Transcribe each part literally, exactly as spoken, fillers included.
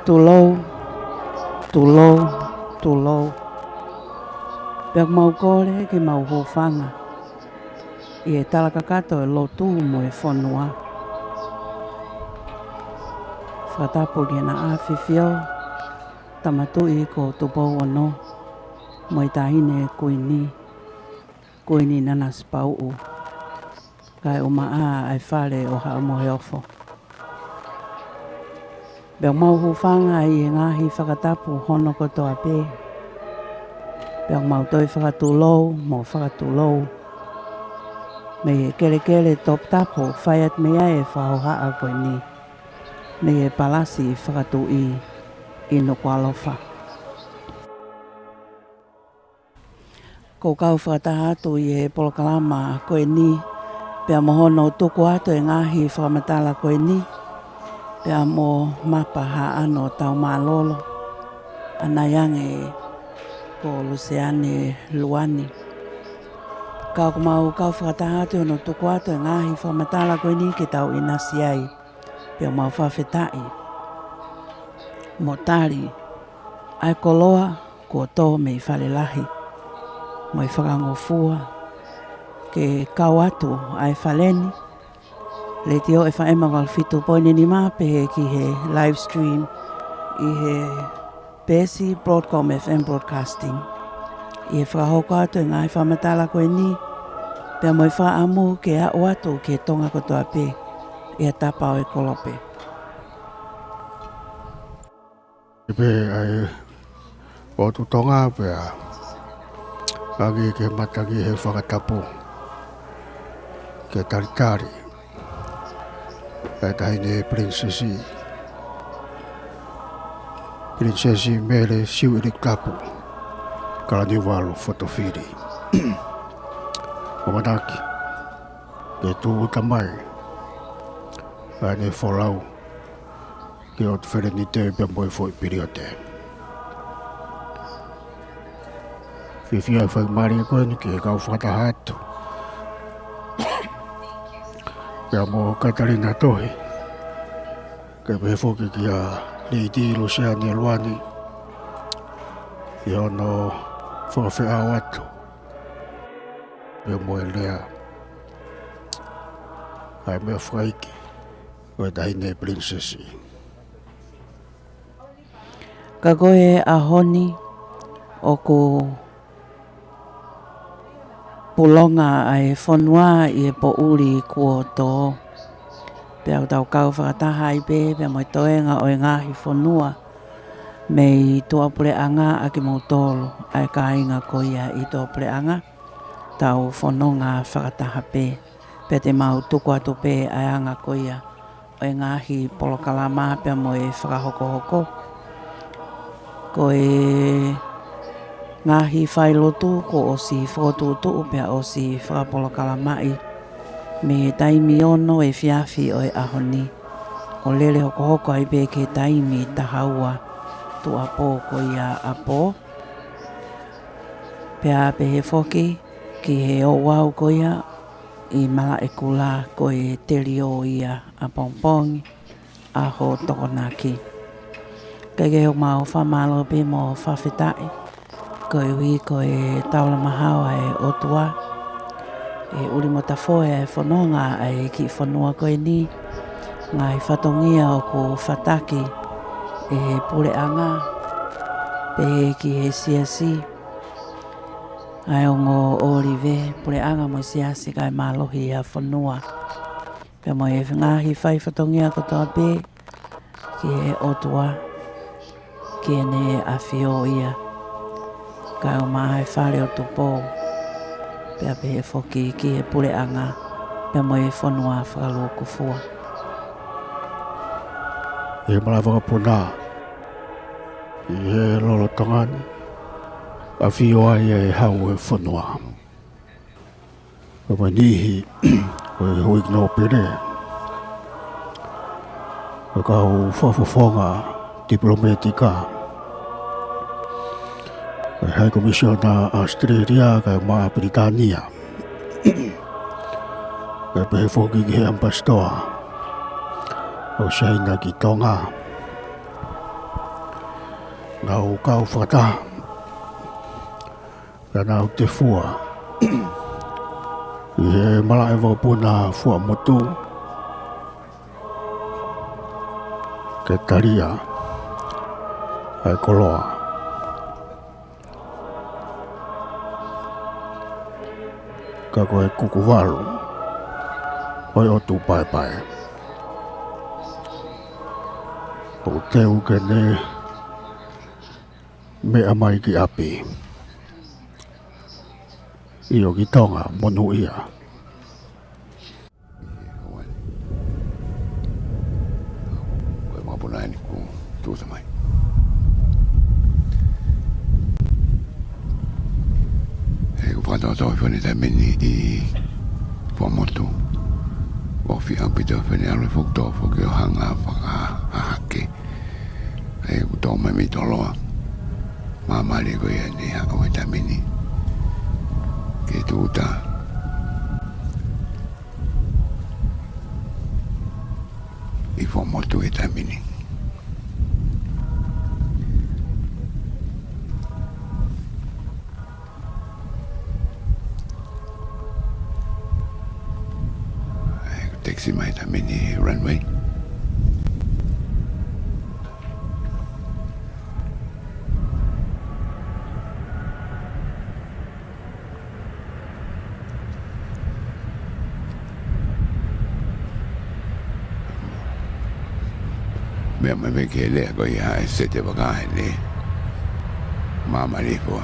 Tulou, tulou, tulou. Pea ʻoku mau kole ke mau hūfanga ʻi he talakakato ʻo e lotu mo e fonua. Fakatapu ki heʻena ʻAfifio, Tama Tuʻi ko Tupou Ono, mo e Taʻahine Kuini, Kuini Nanasipauʻu, kae ʻumaʻā ʻa e Fale ʻo Haʻa Moheofo. Pea ʻoku mau hūfanga ʻi he ngaahi fakatapu hono kotoa pē. Pea ʻoku mau toe fakatulou mo fakatulou mei he kelekele toputapu ʻoku fai atu mei ai e fakahohaʻa ko eni, mei he Palasi Fakatuʻi ʻi Nukuʻalofa. ʻOku ou kau fakataha atu ʻi he polokalama ko eni, pea mo hono tuku atu e ngaahi fakamatala ko eni, pea mo Mapa Haʻano Taumālolo, ʻanai ange ko Luseane Luani. Ka ʻoku mau kau fakataha atu ʻi hono tuku atu e ngaahi fakamatala ko eni ke tau ʻinasi ai. Pea mau fakafetaʻi mo tali ʻa e koloa kuo tō mei Fale Lahi, mo e fakangofua ke kau atu ʻa e fale ni, Letiō F M valu fitu poini nima pehē ki he live stream ʻi he peesi Broadcom F M Broadcasting. ʻI he fakahoko atu e ngaahi fakamatala ko eni, pea mo e fakaʻamu ke aʻu atu ki he Tonga kotoa pē ʻi he tapa ʻo e kolope. Pea ʻai ʻo tutonga pea ʻange ke matangi he fakatapu ke talitali ʻa e Taʻahine Pilinisesi, Pilinisesi Mele Siuʻilikutapu Kalaniuvalu Fotofili. ʻOmanaki ke tūʻuta mai ʻa ʻene folau ki he ʻOtu Felenite pea mo e foʻi piliote. Fiefia e faingamālie ko eni ke kau fakataha atu pea mo Katalina Tohi, kae pehē foki kia Lady Luseane Luani, ʻi hono fakafeʻao atu pea mo e lea ʻa e meʻa fakaiki ʻo e Taʻahine Pilinisesi. Ka ko e ʻaho ni ʻoku pulonga ʻa e fonua ʻi he poʻuli kuo tō. Pea ʻoku tau kau fakataha ai pē, pea mo e toenga ʻo e ngaahi fonua mei tuʻapuleʻanga ʻa kimoutolu, ʻa e kāinga ko ia ʻi tuʻapuleʻanga, tau fononga fakataha pē. Pea te mau tuku atu pē ʻa e anga ko ia ʻo e ngaahi polokalama pea mo e fakahokohoko. Ko e ngaahi failotu kuo ʻosi fokotuʻutuʻu pea ʻosi fakapolokalamaʻi mei he taimi ono efiafi ʻo e ʻaho ni, ʻo lele hokohoko ai pē ki he taimi taha ua tuʻuapō ko ia ʻapō. Pea pehē foki ki he ouau ko ia ʻi Malaʻekula ko e teliō ia ʻapongipongi, ʻaho Tokonaki. Kae kehe ʻoku mau fakamālō pē mo fakafetaʻi koeʻuhi ko e taulama hao ʻa e ʻOtua, ʻe ʻuli mo tafoe ʻa e fononga ʻa e kiʻi fonua ko eni, ngaahi fatongia ʻoku fataki ʻe he puleʻanga, pehē ki he siasi, ʻa e ongo ʻōlive, puleʻanga mo e siasi kae mālohi ʻa e fonua. Pea mo e ngaahi fai fatongia kotoa pē ki he ʻOtua, ki heʻene ʻafio ia, kae ʻumaʻā e Fale ʻo Tupou, pea pehē foki ki he puleʻanga, pea mo e fonua fakalūkufua. ʻI he malaʻe vakapuna ʻi he lolotonga ni, ʻafio ai e Hau ʻo e fonua. Ko e niʻihi ʻo e Huiki Nōpele, ko e kau fakafofonga tipilōmētika, ko e High Commissioner ʻAositelēlia kae ʻumaʻā Pilitānia, kae pehē foki ki he ʻAmipasitoa ʻo Siaina ki Tonga, Nau kau fakataha. Ka nau tefua. ʻI he malaʻe vakapuna Fuaʻamotu. Ke talia ʻa e koloa. Ka ko e kuku valu ʻo e ʻotu paepae. ʻOku teu ke ne meʻa mai ki ʻapi. ʻIo ki Tonga, monūʻia. Ko e vakapuna eni kuo tuʻuta mai. ʻOku fakatōtō ʻi he foʻi taimi ni ʻi Fuaʻamotu. ʻOku fiʻa pito fene alo foki tō foki ʻo hanga fakahahake. ʻOku tō mai mei Toloa. Māmālie ko ia ne haʻu he taimi ni. Ke tuʻuta ʻi Fuaʻamotu he taimi ni. ʻOku taxi mai he taimi ni he runway. Meʻa mai mei he lea ko ia ʻe sete vaka heni. Māmālie fua.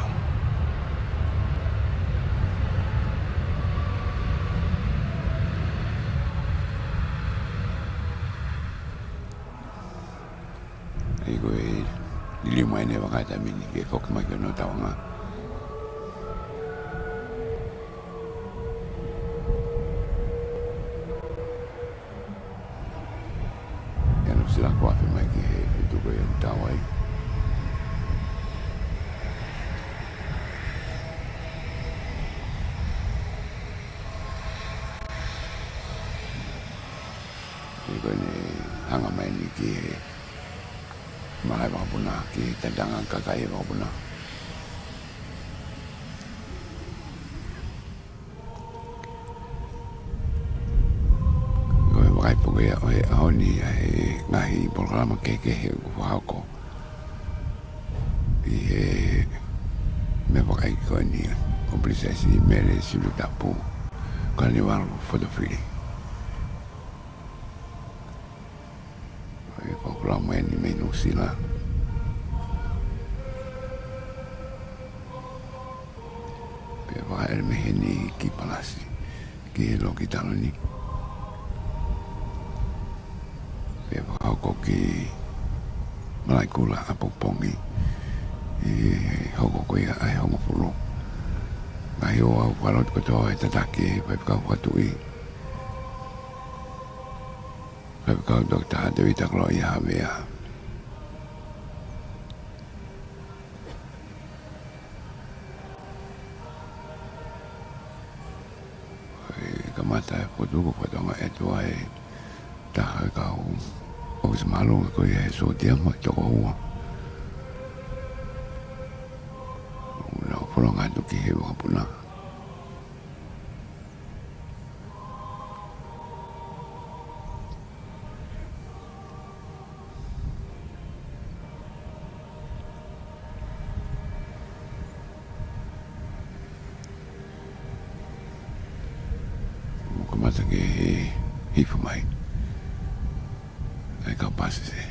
ʻOku ou liliu mai ʻeni he vaka he taimi ni ke foki mai ki hono tauʻanga. ʻIo, Nuʻusila kuo afe mai ki he feituʻu ko ia ʻoku tau ai. ʻOku ne hanga mai ʻeni ki he malaʻe vakapuna, ki he talitali kakai vakapuna. Ko e vakai pē ia ʻo e ʻaho ni ʻa e ngaahi polokalama kehekehe ʻoku fakahoko ʻi he meʻa vakai ko eni ʻo Pilinisesi Mele Siulutapu, Kalaniuvalu Fotofili. ʻA e polokalama ʻeni mei Nuʻusila. Pea fakaʻele mei heni ki Palasi, ki he loki taloni. Pea fakahoko ki Malaʻekula ʻapongipongi, ʻi he hoko ko ia ʻa e hongofulu. Ngaahi ʻofa fakalotu kotoa ʻe tataki ʻe he Faifekau Fakatuʻi. Faifekau Toketā Tēvita Koloaʻia Havea. ʻE kamata e fokotuʻu ko e fatongia ʻe ua ʻe taha e kau ʻōfisa māʻolunga ko ia he sōtia mo e toko ua. ʻOku nau fononga atu ki he vakapuna. ʻOku kamata ke hifo mai ʻa e kau pāsese.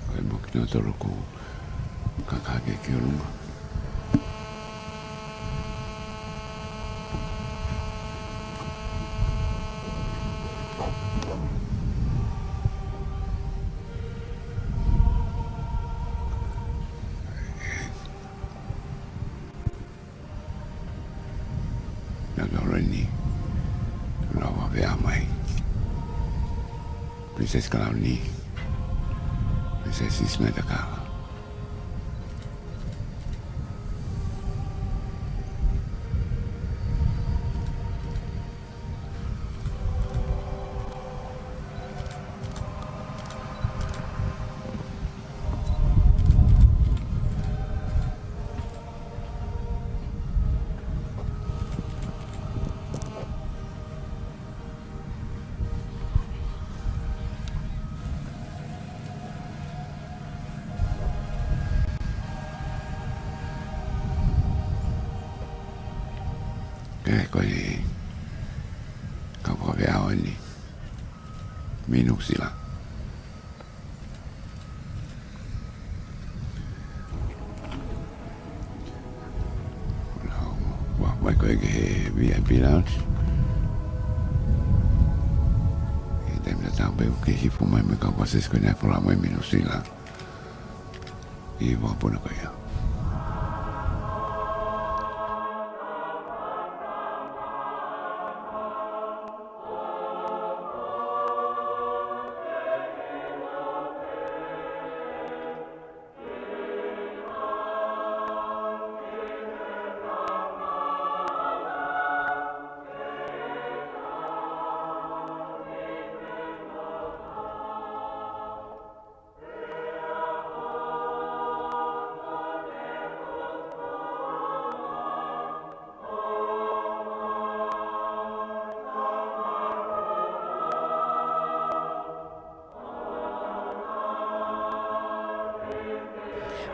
Ko e moki no tolo ko kakake ki ʻolunga. Nā ka ora ni. Lava vea mai. Princess Kalauni. Princess Ismail Takala. Ke ko e kau fakaveao eni mei Nuʻusila. Ua, ua, ko e ke he V I P Lounge. He taimi tatau pē ke hifo mai mo e kau pasese ko eni ʻoku folau mai mei Nuʻusila. ʻI he vakapuna ko ia.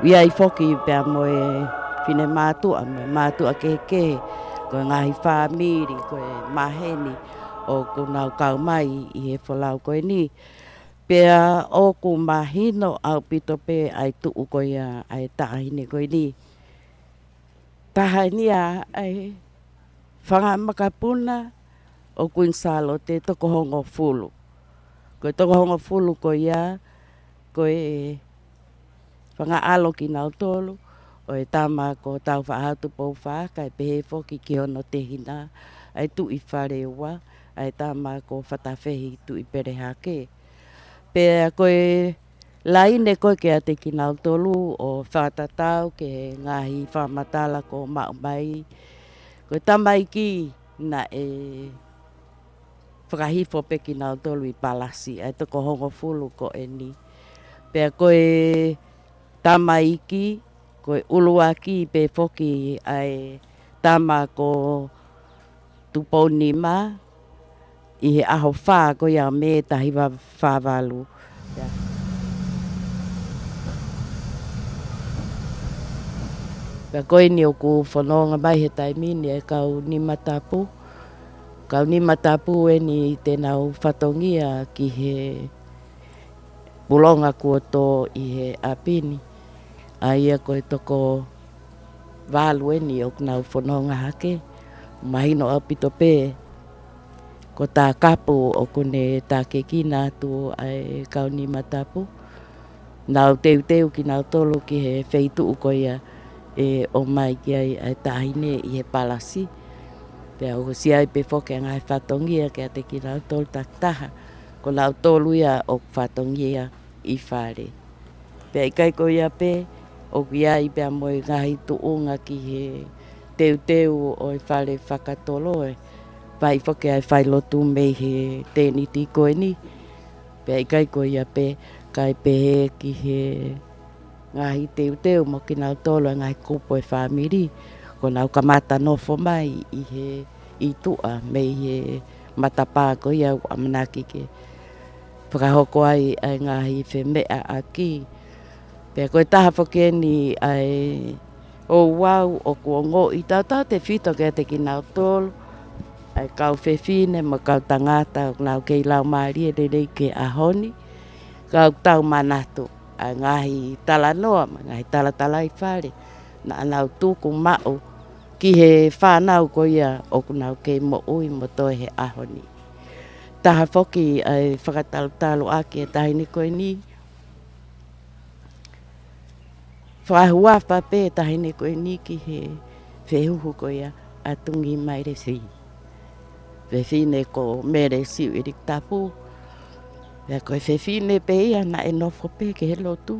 ʻI ai foki pea mo e finemātuʻa, mo e mātuʻa kehekehe, ko e ngaahi fāmili, ko e maheni, ʻoku nau kau mai ʻi he folau ko eni. Pea ʻoku mahino ʻaupito pē ʻa e tuʻu ko ia ʻa e taʻahine ko eni. Taha eni ia ʻa e fanga makapuna ʻo Kuini Sālote toko hongofulu. Ko e toko hongofulu ko ia, ko e fanga ʻalo kinautolu ʻo e tama ko Tāufaʻāhau Tupou Fā, kae pehē foki ki hono tehina, ʻa e Tuʻi Faleua, ʻa e tama ko Fatafehi Tuʻipelehake. Pea ko e laine ko ē kiate kinautolu ʻo fakatatau ki he ngaahi fakamatala kuo maʻu mai. Ko e tamaiki naʻe fakahifo pē kinautolu ʻi Palasi, ʻa e toko hongofulu ko eni. Pea ko e tamaiki, ko e ʻuluaki pē foki ʻa e tama ko Tupounima, ʻi he ʻaho fā ko ia ʻo Mē taha hiva fā valu. Pea ko eni ʻoku fononga mai he taimi ni e kau nima tapu. Kau nima tapu eni te nau fatongia ki he pulonga kuo tō ʻi he ʻapi ni. ʻA ia ko e toko valu eni ʻoku nau fononga hake. Mahino ʻaupito pē ko Takapu ʻoku ne takekina atu ʻa e kau nima tapu. Nau teuteu kinautolu ki he feituʻu ko ia ʻe ʻomai ki ai ʻa e taʻahine ʻi he Palasi. Pea ʻoku ʻosi ʻi ai pē foki ʻa e ngaahi fatongia kiate kinautolu takitaha. Ko nautolu ia ʻoku fatongia ʻi fale. Pea ʻikai ko ia pē, ʻoku ʻi ai pea mo e ngaahi tuʻunga ki he teuteu ʻo e fale fakatoloʻi. Fai foki ʻa e failotu mei he tēniti ko eni. Pea ʻikai ko ia pē, kae pehē ki he ngaahi teuteu mo kinautolu ʻa e ngaahi kupu ʻo e fāmili. Kuo nau kamata nofo mai ʻi he ʻi tuʻa mei he matapā ko ia ʻoku ʻamanaki ke fakahoko ai ʻa e ngaahi femeʻaʻaki. Pea ko e taha foki eni ʻa e ouau ʻoku ongoʻi tautautefito kiate kinautolu, ʻa e kau fefine mo e kau tangata ʻoku nau kei laumālie lelei ki he ʻaho ni. Ka ʻoku tau manatu ʻa e ngaahi talanoa mo e ngaahi talatalaifale naʻa nau tuku maʻu ki he fānau ko ia ʻoku nau kei moʻui mo toe he ʻaho ni. Taha foki ʻa e fakatalutalu ʻaki e taʻahine ko eni. Fakahuafa pē taʻahine ko eni ki he fehuhu ko ia ʻa Tungi Maile Sī. fefine ko Mele Siuʻilikutapu. Pea ko e fefine pē ia naʻe nofo pē ki he lotu.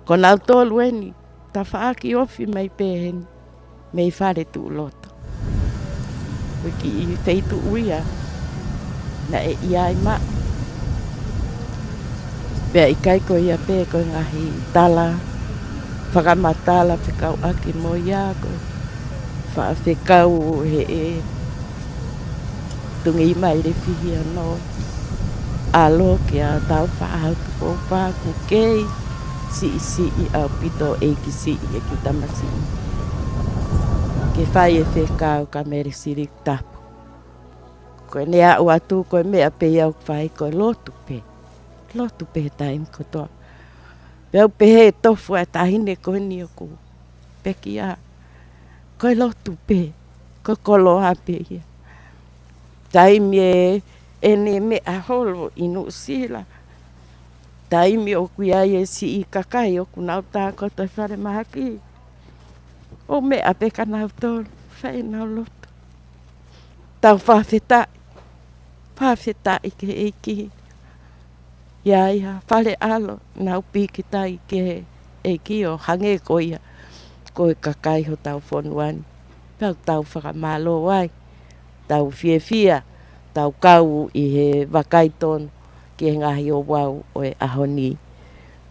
Ko nautolu eni, tafaʻaki ofi mai pē heni mei Faletuʻuloto. Ko e kiʻi feituʻu ia naʻe ʻi ai maʻa. Pea ʻikai ko ia pē ko e ngaahi tala fakamatala fekauʻaki mo ia, ko e faʻa fekau he ʻe tungi mai le fihia no ʻalo kia Taufaʻahau Tupou Fā, ʻoku kei siʻisiʻi ʻaupito, ʻeiki siʻi, ʻeiki tamasiʻi, ke fai e fekau kia Mele Siuʻilikutapu. Ko ʻene aʻu atu, ko e meʻa pē ia ʻoku fai, ko e lotu pē. Lotu pē taimi kotoa. Pea u pehē, tofu ʻa e taʻahine ko eni ʻoku pekia, ko e lotu pē, ko e koloa pē ia. Taimi ʻe ʻene meʻa holo ʻi Nuʻusila, taimi ʻoku ʻi ai e siʻi kakai ʻoku nau tākoto he falemahaki, ʻo meʻa pē kia nautolu, fai ʻenau lotu. Tau fakafetaʻi, fakafetaʻi ki he ʻEiki. ʻI ai ha fale ʻalo, nau pīkitai ki he ʻEiki ʻo hangē ko ia ko e kakai hotau fonua ni. Tau, tau fakamālō ai, tau fiefia, tau kau ʻi he vakai tonu ki he ngaahi ouau ʻo e ʻaho ni.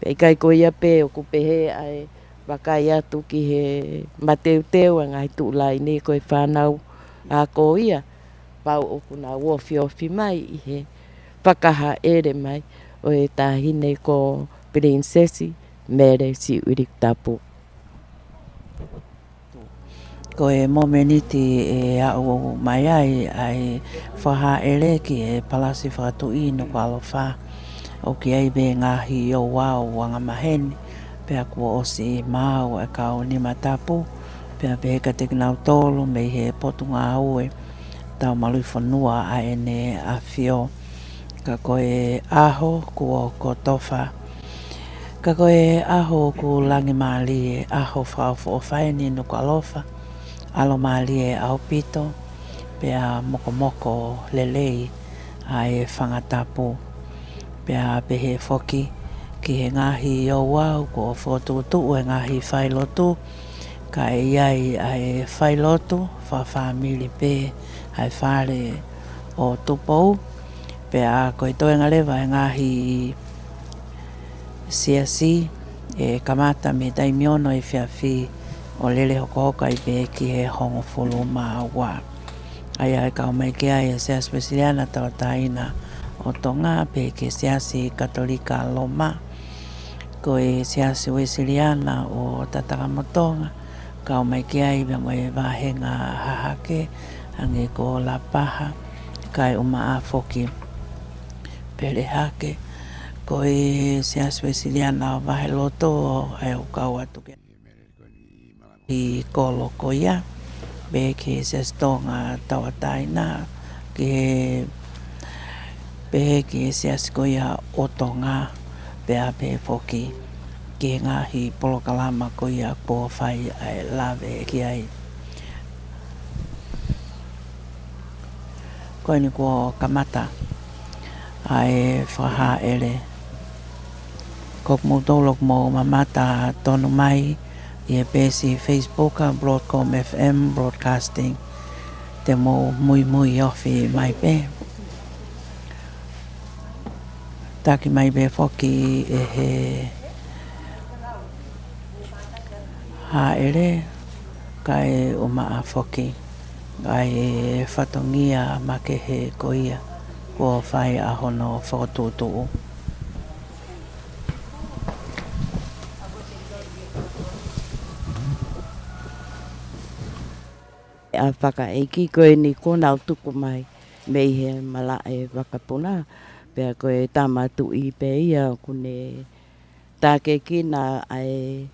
Pea ʻikai ko ia pē, ʻoku pehē ʻa e vakai atu ki he mateuteu ʻa e ngaahi tuʻu laine, ko e fānau ako ia, pau ʻoku nau ofiofi mai ʻi he fakahaʻele mai ʻo e taʻahine ko Pilinisesi Mele Siuʻilikutapu. Ko e momeniti ʻe aʻu mai ai ʻa e fakahaʻele ki he Palasi Fakatuʻi Nukuʻalofa, ʻoku ʻi ai pē ngaahi ouau angamaheni, pea kuo ʻosi maau ʻa e kau nima tapu, pea pehē kiate kinautolu mei he Potungāue Taumaluʻifonua ʻa ʻEne ʻAfio. Ka ko e ʻaho kuo kotofa, ka ko e ʻaho ʻoku langi mālie, ʻaho fakaʻofoʻofa eni Nukuʻalofa, ʻalo mālie ʻaupito, pea mokomoko lelei ʻa e fanga tapu. Pea pehē foki ki he ngaahi ouau kuo fokotuʻutuʻu e ngaahi failotu, ka ʻe ʻi ai ʻa e failotu fakafāmili pē ʻa e fale ʻo Tupou, pea ko e toenga leva e ngaahi siasi ʻe kamata mei he taimi ono efiafi ʻo lele hokohoko ai pē ki he hongofulu mā ua. ʻA ia ʻe kau mai ki ai e Siasi Uēsiliana Tauʻatāina ʻo Tonga, pehē ki he Siasi Katolika Loma, ko e Siasi Uēsiliana ʻo Tatakamotonga, kau mai ki ai pea mo e vāhenga hahake, hangē ko Lapaha, kae ʻumaʻā foki Pelehake. Ko e Siasi Uēsiliana ʻo Vaheloto, ʻa ia ʻoku kau atu ki he kolo ko ia, pehē ki he Siasi Tonga Tauʻatāina, ki he, pehē ki he siasi ko ia ʻo Tonga, pea pehē foki ki he ngaahi polokalama ko ia kuo fai ʻa e lave ki ai. Ko eni kuo kamata ʻa e fakahaʻele. Ko kimoutolu ʻoku mou mamata tonu mai ʻi he peesi Facebook ʻa Broadcom F M Broadcasting, te mou muimui ofi mai pē. Taki mai pē foki ʻe he haʻele, kae ʻumaʻā foki ʻa e fatongia makehe ko ia kuo fai ʻa hono fokotuʻutuʻu. ʻA e fakaʻeiki ko eni kuo nau tuku mai mei he malaʻe vakapuna, pea ko e tama tuʻi pē ia ʻoku ne tākiekina ʻa e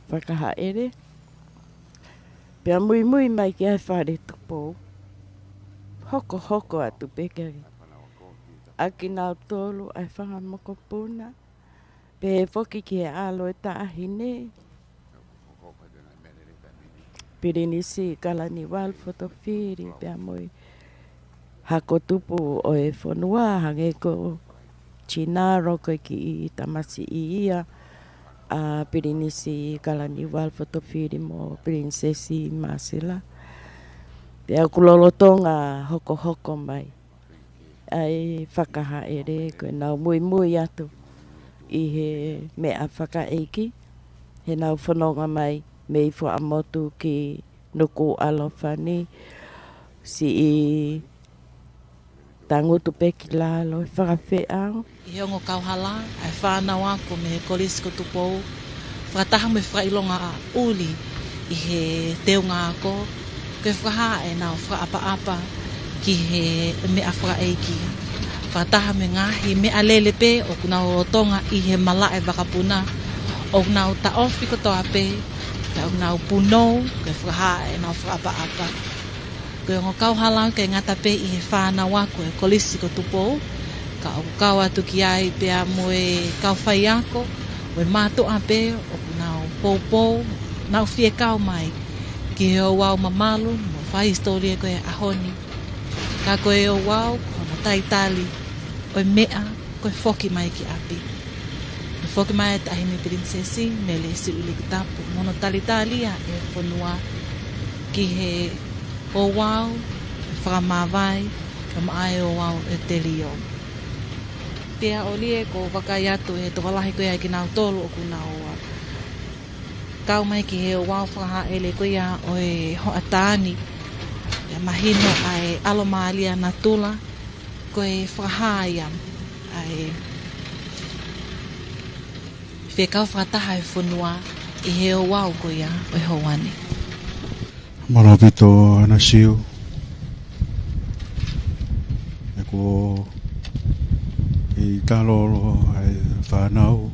fakahaʻele. Pea muimui mai ki he fale Tupou, hokohoko atu pē ki ai ʻa kinautolu ʻa e fanga mokopuna, pehē foki ki he ʻalo ʻo e taʻahine. Pilinisi Kalaniuvalu Fotofili, pea mo e hako tupu ʻo e fonua, hangē ko Tinalo, ko e kiʻi tamasiʻi ia ʻa Pilinisi Kalaniuvalu Fotofili mo Pilinisesi Masila. Pea ʻoku lolotonga hokohoko mai ʻa e fakahaʻele, ko ʻenau muimui atu ʻi he meʻa fakaʻeiki, heʻenau fononga mai mei Fuaʻamotu ki Nukuʻalofa ni, siʻi tangutu pē ki lalo e fakafeʻao. ʻI he ongo kauhala ʻa e fānau ako mei he Kolisi ko Tupou, fakataha mo e fakaʻilonga ʻuli ʻi he teunga ako, ko e fakahā ʻenau fakaʻapaʻapa ki he meʻa fakaʻeiki. Fakataha mo e ngaahi meʻalele pē ʻoku nau lolotonga ʻi he malaʻe vakapuna, ʻoku nau taʻofi kotoa pē, pea ʻoku nau punou, ko e fakahā ʻenau fakaʻapaʻapa. Ko e ongo kauhala ʻoku ʻikai ngata pē ʻi he fānau ako e Kolisi ko Tupou, ka ʻoku kau atu ki ai pea mo e kau faiako, mo e mātuʻa pē ʻoku nau poupou, nau fie kau mai ki he ouau mamalu mo faihisitōlia ko e ʻaho ni. Ka ko e ouau, ko hono talitali ʻo e meʻa, ko e foki mai ki ʻapi. Ko e foki mai e Taʻahine Pilinisesi Mele Siuʻilikutapu mo hono talitalia e fonua ki he ouau fakamāvae, kae ʻumaʻā e ouau ʻo e telio. Pea ʻoku ou vakai atu he tokolahi ko ia kinautolu ʻoku nau kau mai ki he ouau fakahaʻele ko ia ʻo e hoʻatā ni. Pea mahino ʻa e ʻalomālie ʻa natula, ko e fakahā ia ʻa e fekau fakataha e fonua ʻi he ouau ko ia ʻo e houa ni. Mālō ʻaupito Anasiu. ʻOku ou talolo ʻa e fānau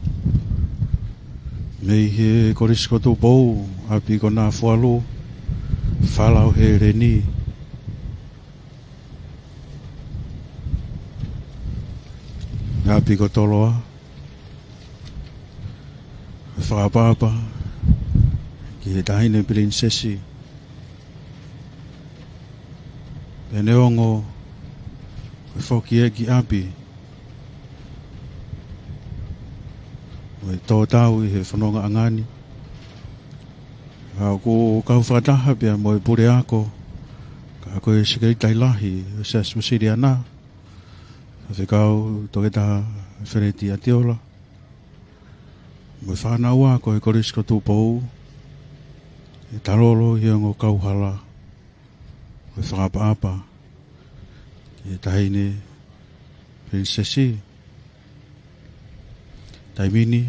mei he Kolisi ko Tupou, ʻapi ko Nafualu, Fala ʻo Heleni, ʻapi ko Toloa, fakaʻapaʻapa ki he Taʻahine Pilinisesi. Pea neongo ko e foki ia ki ʻapi, mo e tō tau ʻi he fonongaʻanga ni, ka ʻoku kau fakataha pea mo e puleako, ka ko e Sekelitali Lahi ʻo e Siasi Uēsiliana, Faifekau Toketā Feleti ʻAtiola, mo e fānau ako e Kolisi ko Tupou, ʻe talolo ʻi he ongo kauhala, ko e fakaʻapaʻapa ki he Taʻahine Pilinisesi. Taimi ni,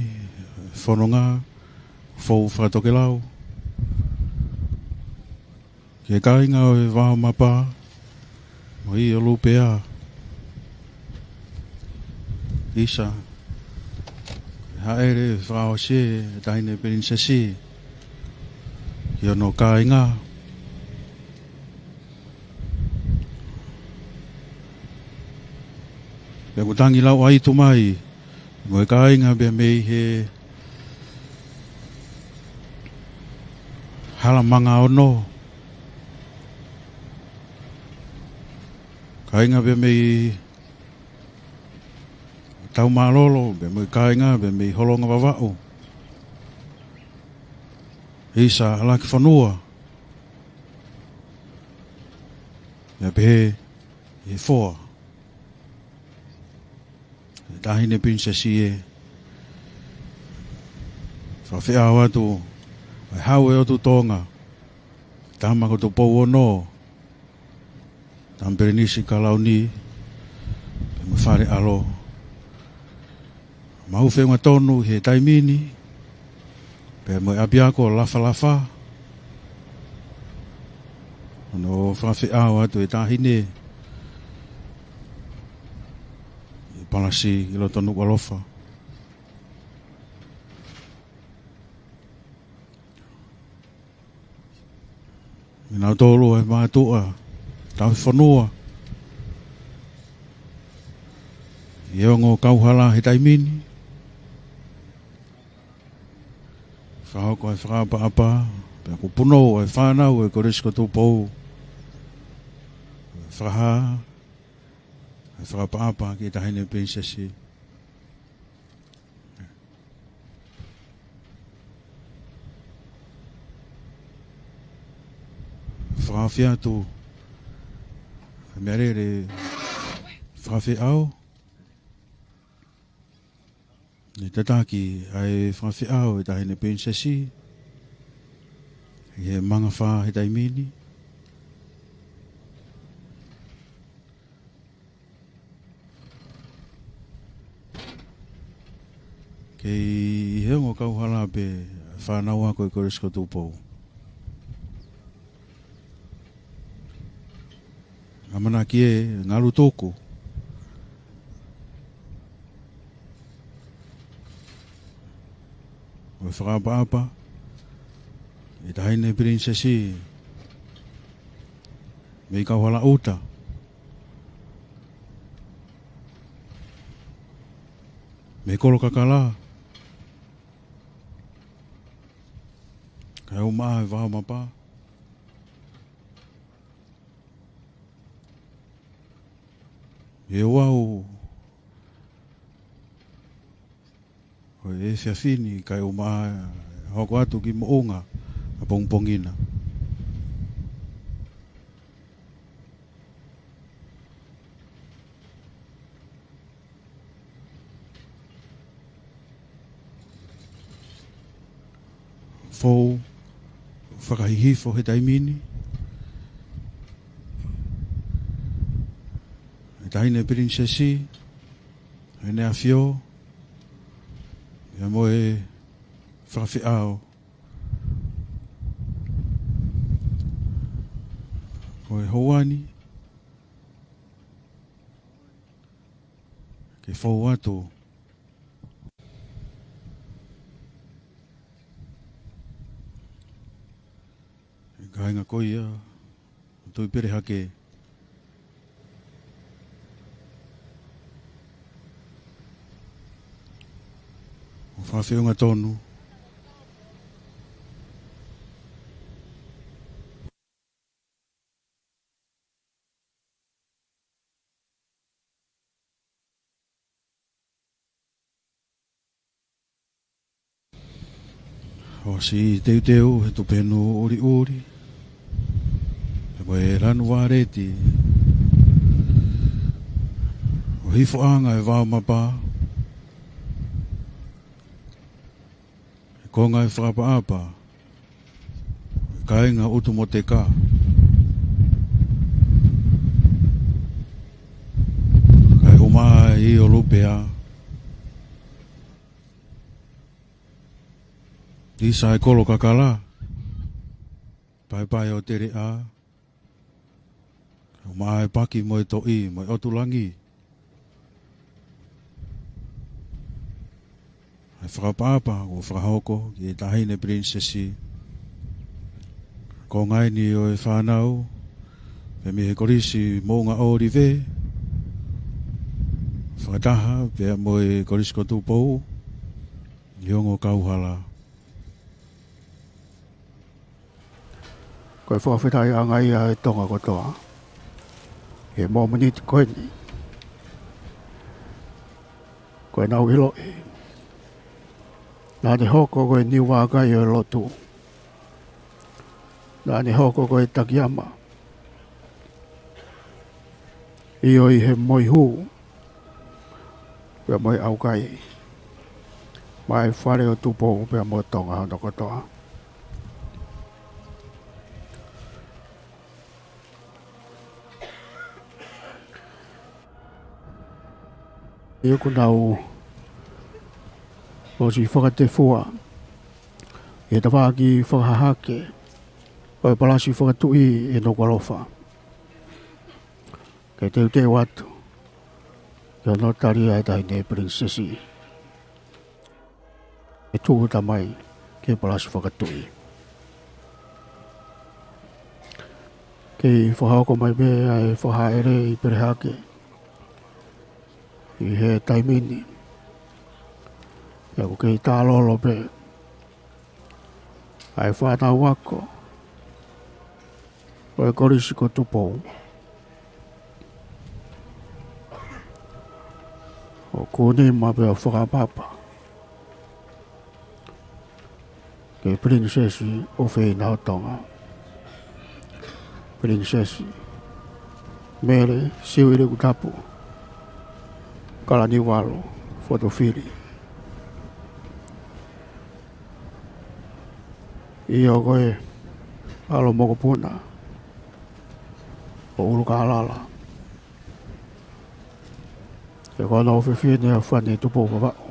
fononga fou fakatokelau ki he kāinga ʻo e Vaomapa, mo ʻIo Lupea. ʻIsa, haʻele fakaʻosi e Taʻahine Pilinisesi ki hono kāinga. Pea ʻoku tangi lauʻaitu mai mo e kāinga pea mei he Hala Mangaono, kāinga pea mei Taumālolo, pea mo e kāinga pea mei Holonga Vavaʻu, ʻIsa ʻAlakifonua, pea pehē ʻi he foa, Taʻahine Pilinisesi ē, fakafeʻao atu ʻa e Hau ʻo e ʻOtu Tonga, Tama ko Tupou Ono, Tama Pilinisi Kalauni, pea mo e Fale ʻAlo. Mau feʻunga tonu he taimi ni, pea mo e ʻapiako Lafalafa, hono fakafeʻao atu e Taʻahine ʻi Palasi ʻi loto Nukuʻalofa. Kinautolu e mātuʻa tauhi fonua ʻi he ongo kauhala he taimi ni, fakahoko e fakaʻapaʻapa Pea ʻoku punou ʻa e fānau ʻo e Kolisi ko Tupou. Fakahā ʻa e fakaʻapaʻapa ki he Taʻahine Pilinisesi. Fakaafeʻi atu ʻa e meʻalele fakafeʻao. ʻE tataki ʻa e fakafeʻao ʻa e Taʻahine Pilinisesi ʻi he mangafā he taimi ni. Kei ʻi he ongo kauhala pē fānau ako ʻi Kolisi ko Tupou. ʻAmanaki ʻe ngalu tuku ʻo e fakaʻapaʻapa ʻa e Taʻahine Pilinisesi mei kauhala ʻuta, mei Kolokakala, kae ʻumaʻā ʻa e Vaomapa. ʻE ʻoatu ʻo e efiafi ni kae ʻumaʻā ʻa e hoko atu ki Moʻunga ʻapongipongi na. Fou fakahihifo he taimi ni ʻa e Taʻahine Pilinisesi, ʻEne ʻAfio, pea mo e fakafeʻao ʻo e houa ni, ke fou atu ʻa e kāinga ko ia ʻo Tuʻipelehake. ʻO fakafeʻunga tonu ʻo siʻi teuteu he tupenu ʻuliʻuli, pea mo e lanu vāleti, ʻo hifoʻanga ʻa e Vaomapa, he konga ʻo e fakaʻapaʻapa ʻa e kāinga ʻUtumoteka, kae ʻumaʻā ʻa Lupea, ʻisa ʻa e Kolokakala, Paepae ʻo Teleʻa, kae ʻumaʻā ʻa e Paki mo e Toʻi mo e ʻOtu Langi. ʻA e fakaʻapaʻapa kuo fakahoko ki he Taʻahine Pilinisesi, konga eni ʻo e fānau, pea mei he Kolisi Moʻunga ʻŌlive, fakataha pea mo e Kolisi ko Tupou, ʻi he ongo kauhala. Ko e fakafetaʻiʻanga ia ʻa e Tonga kotoa he mōmeniti ko eni. Ko ʻenau ʻiloʻi naʻa ne hoko ko e niu vākai ʻo e lotu, naʻa ne hoko ko e takiama, ʻio, ʻi he moihū pea mo e ʻaukai maʻa e fale ʻo Tupou pea mo Tonga hono kotoa. ʻI heʻeku nau ʻosi fakatefua ʻi he tafaʻaki fakahahake ʻo e palasi fakatuʻi ʻi Nukuʻalofa, ke teuteu atu ki hono tali ʻa e Taʻahine Pilinisesi ʻe tuʻuta mai ki he palasi fakatuʻi. Kei fakahoko mai pē ʻa e fakahāʻele ʻi Pelehake ʻi he taimi ni. Pea ʻoku kei tālolo pē ʻa e fānau ako ʻo e Kolisi ko Tupou, ʻo kūnima pea fakaʻapaʻapa ki he Pilinisesi ʻofeina ʻo Tonga, Pilinisesi Mele Siuʻilikutapu Kalaniuvalu Fotofili. ʻIo, ko e ʻalo mokopuna ʻo ʻUlukālala, ʻa ia ko hono ʻofefine ʻa Fane Tupou Vavaʻu.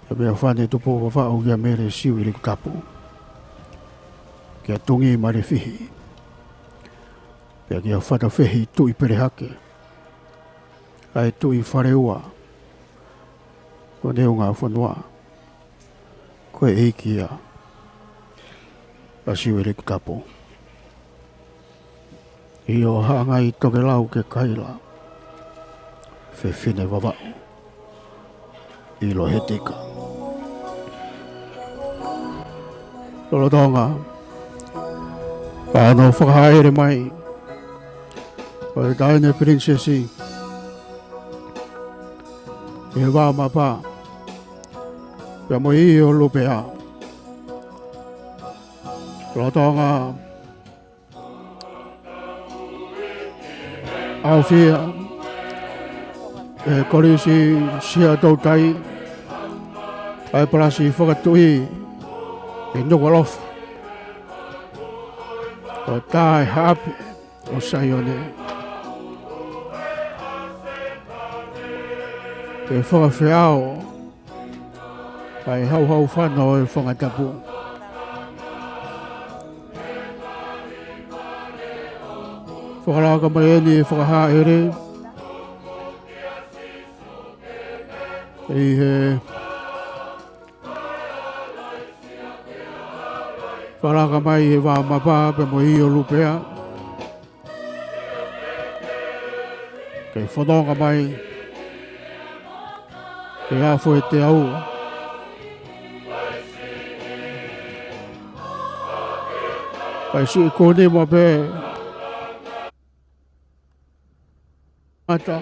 Pea meia Fane Tupou Vavaʻu kia Mele Siuʻilikutapu, kia Tungimalefihi, pea kia Fatafehi Tuʻipelehake, ʻa e Tuʻi Faleua ʻo Neongafonua, ko e ʻeiki ia ʻa Siuʻilikutapu. ʻIo, Haʻangai Tokelau Kekaila Fefine Vavaʻu ʻi Lohetika. Lolotonga ʻa hono fakahāʻele mai ʻo e Taʻahine Pilinisesi ʻi he Vaomapa, pea mo ʻIo Lupea. Lolotonga ʻaofia ʻe he Kolisi Siaʻatoutai ʻa e Palasi Fakatuʻi ʻi Nukuʻalofa, ʻo tā e Haʻape ʻo Saione, ke fakafeao ʻa e hauhaufanga ʻo e fanga tapu. Fakalaka mai eni e fakahāʻele ʻi he, fakalaka mai ʻi he Vaomapa pea mo ʻIo Lupea, ke fononga mai ki he Afo ʻe Teau, kae siʻi kūnima pē ʻa e tangata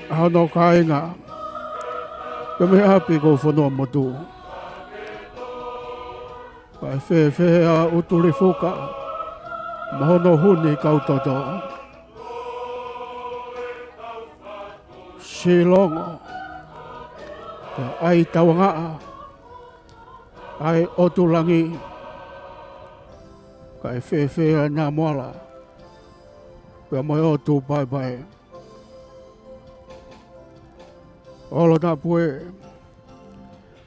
ʻa hono kāinga pea mo e ʻapi ko Fonuamotu. Kae fēfē ʻa ʻUtulifuka mo hono huni kau toto, Silongo, ʻa e Tauangaʻa, ʻa e ʻOtu Langi, kae fēfē ʻa Namoala pea mo e ʻOtu Paepae, ʻOlotapue,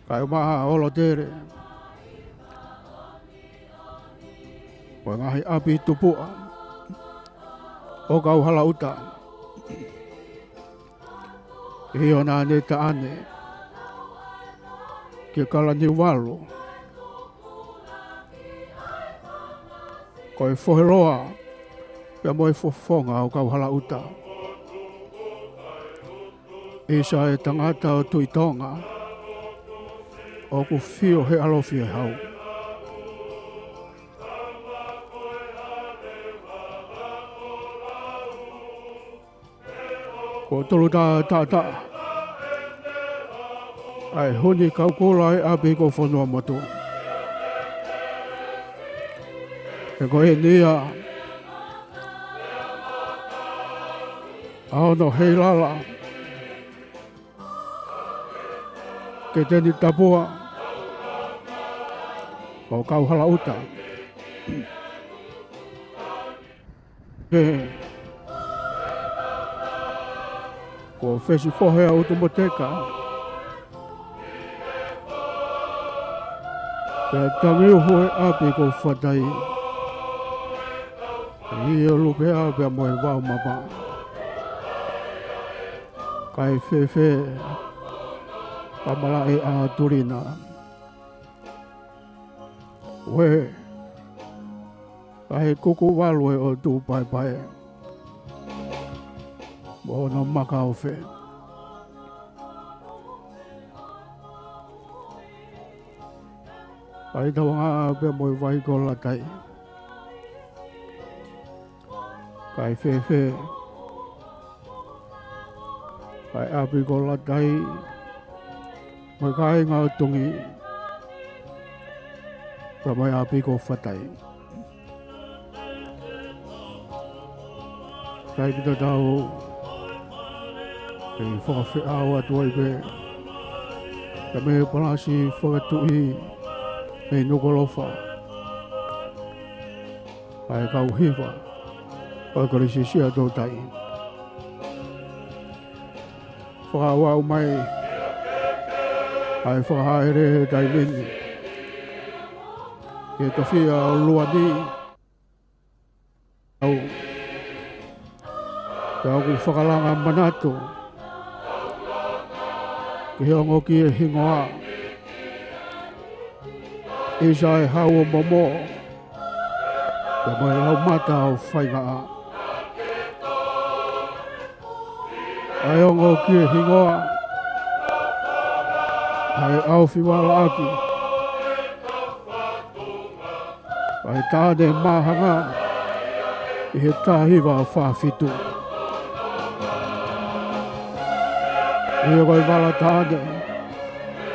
kae ʻumaʻā ʻa ʻOlotele, mo e ngaahi ʻapi tupuʻa ʻo Kauhalaʻuta, ʻi hono ʻanetaʻane kia Kalaniuvalu, ko e foheloa pea mo e fofonga ʻo Kauhalaʻuta. ʻIsa e tangata ʻo Tuʻi Tonga, ʻoku fio he ʻalofi ʻo e hau. Kuo tolu taʻataʻa ʻa e huni kaukula ʻa e ʻapi ko Fonuamotu. He ko eni ia ʻa hono heilala ki he teni tapua ʻo Kauhalaʻuta. He kuo fesifohe ʻa ʻUtumoteka, pea tangi uhu e ʻapi ko Fatai, ʻIo Lupea pea mo e Vaomapa. Kae fēfē ʻa Malaʻe ʻa Tulina, ʻUe, ʻa e Kukuvalu ʻo e ʻOtu Paepae mo hono maka ofe. ʻa e tauangaʻa pea mo e vai ko Latai. Kae fēfē ʻa e ʻapi ko Latai, mo e kāinga ʻo Tongi, pea mo e ʻapi ko Fatai. Kae ʻikai ke tau ʻi fakafeʻao atu ai pē, ka mei he palasi fakatuʻi mei Nukuʻalofa, ʻa e kau hiva ʻo e Kolisi Siaʻatoutai. Fakaʻauʻau mai ʻa e fakahāʻele he taimi ni ki he tofiʻa ʻo Luani. ʻOku, pea ʻoku fakalanga manatu ki he ongo kie hingoa, ʻisa e hau ʻo momo, pea mo e laumata ʻo faingaʻa. ʻA e ongo kie hingoa, ʻa e ʻAofiva Laʻaki, ʻa e taʻane māhanga ʻi he taha hiva fā fitu. ʻA ia ko e vala taʻane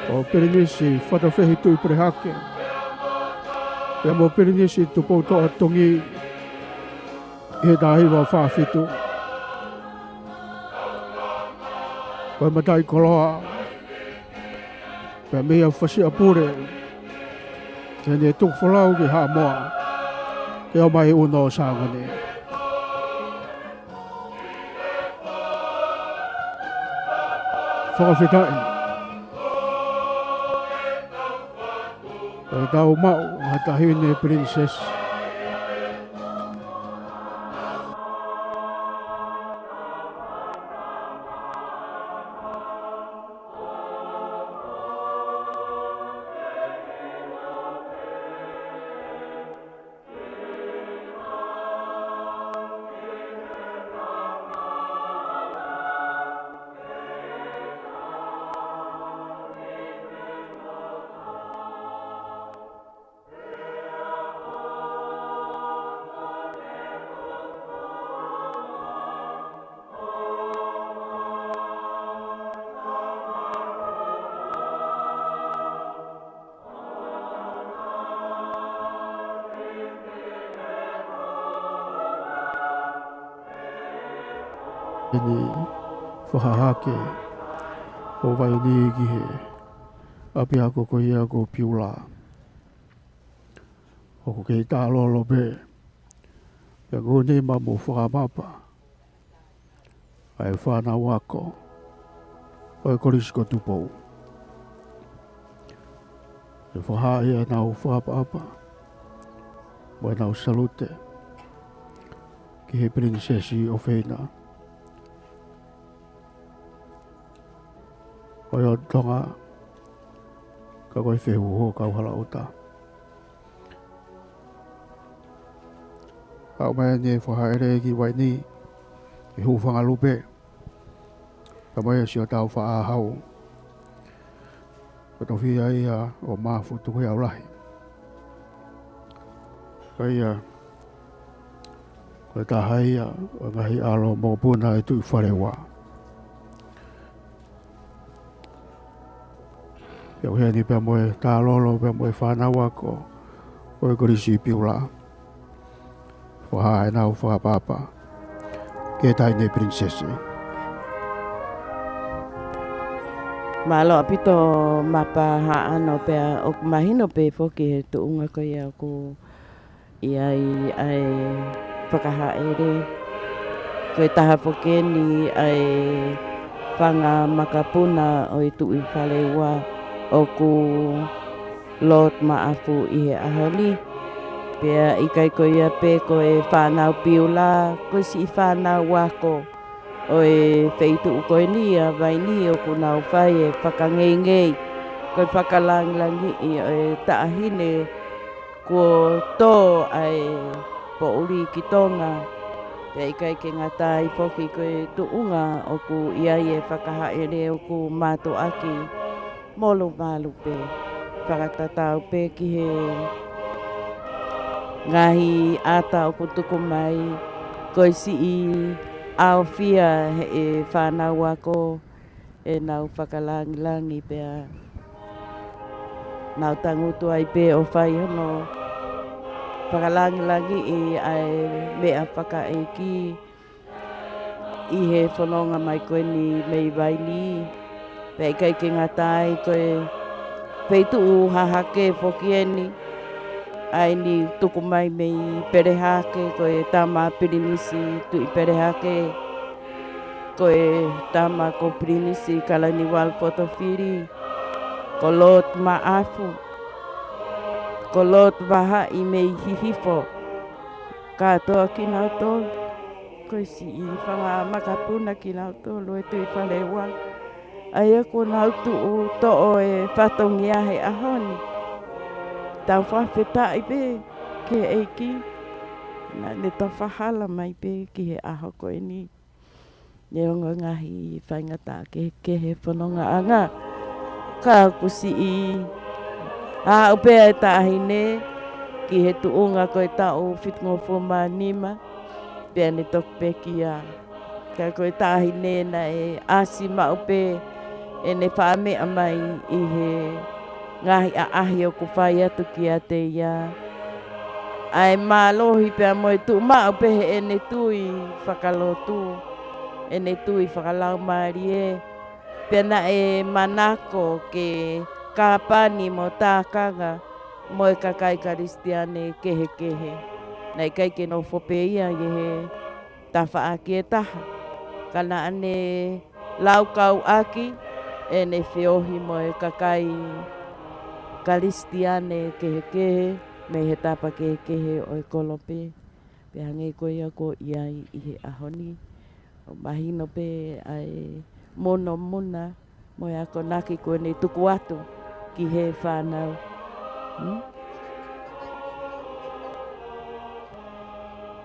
ʻo Pilinisi Fatafehi Tuʻipelehake pea mo Pilinisi Tupoutoʻa Tongi ʻi he taha hiva fā fitu. Ko e mataʻikoloa pea mei a Fasiʻapule, ʻene tuku folau ki Haʻamoa, ke ʻomai ʻuno ʻo Sāngone. Fakafetaʻi. ʻOku tau maʻu ha taʻahine pilinisesi. ʻEne fakahake ʻo vai ni ki he ʻapiako ko ia ko Piula. ʻOku kei tālolo pē, pea ko e nima mo fakapapa ʻa e fānau ako ʻo e Kolisi ko Tupou. ʻE fakahā ʻenau fakaʻapaʻapa mo ʻenau salute ki he Pilinisesi ʻofeina ʻo e ʻOtu Tonga, ka ko e fehuhu ʻo Kauhalaʻuta. Aʻu mai eni e fakahāʻele ki vai ni, ʻi he hūfanga lupe, ka mai ʻa Siotau Faʻahau, ko e tofiʻa ia ʻo Mafu Tukuiaulahi. Ka ia, ko e taha ia ʻo e ngaahi ʻalo mokopuna ʻo e Tuʻi Faleua. Pea ʻoku ʻi heni pea mo e tālolo, pea mo e fānau ako ʻo e Kolisi Piula. Fakahā ʻenau fakaʻapaʻapa ki he taʻahine Pilinisesi. Mālō ʻaupito Mapa Haʻano, pea ʻoku mahino pē foki he tuʻunga ko ia ʻoku ʻi ai ʻa e fakahāʻele. Ko e taha foki eni ʻa e fanga makapuna ʻo e Tuʻi Faleua ʻoku Lord Maʻafu ʻi he ʻaho ni. Pea ʻikai ko ia pē ko e fānau Piula, ko e siʻi fānau ako ʻo e feituʻu ko eni ʻa vai ni ʻoku nau fai e fakangeingei, ko e fakalāngilangiʻi ʻo e taʻahine kuo tō ʻa e poʻuli ki Tonga. Pea ʻikai ke ngata ai foki ko e tuʻunga ʻoku ʻi ai e fakahāʻele ʻoku mātuʻaki molumalu pē. fakatatau pē ki he ngaahi ʻata ʻoku tuku mai, ko e siʻi ʻaofia ʻe he fānau ako ʻenau fakalangilangi pea nau tangutu ai pē ʻo fai hono fakalangilangiʻi ʻa e meʻa fakaʻeiki ʻi he fononga mai ko eni mei Vainī. Pea ʻikai ke ngata ai, ko e feituʻu hahake foki eni ʻa eni tuku mai mei Pelehake, ko e tama Pilinisi Tuʻipelehake, ko e tama ko Pilinisi Kalaniuvalu Potofili, ko Lord Maʻafu, ko Lord Vahaʻi mei Hihifo, kātoa kinautolu. Ko e siʻi fanga makapuna kinautolu ʻo e Tuʻifaleua, ʻa ia kuo nau tuʻu toʻo e fatongia he ʻaho ni. Tau fakafetaʻi pē ki he ʻEiki naʻa ne tofa hala mai pē ki he ʻaho ko eni. Neongo e ngaahi faingataʻa kehekehe he fonongaʻanga, ka ʻoku siʻi aʻu pē ʻa e taʻahine ki he tuʻunga ko e taʻu fitungofulu mā nima, pea ne toki pekia. Ka ko e taʻahine naʻe ʻasi maʻu pē ʻene faʻa meʻa mai ʻi he ngaahi ʻaʻahi ʻoku fai atu kiate ia ʻa e mālohi pea mo e tuʻumaʻu pē heʻene tui fakalotu, ʻene tui fakalaumālie, pea naʻe manako ke kāpani mo tākanga mo e kakai Kalisitiane kehekehe. Naʻe ʻikai ke nofo pē ia ʻi he tafaʻaki ʻe taha, ka naʻa ne laukauʻaki ʻene feohi mo e kakai Kalisitiane kehekehe mei he tapa kehekehe ʻo e kolope. Pea hangē ko ia kuo ʻi ai ʻi he ʻaho ni, ʻoku mahino pē ʻa e mono muna mo e akonaki kuo ne tuku atu ki he fānau. Hmm?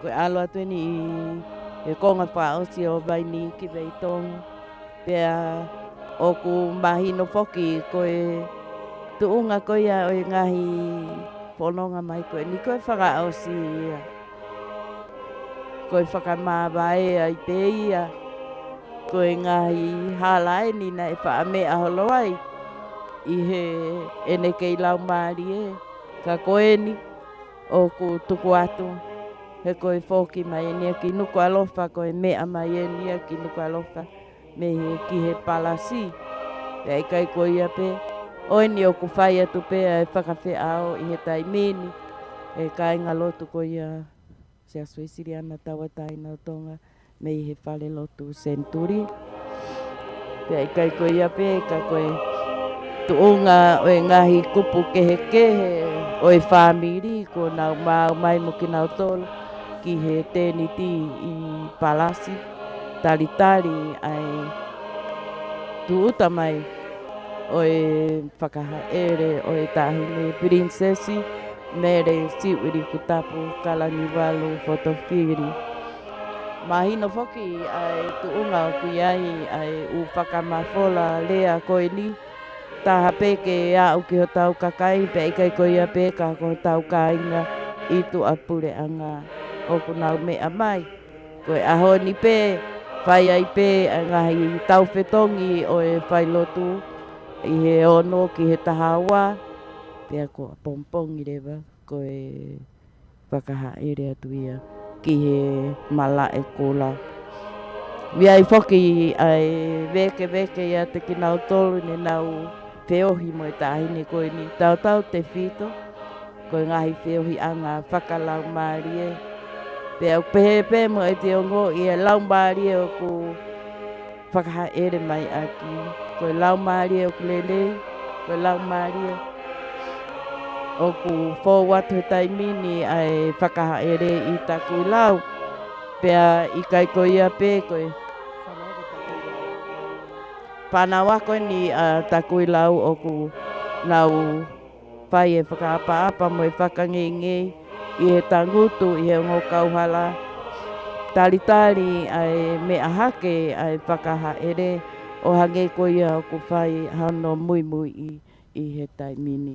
Ko e ʻalu atu eni ʻi he konga fakaʻosi ʻo Vainī ki Veitongo. Pea ʻoku mahino foki ko e tuʻunga ko ia ʻo e ngaahi fononga mai ko eni ko e fakaʻosi ia. Ko e fakamāvae ai pē ia, ko e ngaahi hala eni naʻe faʻa meʻa holo ai ʻi heʻene kei laumālie, ka ko eni ʻoku tuku atu, he ko e foki mai eni ia ki Nukuʻalofa, ko e meʻa mai eni ia ki Nukuʻalofa mei he ki he palasi. Pea ʻikai ko ia pē, ʻo eni ʻoku fai atu pē ʻa e fakafeʻao ʻi he taimi ni ʻe he kāingalotu ko ia Siasi Uēsiliana Tauʻatāina ʻo Tonga mei he falelotu Senituli. Pea ʻikai ko ia pē, ka ko e tuʻunga ʻo e ngaahi kupu kehekehe ʻo e fāmili kuo nau maau mai mo kinautolu ki he tēniti ʻi palasi, talitali ʻa e tūʻuta mai ʻo e fakahaʻele ʻo e taʻahine Pilinisesi Mele Siuʻilikutapu Kalaniuvalu Fotofili. Mahino foki ʻa e tuʻunga ʻoku ʻi ai ʻa e ʻū fakamafola lea ko eni, taha pē ke aʻu ki hotau kakai, pea ʻikai ko ia pē ka ko hotau kāinga ʻi tuʻapuleʻanga ʻoku nau meʻa mai. Ko e ʻaho ni pē, fai ai pē ʻa e ngaahi taufetongi ʻo e failotu ʻi he ono ki he taha ua, pea ko ʻapongipongi leva ko e fakahaʻele atu ia ki he malaʻe kula. ʻI ai foki ʻa e vēkeveke ʻiate kinautolu ne nau feohi mo e taʻahine ko eni, tautautefito ko e ngaahi feohiʻanga fakalaumālie. Pea ʻoku pehē pē mo ʻete ongoʻi e laumālie ʻoku fakahaʻele mai ʻaki. Ko e laumālie ʻoku lelei, ko e laumālie ʻoku fou atu he taimi ni ʻa e fakahaʻele ʻi Takuilau. Pea ʻikai ko ia pē, ko e fānau ako eni ʻa Takuilau ʻoku nau fai e fakaʻapaʻapa mo e fakangeingei ʻi he tangutu ʻi he ongo kauhala, talitali ʻa e meʻa hake ʻa e fakahaʻele, ʻo hangē ko ia ʻoku fai hano muimuiʻi ʻi he taimi ni.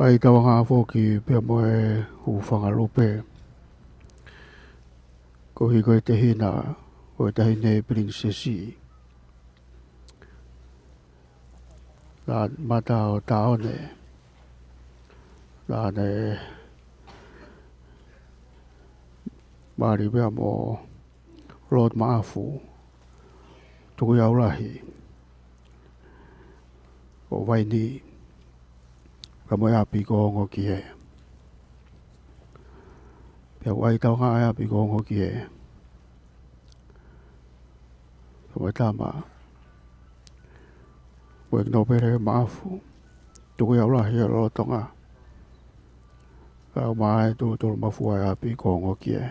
ʻAi tauangaʻa foki pea mo e hūfanga lupe. Ko hiko e tehina ʻo e taʻahine pilinisesi. Naʻe mata ʻo taʻone. Naʻa ne mali pea mo Lord Maʻafu, Tukuʻiʻaulahi ʻo Vaini, pea mo e ʻapi kuo ongo ki ai. Pea ʻoku ʻai tauangaʻa e ʻapi kuo ongo ki ai. Pea mo e tama, mo e ʻEiki Nōpele Maʻafu, Tukuʻiʻaulahi ʻo Lolotonga. Pea ʻomai ʻe Tūtulumafua e ʻapi kuo ongo ki ai.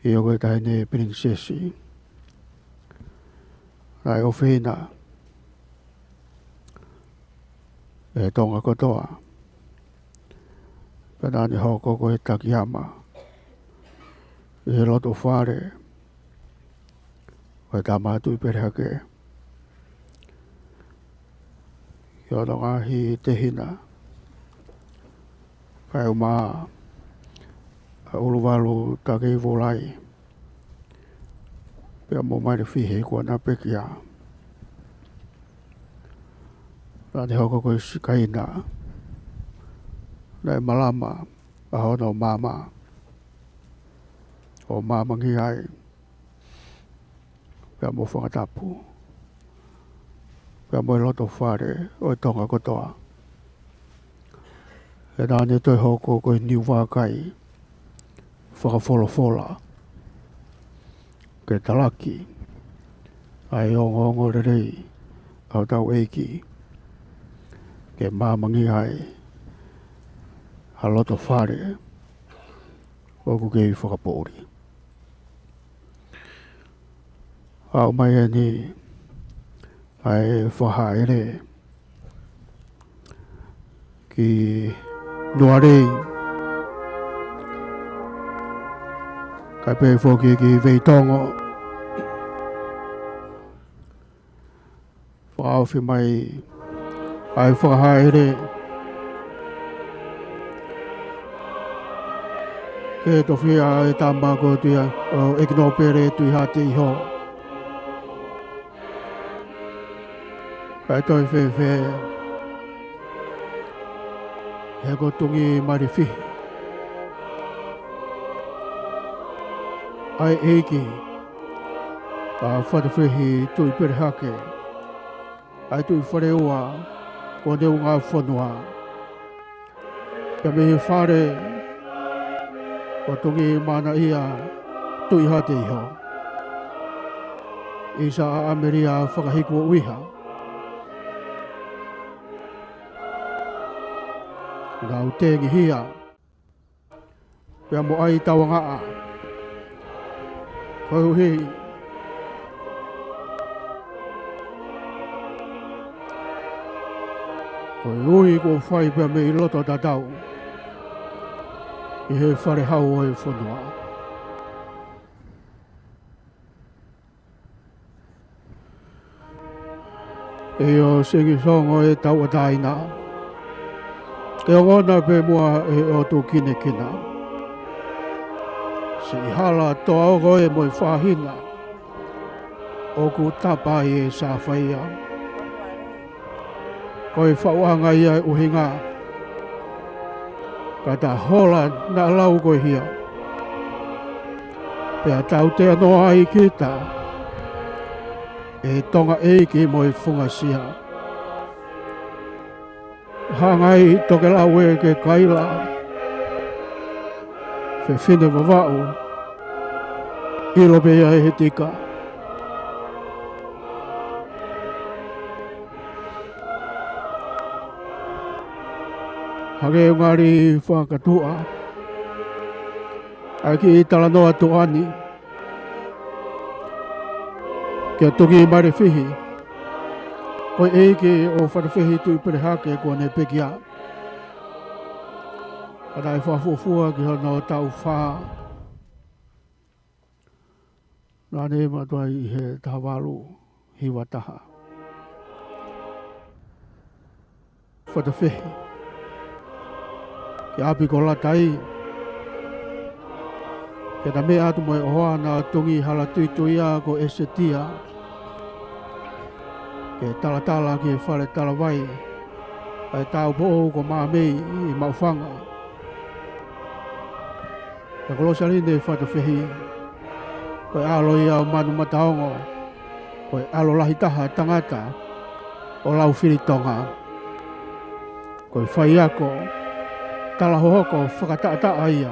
ʻIo, ko e taʻahine pilinisesi. Naʻe ʻofeina ʻe Tonga kotoa. Pea naʻa ne hoko ko e Takiyama ʻi he loto fale ʻo e Tama Tuʻi Pelehake. Ki hono ngaahi tehina, kae ʻumaʻā ʻa ʻUluvalu Takeivolai, pea mo Malifihi kuo na pekia. Naʻa ne hoko ko e sikaina naʻe malama ʻa hono maama ʻo maamangia ai, pea mo Fangatapu, pea mo e loto fale ʻo e Tonga kotoa. Pea naʻa ne toe hoko ko e niu vakai fakafolofola ke talaki ʻa e ongoongolelei ʻa hotau ʻEiki, ke maamangia ai ha loto fale ʻoku kei fakapoʻuli. Aʻu mai eni ʻa e fakahaʻele ki Nualei, kae pehē foki ki Veitongo. Fakaofi mai ʻa e fakahaʻele ki he tofiʻa ʻo e tama ko Tuʻi, ʻo ʻEiki Nōpele Tuʻihaʻateiho. Kae toe fēfē he ko Tungimalifihi ʻa e ʻeiki ʻa Fatafehi Tuʻi Pelehake, ʻa e Tuʻi Faleua kuo ne ungafonua, pea mei he fale ʻo Tungimanaʻia Tuʻihaʻateiho, ʻi Saʻa ʻAmelia Fakahiku ʻo ʻUiha. Nau tengihia pea mo ʻai tauangaʻa. Koeʻuhi, koeʻuhi kuo fai pea mei loto tatau ʻi he fale hau ʻo e fonua. ʻIo, Singisongo e tauʻatāina, ke ongona pē muʻa ʻe he ʻOtu kinekina. Siʻi hala toa oko ē mo e fāhina ʻoku tapa ai e sāfaia. Ko e faʻuʻanga ia e ʻuhinga, ka ta hola naʻa lau ko e hia, pea tautea noa ai kita ʻe Tonga ʻeiki mo e fungasia. Hangai tokelau ē ke kaila, fefine Vavaʻu, ʻilo pē ia ʻe he tika. Hangē ʻoku ngali fakatuʻa ʻa e kiʻi talanoa tuʻa ni kia Tungimalifihi, ko e ʻeiki ʻo Fatafehi Tuʻi Pelehake kuo ne pekia. Ka naʻe fakafuofua ki hono taʻu fā. Naʻa ne mātuʻa ʻi he taha valu hiva taha. Fatafehi, ki ʻapi ko Latai, ke ta meʻa atu mo e ʻohoana Tongi Halatuituia ko ʻEsetia, ke talatala ki he fale talavai ʻa e taupoʻou ko Māmei ʻi Maʻufanga. Pea ko Losaline Fatafehi, ko e ʻalo ia ʻo Manumataongo, ko e ʻalo lahi taha tangata ʻo Laufilitonga. Ko e faiako talahohoko fakataʻataʻa ia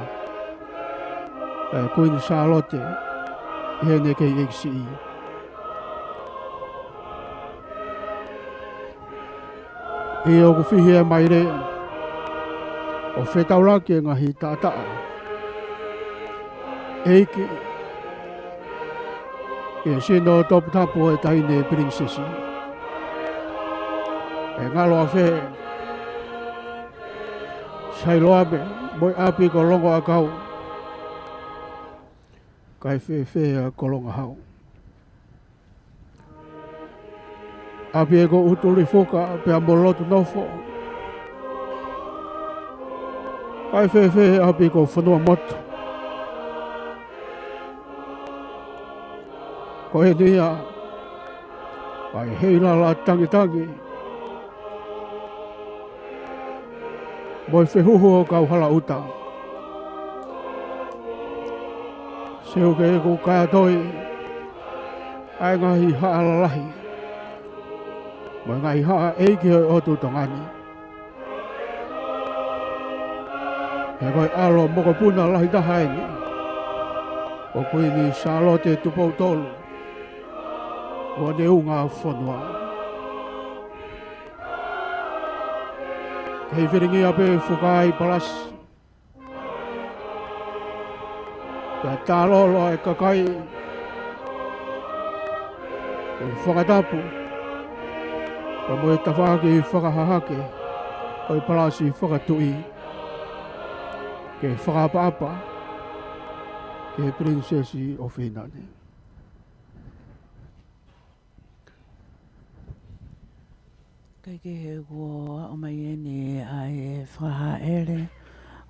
ʻa e Kuini Sālote ʻi heʻene kei ʻeiki siʻi. ʻI hoku fihi e maile ʻo fetaulaki e ngaahi taʻataʻa ʻeiki ʻi he sino toputapu ʻo e taʻahine pilinisesi, ʻe ngalo ʻafē Sailoame mo e ʻapi ko Longoʻakau, kae fēfē ʻa Kolongahau? ʻApi ē ko ʻUtulifuka pea mo Lotunofo, kae fēfē ʻapi ko Fonuamotu? Ko eni ia ʻa e heilala tangitangi mo e fehuhu ʻo Kauhalaʻuta. Seuke, ʻoku kātoi ʻa e ngaahi haʻa lalahi mo e ngaahi haʻa ʻeiki ʻo e ʻotu Tonga ni. He ko e ʻalo mokopuna lahi taha eni ʻo Kuini Sālote Tupou Tolu, ʻo ne unga fonua. Kei felingia pē fuka ʻa e palasi, pea tālolo ʻa e kakai ʻi he fakatapu pea mo e tafaʻaki fakahahake ʻo e palasi fakatuʻi, ke fakaʻapaʻapa ki he Pilinisesi ʻo Fīnane. Kae kehe, kuo aʻu mai eni ʻa e fakahāʻele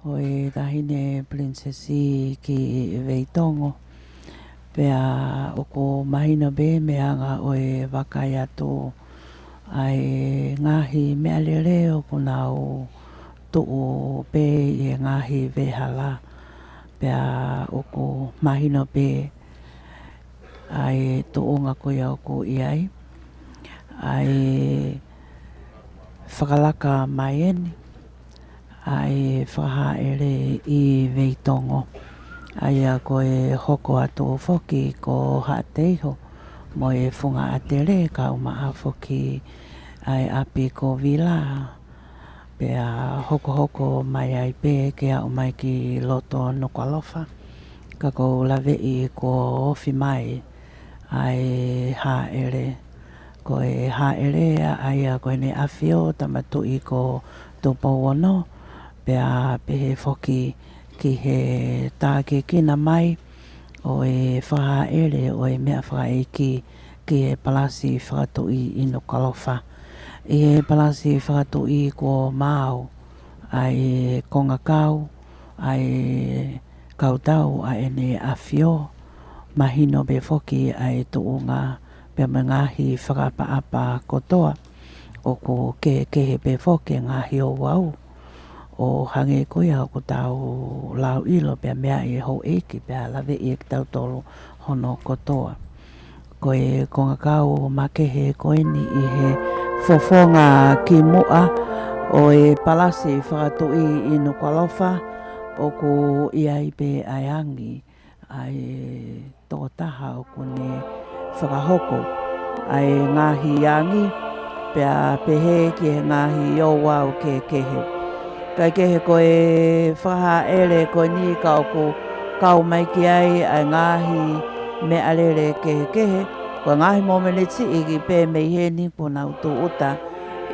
ʻo e taʻahine pilinisesi ki Veitongo. Pea ʻoku mahino pē mei he anga ʻo e vakai atu ʻa e ngaahi meʻalele ʻoku nau tuʻu pē ʻi he ngaahi veʻehala. Pea ʻoku mahino pē ʻa e tuʻunga ko ia ʻoku ʻi ai ʻa e fakalaka mai eni ʻa e fakahāʻele ʻi Veitongo, ʻa ia ko e hoko atu foki ko Haʻateiho mo e Funga ʻAtele, kau maʻa foki ʻa e ʻapi ko Vila, pea hokohoko mai ai pē ke aʻu mai ki loto Nukuʻalofa. Ka ʻoku ou laveʻi kuo ofi mai ʻa e hāʻele. Ko e hāʻele ʻa ia ko ʻEne ʻAfio Tama Tuʻi ko Tupou Ono, pea pehē foki ki he tākiekina mai ʻo e fakahāʻele ʻo e meʻa fakaʻeiki ki he palasi fakatuʻi ʻi Nukuʻalofa. ʻI he palasi fakatuʻi kuo maau ʻa e kongakau, ʻa e kautau ʻa ʻEne ʻAfio, mahino pē foki ʻa e tuʻunga pea mo e ngaahi fakaʻapaʻapa kotoa. ʻOku kehekehe pē foki e ngaahi ouau, ʻo hangē ko ia ʻoku tau lauʻilo pea meaʻi ʻe houʻeiki pea laveʻi ʻe kitautolu hono kotoa. Ko e kongakau makehe ko eni ʻi he fofonga ki muʻa ʻo e palasi fakatuʻi ʻi Nukuʻalofa, ʻoku ʻi ai pē ʻa e angi ʻa e tokotaha ʻoku ne fakahoko ʻa e ngaahi angi, pea pehē ki he ngaahi ouau kehekehe. Kae kehe, ko e fakahāʻele ko eni ka ʻoku kau mai ki ai ʻa e ngaahi meʻalele kehekehe, ko e ngaahi momeniti siʻi pē mei heni kuo nau tūʻuta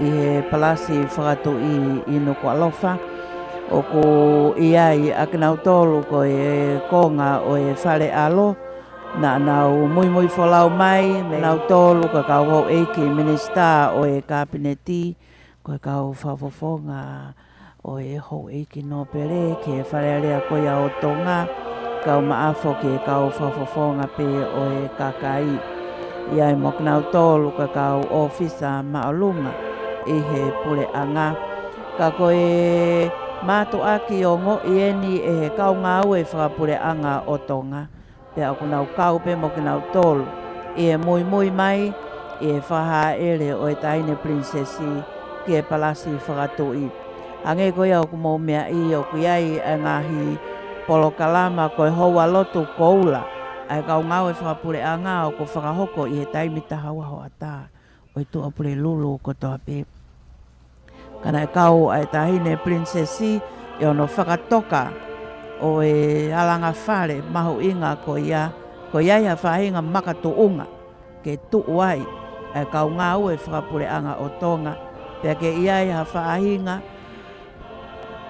ʻi he palasi fakatuʻi ʻi Nukuʻalofa. ʻOku ʻi ai ʻa kinautolu ko e konga ʻo e Fale ʻAlo, naʻa nau muimui folau mai, mo kinautolu ko e kau houʻeiki minisitā ʻo e Kapineti, ko e kau fakafofonga ʻo e houʻeiki nōpele ki he Fale Alea ko ia ʻo Tonga, kae ʻumaʻā foki e kau fakafofonga pē ʻo e kakai. ʻI ai mo kinautolu ko e kau ʻōfisa māʻolunga ʻi he puleʻanga. Ka ko e mātuʻaki ongoʻi eni ʻe he kau ngāue fakapuleʻanga ʻo Tonga. Pea ʻoku nau kau pē mo kinautolu ʻi he muimui mai ʻi he fakahāʻele ʻo e Taʻahine Pilinisesi ki he Palasi Fakatuʻi. Hangē ko ia ʻoku mou meaʻi, ʻoku ʻi ai ʻa e ngaahi polokalama ko e houa lotu koula ʻa e kau ngāue fakapuleʻanga ʻoku fakahoko ʻi he taimi taha ua hoʻatā ʻo e Tuʻapulelulu kotoa pē. Ka naʻe kau ʻa e Taʻahine Pilinisesi ʻi hono fakatoka ʻo e alanga fale mahuʻinga ko ia, ko ia ʻi ha faʻahinga makatuʻunga ke tuʻu ai ʻa e kau ngāue fakapuleʻanga ʻo Tonga, pea ke ʻi ai ha faʻahinga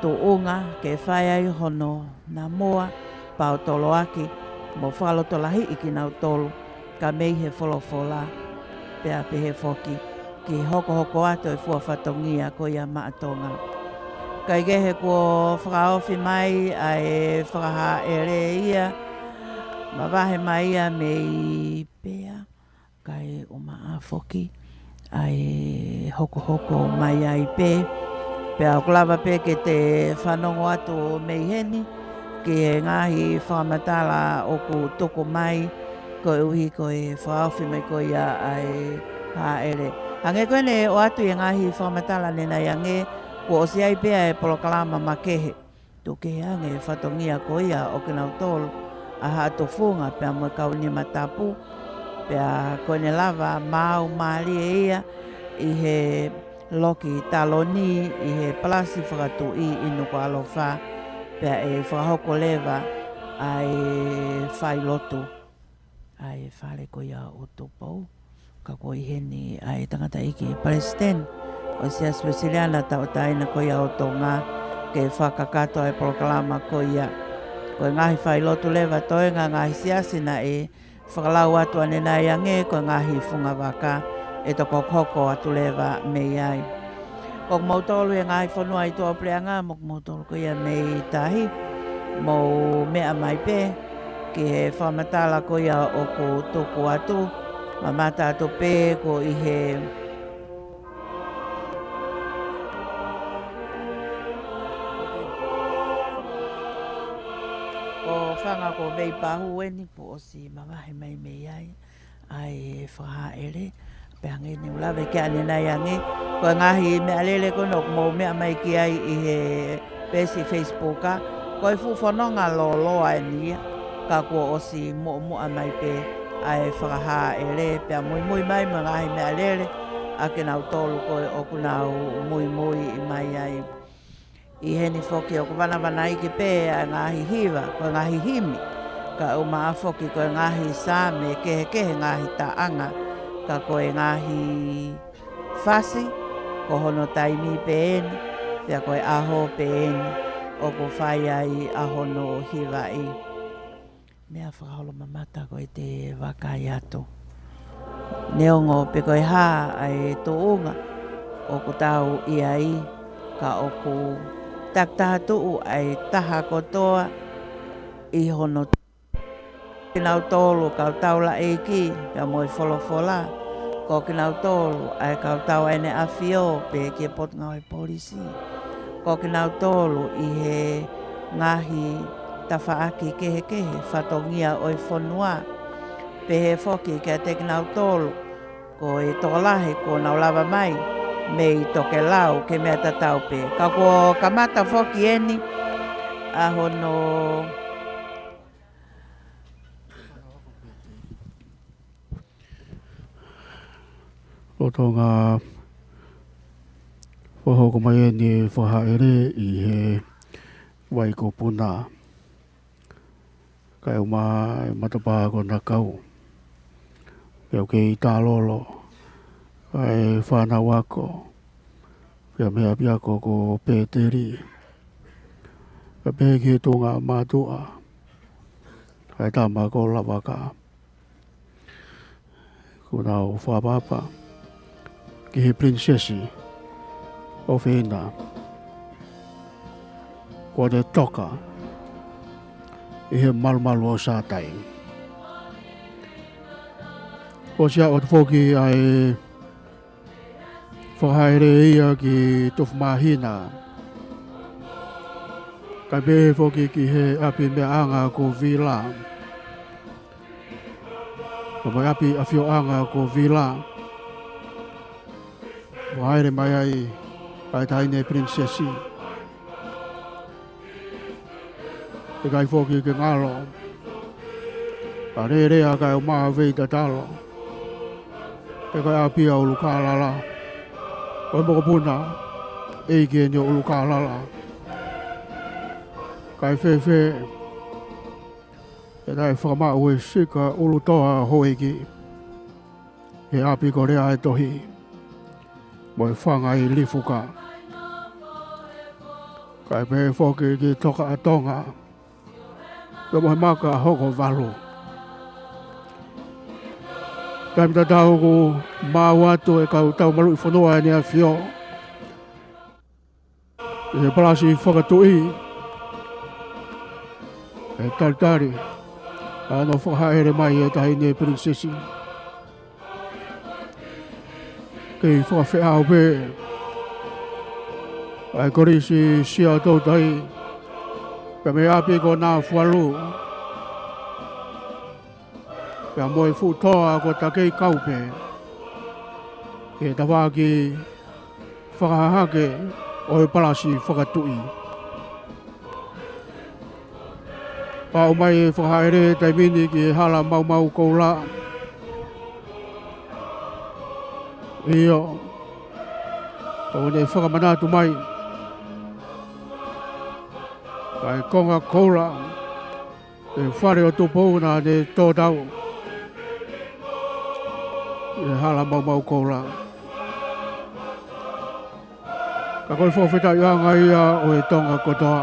tuʻunga ke fai ai hono namoa, paotoloaki, mo fakalotolahiʻi kinautolu, ka mei he folofola, pea pehē foki ki he hokohoko atu e fua fatongia ko ia maʻa Tonga. Kae kehe kuo fakaofi mai ʻa e fakahāʻele ia, mavahe mai ia mei Pea, kae ʻumaʻā foki ʻa e hokohoko mai ai pē, pea ʻoku lava pē ke te fanongo atu mei heni ki he ngaahi fakamatala ʻoku tuku mai koeʻuhi ko e fakaofi mai ko ia ʻa e hāʻele. Hangē ko ʻene ʻoatu ʻi he ngaahi fakamatala ʻanenai ange, kuo ʻosi ʻi ai pē ʻa e polokalama makehe. Tuku kehe ange e fatongia ko ia ʻo kinautolu ʻa Haʻa Tufunga pea mo e kau Nima Tapu, pea ko ʻene lava maau mālie ia ʻi he loki taloni ʻi he Palasi Fakatuʻi ʻi Nukuʻalofa, pea ʻe fakahoko leva ʻa e failotu ʻa e fale ko ia ʻo Tupou. Ka kuo ʻi heni ʻa e tangataʻeiki palesiteni ʻo e Siasi Uēsiliana Tauʻatāina ko ia ʻo Tonga ke fakakakato ʻa e polokalama ko ia. Ko e ngaahi failotu leva toenga ngaahi siasi naʻe fakalau atu ʻanenai ange ko e ngaahi fungavaka ʻe toki hokohoko atu leva mei ai. Ko kimoutolu he ngaahi fonua ʻi tuʻapuleʻanga, mo kimoutolu ko ia mei tahi, mou meʻa mai pē ki he fakamatala ko ia ʻoku tuku atu, mamata atu pē ko ʻi he ko e fanga ko Veipahu eni kuo ʻosi mavahe mai mei ai ʻa e fakahāʻele, pea hangē ne u lave ki ai ʻanenai ange, ko e ngaahi meʻalele ko ena ʻoku mou meʻa mai ki ai ʻi he peesi Facebook, ʻa, ko e fuʻu fononga lōloa eni ia, ka kuo ʻosi muʻomuʻa mai pē ʻa e fakahāʻele, pea muimui mai mo e ngaahi meʻalele ʻa kinautolu ko ē ʻoku nau muimui mai ai. ʻI heni foki ʻoku vanavanaiki pē ʻa e ngaahi hiva, ko e ngaahi himi, kae ʻumaʻā foki ko e ngaahi saame kehekehe, ngaahi taʻanga, ka ko e ngaahi fasi, ko hono taimi pē eni, pea ko e ʻaho pē eni ʻoku fai ai ʻa hono hivaʻi. Meʻa fakaholomamata ko ʻete vakai atu. Neongo pe ko e hā ʻa e tuʻunga ʻoku tau ʻi ai, ka ʻoku takitaha tuʻu ʻa e taha kotoa ʻi hono tuʻu. Kinautolu kau taulaʻeiki, pea mo e folofola, ko kinautolu ʻa e kau tauʻatāina ʻa e ʻAfio, pe ki he Potungāue Polisi. Ko kinautolu ʻi he ngaahi tafaʻaki kehekehe fatongia ʻo e fonua. Pehē foki kiate kinautolu ko e tokolahi kuo nau lava mai mei tokelau, ke meʻa tatau pē. Ka kuo kamata foki eni ʻa hono lolotonga fakahoko mai eni e fakahāʻele ʻi he Vai ko Puna, kae ʻumaʻā e matapā ko Nakau. Pea ʻoku kei tālolo ʻa e fānau ako, pea mo e ʻapiako ko Pēteli. Pea pehē ki he tuʻunga mātuʻa, ʻa e tama ko Lavaka. Kuo nau fakaʻapaʻapa ki he Pilinisesi, ʻOfeina, kuo ne toka ʻi he malumalu ʻo Sātai. Kuo ʻosi ʻoatu foki ʻa e fakahaʻele ia ki Tufumāhina, kae pehē foki ki he ʻapi meʻaʻanga ko Vila, pea mo e ʻapi ʻafioʻanga ko Vila. Fakahaʻele mai ai ʻa e Taʻahine Pilinisesi. ʻIkai foki ke ngalo, ka lele ʻa e kaeʻumaʻā vei tatalo, pe ko e ʻapi ʻa ʻUlukālala, ko e mokopuna ʻeiki eni ʻo ʻUlukālala. Kae fēfē ʻe taʻe fakamaʻu e sika ʻulutoa houʻeiki he ʻapi ko Leaʻaetohi mo e fanga ʻi Lifuka, kae pehē foki ki Tokaʻatonga pea mo e maka hoko valu. Taimi tatau ʻoku maʻu atu e kau tau maluʻi fonua ʻEne ʻAfio ʻi he palasi fakatuʻi e talitali ʻa hono fakahaʻele mai e Taʻahine Pilinisesi. Kei fakafeʻao pē ʻa e Kolisi Siaʻatoutai pea mo e ʻapi ko Nafualu, pea mo e fuʻu toa ko Takeikaupe, ki he tafaʻaki fakahahake ʻo e palasi fakatuʻi. Pea ʻomai e fakahaʻele he taimi ni ki he Hala Maumau Koula. ʻIo, ʻoku ne fakamanatu mai ʻa e konga koula, e fale ʻo Tupou naʻa ne tō tau ʻi he Hala Maumau Koula. Ka ko e fakafetaʻiʻanga ia ʻo e Tonga kotoa,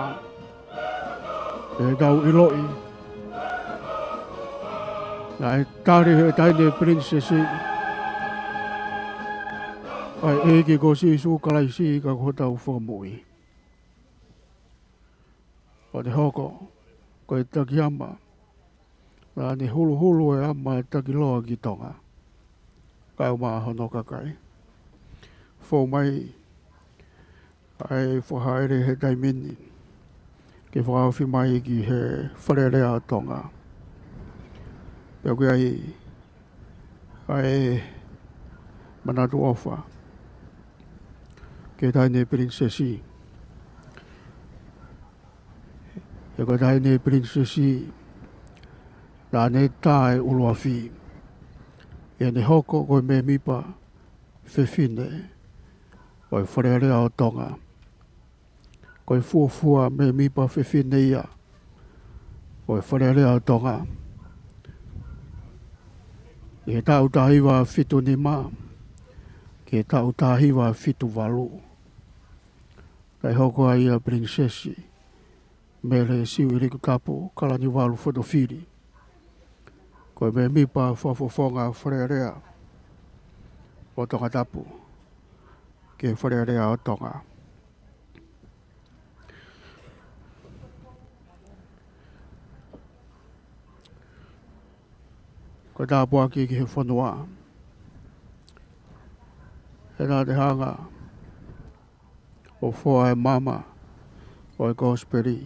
ʻetau ʻiloʻi naʻe tali ʻe he Taʻahine Pilinisesi ʻa e ʻEiki ko Sīsū Kalaisi ka ko hotau Fakamoʻui. ʻO ne hoko ko e taki ama, naʻa ne huluhulu e ama taki loa ki Tonga kaeʻumaʻā hono kakai. Fou mai ʻa e fakahaʻele he taimi ni ke fakaofi mai ki he Fale Alea ʻo Tonga. Pea ʻoku ʻi ai ʻa e manatu ʻofa ki he Taʻahine Pilinisesi. He ko e Taʻahine Pilinisesi naʻa ne tā e ʻuluafi ʻi heʻene hoko ko e mēmipa fefine ʻo e Fale Alea ʻo Tonga. Ko e fuofua mēmipa fefine ia ʻo e Fale Alea ʻo Tonga ʻi he taʻu taha hiva fitu nima ki he taʻu taha hiva fitu valu. Naʻe hoko ai ʻa Pilinisesi Mele Siuʻilikutapu Kalaniuvalu Fotofili ko e mēmipa fakafofonga Fale Alea ʻo Tongatapu ki he Fale Alea ʻo Tonga. Ko e tāpuaki ki he fonua, he naʻa ne hanga ʻo foa e maama ʻo e Kosipeli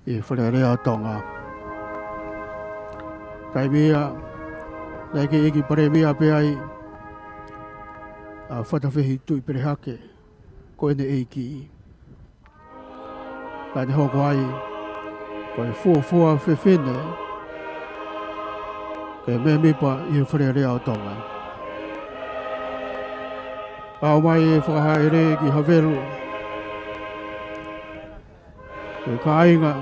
ʻi he Fale Alea ʻo Tonga. Taimi ia naʻe kei ʻEiki Palēmia pē ai ʻa Fatafehi Tuʻipelehake ko ʻene ʻeiki. Naʻa ne hoko ai ko e fuofua fefine ke mēmipa ʻi he Fale Alea ʻo Tonga. Pea ʻomai e fakahaʻele ki Havelu, e kāinga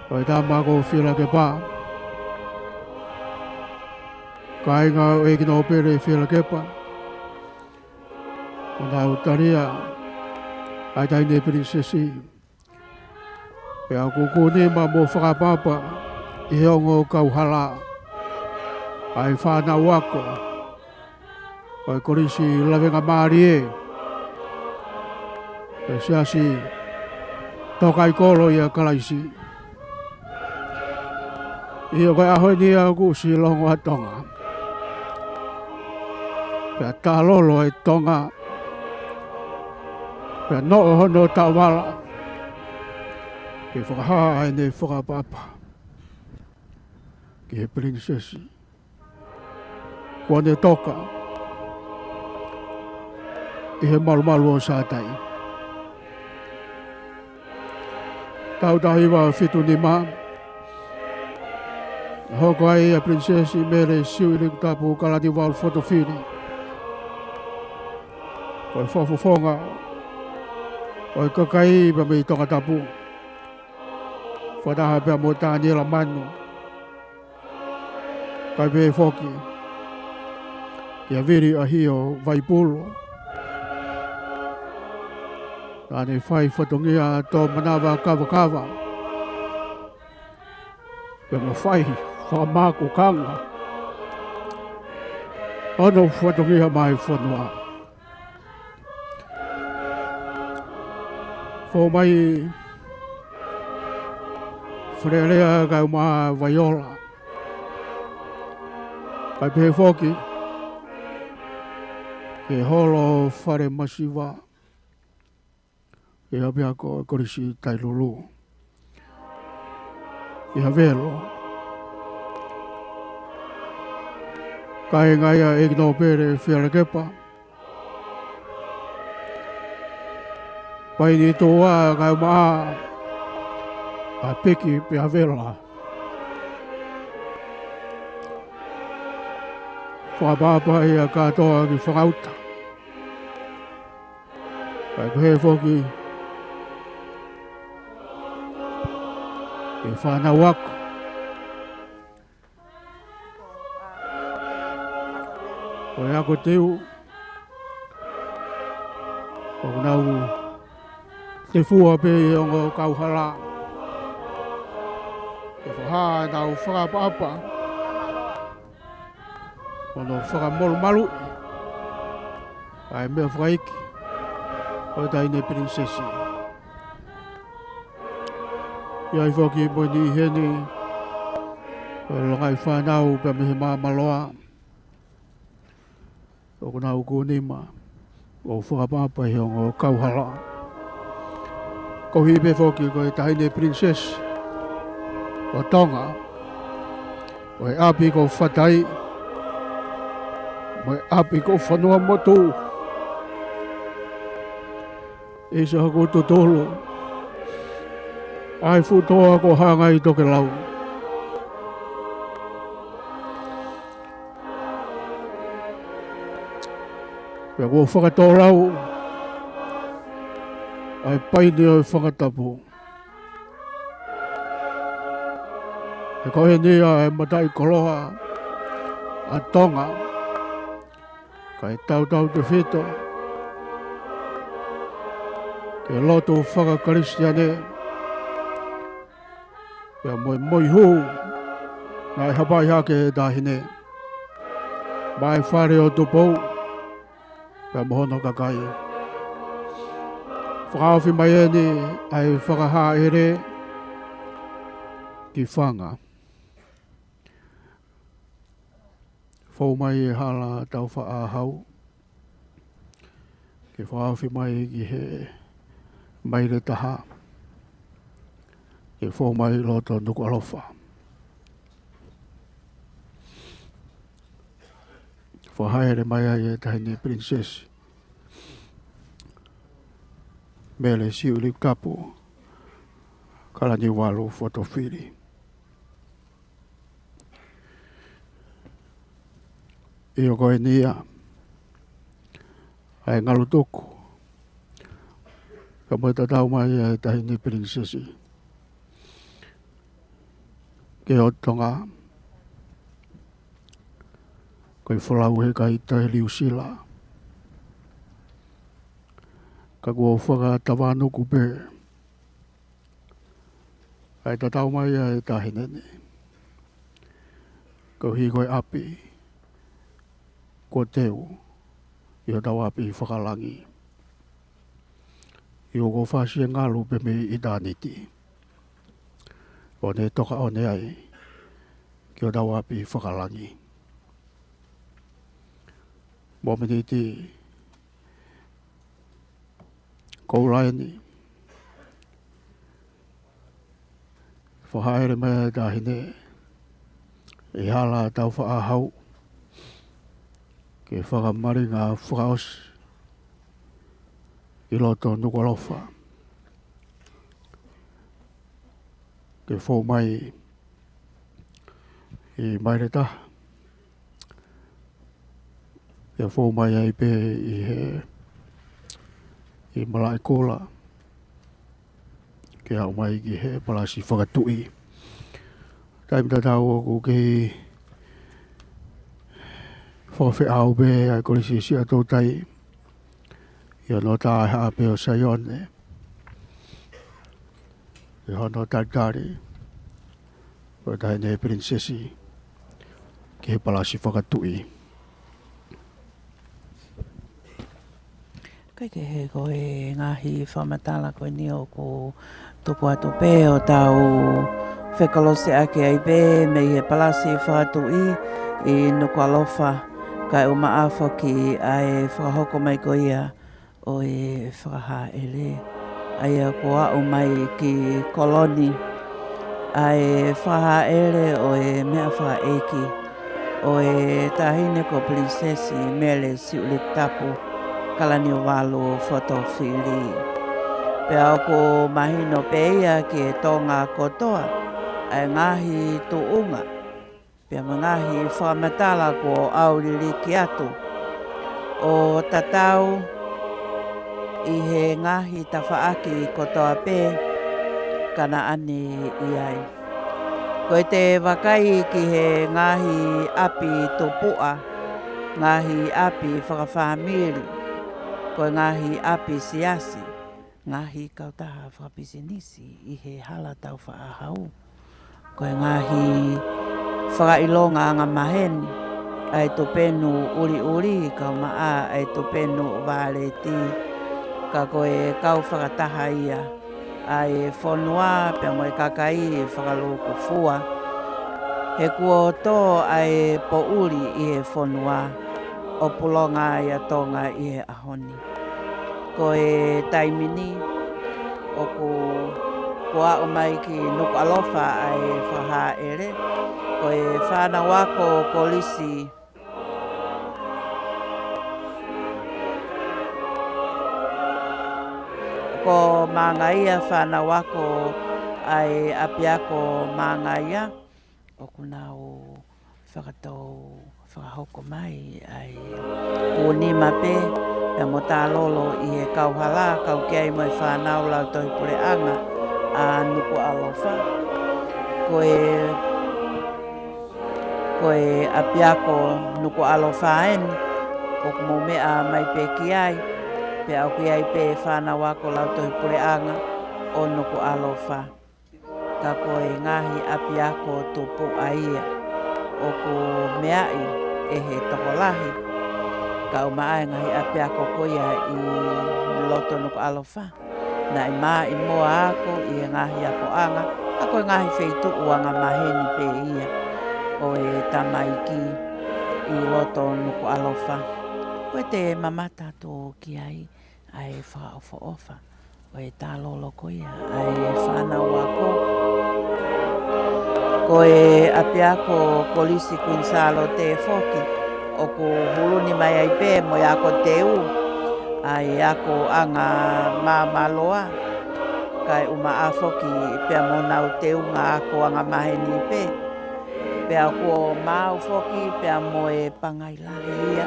ʻo e tama ko Fielakepa, kāinga ʻo ʻEiki Nōpele Fielakepa, ʻo nau talia ʻa e Taʻahine Pilinisesi. Pea ʻoku kūnima mo fakaʻapaʻapa ʻi he ongo kauhala ʻa e fānau ako Ko e Kolisi Lavengamālie, ko e Siasi Tōkaikolo ʻia Kalaisi. ʻIo, ko e ʻaho ni ʻoku ʻosi longo ʻa Tonga, pea tālolo ʻa Tonga, pea noʻo hono taʻovala ke fakahā ʻene fakaʻapaʻapa ki he Pilinisesi kuo ne toka ʻi he malumalu ʻo Sātai. Taʻu taha hiva fitu nima, naʻe hoko ai ʻa Pilinisesi Mele Siuʻilikutapu Kalaniuvalu Fotofili ko e fakafofonga ʻo e kakai pea mei Tongatapu, fakataha pea mo Taniela Manu, kae pehē foki kia Vili ʻAhio Vaipulu, naʻa ne fai fatongia tō manava kavakava, pea mo fai fakamākukanga hono fatongia maʻa e fonua. Fou mai Fale Alea kae ʻumaʻā Vaiola, kae pehē foki ki he holo Fale Masiva, ʻi he ʻapiako Kolisi Tailulu ʻi Havelo. Kāinga ia ʻEiki Nōpele Fielakepa Painituʻa kae ʻumaʻā ʻa Piki pea Vela. Fakaʻapaʻapa ia kātoa ki Fangauta, kae pehē foki ki he fānau ako ʻo e ako teu, ʻoku nau tefua pē ʻi he ongo kauhala ke fakahā ʻenau fakaʻapaʻapa hono fakamolumaluʻi ʻa e meʻa fakaikiiki ʻo e Taʻahine Pilinisesi. ʻI ai foki mo e niʻihi heni ʻo e longaʻi fānau pea mei he Maamaloa, ʻoku nau kū nima ʻo fakaʻapaʻapa ʻi he ongo kauhala, koeʻuhi pē foki ko e Taʻahine Pilinisesi ʻo Tonga, ʻo e ʻapi ko Fatai, mo e ʻapi ko Fonuamotu. ʻIsa, ʻoku totolo ʻa e fuʻu toa ko Hangai Tokelau. Pea kuo fakatōlau ʻa e paini ʻo e fakatapu. He ko eni ia ʻa e mataʻikoloa ʻa Tonga, kae tautautefito ki he lotu faka-Kalisitiane, pea mo e moihū naʻe hapai hake ʻe he Taʻahine maʻa e fale ʻo Tupou pea mo hono kakai. Fakaofi mai eni ʻa e fakahaʻele ki Fanga. Fou mai e hala Taufaʻāhau ke fakaofi mai ki he maile taha, ke fou mai loto Nukuʻalofa. Fakahaʻele mai ai e Taʻahine Pilinisesi Mele Siuʻilikutapu Kalaniuvalu Fotofili. ʻIo, ko eni ia ʻa e ngalu tuku, ka mo e tatau mai ʻa e Taʻahine Pilinisesi ki he ʻOtu Tonga, ko e folau he kaita ʻe Liu Sila, ka kuo fakatavanuku pē ʻa e tatau mai ʻa e Taʻahine ni, koeʻuhi ko e ʻapi kuo teu ki hotau ʻapi fakalangi. ʻIo, kuo fasi e ngalu pē mei ʻitāniti, ʻo ne toka ʻo ne ai ki hotau ʻapi fakalangi. Mōmeniti koula eni, fakahaʻele mai e taʻahine ʻi Hala Taufaʻāhau ki he fakamalinga fakaʻosi ʻi loto Nukuʻalofa, ke fou mai ʻi Maile Taha, ke fou mai ai pē ʻi he, ʻi Malaʻekula, ke aʻu mai ki he Palasi Fakatuʻi. Taimi tatau ʻoku kei fakafeʻao pē ʻa e Kolisi Siaʻatoutai ʻi hono tā e Haʻape ʻo Saione, ʻi hono talitali ʻo e Taʻahine Pilinisesi ki he Palasi Fakatuʻi. Kae kehe, ko e ngaahi fakamatala ko eni ʻoku tuku atu pē ʻo tau fekolosi ʻaki ai pē mei he Palasi Fakatuʻi ʻi Nukuʻalofa, kae ʻumaʻā foki ʻa e fakahoko mai ko ia ʻo e fakahāʻele, ʻa ia kuo aʻu mai ki Koloni ʻa e fakahāʻele ʻo e meʻa fakaʻeiki ʻo e Taʻahine ko Pilinisesi Mele Siʻulitetapu Kalaniuvalu Fotofili. Pea ʻoku mahino pē ia ki he Tonga kotoa ʻa e ngaahi tuʻunga pea mo e ngaahi fakamatala kuo ʻauliliki atu ʻo tatau ʻi he ngaahi tafaʻaki kotoa pē ka naʻa ne ʻi ai. Ko ʻete vakai ki he ngaahi ʻapi tupuʻa, ngaahi ʻapi fakafāmili, ko e ngaahi ʻapi siasi, ngaahi kautaha fakapisinisi ʻi he Hala Taufaʻāhau, ko e ngaahi fakaʻilonga angamaheni ʻa e tupenu ʻuliʻuli, kae ʻumaʻā ʻa e tupenu vāleti, ka ko e kau fakataha ia ʻa e fonua pea mo e kakai fakalūkufua, he kuo tō ʻa e poʻuli ʻi he fonua ʻo pulonga ai ʻa Tonga ʻi he ʻaho ni. Ko e taimi ni ʻoku, kuo aʻu mai ki Nukuʻalofa ʻa e fakahāʻele, ko e fānau ako kolisi ko Māngaia, fānau ako ʻa e ʻapiako Māngaia, ʻoku nau fakatou fakahoko mai ʻa e kūnima pē, pea mo tālolo ʻi he kauhala, kau ki ai mo e fānau lautohi puleʻanga ʻa Nukuʻalofa. Ko e, ko e ʻapiako Nukuʻalofa eni ʻoku mou meʻa mai pē ki ai, pea ʻoku ʻi ai pē fānau ako lautohi puleʻanga ʻo Nukuʻalofa. Ka ko e ngaahi ʻapiako tupuʻa ia ʻoku meaʻi ʻe he tokolahi, kae ʻumaʻā e ngaahi ʻapiako ko ia ʻi loto Nukuʻalofa. Naʻe maʻu moa ako ʻi he ngaahi akoʻanga, ka ko e ngaahi feituʻu angamaheni pē ia ʻo e tamaiki ʻi loto Nukuʻalofa. Ko ʻete mamata atu ki ai ʻa e fakaʻofoʻofa ʻo e tālolo ko ia ʻa e fānau ako. Ko e ʻapiako Kolisi Kuini Sālote foki ʻoku huluni mai ai pē mo e ako teu, ʻa e akoʻanga māmāloa, kae ʻumaʻā foki pea mo honau teunga ako angamaheni pē. Pea kuo maʻu foki pea mo e pangai lahi ia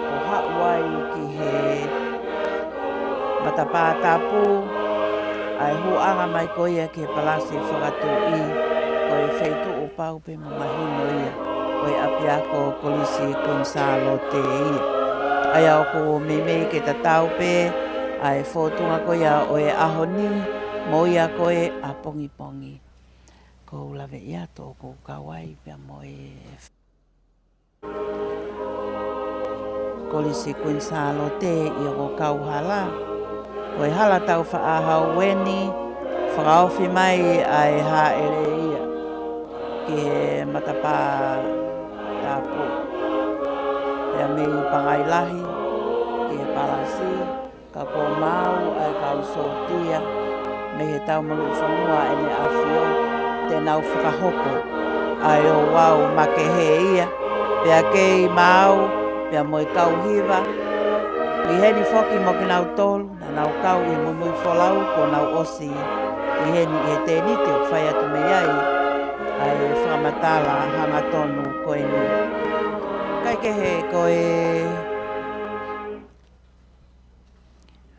ʻo haʻu ai ki he matapā tapu, ʻa e hūʻanga mai ko ia ki he Palasi Fakatuʻi, ko e feituʻu pau pē mo mahino ia ʻo e ʻapiako Kolisi Kuini Sālote ia. ʻA ia ʻoku meimei ke tatau pē ʻa e fōtunga ko ia ʻo e ʻaho ni mo ia ko e ʻapongipongi. Ko u laveʻi atu ʻoku kau ai pea mo e, ko Kolisi Kuini Sālote ʻi Ongokauhala. Ko e hala taufaʻāhau eni, fakaofi mai ʻa e hāʻele ia ki he matapā tāpō. Pea mei Pangai Lahi ki he palasi, ka kuo maau ʻa e kau sōtia mei he Taumaluʻi Fonua ʻEne ʻAfio, te nau fakahoko ʻa e ouau makehe ia, pea kei maau, pea mo e kau hiva. ʻI heni foki mo kinautolu naʻa nau kau ʻi he muimui folau, kuo nau ʻosi ʻi heni ʻi he tēniti ʻoku fai atu mei ai ʻa e fakamatala hangatonu ko eni. Kae kehe, ko e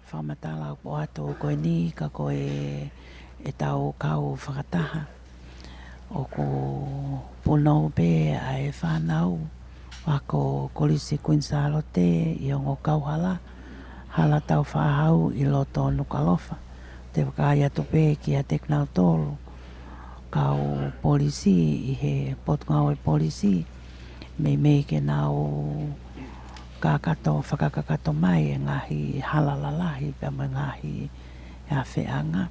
fakamatala ʻoku ʻoatu ko eni, ka ko e, ʻetau kau fakataha ʻoku punou pē ʻa e fānau ako Kolisi Kuini Sālote ʻi Ongokauhala, hala taufaʻāhau ʻi loto Nukuʻalofa. Te u vakai atu pē kiate kinautolu kau polisi ʻi he Potungāue Polisi, meimei ke nau kakato, fakakakato mai e ngaahi hala lalahi pea mo e ngaahi afeʻanga.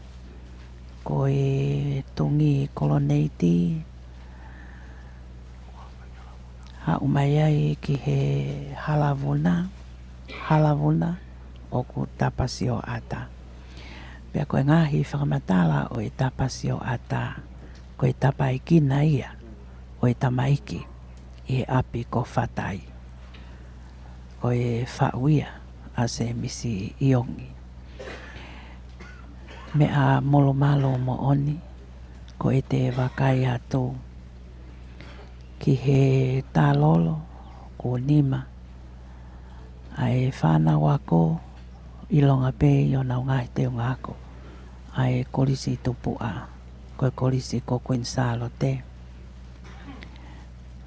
Ko e tungi koloneiti, haʻu mai ai ki he hala vuna, hala vuna ʻoku tapa sioʻata. Pea ko e ngaahi fakamatala ʻo e tapa sioʻata, ko e tapaekina ia ʻo e tamaiki ʻi he ʻapi ko Fatai. Ko e faʻu ia ʻa Sēmisi ʻIongi. Meʻa molumalu moʻoni, ko ʻete vakai atu ki he talolo kuo nima ʻa e fānau ako, ʻilonga pē ʻi honau ngaahi teunga ako, ʻa e kolisi tupuʻa, ko e kolisi ko Kuini Sālote.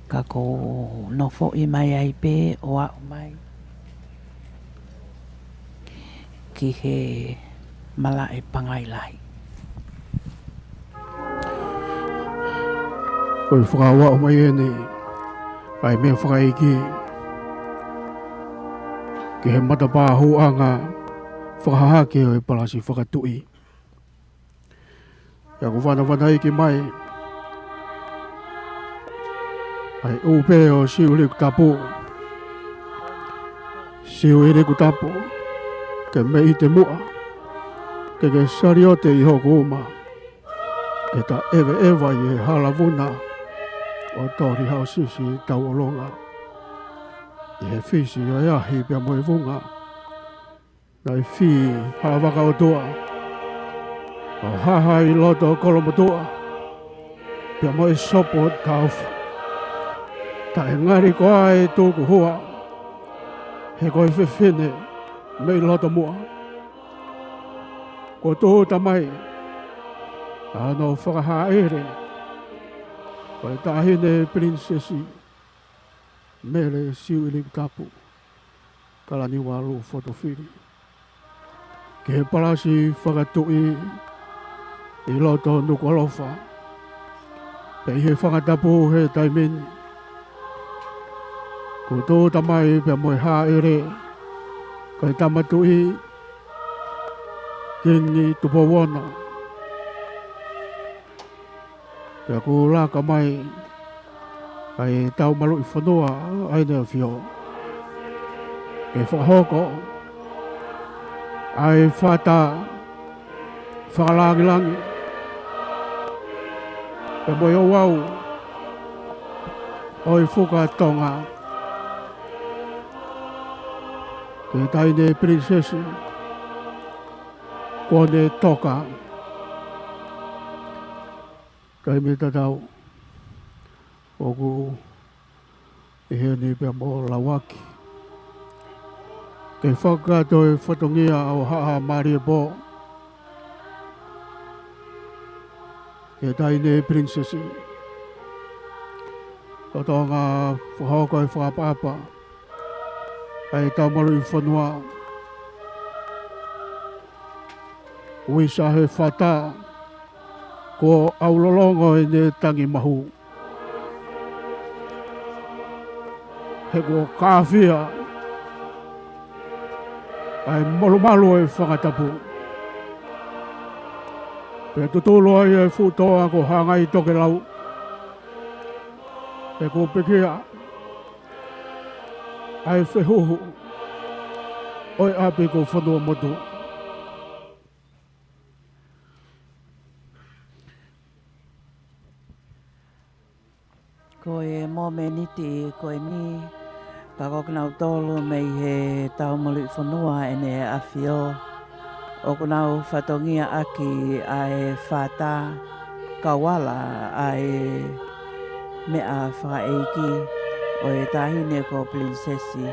Ka ʻoku ou nofoʻi mai ai pē ʻo aʻu mai ki he malaʻe Pangai Lahi. Ko e fakaaʻu mai eni ʻa e meʻa fakaʻeiki ki he matapā hūʻanga fakahahake ʻo e palasi fakatuʻi. ʻA ia ʻoku fanafana ʻeiki mai ʻa e ʻū pē ʻo Siuʻilikutapu. Siuʻilikutapu, ke mei te muʻa, ke ke saliote ʻi hoku uma, ke ta ʻeveʻeva ʻi he hala vuna ʻo Tolihaʻosisi Tauʻolunga, ʻi he fisi ʻo e ahi pea mo e vunga. Naʻe fī Haʻavaka ʻOtua, ʻo haha ʻi loto Kolomotuʻa, pea mo e sopo taofa. Taʻe ngali koā e tukuhua, he ko e fefine mei loto muʻa. Kuo tūʻuta mai ʻa hono fakahāʻele, ko e Taʻahine Pilinisesi Mele Siuʻilikutapu Kalaniuvalu Fotofili, ki he palasi fakatuʻi ʻi loto Nukuʻalofa, pea ʻi he fanga tapu he taimi ni. Kuo tūʻuta mai pea mo e hāʻele, ko e Tama Tuʻi Kingi Tupou Ono. Pea kuo laka mai ʻa e Taumaluʻi Fonua ʻa ʻEne ʻAfio ke fakahoko ʻa e fata fakalangilangi pea mo e ouau ʻo e Fuka Tonga ki he Taʻahine Pilinisesi Konetoka. Taimi tatau ʻoku ʻi heni pea mo Lauaki ke fakakakato e fatongia ʻo Haʻa Māliepō ki he Taʻahine Pilinisesi. Lolotonga fakahoko e fakaʻapaʻapa ʻa e Taumaluʻi Fonua, ui sa he fata kuo ʻaulolongo ʻene tangi mahu, he kuo kāfia ʻa e molumalu ʻo e fanga tapu. Pea tutulu ai ʻa e fuʻu toa ko Hangai Tokelau. Pea kuo pekia ʻa e fehuhu ʻo e ʻapi ko Fonuamotu. Ko e mōmeniti ko eni, ka ko kinautolu mei he Taumaluʻi Fonua ʻEne ʻAfio, ʻoku nau fatongia ʻaki ʻa e fata, kau ala ʻa e meʻa fakaʻeiki ʻo e Taʻahine ko Pilinisesi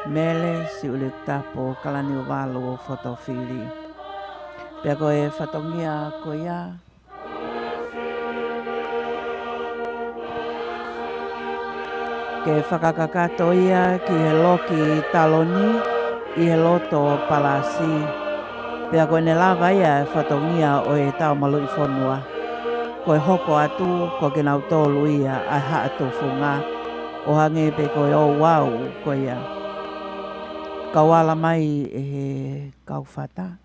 Mele Siuʻilikutapu Kalaniuvalu Fotofili. Pea ko e fatongia ko ia, ke fakakakato ia ki he loki taloni ʻi he loto palasi. Pea ko ʻene lava ia e fatongia ʻo e Taumaluʻi Fonua, ko e hoko atu ko kinautolu ia ʻa e haʻa tufunga, ʻo hangē pē ko e ouau ko ia. Kau ala mai ʻe he kau fata,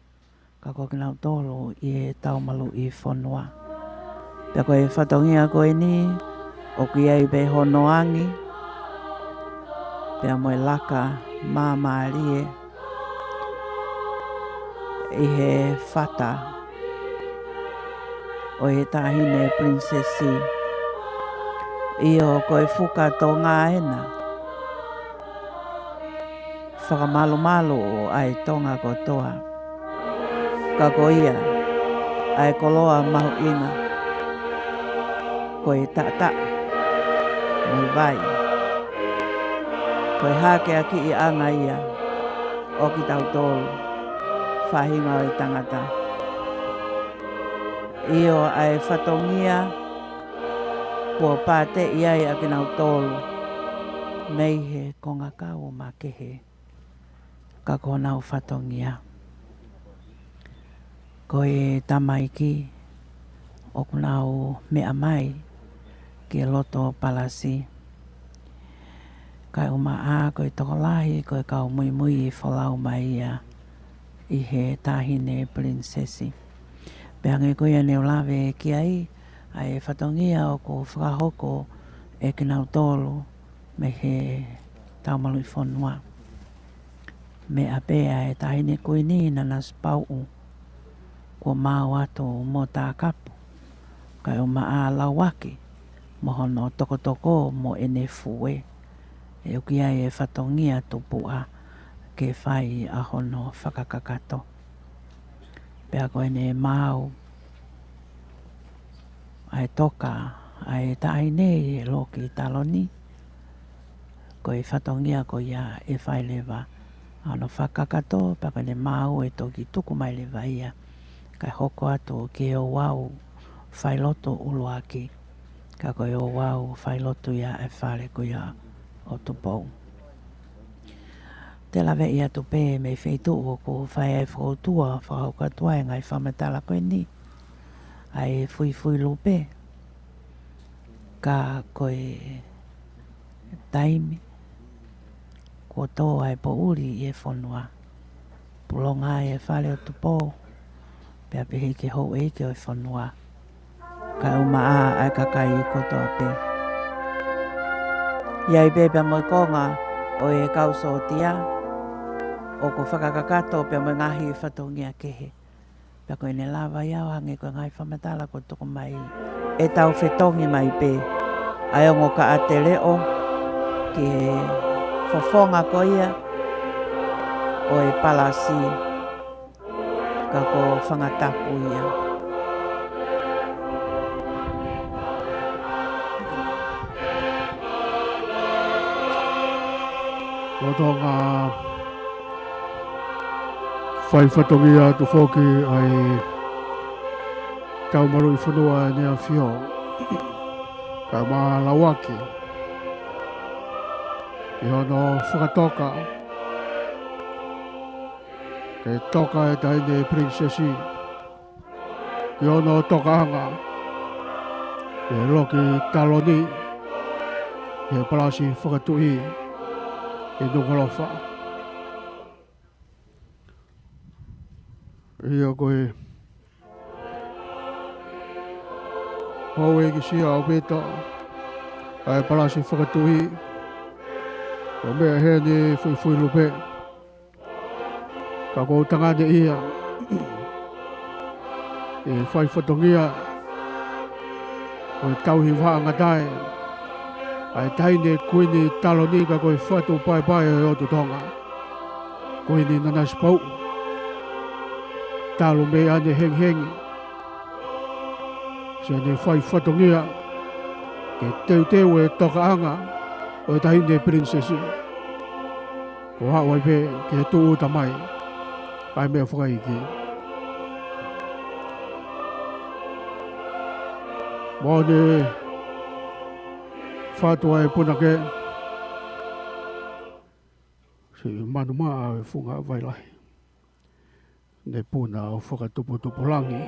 ka ko kinautolu ʻi he Taumaluʻi Fonua. Pea ko e fatongia ko eni, ʻoku ʻi ai pē hono angi, pea mo e laka māmālie ʻi he fata ʻo e Taʻahine Pilinisesi. ʻIo, ko e fuka Tonga ena, fakamalumalu ʻa e Tonga kotoa. Ka ko ia, ʻa e koloa mahuʻinga, ko e taʻataʻa mo e vai. Ko e hakeakiʻiʻanga ia ʻo kitautolu, faʻahinga ʻo e tangata. ʻIo, ʻa e fatongia kuo pāteʻi ai ʻa kinautolu mei he kongakau makehe, ka ko honau fatongia. Ko e tamaiki ʻoku nau meʻa mai ki he loto palasi. Kaeʻumaʻā ko e tokolahi ko e kau muimui folau mai ia ʻi he Taʻahine Pilinisesi. Pea hangē ko ia ne u lave ki ai, ʻa e fatongia ʻoku fakahoko ʻe kinautolu mei he Taumaluʻi Fonua. Meʻa pē ʻa e Taʻahine Kuini Nanasipauʻu, kuo maau atu mo Takapu, kaeʻumaʻā Lauaki mo hono tokotoko mo ʻene fue. ʻE ʻoku ʻi ai e fatongia tupuʻa ke fai ʻa hono fakakakato. Pea ko ʻene maau ʻa e toka ʻa e Taʻahine ʻi he loki taloni, ko e fatongia ko ia ʻe fai leva ʻa hono fakakakato, pea ko ʻene maau ʻe toki tuku mai leva ia kae hoko atu ki he ouau failotu ʻuluaki, ka ko e ouau failotu ia ʻa e fale ko ia ʻo Tupou. Te u laveʻi atu pē mei he feituʻu ʻoku fai ai e fokoutua, fakahoko atu ai e ngaahi fakamatala ko eni, ʻa e fuifui lupe, ka ko e taimi kuo tō ai e poʻuli ʻi he fonua. Pulonga ai e fale ʻo Tupou, pea pehē ki he houʻeiki ʻo e fonua, kaeʻumaʻā ʻa e kakai kotoa pē. ʻI ai pē pea mo e konga ʻo e kau sōtia ʻoku fakakakato pea mo e ngaahi fatongia kehe. Pea ko ʻene lava ia ʻo hangē ko e ngaahi fakamatala kuo tuku mai, ʻe tau fetongi mai pē ʻa e ongo kaʻateleʻo ki he fofonga ko ia ʻo e palasi, ka ko Fangatapu ia. Lolotonga fai fatongia atu foki ʻa e Taumaluʻi Fonua ʻEne ʻAfio, kaeʻumaʻā Lauaki ʻi hono fakatoka ke toka e Taʻahine Pilinisesi ki hono tokaʻanga ʻi he loki taloni ʻi he palasi fakatuʻi ʻi Nukuʻalofa. ʻIo ko e houʻeiki sia ʻaupito ʻa e palasi fakatuʻi, ko e meʻa heni fuifui lupe. Ka ko e tangata ia ʻe fai fatongia ʻo e tauhi vaʻa ngatae ʻa e taʻahine kuini taloni ka ko e fatu paepae ʻo e ʻOtu Tonga, Kuini Nanasipauʻu. Talu mei ʻanehengihengi, siʻene fai fatongia ke teuteu e tokaʻanga ʻo e taʻahine pilinisesi. Ko e haʻu ai pē ke tuʻu ʻuta mai ʻa e meʻa fakaʻeiki. Mo ne fatu ʻa e punake, siʻi manumaʻa ʻo e funga vai lahi, ne puna ʻo fakatuputupu langi.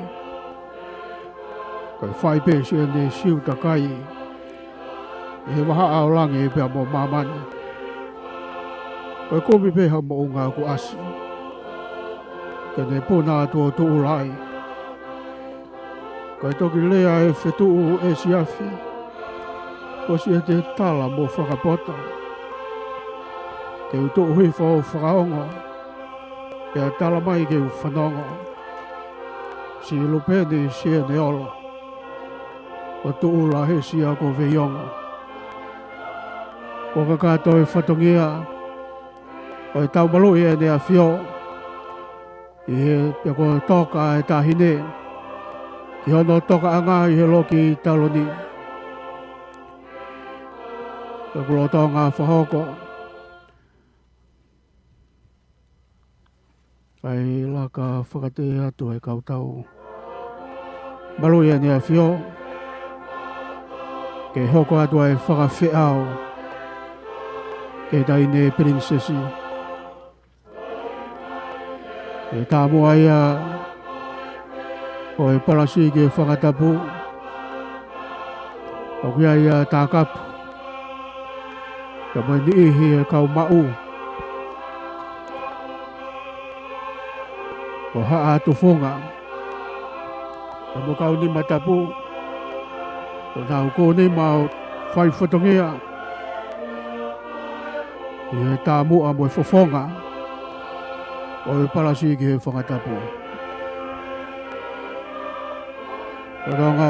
Ko e fai pē siʻene siu takai ʻi he vahaʻa ʻo langi pea mo māmani. Ko e kumi pē ha moʻunga kuo ʻasi, ke ne puna atu ʻo tuʻu lahi. Ko e toki lea ʻe fetuʻu ʻe siafi, ko siʻete tala mo fakapoto. Ke u tuʻu hifo ʻo fakaongo, pea tala mai ke u fanongo. Siʻi lupe ni siʻene olo, ʻo tuʻu lahi sia ko Veiongo. Ko e kakato e fatongia ʻo e tau maluʻi ʻEne ʻAfio, ʻi he pea ko e toka e taʻahine ki hono tokaʻanga ʻi he loki taloni. Pea ko e lolotonga fakahoko ʻa e laka fakatē atu ʻa e kau tau maluʻi ʻEne ʻAfio, ke hoko atu ʻa e fakafeʻao ki he taʻahine pilinisesi. ʻE tāmuʻa ia ʻo e palasi ki he fanga tapu, ʻoku ʻi ai ʻa Takapu, pea mo e niʻihi e kau maʻu, ko Haʻa Tufunga, pea mo e kau nima tapu, ko ʻenau kōnima ʻo fai fatongia ʻi he tāmuʻa mo e fofonga ʻo e palasi ki he fanga tapu. Ko e lolotonga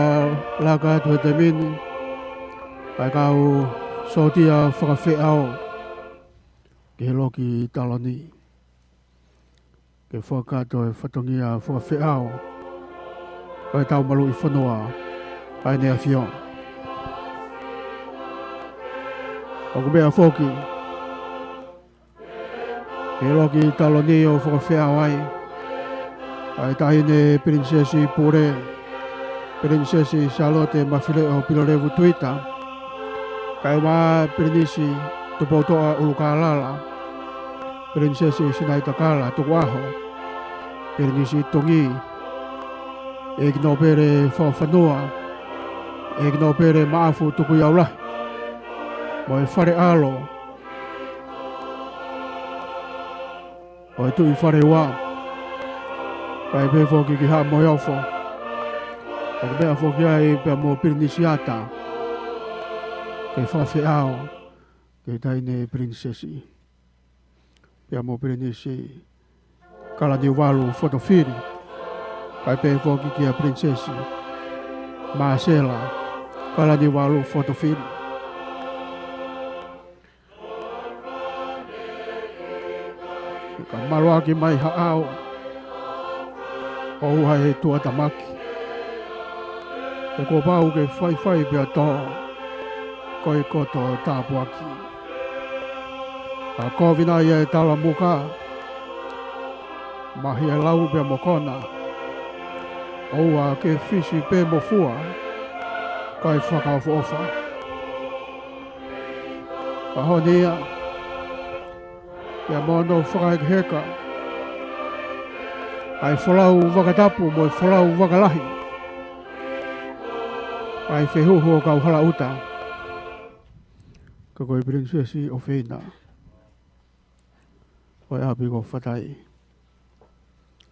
laka atu he taimi ni ʻa e kau sōtia fakafeʻao ki he loki taloni, ke fakakakato e fatongia fakafeʻao ʻa e tau maluʻi fonua ʻa ʻEne ʻAfio. ʻOku meʻa foki ki he loki taloni ʻo fakafeʻao ai ʻa e taʻahine pilinisesi pule, Pilinisesi Sālote Mafileʻo Pilolevu Tuita, kae ʻumaʻā Pilinisi Tupoutoʻa ʻUlukālala, Pilinisesi Sinaitakala Tukuʻaho, Pilinisi Tongi, ʻEiki Nōpele Fakafanua, ʻEiki Nōpele Maʻafu Tukuiaulahi, mo e Fale ʻAlo ʻo e Tuʻi Faleua, kae pehē foki ki Haʻa Moheofo. ʻOku meʻa foki ai pea mo Pilinisi Ata, ke fakafeʻao ki he taʻahine pilinisesi, pea mo Pilinisi Kalaniuvalu Fotofili, kae pehē foki kia Pilinisesi Māsela Kalaniuvalu Fotofili. Ka maluʻaki mai ha ʻao, ʻoua ʻe tuʻatamaki. He kuo pau ke faifai pea tō, ko e koto tāpuaki. Ka kovi nai ʻa e talamuka, mahi ʻa e lau pea mo kona, ʻoua ke fisi pē mo fua, kae fakaʻofoʻofa. Ka honi ia, pea mo hono fakahekeheka ʻa e folau vakatapu mo e folau vakalahi ʻa e fehuhu ʻo Kauhalaʻuta, ka ko e Pilinisesi ʻOfeina ʻo e ʻapi ko Fatai.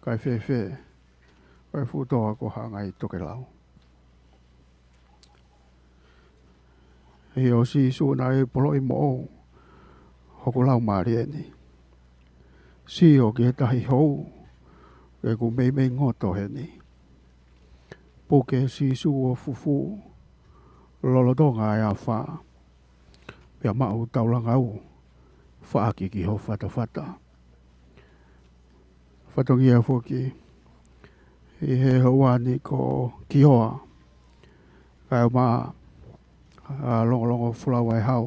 Kae fēfē ʻa e fuʻu toa ko Haʻangai Tokelau? ʻIo, Sīsū naʻe poloʻi moʻou hoku laumālie ni. Sio ki he tahi hou, ʻoku meimei ngoto heni. Puke Sīsū ʻo fufū lolotonga ʻa e afā, pea maʻu taulanga ʻo faʻaki ki ho fatafata. Fatongia foki ʻi he houa ni ko Kioa, kae ʻumaʻā ʻa Longolongo Folau ʻa e Hau,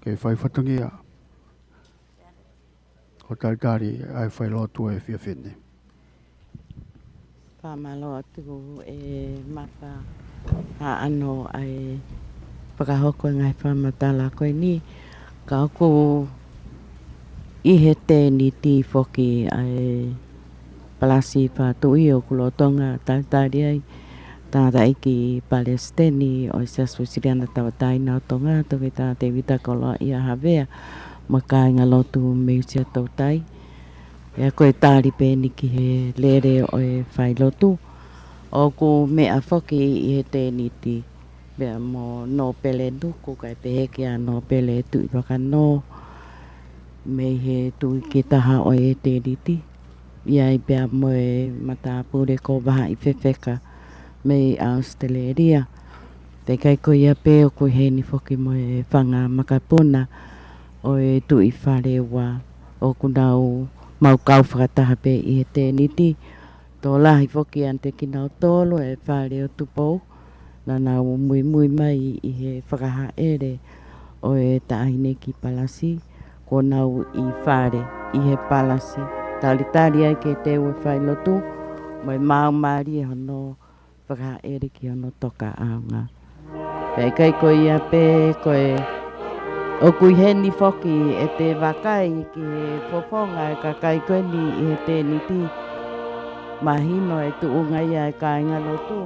ke fai fatongia ʻo talitali ʻa e failotu ʻo e efiafi ni. Fakamālō atu e Maka Haʻano ʻa e fakahoko e ngaahi fakamatala ko eni. Ka ʻoku ʻi he tēniti foki ʻa e palasi fā tuʻi ʻoku lolotonga talitali ai tangataʻeiki palesiteni ʻo e Siasi Uēsiliana Tauʻatāina ʻo Tonga, Toketā Tēvita Koloaʻia Havea, mo e kāingalotu mei Siaʻatoutai. ʻIa, ko e tali pē eni ki he lele ʻo e failotu. ʻOku meʻa foki ʻi he tēniti pea mo Nōpele Nuku, kae pehē kia Nōpele Tuʻivakanō, mei he Tuʻi Kitaha ʻo e tēniti. ʻIa, ʻi ai pea mo e matāpule ko Vahaʻi Fefeka mei ʻAositelēlia. Pea ʻikai ko ia pē, ʻoku ʻi heni foki mo e fanga makapuna ʻo e Tuʻi Faleua ʻoku nau maʻu kau fakataha pē ʻi he tēniti. Tokolahi foki ʻiate kinautolu e Fale ʻo Tupou, naʻa nau muimui mai ʻi he fakahāʻele ʻo e Taʻahine ki Palasi, kuo nau ʻi fale ʻi he palasi, talitali ai ke teu e failotu, mo e maau mālie hono fakahāʻele ki hono tokaʻanga. Pea ʻikai ko ia pē, ko e ʻoku ʻi heni foki ʻete vakai ki he fofonga e kakai ko eni ʻi he tēniti. Mahino e tuʻunga ia e kāingalotu.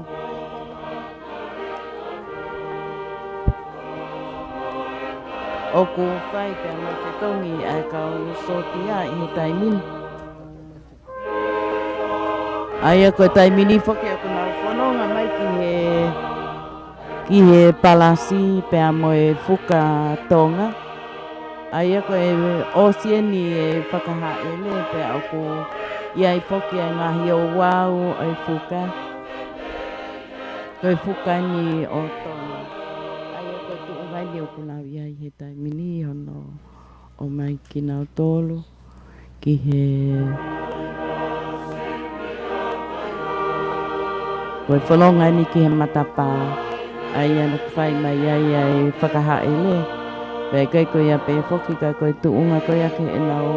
ʻOku fai pea mo e fetongi ʻa e kau sōtia ʻi he taimi ni. ʻA ia ko e taimi ni foki ʻoku nau fononga mai ki he, ki he palasi pea mo e fuka Tonga. ʻA ia ko e ʻosi eni e fakahāʻele pea ʻoku ʻi ai foki e ngaahi ouau ʻo e fuka. Ko e fuka eni ʻo Tonga. ʻA ia ko e tuʻunga eni ʻoku nau ʻi ai he taimi ni hono ʻomai kinautolu ki he, ko e fononga eni ki he matapā, ʻa ia naʻe fai mai ai ʻa e fakahāʻele. Pea ʻikai ko ia pē foki ka ko e tuʻunga ko ia ke ʻenau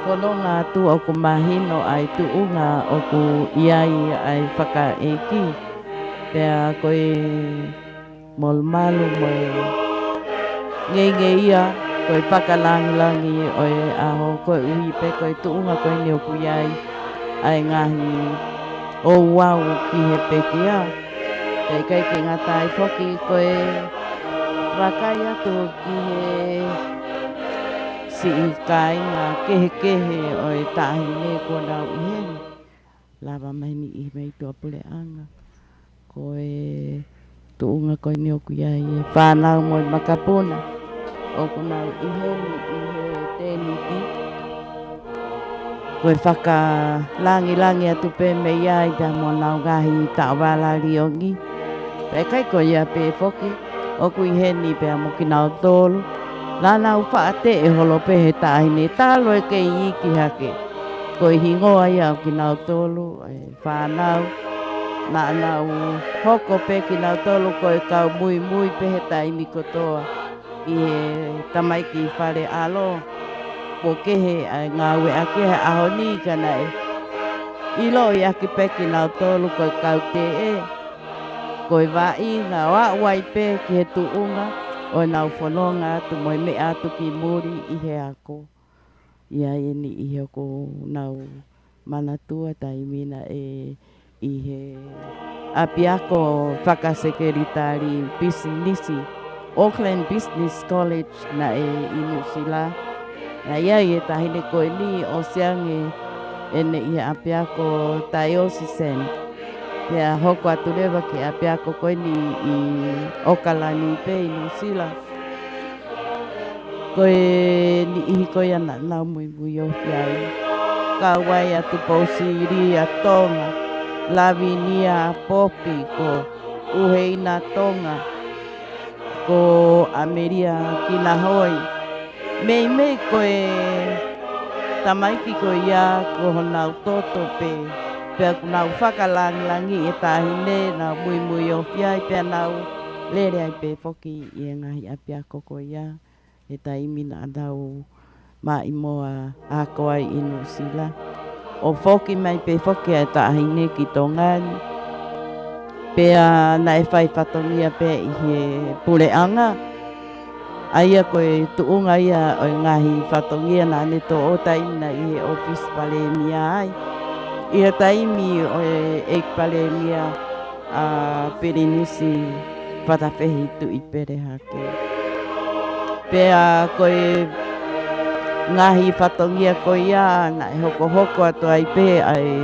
fononga atu ʻoku mahino ʻa e tuʻunga ʻoku ʻi ai ʻa e fakaʻeiki. Pea ko e molumalu mo e ngeingeia, ko e fakalāngilangi ʻo e ʻaho, koeʻuhi pē ko e tuʻunga ko eni ʻoku ʻi ai ʻa e ngaahi ouau ki he pekia. Pea ʻikai ke ngata ai foki ko e vakai atu ki he siʻi kāinga kehekehe ʻo e Taʻahine kuo nau ʻi heni. Lava mai ni ʻi he mei tuʻapuleʻanga. Ko e tuʻunga ko eni ʻoku ʻi ai e fānau mo e makapuna ʻoku nau ʻi heni ʻi he tēniti. Ko e fakalāngilangi atu pē mei ai pea mo honau ngaahi taʻovala liongi. Pea ʻikai ko ia pē foki, ʻoku ʻi heni pea mo kinautolu. Naʻa nau faʻa teʻe holo pē he Taʻahine talu e kei iiki hake. Ko e hingoa ia ʻo kinautolu, e fānau. Naʻa nau hoko pē kinautolu ko e kau muimui pē he taimi kotoa ʻi he tamaiki fale ʻalo. Kuo kehe ʻa e ngāueʻaki he ʻaho ni ka naʻe ʻiloʻi ʻaki pē kinautolu ko e kau teʻe. Ko e vaʻinga ʻo aʻu ai pē ki he tuʻunga ʻo ʻenau fononga atu mo e meʻa atu ki muli ʻi he ako. ʻI ai eni ʻi he ʻoku nau manatua taimi naʻe ʻi he ʻapiako fakasekelitali pisinisi, Auckland Business College naʻe ʻi Nuʻusila. Naʻe ʻi ai e taʻahine ko eni ʻosi ange ʻene ʻi he ʻapiako taiosiseni. Pea hoko atu leva ki he ʻapiako ko eni ʻi ʻOkalani pē ʻi Nuʻusila. Ko e niʻihi ko ia naʻa nau muimui ofi ai. Kau ai ʻa Tupou Sili ʻa Tonga, Lavinia ʻa Popi, ko ʻUheina Tonga, ko ʻAmelia Kinahoi. Meimei ko e tamaiki ko ia ko honau toto pē, pea kuo nau fakalangilangiʻi e taʻahine, nau muimui ofi ai, pea nau lele ai pē foki ʻi he ngaahi ʻapiako ko ia he taimi naʻa nau maʻimoa ako ai ʻi Nuʻusila. ʻO foki mai pē foki ʻa e taʻahine ki Tonga ni. Pea naʻe fai fatongia pē ʻi he puleʻanga. ʻA ia ko e tuʻunga ia ʻo e ngaahi fatongia naʻa ne toʻo taimi naʻe ʻi he ʻōfisi palēmia ai. ʻI he taimi ʻo e ʻeiki palēmia ʻa Pilinisi Fatafehi Tuʻipelehake. Pea ko e ngaahi fatongia ko ia naʻe hokohoko atu ai pē ʻa e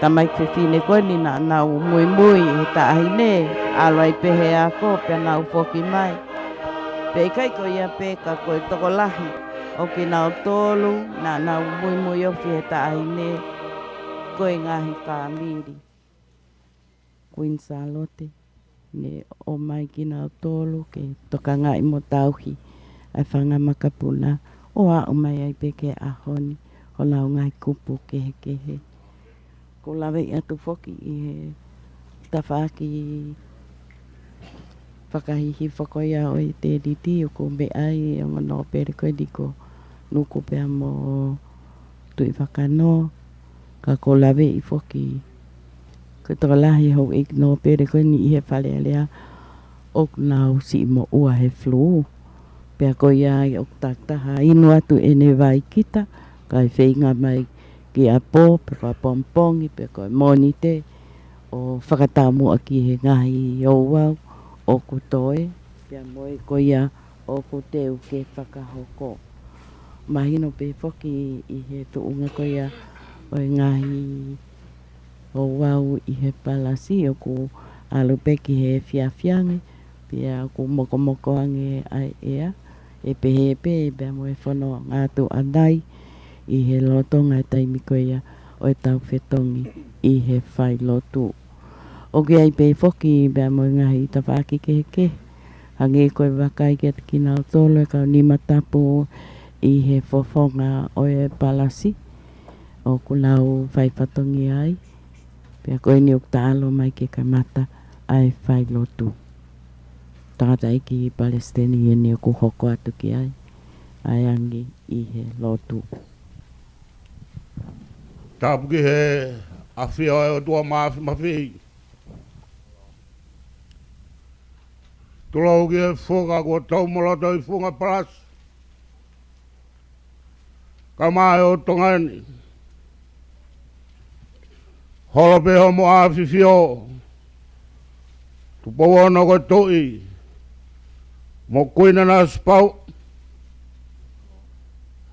tamaiki fefine ko eni naʻa nau muimui he taʻahine, ʻalu ai pē he ako, pea nau foki mai. Pea ʻikai ko ia pē ka ko e tokolahi ʻo kinautolu naʻa nau muimui ofi he taʻahine, ko e ngaahi fāmili Kuini Sālote, ne ʻomai kinautolu ke tokangaʻi mo tauhi ʻa e fanga makapuna ʻo aʻu mai ai pē ki he ʻaho ni, honau ngaahi kupu kehekehe. ʻOku ou laveʻi atu foki ʻi he tafaʻaki fakahihifo ko ia ʻo e tēliti ʻoku meʻa ai e ongo nōpele ko eni ko Nuku pea mo Tuʻivakanō, ka ʻoku ou laveʻi foki ko e tokolahi houʻeiki nōpele ko eni ʻi he Fale Alea ʻoku nau siʻi moʻua he flu. Pea ko ia ai ʻoku takitaha inu atu ʻene vai kita, kae feinga mai ki ʻapo, pe ko ʻapongipongi, pe ko e Mōnite, ʻo fakataumuʻa ki he ngaahi ouau ʻoku toe, pea mo e ko ia ʻoku teu ke fakahoko. Mahino pē foki ʻi he tuʻunga ko ia ʻo e ngaahi ouau ʻi he palasi ʻoku ʻalu pē ki he efiafi ange, pea ʻoku mokomoko ange ʻa e ʻea, ʻe pehē pē pea mo e fononga atu ʻanai ʻi he lolotonga e taimi ko ia ʻo e tau fetongi ʻi he failotu. ʻOku ʻi ai pē foki pea mo e ngaahi tafaʻaki kehekehe, hangē ko e vakai kiate kinautolu e kau nima tapu ʻi he fofonga ʻo e palasi ʻoku nau fai fatongia ai, pea ko eni ʻoku taʻalo mai ke kamata ʻa e failotu. Tangataʻeiki Palesiteni eni ʻoku hoko atu ki ai ʻa e angi ʻi he lotu. Tapu ki he ʻafio ʻa e ʻOtua Mafimafi. Tulou ki he funga kuo tau moloto ʻi funga palasi. Ka mai ʻo Tonga ni. Holo pē hoʻomo ʻafifio. Tupou Ono ko e Tuʻi. Mo Kuini Nanasipauʻu.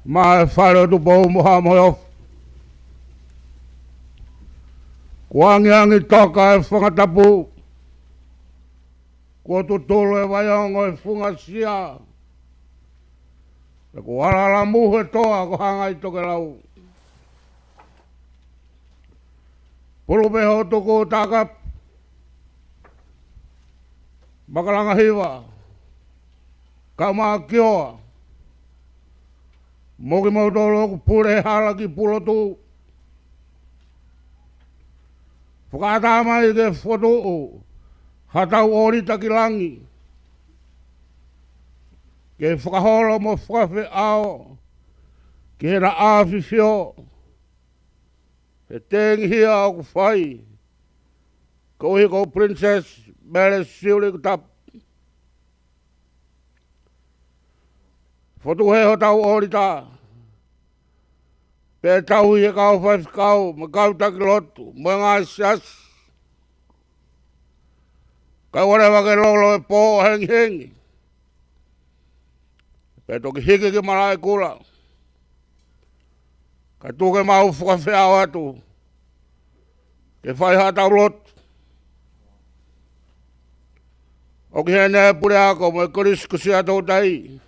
Mai fale ʻo Tupou mo Haʻa Moheofo. Kuo angiangi toka e fanga tapu. Kuo tutulu e vaiongo e funga sia. Pea kuo alala muhe toa ko Hangai Tokelau. Pulu pē hoʻo tuku Takapu. Makalanga Hiva. Kae ʻumaʻā Kioa. Mo kimoutolu ʻoku pule hala ki Pulotu. Fakaʻatā mai ke fokotuʻu ha tau ʻōlita ki langi. Ke fakaholo mo fakafeʻao ki heʻena ʻafifio he tengihia ʻoku fai. Koeʻuhi ko Princess Mele Sili Kutapu. Fokotuʻu hē hotau ʻōlita. Pea tauhi e kau faifekau, mo e kau taki lotu, mo e ngaahi siasi. Kae ʻoua leva ke lolo e pō ʻo hengihengi. Pea toki hiki ki malaʻe kula. Kae tuku ke mau fakafeʻao atu ke fai haʻatau lotu. ʻOku ʻi heni e puleako mo e kolisi kusia toutai,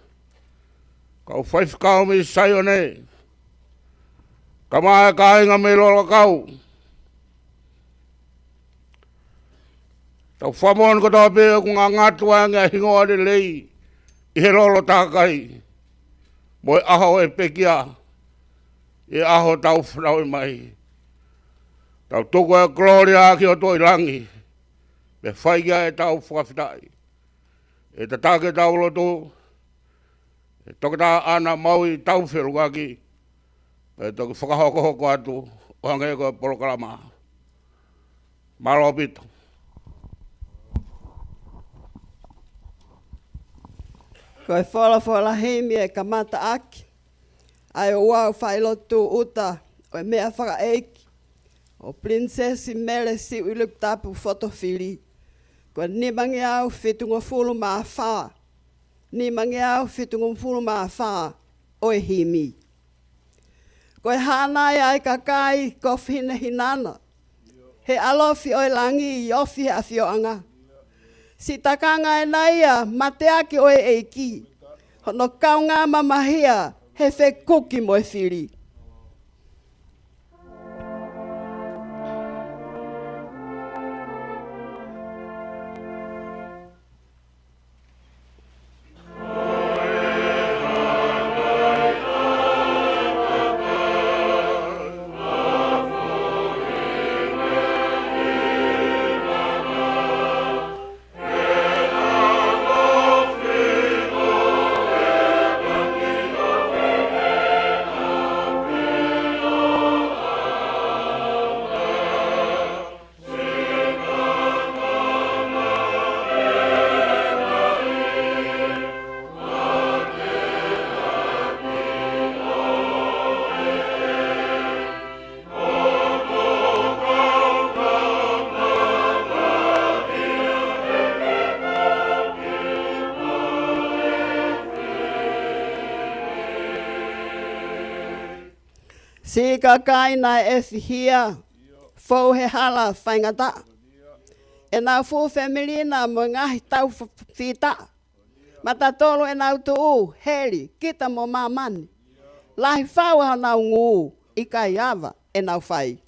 kau faifekau mei Saione, kae ʻumaʻā e kāinga mei Lolakau. Tau fakamoʻoni kotoa pē ʻoku ngangatu ange ʻa e hingoa lelei ʻi he lolo takai, mo e ʻaho ʻo e pekia, ʻi he ʻaho ʻo ʻetau fanauʻi mai. Tau tuku e kolōlia ki he ʻOtua ʻi langi, pea fai ki ai ʻetau fakafetaʻi. ʻE tataki ʻetau lotu ʻe Toketā ʻAna Maui Taufeluaki, pea toki fakahokohoko atu ʻo hangē ko e polokalama. Mālō ʻaupito. Ko e folofola himi ʻe kamata ʻaki ʻa e ouau failotu ʻuta ʻo e meʻa fakaʻeiki ʻo Pilinisesi Mele Siuʻilikutapu Fotofili, ko e nimangeau fitungofulu mā fā, nimangeau fitungofulu mā fā ʻo e himi. Ko e hānai ʻa e kakai ko e fihinahinana, he ʻalofi ʻo e langi ʻi ofi he ʻafioʻanga. Siʻi takanga ʻena ia mateaki ʻo e ʻEiki, hono kaungā mamahia he fekuki mo e fili. Siʻi kakai naʻe ʻefihia, fou he hala faingataʻa. ʻEnau fuʻu femili na mo e ngaahi tau f-, fītaʻa. Matatolu ʻenau tuʻu, heli, kita mo māmani. Lahi fau ʻa honau ngū, ʻikai ava ʻenau fai.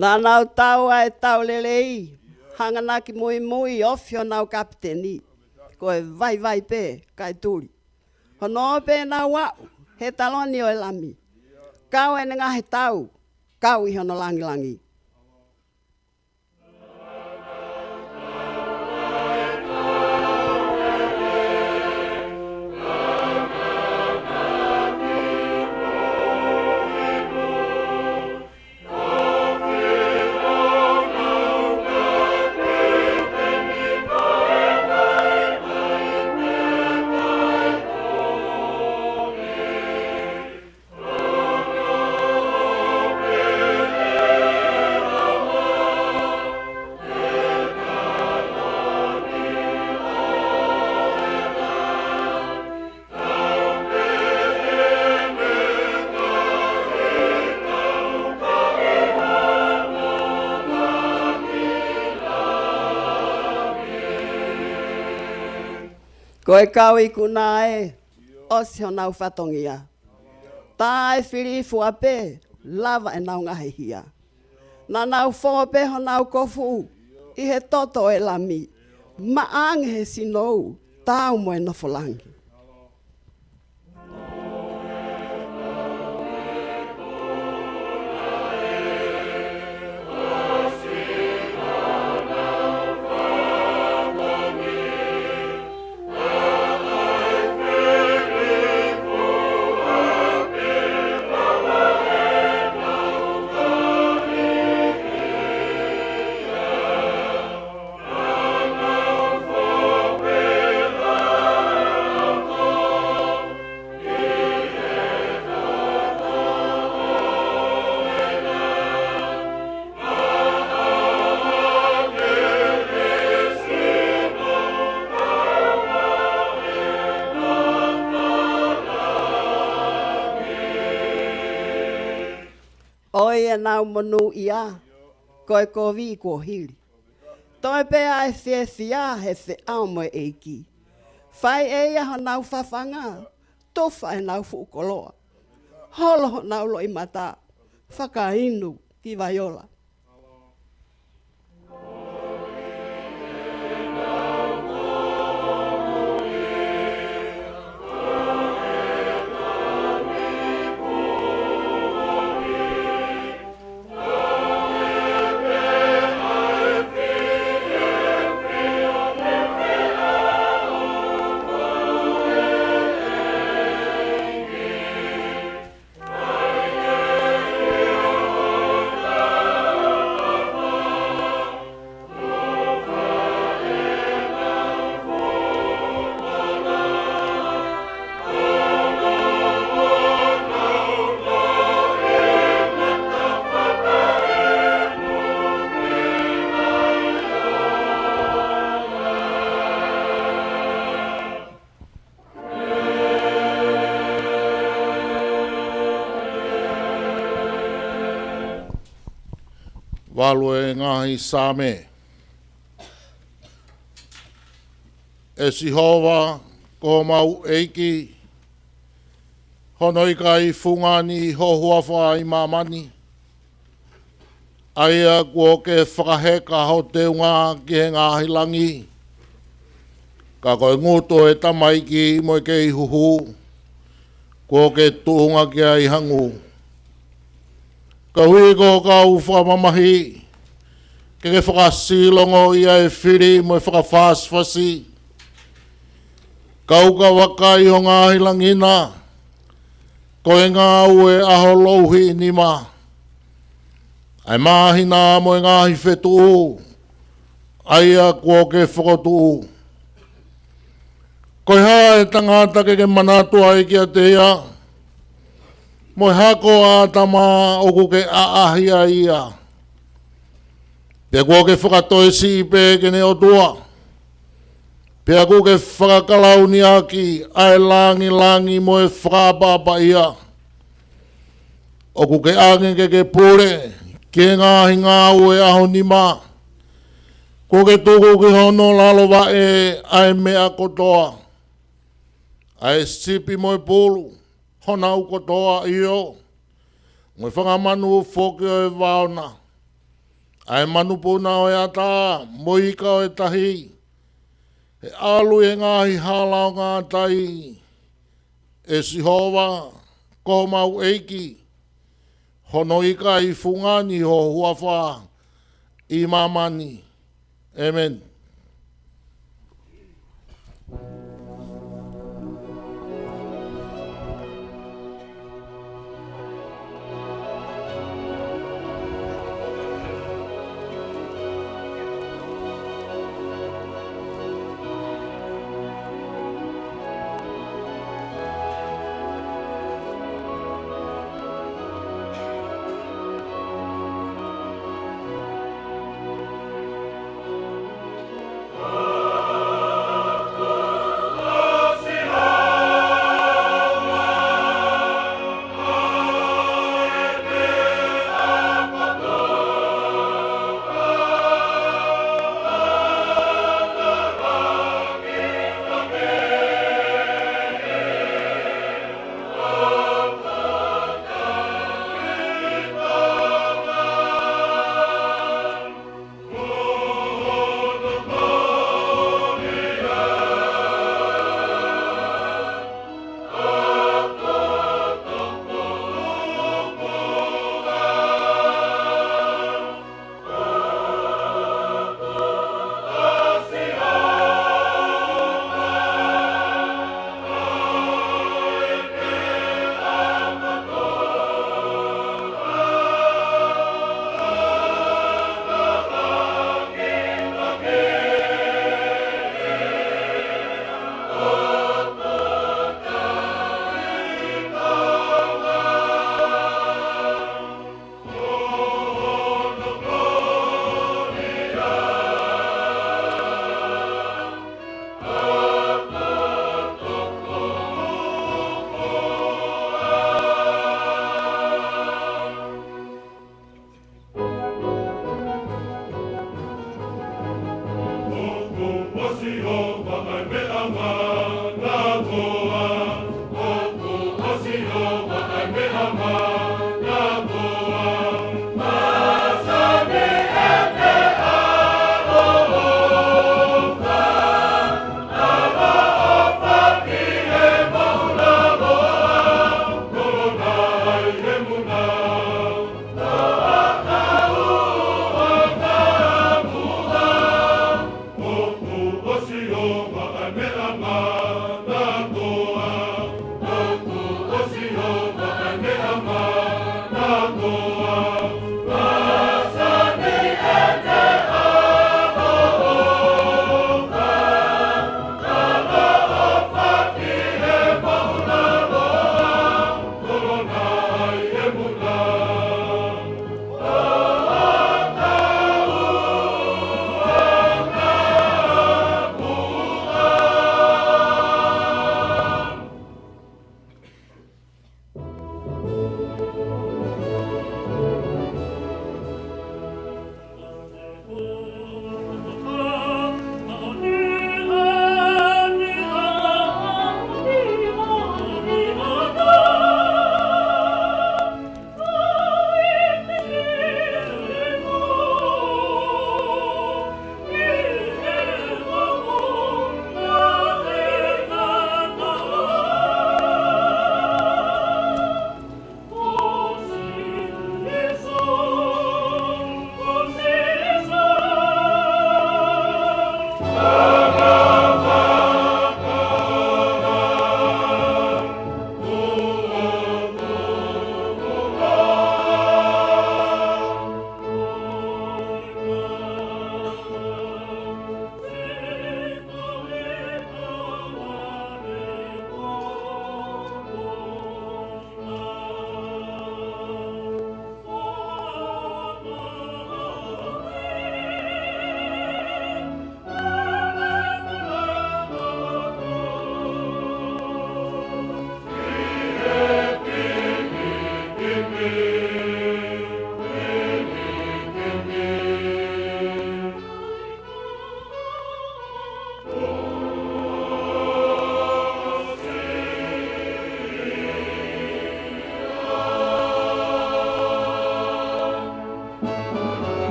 Naʻa nau tau ʻa e tau lelei, hanganaki muimui ofi honau kapiteni, ko e vaivai pē kae tuli. Hono ope ʻenau aʻu he taloni ʻo e Lami, kau ʻene ngaahi tau, kau ʻi hono langilangi. Ko e kau ikuna ē, ʻosi honau fatongia. Tā e fili fua pē, lava ʻenau ngaahi hia. Naʻa nau fō pē honau kofu, ʻi he toto ʻo e Lami, maʻa ange he sinou, taau mo e nofo langi. ʻOi ʻenau monūʻia, ko e kovi kuo hili. Toe pē ʻa e fiefia he feʻao mo e ʻEiki. Fai ʻe ia honau fafanga, tufa ʻenau fuʻu koloa. Holo honau loʻimata, fakainu ki Vaiola. Valu e ngaahi Saame. ʻE Sihova, ko homau ʻEiki, hono ʻikai fungani ho huafa ʻi māmani. ʻA ia kuo ke fakaheka ho teunga ki he ngaahi langi, ka ko e ngutu ʻo e tamaiki mo e kei huhu, kuo ke tuʻunga ki ai ha ngū. Koeʻuhi ko ho kau fakamamahi, ke ke fakasilongo ia e fili mo e fakafasifasi. Kau ka vakai ho ngaahi langi na, ko e ngāue ʻa ho louhiʻi nima. ʻA e māhina mo e ngaahi fetuʻu, ʻa ia kuo ke fokotuʻu. Ko e hā e tangata ke ke manatu ai kiate ia, mo e hako ʻa ʻAtama ʻoku ke ʻaʻahi ai ia? Pea kuo ke fakatoesiʻi pē ke ne ʻOtua, pea kuo ke fakakalauniʻaki ʻa e langilangi mo e fakaʻapaʻapaʻia. ʻOku ke ʻange ke ke pule ki he ngaahi ngāue ʻa ho nima. Kuo ke tuku ki hono lalo vaʻe ʻa e meʻa kotoa, ʻa e sipi mo e pulu, honau kotoa ʻio, mo e fanga manu foki ʻo e vao na, ʻa e manupuna ʻo e ʻatā, mo e ika ʻo e tahi, he ʻalu ʻi he ngaahi hala ʻo ngātai. ʻE Sihova, ko homau ʻEiki, hono ʻikai fungani ho huafa ʻi māmani. ʻĒmeni.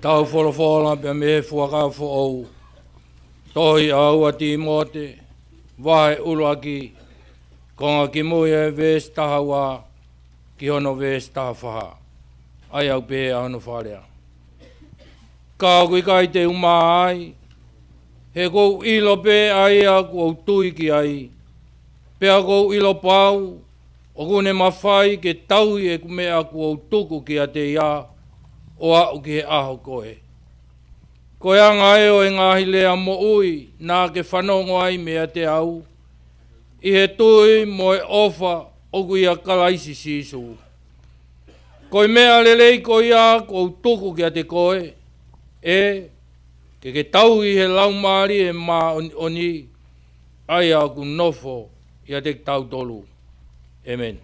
ʻEtau folofola pea mei he Fuakava Foʻou, tohi ʻa ua Tīmote, vahe ʻuluaki, konga kimui ʻa e veesi taha ua ki hono veesi taha fā. ʻA ia ʻoku pehē ʻa hono fakalea: Ka ʻoku ʻikai te u mā ai, he ʻoku ou ʻilo pē ʻa ia ʻoku ou tui ki ai, pea ʻoku ou ʻilo pau ʻoku ne mafai ke tauhi ʻeku meʻa kuo u tuku kiate ia ʻo aʻu ki he ʻaho ko ē. Ko e anga ē ʻo e ngaahi lea moʻui naʻa ke fanongo ai meiate au, ʻi he tui mo e ʻofa ʻoku ʻia Kalaisi Sīsū. Ko e meʻa lelei ko ia ʻoku ou tuku kiate koe, ʻe, ke ke tauhi ʻi he Laumālie Māʻoniʻoni, ʻa ia ʻoku nofo ʻiate kitautolu. ʻĒmeni.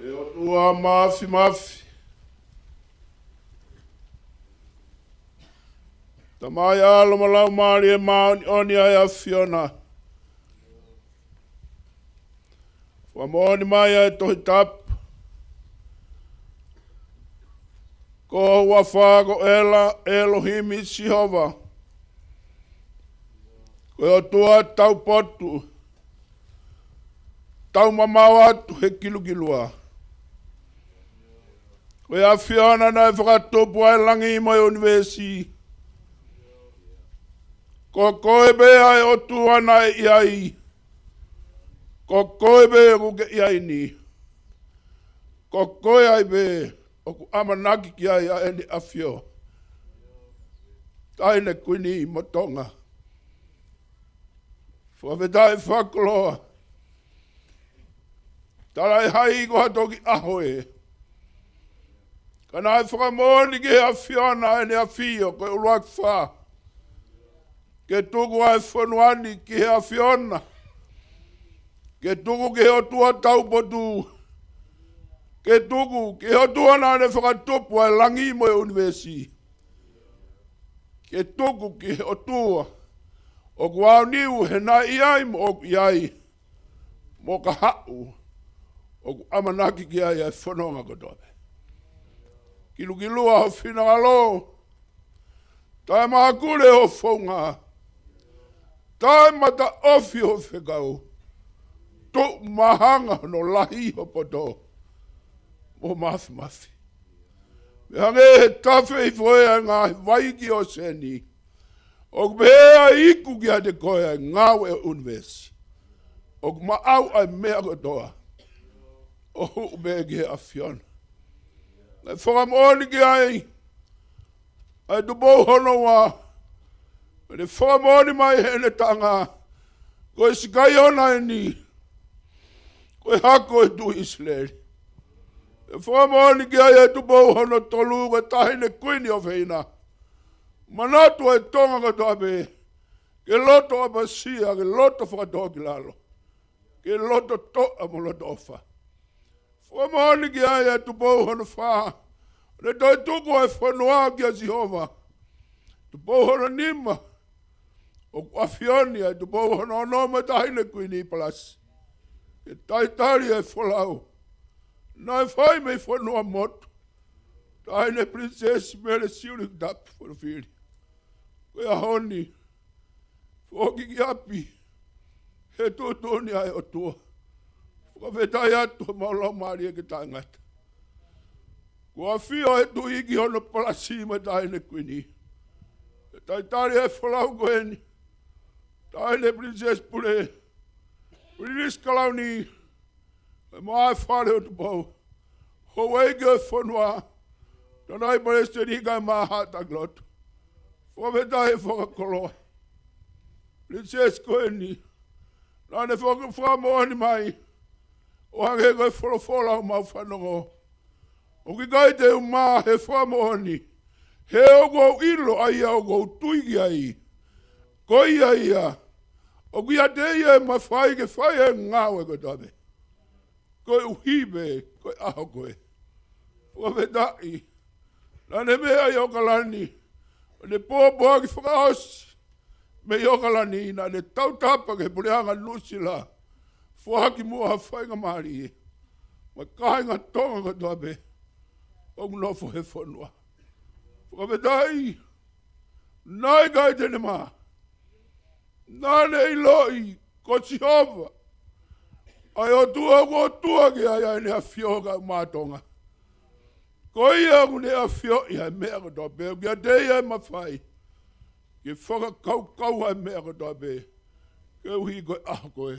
ʻE ʻOtua Māfimafi, Tamai, ʻAlo mo e Laumālie Māʻoniʻoni ʻa e ʻAfiona. Fakamoʻoni mai ʻa e Tohi Tapu. Ko ho huafa ko ʻEla, ʻElohimi Sihova. Ko e ʻOtua taupotu. Tau mamao atu he kilukilua. Ko e ʻAfiona naʻe fakatupu ʻa e langi mo e ʻunivēsi. Ko koe pē ʻa e ʻOtua naʻe ʻi ai. Ko koe pē ʻoku ke ʻi ai ni. Ko koe ai pē ʻoku ʻamanaki ki ai ʻa ʻEne ʻAfio. Taʻahine Kuini mo Tonga. Fakafetaʻi fakakoloa. Talaʻehai ko ha toki ʻaho ē. Ka naʻe fakamoʻoni ki he ʻAfiona ʻEne ʻAfio ko e ʻUluaki Fā. Ke tuku ʻa e fonua ni ki he ʻAfiona. Ke tuku ki he ʻOtua taupotu. Ke tuku ki he ʻOtua naʻa ne fakatupu ʻa e langi mo e ʻunivēsi. Ke tuku ki he ʻOtua ʻoku aoniu he naʻe ʻi ai mo ʻoku ʻi ai mo ka haʻu, ʻoku ʻamanaki ki ai ʻa e fononga kotoa pē. Kilukilua ho finangalo, taʻemaʻakule ho founga, taʻemataʻofi ho fekau, tuʻu mahanga hono lahi ho poto mo māfimafi. Meʻa hangē he tafe ʻi foʻi ʻa e ngaahi vai ki ʻōseni, ʻoku pehē ʻa e iku kiate koe ʻa e ngāue ʻo e ʻunivēsi. ʻOku maʻau ʻa e meʻa kotoa ʻo hū pē ki he ʻAfiona. Naʻe fakamoʻoni ki ai ʻa e Tupou hono ua, ʻene fakamoʻoni mai heʻene taʻanga, ko e Sikaiona eni, ko e hako ʻo e tuʻi ʻIsileli. ʻE fakamoʻoni ki ai ʻa e Tupou hono tolu, ko e Taʻahine Kuini ʻofeina. Manatu ʻa e Tonga kotoa pē, ke loto ʻapasia, ke loto fakatōkilalo, ke loto toʻa mo loto ʻofa. Fakamoʻoni ki ai ʻa e Tupou hono fā, ʻo ne toe tuku ʻa e fonua kia Sihova. Tupou hono nima, ʻoku ʻAfiona ʻa e Tupou hono ono mo e Taʻahine Kuini palasi, ke talitali ʻa e folau naʻe fai mei fonua motu, Taʻahine Pilinisesi Mele Siuliki Tapu Fonofili. Ko e ʻaho ni, foki ki ʻapi he tuʻutuʻuni ʻa e ʻOtua. Fakafetaʻi atu homau laumālie ke taʻengata. Kuo ʻafio ʻa e Tuʻi ki hono palasi mo e Taʻahine Kuini, ke talitali ʻa e folau ko eni, Taʻahine Pilinisesi Pule, Pilinisi Kalauni, ʻa e Maʻa Fale ʻo Tupou, Houʻeiki ʻo e fonua, Tangataʻeiki Palesiteni kae ʻumaʻā Haʻa Taki Lotu. Fakafetaʻi fakakoloa. Pilinisesi ko eni, naʻa ne faka-, fakamoʻoni mai, ʻo hangē ko e folofola ʻoku mau fanongo, ʻoku ʻikai te u mā he fakamoʻoni, he ʻoku ou ʻilo ʻa ia ʻoku ou tui ki ai, ko ia ia, ʻoku ʻiate ia ʻa e mafai ke fai ʻa e ngāue kotoa pē. Koeʻuhi pē ko e ʻaho ko ē. Fakafetaʻi. Naʻa ne meʻa ʻi ʻOkalani, ʻo ne pōpoaki fakaʻosi mei ʻOkalani, naʻa ne tautapa ki he puleʻanga Nuʻusila, foaki muʻa ha faingamālie maʻa e kāinga Tonga kotoa pē ʻoku nofo he fonua. Fakafetaʻi. Naʻe ʻikai te ne mā. Naʻa ne ʻiloʻi ko Sihova ʻa e ʻOtua, ko e ʻOtua ke ʻi ai ʻa ʻEne ʻAfio kae ʻumaʻā Tonga. Ko ia ʻoku ne ʻafioʻi ʻa e meʻa kotoa pē, ʻoku ʻiate ia ʻa e mafai ke fakakaukau ʻa e meʻa kotoa pē, koeʻuhi ko e ʻaho ko ē.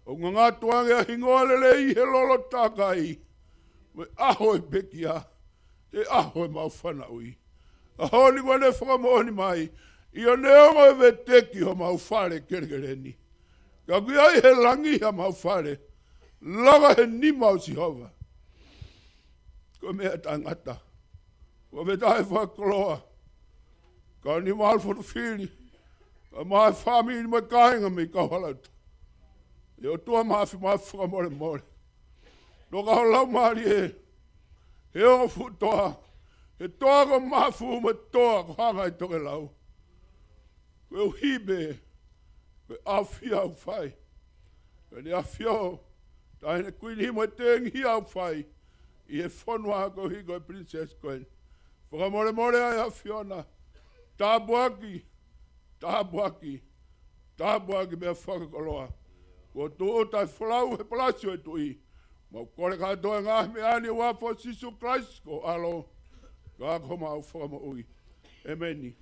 ʻOku ngangatu ange ʻa e hingoa lelei he lolo takai, mo e ʻaho ʻo e pekia, he ʻaho ʻo ʻemau fanauʻi. ʻAho ni kuo ne fakamoʻoni mai, ʻio neongo ʻe veteki homau fale kelekele ni, ka ʻoku ʻi ai he langi hamau fale, laka he nima ʻo Sihova. Ko e meʻa taʻengata. Fakafetaʻi fakakoloa. Kau Niumalu Fonofili, kae ʻumaʻā e fāmili mo e kāinga mei Kauhalauta. ʻE ʻOtua Mafimafi, fakamolemole. Toka ho laumālie he ongo fuʻu toa, he toa ko Mafu mo e toa ko Hanga ʻi Tokelau. Koeʻuhi pē ko e ʻafio ʻoku fai ʻe ʻEne ʻAfio, Taʻahine Kuini, mo e tengihia ʻoku fai ʻi he fonua koeʻuhi ko e pilinisesi ko eni. Fakamolemole ʻa e ʻAfiona. Tāpuaki, tāpuaki, tāpuaki pea fakakoloa. Kuo tūʻuta e folau he palasi ʻo e tuʻi. Mau kole kātoa e ngaahi meʻa ni ʻi he huafa ʻo Sīsū Kalaisi ko ho ʻAlo, ka ko homau Fakamoʻui. ʻĒmeni.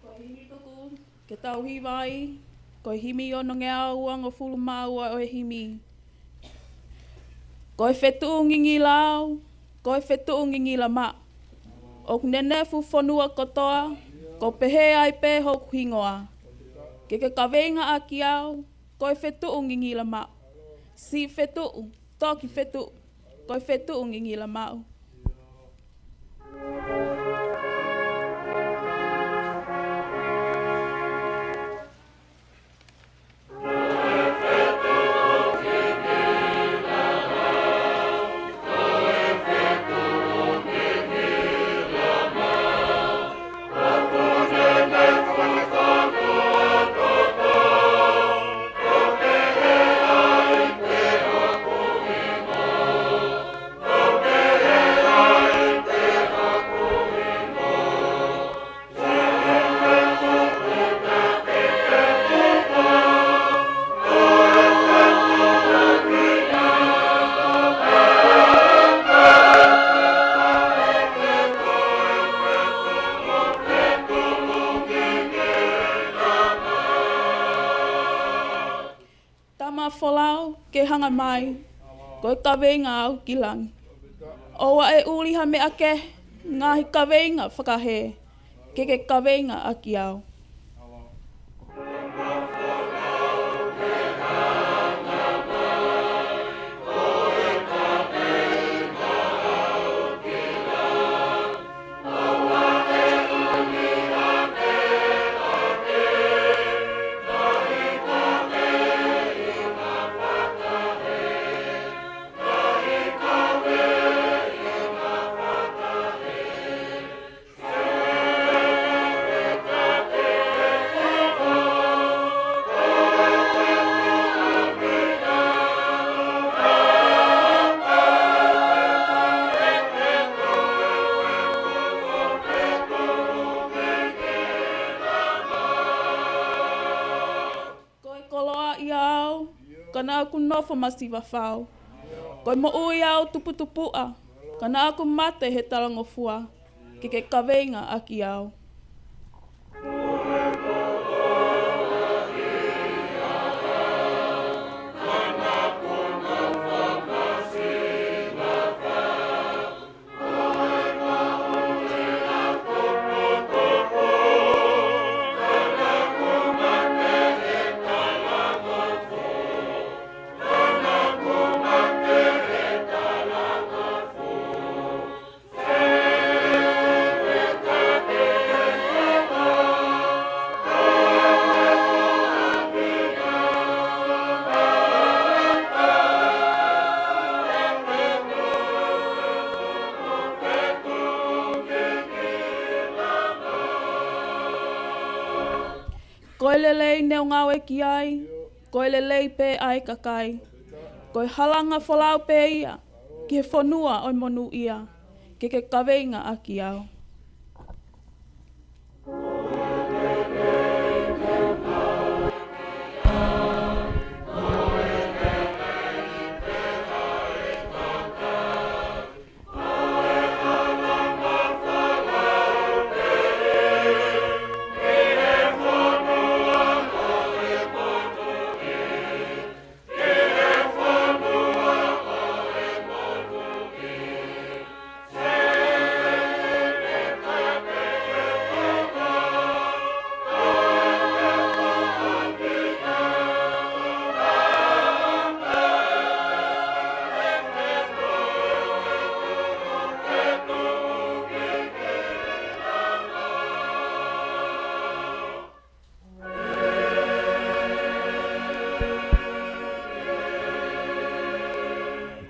Ko e himi tuku ke tau hiva ai, ko e himi ono ngeau uangofulu mā ua ʻo e himi. Ko e fetuʻu ngingila au, ko e fetuʻu ngingila maʻu. ʻOku nenefu fonua kotoa, ko e pehē ai pē hoku hingoa. Ke ke kaveinga ʻaki au, ko e fetuʻu ngingila maʻu. Siʻi fetuʻu, toki fetuʻu, ko e fetuʻu ngingila maʻu. Tama folau, ke hanga mai, ko e kaveinga au ki langi. ʻOua ʻe ʻuli ha meʻa kehe, ngaahi kaveinga fakahē, ke ke kaveinga ʻaki au. Noa ia au, ka naʻa ku nofo masiva fau. Ko e moʻui au tuputupuʻa, ka naʻa ku mate he talangofua, ke ke kaveinga ʻaki au. Ko e lelei naʻe ngāue ki ai, ko e lelei pē ʻa e kakai. Ko e halanga folau pē ia ki he fonua ʻo e monūʻia, ke ke kaveinga ʻaki au.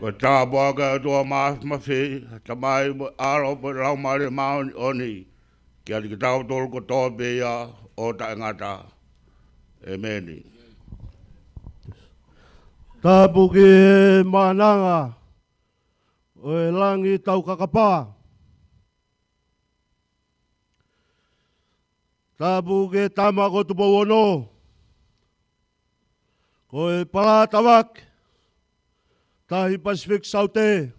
Ko e tāpuaki ʻa e ʻOtua Māfimafi, Tamai mo e ʻAlo mo e Laumālie Māʻoniʻoni, ke ʻiate kitautolu kotoa pē ia ʻo taʻengata. ʻEmeni. Tāpuaki e maʻananga ʻo e langi taukakapa. Tāpuaki e tama ko Tupou Ono, ko e Palatavake, Tahi Pasifiki Saute.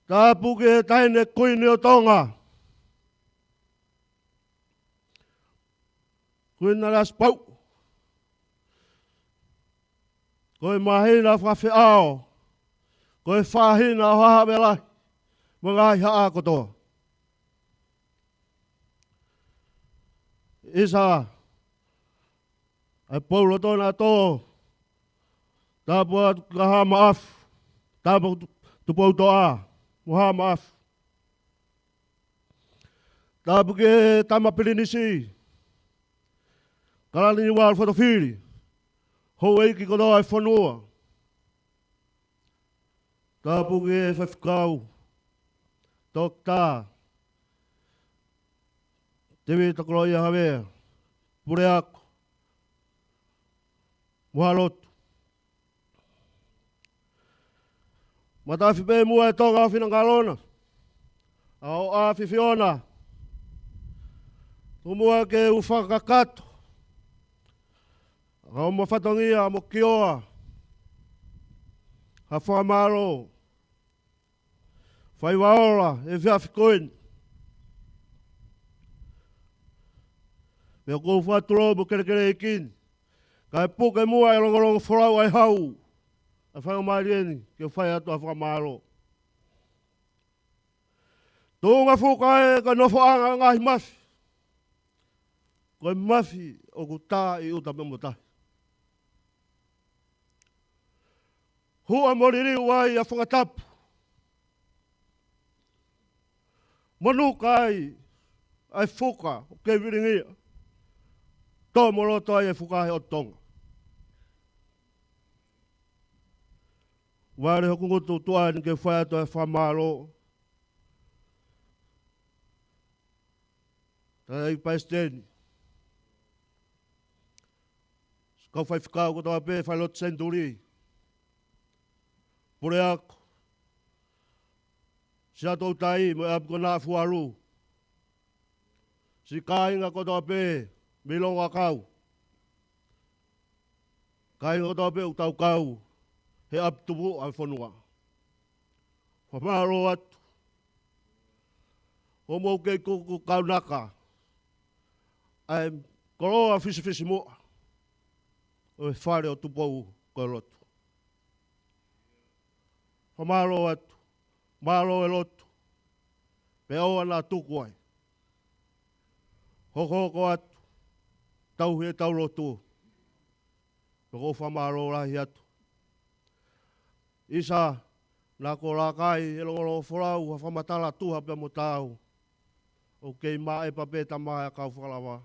Tāpuaki e taʻahine Kuini ʻo Tonga, Kuini Nanasipauʻu. Ko e māhina fakafeʻao, ko e faʻahina ʻo Haʻa Havea Lahi mo e ngaahi haʻa kotoa. ʻIsa, ʻa e pou lotona ʻa tō, tāpuaki ʻa Haʻa Maʻafu, tāpuaki Tupoutoʻa mo Haʻa Maʻafu. Tāpuaki e tama Pilinisi, Kalani Niualu Fotofili, houʻeiki kotoa e fonua. Tāpuaki e faifekau, Toketā Tēvita Koloaʻia Havea, puleako mo ha lotu. Matafi pē muʻa e Tonga ʻo Finangalo na, ʻa ʻAfifiona. Tuku muʻa ke u fakakakato ʻa hoʻomo fatongia mo kioa ha fakamālō. Faiva ola he efiafi ko eni. Pea ʻoku ou fakatulou mo kelekele ʻEiki ni, kae puke muʻa e longolongo folau ʻa e hau ʻa e faingamālie ni ke fai atu ʻa e fakamālō. Tuʻunga fuka ē ko e nofoʻanga ʻo e ngaahi mafi, ko e mafi ʻoku tā ʻi ʻuta pea mo tahi. Huʻa mo liliu ai ʻa Fangatapu, mo nuka ai ʻa e fuka ʻoku kei vilingia, tō mo loto ai e fuka he ʻotu Tonga. Vale hoku ngutu tuʻa ni ke fai atu ʻa e fakamālō. Tangataʻeiki Palesiteni, kau faifekau kotoa pē, falelotu Senituli, puleako, siʻa toutai mo e ʻapi ko Naʻafualu, siʻi kāinga kotoa pē, mei Longakau, kae ʻoku tau pē ʻoku tau kau he ʻapi tupuʻa ʻo e fonua. Fakamālō atu. ʻOku mou kei kuku kaunaka ʻa e koloa fisifisimuʻa ʻo e fale ʻo Tupou ko e lotu. Fakamālō atu. Mālō e lotu. Pea ʻoua naʻa tuku ai. Hokohoko atu. Tauhi ʻetau lotu. Pea ʻoku ou fakamālō lahi atu. ʻIsa, naʻa ko Lakai ʻe Longolongo Folau, ha fakamatala tuha pea mo taau. ʻOku kei māʻepa pē Tamai ʻa e kau fakalava.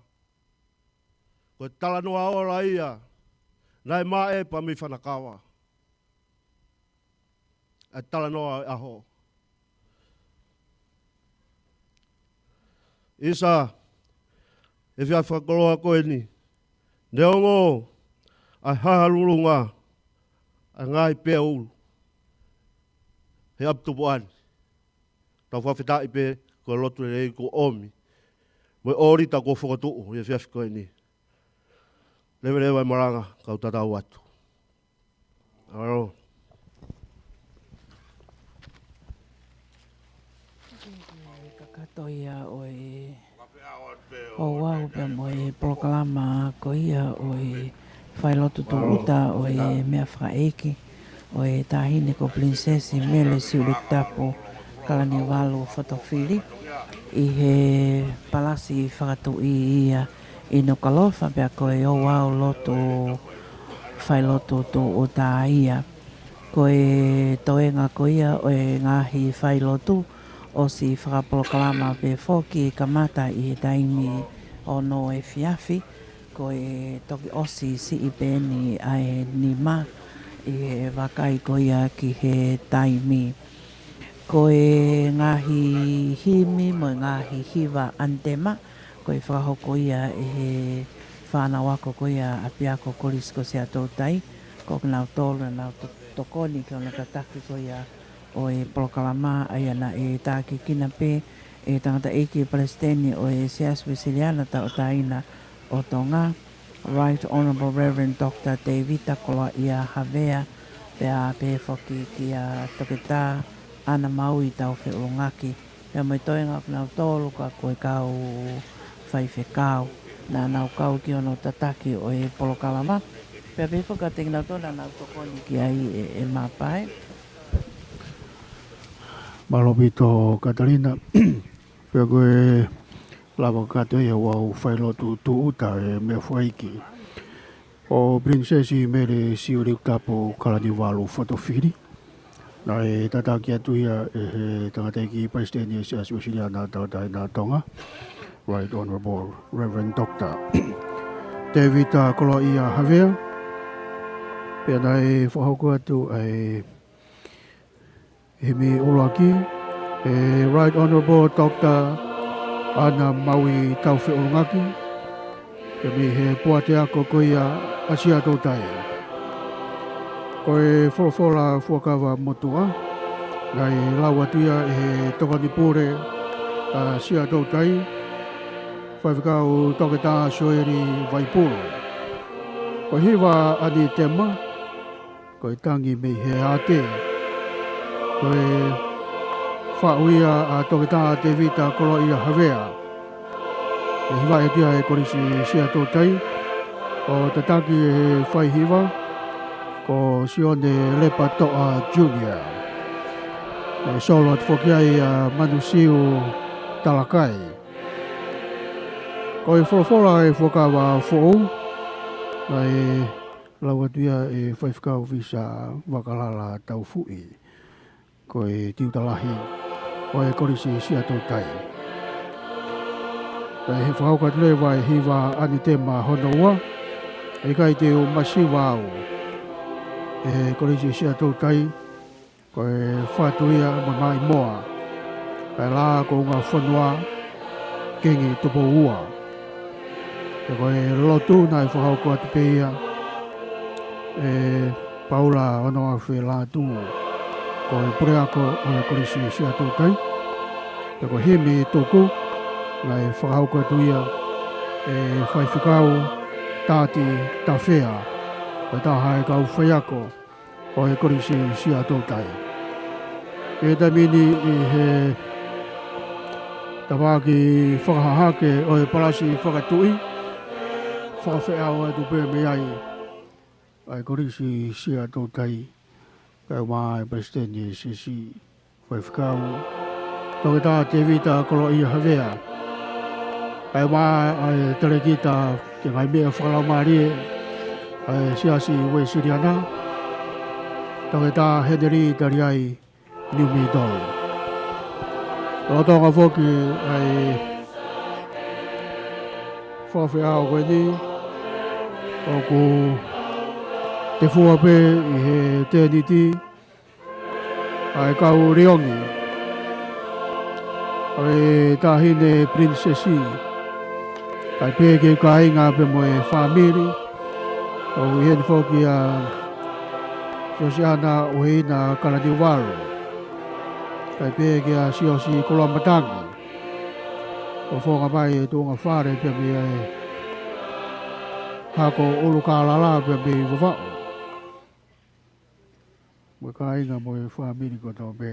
Ko e talanoa ola ia, naʻe māʻepa mei Fanakawa. ʻA e talanoa ʻo e ʻaho. ʻIsa, ʻe fia fakakoloa ko eni. Neongo ʻa e hahalulunga ʻa e ngaahi peau he ʻapi tupuʻa ni. Tau fakafetaʻi pē ko e lotu lelei kuo ʻomi. Mo e ʻōlita kuo fokotuʻu he efiafi ko eni. Leveleva e malanga, kau tatau atu. ʻAlo. Kakato ia ʻo e ouau pea mo e polokalama ko ia ʻo e failotu tūʻuta ʻo e meʻa fakaʻeiki ʻo e Taʻahine ko Pilinisesi Mele Siulekitapu Kalaniuvalu Fotofili ʻi he palasi fakatuʻi ia ʻi Nukuʻalofa, pea ko e ouau lotu failotu tūʻuta ia. Ko e toenga ko ia ʻo e ngaahi failotu, ʻosi fakapolokalama pē foki, kamata ʻi he taimi ono efiafi, ko e toki ʻosi siʻi pē eni ʻa e nima ʻi he vakai ko ia ki he taimi. Ko e ngaahi himi mo e ngaahi hiva ʻanitema, ko e fakahoko ia ʻe he fānau ako ko ia ʻapiako Kolisi ko Siaʻatoutai, ko kinautolu naʻa nau to-, tokoni ki hono tataki ko ia ʻo e polokalama, ʻa ia naʻe tākiekina pē ʻe he tangataʻeiki palesiteni ʻo e Siasi Uēsiliana Tauʻatāina ʻo Tonga, Right Honourable Reverend Doctor Tevita Koloaʻia Havea, pea pehē foki kia Toketā ʻAna Maui Taufeʻulungaki, pea mo e toenga ʻo kinautolu ka ko e kau faifekau naʻa nau kau ki hono tataki ʻo e polokalama, pea pehē foki kiate kinautolu naʻa nau tokoni ki ai ʻe, ʻe Mapae. Mālō ʻaupito Katalina, pea ko e lava kakato ia ʻa e ouau failotu tūʻuta ʻo e meʻa fakaʻeiki ʻo Pilinisesi Mele Siulekitapu Kalaniuvalu Fotofili. Naʻe tataki atu ia ʻe he tangataʻeiki palesiteni ʻo e Siasi Uēsiliana Tauʻatāina ʻo Tonga, Right Honourable Reverend Doctor Tevita Koloaʻia Havea. Pea naʻe fakahoko atu ʻa e himi ʻuluaki ʻe Right Honourable Doctor ʻAna Maui Taufeʻulungaki, pea mei he poate ako ko ia ʻa Siaʻatoutai. Ko e folofola Fuakava Motuʻa, naʻe lau atu ia ʻe he Tokoni Pule ʻa Siaʻatoutai, Faifekau Toketā Sioeli Vaipulu. Ko e hiva ʻanitema, ko e Tangi mei he Ate. Ko e faʻu ia ʻa Toketā Tevita Koloaʻia Havea. ʻE hivaʻi atu ia ʻe he Kolisi Siaʻatoutai, ʻo tataki ʻe he faihiva ko Sione Lepatoʻa Junior. ʻE solo atu foki ai ʻa Manusiu Talakai. Ko e folofola ʻa e Fuakava Foʻou, naʻe lau atu ia ʻe Faifekau Visa Vakalala Taufuʻi, ko e tiuta lahi ʻo e Kolisi Siaʻatoutai. Pea ʻe fakahoko atu leva ʻa e hiva ʻanitema hono ua, ʻe ʻikai te u masiva au, ʻe he Kolisi Siaʻatoutai, ko e fatu ia mo Maimoa, ʻa e Lā Kounga Fonua, Kingi Tupou Ua. Pea ko e lotu naʻe fakahoko atu pē ia ʻe Paula Onoafe Lātū, ko e puleako ʻo e Kolisi Siaʻatoutai. Pea ko e himi tuku naʻe fakahoko atu ia ʻe Faifekau Tati Tafea, ko e taha e kau faiako ʻo e Kolisi Siaʻatoutai. ʻI he taimi ni ʻi he tafaʻaki fakahahake ʻo e palasi fakatuʻi, fakafeʻao atu pē mei ai ʻa e Kolisi Siaʻatoutai, kae ʻumaʻā e Palesiteni ʻo e Siasi, Faifekau Toketā Tēvita Koloaʻia Havea. Kae ʻumaʻā ʻa e talēkita ki he ngaahi meʻa fakalaumālie ʻa e Siasi Uēsiliana, Toketā Henelī Taliai Niumeitolo. Lolotonga foki ʻa e fakafeʻao ko eni, ʻoku tefua pē ʻi he tēniti ʻa e kau liongi ʻo e Taʻahine Pilinisesi, kae pehē ki he kāinga pea mo e fāmili. ʻOku ʻi heni foki ʻa Siosiana ʻUheina Kalaniuvalu, kae pehē kia Siosi Koloamatangi, ʻoku founga mai e tuʻunga fale pea mei he hako ʻUlukālala pea mei Vavaʻu, mo e kāinga mo e fāmili kotoa pē.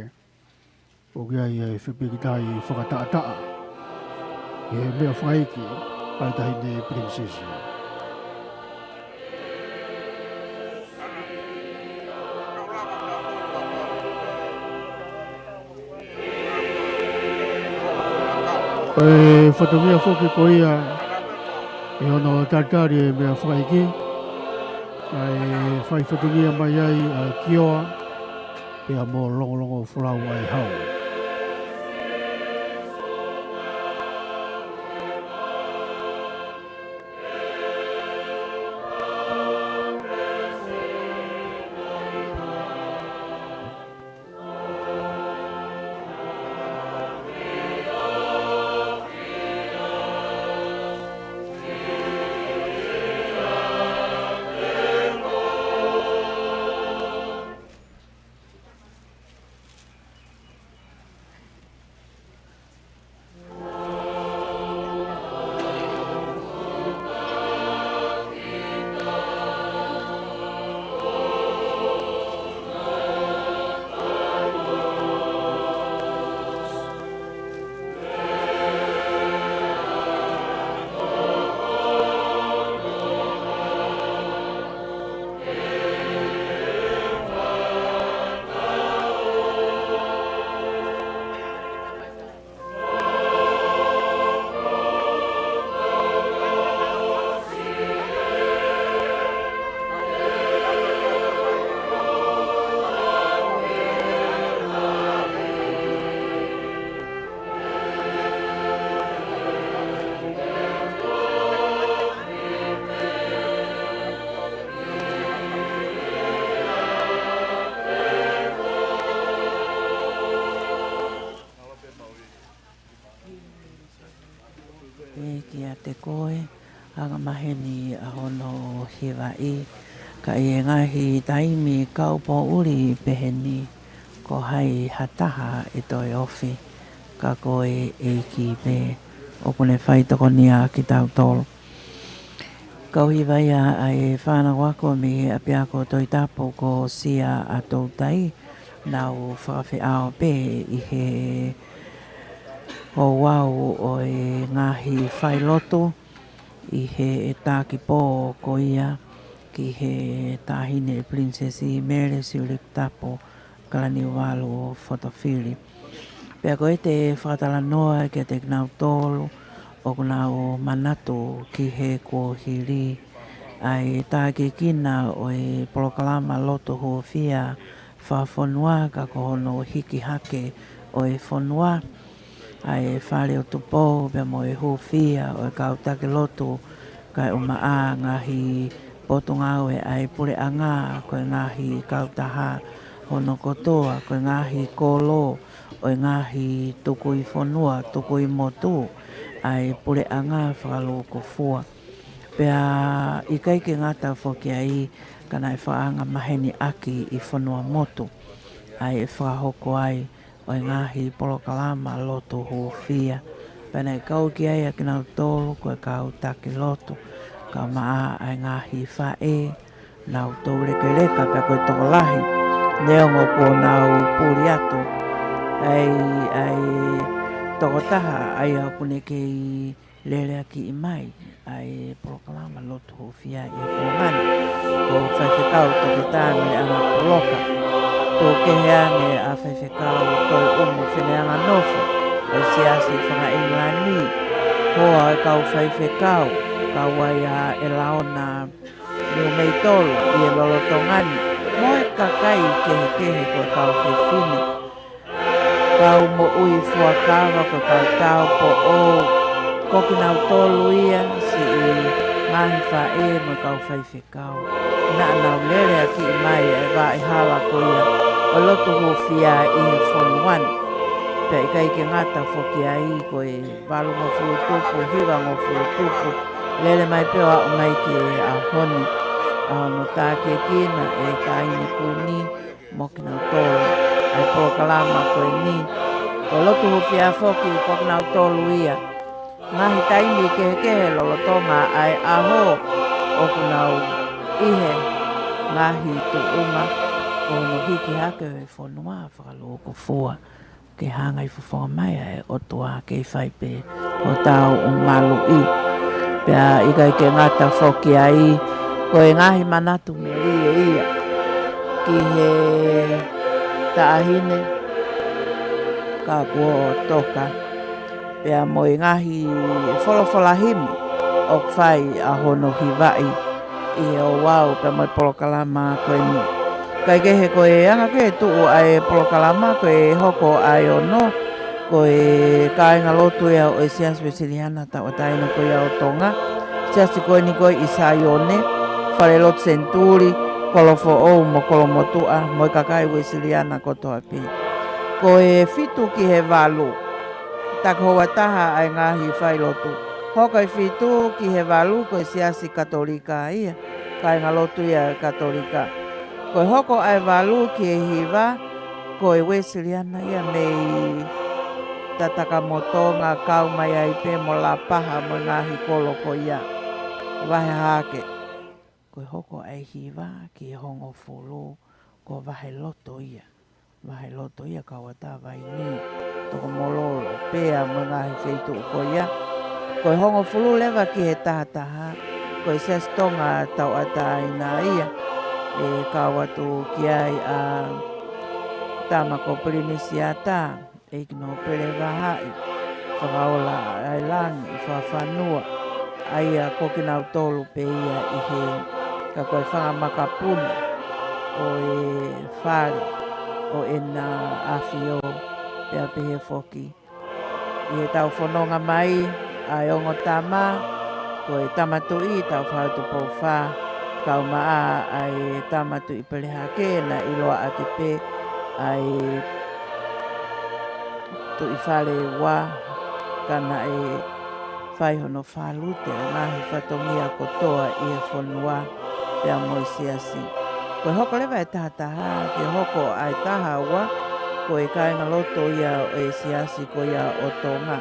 ʻOku ʻi ai e fepikitaʻi fakataʻataʻa ʻi he meʻafakaiki ʻa e Taʻahine Pilinisesi. Ko e fatongia foki ko ia ʻi hono talitali e meʻafakaiki, ʻa e fai fatongia mai ai ʻa Kioa, pea mo Longolongofolau ʻa e Hau. Pea kiate koe, anga maheni ʻa hono hivaʻi, ka ʻi he ngaahi taimi kaupoʻuli peheni, ko hai ha taha ʻe toe ofi, ka ko e ʻEiki pē ʻoku ne fai tokonia kitautolu. Kau hiva ia ʻa e fānau ako mei he ʻapiako Tohi Tapu ko Siaʻatoutai, nau fakafeʻao pē ʻi he ouau ʻo e ngaahi failotu ʻi he ʻetākipō ko ia ki he Taʻahine Pilinisesi Mele Siuleki Tapu Kalaniuvalu Fotofili. Pea ko ʻete fakatalanoa kiate kinautolu ʻoku nau manatu ki he kuohili, ʻa e tākiekina ʻo e polokalama lotu hūfia fakafonua, ka ko hono hiki hake ʻo e fonua, ʻa e Fale ʻo Tupou pea mo e hūfia ʻo e kau taki lotu, kae ʻumaʻā ngaahi potungāue ʻa e puleʻanga, ko e ngaahi kautaha hono kotoa, ko e ngaahi kolo ʻo e ngaahi tukui fonua, tukui motu, ʻa e puleʻanga fakalūkufua. Pea ʻikai ke ngata foki ai, ka naʻe fakaanga maheni ʻaki ʻi fonua motu ʻa e fakahoko ai ʻo e ngaahi polokalama lotu hūfia, Pea naʻe kau ki ai ʻa kinautolu ko e kau taki lotu, kae ʻumaʻā ʻa e ngaahi faʻē, naʻa nau toulekeleka pea ko e tokolahi, neongo kuo nau puli atu ʻa e, ʻa e tokotaha ʻa ia ʻoku ne kei leleakiʻi mai ʻa e polokalama lotu hūfia ʻi he kuonga ni, ko Faifekau Toketā Meleʻanga Puloka. Tuku kehe ange ʻa Faifekau Toeʻumu Fineanganofo ʻo e Siasi Faka-ʻIngilani, hoa ʻo e kau faifekau, kau ai ʻa ʻElaona Niumeitolu ʻi he lolotonga ni, mo e kakai kehekehe, ko e kau fefine, kau moʻui fuakava, ko e kau tāupoʻou, ko kinautolu ia siʻi ngaahi faʻē mo e kau faifekau, naʻa nau leleakiʻi mai ʻa e vaʻa hala ko ia ʻo e lotu hūfia ʻi he fonua ni. Pea ʻikai ke ngata foki ai, ko e valungofulu tupu, hivangofulu tupu, lele mai pē ʻo aʻu mai ki he ʻaho ni, ʻa hono tākiekina ʻe he Taʻahine Kuini mo kinautolu ʻa e polokalama ko eni. Ko e lotu hūfia foki ko kinautolu ia, ngaahi taimi kehekehe lolotonga ʻa e ʻaho, ʻoku nau ʻi he ngaahi tuʻunga ʻo hono hiki hake ʻo e fonua fakalūkufua, ke hanga ʻo fofonga mai ʻa e ʻOtua ke fai pē hotau ʻū maluʻi. Pea ʻikai ke ngata foki ai, ko e ngaahi manatu melie ia ki he Taʻahine Kakuo Toka, pea mo e ngaahi folofola himi ʻoku fai ʻa hono hivaʻi ʻi he ouau pea mo e polokalama ko eni. Kae kehe, ko e anga ko ē ʻe tuʻu ʻa e polokalama, ko e hoko ʻa e ono, ko e kāinga lotu ia ʻo e Siasi Uēsiliana Tauʻatāina ko ia ʻo Tonga, siasi ko eni ko ē ʻi Saione, Falelotu Senituli, Kolofoʻou mo Kolomotuʻa, mo e kakai Uēsiliana kotoa pē. Ko e fitu ki he valu, taki houa taha ʻa e ngaahi failotu. Hoko e fitu ki he valu, ko e Siasi Katolika ia, kāinga lotu ia Katolika. Ko e hoko ʻa e valu ki he hiva, ko e Uēsiliana ia mei Tatakamotonga, kau mai ai pē mo Lapaha mo e ngaahi kolo ko ia, vahe hake. Ko e hoko ʻa e hiva ki he hongofulu, ko Vaheloto ia. Vaheloto ia, Kauatavaini, Tokomololo, pea mo e ngaahi feituʻu ko ia. Ko e hongofulu leva ki he tahataha, ko e Siasi Tonga Tauʻatāina ia, ʻe kau atu ki ai ʻa Tama ko Pilinisiata, ʻEiki Nōpele Vahaʻi, Fakaola ʻa e Langi, Fakafanua, ʻa ia ko kinautolu pē ia ʻi he, ka ko e fanga makapuna ʻo e fale ʻo ʻEna ʻAfio, pea pehē foki ʻi heʻetau fononga mai ʻa e ongo tama, ko e Tama Tuʻi Tāufaʻāhau Tupou Fā, kau mai ʻa e Tama Tuʻi Pelehake, naʻe ʻiloa ʻaki pē ʻa e Tuʻi Fale Ua, ka naʻe fai hono fālute ʻo e ngaahi fatongia kotoa ʻi he fonua pea mo e siasi. Ko e hoko leva e tahataha, ke hoko ʻa e taha ua, ko e kāinga lotu ia ʻo e siasi ko ia ʻo Tonga,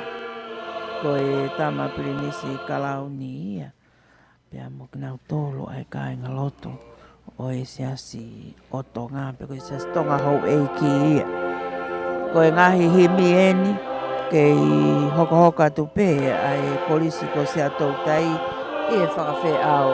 ko e Tama Pilinisi Kalauni ia, pea mo kinautolu ʻa e kāinga lotu ʻo e siasi ʻo Tonga, pe ko e Siasi Tonga Houʻeiki ia. Ko e ngaahi himi eni, kei hokohoko atu pē ʻa e Kolisi ko Siaʻatoutai ʻi he fakafeʻao.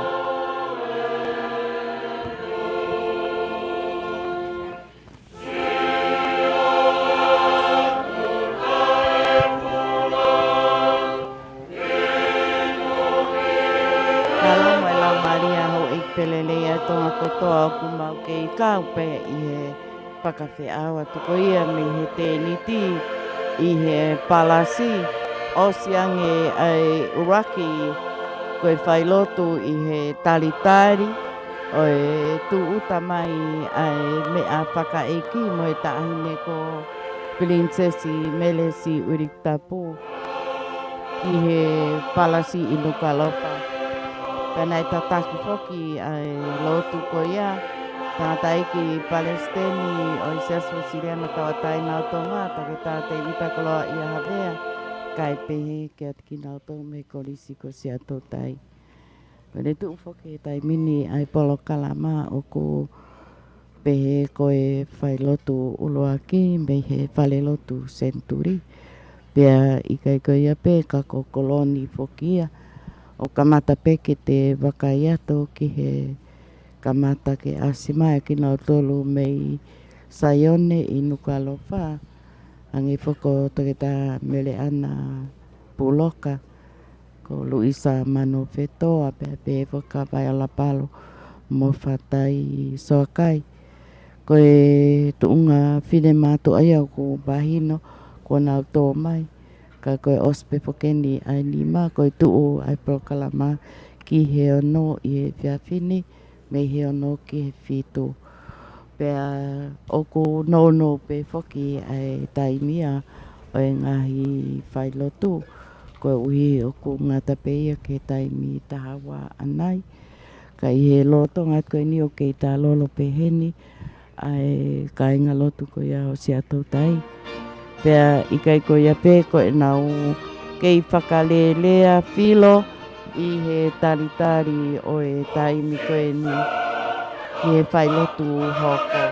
Mālō mo e laumālie ʻa Houʻeiki pea lelei ʻa Tonga kotoa, ʻoku mau kei kau pē ʻi he fakafeʻao atu ko ia mei he tēniti ʻi he palasi, ʻosi ange ʻa e ʻuluaki ko e failotu ʻi he talitali ʻo e tūʻuta mai ʻa e meʻa fakaʻeiki mo e Taʻahine ko Pilinisesi Melesi ʻUlutapu ki he palasi ʻi Nukuʻalofa. Pea naʻe tataki foki ʻa e lotu ko ia, tangataʻeiki palesiteni ʻo e Siasi Uēsiliana Tauʻatāina ʻo Tonga, Toketā Tēvita Koloaʻia Havea, kae pehē kiate kinautolu mei he Kolisi ko Siaʻatoutai. Ko ʻene tuʻu foki he taimi ni ʻa e polokalama ʻoku pehē ko e failotu ʻuluaki mei he falelotu Senituli. Pea ʻikai ko ia pē ka ko Koloni foki ia ʻo kamata pē ke te vakai atu ki he kamata ke ʻasi mai kinautolu mei Saione ʻi Nukuʻalofa. Hangē foki ko Toketā Meleʻana Puloka, ko Luisa Manofetoa, pea pehē foki kia Vaiola Palo mo Fatai Soakai. Ko e tuʻunga finemātuʻa ia ʻoku mahino kuo nau tō mai. Ka ko e ʻosi pē foki eni ʻa e nima, ko e tuʻu ʻa e polokalama ki he ono ʻi he efiafi ni, mei he ono ki he fitu. Pea ʻoku nounou pē foki ʻa e taimi ia ʻo e ngaahi failotu, koeʻuhi ʻoku ngata pē ia ki he taimi taha ua ʻanai. Ka ʻi he lolotonga atu ko eni ʻoku kei talolo pē heni ʻa e kāingalotu ko ia ʻo Siaʻatoutai. Pea ʻikai ko ia pē ko ʻenau kei fakalelea filo ʻi he talitali ʻo e taimi ko eni ki he failotu hoko.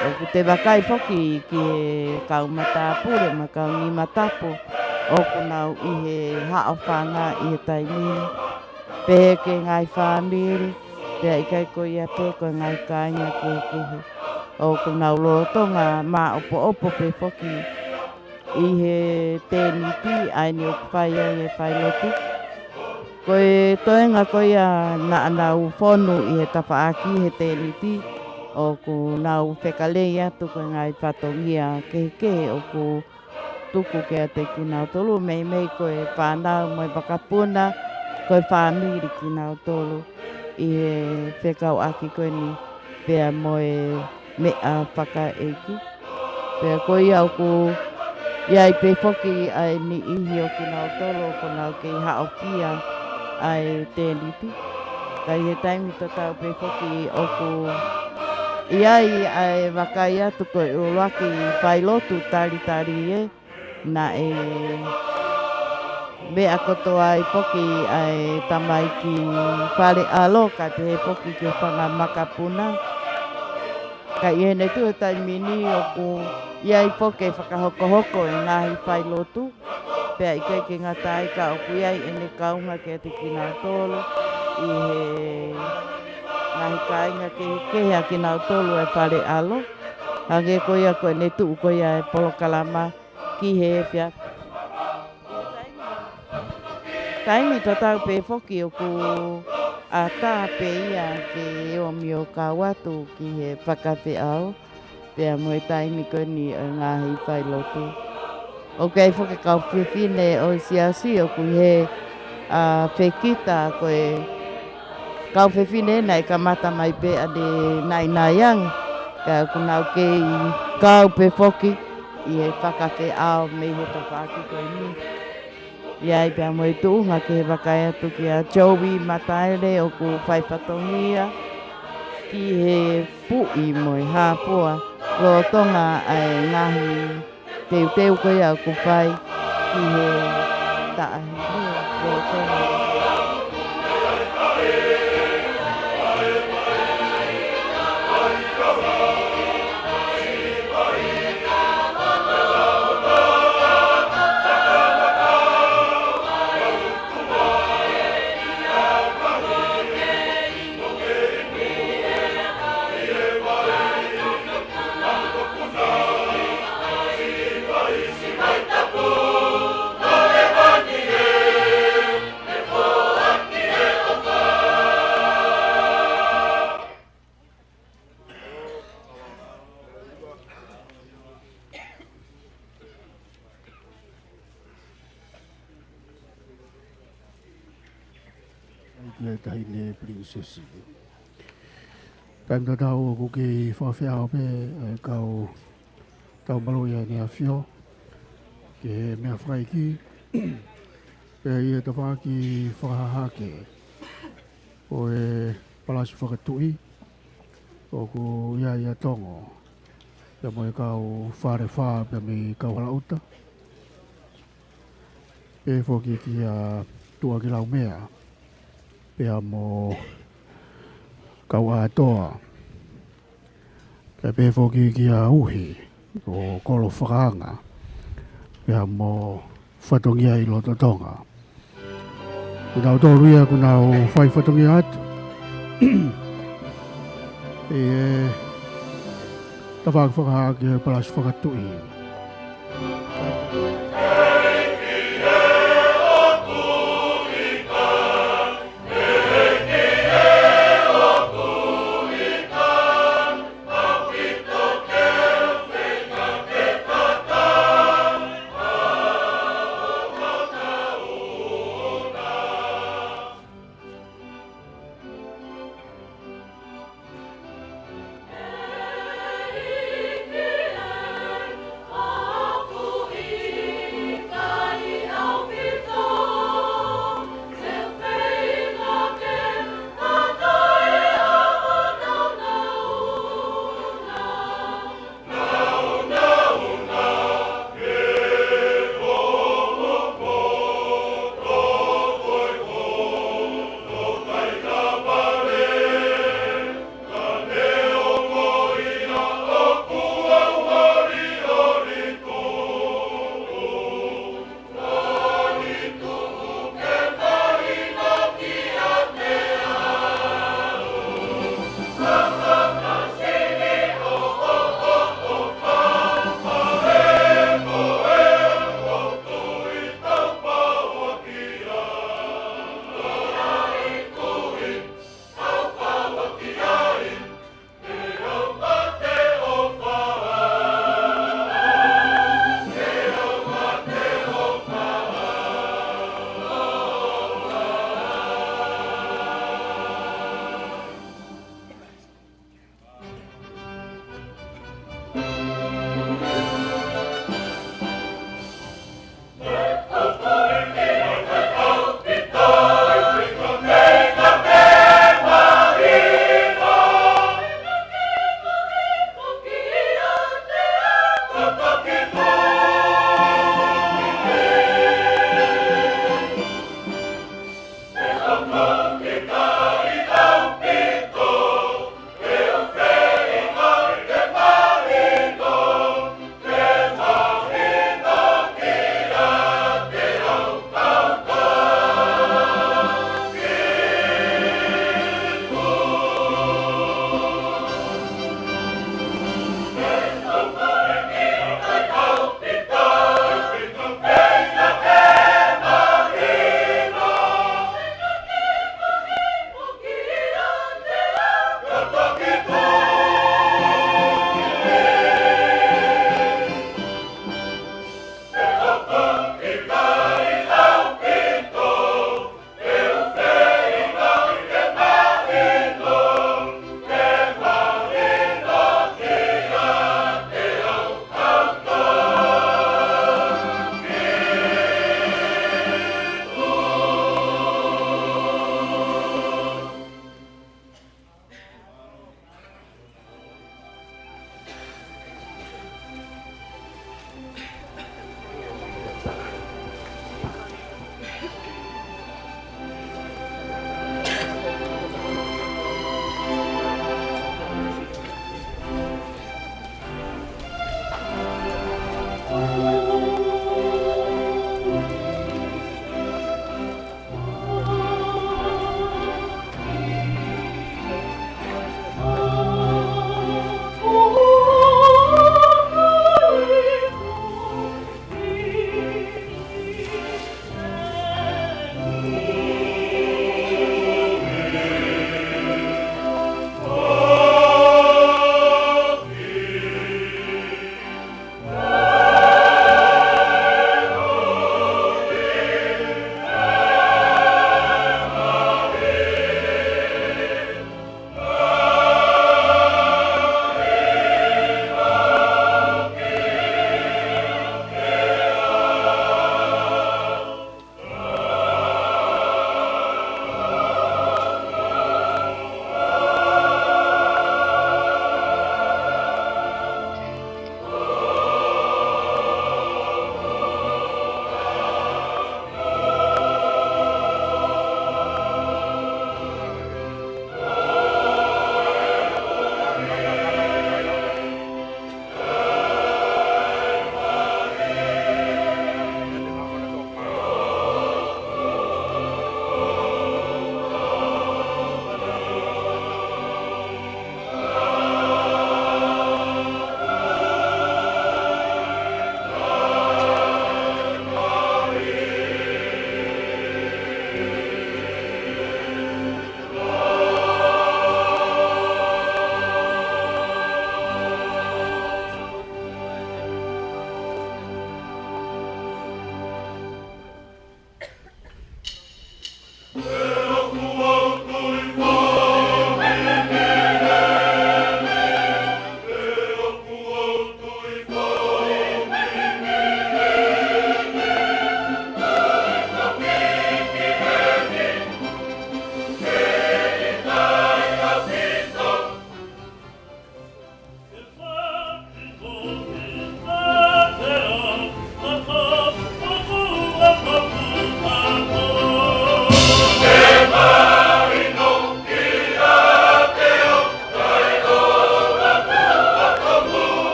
ʻOku te vakai foki ki he kau matāpule mo e kau nima tapu ʻoku nau ʻi he haʻofanga ʻi he taimi ni. Pehē ki he ngaahi fāmili, pea ʻikai ko ia pē ko e ngaahi kāinga kehekehe ʻoku nau lolotonga māʻopoʻopo pē foki ʻi he tēniti ʻa eni ʻoku fai ai e failotu. Ko e toenga ko ia naʻa nau fonu ʻi he tafaʻaki he tēniti ʻoku nau fekalei atu ko e ngaahi fatongia kehekehe ʻoku tuku kiate kinautolu, meimei ko e fānau mo e vakapuna, ko e fāmili kinautolu ʻi he fekauʻaki ko eni pea mo e meʻa fakaʻeiki. Pea ko ia ʻoku ʻi ai pē foki ʻa e niʻihi ʻo kinautolu ʻoku nau kei haʻofia ʻa e tēniti. Ka ʻi he taimi tatau pē foki ʻoku ʻi ai ʻa e vakai atu ko e ʻuluaki failotu talitali ē, naʻe meʻa kotoa ai foki ʻa e tamaiki fale ʻalo, kae pehē foki ki he fanga makapuna. Ka ʻi heʻene tuʻu he taimi ni ʻoku ʻi ai foki e fakahokohoko e ngaahi failotu, pea ʻikai ke ngata ai ka ʻoku ʻi ai ʻene kaunga kiate kinautolu ʻi he ngaahi kāinga kehekehe ʻa kinautolu e fale ʻalo. Hangē ko ia ko ʻene tuʻu ko ia e polokalama ki he efiafi. Taimi tatau pē foki ʻoku ʻatā pē ia ke ʻomi ʻo kau atu ki he fakafeʻao, pea mo e taimi ko eni ʻo e ngaahi failotu. ʻOku ʻi ai foki e kau fefine ʻo e siasi ʻoku ʻi he, ʻa, fekita ko e kau fefine naʻe kamata mai pē ʻanenai ange. Ka ʻoku nau kei kau pē foki ʻi he fakafeʻao mei he tafaʻaki ko eni. ʻI ai pea mo e tuʻunga ki he vakai atu kia Joey Mataele ʻoku fai fatongia ki he puʻi mo e hāpoa lolotonga ʻa e ngaahi teuteu ko ia ʻoku fai ki he taʻahine lolotonga. Ai, ki he taʻahine pilinisesi. Taimi tatau ʻoku kei fakafeʻao pē e kau taumalu ia ʻEne ʻAfio ki he meʻa fakaʻeiki, pea ʻi he tafaʻaki fakahahake ʻo e palasi fakatuʻi, ʻoku ʻi ai ʻa Tongo pea mo e kau Fale Fā pea mei Kauhalaʻuta. Pehē foki kia Tuʻa ki Laumea, pea mo Kauʻātoa. Kae pehē foki kia Uhi, ʻo Kolo Fakaanga, pea mo Fatongia ʻi Lototonga. Ko kinautolu ia kuo nau fai fatongia atu ʻi he tafaʻaki fakahā ki he palasi fakatuʻi.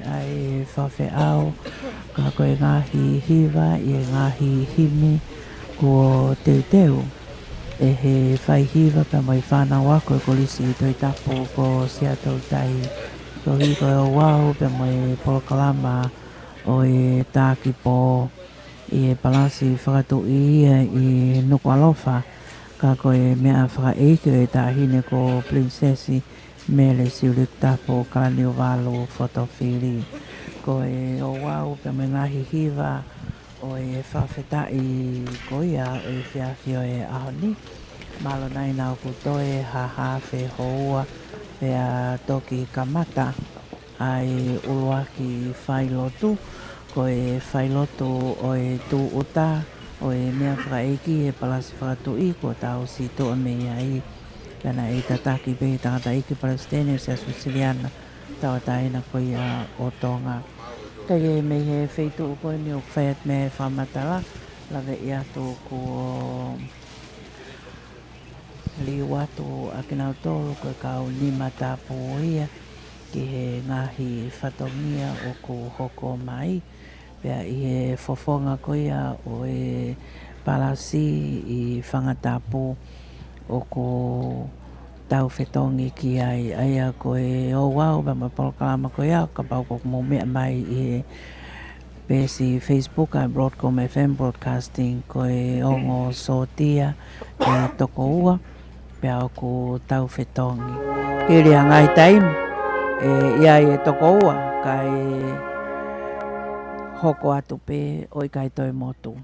ʻa e fakafeʻao, ka ko e ngaahi hiva ʻi he ngaahi himi kuo teuteu ʻe he faihiva pea mo e fānau ako ʻo e Kolisi Tohitapu ko Siaʻatoutai. Koeʻuhi ko e ouau pea mo e polokalama ʻo e taki pō ʻi he Palasi Fakatuʻi ia ʻi Nukuʻalofa, ka ko e meʻa fakaʻeiki ʻo e Taʻahine ko Pilinisesi Mele Siulekutapu Kalaniuvalu Fotofili. Ko e ouau pea mo e ngaahi hiva ʻo e fakafetaʻi ko ia ʻo e efiafi ʻo e ʻaho ni. Mālō nai naʻa ʻoku toe hahaafe houa pea toki kamata ʻa e ʻuluaki failotu, ko e failotu ʻo e tūʻuta ʻo e meʻa fakaʻeiki ʻi he Palasi Fakatuʻi kuo tau situʻa mei ai. Pea naʻe tataki pē ʻe he tangataʻeiki Palesiteni ʻo e Siasi Uēsiliana Tauʻatāina ko ia ʻo Tonga. Ka ʻi he mei he feituʻu ko eni ʻoku fai atu mei ai e fakamatala, laveʻi atu kuo liliu atu ʻa kinautolu ko e kau nima tāpū ia ki he ngaahi fatongia ʻoku hoko mai. Pea ʻi he fofonga ko ia ʻo e palasi ʻi Fangatapu ʻoku tau fetongi ki ai, ʻa ia ko e ouau pea mo e polokalama ko ia, kapau ʻoku mou meʻa mai ʻi he peesi Facebook ʻa e Broadcom F M Broadcasting, ko e ongo sōtia ʻe toko ua, pea ʻoku tau fetongi. Hili ʻa e ngaahi taimi ʻe ʻi ai e toko ua, kae hoko atu pē ʻo ʻikai toe motu.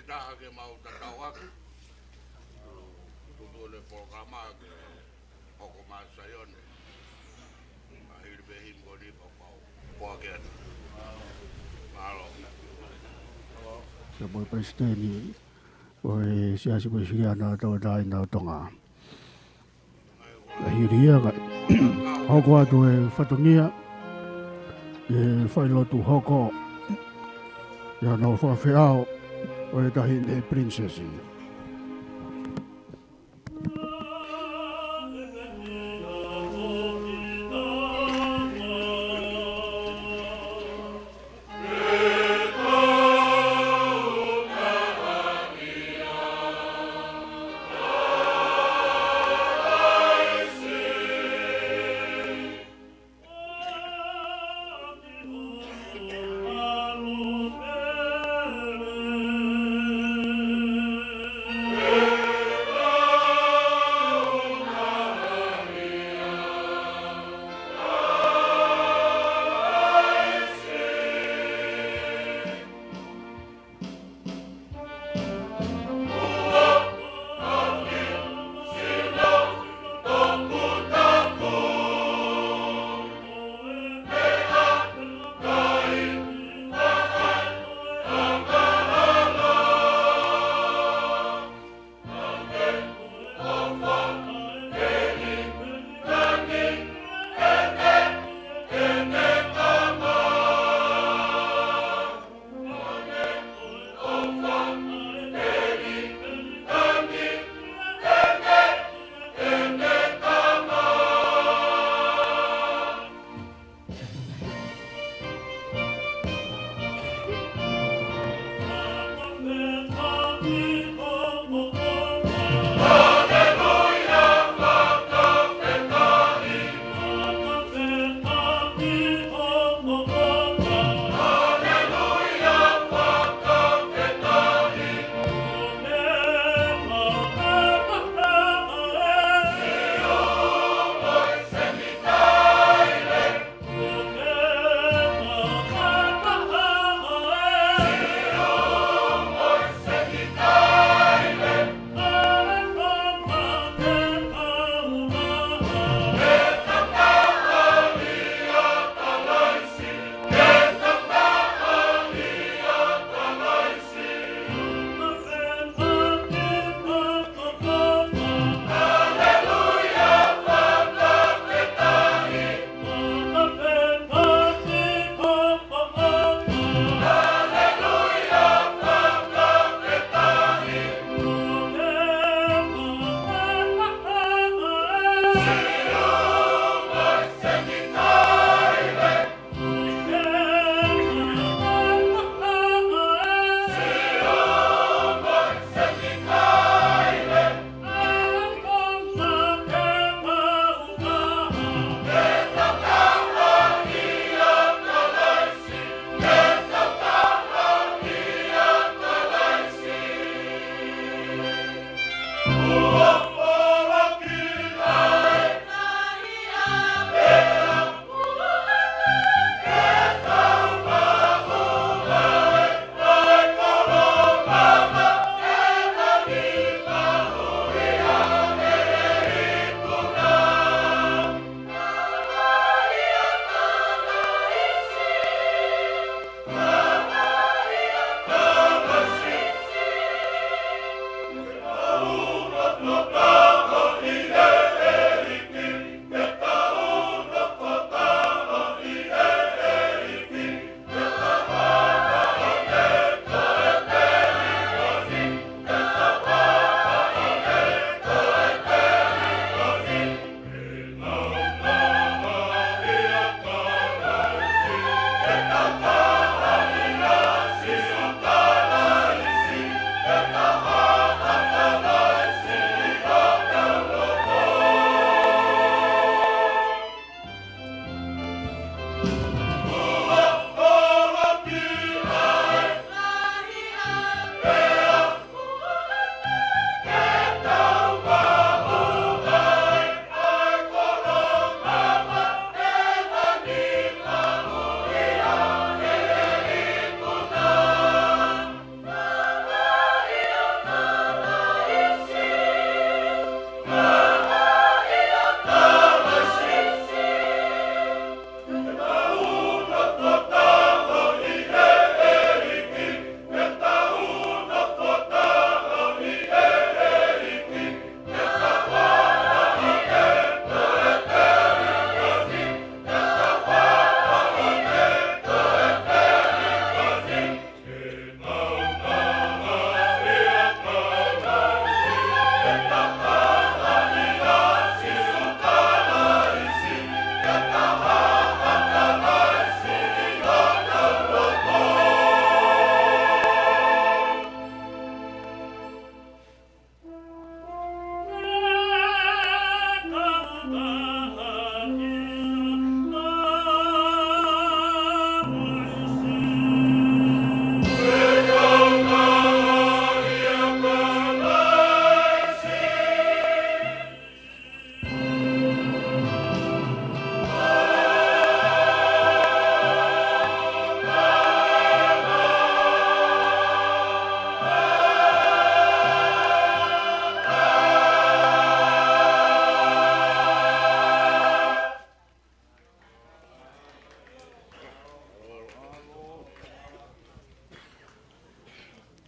Taha ke mau tatau atu. Tutu ʻene polokalama ke hoko mai Saione. Mahili pē himi ko ni pau. Poa ke atu. Mālō. Ka mo e palesiteni ʻo e Siasi Uēsiliana Tauʻatāina ʻo Tonga. Ka hili ia ka hoko atu e fatongia, e failotu hoko, ʻi hono fakafeʻao ʻo e Taʻahine Pilinisesi.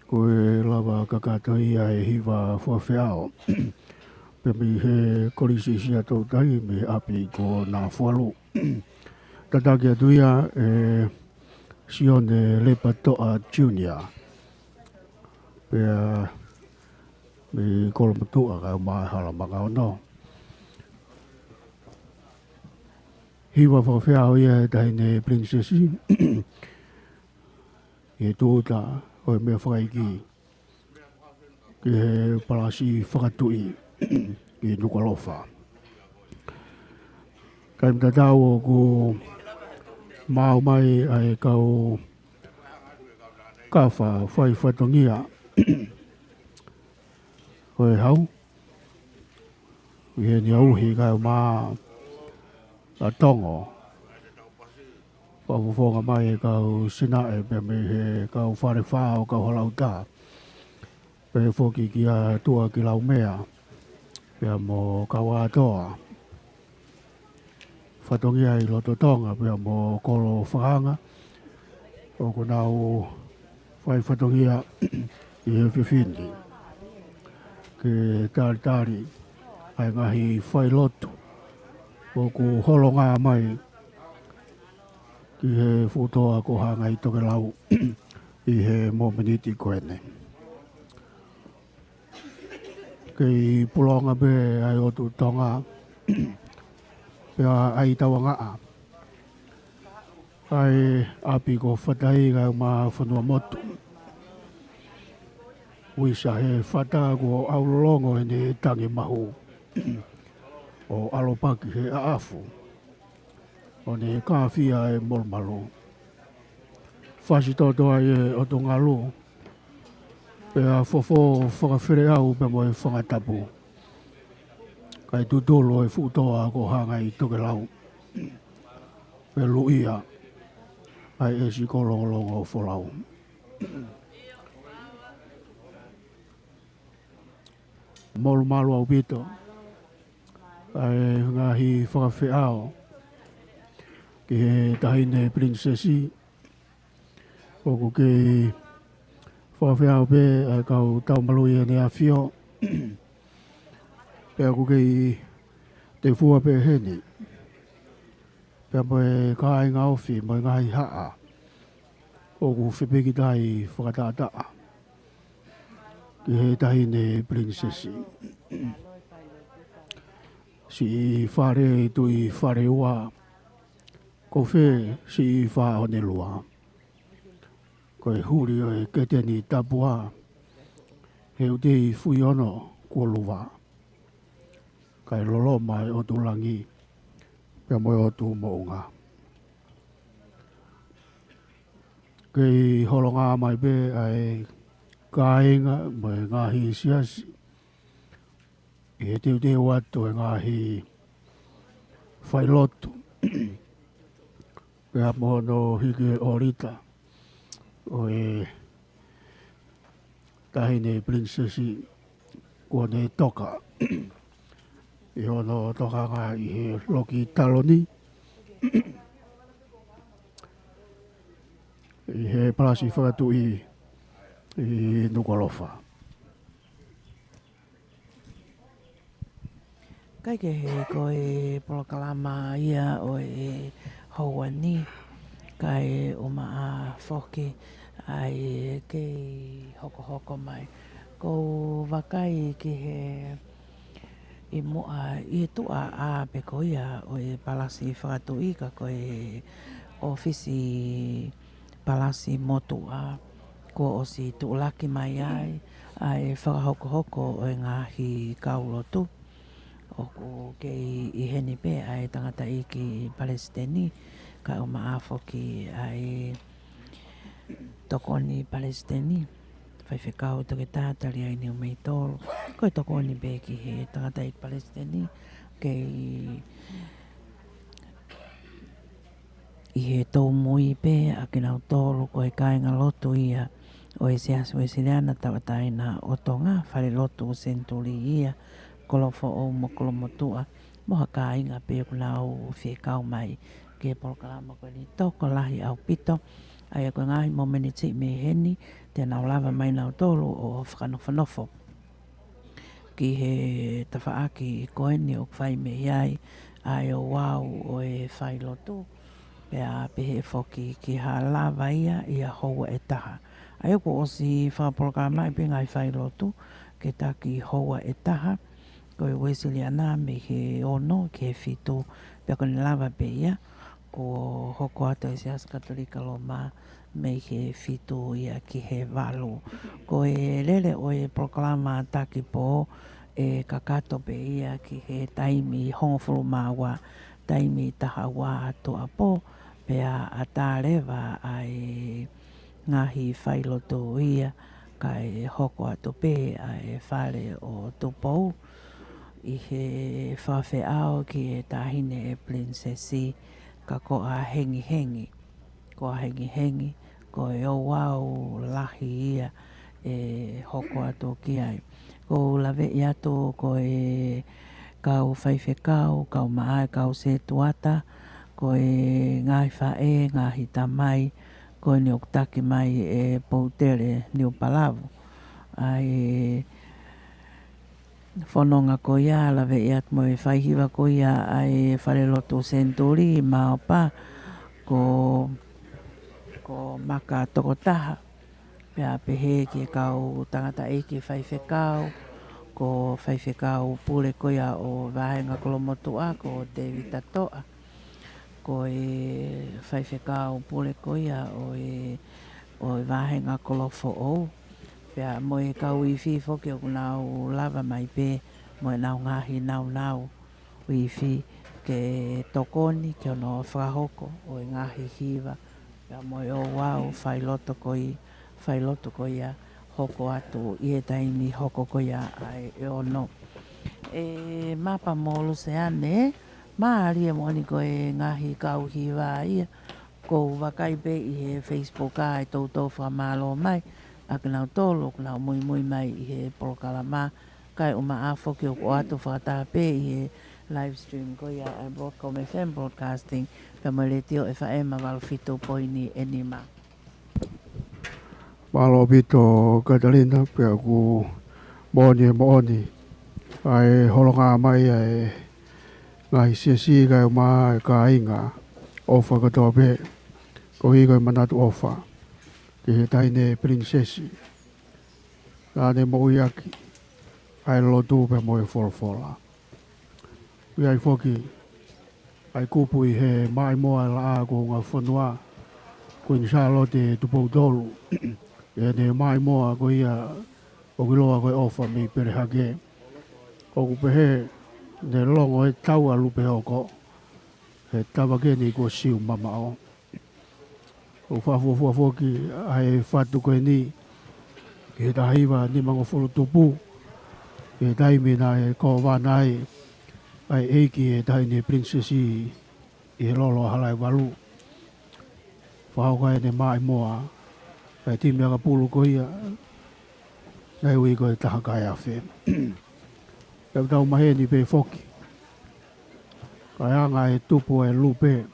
Ko e lava kakato ia e hiva fakafeʻao. Pea mei he Kolisi Siaʻatoutai, mei he ʻapi ko Nafualu. Tataki atu ia ʻe Sione Lepatoʻa Junior. Pea mei Kolomotuʻa, kae ʻumaʻā e Hala Makaono. Hiva fakafeʻao ia ʻa e Taʻahine Pilinisesi. ʻI he tūʻuta ʻo e meʻa fakaiki ki he Palasi Fakatuʻi ʻi Nukuʻalofa. Kae ʻumaʻā ʻoku maʻu mai ʻa e kau kafa fai fatongia ʻo e hau ʻi heni ʻauhi kae ʻumaʻā ʻa Tongo. Fakafofonga mai e kau Sinaʻe pea mei he kau Falefā ʻo kau Halauta. Pea foki kia Tuʻa ki Laumea pea mo Kauatoa. Fatongia ʻi loto Tonga pea mo Kolo Fakaanga. ʻOku nau fai fatongia ʻi he efiafi ni ke talitali ʻa e ngaahi failotu ʻoku holonga mai ki he fuʻu toa ko Hangai Tokelau ʻi he mōmeniti ko eni. Kei pulonga pē ʻa e ʻOtu Tonga pea ʻai tauangaʻa ʻa e ʻapi ko Fatai kae ʻumaʻā Fonuamotu. Uisa he fata kuo ʻaulolongo ʻene tangi mahu ʻo ʻalopaki he ʻaʻafu ʻo ne kāfia e molumalu. Fasi toto ai e ʻOtu Ngalu pea fofō fakafeleʻau pea mo e fanga tapu. Kae tutulu e fuʻu toa ko Hangai Tokelau pea luʻia ʻa e ʻesi ko Longolongo Folau. Molumalu ʻaupito ʻa e ngaahi fakafeʻao ki he Taʻahine Pilinisesi. ʻOku kei fakafeʻao pē ʻa e kau taumalu ʻi heʻene ʻafio. Pea ʻoku kei tefua pē heni pea mo e kāinga ofi mo e ngaahi haʻa ʻoku fepikitaʻi fakataʻataʻa ki he Taʻahine Pilinisesi. Siʻi fale Tuʻi Faleua, ko fē siʻi Faʻonelua? Ko e huli ʻo e Keteni Tapua, he ʻuti Fuiono kuo luva. Kae loloma e ʻOtu Langi pea mo e ʻOtu Moʻunga. Kei holonga mai pē ʻa e kāinga mo e ngaahi siasi ʻi he teuteu atu e ngaahi failotu pea mo hono hiki e ʻolita ʻo e Taʻahine Pilinisesi kuo ne toka ʻi hono tokanga ʻi he loki taloni ʻi he Palasi Fakatuʻi ʻi Nukuʻalofa. Kae kehe ko e polokalama ia ʻo e houa ni, kae ʻumaʻā foki ʻa e kei hokohoko mai. Ko u vakai ki he ʻi muʻa ʻi he tuʻa ʻa pē ko ia ʻo e Palasi Fakatuʻi ka ko e ʻōfisi Palasi Motuʻa kuo ʻosi tuʻulaki mai ai ʻa e fakahokohoko ʻo e ngaahi kau lotu. ʻOku kei ʻi heni pē ʻa e tangataʻeiki palesiteni, kae ʻumaʻā foki ʻa e tokoni palesiteni, faifekau Toketā Taliaini Umeitolu, ko e tokoni pē ki he tangataʻeiki palesiteni, kei ʻi he tōmui pē ʻa kinautolu ko e kāinga lotu ia ʻo e Siasi Uēsiliana Tauʻatāina ʻo Tonga, fale lotu Senituli ia, Kolofoʻou mo Kolomotuʻa, mo ha kāinga pē ʻoku nau fie kau mai ki he polokalama ko eni. Tokolahi ʻaupito ʻA ia ko e ngaahi momeniti mei heni, te nau lava mai nautolu ʻo fakanofonofo ki he tafaʻaki ko eni ʻoku fai mei ai ʻa e ouau ʻo e failotu. Pea pehē foki ki ha lava ia ʻi he houa ʻe taha. ʻA ia kuo ʻosi fakapolokalamaʻi pē ngaahi failotu ke taki houa ʻe taha. Ko e Uēsiliana mei he ono ki he fitu, pea ko ʻene lava pē ia, kuo hoko atu e Siasi Katolika Loma mei he fitu ia ki he valu. Ko e lele ʻo e polokalama taki pō ʻe kakato pē ia ki he taimi hongofulu mā ua, taimi taha ua atu ʻa pō, pea ʻatā leva ʻa e ngaahi failotu ia, kae hoko atu pē ʻa e fale ʻo Tupou ʻi he fakafeʻao ki he taʻahine ʻe Pilinisesi, ka ko ʻahengihengi, ko ʻahengihengi, ko e ouau lahi ia ʻe hoko atu ki ai. ʻOku ou laveʻi atu ko e kau faifekau, kau maʻa e kau setuata, ko e ngaahi faʻē, ngaahi tamai, ko eni ʻoku taki mai ʻe Poutele Niupalavu ʻa e fononga ko ia, laveʻi atu mo e faihiva ko ia ʻa e falelotu Senituli Maopa, ko, ko Maka Tokotaha. Pea pehē ki he kau tangataʻeiki faifekau, ko faifekau pule ko ia ʻo Vahenga Kolomotuʻa, ko Tēvita Toʻa, ko e faifekau pule ko ia ʻo e, ʻo e Vahenga Kolofoʻou. Pea mo e kau ifi foki ʻoku nau lava mai pē mo ʻenau ngaahi naunau ifi ke tokoni ki hono fakahoko ʻo e ngaahi hiva. Pea mo e ouau failotu ko i, failotu ko ia hoko atu ʻi he taimi hoko ko ia ʻa e ono. ʻE Mapa mo Luseane, mālie moʻoni ko e ngaahi kau hiva ia. ʻOku ou vakai pē ʻi he Facebook ʻa e toutou fakamālō mai ʻa kinautolu ʻoku nau muimui mai ʻi he polokalama, kae ʻumaʻā foki ʻoku ʻoatu fakataha pē ʻi he live stream ko ia ʻa e Broadcom F M Broadcasting, pea mo e Letiō F M valu fitu poini nima. Mālō ʻaupito Katalina, pea ʻoku moʻoni e moʻoni ʻa e holonga mai ʻa e ngaahi siasi kae ʻumaʻā e kāinga ʻofa kotoa pē, koeʻuhi ko e manatu ʻofa ki he taʻahine Pilinisesi. Naʻa ne moʻui ʻaki ʻa e lotu pea mo e folofola. ʻOku ʻi ai foki ʻa e kupu ʻi he maʻimoa e laʻā kuonga fonua, Kuini Sālote Tupou Tolu, ʻi heʻene maʻimoa ko ia ʻoku ʻiloa ko e ʻOfa mei Pelehake. ʻOku pehē ne longo e tau ʻa Lupe Oko, he tavake ni kuo Siu mamaʻo. ʻOku fakafuofua foki ʻa e fatu ko eni ki he taha hiva nimangofulu tupu, ʻi he taimi naʻe kōvana ai ʻa e ʻeiki e taʻahine Pilinisesi ʻi he lolo ʻa Halaevalu. Fakahoko ai ʻene maʻimoa ʻa e timi ʻakapulu ko ia naʻe ui ko e Taha Kaeafe. Pea ʻoku tau maheni pē foki ka e anga e tupu e lupe,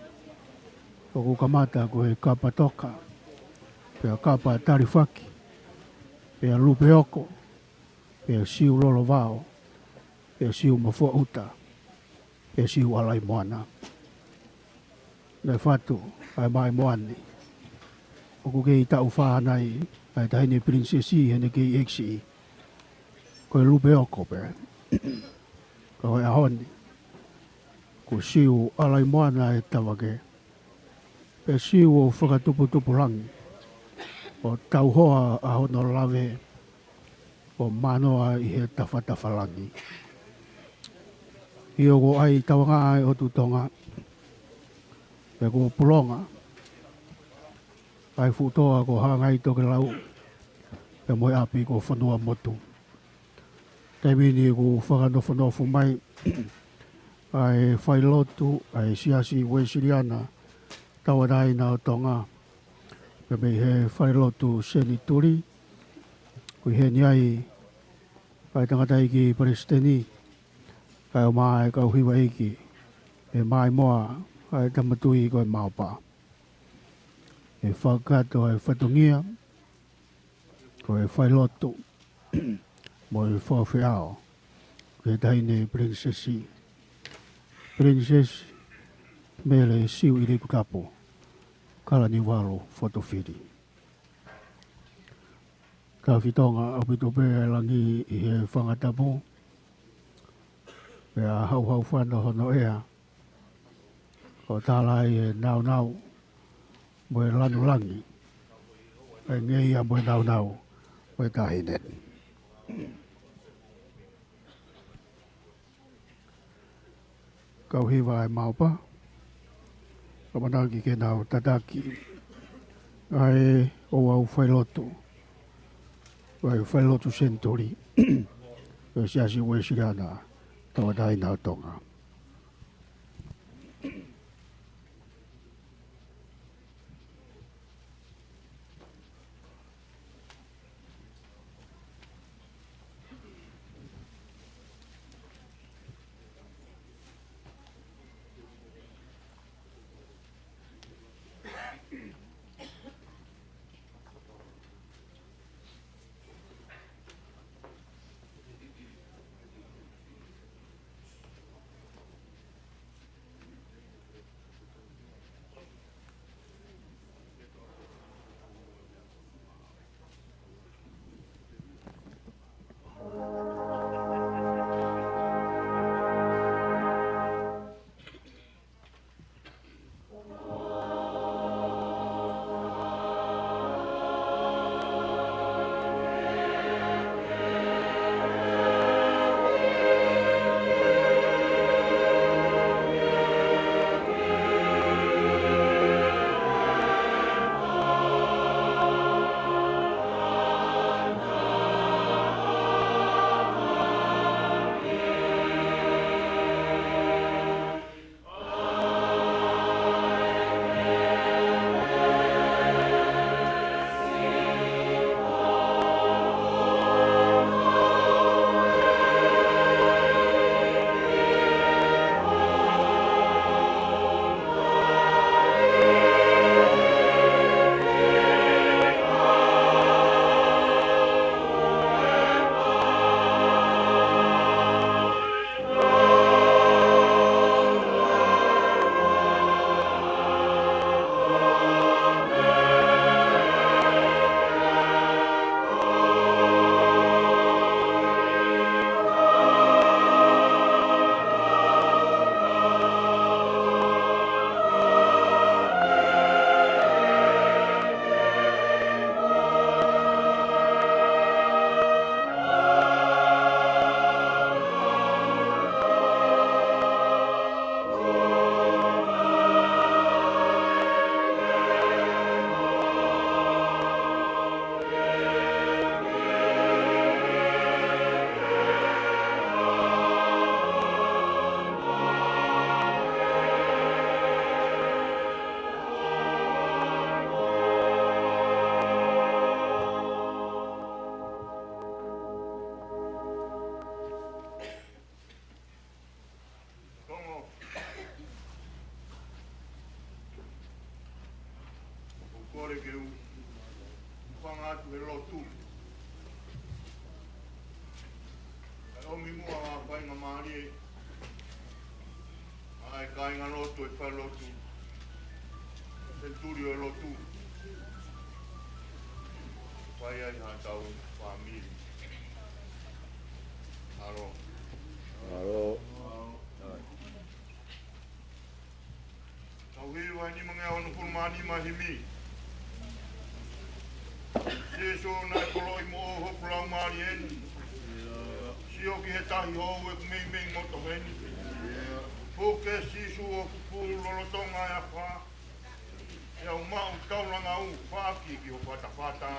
ʻoku kamata ko e Kapa Toka, pea Kapa Talifaki, pea Lupe Oko, pea Siu Lolovao, pea Siu Mafuaʻuta, pea Siu ʻAlaimoana. Naʻe fatu ʻa e maʻimoa ni. ʻOku kei taʻu fā nai ʻa e taʻahine Pilinisesi heʻene kei ʻekiʻi. Ko e Lupe Oko pē. Ka ko e ʻaho ni, kuo Siu ʻAlaimoana e tavake, pea Siu ʻo fakatuputupulangi, ʻo tauhoa ʻa hono lave, ʻo manoa ʻi he tafatafalangi. ʻIo, kuo ʻai tauanga ʻa e ʻOtu Tonga, pea kuo pulonga ʻa e fuʻu toa ko Hangai Tokelau, pea mo e ʻapi ko Fonuamotu. Taimi ni kuo fakanofonofo mai ʻa e failotu ʻa e Siasi Uēsiliana Tauʻatāina ʻo Tonga, pea mei he falelotu Senituli, ʻoku ʻi heni ai ʻa e tangataʻeiki palesiteni, kae ʻumaʻā e kau hiva ʻeiki, ʻe maʻimoa ʻa e tama tui ko e Maopa. ʻe fakakakato ʻa e fatongia, ko e failotu, mo e fakafeʻao, ki he taʻahine Pilinisesi, Pilinisesi Mele Siuʻilikutapu Kalaniuvalu Fotofili. Tauhi Tonga ʻaupito pē ʻa e langi ʻi he fanga tapu, pea hauhaufano hono ʻea, ʻo tala ai e nāunau, mo e lanu langi, ʻa e ngeia mo e nāunau, mo e taʻahine. Kau hiva ʻa e maopa, ʻamanaki ke nau tataki ʻa e ouau failotu, ʻa e failotu senituli ʻo e Siasi Uēsiliana Tauʻatāina ʻo Tonga. Tonga. ʻOku ou kole ke u hūfanga atu he lotu. Kae ʻomi muʻa ʻa e faingamālie ʻa e kāingalotu ʻo e failotu senituli ʻo e lotu. Fai ai haʻatau fāmili. Mālō. Mālō. Tau hiva ʻa e nimangeau onopulu mā nima himi. Sīsū, naʻe koloaʻa mo hoku laumālie ni. Sio ki he tahi hou ʻeku meimei moto heni. Puke Sīsū ʻo fufū lolotonga e afā. ʻE au maʻu taulanga ʻo faʻaki ki ho fatafata.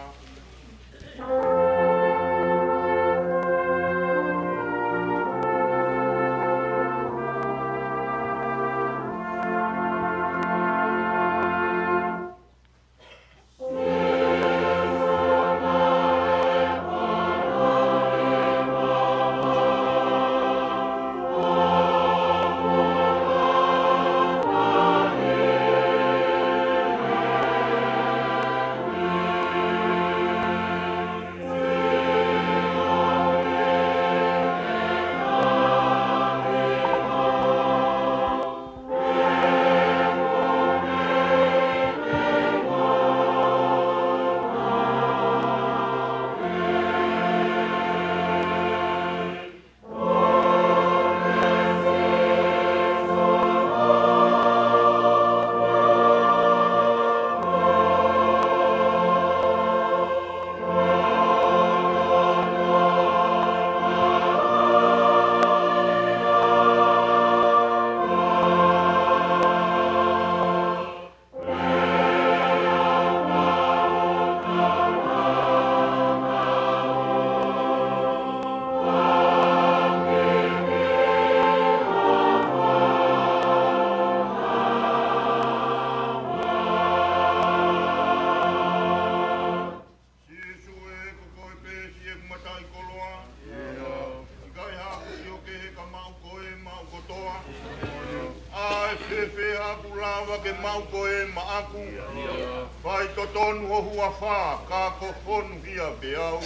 ke maʻu koe maʻaku. Fai totonu ho huafa, ka ko fonu hia pē au.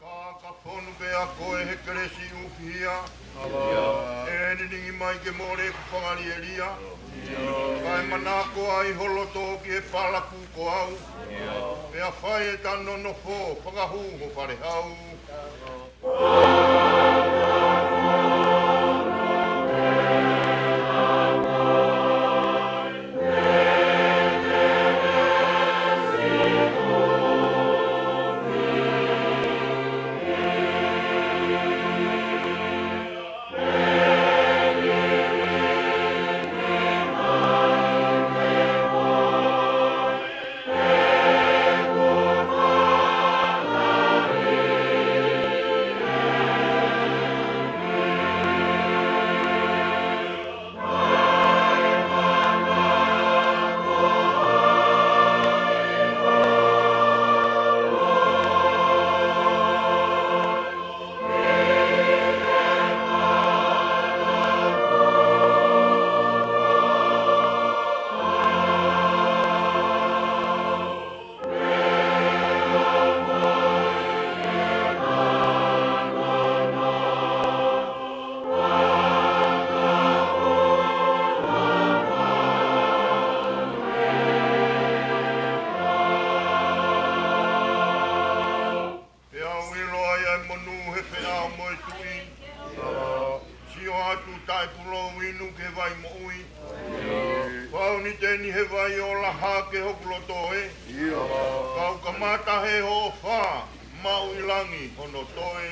Ka ka fonu pē ʻa koe he kelesi ʻufiʻufi ia. ʻE nilingi mai ke mole ʻeku fangalielia. Kae manako ai ho loto ki he palakū ko au. Pea fai ʻeta nonofo fakahū ho falehau. Pea u ʻilo ai ʻa e monū he feʻao mo e tuʻi. Sio atu taʻepūlou inu ki he vai moʻui. Pau ni teni he vai ʻo laha ke hoku loto ē. Kau kamata he hoʻo fā, maʻu ʻi langi hono toe.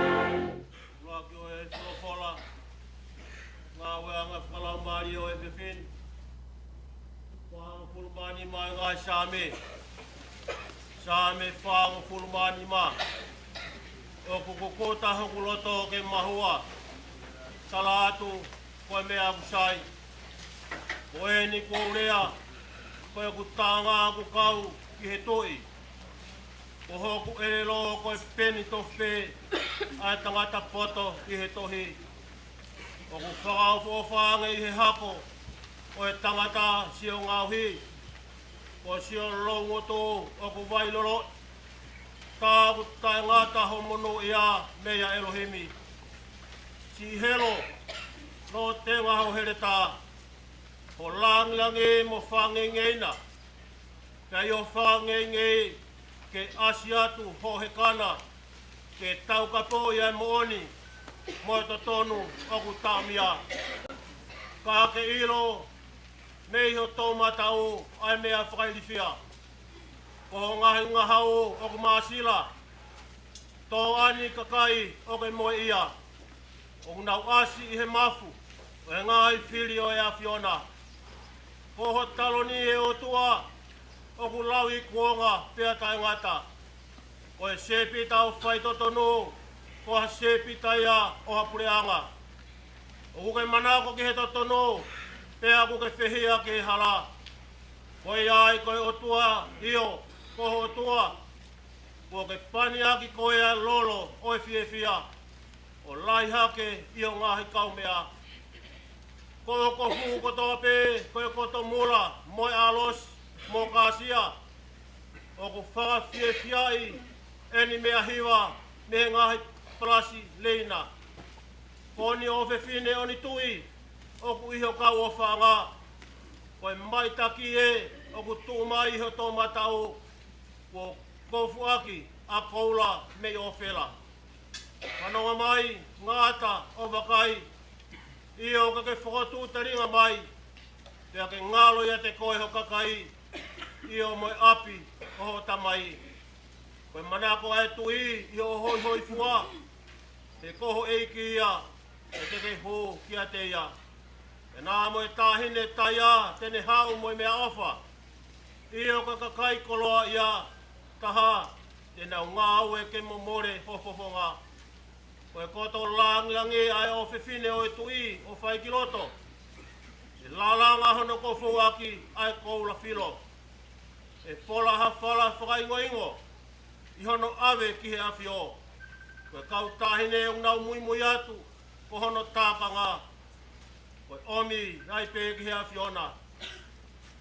ʻUluaki ʻo e folofola, ngāue ʻa e ngaahi fakalaumālie ʻo e fefine. Fāngofulu mā nima ʻi he ngaahi Saame. Saame fāngofulu mā nima. ʻOku kukuta hoku loto ke mahua. Tala atu, ko e meʻa ʻoku sai. Ko eni kuo u lea, ko ʻeku taʻanga ʻoku kau ki he tuʻi. Ko hoku ʻelelo ko e peni tofe ʻa e tangata poto ʻi he tohi. ʻOku fakaʻofoʻofa ange ʻi he hako ʻo e tangata siʻo ngaohi, ko siʻo loungoto ʻoku vailoloʻi, ka ʻoku taʻengata ho monūʻia meia ʻElohimi. Siʻi helo, noa tenga ho heletā, ho langilangi mo fangengei na, pea ʻi ho fangengei ke ʻasi atu ho hekana, ke taukapoʻi ʻa e moʻoni mo e totonu ʻoku taʻomia. Ka ke ʻilo mei ho toʻomataʻu ʻa e meʻa fakailifia, ko ho ngaahi ngahau ʻoku māsila, tō ʻa e kakai ʻoku moʻui ia, ʻoku nau ʻasi ʻi he mafu ʻo e ngaahi fili ʻo e ʻAfiona. Ko ho taloni, ʻe ʻOtua, ʻoku lauikuonga pea taʻengata. Ko e sēpita ʻo e faitotonu, ko ha sēpita ia ʻo ha puleʻanga. ʻOku ke manako ki he totonu, pea ʻoku ke fehiʻa ki he hala. Ko ia ai ko e ʻOtua, ʻio, ko ho ʻOtua, kuo ke pani ʻaki koe ʻa e lolo ʻo e fiefia, ʻo lahi hake ʻi ho ngaahi kaumeʻa. Ko ho kofu kotoa pē, ko e koto mula mo e ʻalosi mo e kāsia, ʻoku fakafiefiaʻi ʻeni meʻa hiva mei he ngaahi palasi leina. Ko ʻeni ʻofefine ʻo ʻeni tuʻi ʻoku ʻi ho kau ʻofaʻanga, ko e maʻitaki ē ʻoku tuʻu mai ʻi ho toʻomataʻu, kuo kofuʻaki ʻa koula mei ʻŌfela. Fanongo mai, Ngata, ʻo vakai, ʻio, ka ke fokotuʻu telinga mai, pea ke ngalo ʻiate koe ho kakai, ʻio, mo e ʻapi ʻo ho tamai. Ko e manako ʻa e tuʻi ʻi hoʻo hoihoifua, he ko ho ʻeiki ia, ʻe te ke hū kiate ia. Pea naʻa mo e taʻahine taia te ne haʻu mo e meʻaʻofa, ʻio, ko e kakai koloaʻia taha te nau ngāue ke momole ho fofonga. Ko e koto langilangi ʻa e ʻofefine ʻo e tuʻi ʻo fai ki loto, ʻe lalanga hono kofuʻaki ʻa e koula filo. ʻE fola ha fala fakaingoingo ʻi hono ʻave ki he ʻafio. Ko e kau taʻahine ʻoku nau muimui atu, ko hono tākanga, ko e ʻomi ai pē ki he ʻAfiona.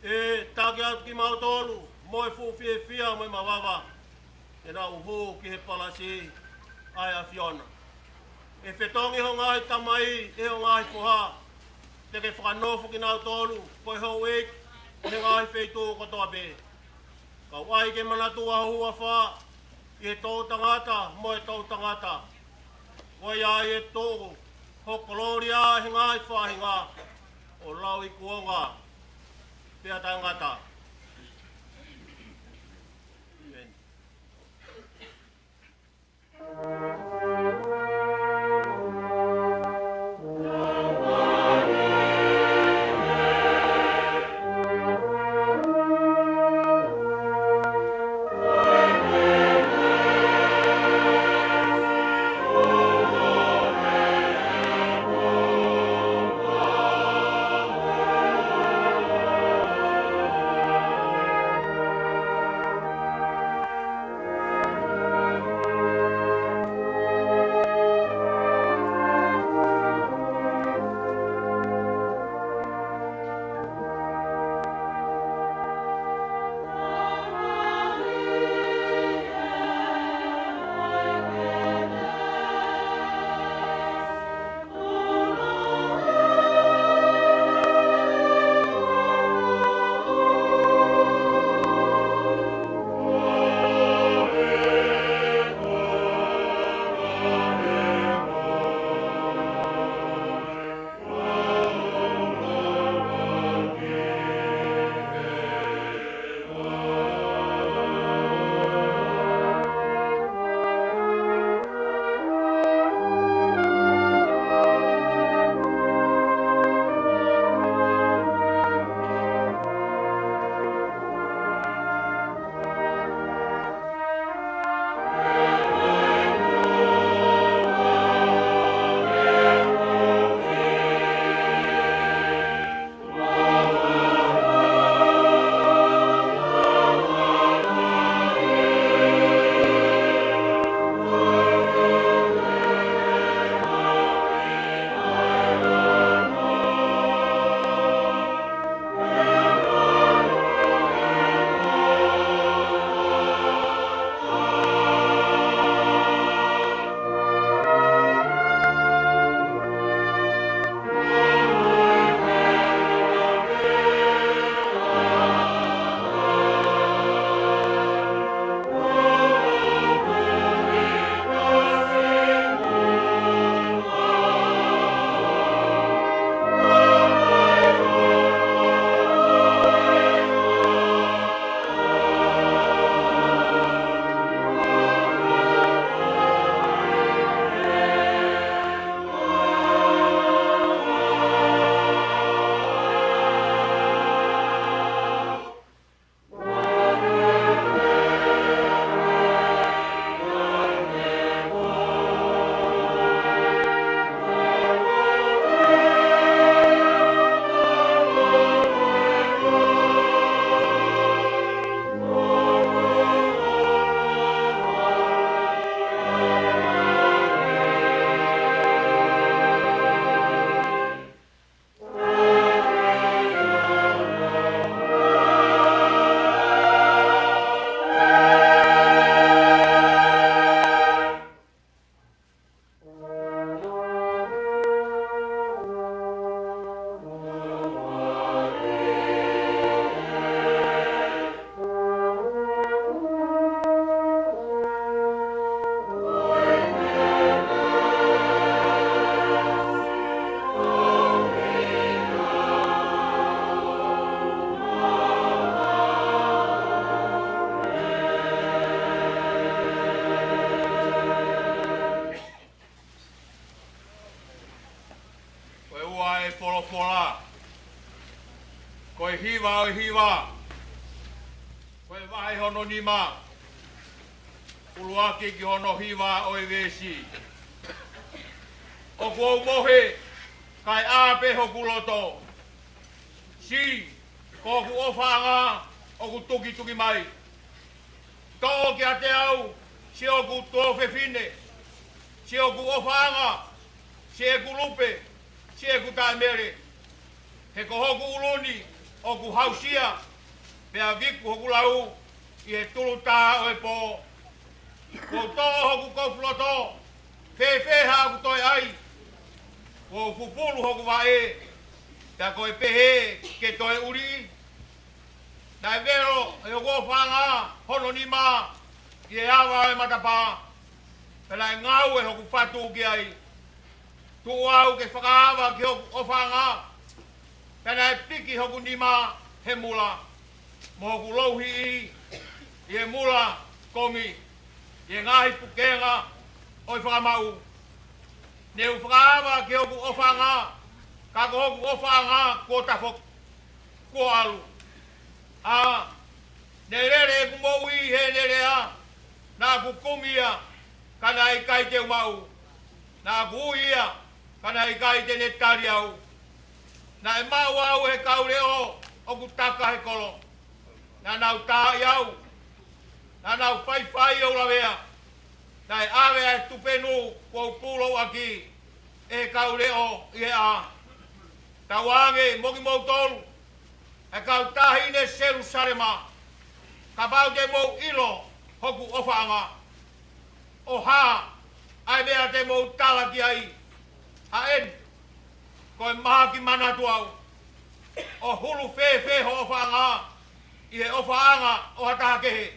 ʻE taki atu kimautolu mo e fuʻu fiefia mo e mavava, te nau hū ki he palasi ʻa e ʻAfiona. ʻE fetongi ho ngaahi tamai ʻe ho ngaahi foha, te ke fakanofo kinautolu ko e houʻeiki ʻi he ngaahi feituʻu kotoa pē. Kau ai ke manatua ho huafa ʻi he toʻutangata mo e toʻutangata. Ko ia ai ʻe tuʻu ho kolōlia ʻi he ngaahi faʻahinga, ʻo lauikuonga pea taʻengata. ʻĒmeni. Ko e hiva ʻo e hiva, ko e vahe hono nima, ʻuluaki ki hono hiva ʻo e veesi. ʻOku ou mohe, kae ʻā pē hoku loto. Siʻi, ko hoku ʻofaʻanga ʻoku tukituki mai. Toʻo kiate au siʻoku tuofefine, siʻoku ʻofaʻanga, siʻeku lupe, siʻeku taʻemele. He ko hoku ʻulu ni ʻoku hausia, pea viku hoku lau ʻi he tulutā ʻo e pō. Kuo u toʻo hoku kofuloto, fēfē haʻaku toe ʻai? Kuo u fufulu hoku vaʻe, pea ko e pehē ke toe ʻuli? Naʻe velo ʻe hoku ʻofaʻanga hono nima ʻi he ava ʻo e matapā, pea naʻe ngaue hoku fatu ki ai. Tuʻu au ke fakaava ki hoku ʻofaʻanga, pea naʻe piki hoku nima he mula, mo hoku louhiʻi ʻi he mula komi, ʻi he ngaahi pukenga ʻo e fakamaʻu. Ne u fakaava ki hoku ʻofaʻanga, ka ko hoku ʻofaʻanga kuo tafoki, kuo ʻalu. ʻA, ne lele ʻeku moʻui heʻene lea. Naʻa ku kumi ia, ka naʻe ʻikai te u maʻu. Naʻa ku ui ia, ka naʻe ʻikai te ne tali au. Naʻe maʻu au ʻe he kau leʻo ʻoku taka he kolo. Naʻa nau taaʻi au. Naʻa nau faifai ʻo u lavea. Naʻe ʻave ʻa e tupenu kuo u pūlou ʻaki ʻe he kau leʻo ʻi he ʻā. Tauange mo kimoutolu, ʻe kau taʻahine Selusalema, kapau te mou ʻilo hoku ʻofaʻanga, ʻo hā ʻa e meʻa te mou tala ki ai? ʻA eni, ko e mahaki manatu au. ʻO hulu fēfē ho ʻofaʻanga ʻi he ʻofaʻanga ʻo ha taha kehe,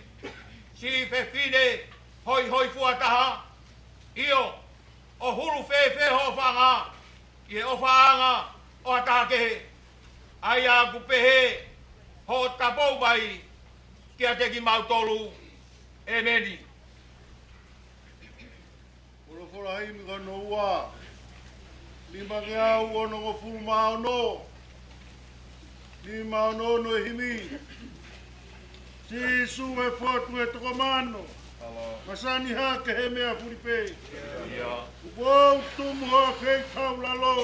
siʻi fefine hoihoifua taha? ʻIo, ʻo hulu fēfē ho ʻofaʻanga ʻi he ʻofaʻanga ʻo ha taha kehe? ʻA ia ʻoku pehē hoʻo tapou mai kiate kimautolu. ʻEmeni. Folofola himi ko hono ua, nimangeau onongofulu mā ono, nima ono ono e himi. Sīsū e fotu ʻe toko mano, masani hake he meʻa fuli pē. Kuo pau tumu ho kei kau lalo,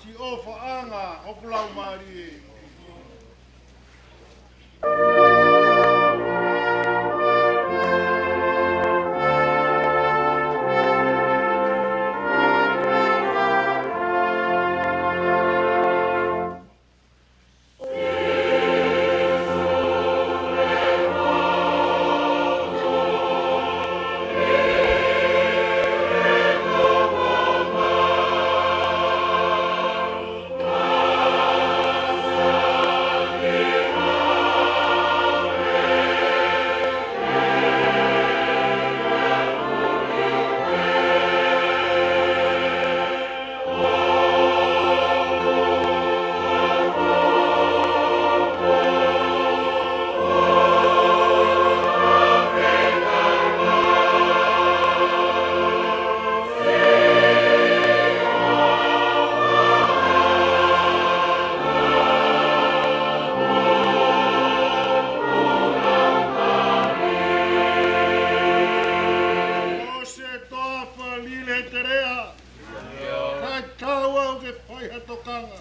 siʻi ʻofaʻanga hoku laumālie. Mose toafa lile he teleʻa, kae tau au ke fai ha tokanga.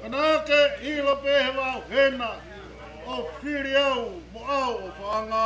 Ka naʻa ke ʻilo pē he vao hena, ʻo fili au mo ʻau ʻofaʻanga.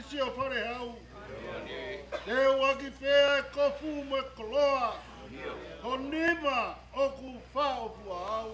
Sio fale hau. Teuaki pē ʻa e kofu mo e koloa. Ho nima ʻoku faʻofua au.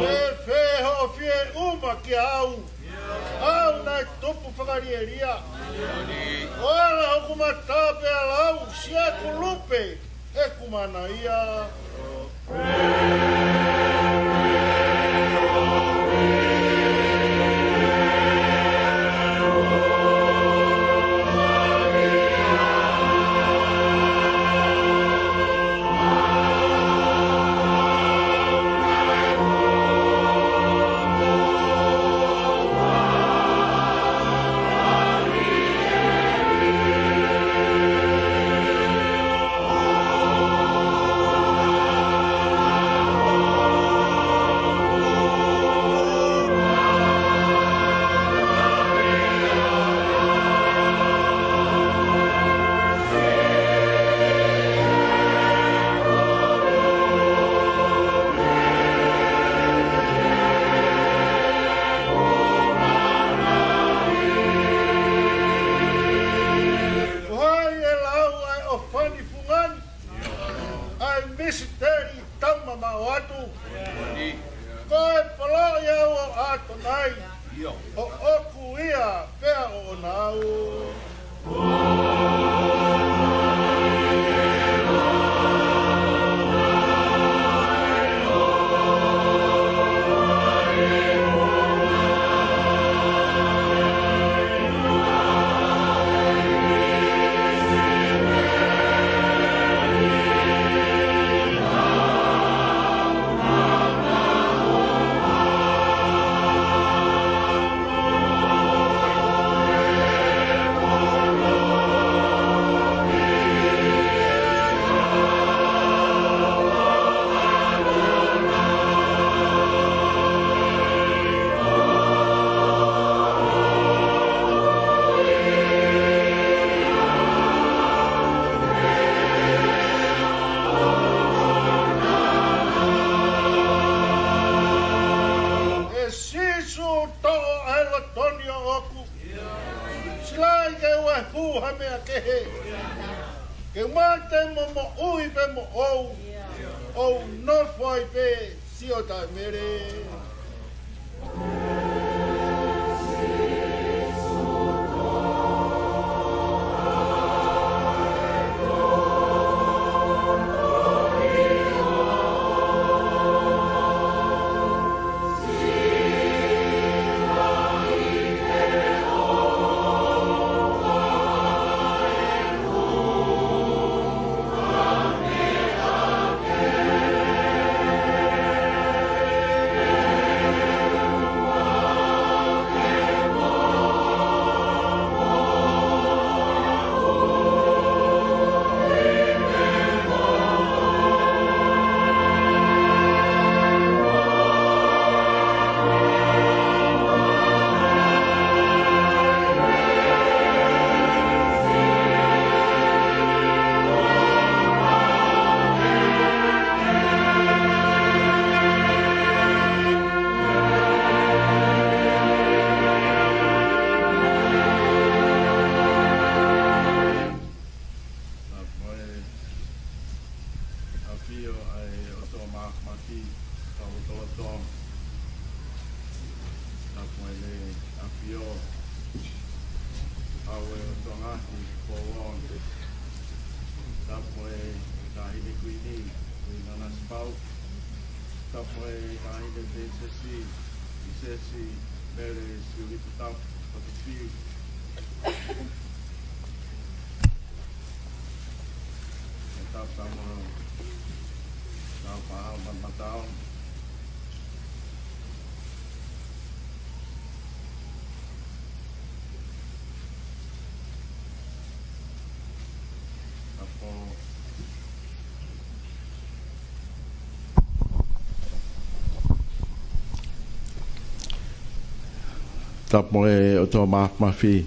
Pea fēfē hoʻo fie ʻuma kiate au, ʻa au naʻe tupu fakalielia? ʻO ala hoku mata pea lau, siʻeku lupe ʻeku mana ia. Ko hai ʻe lau ʻa e ʻofani fungani, ʻa e misiteli taumamaʻo atu? Ko e poloʻi au ʻo ʻAtonai, ʻoʻoku ia pea ʻoʻona au. ʻE Sīsū, toʻo ʻa e loto ni ʻoʻoku. Silaʻi ke u ʻai hū ha meʻa kehe. Ke u mate mo moʻui pē moʻou, ʻo u nofo ai pē siʻo taʻemele. Tapu mo e ʻafio ʻa e ʻOtua Māfimafi, ʻa e ʻOtua Lotolotonga. Tapu mo e ʻafio ʻa e ʻOtua Ngaahi Pouonga. Tapu mo e Taʻahine Kuini, Kuini Nana Sipau, tapu mo e Taʻahine Pilinisesi, Pilinisesi Mele Siuʻilikutapu Fotofili. Tapu mo e Taufaʻāhau Mataongo. Tapu. Tapu mo e ʻOtua Māfimafi.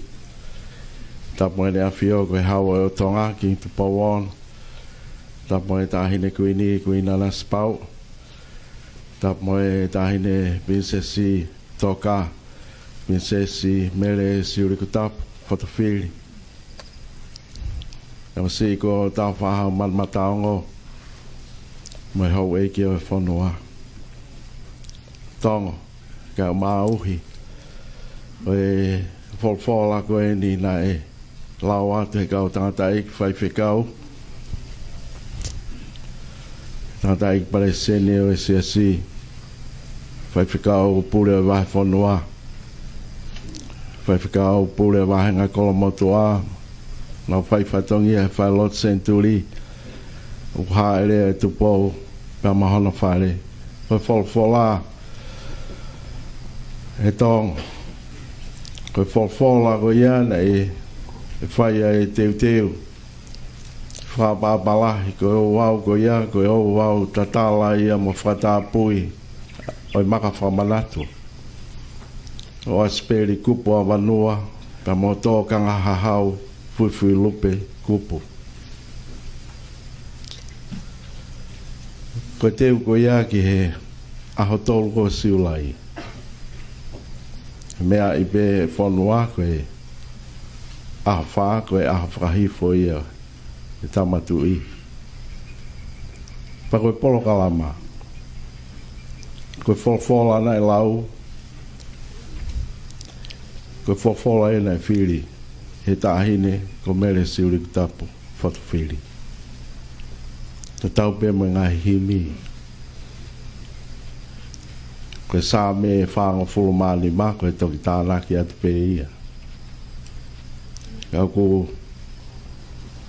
Tapu mo ʻEne ʻAfio ko e Hau ʻo Tonga, Kingi Tupou Ono. Tapu mo e Taʻahine Kuini, Kuini Nanasipauʻu. Tapu mo e Taʻahine Pilinisesi Tonga, Pilinisesi Mele Siuʻilikutapu Fotofili. Tapu siʻi ko Taufaʻāhau Mataongo mo e houʻeiki ʻo e fonua. Tongo, kae ʻumaʻā ʻa e folofola ko eni naʻe lau atu ʻe he kau tangataʻeiki faifekau, tangataʻeiki palesiteni ʻo e siasi, faifekau pule ʻo e vahefonua, faifekau pule ʻo e vāhenga kolomotuʻa, nau fai fatongia he falelotu Senituli, ʻoku hāʻele ʻa Tupou pea mo hono fale. Ko e folofola, ʻe Tongo, ko e folofola ko ia naʻe fai ai e teuteu fakaʻapaʻapa lahi, ko e ouau ko ia, ko e ouau tatala ia mo fakatapui ʻo e maka fakamanatu ʻo ʻAsipeli Kupu ʻAvanua, pea mo Tōkanga Hahau Fuifui Lupe Kupu. Ko e teu ko ia ki he ʻaho tolu ko Siulai. Meaʻi pē ʻe he fonua ko e ʻaho fā ko e ʻaho fakahifo ia ʻe he Tama Tuʻi. Pea ko e polokalama, ko e folofola naʻe lau, ko e folofola ia naʻe fili ʻe he Taʻahine ko Mele Siuʻilikutapu Fotofili. Tatau pē mo e ngaahi himi. Ko e Saame fāngofulu mā nima, ko e toki tānaki atu pē ia. Ka ʻoku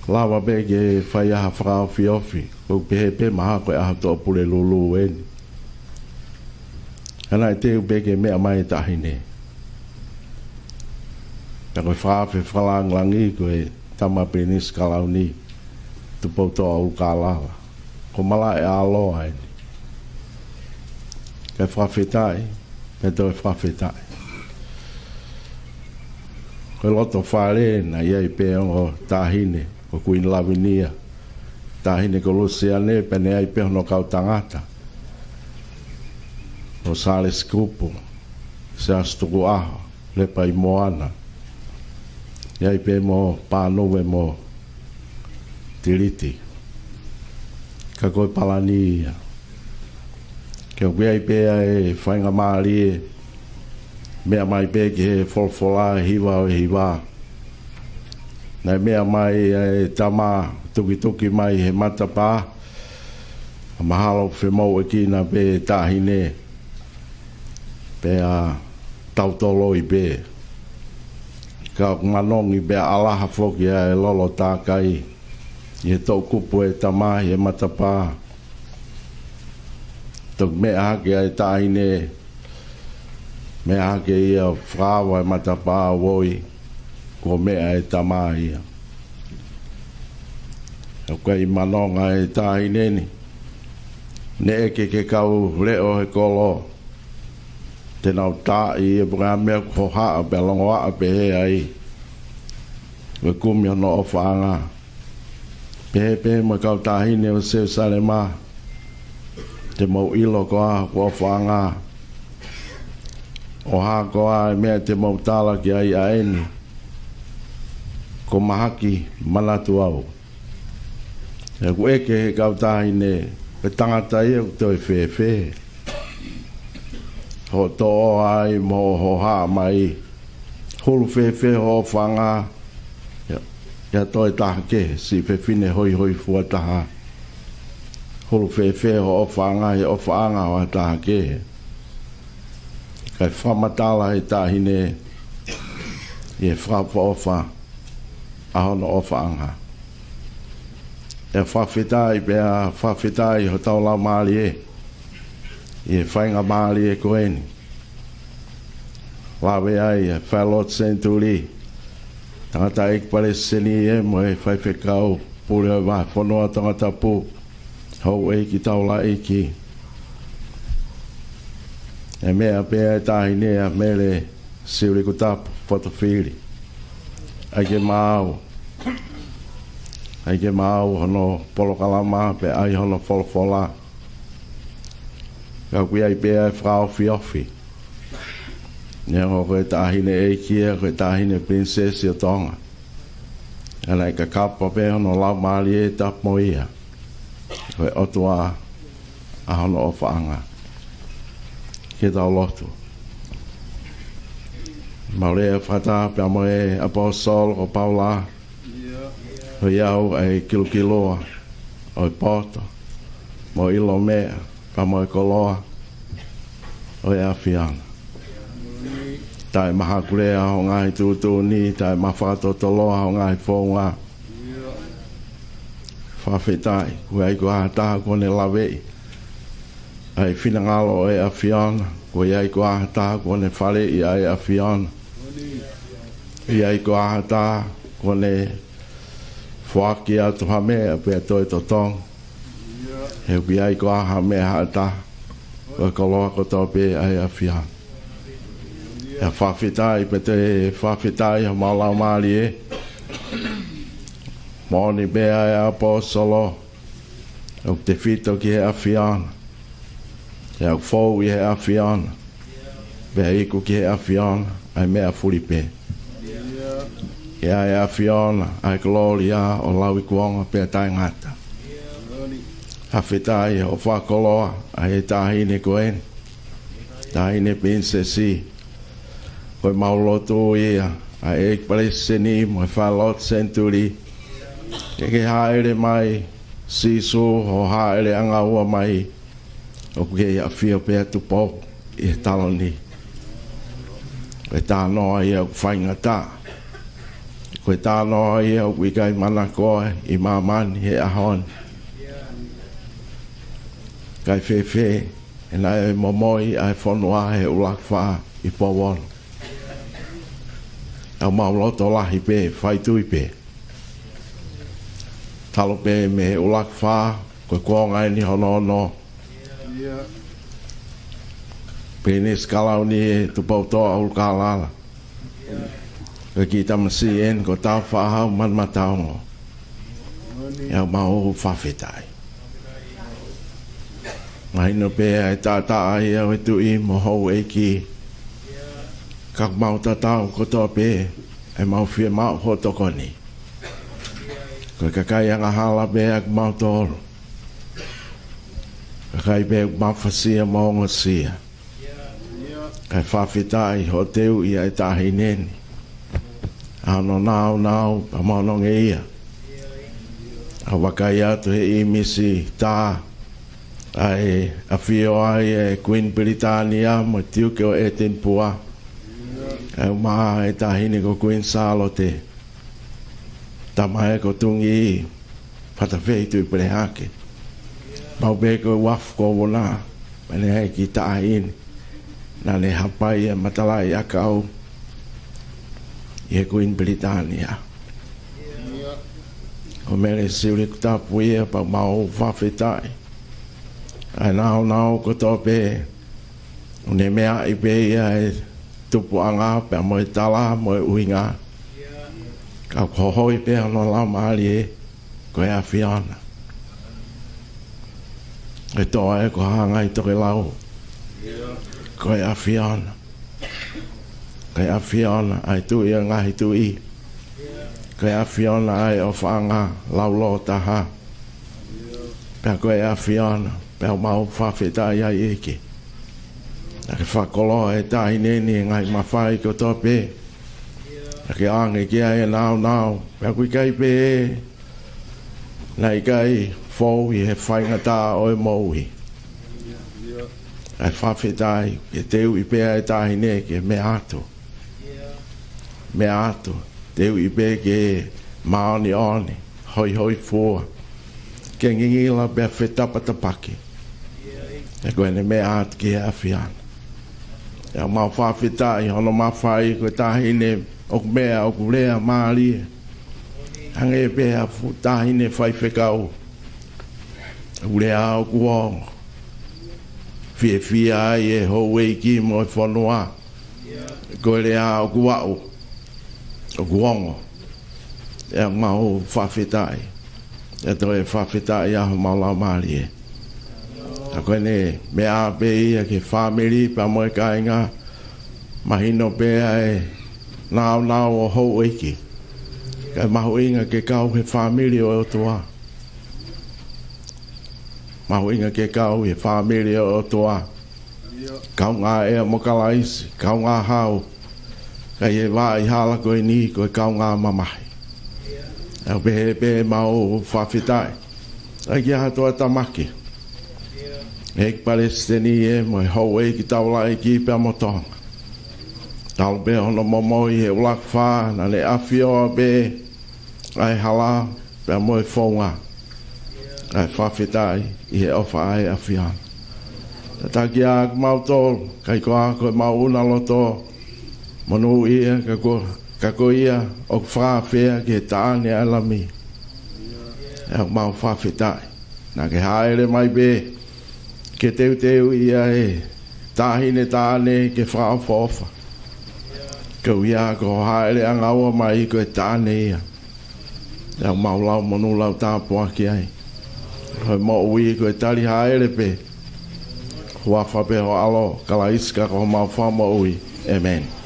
lava pē ke fai ha fakaofiofi, ʻoku pehē pē mahalo ko e ʻaho toʻo pulelulu eni. Ka naʻe teu pē ke meʻa mai e Taʻahine. Pea ko e fakaafe fakalāngilangi ko e Tama Pilinisi Kalauni Tupoutoʻa ʻUlukālala. Ko e malaʻe ʻāloa eni. Kae fakafetaʻi, pea toe fakafetaʻi. Ko e loto fale naʻe ʻi ai pē ongo taʻahine, ko Kuini Lavinia, Taʻahine ko Lusiane, pea naʻe ʻi ai pē hono kau tangata, ko Sālesi Kupu, Siaosi Tukuʻaho, Lepaimoana. ʻI ai pē mo Pānuve mo Tiliti. Ka ko e palani ia. Ke ʻoku ʻi ai pē ʻa e faingamālie, meʻa mai pē ki he folofola ʻe hiva ʻo e hiva. Naʻe meʻa mai ʻa e tama, tukituki mai he matapā, mahalo ʻoku femouʻekina pē taʻahine, pea tautoloi pē. Ka ʻoku manongi pea ʻalaha foki ʻa e lolo tākai ʻi he toʻukupu ʻo e tama ʻi he matapā. Toki meʻa hake ʻa e taʻahine, meʻa hake ia fakaava e matapā, ʻo ui, kuo meʻa e tama ia. ʻOku ʻikai manonga e taʻahine ni. Naʻe ʻeke ki he kau leʻo he kolo, te nau taaʻi ia pe ko e hā e meʻa ʻoku hohaʻa pea longoaʻa pehē ai. Ko e kumi hono ʻofaʻanga. Pehē pē mo e kau taʻahine ʻo Selusalema, te mou ʻilo koā hoku ʻofaʻanga? ʻO hā koā e meʻa te mou tala ki ai ʻa eni? Kuo mahaki manatu au. ʻOku ʻeke ʻe he kau taʻahine, ko e tangata ia ʻoku toe fēfē hoʻo toʻo ai mo hoʻo hohaʻa mai? Hulu fēfē hoʻo ʻofaʻanga ia, ia toe taha kehe, siʻi fefine hoihoifua taha? hulu fēfē ho ʻofaʻanga ʻi he ʻofaʻanga ʻo ha taha kehe. Kae fakamatala ʻe he taʻahine ʻi he fakaʻofoʻofa ʻa hono ʻofaʻanga. ʻE fakafetaʻi pea fakafetaʻi hotau laumālie ʻi he faingamālie ko eni. Lave ai ʻa e Falelotu Senituli, tangataʻeiki palesiteni ē mo e faifekau pule ʻo e vahefonua Tongatapu, houʻeiki taulaʻeiki. ʻE meʻa pē ʻa e taʻahine ʻa Mele Siulikutapu Fotofili. ʻAi ke maau. ʻAi ke maau hono polokalama pea ʻai hono folofola. Ka ʻoku ʻi ai pē ʻa e fakaofiofi. Neongo ko e taʻahine ʻeiki ia, ko e taʻahine pilinisesi ʻo Tonga. Ka naʻe kakapa pē hono laumālie tapu mo ia. Ko e ʻOtua ʻa hono ʻofaʻanga. Ke tau lotu. Mau lea fakataha pea mo e ʻaposetolo ko Paula, ʻoiauē ʻa e kilukiloa ʻo e poto, mo e ʻilo meʻa, pea mo e koloa ʻo e ʻAfiona. Taʻemahakulea ho ngaahi tuʻutuʻuni, taʻemafakatotoloa ho ngaahi founga. Fakafetaʻi, ʻoku ʻi ai ko ha taha kuo ne laveʻi ʻa e finangalo ʻo e ʻAfiona, ʻoku ʻi ai ko ha taha kuo ne faleʻi ʻa e ʻAfiona. ʻI ai ko ha taha kuo ne foaki atu ha meʻa pea toe totongi. He ʻoku ʻi ai ko ha meʻa ha taha, ko e koloa kotoa pē ʻa e ʻAfiona. ʻE fakafetaʻi pea toe fakafetaʻi homau laumālie. Moʻoni pē ʻa e ʻaposetolo, ʻoku tefito ki he ʻAfiona. ʻE ʻoku fou ʻi he ʻAfiona. Pea iku ki he ʻAfiona ʻa e meʻa fuli pē. ʻE ʻa e ʻAfiona ʻa e kolōlia ʻo lauikuonga pea taʻengata. Fakafetaʻi hoʻo fakakoloa ʻa e taʻahine ko eni, taʻahine pilinisesi. Ko ʻemau lotu ia ʻa e ʻEiki Palesiteni mo e Falelotu Senituli, ke ke hāʻele mai Sīsū, hoʻo hāʻele ʻangaua mai, ʻoku kei ʻafio pē ʻa Tupou ʻi he taloni. Ko e talanoa ia ʻoku faingataʻa. Ko e talanoa ia ʻoku ʻikai manakoa ʻi māmani he ʻaho ni. Kae fēfē ʻe naʻe momoi ʻa e fonua he ʻUluaki Fā ʻi Pouono? ʻOku mau loto lahi pē, faitui pē. Talu pē mei he ʻUluaki Fā, ko e kuonga eni hono ono. Pilinisi Kalauni ʻe Tupoutoʻa ʻUlukālala. Ko e kiʻi tamasiʻi eni ko Tāufaʻāhau Manumataongo. ʻOku mau fakafetaʻi. Mahino pē ʻa e taʻataʻa ia ʻo e tuʻi mo houʻeiki. Ka ʻoku mau tatau kotoa pē ʻemau fiemaʻu hoʻo tokoni. Ko e kakai angahala pē ʻa kimautolu. Kakai pē ʻoku mafasia mo ongosia. Kae fakafetaʻi hoʻo teuʻi ʻa e taʻahine ni, ʻa hono nāunau pea mo hono ngeia. ʻOku vakai atu he ʻīmisi tā ʻa e ʻafio ai ʻa e Kuini Pilitānia mo e Tiuke ʻo ʻEteni Pua, ʻa e ʻumaʻā e taʻahine ko Kuini Sālote, tamaiki ko Tungī Fatafehi Tuʻipelehake. Mau pehē ko e uafu ko Vona, pea ne ʻi ai e kiʻi taʻahine naʻa ne hapai ʻa e matalaʻiʻakau ʻi he Kuini Pilitānia. Ko Mele Siulikutapu ia, pea mau fakafetaʻi. ʻA e nāunau kotoa pē, ʻoku ne meaʻi pē ia e tupuʻanga pea mo e tala mo e ʻuhinga. Ka ʻoku hohoi pē hono laumālie, ko e ʻAfiona. ʻE toʻa ē ko ha ngaahi tokelau. Ko e ʻAfiona. Ko e ʻAfiona ʻa e Tuʻi ʻo e ngaahi tuʻi. Ko e ʻAfiona ʻa e ʻofaʻanga laulōtaha. Pea ko e ʻAfiona, pea ʻoku mau fakafetaʻi ai ʻEiki. Naʻa ke fakakoloa e taʻahine ni he ngaahi mafai kotoa pē. Naʻa ke ʻoange ki ai e nāunau, pea ʻoku ʻikai pē naʻe ʻikai fou ʻi he faingataʻa ʻo e moʻui. ʻA e fakafetaʻi, ke teuʻi pē ʻa e taʻahine ke meʻa atu. Meʻa atu, teuʻi pē ke māʻoniʻoni, hoihoifua, ke ngingila pea fetapatapaki. He ko ʻene meʻa atu ki he ʻAfiona. ʻOku mau fakafetaʻi hono mafai ko e taʻahine ʻoku meʻa, ʻoku lea mālie. Hangē pē ha fuʻu taʻahine faifekau. ʻOku lea ʻoku ongo. Fiefia ai e houʻeiki mo e fonua. Ko e lea ʻoku aʻu, ʻoku ongo. ʻOku mau fakafetaʻi. ʻOku toe fakafetaʻi ʻa homau laumālie. ʻA ko ʻene meʻa pē ia ki he fāmili pea mo e kāinga. Mahino pē ʻa e nāunau ʻo houʻeiki. Kae mahuʻinga ke kau he fāmili ʻo e ʻOtua. Mahuʻinga ke kau he fāmili ʻo e ʻOtua. Kaungā ʻea mo Kalaisi, kaungā hau. Ka ʻi he vaʻa hala ko eni ko e kaungā mamahi. ʻOku pehē pē mau fakafetaʻi. ʻA ia ki he ʻOtua Tamai. ʻEiki Palesiteni ē mo e houʻeiki taulaʻeiki pea mo Tonga. Talu pē hono momoi he ʻUluaki Fā, naʻa ne ʻafioʻi pē ʻa e hala pea mo e founga. ʻA e fakafetaʻi ʻi he ʻofa ʻa e ʻAfiona. Tataki ʻa kimautolu, kae ʻikai ko ʻemau ʻuna loto, monūʻia ka ko, ka ko ia ʻoku fakaafeʻi ki he taʻane ʻa e Lami. ʻOku mau fakafetaʻi. Naʻa ke hāʻele mai pē, ke teuteuʻi ʻa e taʻahine taʻane ke fakaʻofoʻofa. Ko ia ko e hāʻele ʻanga ua mai ko e taʻane ia. ʻOku mau lau monū lau tāpuaki ai. Ko e moʻui ko e tali hāʻele pē. Huafa pē ho ʻAlo, Kalaisi ka ko homau Fakamoʻui. ʻĒmeni.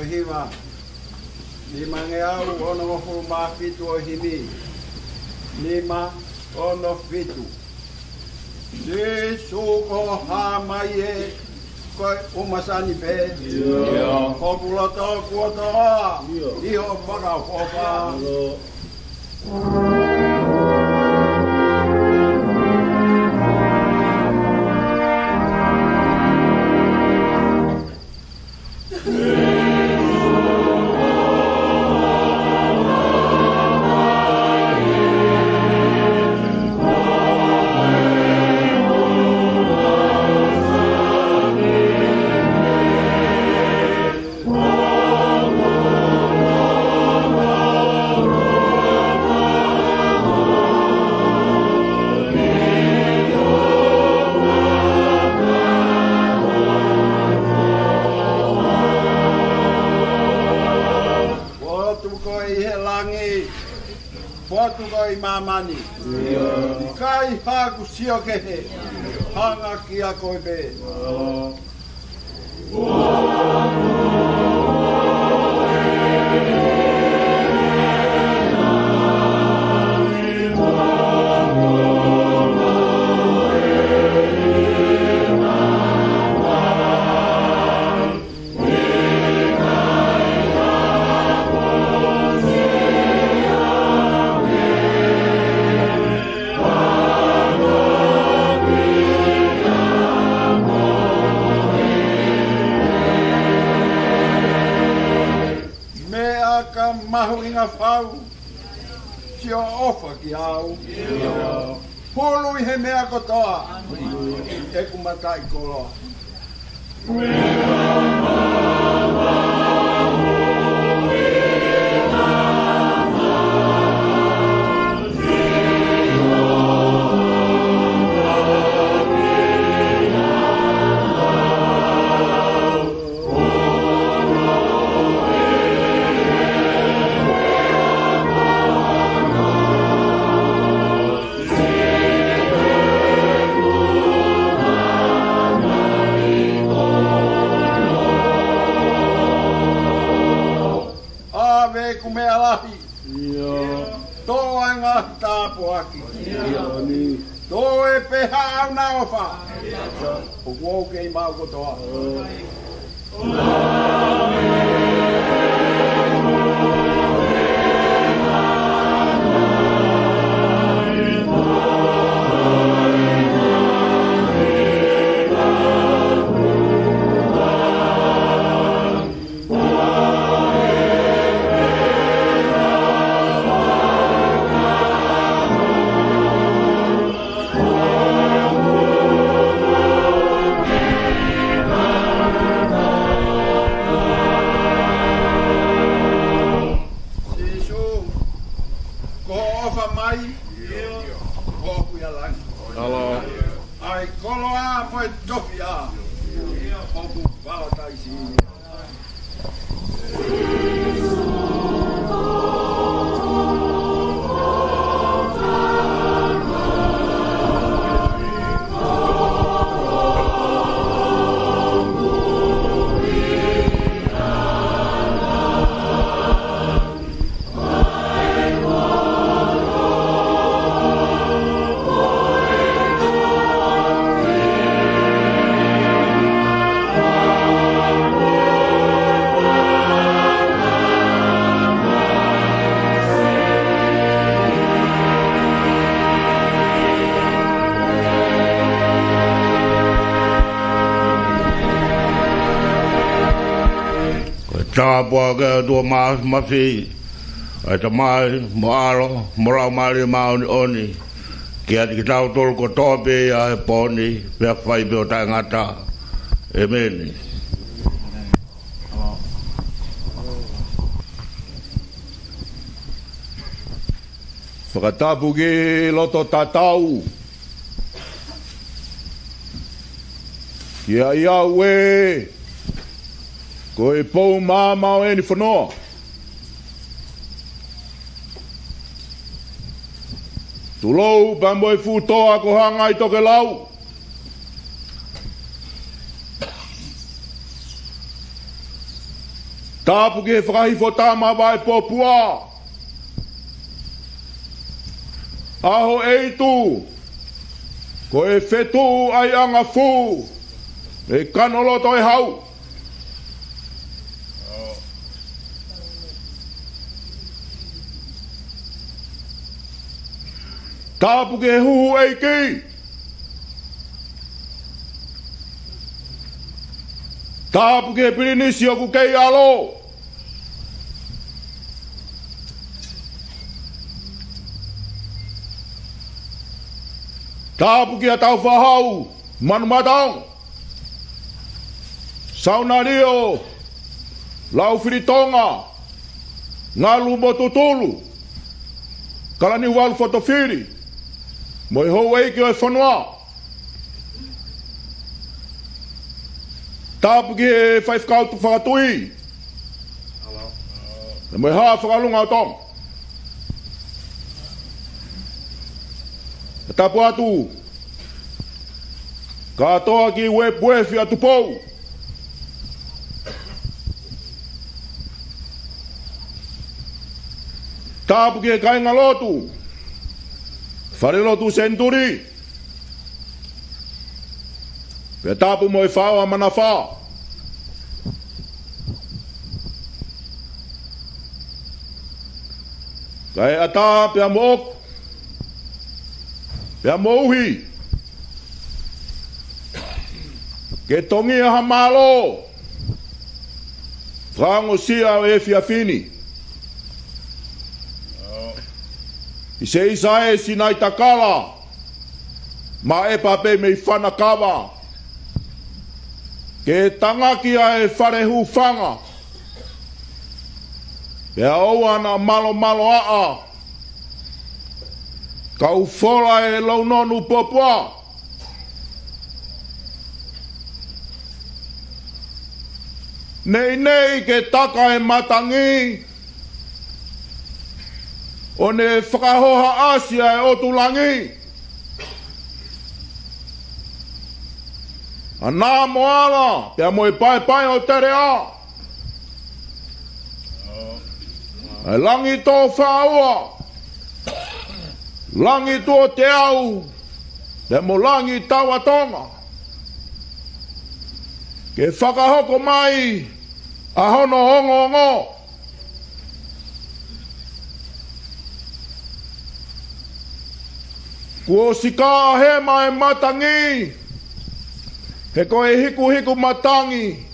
Hiva, nimangeau onongofulu mā fitu ʻo e himi. Nima, ono, fitu. Sīsū, ko hoʻo hā mai ē, ko e ʻumasani pē. ʻIo. Hoku loto kuo tō ʻi hoʻo fakaʻofoʻofa. ʻIo. Fotu koe ʻi he langi, fotu koe ʻi māmani. ʻIkai haku sio kehe, hanga kiate koe pē. Meʻa ka mahuʻinga fau, sio ʻofa kiate au. Hulu ʻi he meʻa kotoa ʻeku mataʻikoloa. ʻAve ʻeku meʻa lahi. ʻIo. Tō ʻa e ngaahi tāpuaki. ʻIo. Tō ʻe pē haʻo ʻofa. ʻOku ou kei maʻu kotoa. Sīsū, ko hoʻo ʻofa mai, ko hoku ʻalanui. ʻAi koloa mo e tofiʻa, hoku palataisi. Ko e tāpuaki ʻa e ʻOtua Māfimafi, ʻa e Tamai, mo e ʻAlo, mo e Laumālie Māʻoniʻoni, kiate kitautolu kotoa pē ʻi he pō ni, pea fai pē ʻo taʻengata. ʻĒmeni. Fakatapu ki he loto tatau. Kiate au ē, ko e pou maama ʻo ʻeni fonua. Tulou pea mo e fuʻu toa ko hanga ʻi tokelau. Tapu ki he fakahifo tama vaʻe pōpua, ʻa hoʻo ʻeitu, ko e fetuʻu ʻaiʻanga fū, ʻe kano loto e hau. Tapu ki he huhu ʻeiki. Tapu ki he pilinisi ʻoku kei ʻalo. Tapu ki ha tau fahau manu mataongo. Saunalio, Laufilitonga, Ngalu mo Tutulu, Kalaniuvalu Fotofili, mo e houʻeiki ʻo e fonua. Tapu ki he faifekau tu fakatui, mo e haʻa fakalunga ʻo Tonga. Tapu atu kātoa ki Uepuefi ʻa Tupou. Tapu ki he kāinga lotu, Falelotu Senituli, pea tapu mo e Faoa Manafā. Kae ʻatā pea mo ʻoku, pea mo uhi, ke tongia ha mālō fakaongosia ʻo e efiafi ni. ʻI se isa e sinai takala, ma e pape mei fanakava, ke tangaki ʻa e fale hūfanga, pea ʻoua naʻa malomaloaʻa, kau fola e launonu pōpua. Neʻineʻi ke taka e matangi, ʻo ne fakahohaʻasi ʻa e ʻotu langi. ʻA nā mo ala, pea mo e paepae ʻo Teleʻa, ʻa e langi tō fāua, langi tuʻo teau, pea mo langi tauʻa Tonga, ke fakahoko mai ʻa hono ongoongo. Kuo ʻosi kā hema e matangi, he ko e hikuhiku matangi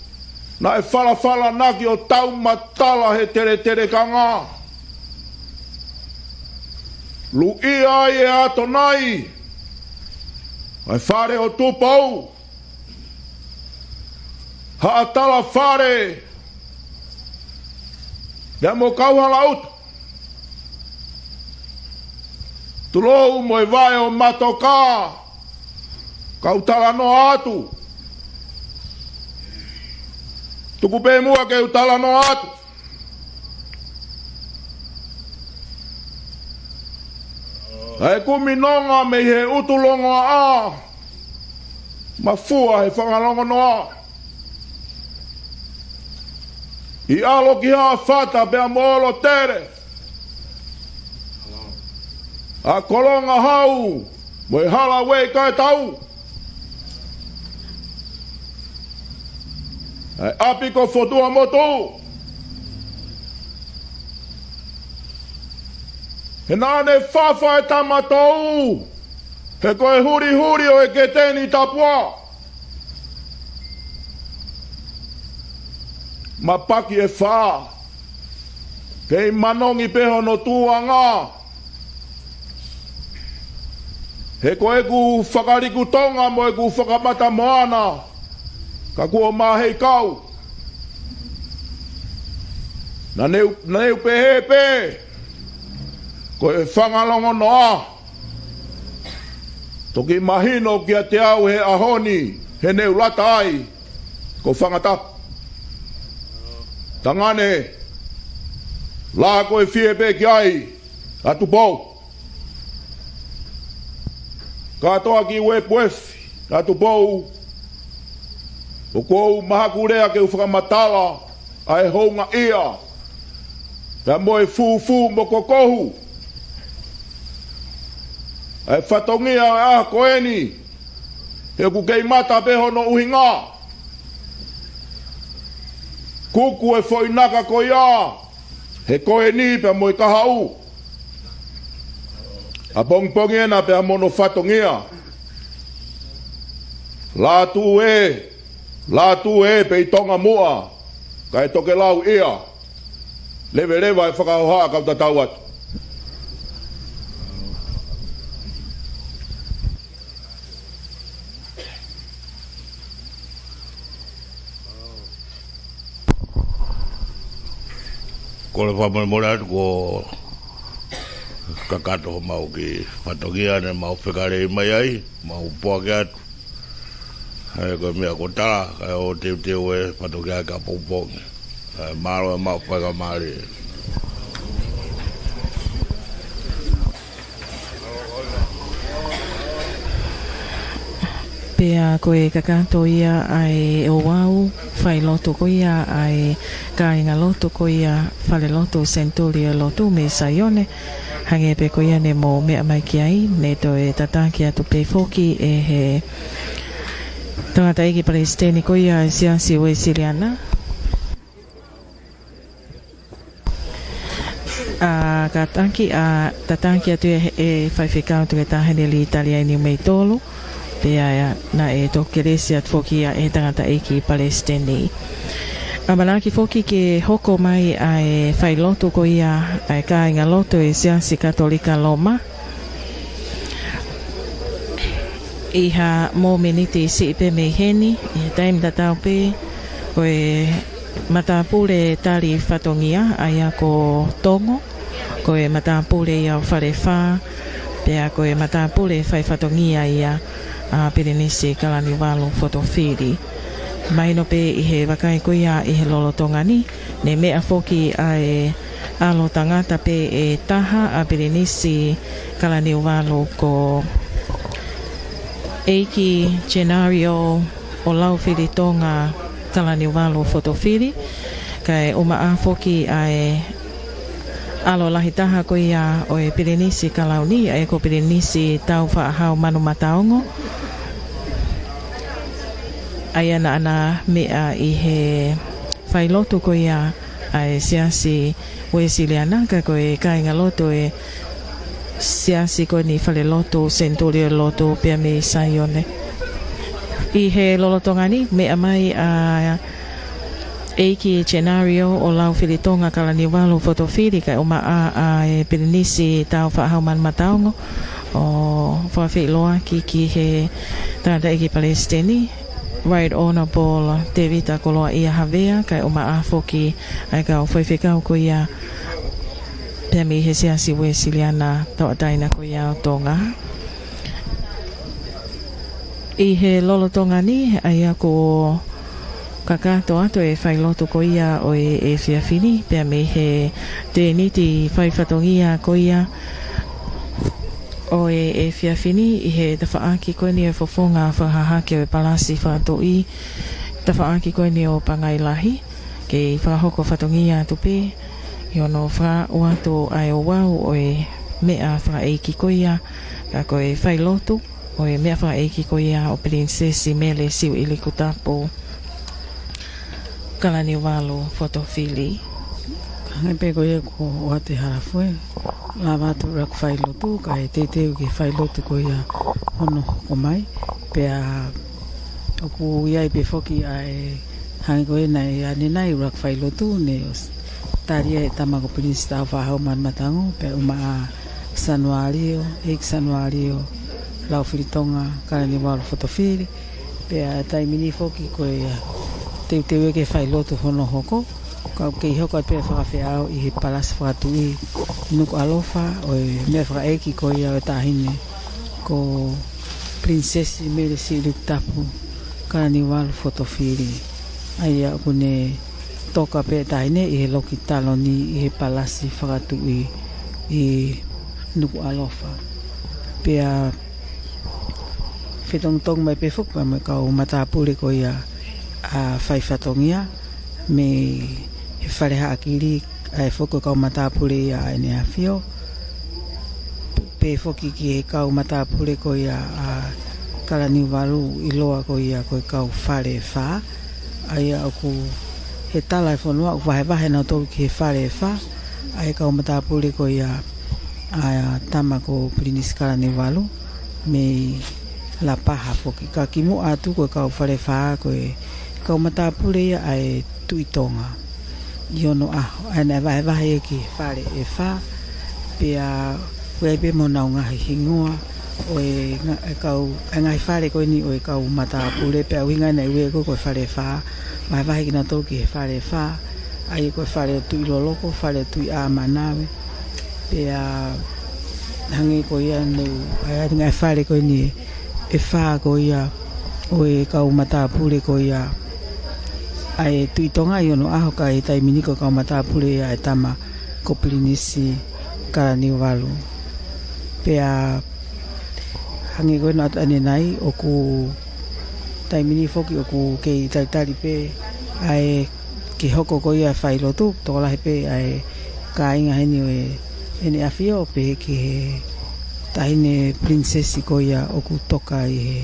naʻe falafalanaki ʻo taumatala he teletelekanga. Luʻia ai ʻe ʻAtonai ʻa e fale ʻo Tupou, Haʻa Talafale, pea mo Kauhalaʻuta, tulou mo e vaʻe ʻo Matoka, kau talanoa atu. Tuku pē muʻa ke u talanoa atu. ʻA e kumi nonga mei he ʻutu longoaʻa, mafua he fanga longonoa. ʻI ʻAlo ki Haʻafata pea mo ʻOlotele, ʻa Kolongahau mo e Hala Ueikaetau, ʻa e ʻapi ko Fotuamotu. He naʻa ne fafa e tama tou, he ko e hulihuli ʻo e keteni tapua, ma paki e fā, kei manongi pē hono tuʻuʻanga. He ko ʻeku fakalikutonga mo ʻeku fakamatamoana, ka kuo maheikau. Naʻa ne u, naʻa ne u pehē pē, ko e fanga longonoa. Toki mahino kiate au he ʻaho ni, he naʻa ne u lata ai ko Fangatapu. Tangane, lā ko e fie pē ki ai ʻa Tupou. Kātoa ki Uepuefi ʻa Tupou, ʻoku ou mahakulea ke u fakamatala ʻa e houngaʻia, pea mo e fūfū mo kokohu ʻa e fatongia ʻo e ʻaho ko eni, he ʻoku kei mata pē hono ʻuhinga. Kuku e foʻi naka ko ia he ko eni pea mo e kahaʻu ʻapongipongi ena pea mo hono fatongia. Lātū ē, lātū ē pē ʻi Tonga muʻa, kae tokelau ia. Leveleva e fakahohaʻa, kau tatau atu. Kole fakamolemole atu ko e kakato homau kiʻi fatongia ne mau fekalei mai ai, mau poaki atu. He ko e meʻa ko e tala, kae ʻoua teuteu e fatongia ka pongipongi. Kae mālō e maʻu faingamālie. Pea ko e kakato ia ʻa e ouau failotu ko ia ʻa e kāingalotu ko ia Falelotu Senituli ʻo e Lotu mei Saione. Hangē pē ko ia ne mou meʻa mai ki ai, ne toe tataki atu pē foki ʻe he tangataʻeiki palesiteni ko ia ʻa e Siasi Uēsiliana. ʻA, kātaki, ʻa, tataki atu ʻe, ʻe Faifekau Toketā Heneli Taliai Niumeitolu, pea naʻe toki kelesi atu foki ia ʻe he tangataʻeiki palesiteni. ʻAmanaki foki ke hoko mai ʻa e failotu ko ia ʻa e kāingalotu ʻo e Siasi Katolika Loma ʻi ha mōmeniti siʻi pē mei heni, ʻi he taimi tatau pē, ko e matāpule tali fatongia, ʻa ia ko Tongo, ko e matāpule ia ʻo Falefā, pea ko e matāpule fai fatongia ia ʻa Pilinisi Kalaniuvalu Fotofili. Mahino pē ʻi he vakai ko ia ʻi he lolotonga ni, ne meʻa foki ʻa e ʻalo tangata pē ʻe taha ʻa Pilinisi Kalaniuvalu ko ʻEiki Genario ʻOlaufilitonga Kalaniuvalu Fotofili, kae ʻumaʻā foki ʻa e ʻalo lahi taha ko ia ʻo e Pilinisi Kalauni, ʻa ia ko Pilinisi Taufaʻahau Manumataongo. ʻA ia naʻa na meʻa ʻi he failotu ko ia ʻa e Siasi Uēsiliana, ka ko e kāingalotu ʻo e Siasi ko eni Falelotu Senituli ʻo e Lotu pea mei Saione. ʻI he lolotonga ni, meʻa mai ʻa ʻEiki Genario ʻOlaufilitonga Kalaniuvalu Fotofili, kae ʻumaʻā ʻa e Pilinisi Taufaʻahau Manumataongo, ʻo fakafeʻiloaki ki he tangataʻeiki palesiteni, Right Honourable Tevita Koloaʻia Havea, kae ʻumaʻā foki ʻa e kau faifekau ko ia pea mei he Siasi Uēsiliana Tauʻatāina ko ia ʻo Tonga. ʻI he lolotonga ni, ʻa ia ko e kakato atu e failotu ko ia ʻo e efiafi ni, pea mei he tēniti fai fatongia ko ia ʻo e efiafi ni ʻi he tafaʻaki ko eni ʻo e fofonga fakahahake ʻo e Palasi Fakatuʻi, tafaʻaki ko eni ʻo Pangai Lahi, kei fakahoko fatongia atu pē, ʻi hono fakaʻau atu ʻa e ouau ʻo e meʻa fakaʻeiki ko ia, ka ko e failotu ʻo e meʻa fakaʻeiki ko ia ʻo Pilinisesi Mele Siuʻilikutapu Kalaniuvalu Fotofili. Hangē pē ko ia kuo ʻoatu ʻe Halafue, lava atu ʻuluaki failotu, kae teuteu ki he failotu ko ia hono hoko mai, pea ʻoku ʻi ai pē foki ʻa e hangē ko ia naʻe ʻanenai ʻuluaki failotu, ne ʻosi tali ia ʻe he tama ko Pilinisi Taufaʻahau Manumataongo, pea ʻumaʻā Sanualio, ʻEiki Sanualio Laufilitonga Kalaniuvalu Fotofili, pea taimi ni foki ko e teuteu ia ki he failotu hono hoko, ka ʻoku kei hoko atu pē fakafeʻao ʻi he Palasi Fakatuʻi Nukuʻalofa, ʻo e meʻa fakaʻeiki ko ia ʻo e taʻahine ko Pilinisesi Mele Siuʻilikutapu Kalaniuvalu Fotofili. ʻA ia ʻoku ne toka pē taʻahine ʻi he loki taloni ʻi he Palasi Fakatuʻi ʻi Nukuʻalofa. Pea fetongitongi mai pē foki pea mo e kau matāpule ko ia ʻa e fai fatongia mei Fale Haʻakili, ʻa e foki ko e kau matāpule ia ʻa ʻEne ʻAfio. Pehē foki ki he kau matāpule ko ia ʻa Kalaniuvalu, ʻiloa ko ia ko e kau Fale Fā. ʻA ia ʻoku, he tala ʻa e fonua, ʻoku vahevahe nautolu ki he Fale Fā ʻa e kau matāpule ko ia ʻa tama ko Pilinisi Kalaniuvalu mei Lapaha foki. Ka kimuʻa atu ko e kau Fale Fā ko e kau matāpule ia ʻa e Tuʻi Tonga. ʻI onoʻaho, ʻa ia naʻe vahevahe ia ki he Fale ʻe fā, pea ʻoku ʻi ai pē mo honau ngaahi hingoa ʻo e nga-, e kau, e ngaahi fale ko eni ʻo e kau matāpule, pea ʻuhinga ia naʻe ui ko e Fale Fā, vahevahe kinautolu ki he Fale Fā, ʻa ia ko e Fale ʻo Tuʻi Loloko, Fale ʻo Tuʻi ʻAmanave, pea hangē ko ia naʻe, ʻa ia ʻa e ngaahi fale ko eni ʻe fā ko ia ʻo e kau matāpule ko ia ʻa e Tuʻi Tonga ʻi onoʻaho, ka ʻi he taimi ni ko e kau matāpule ia ʻa e tama ko Pilinisi Kalaniuvalu. Pea hangē ko ena atu ʻanenai, ʻoku taimi ni foki ʻoku kei talitali pē ʻa e ke hoko ko ia e failotu, tokolahi pē ʻa e kāinga heni ʻo e, ʻEne ʻAfio, pehē ki he Taʻahine Pilinisesi ko ia ʻoku toka ʻi he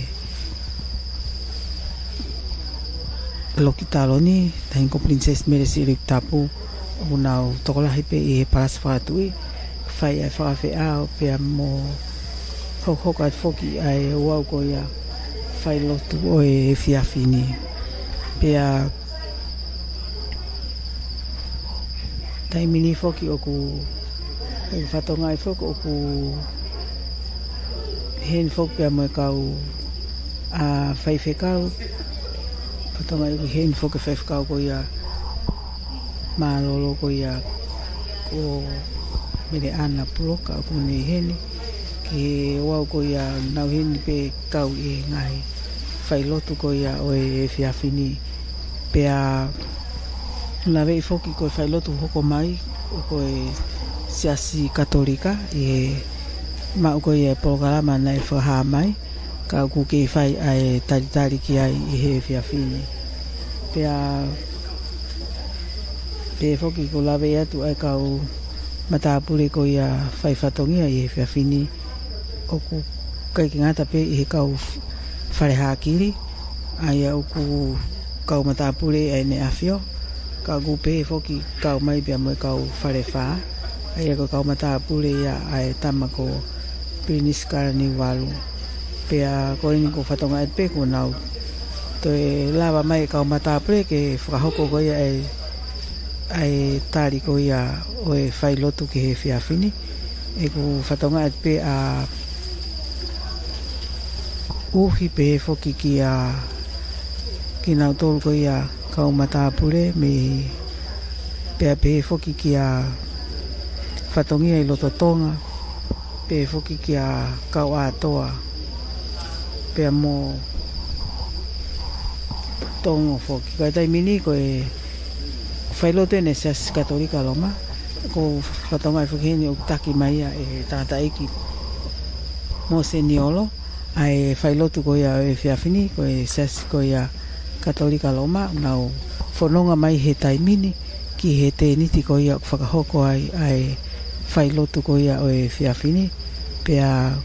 loki taloni, Taʻahine ko Pilinisesi Mele Siliu Tapu, ʻoku nau tokolahi pē ʻi he Palasi Fakatuʻi, fai ʻa e fakafeʻao pea mo hokohoko atu foki ʻa e ouau ko ia failotu ʻo e efiafi ni. Pea taimi ni foki ʻoku, ʻoku fakatokangaʻi foki ʻoku ʻi heni foki pea mo e kau, ʻa, faifekau, fakatokangaʻi ʻoku ʻi heni foki faifekau ko ia mālōlō ko ia ko Meleʻana Puloka ʻoku ne ʻi heni, ki he ouau ko ia nau ʻi heni pē kau ʻi he ngaahi failotu ko ia ʻo e efiafi ni. Pea laveʻi foki ko e failotu hoko mai, ʻoku ko e Siasi Katolika, ʻi he maʻu ko ia e polokalama naʻe fakahā mai, ka ʻoku kei fai ʻa e talitali ki ai ʻi he efiafi ni. Pea, pehē foki ʻoku laveʻi atu ʻa e kau matāpule ko ia fai fatongia ʻi he efiafi ni, ʻoku ʻikai ke ngata pē ʻi he kau f-, Fale Haʻakili, ʻa ia ʻoku kau matāpule ʻa ʻEne ʻAfio, ka ʻoku pehē foki kau mai pea mo e kau Fale Fā, ʻa ia ko e kau matāpule ia ʻa e tama ko Pilinisi Kalaniuvalu. Pea ko eni ʻoku fakatokangaʻi pē kuo nau toe lava mai e kau matāpule ke fakahoko ko ia e, ʻa e tali ko ia ʻo e failotu ki he efiafi ni. ʻOku fakatokangaʻi pē ʻa ʻUhi pehē foki kia kinautolu ko ia kau matāpule mei, pea pehē foki kia fatongia ʻi loto Tonga, pehē foki kia kau ʻAtoa, pea mo Tonga foki. Ka ʻi he taimi ni ko e failotu eni ʻa e Siasi Katolika Loma, ʻoku fakatokangaʻi foki heni ʻoku taki mai ia ʻe he tangataʻeiki Mose Niolo, ʻa e failotu ko ia ʻo e efiafi ni, ko e Siasi ko ia Katolika Loma, ʻoku nau fononga mai he taimi ni ki he tēniti ko ia ʻoku fakahoko ai ʻa e failotu ko ia ʻo e efiafi ni. Pea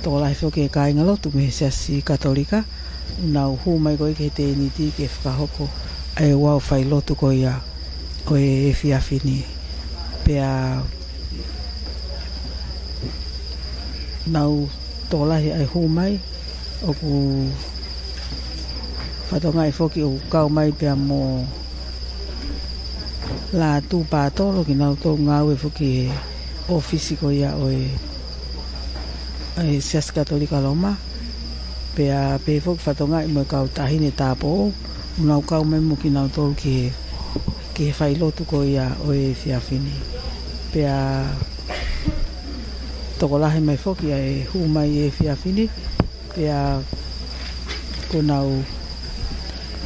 tokolahi foki e kāingalotu mei he Siasi Katolika, ʻoku nau hū mai ko ia ki he tēniti ke fakahoko ʻa e ouau failotu ko ia ʻo e efiafi ni. Pea nau tokolahi ʻa e hū mai, ʻoku fakatokangaʻi foki ʻoku kau mai pea mo Lātū Pātolo, kinautolu ngāue foki he ʻōfisi ko ia ʻo e, ʻo e Siasi Katolika Loma. Pea pehē foki fakatokangaʻi mo e kau Taʻahine Tāupoʻou, ʻoku nau kau mai mo kinautolu ki he, ki he failotu ko ia ʻo e efiafi ni. Pea tokolahi mai foki ʻa e hū mai ʻi he efiafi ni, pea kuo nau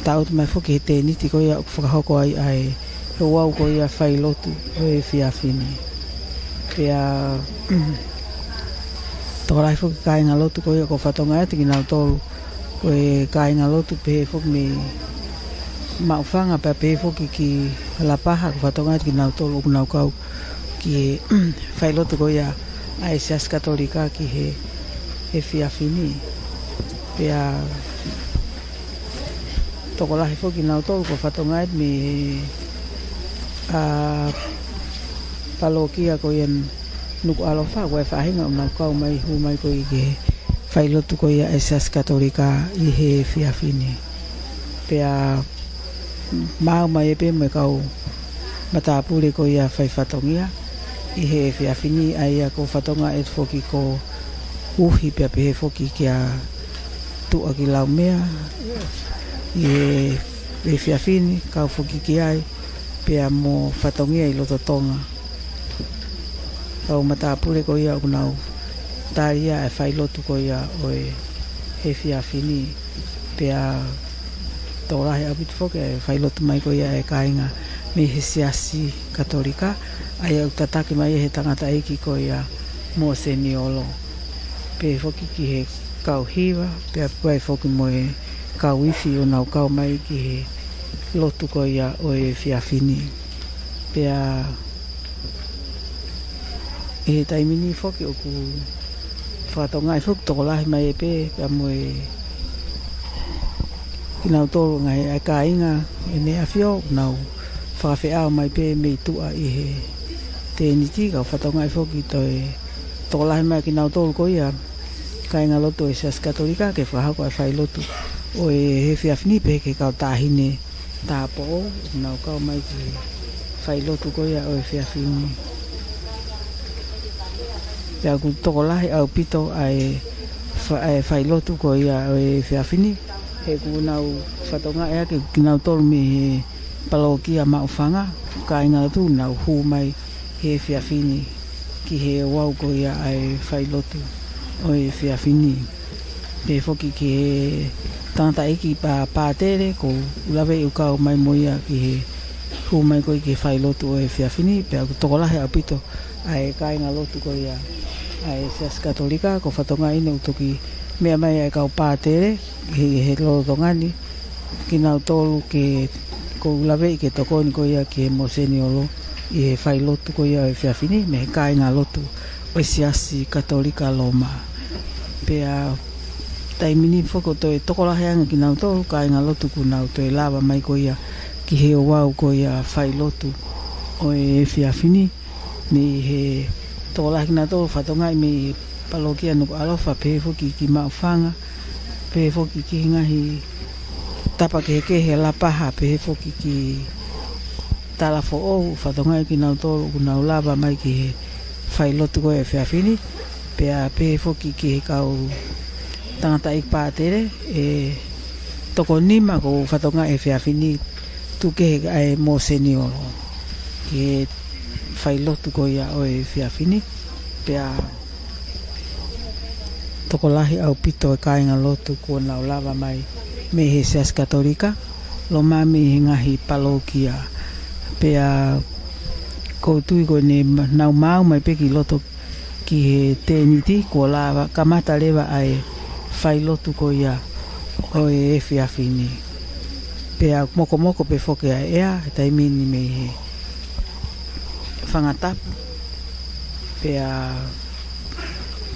taʻutu mai foki he tēniti ko ia ʻoku fakahoko ai ʻa e ouau ko ia failotu ʻo e efiafi ni. Pea tokolahi foki kāingalotu ko ia ʻoku fakatokangaʻi atu kinautolu ko e kāingalotu pehē foki mei Maʻufanga pea pehē foki ki Lapaha, ko e fatongia ʻa kinautolu ʻoku nau kau ki he failotu ko ia ʻa e Siasi Katolika ki he, he efiafi ni. Pea tokolahi foki kinautolu ko e fatongia mei he, ʻa, palokia ko ia Nukuʻalofa, ko e faʻahinga ʻoku nau kau mai, hū mai ko ia ki he failotu ko ia ʻa e Siasi Katolika ʻi he efiafi ni. Pea maʻu mai ē pē mo e kau matāpule ko ia fai fatongia ʻi he efiafi ni, ʻa ia ko e fatongia ʻe foki ko Uhi pea pehē foki kia Tuʻa ki Laumea ʻi he efiafi ni, kau foki ki ai pea mo fatongia ʻi loto Tonga. Kau matāpule ko ia ʻoku nau tali ʻa e failotu ko ia ʻo e efiafi ni. Pea tokolahi ʻaupito foki ʻa e failotu mai ko ia ʻa e kāinga mei he Siasi Katolika, ʻa ia ʻoku tataki mai ʻe he tangataʻeiki ko ia Mōseniolo. Pehē foki ki he kau hiva, pea pehē foki mo e kau ifi ʻoku nau kau mai ki he lotu ko ia ʻo e efiafi ni. Pea ʻi he taimi ni foki ʻoku fakatonga ai foki tokolahi mai ē pē, pea mo e kinautolu ngaahi ʻa e kāinga ʻEne ʻAfio ʻoku nau fakafeʻao mai pē mei tuʻa ʻi he tēniti, kau fatongia foki toe tokolahi mai kinautolu ko ia kāinga lotu ʻo e Siasi Katolika ke fakahoko ʻa e failotu ʻo e efiafi ni pehē ki he kau taʻahine tāupoʻou ʻoku nau kau mai ki he failotu ko ia ʻo e efiafi ni. Pea ʻoku tokolahi ʻaupito ʻa e fa-, ʻa e failotu ko ia ʻo e efiafi ni, he ʻoku nau fatongia ʻaki kinautolu mei he palokia Maʻufanga, kāinga lotu ʻoku nau hū mai he efiafi ni ki he ouau ko ia ʻa e failotu ʻo e efiafi ni. Pehē foki ki he tangataʻeiki pā-, pātele ko ʻUlaveʻi ʻoku kau mai mo ia ki he hū mai ko ia ki he failotu ʻo e efiafi ni, pea ʻoku tokolahi ʻaupito ʻa e kāinga lotu ko ia ʻa e Siasi Katolika, ko e fatongia ʻoku toki meʻa mai ʻa e kau pātele he, he lolotonga ni, kinautolu ke, ko ʻUlaveʻi ke tokoni ko ia ki he Mōseniolo ʻi he failotu ko ia ʻo e efiafi ni mei he kāinga lotu ʻo e Siasi Katolika Loma. Pea taimi ni foki ʻoku toe tokolahi ange kinautolu kāinga lotu ʻoku nau toe lava mai ko ia ki he ouau ko ia failotu ʻo e efiafi ni, mei he tokolahi kinautolu fatongia mei palokia Nukuʻalofa, pehē foki ki Maʻufanga, pehē foki ki he ngaahi tapa kehekehe Lapaha, pehē foki ki Talafoʻou, fatongia kinautolu ʻoku nau lava mai ki he failotu ko ia ʻo e efiafi ni, pea pehē foki ki he kau tangataʻeiki pātele ʻe toko nima ʻoku fatongia he efiafi ni, tuku kehe ʻa e Mōseniolo ki he failotu ko ia ʻo e efiafi ni. Pea tokolahi ʻaupito e kāinga lotu kuo nau lava mai mei he Siasi Katolika Loma mei he ngaahi palokia. Pea ʻoku ou tui ko ʻene ma-, nau maʻu mai pē ki loto ki he tēniti kuo lava kamata leva ʻa e failotu ko ia ʻo e efiafi ni. Pea mokomoko pē foki ʻa e ʻea he taimi ni mei he fanga tapu. Pea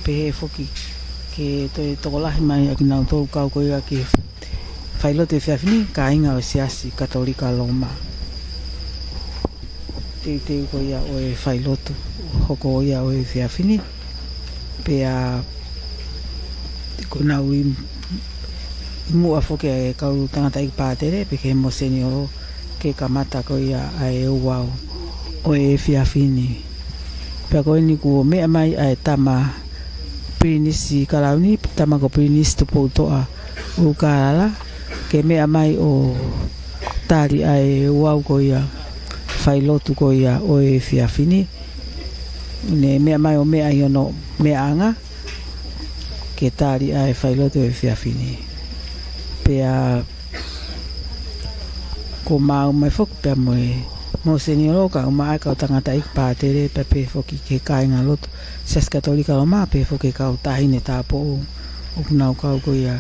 pehē foki ke toe tokolahi mai ʻa kinautolu kau ko ia ki he failotu efiafi ni, kāinga ʻo e Siasi Katolika Loma. Teuteu ko ia ʻo e failotu hoko ia ʻo e efiafi ni. Pea ʻoku nau ʻi, ʻi muʻa foki ʻa e kau tangataʻeiki pātele pea ki he Mōseniolo ke kamata ko ia ʻa e ouau ʻo e efiafi ni. Pea ko eni kuo meʻa mai ʻa e tama Pilinisi Kalauni, tama ko Pilinisi Tupoutoʻa ʻUlukālala, ke meʻa mai ʻo tali ʻa e ouau ko ia failotu ko ia ʻo e efiafi ni. Ne meʻa mai ʻo meʻa ʻi hono meʻaʻanga ke tali ʻa e failotu ʻo e efiafi ni. Pea kuo maʻu mai foki pea mo e Mōseniolo kae ʻumaʻā e kau tangataʻeiki pātele pea pehē foki ki he kāinga lotu Siasi Katolika Loma, pehē foki ki he kau taʻahine tāupoʻou ʻoku nau kau ko ia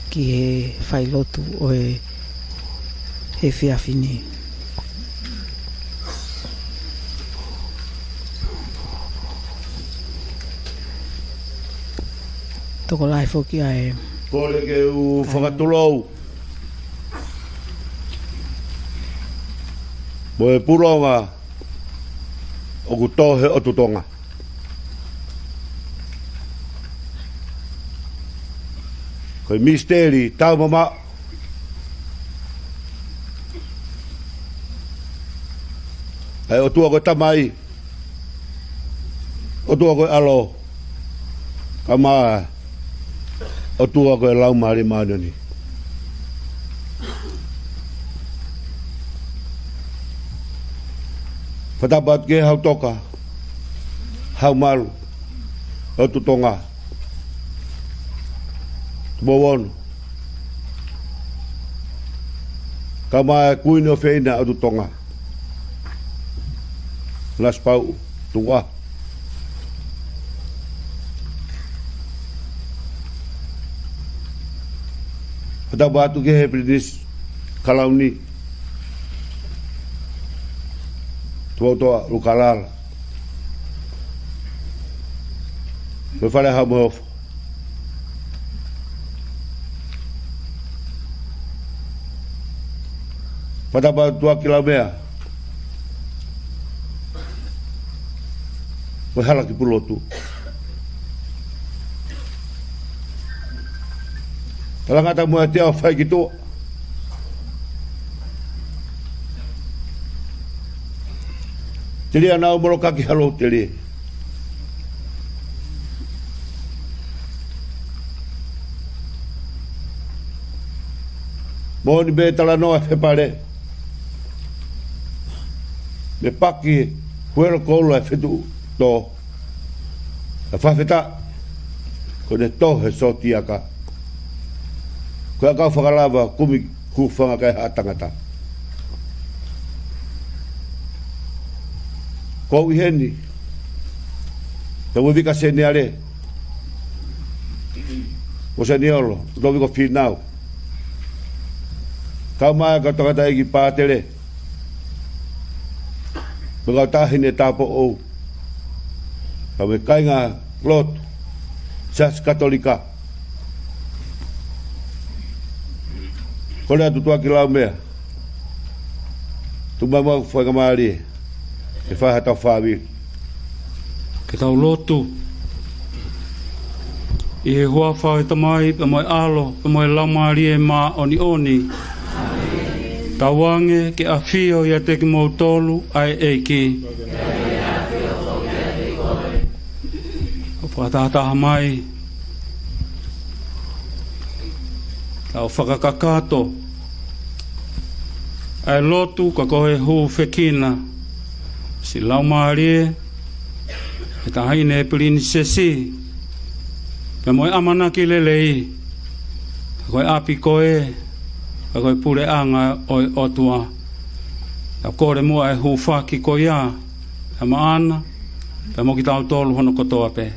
ki he failotu ʻo e he efiafi ni. Tokolahi foki ʻa e. Kole ke u fakatulou mo e pulonga ʻoku tō he ʻOtu Tonga. Ko e misiteli taumamaʻo ʻa e ʻOtua ko e Tamai, ʻOtua ko e ʻAlo, kae ʻumaʻā ʻOtua ko e Laumālie Māʻoniʻoni. Fakatapu atu ki he hau toka, hau malu ʻo e ʻOtu Tonga, Tupou Ono, kae ʻumaʻā e Kuini ʻofeina ʻo e ʻOtu Tonga, Nanasipauʻu Tukuʻaho. Fakatapu atu ki he Pilinisi Kalauni, Tuʻa ʻUlukalala, mo e Fale Alea mo e Hofo. Fakatapu atu ki Laumea mo e Hala ki Pulotu. Talangata mo e Teau Faikituʻa. Telia naʻa molokaki ha lou telia. Moʻoni pē talanoa fepale. Mei Paki, Huelo Koula ʻa e Fetuʻutō. ʻA e fakafetaʻi, ko ʻene tō he sōtiaka. Ko e ʻakau fakalava, kumi hūfanga kae haʻa tangata. Ko au ʻi heni, Tauʻevika Seniale, mo Seniolo, Lutoviko Fīnau, kae ʻumaʻā e kau tangataʻeiki pātele, mo e kau taʻahine tāupoʻou, kae ʻumaʻā e kāingalotu Siasi Katolika. Kole atu ʻOtua ki Laumea, tuku mai muʻa hoʻo faingamālie ke fai haʻatau fāmili. Ke tau lotu. ʻI he huafa ʻo e Tamai, pea mo e ʻAlo, pea mo e Laumālie Māʻoniʻoni. Tauange ke ʻafio ʻiate kimoutolu ʻa e ʻEiki. ʻO fakatahataha mai. Tau fakakakato ʻa e lotu ka ko e hūfekina siʻi Laumālie ʻa e Taʻahine Pilinisesi, pea mo e ʻamanaki lelei, ka ko e ʻapi ko ē, ka ko e puleʻanga ʻo e ʻOtua. Tau kole muʻa e hūfaki ko ia, ʻa maʻana, pea mo kitautolu hono kotoa pē.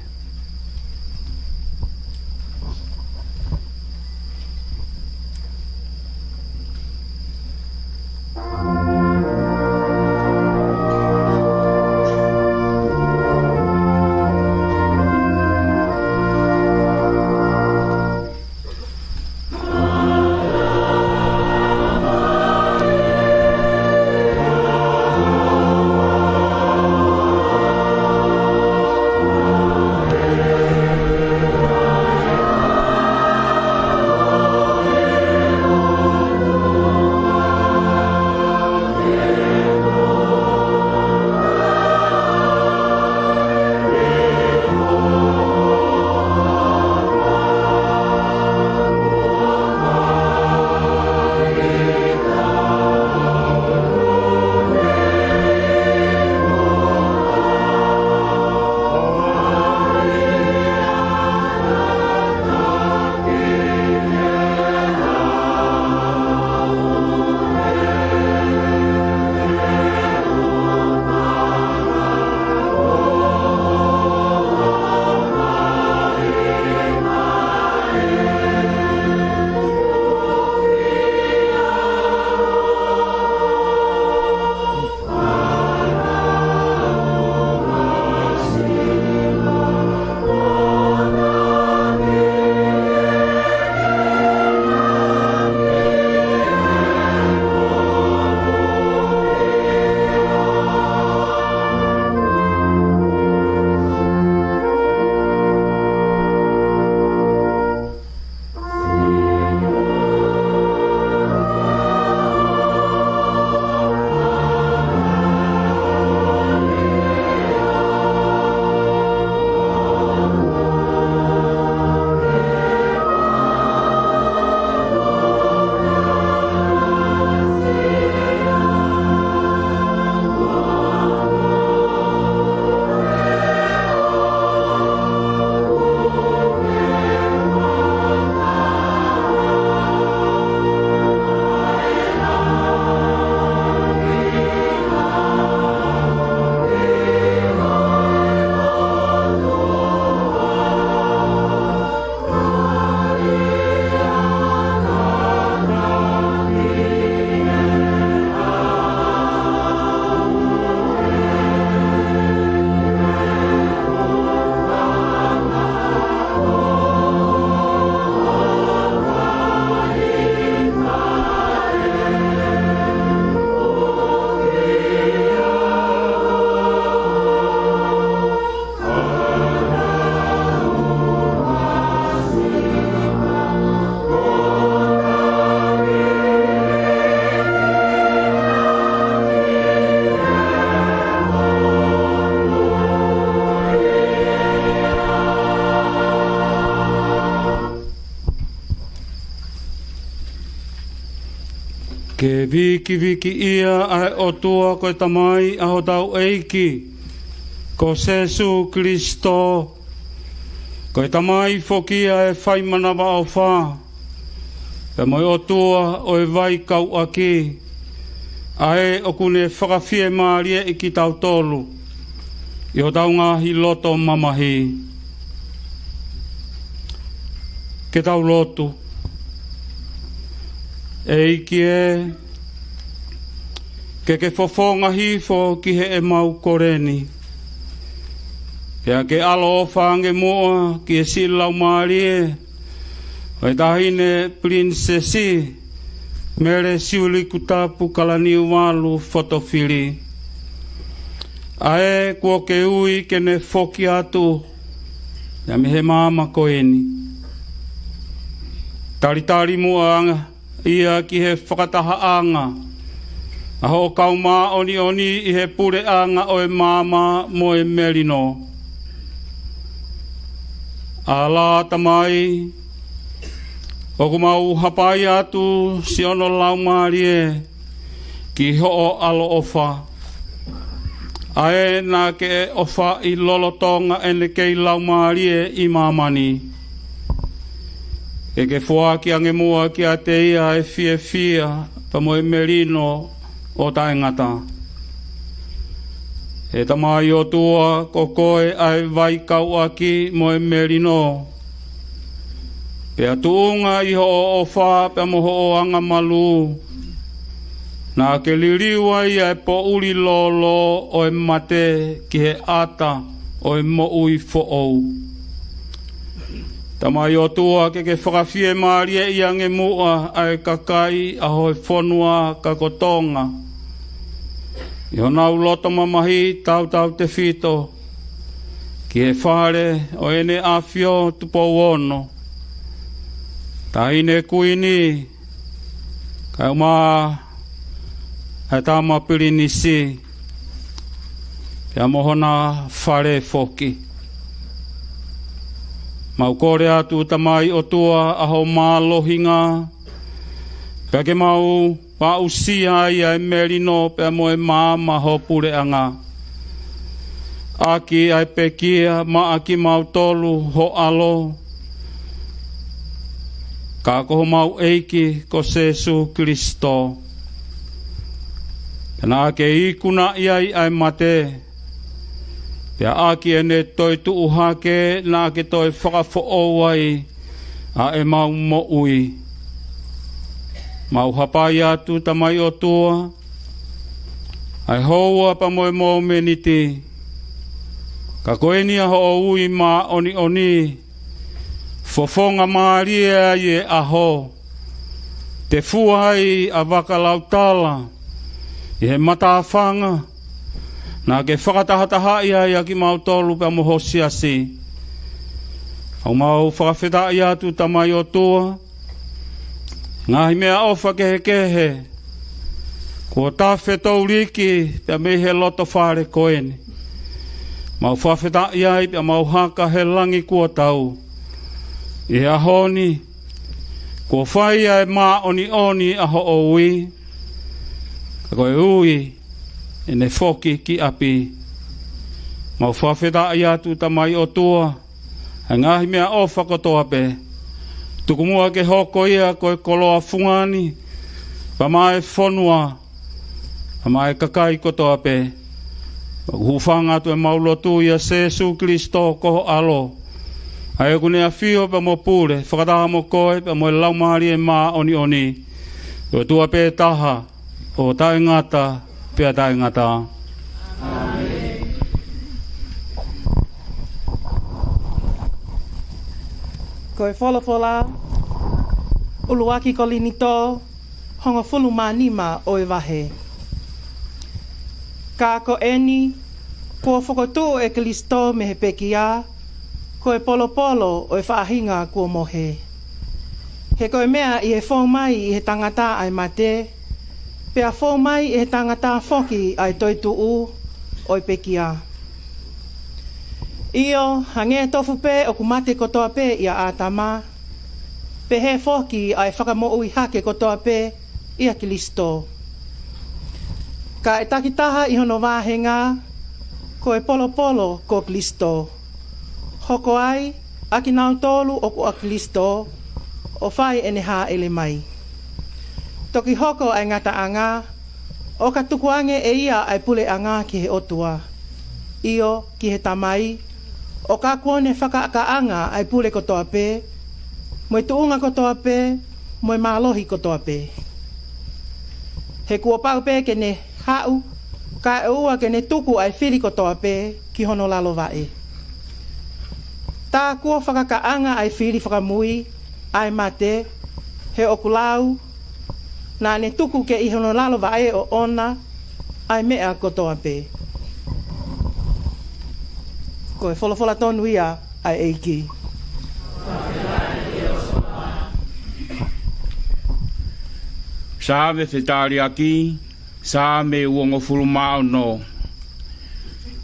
Ke vikivikiʻia ʻa e ʻOtua ko e Tamai ʻa hotau ʻEiki ko Sēsū Kilisitō, ko e Tamai foki ʻa e fai manavaʻofa, pea mo e ʻOtua ʻo e vaikauʻaki, ʻa ē ʻoku ne fakafiemālieʻi kitautolu ʻi hotau ngaahi loto mamahi. Ke tau lotu. ʻEiki ē, ke ke fofonga hifo ki heʻemau kole ni, pea ke ʻaloʻofa ange muʻa ki he siʻi laumālie ʻo e Taʻahine Pilinisesi Mele Siulikutapu Kalaniuvalu Fotofili, ʻa ē kuo ke ui ke ne foki atu ia mei he maama ko eni. Talitali muʻa ange ia ki he fakatahaʻanga ʻa hoʻo kau māʻoniʻoni ʻi he puleʻanga ʻo e maama mo e melino. ʻAlā Tamai, ʻoku mau hapai atu siʻono laumālie ki hoʻo ʻaloʻofa, ʻa ē naʻa ke ʻofaʻi lolotonga ʻene kei laumālie ʻi māmani. Ke ke foaki ange muʻa kiate ia ʻa e fiefia pea mo e melino ʻo taʻengata. ʻE Tamai ʻOtua, ko koe ʻa e vaikauʻaki mo e melino. Pea tuʻunga ʻi hoʻo ʻofa pea mo hoʻo angamalū, naʻa ke liliu ai ʻa e poʻuli lōlō ʻo e mate ki he ʻata ʻo e moʻui foʻou. Tamai ʻOtua, ke ke fakafiemālieʻi ange muʻa ʻa e kakai ʻa ho fonua ko Tonga, ʻi honau loto mamahi tautautefito ki he fale ʻo ʻEne ʻAfio Tupou Ono, Taʻahine Kuini, kaeʻumaʻā ʻa e Tama Pilinisi, pea mo hona fale foki. Mau kole atu Tamai ʻOtua ʻa ho mālohinga, pea ke mau aʻusia ai ʻa e melino pea mo e maama ho puleʻanga, ʻaki ʻa e pekia maʻa kimautolu ho ʻAlo, ka ko homau ʻEiki ko Sēsū Kilisitō. Pea naʻa ke ikunaʻi ai ʻa e mate, pea ʻaki ʻene toetuʻu hake naʻa ke toe fakafoʻou ai ʻa ʻemau moʻui. Mau hapai atu Tamai ʻOtua, ʻa e houa pea mo e momeniti, ka ko eni ʻa hoʻo ui māʻoniʻoni, fofonga mālie ai e ʻaho, te fua ai ʻa Vakalautala ʻi he matāfanga, naʻa ke fakatahatahaʻi ai ʻa kimautolu pea mo ho siasi. ʻOku mau fakafetaʻi atu Tamai ʻOtua, ngaahi meʻaʻofa kehekehe kuo tafe touliki pea mei he loto fale ko eni. Mau fakafetaʻi ai pea mau haka he langi kuo tau ʻi he ʻaho ni, kuo fai ʻa e māʻoniʻoni ʻa hoʻo ui, ka ko e ui ʻene foki ki ʻapi. Mau fakafetaʻi atu Tamai ʻOtua, ʻa e ngaahi meʻaʻofa kotoa pē. Tuku muʻa ke hoko ia ko e koloa fungani, pea maʻa e fonua, pea maʻa e kakai kotoa pē. ʻOku hūfanga atu ʻemau lotu ʻia Sēsū Kilisitō ko ho ʻAlo, ʻa ia ʻoku ne ʻafio pea mo pule fakataha mo koe pea mo e Laumālie Māʻoniʻoni, ʻOtua pē taha, ʻo taʻengata pea taʻengata. Ko e folofola, ʻUluaki Kolinitō, hongofulu mā nima ʻo e vahe. Ka ko eni, kuo fokotuʻu ʻe Kilisitō mei he pekia, ko e polopolo ʻo e faʻahinga kuo mohe. He ko e meʻa ʻi he fou mai ʻe he tangata ʻa e mate, pea fou mai ʻe he tangata foki ʻa e toetuʻu ʻo e pekia. ʻIo, hangē tofu pē ʻoku mate kotoa pē ʻia ʻĀtama, pehē foki ʻa e fakamoʻui hake kotoa pē ʻia Kilisitō. Ka ʻe takitaha ʻi hono vāhenga, ko e polopolo ko Kilisitō. Hoko ai ʻa kinautolu ʻoku ʻa Kilisitō, ʻo fai ʻene hāʻele mai. Toki hoko ʻa e ngataʻanga, ʻo ka tukuange ʻe ia ʻa e puleʻanga ki he ʻOtua, ʻio, ki he Tamai, ʻo ka kuo ne fakaʻakaʻanga ʻa e pule kotoa pē, mo e tuʻunga kotoa pē, mo e mālohi kotoa pē. He kuo pau pē ke ne haʻu, kae ʻoua ke ne tuku ʻa e fili kotoa pē ki hono lalo vaʻe. Tā kuo fakakaʻanga ʻa e fili fakamui, ʻa e mate, he ʻoku lau, naʻa ne tuku ke ʻi hono lalo vaʻe ʻoʻona ʻa e meʻa kotoa pē. Ko e folofola tonu ia ʻa e ʻEiki. Saame fetaliaki, Saame uongofulu mā ono.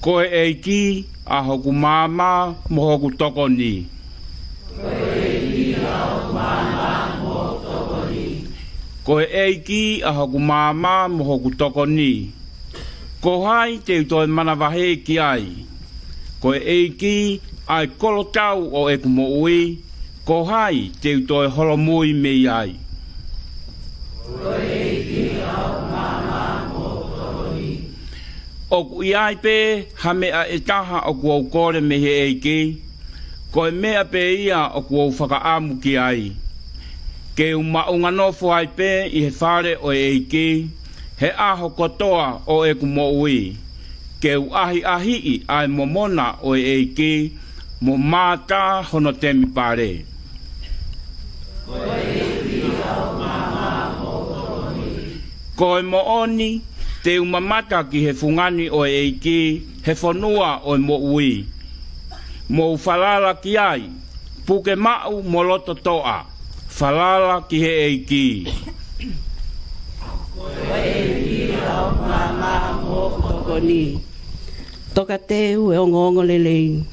Ko e ʻEiki ʻa hoku maama mo hoku tokoni. Ko e ʻEiki ʻa hoku maama mo hoku tokoni. Ko hai te u toe manavahē ki ai? Ko e ʻEiki ʻa e kolotau ʻo ʻeku moʻui. Ko hai te u toe holomui mei ai? ʻOku ʻi ai pē ha meʻa ʻe taha ʻoku ou kole mei he ʻEiki, ko e meʻa pē ia ʻoku ou fakaʻamu ki ai. Ke u maʻunga nofo ai pē ʻi he fale ʻo e ʻEiki he ʻaho kotoa ʻo ʻeku moʻui, ke u ʻahiʻahiʻi ʻa e momona ʻo e ʻEiki, mo mātā hono temipale. Ko e moʻoni, te u mamata ki he fungani ʻo e ʻEiki he fonua ʻo e moʻui. Mou falala ki ai, puke maʻu mo loto toʻa, falala ki he ʻEiki. Ko e ʻEiki ʻa hoku maama mo hoku tokoni. Tokateu e ongoongolelei.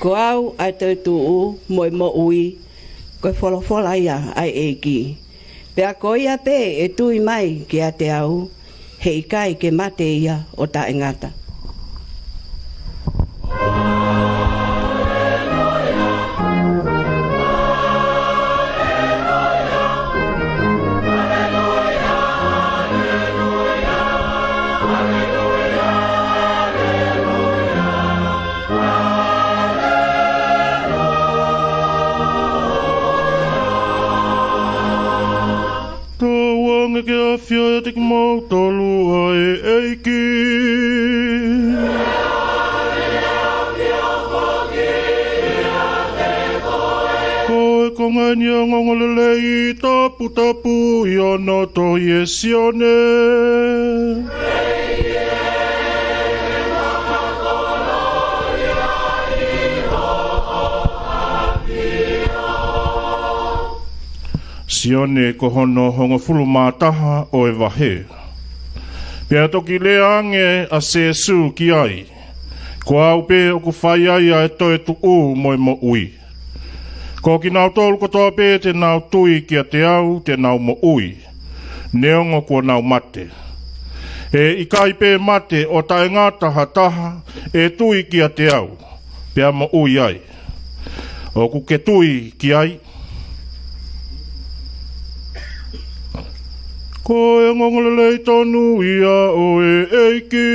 Ko au ʻa e toetuʻu mo e moʻui, ko e folofola ia ʻa e ʻEiki. Pea ko ia pē ʻe tui mai kiate au, heʻikai ke mate ia ʻo taʻengata. Tauange ke ʻafio ʻiate kimoutolu ʻa e ʻEiki. Ko e konga eni ʻo e ongoongolelei toputapu ʻi hono tohi ʻe Sione. Sione ko hono hongofulu mā taha ʻo e vahe. Pea toki lea ange ʻa Sīsū ki ai, Ko au pē ʻoku fai ai ʻa e toetuʻu mo e moʻui. Ko kinautolu kotoa pē te nau tui kiate au te nau moʻui, neongo kuo nau mate. He ʻikai pē mate ʻo taʻengata ha taha ʻe tui kiate au, pea moʻui ai. ʻOku ke tui ki ai? Ko e ongoongolelei tonu ia ʻo e ʻEiki.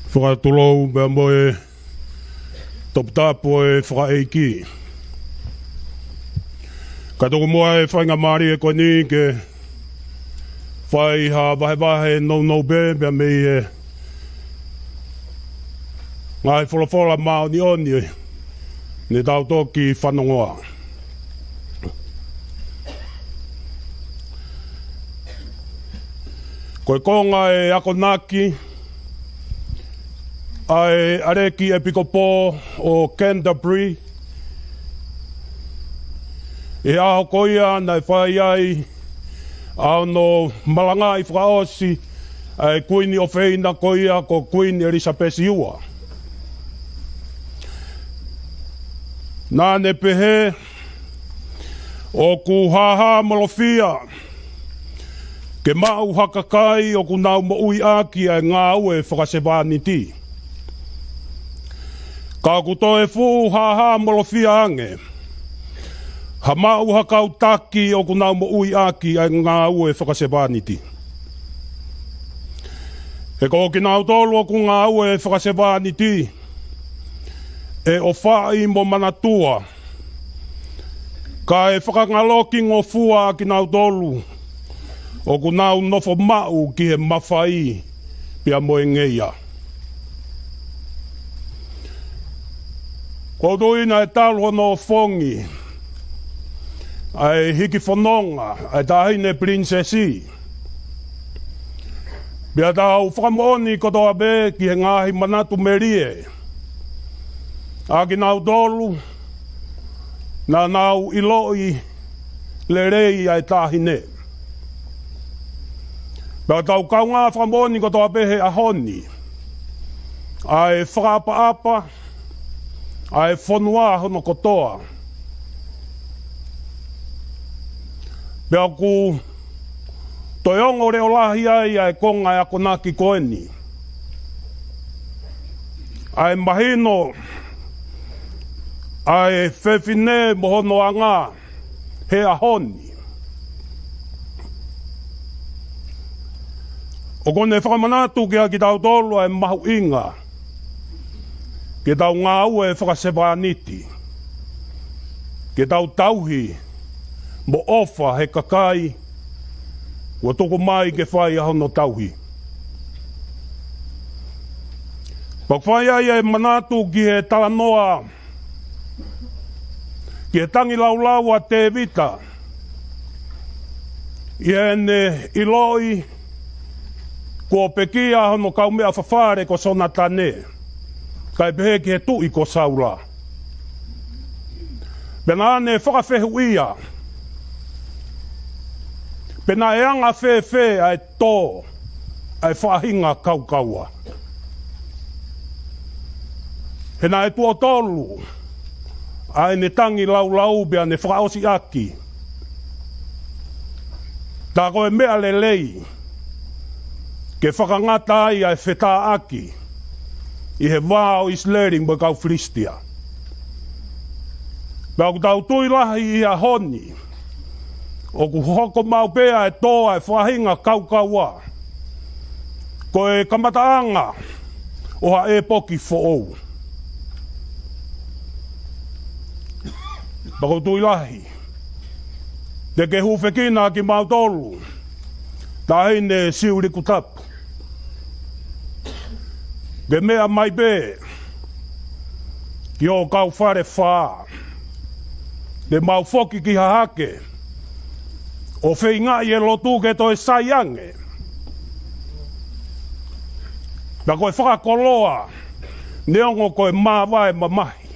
Fakatulou pea mo e toputapu ʻo e fakaʻeiki. Ka tuku muʻa e faingamālie ko eni ke fai ha vahevahe nounou pē, pea mei he ngaahi folofola māʻoniʻoni ne tau toki fanongoa. Ko e konga e akonaki ʻa e ʻEleki ʻEpikopō ʻo Canterbury, ʻi he ʻaho ko ia naʻe fai ai ʻa hono malangaʻi fakaʻosi ʻa e Kuini ʻofeina ko ia ko Kuini ʻElisapesi ua. Naʻa ne pehē, ʻoku hāhāmolofia ke maʻu ha kakai ʻoku nau moʻui ʻaki ʻa e ngāue fakasevāniti. Ka ʻoku toe fuʻu hāhāmolofia ange ha maʻu ha kau taki ʻoku nau moʻui ʻaki ʻa e ngāue fakasevāniti. He ko kinautolu ʻoku ngāue fakasevāniti, ʻe ʻofaʻi mo manatua, kae fakangaloki ngofua ʻa kinautolu ʻoku nau nofo maʻu ki he mafai pea mo e ngeia. Ko u tui naʻe talu hono ʻofongi ʻa e hiki fononga ʻa e Taʻahine Pilinisesi. Pea tau fakamoʻoni kotoa pē ki he ngaahi manatu melie ʻa kinautolu naʻa nau ʻiloʻi lelei ʻa e Taʻahine. Pea tau kaungā fakamoʻoni kotoa pē he ʻaho ni ʻa e fakaʻapaʻapa ʻa e fonua hono kotoa. Pea ʻoku toe ongo leʻo lahi ai ʻa e konga e akonaki ko eni, ʻa e mahino ʻa e fefine mo hono anga he ʻaho ni. ʻOku ne fakamanatu kiate kitautolu ʻa e mahuʻinga ke tau ngāue fakasevāniti, ke tau tauhi mo ʻofa he kakai kuo tuku mai ke fai ʻa hono tauhi. Pea ʻoku fai ai e manatu ki he talanoa, ki he tangilaulau ʻa Tēvita, ʻi heʻene ʻiloʻi kuo pekia hono kaumeʻa fafale ko Sonatane, kae pehē ki he tuʻi ko Saula. Pea naʻa ne fakafehuʻia pe naʻe anga fēfē ʻa e tō ʻa e faʻahinga kaukaua. He naʻe tuʻo tolu ʻa ʻene tangilaulau pea ne fakaʻosi ʻaki, tā ko e meʻa lelei ke fakangata ai ʻa e fetāʻaki ʻi he vā ʻo ʻIsileli mo e kau Filisitia. Pea ʻoku tau tui lahi ʻi he ʻaho ni ʻoku hoko maʻu pē ʻa e tō ʻa e faʻahinga kaukaua ko e kamataʻanga ʻo ha ʻēpoki foʻou. Pea ʻoku ou tui lahi te ke hūfekina kimautolu, Taʻahine Siulikutapu, ke meʻa mai pē ki hoʻo kau fale fā, te mau foki ki Hahake ʻo feingaʻi e lotu ke toe sai ange. Pea ko e fakakoloa neongo ko e māvae mamahi.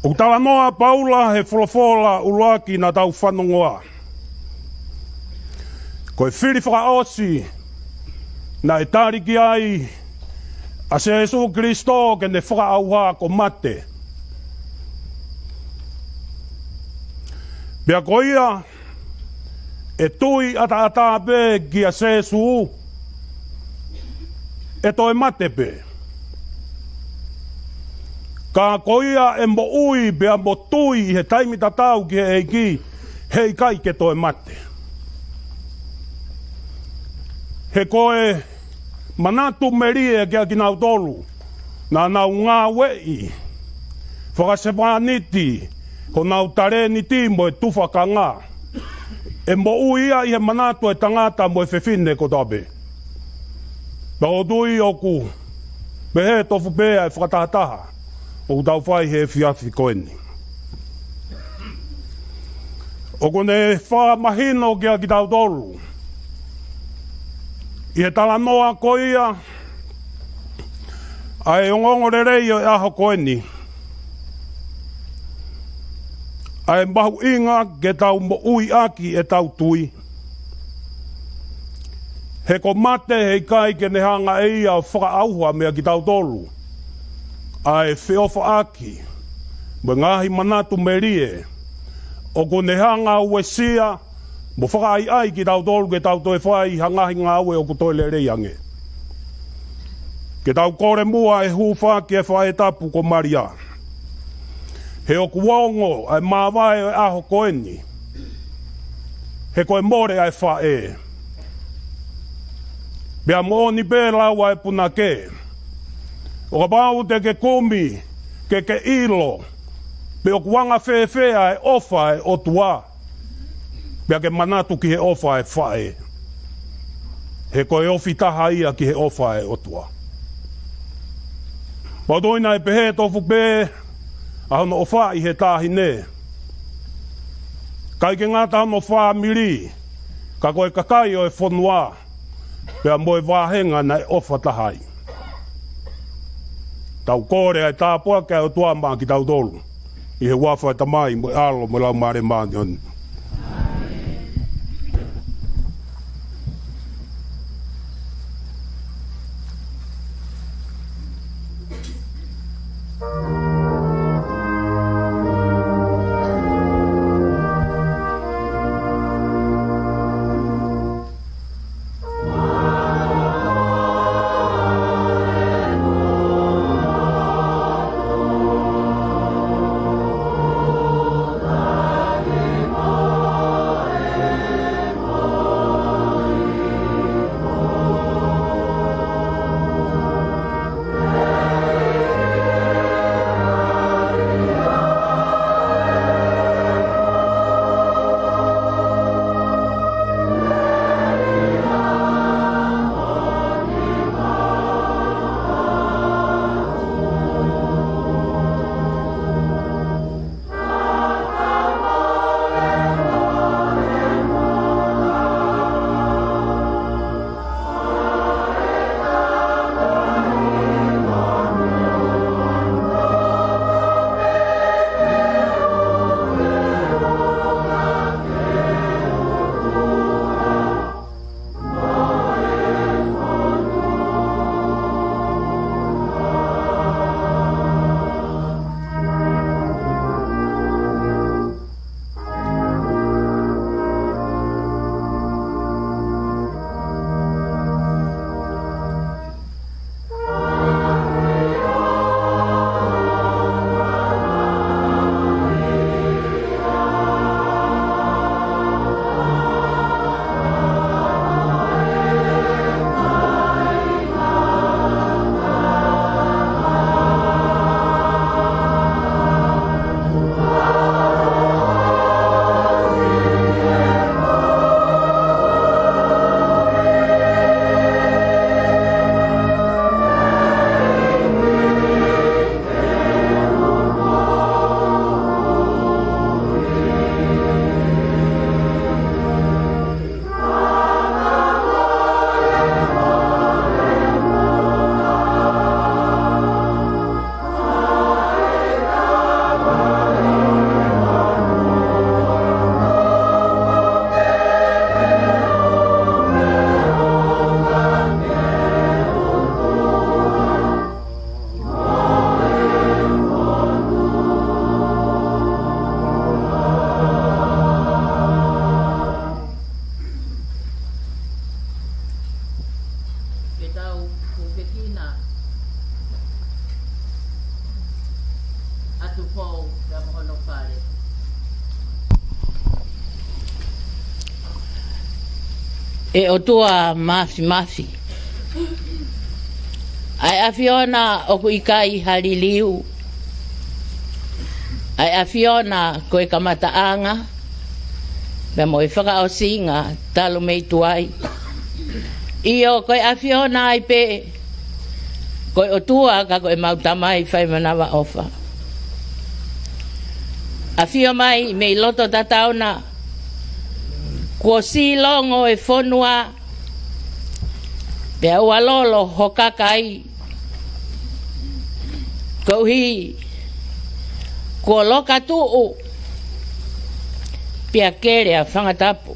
ʻOku talanoa ʻa Paula he folofola ʻuluaki naʻa tau fanongoa, ko e fili fakaʻosi naʻe tali ki ai ʻa Sēsū Kilisitō ke ne fakaʻauha ko e mate. Pea ko ia ʻe tui ʻataʻatā pē kia Sēsū, ʻe toe mate pē. Ka ko ia ʻe moʻui pea mo tui ʻi he taimi tatau ki he ʻEiki, heʻikai ke toe mate. He ko e manatu melie kiate kinautolu naʻa nau ngāueʻi fakasevāniti honau talēniti mo e tufakanga ʻe moʻui ai ʻi he manatu ʻo e tangata mo e fefine kotoa pē. Pea ʻoku ou tui ʻoku pehē tofu pē ʻa e fakatahataha ʻoku tau fai he efiafi ko eni. ʻOku ne fakamahino kiate kitautolu ʻi he talanoa ko ia ʻa e ongoongolelei ʻo e ʻaho ko eni, ʻa e mahuʻinga ke tau moʻui ʻaki ʻetau tui. He ko mate heʻikai ke ne hanga ʻe ia ʻo fakaʻauha meia kitautolu ʻa e feʻofaʻaki mo e ngaahi manatu melie ʻoku ne hanga ʻo uesia mo fakaʻaiʻai kitautolu ke tau toe fai ha ngaahi ngāue ʻoku toe lelei ange. Ke tau kole muʻa e hūfaki ʻa e faʻē tapu ko Malia. He ʻoku ongo ʻa e māvae ʻo e ʻaho ko eni, he ko e mole ʻa e faʻē. Pea moʻoni pē lau ʻa e punake, ʻo kapau te ke kumi ke ke ʻilo pe ʻoku anga fēfē ʻa e ʻofa ʻa e ʻOtua, pea ke manatu ki he ʻofa ʻa e faʻē. He ko e ofi taha ia ki he ʻofa ʻa e ʻOtua. Pea ʻoku ou tui naʻe pehē tofu pē ʻa hono ʻofaʻi he taʻahine, ʻikai ke ngata hono fāmili, ka ko e kakai ʻo e fonua pea mo e vāhenga naʻe ʻofa taha ai. Tau kole ʻa e tāpuaki ʻa e ʻOtua maʻa kitautolu, ʻi he huafa ʻo e Tamai mo e ʻAlo mo e Laumālie Māʻoniʻoni. Ke tau kūpekina ʻa Tupou pea mo hono fale. ʻE ʻOtua Māfimafi, ʻa e ʻAfiona ʻoku ʻikai ha liliu, ʻa e ʻAfiona ko e kamataʻanga pea mo e fakaʻosinga talu mei tuai. ʻIo, ko e ʻAfiona ai pē, ko e ʻOtua ka ko e mau Tamai fai manavaʻofa. ʻAfio mai mei loto tatauna, kuo silongo e fonua, pea ʻoua lolo ho kakai, koeʻuhi kuo lokatuʻu pea kele ʻa Fangatapu.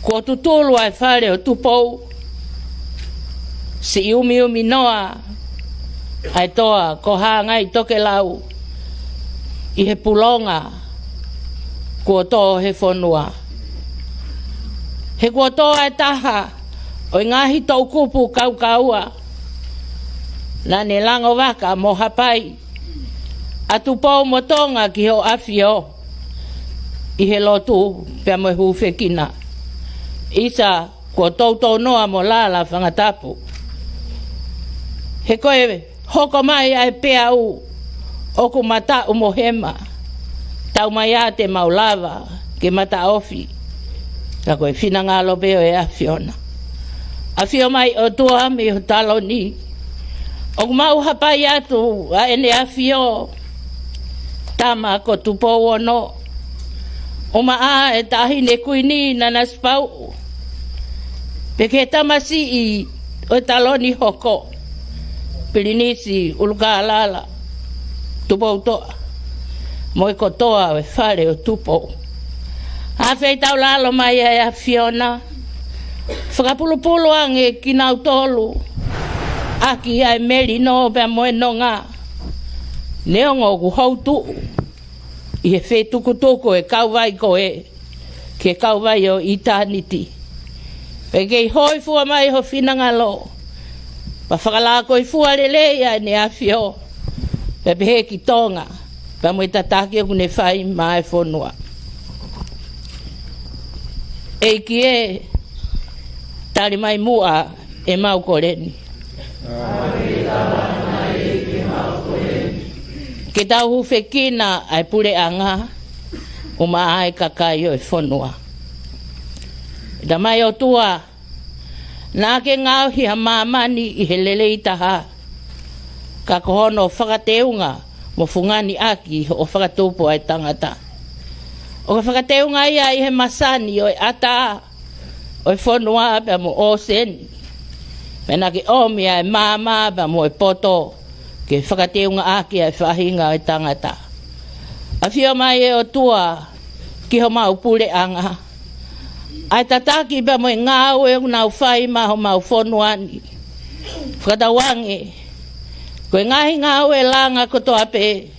Kuo tutulu ʻa e fale ʻo Tupou, siʻi umiumi noa ʻa e toa ko Hangai Tokelau ʻi he pulonga kuo tō he fonua. He kuo tō ʻa e taha ʻo e ngaahi toʻukupu kaukaua naʻa ne langovaka mo hapai ʻa Tupou mo Tonga ki hoʻo ʻafio ʻi he lotu pea mo e hūfekina. ʻIsa, kuo toutou noa mo lala Fangatapu. He ko e hoko mai ʻa e peau ʻoku mataʻu mo hema, taumaiā te mau lava ke mataʻofi, ka ko e finangalo pē ʻo e ʻAfiona. ʻAfio mai ʻOtua mei ho taloni, ʻoku mau hapai atu ʻa ʻEne ʻAfio, Tama ko Tupou Ono, ʻumaʻā e Taʻahine Kuini Nanasipauʻu, pea ki he tamasiʻi ʻo e taloni hoko, Pilinisi ʻUlukālala Tupoutoʻa, mo e kotoa ʻo e fale ʻo Tupou. ʻAfeitaulalo mai ʻa e ʻAfiona, fakapulupulu ange kinautolu ʻaki ʻa e melino pea mo e nonga, neongo ʻoku houtuʻu ʻi he fetukutuku ʻo e kauvai ko ē ki he kauvai ʻo ʻitāniti. Pea kei hōifua mai ho finangalo, pea fakalakoifua lelei ʻa ʻEne ʻAfio, pea pehē ki Tonga pea mo e tataki ʻoku ne fai maʻa e fonua. ʻEiki ē, tali mai muʻa ʻemau kole ni. Ke tau hūfekina ʻa e puleʻanga, ʻumaʻā e kakai ʻo e fonua. Tamai ʻOtua, naʻa ke ngaohi ʻa māmani ʻi he lelei taha, ka ko hono fakateunga mo fungani ʻaki hoʻo fakatupu ʻa e tangata. ʻOku fakateunga ia ʻi he masani ʻo e ʻatā ʻo e fonua pea mo ʻōseni. Pea naʻa ke ʻomi ʻa e maama pea mo e poto ke fakateunga ʻaki ʻa e faʻahinga ʻo e tangata. ʻAfio mai ʻe ʻOtua ki homau puleʻanga, ʻa e tataki pea mo e ngāue ʻoku nau fai maʻa homau fonua ni. Fakatauange ko e ngaahi ngāue langa kotoa pē,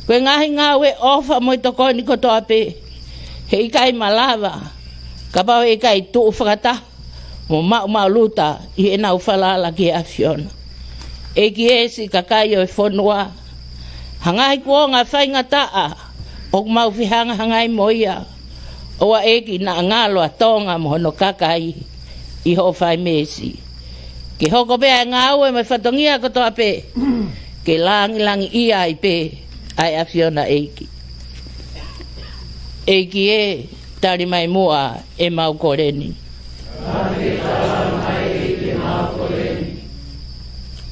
ko e ngaahi ngāue ʻofa mo e tokoni kotoa pē, he ʻikai malava kapau ʻe ʻikai tuʻu fakataha mo maʻumaʻuluta ʻi heʻenau falala ki he ʻAfiona. ʻEiki ē, siʻi kakai ʻo e fonua, ha ngaahi kuonga faingataʻa ʻoku mau fehangahangai mo ia, ʻoua ʻEiki naʻa ngalo ʻa Tonga mo hono kakai ʻi hoʻo fai meesi. Ke hoko pē ʻa e ngāue mo e fatongia kotoa pē ke langilangiʻia ai pē ʻa e ʻAfiona ʻEiki. ʻEiki ē, tali mai muʻa ʻemau kole ni.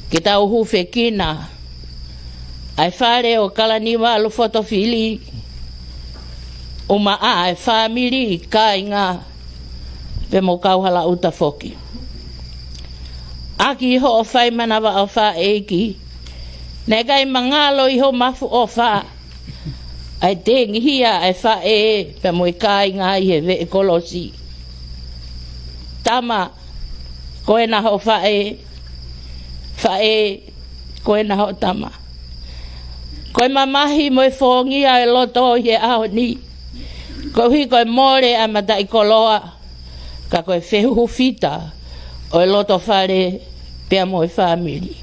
Ke tau hūfekina ʻa e fale ʻo Kalaniuvalu Fotofili, ʻumaʻā e fāmili, kāinga, pea mo Kauhalaʻuta foki. ʻAki hoʻo fai manavaʻofa ʻEiki, naʻe ʻikai mangalo ʻi hoʻo mafu ʻofa ʻa e tengihia ʻa e faʻē pea mo e kāinga ʻi he veʻe kolosi. Tama, ko ena hoʻo faʻē. Faʻē, ko ena hoʻo tama. Ko e mamahi mo e fōngia ʻo e loto ʻi he ʻaho ni, koeʻuhi ko e mole ʻa e mataʻikoloa, ka ko e fehuhu fita ʻo e loto fale pea mo e fāmili.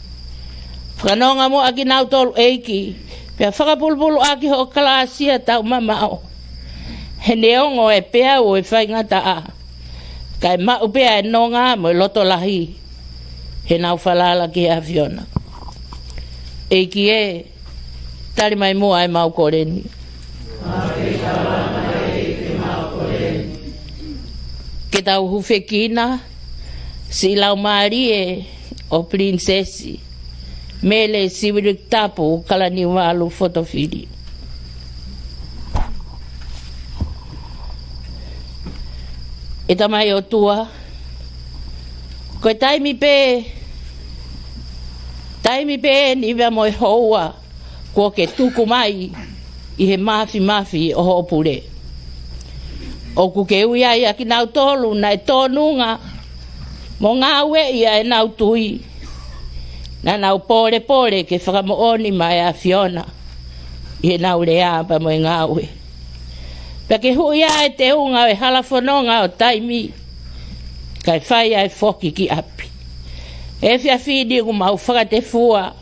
Fakanonga muʻa kinautolu ʻEiki, pea fakapulupulu ʻaki hoʻo kalāsia taumamaʻo. He neongo e peau ʻo e faingataʻa, Kae maʻu pē ʻa e nonga mo e loto lahi heʻenau falala ki he ʻAfiona. ʻEiki ē, tali mai muʻa ʻemau kole ni. Ke tau hūfekina siʻi laumālie ʻo Pilinisesi Mele Siuʻilikutapu Kalaniuvalu Fotofili. ʻE Tamai ʻOtua, ko e taimi pē, taimi pē eni pea mo e houa kuo ke tuku mai ʻi he māfimafi ʻo hoʻo pule. ʻOku ke ui ai ʻa kinautolu naʻe tōnunga mo ngāueʻi ʻa ʻenau tui, naʻa nau pōlepole ke fakamoʻoni mai ʻa e ʻAfiona ʻi heʻenau lea pea mo e ngāue. Pea ke huʻi ʻa e teunga ʻo e hala fononga ʻo taimi, kae fai ai foki ki ʻapi. Efiafi ni ʻoku mau fakatefua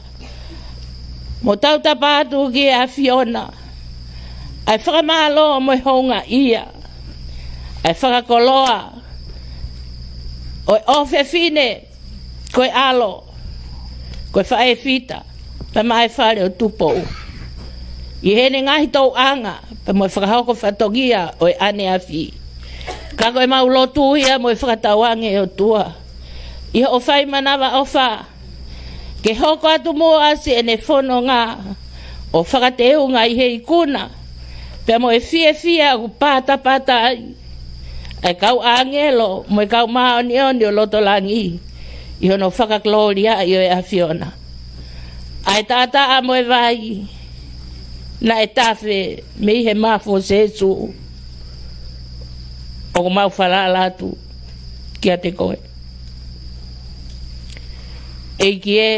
mo tautapa atu ki he ʻAfiona ʻa e fakamālō mo e houngaʻia, ʻa e fakakoloa ʻo e ʻofefine ko e ʻAlo, ko e Faʻē Fita, pea maʻa e Fale ʻo Tupou, ʻi heʻene ngaahi tauʻanga pea mo e fakahoko fatongia ʻo e ʻaneafi. Ka ko ʻemau lotu ia mo e fakatauange, ʻOtua, ʻi hoʻo fai manavaʻofa, ke hoko atu muʻa siʻene fononga ʻo fakateunga ʻi he ikuna pea mo e fiefia ʻoku patapata ai ʻa e kau ʻāngelo mo e kau māʻoniʻoni ʻo loto langi ʻi hono fakagilōliaʻi ʻo e ʻAfiona ʻa e taʻataʻa mo e vai naʻe tafe mei he mafu ʻo Sēsū. ʻOku mau falala atu kiate koe. ʻEiki ē,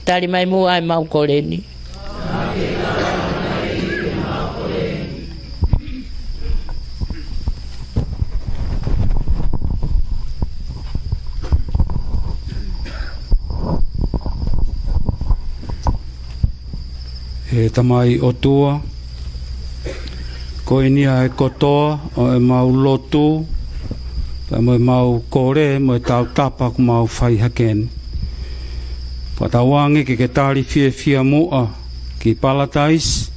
tali mai muʻa ʻemau kole ni. ʻE Tamai ʻOtua, ko eni ʻa e kotoa ʻo ʻemau lotu, pea mo ʻemau kole, mo e tautapa ʻoku mau fai hake ni. Fakatauange ke ke tali fiefia muʻa ki Palataisi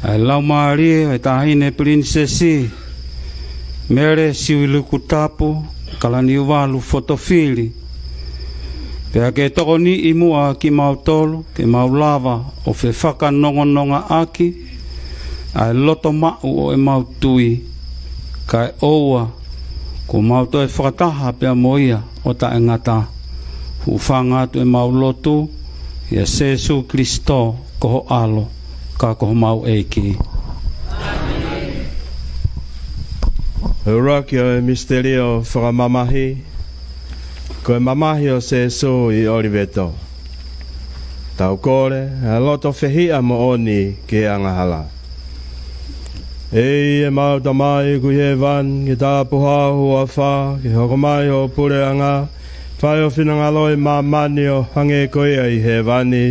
ʻa e laumālie ʻo e Taʻahine Pilinisesi Mele Siuʻilikutapu Kalaniuvalu Fotofili. Pea ke tokoniʻi muʻa kimautolu ke mau lava ʻo fefakanongonongaʻaki ʻa e loto maʻu ʻo ʻemau tui, kae ʻoua kuo mau toe fakataha pea mo ia ʻo taʻengata. Hūfanga atu ʻemau lotu ʻia Sēsū Kilisitō ko ho ʻAlo, ka ko homau ʻEiki. ʻUluaki ʻo e misiterio fakamamahi, ko e mamahi ʻo Sēsū ʻi ʻOliveto. Tau kole ʻa e loto fehiʻa moʻoni ki he angahala. ʻEiki ʻemau Tamai ʻoku ʻi hēvani, ke tāpuhā ho huafa, ke hoko mai hoʻo puleʻanga, fai ho finangalo ʻi māmani ʻo hangē ko ia ʻi hēvani.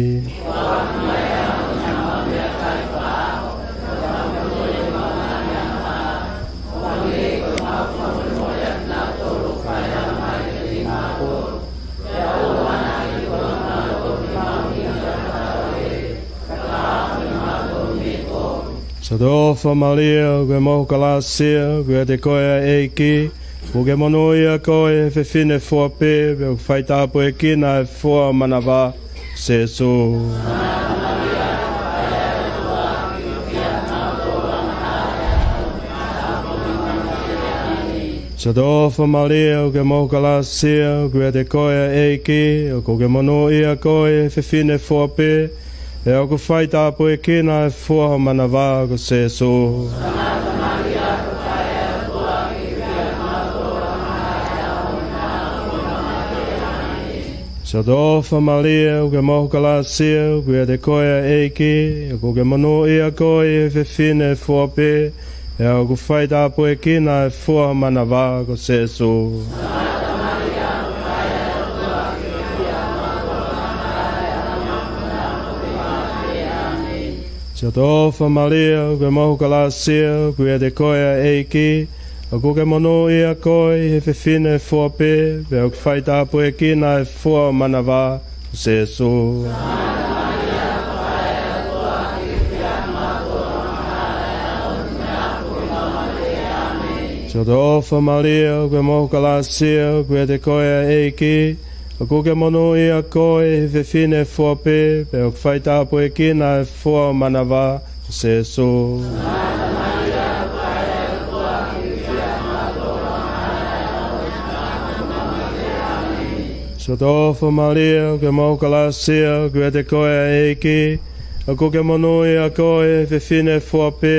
Siʻotoʻofa Malia, ʻoku ke mohu kalasia, ʻoku ʻiate koe ʻa e ʻEiki, ʻoku ke monūʻia koe ʻi he fefine fua pē, pea ʻoku faitāpuekina ʻa e fua ʻo ho manava, Sēsū. Siʻotoʻofa Malia, ʻoku ke mohu kalasia, ʻoku ʻiate koe ʻa e ʻEiki, ʻoku ke monūʻia koe ʻi he fefine fua pē, pea ʻoku faitāpuekina ʻa e fua ʻo ho manava ko Sēsū. Siʻotoʻofa Malia, ʻoku ke mohu kalasia, ʻoku ʻiate koe ʻa e ʻEiki, ʻoku ke monūʻia koe ʻi he fefine fua pē, pea ʻoku faitāpuekina ʻa e fua ʻo ho manava ko Sēsū. Siʻotoʻofa Malia, ʻoku ke mohu kalasia, ʻoku ʻiate koe ʻa e ʻEiki, ʻOku ke monūʻia koe ʻi he fefine fua pē, pea ʻoku faitāpuekina ʻa e fua ʻo ho manava, ko Sēsū. Siʻoto ʻofa Malia, ʻoku ke mohu kalasia, ʻoku ʻiate koe ʻa e ʻEiki, ʻoku ke monūʻia koe ʻi he fefine fua pē, pea ʻoku faitāpuekina ʻa e fua ʻo ho manava, ko Sēsū. Siʻoto ʻofa Malia, ʻoku ke mohu kalasia, ʻoku ʻiate koe ʻa e ʻEiki, ʻoku ke monūʻia koe ʻi he fefine fua pē,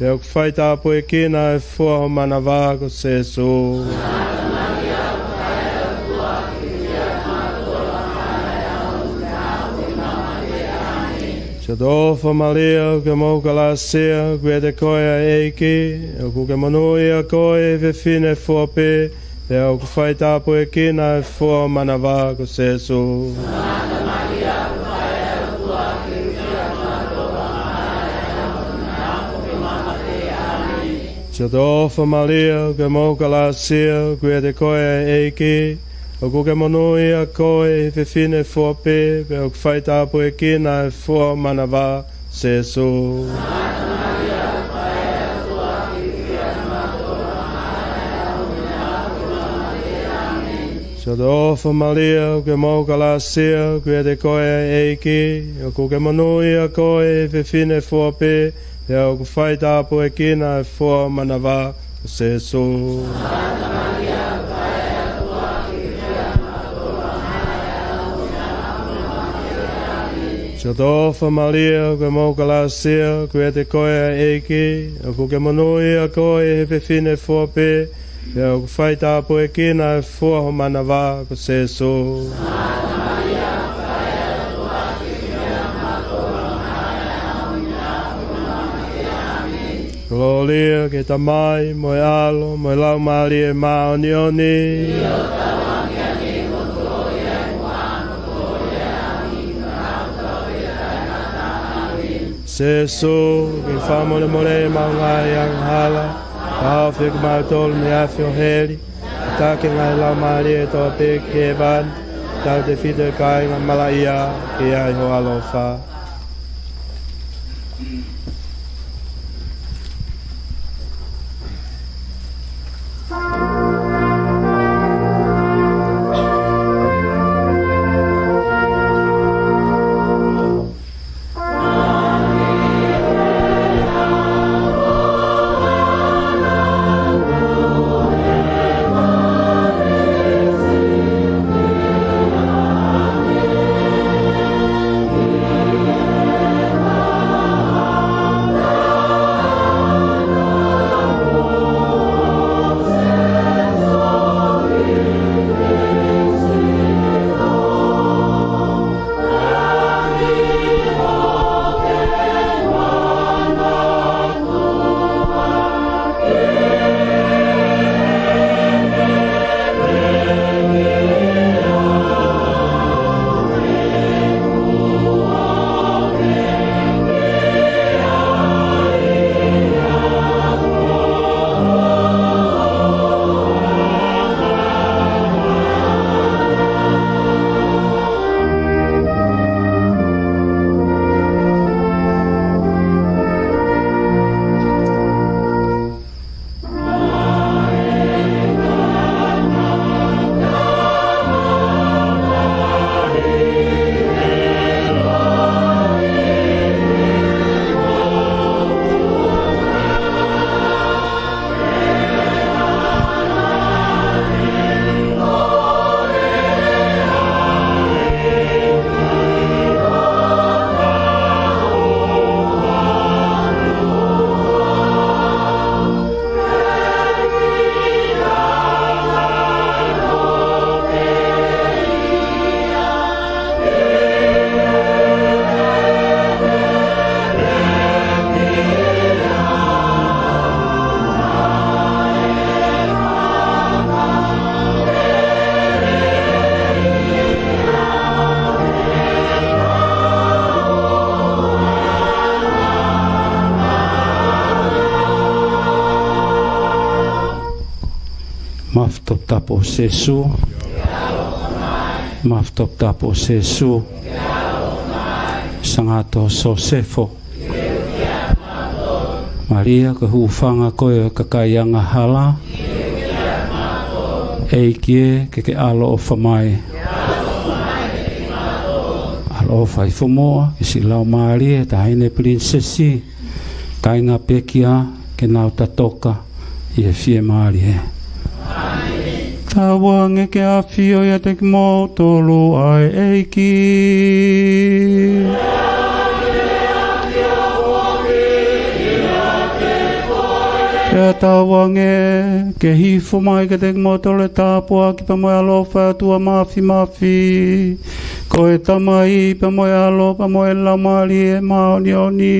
pea ʻoku faitāpuekina ʻa e fua ʻo ho manava, ko Sēsū. Siʻoto ʻofa Malia, ʻoku ke mohu kalasia, ʻoku ʻiate koe ʻa e ʻEiki, ʻoku ke monūʻia koe ʻi he fefine fua pē, pea ʻoku faitāpuekina ʻa e fua ʻo ho manava, ko Sēsū. Siʻoto ʻofa Malia, ʻoku ke mohu kalasia, ʻoku ʻiate koe ʻa e ʻEiki, ʻoku ke monūʻia koe ʻi he fefine fua pē, pea ʻoku faitāpuekina ʻa e fua ʻo ho manava, Sēsū. Siʻoto ʻofa Malia, ʻoku ke mohu kalasia, ʻoku ʻiate koe ʻa e ʻEiki, ʻoku ke monūʻia koe ʻi he fefine fua pē, pea ʻoku faitāpuekina ʻa e fua ʻo ho manava, ko Sēsū. Siʻoto ʻofa Malia, ʻoku ke mohu kalasia, ʻoku ʻiate koe ʻa e ʻEiki, ʻoku ke monūʻia koe ʻi he fefine fua pē, pea ʻoku faitāpuekina ʻa e fua ʻo ho manava, ko Sēsū. Kolōlia ki he Tamai, mo e ʻAlo, mo e Laumālie Māʻoniʻoni. Sēsū, ke fakamolemole ʻemau ngaahi angahala, fakahaofi ʻemau tolu mei he afi ʻo heli, tataki e ngaahi laumālie kotoa pē ki hēvani, tautefito e kāinga malaʻia, ke ʻi ai ho ʻaloʻofa. Toputapu ʻo Sēsū. Mafi Toputapu ʻo Sēsū. Sangato Sosefo. Malia, ko e hūfanga koe ʻo e kakai angahala. ʻEiki ē, ke ke ʻaloʻofa mai. ʻAloʻofa hifo muʻa ki siʻi laumālie ʻo e Taʻahine Pilinisesi, kāinga pekia, ke nau tatoka ʻi he fiemālie. Tauange ke ʻafio ʻiate kimoutolu ʻa e ʻEiki. Pea tauange ke hifo mai kiate kimoutolu e tāpuaki pea mo e ʻaloʻofa ʻa e ʻOtua Māfimafi, ko e Tamai pea mo e ʻAlo pea mo e Laumālie Māʻoniʻoni.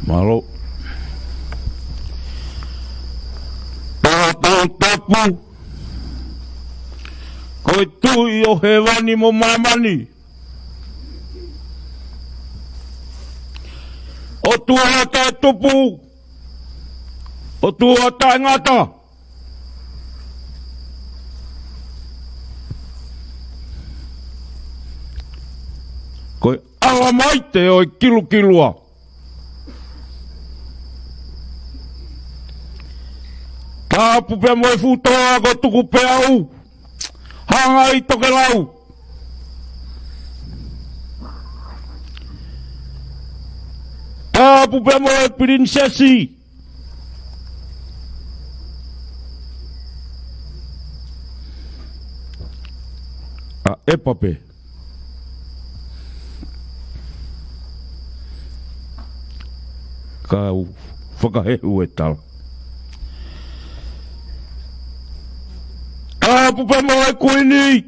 Mālō. Toputapu, ko e Tuʻi ʻo hēvani mo māmani, ʻOtua taʻetupu, ʻOtua taʻengata. Ko e ʻalamaite ʻo e kilukilua. Tapu pea mo e fuʻu toa ko Tukupeau, Hangaitokelau. Tapu pea mo e Pilinisesi ʻa ʻEpape. Kau fakahehu e tala. Tapu pea mo e Kuini,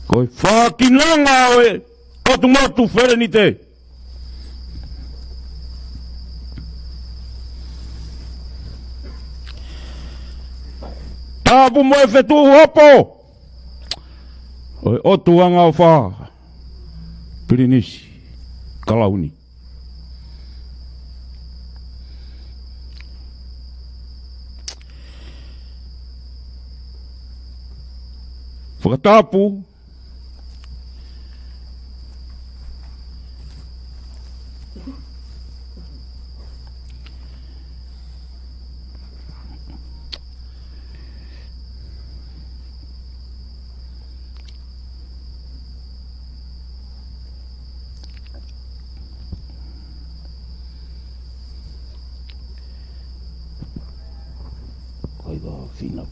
ko e fākinanga ʻo e ʻOtu Motu Felenite. Tapu mo e Fetuʻu Hopo ʻo e ʻOtu Angaʻofa, Pilinisi Kalauni. Fakatapu. Kai ka fina.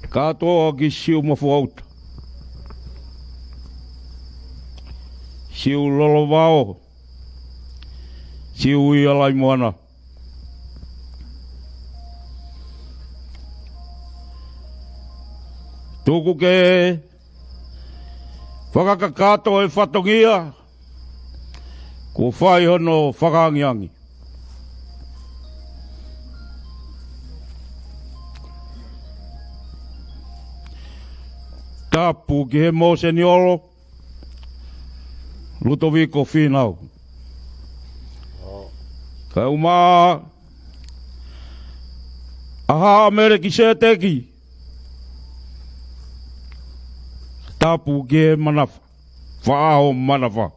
Kātoa ki Siu Mafuauta, Siu Lolovao, Siu ʻi Laimoana. Tuku ke fakakakato e fatongia kuo fai hono fakaangiangi. Tapu ki he Mōseniolo, Lutoviko Fīnau. Kae ʻumaʻā ʻa Haʻa Melekiseteki. Tapu ki he Manafa, Faʻao Manafa.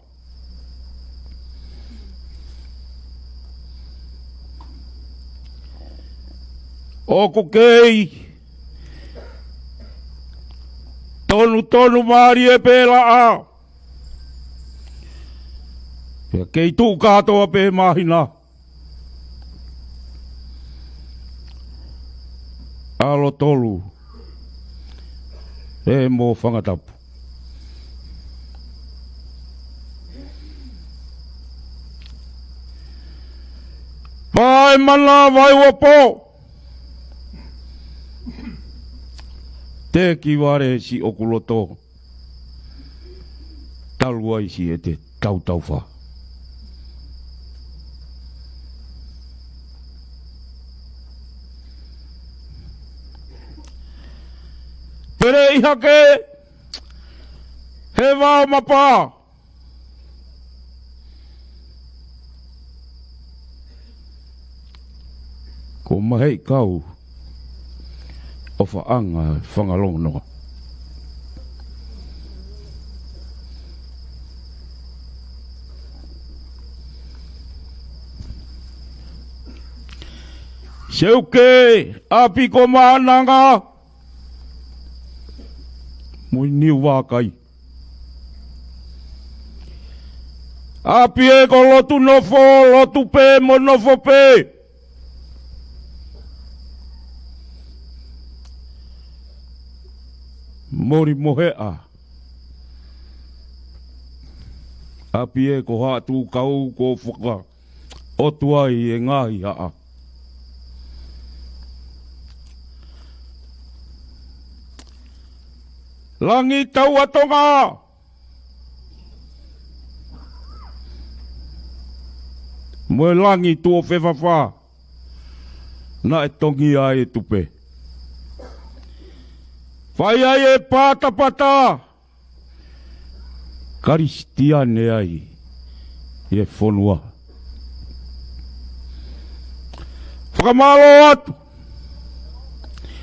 ʻOku kei tonutonu mālie pē laʻā, pea kei tuʻu kātoa pē māhina. ʻAlo tolu ē mo Fangatapu. Pae mana Vaioapo, teki vale siʻoku loto, talu ai siʻete tautaufa. Peleʻi hake he vao mapa. Ko Maheikau ʻo Faʻanga Fangalongonoa. Seuke ʻApi ko Maʻananga mo Niuvakai. ʻApi ē ko Lotu Nofo, lotu pē mo nofo pē. Moli mo Heʻa. ʻApi ē ko Haʻatukau ko Faka ʻOtua ʻi he ngaahi haʻa. Langi Taua Tonga mo e Langi Tuʻofefafa, naʻe tongi ai e tupe. Fai ai e patapata Kalisitiane ai ʻi he fonua. Fakamālō atu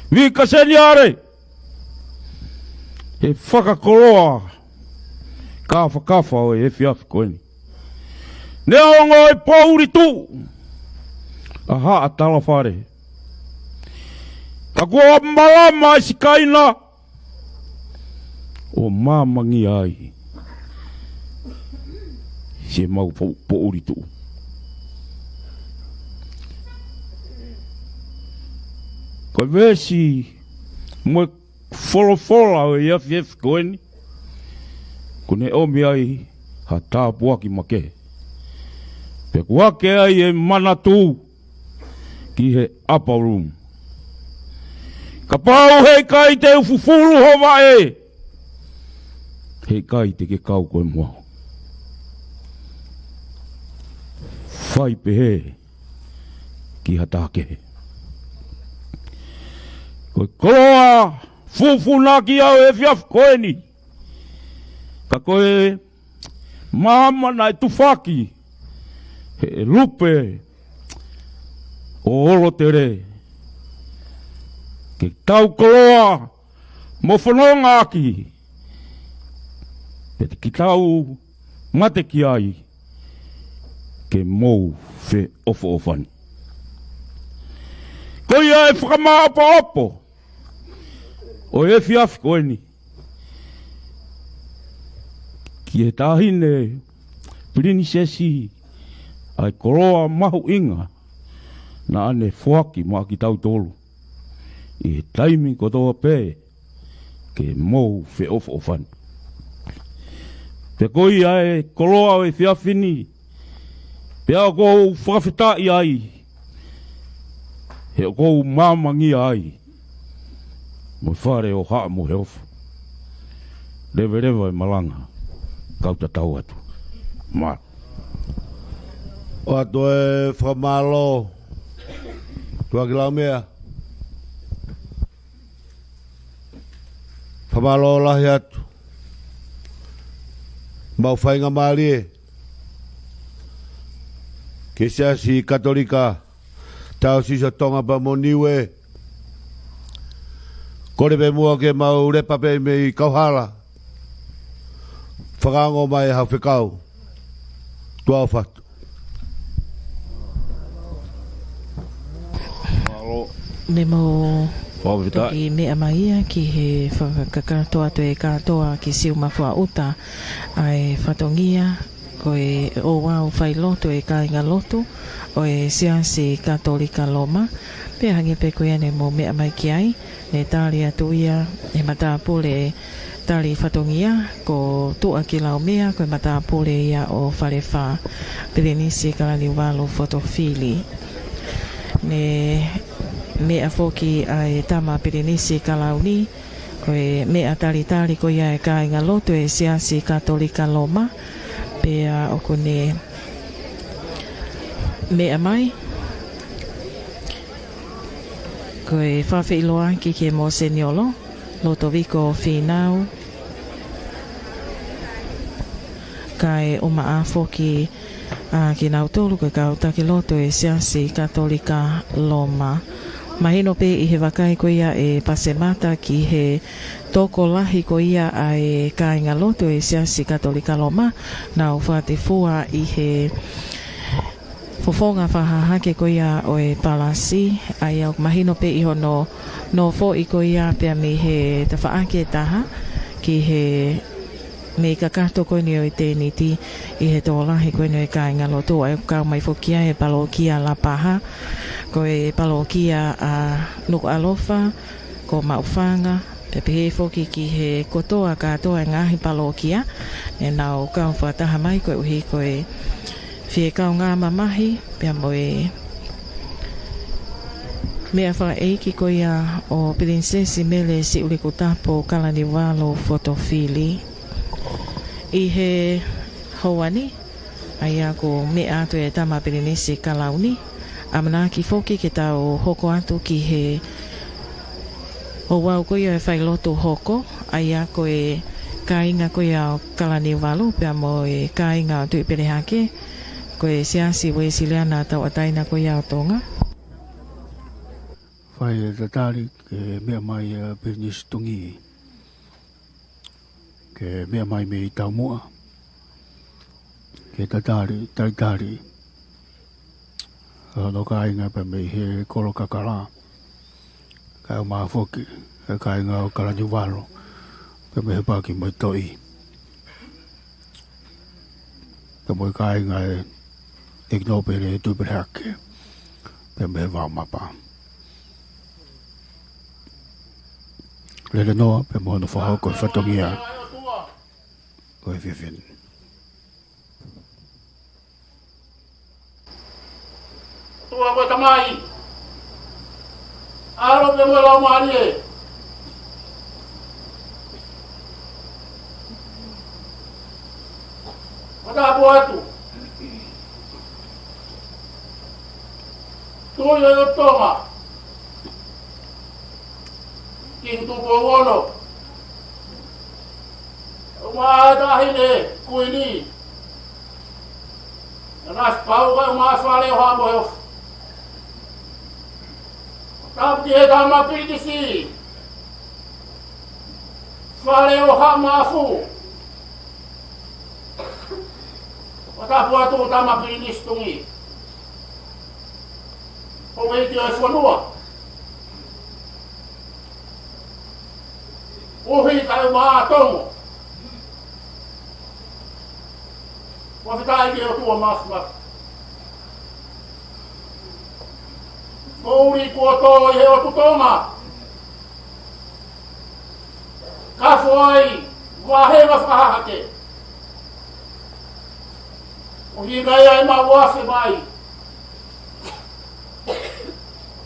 Vika Seniale he fakakoloa kāfakafa ʻo e efiafi ko eni. Neongo e poʻuli tuʻu ʻa Haʻa Talafale, ka kuo malama e sikaina ʻo māmangia ai siʻemau po-, poʻuli tuʻu. Ko e veesi mo e folofola ʻo e efiafi ko eni, kuo ne ʻomi ai ha tāpuaki makehe. Pea kuo hake ai e manatu ki he upper room. Kapau heʻikai te u fufulu ho vaʻe, heʻikai te ke kau koe mo au. Fai pehē ki ha taha kehe. Ko e koloa fufūnaki ʻo e efiafi ko eni, ka ko e maama naʻe tufaki ʻe he lupe ʻo Lotele, ke tau koloa mo fononga ʻaki, pea te ke tau mate ki ai ke mou feʻofoʻofani. Ko ia e fakamāʻopoʻopo ʻo e efiafi ko eni ki he taʻahine pilinisesi ʻa e koloa mahuʻinga naʻa ne foaki maʻa kitautolu ʻi he taimi kotoa pē ke mou feʻofoʻofani. Pea ko ia e koloa ʻo e efiafi ni, pea ʻoku ou fakafetaʻi ai, he ʻoku ou māmangia ai mo e fale ʻo Haʻa Moheofo. Leveleva e malanga, kau tatau atu. Mālō. ʻOatu e fakamālō, Tuʻaki Laumea. Fakamālō lahi atu. Mau faingamālie ki he Siasi Katolika Taosisi ʻo Tonga pea mo Niue. Kole pē muʻa ke mau lepa pē mei kauhala. Fakaongo mai haʻo fekau. Tuʻa ʻofa atu. Mālō. Ne mau Fakafetaʻi. Toki meʻa mai ia ki he fakakakato atu e kātoa ki Siumafuaʻuta ʻa e fatongia ko e ʻOuau Failotu e Kāingalotu ʻo e Siasi Katolika Loma. Pea hangē pē ko ia ne mou meʻa mai ki ai, ne tali atu ia ʻe he matāpule tali fatongia ko Tuʻakilaumea, ko e matāpule ia ʻo Falefā, Pilinisi Kalaniuvalu Fotofili. Ne meʻa foki ʻa e tama Pilinisi Kalauni, ko e meʻa talitali ko ia e kāingalotu e Siasi Katolika Loma, pea ʻoku ne meʻa mai ko e fakafeʻiloaki ki he Mōseniolo, Lotoviko Fīnau, kae ʻumaʻā foki ʻa kinautolu ko e kau taki lotu ʻo e Siasi Katolika Loma. Mahino pē ʻi he vakai ko ia ʻe Pasemata ki he tokolahi ko ia ʻa e kāingalotu ʻo e Siasi Katolika Loma, nau fakatifua ʻi he fofonga fakahahake ko ia ʻo e palasi, ʻa ia ʻoku mahino pē ʻi hono nofoʻi ko ia pea mei he tafaʻaki ʻe taha ki he mei kakato ko eni ʻo e tēniti ʻi he tokolahi ko eni ʻo e kāingalotu, ʻa ia ʻoku kau mai foki ai e palōkia Lapaha, ko e palōkia ʻa Nukuʻalofa, ko Maʻufanga, pea pehē foki ki he kotoa kātoa e ngaahi palōkia, ʻenau kau fakataha mai koeʻuhi ko e fie kaungā mamahi, pea mo e meʻa fakaʻeiki ko ia ʻo Pilinisesi Mele Siʻulikutapu Kalaniuvalu Fotofili. ʻI he houa ni, ʻa ia ʻoku meʻa atu e Tama Pilinisi Kalauni, ʻamanaki foki ke tau hoko atu ki he ouau ko ia e failotu hoko, ʻa ia ko e kāinga ko ia ʻo Kalaniuvalu, pea mo e kāinga ʻo Tuʻipelehake, ko e Siasi Uēsiliana Tauʻatāina ko ia ʻo Tonga. Fai e tatali ke meʻa mai ʻa Pilinisi Tungī, ke meʻa mai mei taumuʻa, ke tatali, talitali ʻa hono kāinga pea mei he kolo kakala, kae ʻumaʻā foki e kāinga ʻo Kalaniuvalu, pea mei he Paki mo e Toʻi, pea mo e kāinga ʻo e ʻEiki Nōpele Tuʻipelehake, pea mei he Vaomapa. Lele noa pea mo hono fakahoko e fatongia ʻo e efiafi ni. ʻOtua ko e Tamai, ʻAlo pea mo e Laumālie. Fakatapu atu. Tuʻi ʻo Tonga, Kingi Tupou Ono, ʻumaʻā e Taʻahine Kuini, Nanasipauʻu, kae ʻumaʻā Fale ʻo Haʻa Moheofo. Tapu ki he Tama Pilinisi Fale ʻo Haʻa Maʻafu. Fakatapu atu Tama Pilinisi Tungī, Houʻeiki ʻo e fonua, ʻuhi kae ʻumaʻā Tonga. Fakafetaʻi ki he ʻOtua Māfimafi. Moʻui kuo tō ʻi he ʻOtu Tonga, kafo ai vāhenga fakahahake, ʻuhinga ia ʻemau afe mai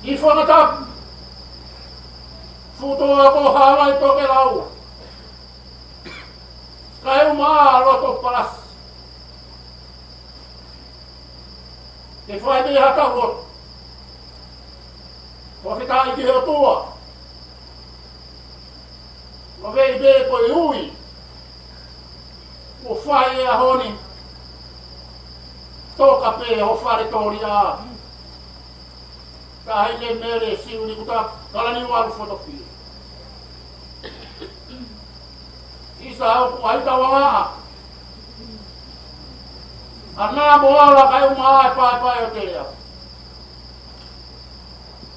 ʻi Fangatapu, Futoʻa ko Haʻavai, Tokelau, kae ʻumaʻā Lotopalasi. Ke fai pē ha tau lotu. Fakafetaʻi ki he ʻOtua. Maveʻi pē ko e ui kuo fai he ʻaho ni. Toka pē ho fale tōlia, Taʻahine Mele Siʻulikutapu Kalaniuvalu Fotofili. ʻIsa, ʻoku ʻai tauangaʻa ʻa Namoala kae ʻumaʻā e Paepae ʻo Teleʻapi.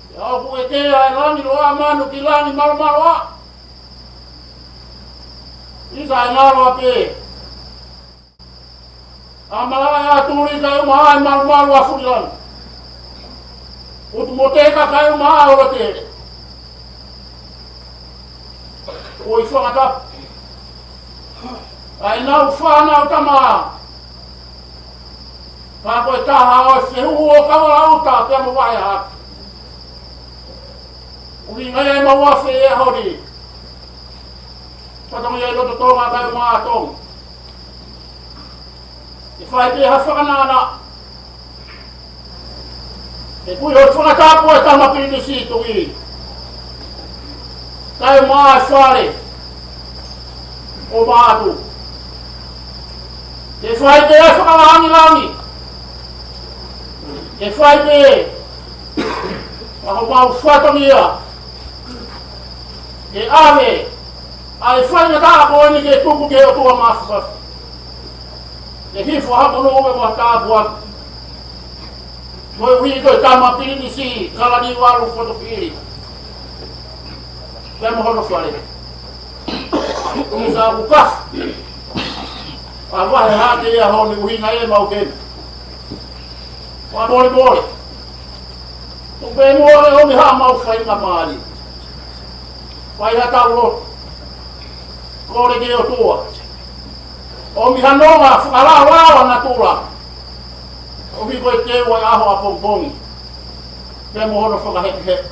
Pea ʻoku ʻekea e Langi Loʻamanu ki Langi Malomaloa. ʻIsa, ʻe ngalo ā pē ʻa Malaʻeatuli kae ʻumaʻā e Malumalu ʻa Fulilangi, Utumoteka kae ʻumaʻā ʻOlotele. ʻOi Fangatapu, ʻa ʻenau fānau tama, ka ko e taha ʻo e fehuhu ʻo Kavalauta pea mo Vaheʻaaki. ʻUhinga ia ʻemau afe he ʻaho ni. Fatongia ʻi loto Tonga kae ʻumaʻā Tonga. ʻE fai pē ha fakanānā. ʻE kui ʻo Fangatapu e Tama Pilinisi Tungī. Kae ʻumaʻā e fale ʻo Maʻatu. Ke fai pē ʻa e fakalangilangi. Ke fai pē ʻa homau fatongia. Ke ʻave ʻa e faingataʻa ko eni ke tuku ki he ʻOtua Māfimafi. Ke hifo ha monū mo ha tāpuaki. Koeʻuhi ko e tama pilinisi Kalaniuvalu Fotofili. Pea mo hono fale. Kusa kuka. ʻA vahe hake ia hono ʻuhinga ʻe mau ke. Fakamolemole. Tuku pē muʻa ke ʻomi haʻamau faingamālie. Fai haʻatau lotu. Kole ki he ʻOtua. ʻOmi ha nonga fakalaolao ʻa natula. ʻOmi ko e teu ʻa e ʻaho ʻapongipongi. Pea mo hono fakahekeheke.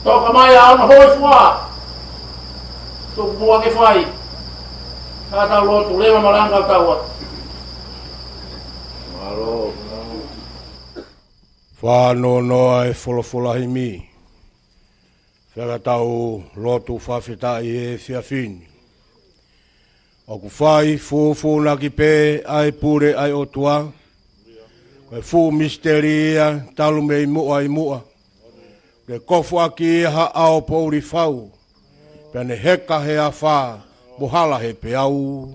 Toka mai ʻa hono hōifua. Tuku muʻa ke fai haʻatau lotu, leva malanga tau atu. Mālō. Fānonoa e folofola himi. Fekatau lotu fakafetaʻi he efiafi ni. ʻOku fai fufūnaki pē ʻa e pule ʻa e ʻOtua. Ko e fuʻu misiteli ia talu mei muʻa ʻi muʻa. Ke kofuʻaki ia ha ʻao poʻuli fau. Pea ne heka he afā mo hala he peau.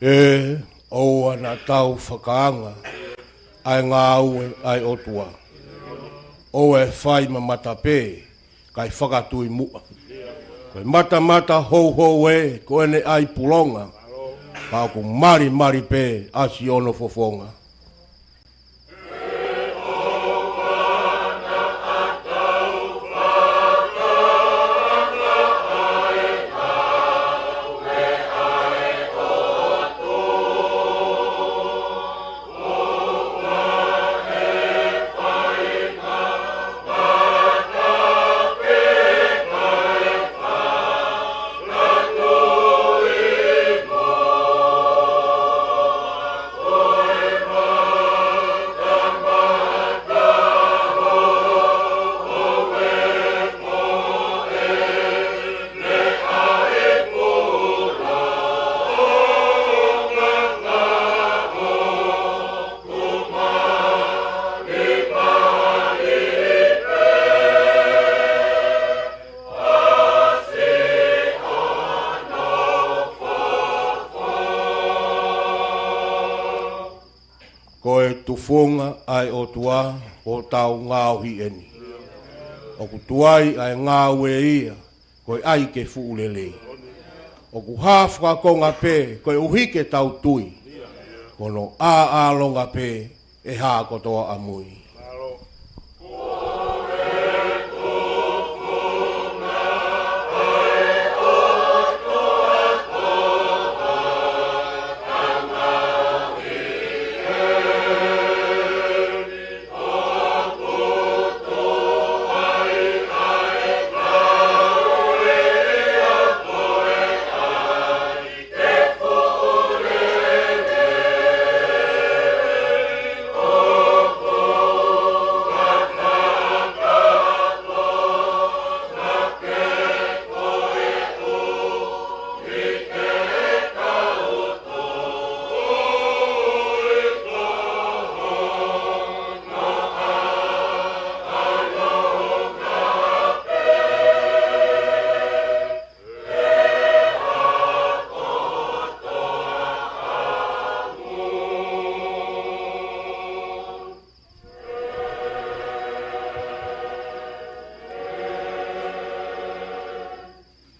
ʻE, ʻoua naʻa tau fakaanga ʻa e ngāue ʻa e ʻOtua. ʻOua ʻe fai mamata pē, kae fakatui muʻa. Ko e matamata houhou ē, ko ʻene ʻai pulonga. Ka ʻoku malimali pē ʻa siʻono fofonga. Ko e tufunga ʻa e ʻOtua ʻoku tau ngaohi eni. ʻOku tuai ʻa e ngāue ia, ko e ʻai ke fuʻu lelei. ʻOku hā fakakonga pē, koeʻuhi ke tau tui. Ko hono ʻāʻālonga pē, ʻe hā kotoa ʻamui.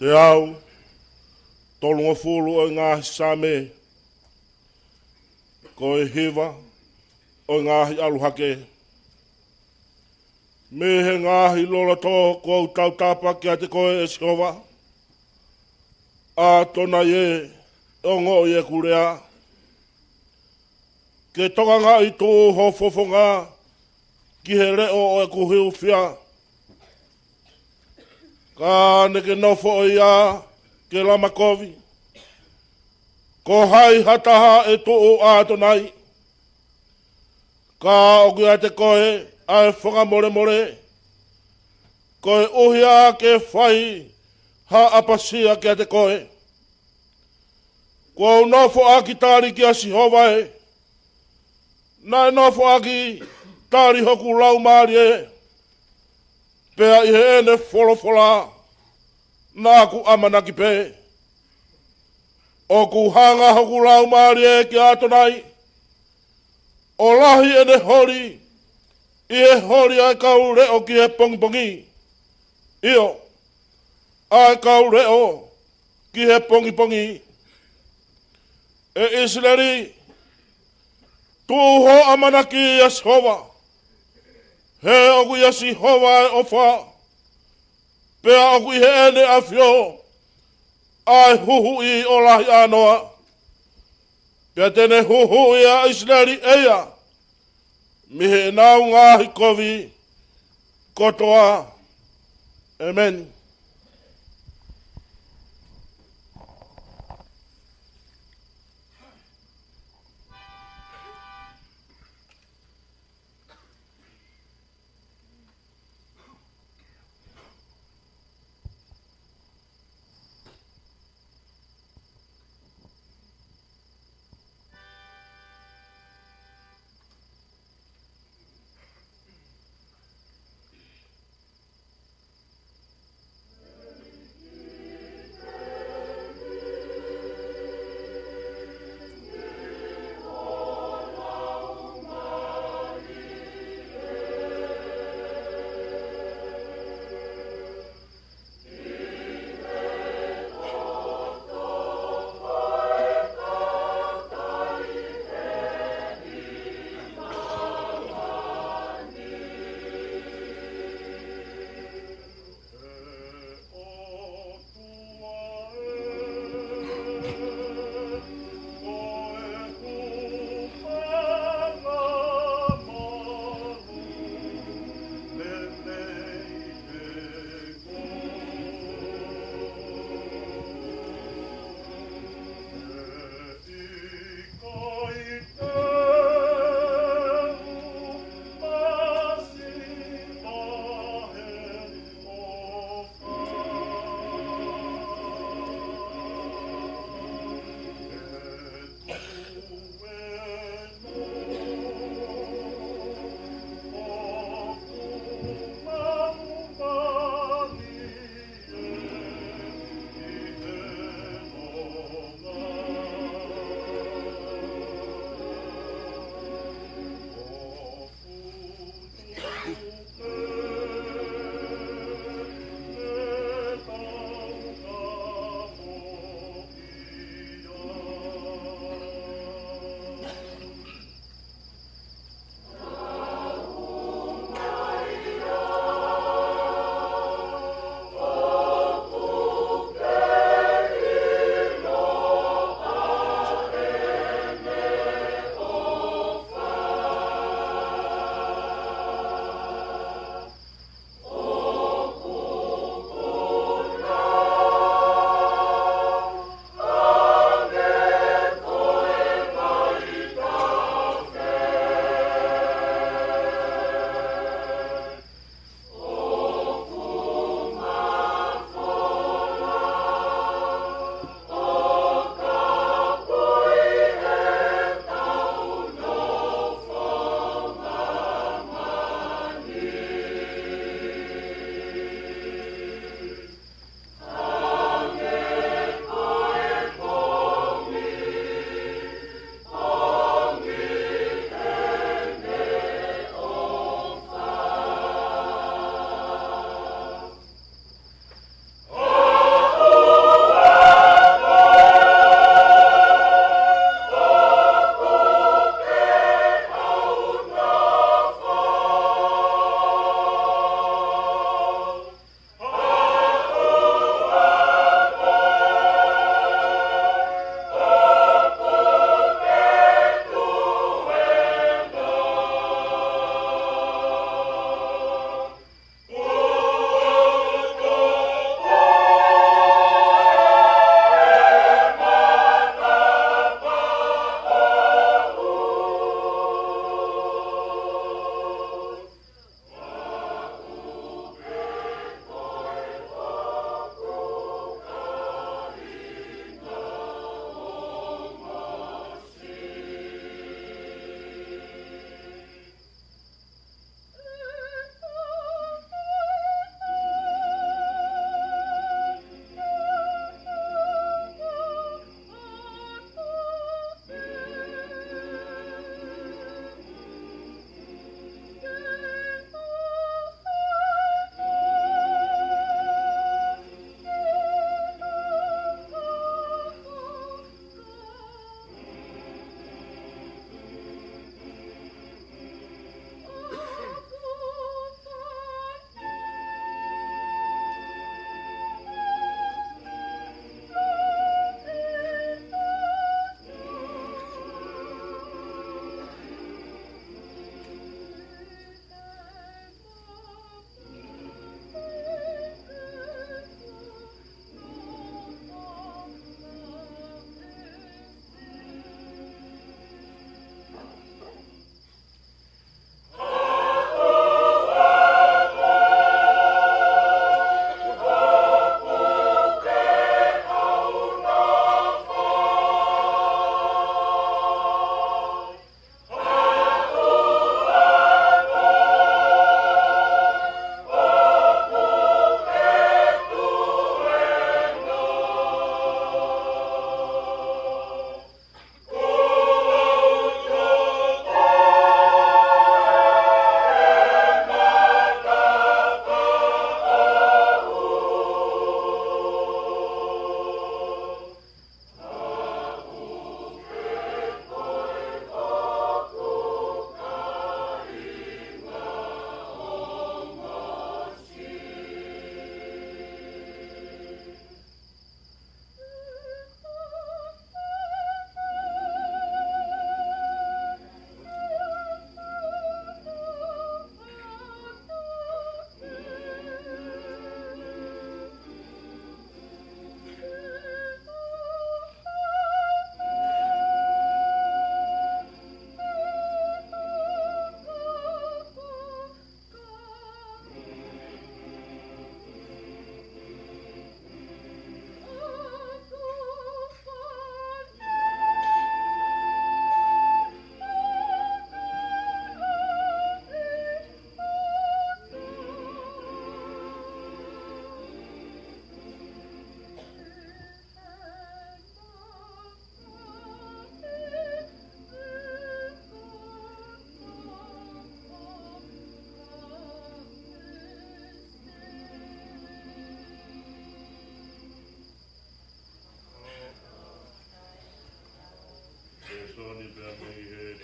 Teau tolungofulu ʻo e ngaahi Saame, ko e hiva ʻo e ngaahi ʻalu hake. Mei he ngaahi loloto kuo u tautapa kiate koe, ʻe Sihova, ʻAtonai ē, ongoʻi ʻeku lea. Ke tokangaʻi tuʻu ho fofonga ki he leʻo ʻo ʻeku hūfia, ka ne ke nofo ʻo ia ke lama kovi. Ko hai ha taha ʻe tuʻu, ʻAtonai, ka ʻoku ʻiate koe ʻa e fakamolemole, koeʻuhi ā ke fai ha ʻapasia kiate koe? Kuo u nofo ʻaki tali kia Sihova ē, naʻe nofo ʻaki tali hoku laumālie, pea ʻi heʻene folofola naʻa ku ʻamanaki pē. ʻOku hanga hoku laumālie kia ʻAtonai, ʻo lahi ʻene holi ʻi he holi ʻa e kau leʻo ki he pongipongi, ʻio, ʻa e kau leʻo ki he pongipongi. ʻE ʻIsileli, tuʻu ho ʻamanaki ʻia Sihova, he ʻoku ʻia Sihova ʻa e ʻofa, pea ʻoku ʻi heʻene ʻafio ʻa e huhuʻi ʻo lahi ʻānoa, pea te ne huhuʻi ʻa ʻIsileli ʻe ia mei heʻenau ngaahi kovi kotoa. ʻEmeni.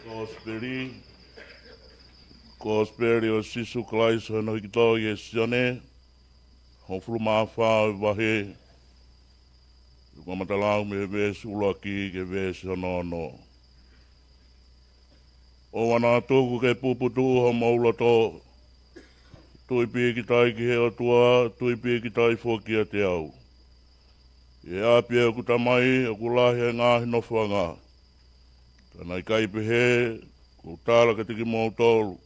Kosipeli. Kosipeli ʻo Sīsū Kalaisi hono hiki toʻo ʻe Sione, hongofulu mā fā ʻo e vahe, ʻoku ou kamata lau mei he veesi ʻuluaki ki he veesi hono ono. ʻOua naʻa tuku ke puputuʻu homou loto, tui pīkitai ki he ʻOtua, tui pīkitai foki kiate au. ʻI he ʻapi ʻo ʻeku Tamai ʻoku lahi ʻa e ngaahi nofoʻanga. Ka naʻe ʻikai pehē, ʻoku ou tala kiate kimoutolu,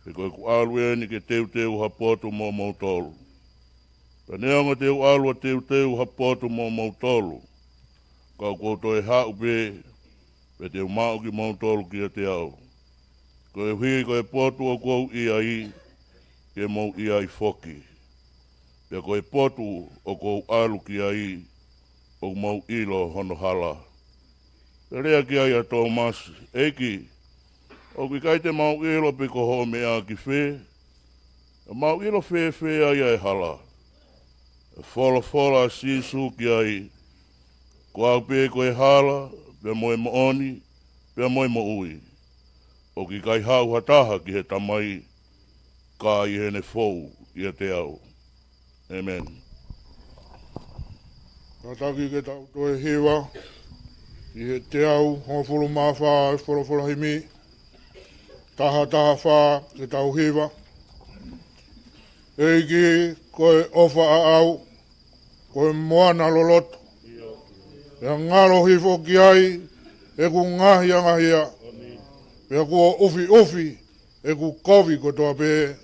he ko ʻeku ʻalu ʻeni ke teuteu ha potu moʻomoutolu. Ka neongo te u ʻalu ʻo teuteu ha potu moʻomoutolu, ka ʻoku ou toe haʻu pē, pea te u maʻu kimoutolu kiate au. Koeʻuhi ko e potu ʻoku ou ʻi ai, ke mou ʻi ai foki. Pea ko e potu ʻoku ou ʻalu ki ai, ʻoku mou ʻilo hono hala. Pea lea ki ai ʻa Tōmasi, ʻEiki, ʻoku ʻikai te mau ʻilo pe ko hoʻo meʻa ki fē, ʻoku mau ʻilo fēfē ai ʻa e hala? ʻE folofola ʻa Sīsū ki ai, Ko au pē ko e hala, pea mo e moʻoni, pea mo e moʻui. ʻOku ʻikai haʻu ha taha ki he Tamai, ka ʻi heʻene fou ʻiate au. ʻĒmeni. Kātaki ke tau toe hiva ʻi he teau hongofulu mā fā ʻo e folofola himi. Taha taha fā ke tau hiva. ʻEiki, ko e ʻofa ʻaʻau, ko e moana loloto. Pea ngalo hifo ki ai ʻeku ngaahi angahia. Pea kuo ʻufiʻufi ʻeku kovi kotoa pē.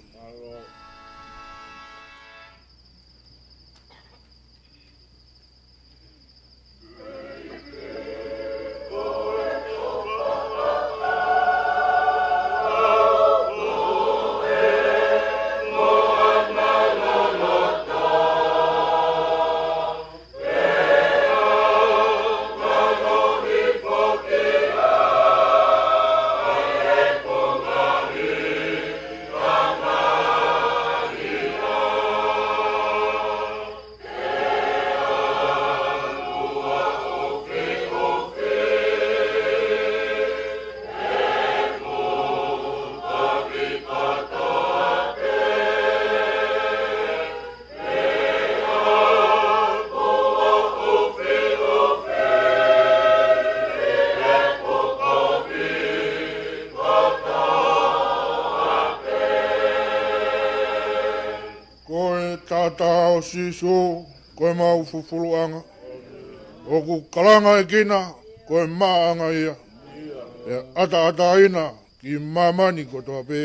Ko e taʻataʻa ʻo Sīsū, ko e mau fufuluʻanga. ʻOku kalanga ʻe kina, ko e maʻaʻanga ia. ʻE ʻataʻataina ki māmani kotoa pē.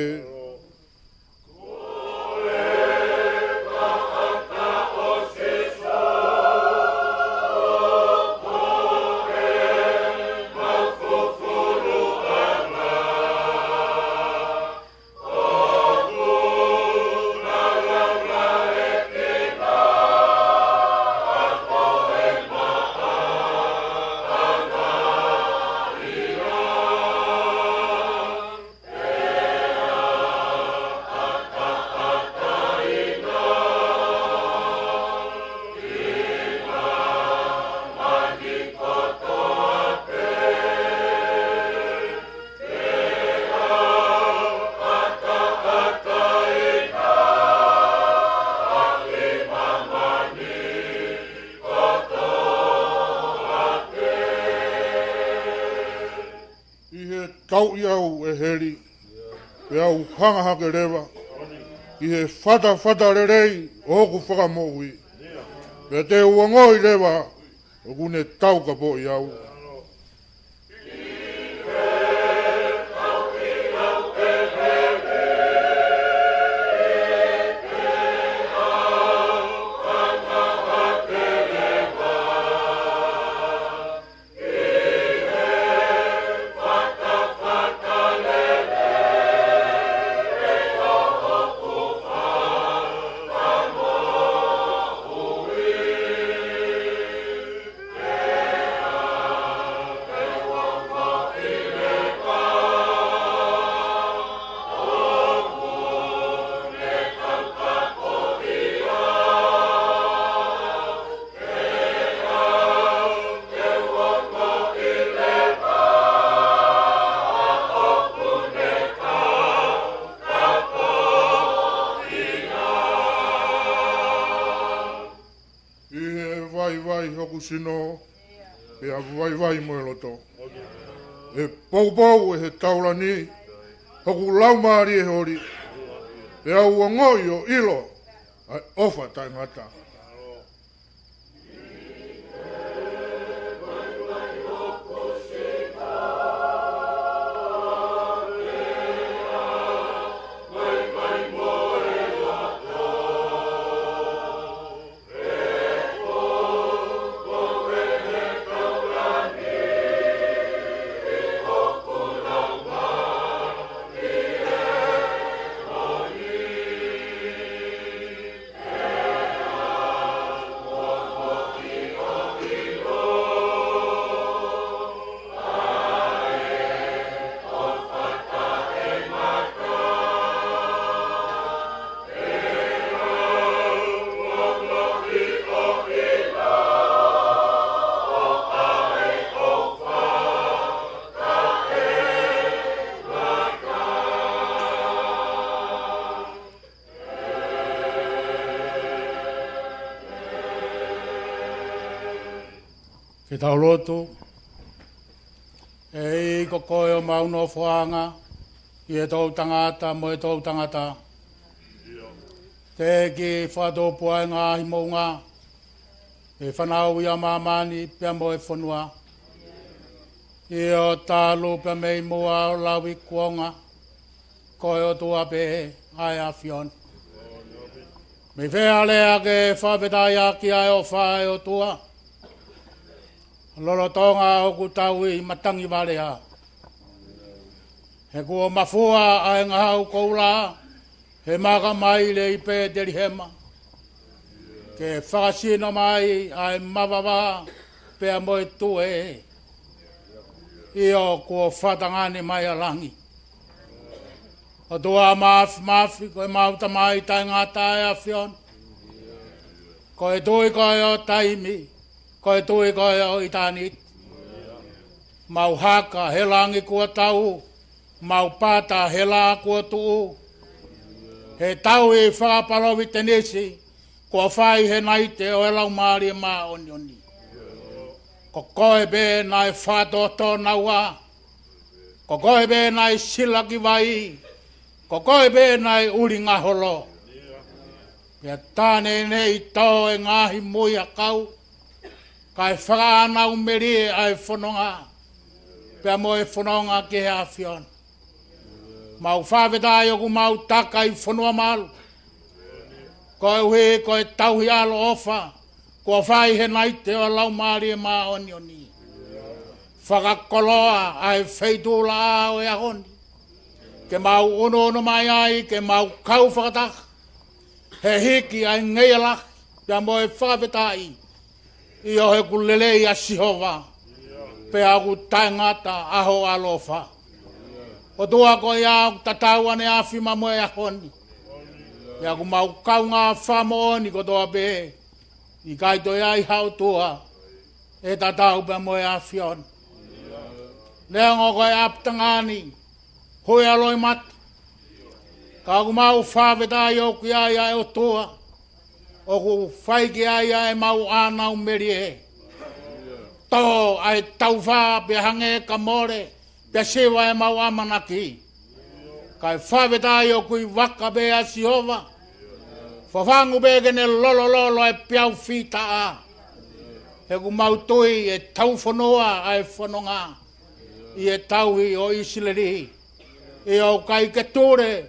ʻI he tauʻi au ʻe heli, pea u hanga hake leva ki he fatafata lelei ʻo hoku fakamoʻui. Pea te u ongoʻi leva ʻoku ne taukapoʻi au. Kusino, pea vaivai mo e loto. ʻE poupou ʻe he taulani hoku laumālie holi, pea u ongoʻi ʻo ʻilo ʻa e ʻofa taʻengata. Ke tau lotu. ʻEiki, ko koe ʻoku mau nofoʻanga ʻi he toʻutangata mo e toʻutangata. Teʻeki fakatupu ʻa e ngaahi moʻunga ʻi he fānau ʻi māmani pea mo e fonua. ʻIo, talu pea mei muʻa ʻo lauikuonga, ko e ʻOtua pē ʻa e ʻAfiona. Mei fē ʻa e lea ke fakafetaʻi ʻaki ʻa e ʻofa ʻa e ʻOtua lolotonga ʻoku tau ʻi matangi vale? He kuo mafua ʻa e ngahau koula he maka maile ʻi Petelihema, ke fakasino mai ʻa e mavava pea mo e tuʻe. ʻIo, kuo fakatangane mai ʻa langi. ʻOtua Māfimafi, ko ʻemau Tamai taʻengata ʻa e ʻAfiona. Ko e Tuʻi koe ʻo taimi, ko e Tuʻi koe ʻo ʻitāniti. Mau haka he langi kuo tau, mau pata he lā kuo tuʻu, he tauhi fakapalōvitenisi kuo fai he naite ʻo e Laumālie Māʻoniʻoni. Ko koe pē naʻe fakatōtōnaua, ko koe pē naʻe silaki vai, ko koe pē naʻe ʻulinga holo. Pea tā neʻineʻi tō e ngaahi muiʻakau, kae fakaʻānaumelie ʻa e fononga, pea mo e fononga ki he ʻAfiona. Mau fakafetaʻi ʻoku mau taka ʻi fonua malu, koeʻuhi ko e tauhi ʻaloʻofa kuo fai he naite ʻo e Laumālie Māʻoniʻoni. Fakakoloa ʻa e feituʻulaʻā ʻo e ʻaho ni, ke mau ʻunuʻunu mai ai, ke mau kau fakataha he hiki ʻa e ngeia lahi pea mo e fakafetaʻi. ʻIo, he ʻoku lelei ʻa Sihova, pea ʻoku taʻengata ʻa hoʻo ʻaloʻofa. ʻOtua, ko ia ʻoku tatau ʻaneafi pea mo e ʻaho ni. Pea ʻoku mau kaungā fakamoʻoni kotoa pē, ʻikai toe ai ha ʻOtua ʻe tatau pea mo e ʻAfiona. Neongo ko e ʻapitanga ni, hui ʻa loʻimata, ka ʻoku mau fakafetaʻi ʻoku ʻi ai ʻa e ʻOtua ʻoku fai ki ai ʻa ʻemau ʻānaumelie. Tō ʻa e taufā pea hangē ka mole, pea siva ʻemau ʻamanaki. Kae fakafetaʻi ʻoku ʻi vaka pē ʻa Sihova, fafangu pē ke ne lolololo ʻa e peau fītaʻa. He ʻoku mau tui ʻe taufonua ʻa e fononga ʻi he tauhi ʻo ʻIsileli. ʻIo, ʻoku ʻikai ke tule,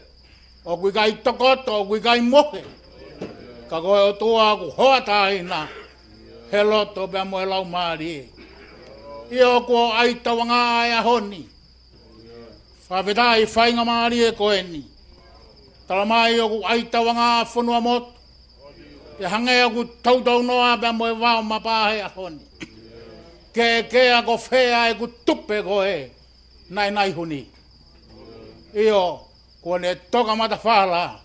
ʻoku ʻikai tokoto, ʻoku ʻikai mohe, ka ko e ʻOtua ʻoku hoʻataʻaʻina he loto pea mo e laumālie. ʻIo, kuo ʻai tauanga ʻa e ʻaho ni. Fakafetaʻi faingamālie ko eni. Talamai ʻoku ʻai tauanga ʻa Fonuamotu, pea hangē ʻoku toutou noa pea mo e vao mapa he ʻaho ni. Ke, ke ʻa ko fē ʻa ʻeku tupe ko ē naʻinaʻi huni. ʻIo, kuo ne toka matafala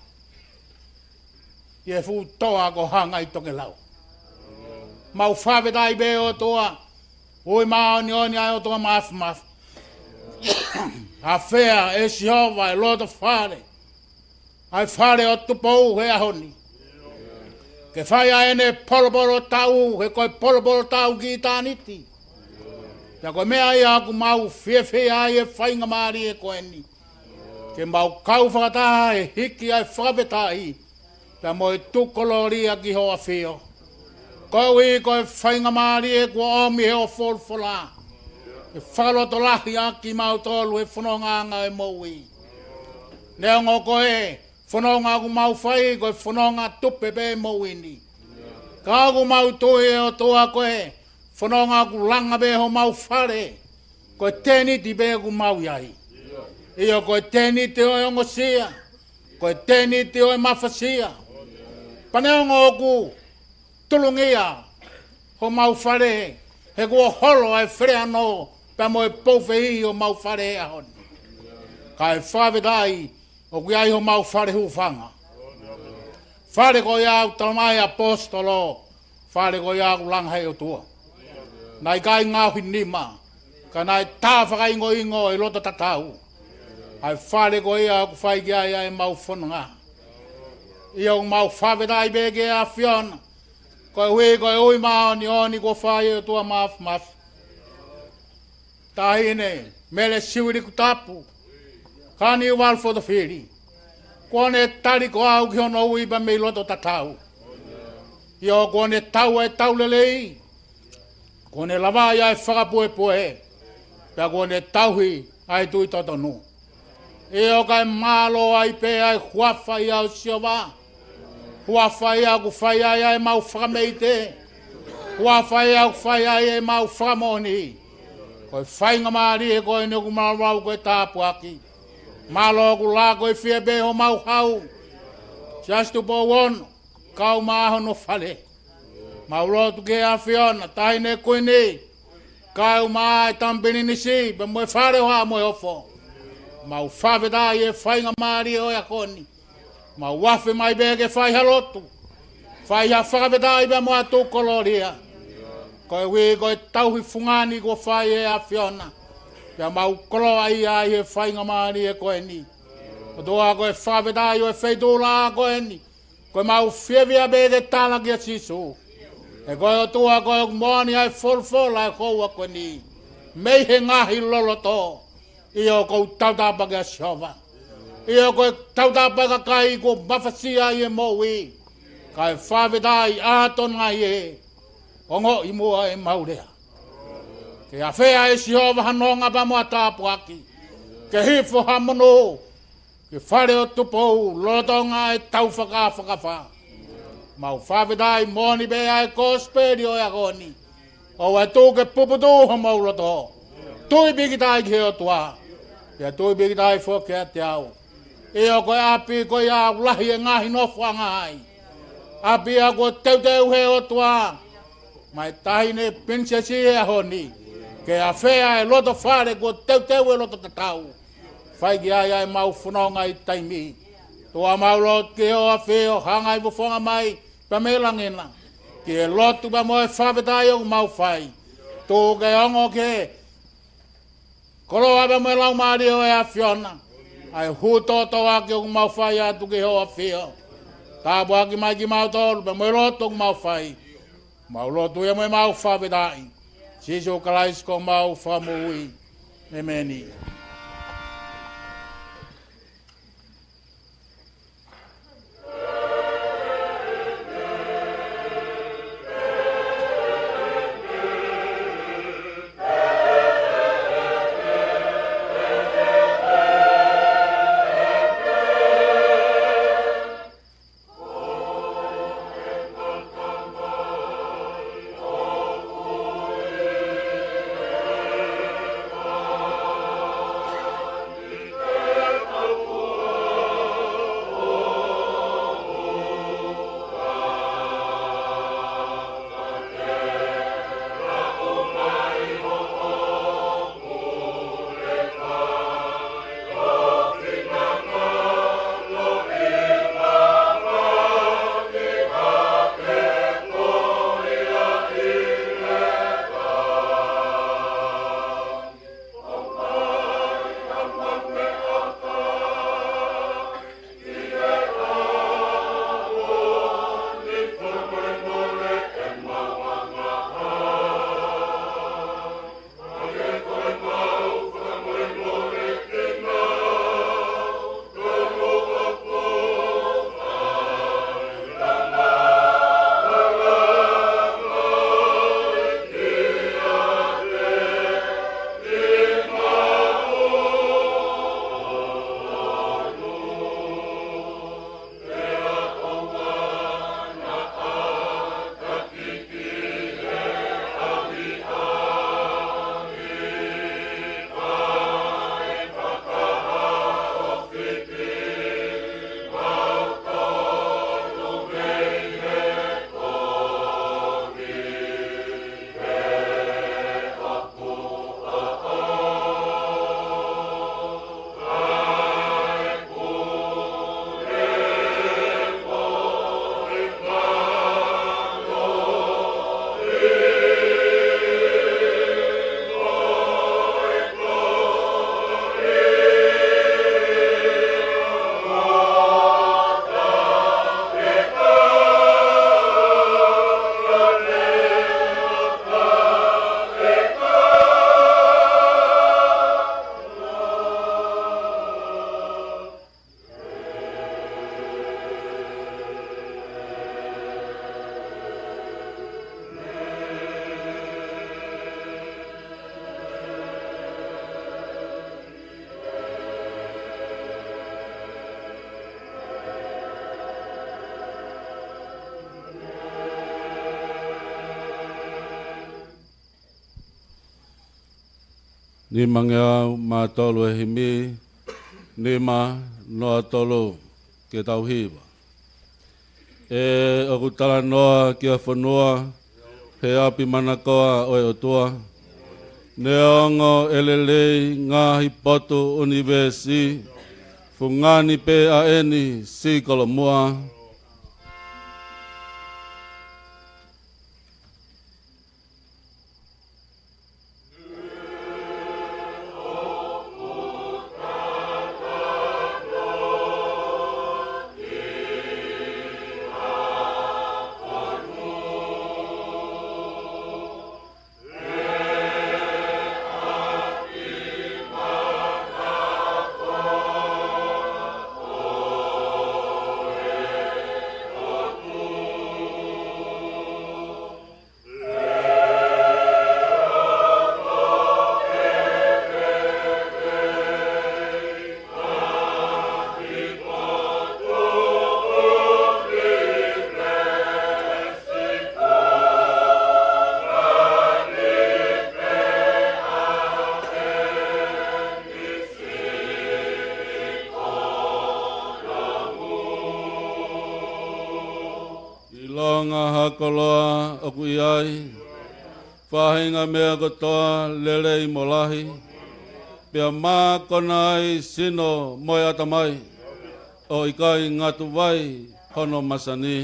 ʻi he fuʻu toa ko Hangaitokelau. Mau fakafetaʻi pē ʻOtua, ui māʻoniʻoni ʻa e ʻOtua Māfimafi. ʻAfea ʻe Sihova ʻa e loto fale, ʻa e fale ʻo Tupou he ʻaho ni. ʻE fai ʻa ʻene polopolo tau, he ko e polopolo tau ki ʻitāniti. Pea ko e meʻa ia ʻoku mau fiefia ai e faingamālie ko eni. Ke mau kau fakataha he hiki ʻa e fakafetaʻi, pea mo e tukuloli ʻa ki hoʻo ʻAfio. Koeʻuhi ko e faingamālie kuo ʻomi he ʻo folofola. Ke fakalotolahi ʻa kimautolu he fonongaʻanga ʻo e moʻui. Neongo ko e fononga ʻoku mau fai, ko e fononga tupe pē moʻui ni. Ka ʻoku mau tui ʻe ʻOtua ko e fononga ʻoku langa pē homau fale, ko e tēniti pē ʻoku mau ʻi ai. ʻIo ko e tēniti ʻo e ongosia, ko e tēniti ʻo e mafasia. Pea neongo ʻoku tulungia homau fale, he kuo holo ʻa e feleano pea mo e pou fehiʻi homau fale he ʻaho ni. Kae fakafetaʻi, ʻoku ʻi ai homau fale hūfanga. Fale ko ia ʻoku talamai ʻe he ʻaposetolo, fale ko ia ʻoku langa ʻe he ʻOtua. Naʻe ʻikai ngaohi nima, ka naʻe tā fakaingoingo ʻi loto tatau. ʻA e fale ko ia ʻoku fai ki ai ʻa ʻemau fononga. ʻIo ʻoku mau fakafetaʻi pē ki he ʻAfiona, koeʻuhi ko e ui māʻoniʻoni kuo fai ʻe he ʻOtua Māfimafi. Taʻahine Mele Siuʻilikutapu Kaniuvalu Fotofili, kuo ne tali ko au ki hono ui pea mei loto tatau. ʻIo kuo ne tau ʻa e tau lelei, kuo ne lavaʻi ʻa e fakapuepue, pea kuo ne tauhi ʻa e tui totonu. ʻIo kae mālō ai pē ʻa e huafa ia ʻo Sihova. Huafa ia ʻoku fai ai ʻa ʻemau fakameite. Huafa ia ʻoku fai ai ʻemau fakamoʻoni. Ko e faingamālie ko eni ʻoku mau lau ko e tāpuaki. Mālō ʻoku lā ko e fie pē homau hau. Siaosi Tupou Ono, kau mai hono fale. Mau lotu ki he ʻAfiona, Taʻahine Kuini, kau mai e tama pilinisi, pea mo e fale ʻo Haʻa Moheofo. Mau fakafetaʻi he faingamālie ʻo e ako ni. Mau afe mai pē ke fai ha lotu, fai ha fakafetaʻi pea mo ha tukuloli. Koeʻuhi ko e tauhi fungani kuo fai ʻe he ʻAfiona. Pea mau koloaʻia ai he faingamālie ko eni. ʻOtua ko e fakafetaʻi ʻo e feituʻulaʻā ko eni. Ko ʻemau fiefia pē ke tala kia Sīsū. He ko e ʻOtua ko e moʻoni ʻa e folofola ʻa e houa ko eni. Mei he ngaahi loloto. ʻIo ʻoku ou tautapa kia Sihova. ʻIo ko e tautapa ʻa e kakai kuo mafasia ʻi he moʻui. Kae fakafetaʻi ʻa e tonga ʻi he ongoʻi muʻa ʻemau lea. Ke afea ʻe Sihova ha nonga pea mo ha tāpuaki. Ke hifo ha monū ki he fale ʻo Tupou lolotonga e tau fakafakafa. Mau fakafetaʻi moʻoni pē ʻa e kosipeli ʻo e ako ni. ʻOua ʻe tuku ke puputuʻu homau loto. Tui pīkitai ki he ʻOtua. Pea tui pīkitai foki kiate au. ʻIo ko e ʻapi ko ia ʻoku lahi e ngaahi nofoʻanga ai. ʻApi ia kuo teuteu ʻe he ʻOtua maʻa e Taʻahine Pilinisesi he ʻaho ni. Ke afea e loto fale kuo teuteu ʻe loto tatau. Fai ki ai ʻa ʻemau fononga ʻi he taimi ni. ʻOtua mau lotu ki hoʻo ʻAfio, hanga ʻo fofonga mai pea mei langi na ki he lotu pea mo e fakafetaʻi ʻoku mau fai. Tuku ke ongo ki he koloa pea mo e laumālie ʻo e ʻAfiona ʻa e hū tōtōaki ʻoku mau fai atu ki hoʻo ʻAfio. Tāpuaki mai kimautolu pea mo e lotu ʻoku mau fai. Mau lotu ia mo ʻemau fakafetaʻi. Sīsū Kalaisi ko homau Fakamoʻui. ʻEmeni. Nimangeau mā tolu e himi, nima noa tolu, ke tau hiva. ʻE ʻoku talanoa ki ha fonua, he ʻapi manakoa ʻo e ʻOtua. Neongo ʻe lelei ngaahi potu ʻunivēsi, fungani pē ʻa eni siʻi kolomuʻa. ʻIlonga ha koloa ʻoku ʻi ai, faʻahinga meʻa kotoa lelei mo lahi, pea mākona ai sino mo e ʻatamai, ʻo ʻikai ngatuvai hono masani.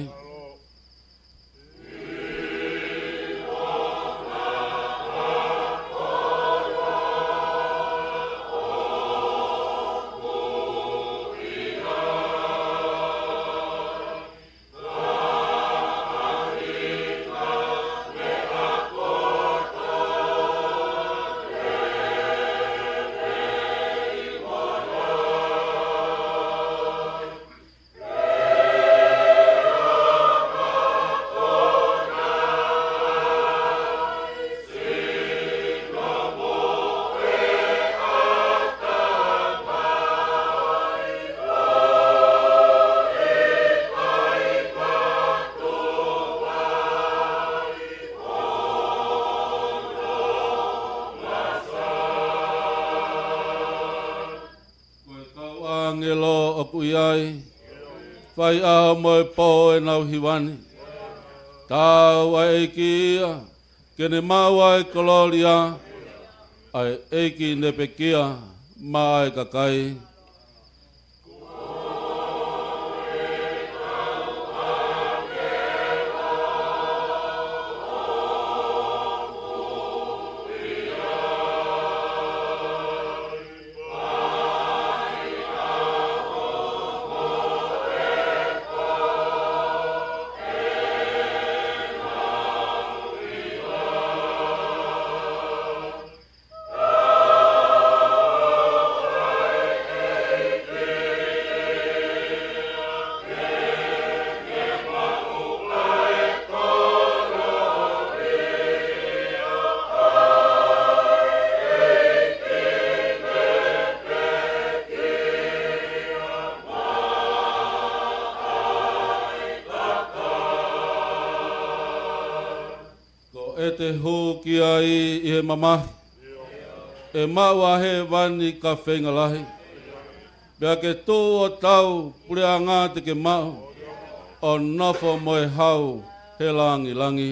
Ko e kau ʻāngelo ʻoku ʻi ai, faiʻaho mo e pō ʻenau hiva ni. Tau ʻa e ʻEiki ia, ke ne maʻu ʻa e kolōlia, ʻa e ʻEiki ne pekia maʻa e kakai. Ko ʻete hū ki ai ʻi he mamahi, ʻe maʻu ʻa hēvani ka feinga lahi. Pea ke tuʻu ʻo tau puleʻanga te ke maʻu, ʻo nofo mo e hau he langilangi.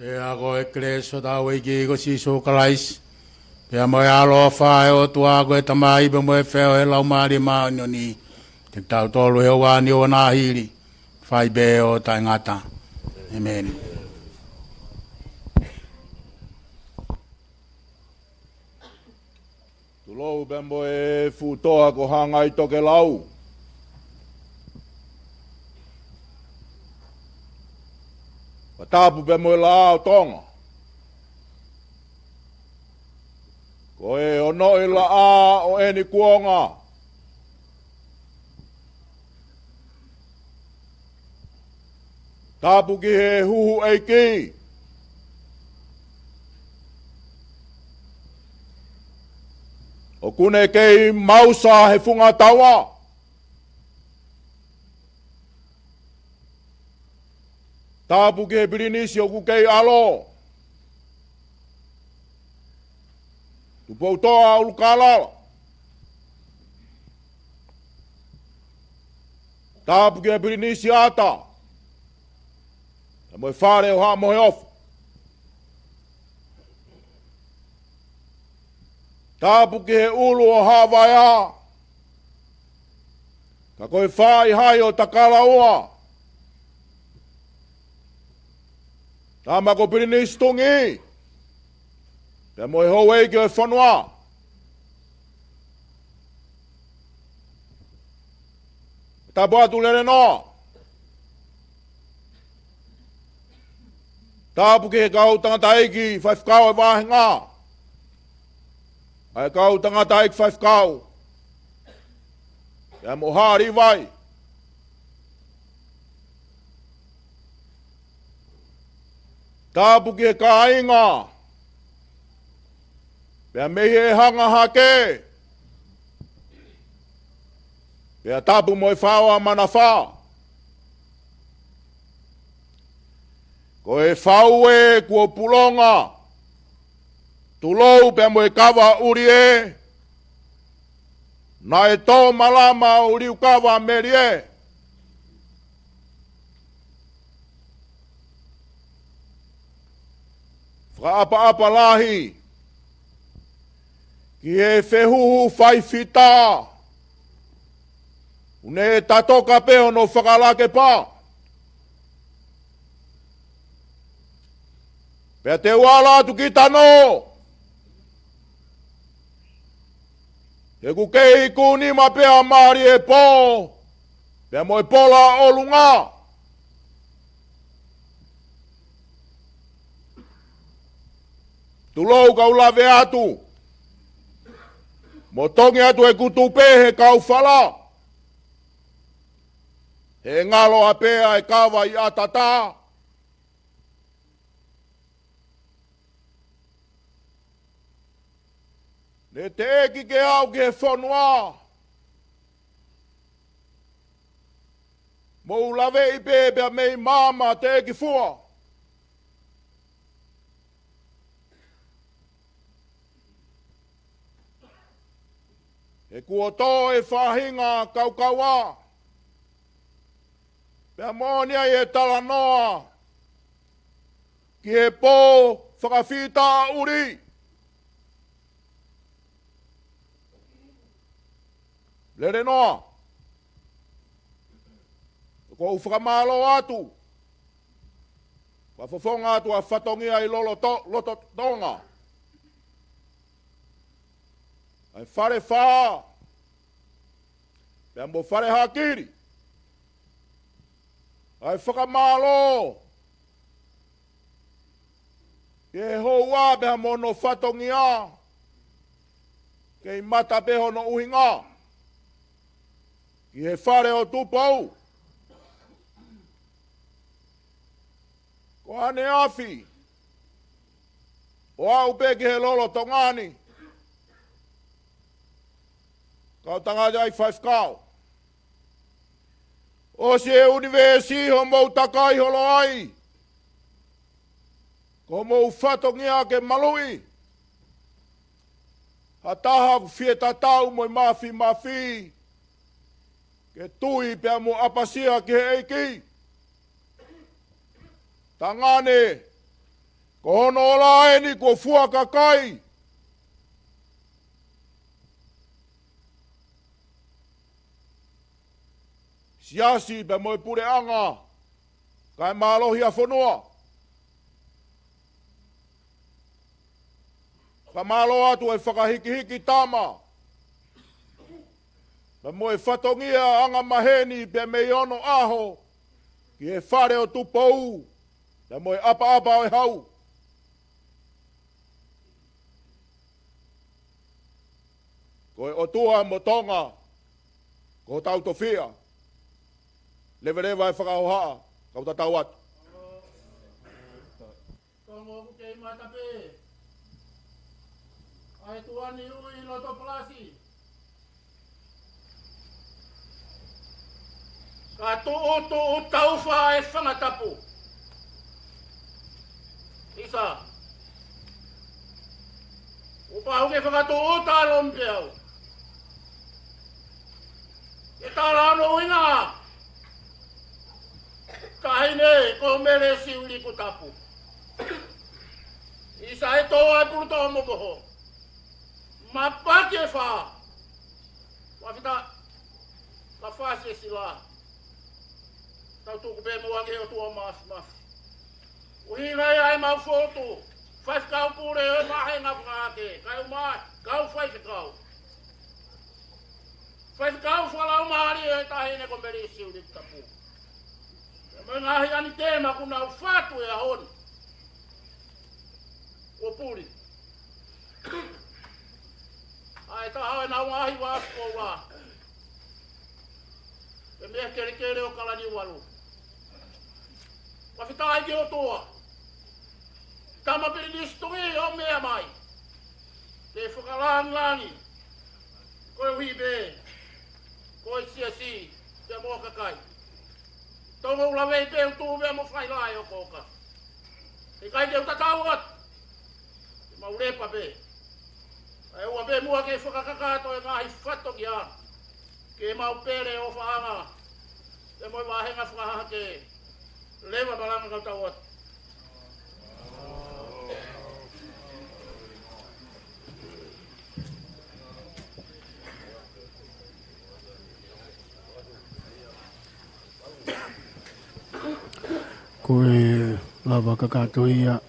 Pea ko e kelesi ʻa hotau ʻEiki ko Sīsū Kalaisi, Pea mo e ʻaloʻofa ʻa e ʻOtua ko e Tamai, pea mo e feohi ʻa e Laumālie Māʻoniʻoni, ʻiate kitautolu he ʻaho ni ʻo nāhili, fai pē ʻo taʻengata. ʻĒmeni. Tulou pea mo e fuʻu toa ko Hangai Tokelau. Fakatapu pea mo e Laʻā ʻo Tonga. Ko e onooʻi laʻā ʻo ʻeni kuonga. Tapu ki he huhu ʻeiki ʻoku ne kei mausa he funga taua. Tapu ki he Pilinisi ʻoku kei ʻalo, Tupoutoʻa ʻUlukalala. Tapu ki he Pilinisi ʻAta, pea mo e fale ʻo Haʻa Moheofo. Tapu ki he ʻulu ʻo Haʻa Vaea, ka ko e faʻahi ʻo Takalaua. Tama ko Pilinisi Tungi, pea mo e houʻeiki ʻo e fonua. Tapu atu Lelenoa. Tapu ki he kau tangataʻeiki faifekau ʻo e vāhenga, ʻa e kau tangataʻeiki faifekau, pea mo Haʻa Līvai. Tapu ki he kāinga, pea mei he hanga hake, pea tapu mo e faʻo ʻa Manafā. Ko e fau ē kuo pulonga, tulou pea mo e kava ʻuli ē, naʻe tō malama ʻo liukava meli ē. Fakaʻapaʻapa lahi ki he fehuhu faifita, ʻoku ne tatoka pē hono fakalake pā. Pea te u ala atu ki tano, he ʻoku kei kūnima pē ʻa mālie pō, pea mo e pola ʻolunga. Tulou kau lave atu, mo tongi atu e kutu pē he kau fala, he ngalo ʻapē ʻa e kava ʻi ʻAtatā. Ne teʻeki ke aʻu ki he fonua, mou laveʻi pē pea mei māmā teʻeki fua. He kuo tō e faʻahinga kaukaua, pea moʻoni ai e talanoa ki he pō fakafitaʻuli. Lelenoa, ʻoku ou fakamālō atu, fakafofonga atu ʻa e fatongia ʻi loloto-, loto Tonga, ʻa e Falefā, pea mo Falehākili, ʻa e fakamālō ki he houa pea mo hono fatongia, kei mata pē hono ʻuhinga, ki he fale ʻo Tupou. Ko ʻaneafi, ʻo aʻu pē ki he lolotonga ni, kau tangataʻeiki faifekau, ʻosi e ʻunivēsi hoʻomou takai holo ai, ko hoʻomou fatongia ke maluʻi ha taha ʻoku fie tatau mo e māfimafi, ke tui pea mo ʻapasia ki he ʻEiki. Tangane, ko hono ola eni kuo fua kakai, siasi pea mo e puleʻanga, kae mālohi ʻa fonua. Fakamālō atu e fakahikihiki tama, pea mo e fatongia angamaheni pea mei onoʻaho ki he fale ʻo Tupou, pea mo e ʻapaʻapa ʻo e hau. Ko e ʻOtua mo Tonga, ko hotau tofiʻa. Leveleva e fakahohaʻa, kau tatau atu. Tonga ʻoku kei mata pē ʻa e tuʻani ui loto palasi. Ka tuʻutuʻu taufa e fanga tapu. ʻIsa. ʻOku pau ke fakatuʻuta lomi pē au. Ke tala hono ʻuhinga. Taʻahine ko Mele Siuʻilikutapu. ʻIsa e toa e pulu toa momoho. Mapaki e fā. Fakafetaʻi. Ka fasi e sila. Tau tuku pē muʻa ki he ʻOtua Mafimafi. ʻUhinga ia ʻemau fotu. Faifekau pule ʻo e vāhenga fakahake. Kae ʻumaʻā, kau faifekau. Faifekau fakalaumālie ʻo e taʻahine ko Mele Siuʻilikutapu. Pea mo e ngaahi ʻanitema kuo nau fatu he ʻaho ni. ʻO puli. ʻA e taha ʻo ʻenau ngaahi vāofi koula. Pea mei he kelekele ʻo Kalaniuvalu. Fakafetaʻi ki he ʻOtua. Tama Pilinisi Tuʻi ʻo meʻa mai. Ke fakalangilangi. Koeʻuhi pē ko e siasi, pea mo e kakai. Tonga ʻoku laveʻi pē ʻo tuʻu pē mo fai lae ʻo koka. ʻIkai ke u tatau atu. Ke mau lepa pē. ʻA e ua pē muʻa ke fakakakato e ngaahi fatongia. Ke mau pele ʻo faʻanga. Pea mo e vāhenga fakahake. Leva malanga kau tau atu. Ko e lava kakato ia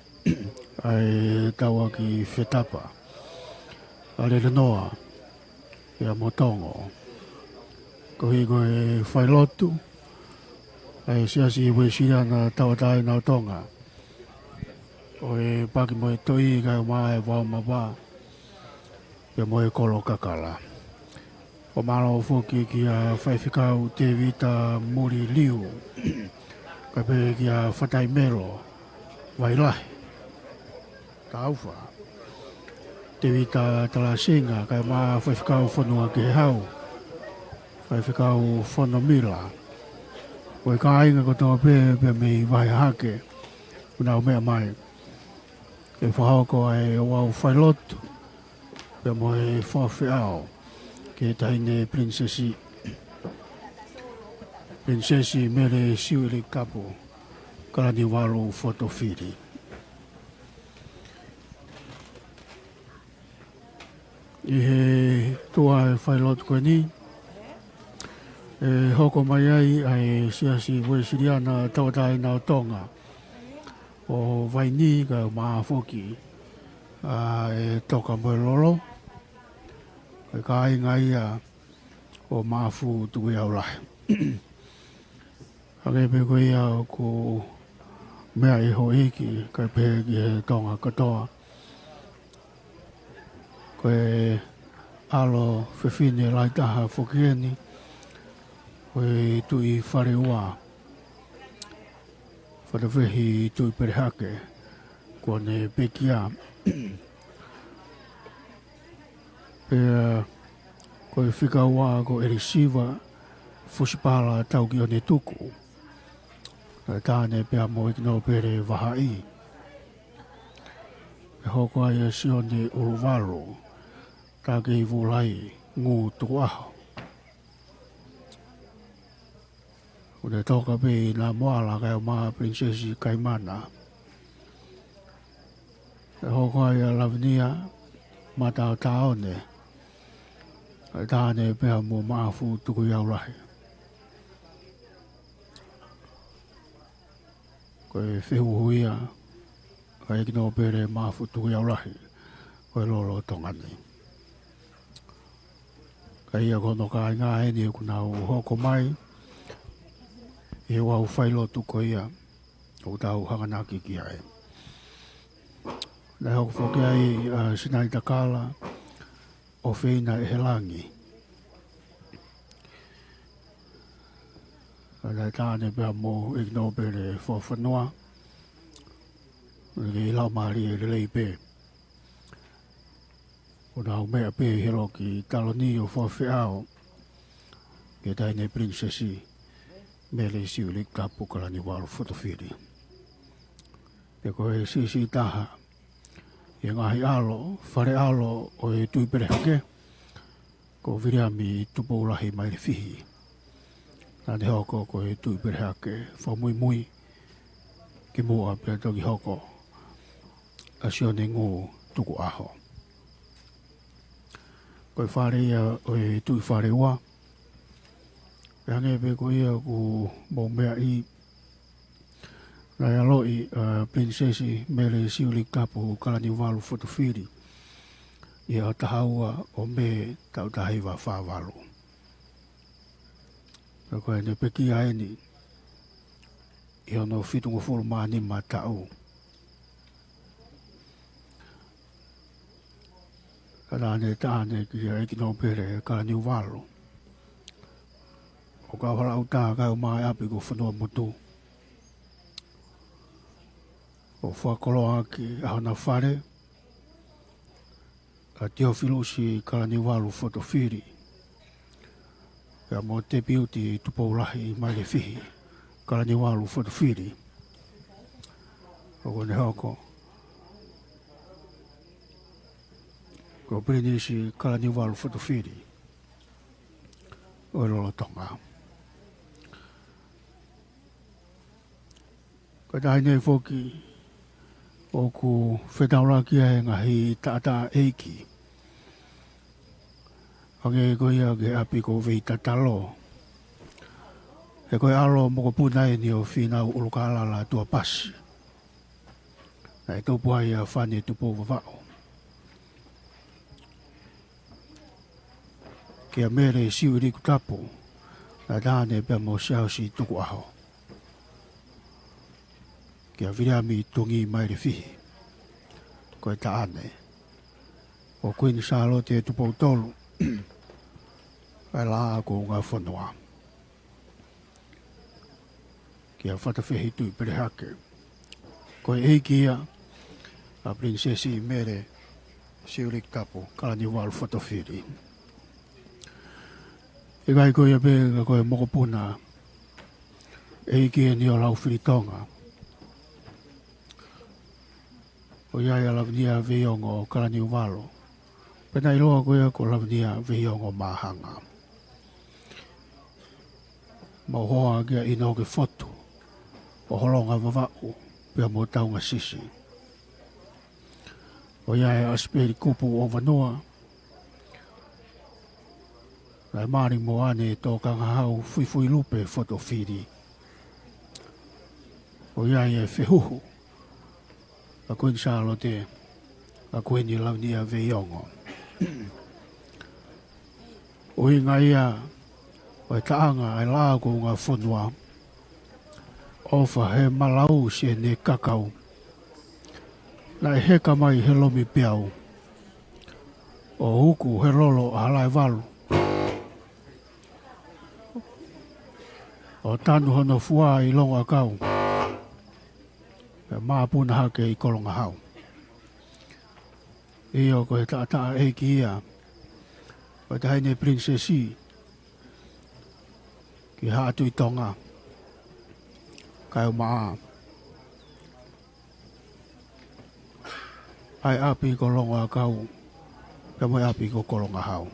ʻa e tauʻaki fetapa ʻa Lelenoa ia mo Tonga. Koeʻuhi ko e failotu ʻa e Siasi Uēsiliana Tauʻatāina ʻo Tonga, ʻo e Paki mo e Toʻi kae ʻumaʻā e Vao Mava, pea mo e Kolo Kakala. Fakamālō foki kia Faifekau Tevita Muliliu, kae pehē kia Fatai Melo Vailahi, Taufa, Tevita Talasinga, kae ʻumaʻā Faifekau Fonuakehehau, Faifekau Fonomila, mo e kāinga kotoa pē, pea mei Vahe Hahake, ʻoku nau meʻa mai. ʻE fakahoko ʻa e ouau failotu, pea mo e fakafeʻao ki he taʻahine Pilinisesi, Pilinisesi Mele Siuʻilikutapu Kalaniuvalu Fotofili. ʻI he tuʻa e failotu ko eni, ʻe hoko mai ai ʻa e Siasi Uēsiliana Tauʻatāina ʻo Tonga, ʻo Vaini kae ʻumaʻā foki ʻa e Toka mo e Lolo, ʻa e kāinga ia ʻo Maʻafu Tukuʻiaulahi. Hangē pē ko ia ʻoku meaʻi ʻe he houʻeiki, kae pehē ki he Tonga kotoa. Ko e ʻalo fefine lahi taha foki eni ʻo e Tuʻi Faleua, Fatafehi Tuʻi Pelehake, kuo ne pekia. Pea ko e fika ua ko ʻElisiva Fusipala Taukionetuku, ʻa e taʻahine pea mo ʻEikinōpele Vahaʻi. ʻE hoko ai ʻa Sione ʻUluvalu Takeivulai Ngutukuʻaho, ʻoku ne toka pē ʻi Namoala kae ʻumaʻā Pilinisesi Kaimana. ʻE hoko ai ʻa Lavinia Mataʻotaone, ʻa e taʻahine pea mo Maʻafu Tukuʻiaulahi. Ko e fehuhu ia ʻa e ʻEiki Nōpele Maʻafu Tukuiaulahi ʻo e Lolotonga ni. Ka ʻi he ko hono kāinga eni ʻoku nau hoko mai ʻi he ʻū failotu ko ia ʻoku tau hanganaki ki ai. Naʻe hoko foki ai ʻa Sinaitakala ʻOfeina ʻEhelangi. Naʻe taʻane pea mo e ʻEiki Nōpele Fofonua. Naʻe laumālie lelei pē. ʻO nau meʻa pē ʻi he loki taloni ʻo fakafeʻao ki he Taʻahine Pilinisesi Mele Siuʻilikutapu Kalaniuvalu Fotofili. Pea ko e siʻisiʻi taha ʻi he ngaahi ʻalo, fale ʻalo ʻo e Tuʻi Pelehake, ko Viliami Tupoulahi Mailefihi. Naʻa ne hoko ko e Tuʻi Pelehake fakamuimui kimuʻa pea toki hoko ʻa Sione Ngū Tukuʻaho. Ko e fale ia ʻo e Tuʻi Faleua. Pea hangē pē ko ia ʻoku mou meaʻi, naʻe ʻaloʻi ʻa Pilinisesi Mele Siuʻilikutapu Kalaniuvalu Fotofili ʻi he ʻaho taha ua ʻo Mē taʻu taha hiva fā valu. Pea ko ʻene pekia eni ʻi hono fitungofulu mā nima taʻu. Ka naʻa ne taʻane ki he ʻEiki Nōpele Kalaniuvalu ʻo kau hala ʻuta kae ʻumaʻā e ʻapi ko Fonuamotu, ʻo fakakoloa ʻaki ʻa hona fale ʻa Tiofilusi Kalaniuvalu Fotofili, pea mo Tepiuti Tupoulahi Mailefihi Kalaniuvalu Fotofili. ʻO ne hoko ko Pilinisi Kalaniuvalu Fotofili ʻo e Lolotonga. Ko e taʻahine foki ʻoku fetaulaki ai e ngaahi taʻataʻa ʻeiki. Hangē ko ia ki he ʻapi ko Veitatalo. He ko e ʻalo mokopuna eni ʻo Fīnau ʻUlukālala Tuapasi. Naʻe tupu ai ʻa Fane Tupouvavaʻu. Kia Mele Siuʻilikutapu, naʻe taʻane pea mo Siaosi Tukuʻaho. Kia Viliami Tungi Mailefihi, ko e taʻane ʻo Kuini Sālote Tupoutolu, ʻa e Laʻā kuo Ungafonua. Kia Fatafehi Tuʻi Pelehake, ko e ʻeiki ia ʻa Pilinisesi Mele Siuʻilikutapu Kalaniuvalu Fotofili. ʻIkai ko ia pē ka ko e mokopuna ʻeiki eni ʻo Laufilitonga, ʻoku ʻi ai ʻa Lavinia Veiongo Kalaniuvalu, pea naʻe ʻiloa ko ia ko Lavinia Veiongo Māhanga. Mau hoa kia ʻInoke Fotu, ʻo Holongavavaʻu pea mo Taungasisi. ʻOku ʻi ai ʻa ʻAsipeli Kupu ʻOvanua, naʻe mali mo ʻAne Tōkangahau Fuifuilupe Fotofili. ʻOku ʻi ai e fehuhu ʻa Kuini Sālote, ʻa Kuini Lavinia Veiongo. ʻUhinga ia ʻo e taʻanga ʻa e Laʻā kuo Ungafonua, ʻofa he malau siʻene kakau. Naʻe heka mai he lomi peau, ʻo uku he lolo ʻa Halaevalu, ʻo tanu hono fua ʻi Longoʻakau, pea māpuna hake ʻi Kolongahau. ʻIo, ko e taʻataʻa ʻeiki ia ʻo e taʻahine Pilinisesi ki Haʻa Tuʻi Tonga, kae ʻumaʻā ʻa e ʻapi ko Longoʻakau pea mo e ʻapi ko Kolongahau.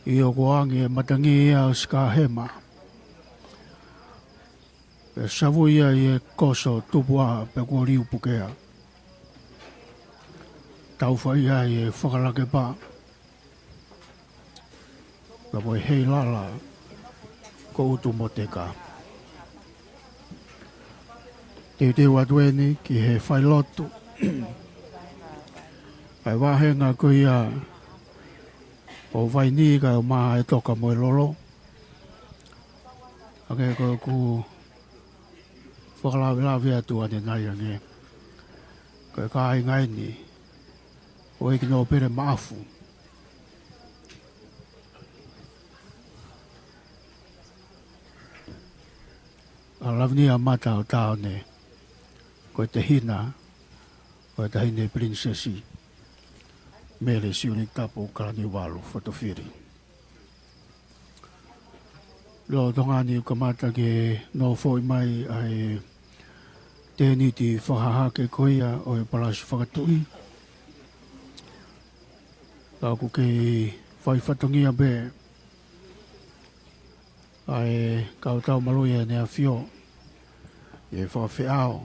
ʻIo, kuo angi e matangi ia ʻo Sikahema, pea savui ai e koso tupuʻa pea kuo liu pukea. Taufaʻi ai e fakalakepa, ka mo e heilala ko ʻUtu Moteka. Teuteu atu eni ki he failotu ʻa e vāhenga ko ia ʻo Vainī kae ʻumaʻā e toka mo e lolo. Hangē ko ʻeku fakalavelave atu ʻanenai ange, ko e kāinga eni ʻo ʻEiki Nōpele Maʻafu. ʻA Lavinia Mata ʻo Taone, ko e tehina ʻo e Taʻahine Pilinisesi Mele Siunitapu Kalaniuvalu Fotofili. Lolotonga ni ʻoku kamata ke nofoʻi mai ʻa e tēniti fakahahake ko ia ʻo e palasi fakatuʻi, ka ʻoku kei fai fatongia pē ʻa e kau tau maluʻi ʻEne ʻAfio ʻi he fakafeʻao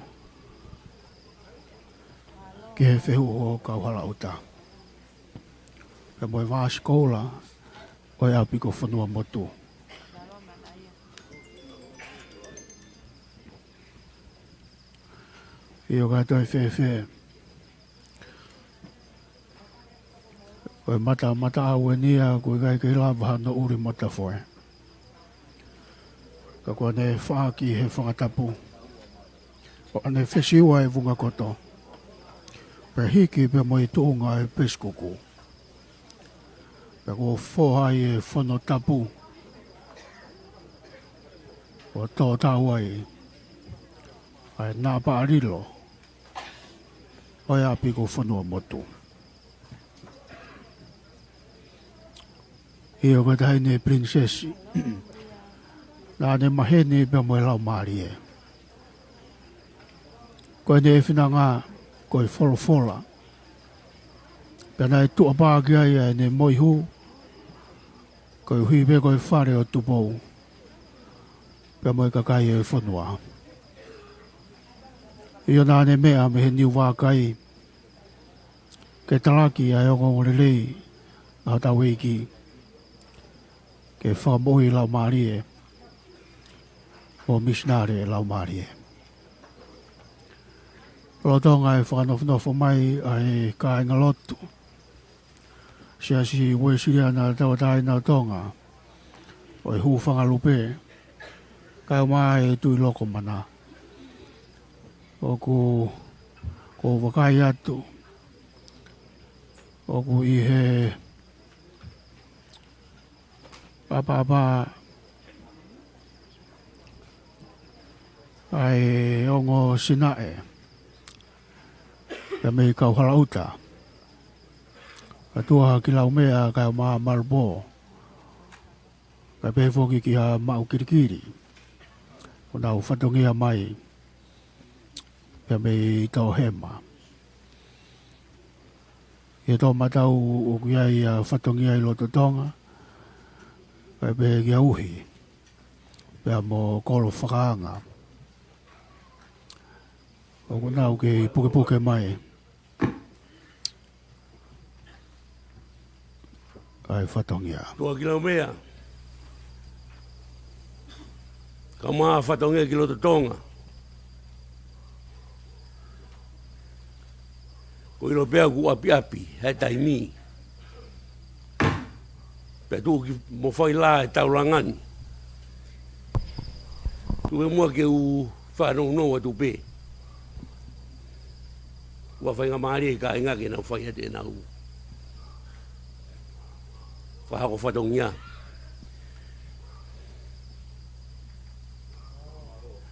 ki he fehuhu ʻo Kauhalaʻuta, pea mo e vāsikoula ʻo e ʻapi ko Fonuamotu. ʻIo, ka toe fēfē, ko e mata, mata ʻau eni ia, ʻoku ʻikai ke lava hano ʻuli mo tafoe. Ka kuo ne faʻaki he fanga tapu, ʻo ne fesiua e vunga koto, pea hiki pea mo e tuʻunga e pesikuku, pea kuo foha ai e fono tapu, ʻo tō tau ai ʻa e naʻa paʻa lilo ʻo e ʻapi ko Fonuamotu. ʻIo, ko e Taʻahine Pilinisesi, naʻa ne maheni pea mo e Laumālie. Ko ʻene finangalo ko e folofola, pea naʻe tuʻapā ki ai ʻa ʻene moihū, koeʻuhi pē ko e fale ʻo Tupou pea mo e kakai ʻo e fonua. ʻIo, naʻa ne meʻa mei he niu vākai ke talaki ʻa e ongoongolelei ʻa hotau ʻEiki, ke fakamoʻui laumālie mo misinale laumālie. Lolotonga e fakanofonofo mai ʻa e kāingalotu Siasi Uēsiliana Tauʻatāina ʻo Tonga ʻo e Hūfangalupe, kae ʻumaʻā e Tuʻi Lokomana, ʻoku, ʻoku ou vakai atu ʻoku ʻi he ʻapaʻapa ʻa e ongo Sinaʻe, pea mei Kauhalaʻuta, ʻAtua ki Laumea kae ʻumaʻā Malupō, kae pehē foki ki ha maʻu kilikili, ʻoku nau fatongia mai pea mei Tohema. ʻI he toʻomataʻu ʻoku ʻi ai ʻa e fatongia ʻi loto Tonga, kae pehē kia Uhi pea mo Kolo Fakaanga, ʻoku nau kei pukepuke mai ʻa e fatongia. ʻAtua ki Laumea kae ʻumaʻā fatongia ki loto Tonga. Ko e ʻilo pē ʻoku ʻapiʻapi ʻa e taimi, pea tuʻu ki mo fai lā e taulanga ni. Tuku muʻa ke u fakanounou atu pē ʻa e faingamālie ʻa e kāinga ke nau fai atu ʻenau fakahoko fatongia.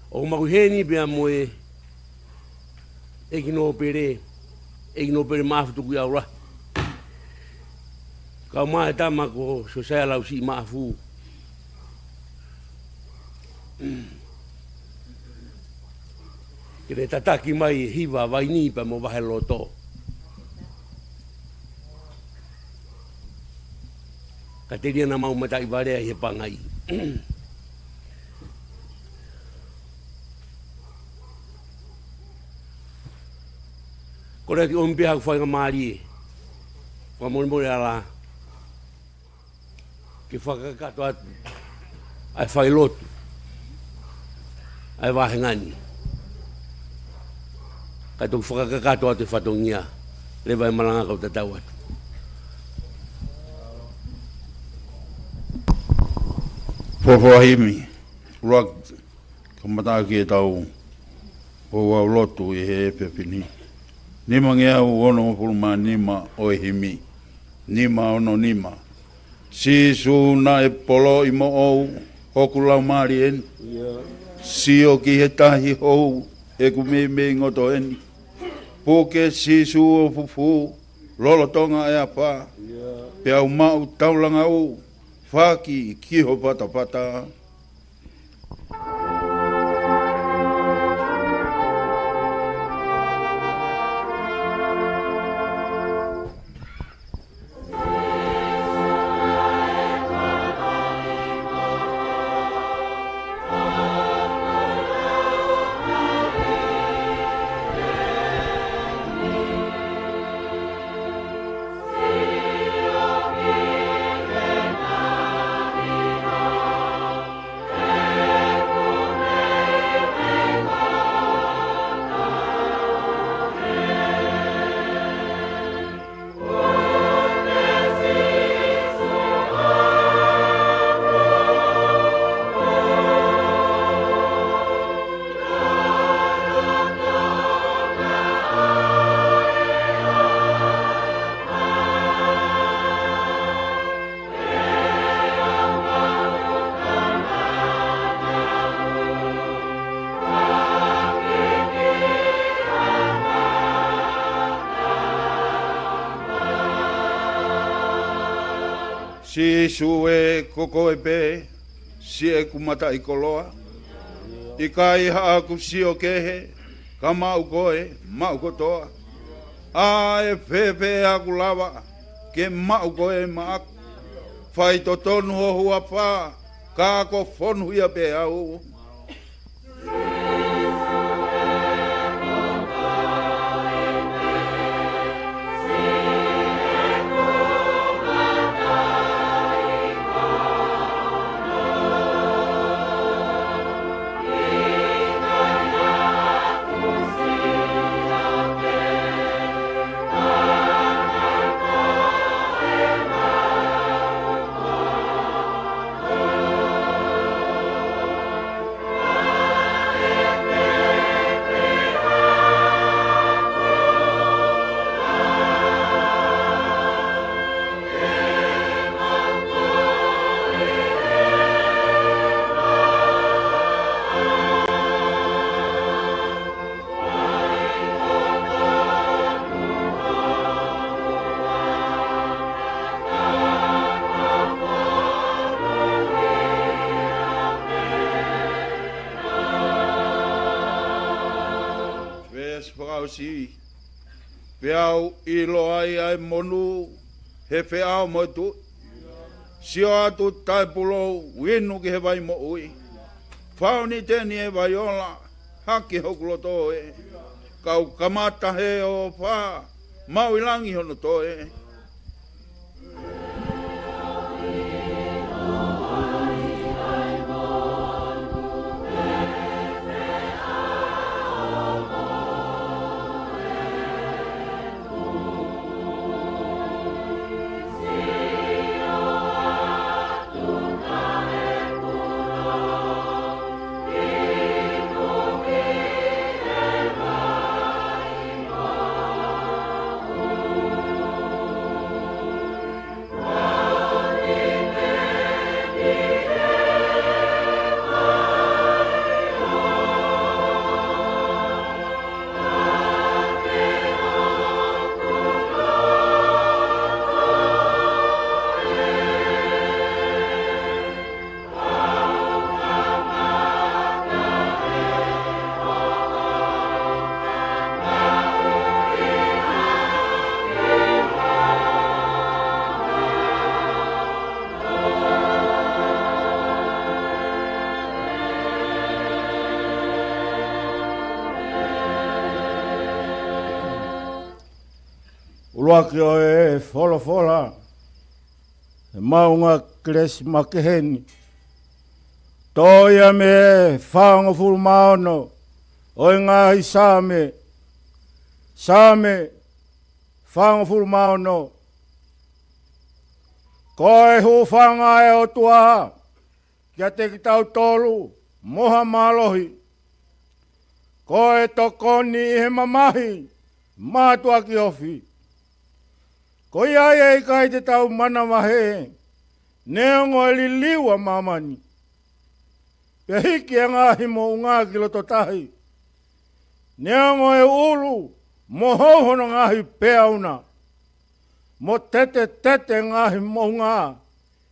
ʻOku mau ʻi heni pea mo e ʻEiki Nōpele, ʻEiki Nōpele Maʻafu Tukuʻiʻaula, kae ʻumaʻā e tama ko Siosaia Lausiʻi Maʻafu, ke ne tataki mai e hiva Vainī pea mo Vaheloto. Ka telia naʻa mau mataʻi valea ʻi he pangai. Kole atu ʻomi pē haʻaku faingamālie fakamolemole ʻa e lā ke fakakakato atu ʻa e failotu ʻa e vāhenga ni. Kae toki fakakakato atu e fatongia, leva e malanga kau tatau atu. Fōfō himi, ʻuluaki, kamata ʻaki e tau ʻoku ou lotu ʻi he efiafi ni. Nima ngeau ono ngofulu mā nima ʻo e himi. Nima ono nima. Sīsū naʻe poloʻi moʻou hoku laumālie ni. Sio ki he tahi hou ʻeku meimei ngoto eni. Puke Sīsū ʻo fufū lolotonga e afā. Pea u maʻu taulanga ʻo faki ki ho fatafata. Sīsū ē, ko koe pē siʻeku mataʻikoloa. ʻIkai haʻaku sio kehe, ka maʻu koe, maʻu kotoa. ʻA e fēfē ʻoku lava ke maʻu koe maʻaku? Faitotonu ho huafa, ka ko fonu ia pē au. Veesi fakaʻosi. Pea u ʻilo ai ʻa e monū he feʻao mo e tuʻi. Sio atu taʻepūlou, inu ki he vai moʻui. Fāʻoni teni e vai ola, hake hoku loto ē. Kau kamata he ʻofa, maʻu ʻi langi hono toe. ʻUluaki ʻo e folofola, he maʻunga kelesi makehe ni, Toʻo ia mei he fāngofulu mā ono ʻo e ngaahi Saame. Saame fāngofulu mā ono. Ko e hūfanga ʻa e ʻOtua kiate kitautolu mo ha mālohi. Ko e tokoni ʻi he mamahi mātuʻaki ofi. Ko ia ia ʻe ʻikai te tau manavahē, neongo e liliu ʻa māmani, pea hiki e ngaahi moʻunga ki loto tahi. Neongo e ʻulu mo hou hono ngaahi peau na, mo tetetete ngaahi moʻunga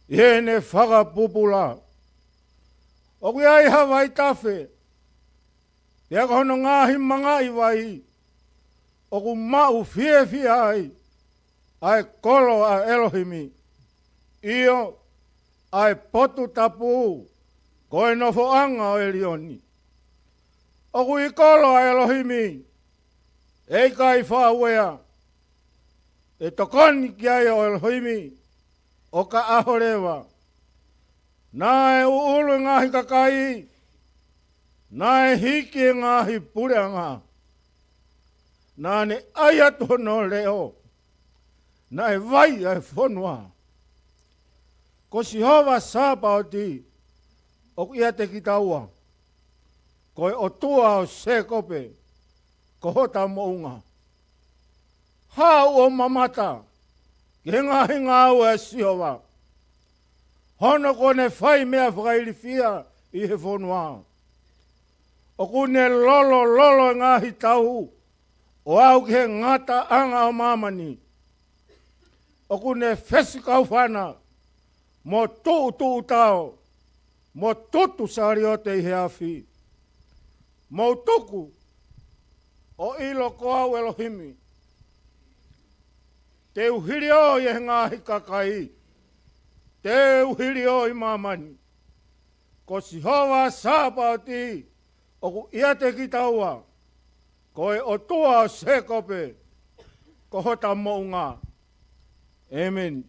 ʻi heʻene fakapupula. ʻOku ʻi ai ha vaitafe, pea ko hono ngaahi mangaʻi vai ʻoku maʻu fiefia ai ʻa e kolo ʻa ʻElohimi, ʻio, ʻa e potu tapu, ko e nofoʻanga ʻo ʻElioni. ʻOku ʻi kolo ʻa ʻElohimi, ʻe ʻikai faʻa uea, ʻe tokoni ki ai ʻa ʻElohimi ʻo ka ʻaho leva. Naʻe ʻuʻulu e ngaahi kakai, naʻe hiki e ngaahi puleʻanga. Naʻa ne ʻai atu hono leʻo, naʻe vai ʻa e fonua. Ko Sihova Sāpaoti ʻoku ʻiate kitaua, ko e ʻOtua ʻo Sēkope ko hota moʻunga. Haʻu ʻo mamata ki he ngaahi ngāue ʻa Sihova, hono kuo ne fai meʻa fakailifia ʻi he fonua. ʻOku ne lolololo e ngaahi tau ʻo aʻu ki he ngataʻanga ʻo māmani. ʻOku ne fesikaufana mo tuʻutuʻu tao, mo tutu saliote ʻi he afi. Mou tuku ʻo ʻilo ko au ʻElohimi. Te u hiliō ʻi he ngaahi kakai, te u hiliō ʻi māmani. Ko Sihova Sāpaoti ʻoku ʻiate kitaua, ko e ʻOtua ʻo Sēkope ko hota moʻunga. ʻĒmeni.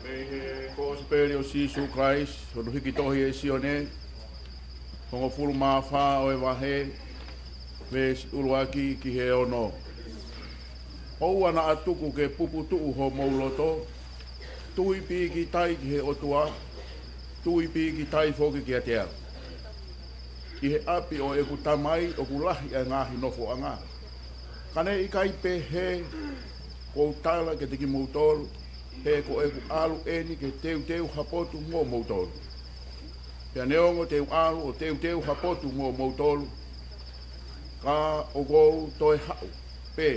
Mei he Kosipeli ʻo Sīsū Kalaisi, hono hiki tohi ʻe Sione, hongofulu mā fā ʻo e vahe, veesi ʻuluaki ki he ono. ʻOua naʻa tuku ke puputuʻu homou loto, tui pīkitai ki he ʻOtua, tui pīkitai foki kiate au. ʻI he ʻapi ʻo ʻeku Tamai ʻoku lahi ʻa e ngaahi nofoʻanga. Ka ne ʻikai pehē, ʻoku ou tala kiate kimoutolu, he ko ʻeku ʻalu eni ke teuteu ha potu mo moutolu. Pea neongo te u ʻalu ʻo teuteu ha potu mo moutolu, ka ʻoku ou toe haʻu pē,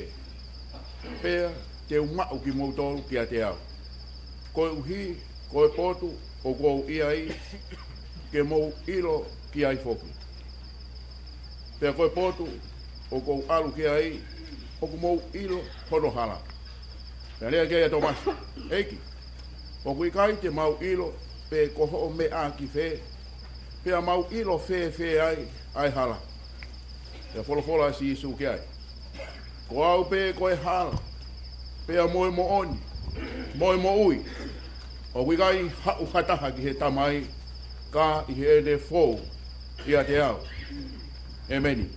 pea te u maʻu kimoutolu kiate au. Koeʻuhi, ko e potu ʻoku ou ʻi ai, ke mou ʻilo ki ai foki. Pea ko e potu ʻoku ou ʻalu ki ai, ʻoku mou ʻilo hono hala. Pea lea ki ai ʻa Tōmasi, ʻEiki, ʻoku ʻikai te mau ʻilo pe ko hoʻo meʻa ki fē, pea mau ʻilo fēfē ai ʻa e hala. Pea folofola ʻa Sīsū ki ai, Ko au pē ko e hala, pea mo e moʻoni, mo e moʻui. ʻOku ʻikai haʻu ha taha ki he Tamai, ka ʻi heʻene fou ʻiate au. ʻEmeni.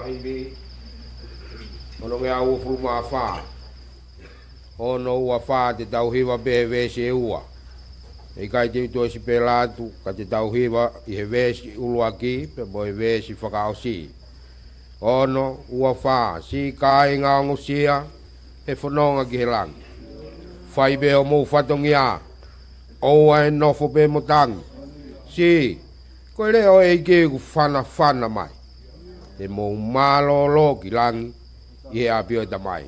Taimi, ono ngeau uofulu mā fā. Ono ua fā, te tau hiva pē he veesi ʻe ua. ʻE ʻikai te u toe sipela atu, ka te tau hiva ʻi he veesi ʻuluaki, pea mo e veesi fakaʻosi. Ono ua fā, siʻi kāinga ongosia, ʻe fononga ki he langi. Fai pē homou fatongia, ʻoua ʻe nofo pē mo tangi. Siʻi, ko e leʻo ʻo e ʻEiki ʻoku fanafana mai. Te mou mālōlō ki langi ʻi he ʻapi ʻo e Tamai.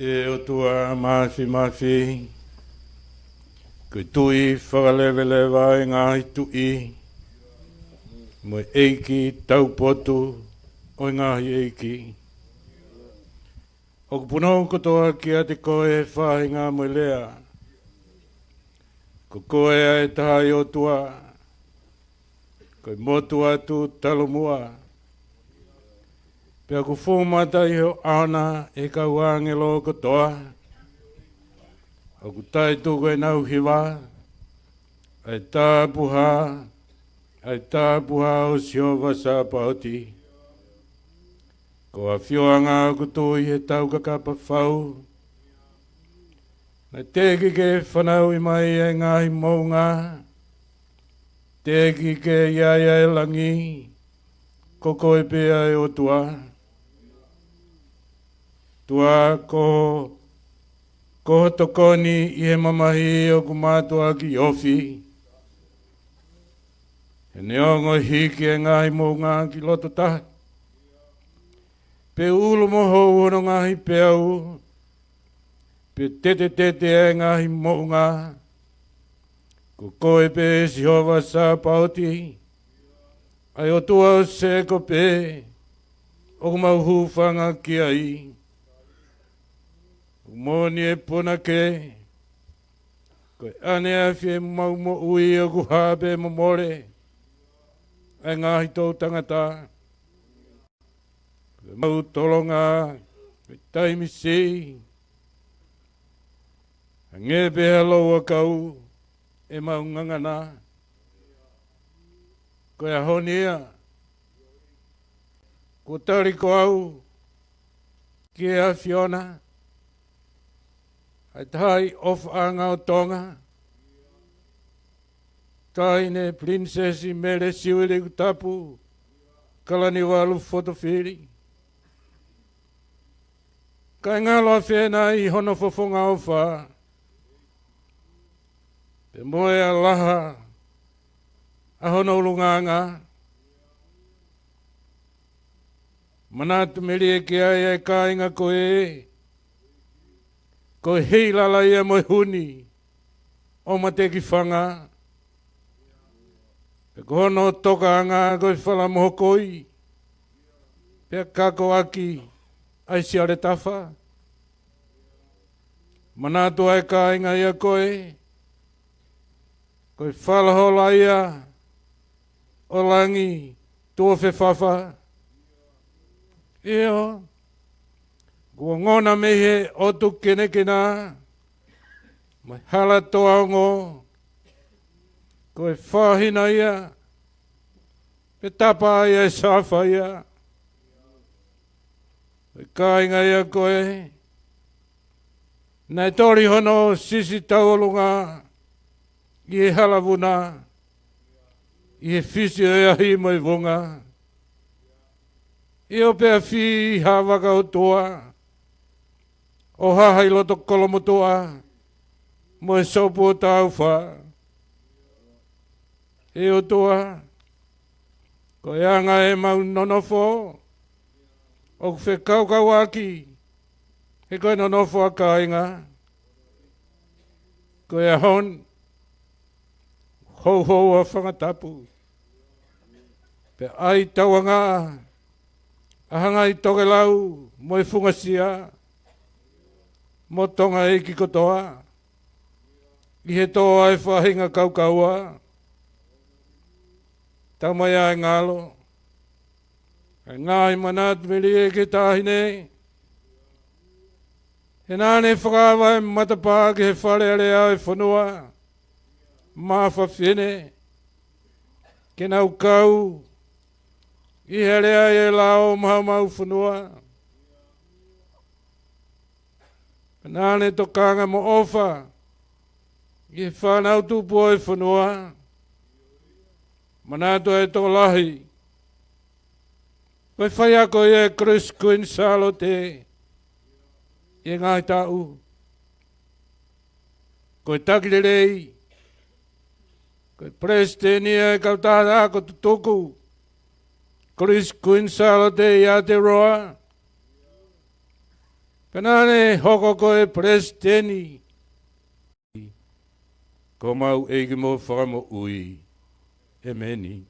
ʻE ʻOtua Māfimafi, ko e Tuʻi fakaleveleva ʻo e ngaahi tuʻi, mo e ʻEiki taupotu ʻo e ngaahi ʻeiki. ʻOku punou kotoa kiate koe ʻa e faʻahinga mo e lea. Ko koe ʻa e taha ʻi ʻOtua, ko e motu atu talu muʻa. Pea ʻoku fuʻu mata ʻi ho ʻao na ʻa e kau ʻāngelo kotoa. ʻOku taʻetuku ʻenau hiva, ʻa e tāpuhā, ʻa e tāpuhā ʻo Sihova Sāpaoti. Ko e ʻafioʻanga ʻoku tuʻu ʻi he taukakapa fau. Naʻe teʻeki ke fanauʻi mai ʻa e ngaahi moʻunga. Teʻeki ke ʻi ai ʻa e langi. Ko koe pē ʻa e ʻOtua. ʻOtua ko, ko ho tokoni ʻi he mamahi ʻoku mātuʻaki ofi. He neongo e hiki ʻa e ngaahi moʻunga ki loto tahi. Pe ʻulu mo hou hono ngaahi peau. Pe tetetete ʻa e ngaahi moʻunga. Ko koe pē Sihova Sāpaoti. ʻA e ʻOtua ʻo Sēkope. ʻOku mau hūfanga ki ai. ʻOku moʻoni ʻa e punake. Ko e ʻaneafi ʻemau moʻui ʻoku hā pē mo mole. ʻA e ngaahi toʻu tangata. Ko ʻemau tolonga, ko e taimi siʻi. Hangē pē ha louʻakau ʻemau ngangana. Ko e ʻaho ni ia. Kuo tali ko au ki he ʻAfiona, ʻa e Tahaʻi ʻOfaʻanga ʻo Tonga, Taʻahine Pilinisesi Mele Siuʻilikutapu Kalaniuvalu Fotofili. Kae ngalo ʻafē nai hono fofonga ʻofa, pea mo e ʻalaha ʻa hono ʻulungaanga, manatu melie ki ai ʻa e kāinga ko ē, ko e heilala ia mo e huni ʻo Matekifanga. Pea ko hono tokaʻanga ko e fala mohokoi, pea kakoʻaki ʻa e siale tafa. Manatu ʻa e kāinga ʻia koe, ko e falahola ia ʻo langi tuofefafa. ʻIo, kuo ongona mei he ʻotu kenekena mo e hala toaongo, ko e fāhina ia, pe tapa ia ʻe safa ia. Ko e kāinga ʻia koe, naʻe toli hono sisi tauʻolunga ʻi he hala vuna, ʻi he fisi ʻo e ahi mo e vunga. ʻIo, pea fī ha vaka ʻotua, ʻo haha ʻi loto kolomotuʻa mo e sopu ʻo taufa. ʻE ʻOtua, ko e anga ʻemau nonofo ʻoku fekaukauʻaki he ko e nonofo ʻa e kāinga. Ko e ʻaho ni, houhou ʻa Fangatapu, pea ʻai tauangaʻa ʻa Hangai Tokelau mo e Fungasia mo Tonga ʻeiki kotoa, ʻi he tō ʻa e faʻahinga kaukaua. Tau mai ʻa e ngalo, ʻa e ngaahi manatu melie ki he taʻahine, he naʻa ne fakaava e matapā ki he Fale Alea ʻo e fonua maʻa fafine, ke nau kau ʻi he alea ʻi he lao maʻa homau fonua. Pea naʻa ne tokanga mo ʻofa ʻi he fānau tupu ʻo e fonua. Manatu ʻa e tokolahi, ko e faiako ia ʻa e Kalisi Kuini Sālote ʻi he ngaahi taʻu. Ko e taki lelei, ko e palesiteni ia ʻo e kautaha ako tutuku, Kalisi Kuini Sālote ʻi Aotearoa. Pea naʻa ne hoko ko e palesiteni. Ko homau ʻEiki mo Fakamoʻui. ʻEmeni.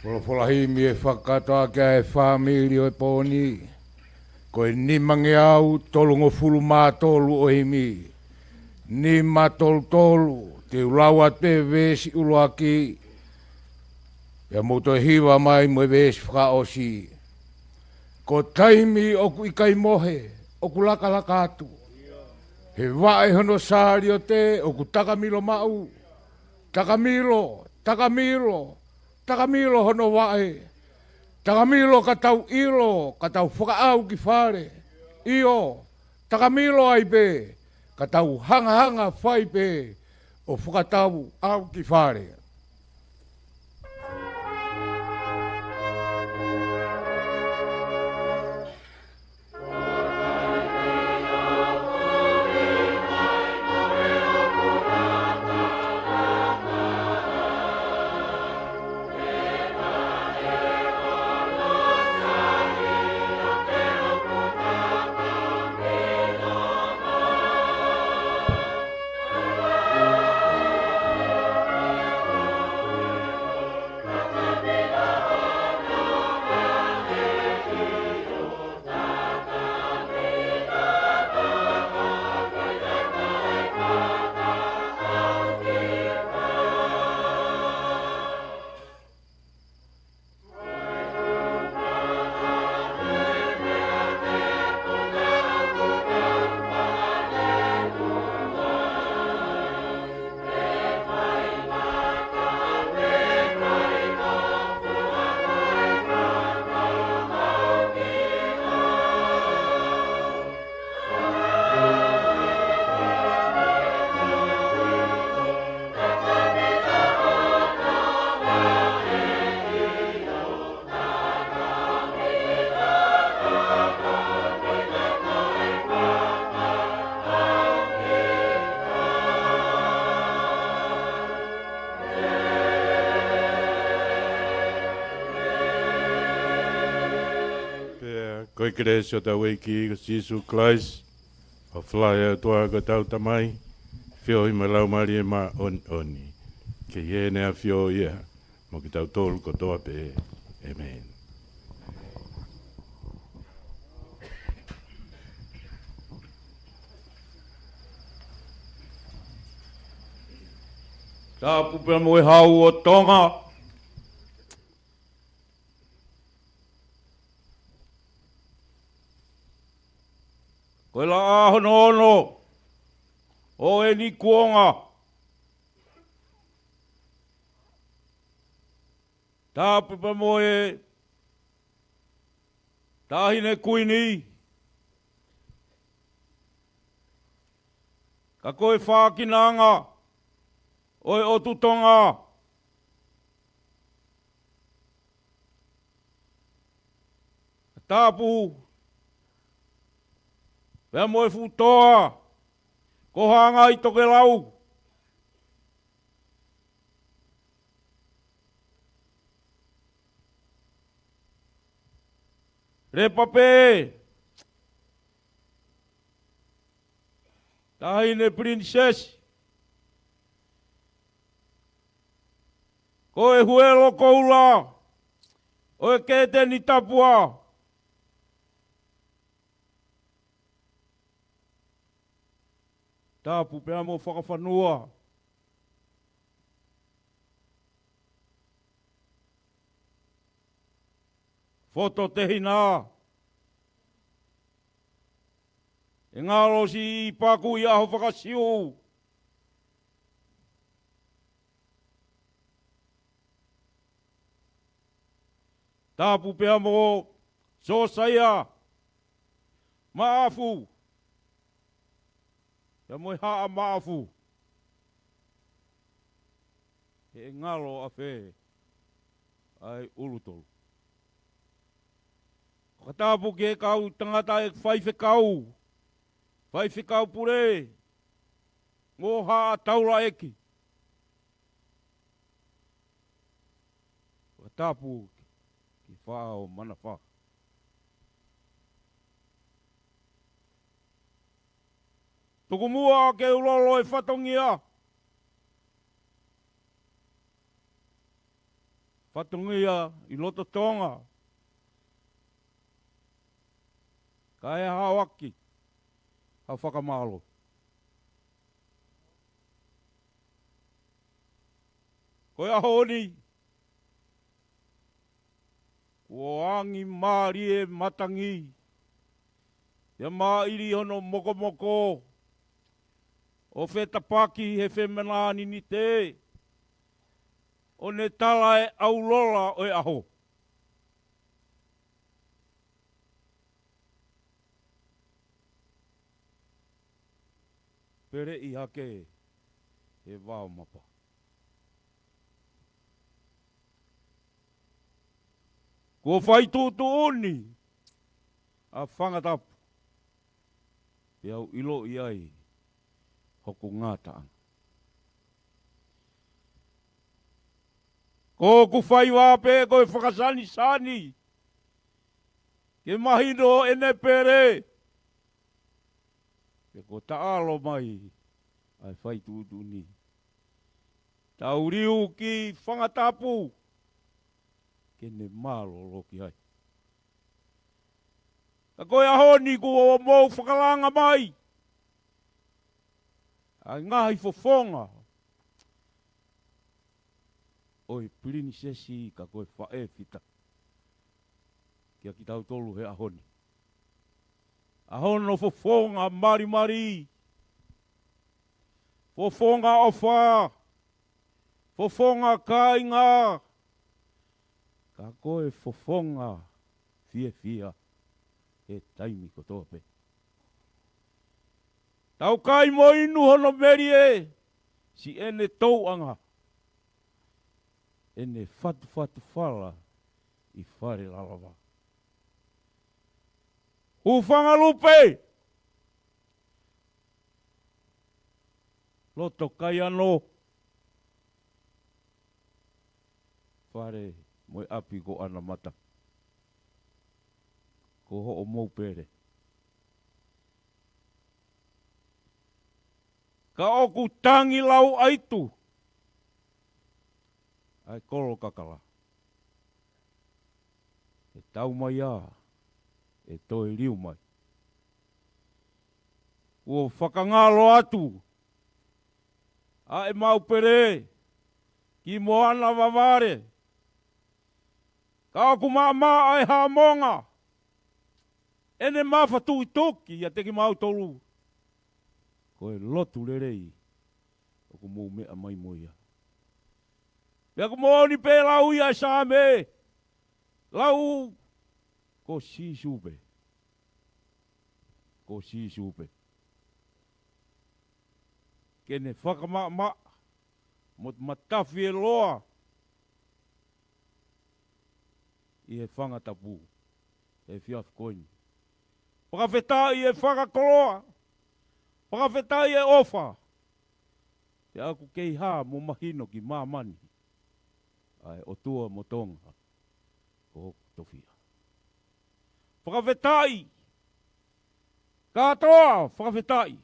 Folofola himi ʻe fakatoa ki he fāmili ʻo e pō ni. Ko e nimangeau tolungofulu mā tolu ʻo e himi. Nima tolu tolu, te u lau atu pē veesi ʻuluaki, pea mou toe hiva mai mo e veesi fakaʻosi. Ko taimi ʻoku ʻikai mohe, ʻoku lakalaka atu. He vaʻe hono saliote ʻoku takamilo maʻu. Takamilo, takamilo, takamilo hono vaʻe. Takamilo ka tau ʻilo, ka tau fakaʻau ki fale. ʻIo, takamilo ai pē, ka tau hangahanga fai pē ʻo fakatau ʻau ki fale. Pea ko e kelesi ʻa hotau ʻEiki ko Sīsū Kalaisi, ʻofa lahi ʻa e ʻOtua ko hotau Tamai, feohi mo e Laumālie Māʻoniʻoni, ke ʻi heni ʻafio ia mo kitautolu kotoa pē. ʻĒmeni. Tapu pea mo e Hau ʻo Tonga. Ko e laʻā hono ono ʻo eni kuonga. Tapu pea mo e Taʻahine Kuini. Ka ko e fākinanga ʻo e ʻOtu Tonga. Tapu pea mo e fuʻu toa ko Hangai Tokelau. Lepa pē, Taʻahine Pilinisesi. Ko e huelo koula ʻo e Keteni Tapu ā. Tapu pea mo Fakafanua. Foto Tehina. ʻE ngalo siʻi paku ʻi ʻaho fakasiu. Tapu pea mo Sosaia Maʻafu. Pea mo e Haʻa Maʻafu. He ʻe ngalo ʻafē ʻa e ʻulu tolu. Fakatapu ki he kau tangata ʻe faifekau, faifekau pule, mo Haʻa Taulaʻeiki. Fakatapu ki Faʻo Manafa. Tuku muʻa ke u lolo e fatongia. fatongia ʻi loto Tonga. Kae haʻu ʻaki ha fakamālō. Ko e ʻaho ni, kuo angi mālie matangi, ʻi he māʻili hono mokomoko ʻo fetapaki he femanāninite, ʻo ne tala e ʻaulola ʻo e ʻaho. Peleʻi hake he vao mapa. Kuo fai tuʻutuʻuni ʻa Fangatapu, pea u ʻiloʻi ai hoku ngataʻanga. Ko hoku faiva pē ko e fakasanisani ke mahino ʻene pele. Pea kuo taʻalo mai ʻa e fai tuʻutuʻuni. Tau liu ki Fangatapu ke ne mālōlō ki ai. Ka ko e ʻaho ni kuo mou fakalanga mai ʻa e ngaahi fofonga ʻo e pilinisesi ka ko e faʻē fita kiate kitautolu he ʻaho ni. ʻA hono fofonga malimali, fofonga ʻofa, fofonga kāinga, ka ko e fofonga fiefia he taimi kotoa pē. Tau kai mo inu hono melie, siʻene touʻanga, ʻene fatufatu fala ʻi Fale Lalava. Hūfanga Lupe, loto Kaiano, fale mo e ʻapi ko ʻAnamata, ko hoʻomou pele. Ka ʻoku tangi lauʻaitu ʻa e kolo kakala. ʻE tau mai ā, ʻe toe liu mai. Kuo fakangalo atu ʻa ʻemau pele ki Moana Vavale. Ka ʻoku maʻamaʻa ʻa e Haʻamonga, ʻene mafatukituki ʻiate kimautolu. Ko e lotu lelei ʻoku mou meʻa mai mo ia. Pea ʻoku moʻoni pē lau ia ʻa e Saame, lau, ko Sīsū pē. Ko Sīsū pē. Ke ne fakamaʻamaʻa mo matafi e loa ʻi he Fangatapu he efiafi ko eni. Fakafetaʻi e fakakoloa, fakafetaʻi e ʻofa. Pea ʻoku kei hā mo mahino ki māmani ʻa e ʻOtua mo Tonga ko hoku tofiʻa. Fakafetaʻi kātoa, fakafetaʻi.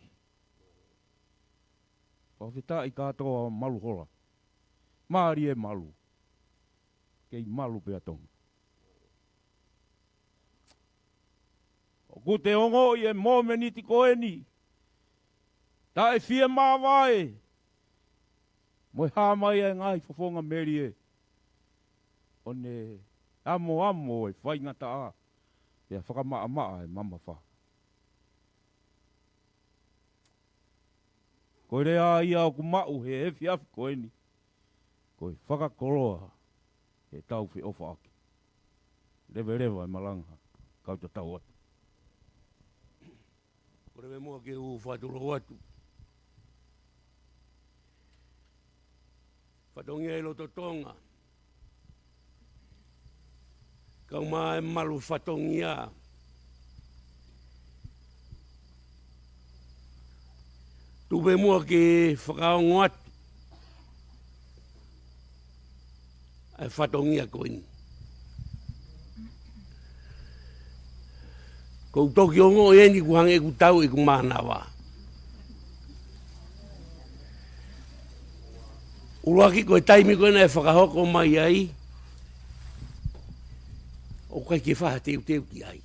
Fakafetaʻi kātoa Malu Hola. Mālie Malu. Kei malu pē ʻa Tonga. ʻOku te ongoʻi e momeniti ko eni, taʻe fie māvae, mo e hā mai ʻa e ngaahi fofonga melie, ʻo ne amoamo e faingataʻa, pea fakamaʻamaʻa e mamafa. Ko e lea ia ʻoku maʻu he efiafi ko eni, ko e fakakoloa he tau feʻofaʻaki. Leveleva e malanga, kau tatau atu. Ko e leve muʻa ke u fakatulou atu. Fatongia ʻi loto Tonga. Kau mai e malu fatongia. Tuku pē muʻa ke fakaongo atu ʻa e fatongia ko eni. Ko u toki ongoʻi eni kuo hangē ʻeku tau ʻeku mānava. ʻUluaki ko e taimi ko ē naʻe fakahoko mai ai, ʻoku ʻikai ke fai ha teuteu ki ai.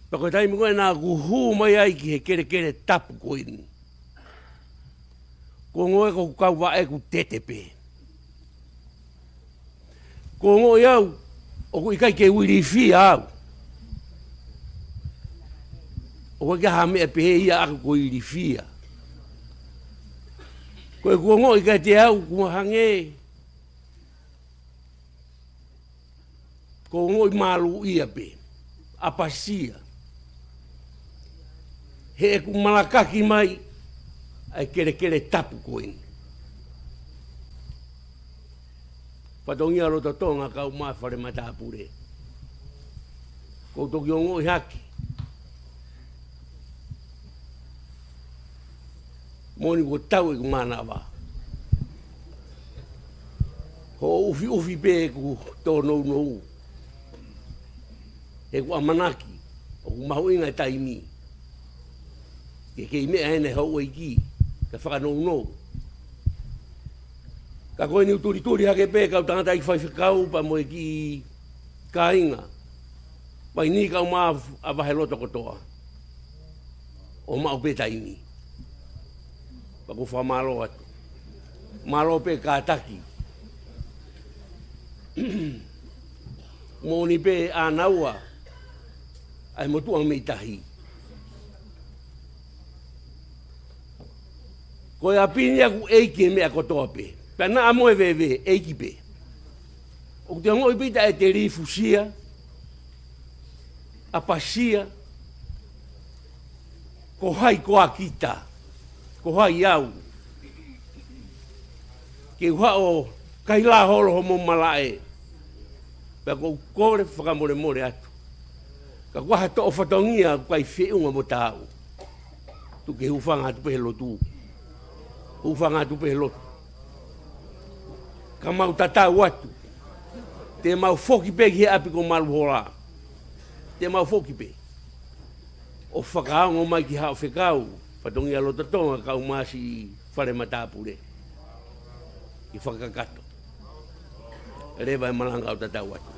Pea ko e taimi ko ē naʻa ku hū mai ai ki he kelekele tapu ko eni, ko e ongoʻi ko ʻeku kau vaʻe ʻoku tete pē. Ko e ongoʻi au ʻoku ʻikai ke u ilifia au. ʻOku ʻikai ha meʻa pehē ia ʻaʻaku ko e ilifia. Ko ʻeku ongoʻi kiate au ʻoku hangē ko e ongoʻi māluʻia pē, ʻapasia, he ʻoku malakaki mai ʻa e kelekele tapu ko eni. Fatongia Loto Tonga kae ʻumaʻā Fale Matāpule. Ko u toki ongoʻi hake, moʻoni kuo tau ʻeku mānava. Hoʻo ʻufiʻufi pē ʻeku tōnounou. He ʻoku ʻamanaki ʻoku mahuʻinga e taimi ke kei meʻa heni e houʻeiki ʻEiki, ke fakanounou. Ka ko eni ʻoku tulituli hake pē kau tangataʻeiki faifekau pea mo e kiʻi kāinga, vaini kae ʻumaʻā ʻa Vaheloto kotoa, ʻo maʻu pē taimi. Pea ʻoku ou fakamālō atu. Mālō pē kātaki. Moʻoni pē ʻa naua ʻa e motuʻa mei tahi. Ko e ʻapi ni ʻoku ʻeiki e meʻa kotoa pē. Pea naʻa mo e veve, ʻeiki pē. ʻOku te ongoʻi pē ʻe te lifusia, ʻapasia, ko hai koā kita, ko hai au, ke u haʻu ʻo kaila holo hoʻomou malaʻe. Pea ʻoku ou kole fakamolemole atu. Ka ko ha toʻo fatongia ʻoku ʻikai feʻunga mo taau. Tuku ke hūfanga atu pē he lotu. Hūfanga atu pē he lotu. Ka mau tatau atu. Te mau foki pē ki he ʻapi ko Maluhola. Te mau foki pē ʻo fakaongo mai ki haʻo fekau, Fatongia Loto Tonga kae ʻumaʻā siʻi Fale Matāpule, ke fakakakato. Leva e malanga ʻo tatau atu.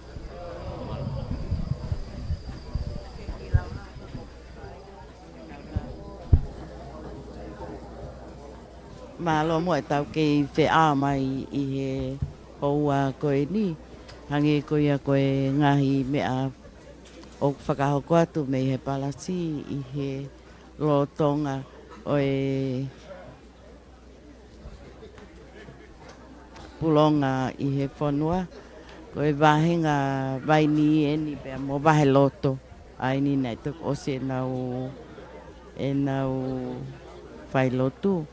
Mālō muʻa ʻetau kei feʻao mai ʻi he houa ko eni. Hangē ko ia ko e ngaahi meʻa ʻoku fakahoko atu mei he palasi ʻi he lolotonga ʻo e pulonga ʻi he fonua. Ko e vāhenga vaini eni pea mo Vaheloto. ʻA eni naʻe toki ʻosi ʻenau, ʻenau failotu.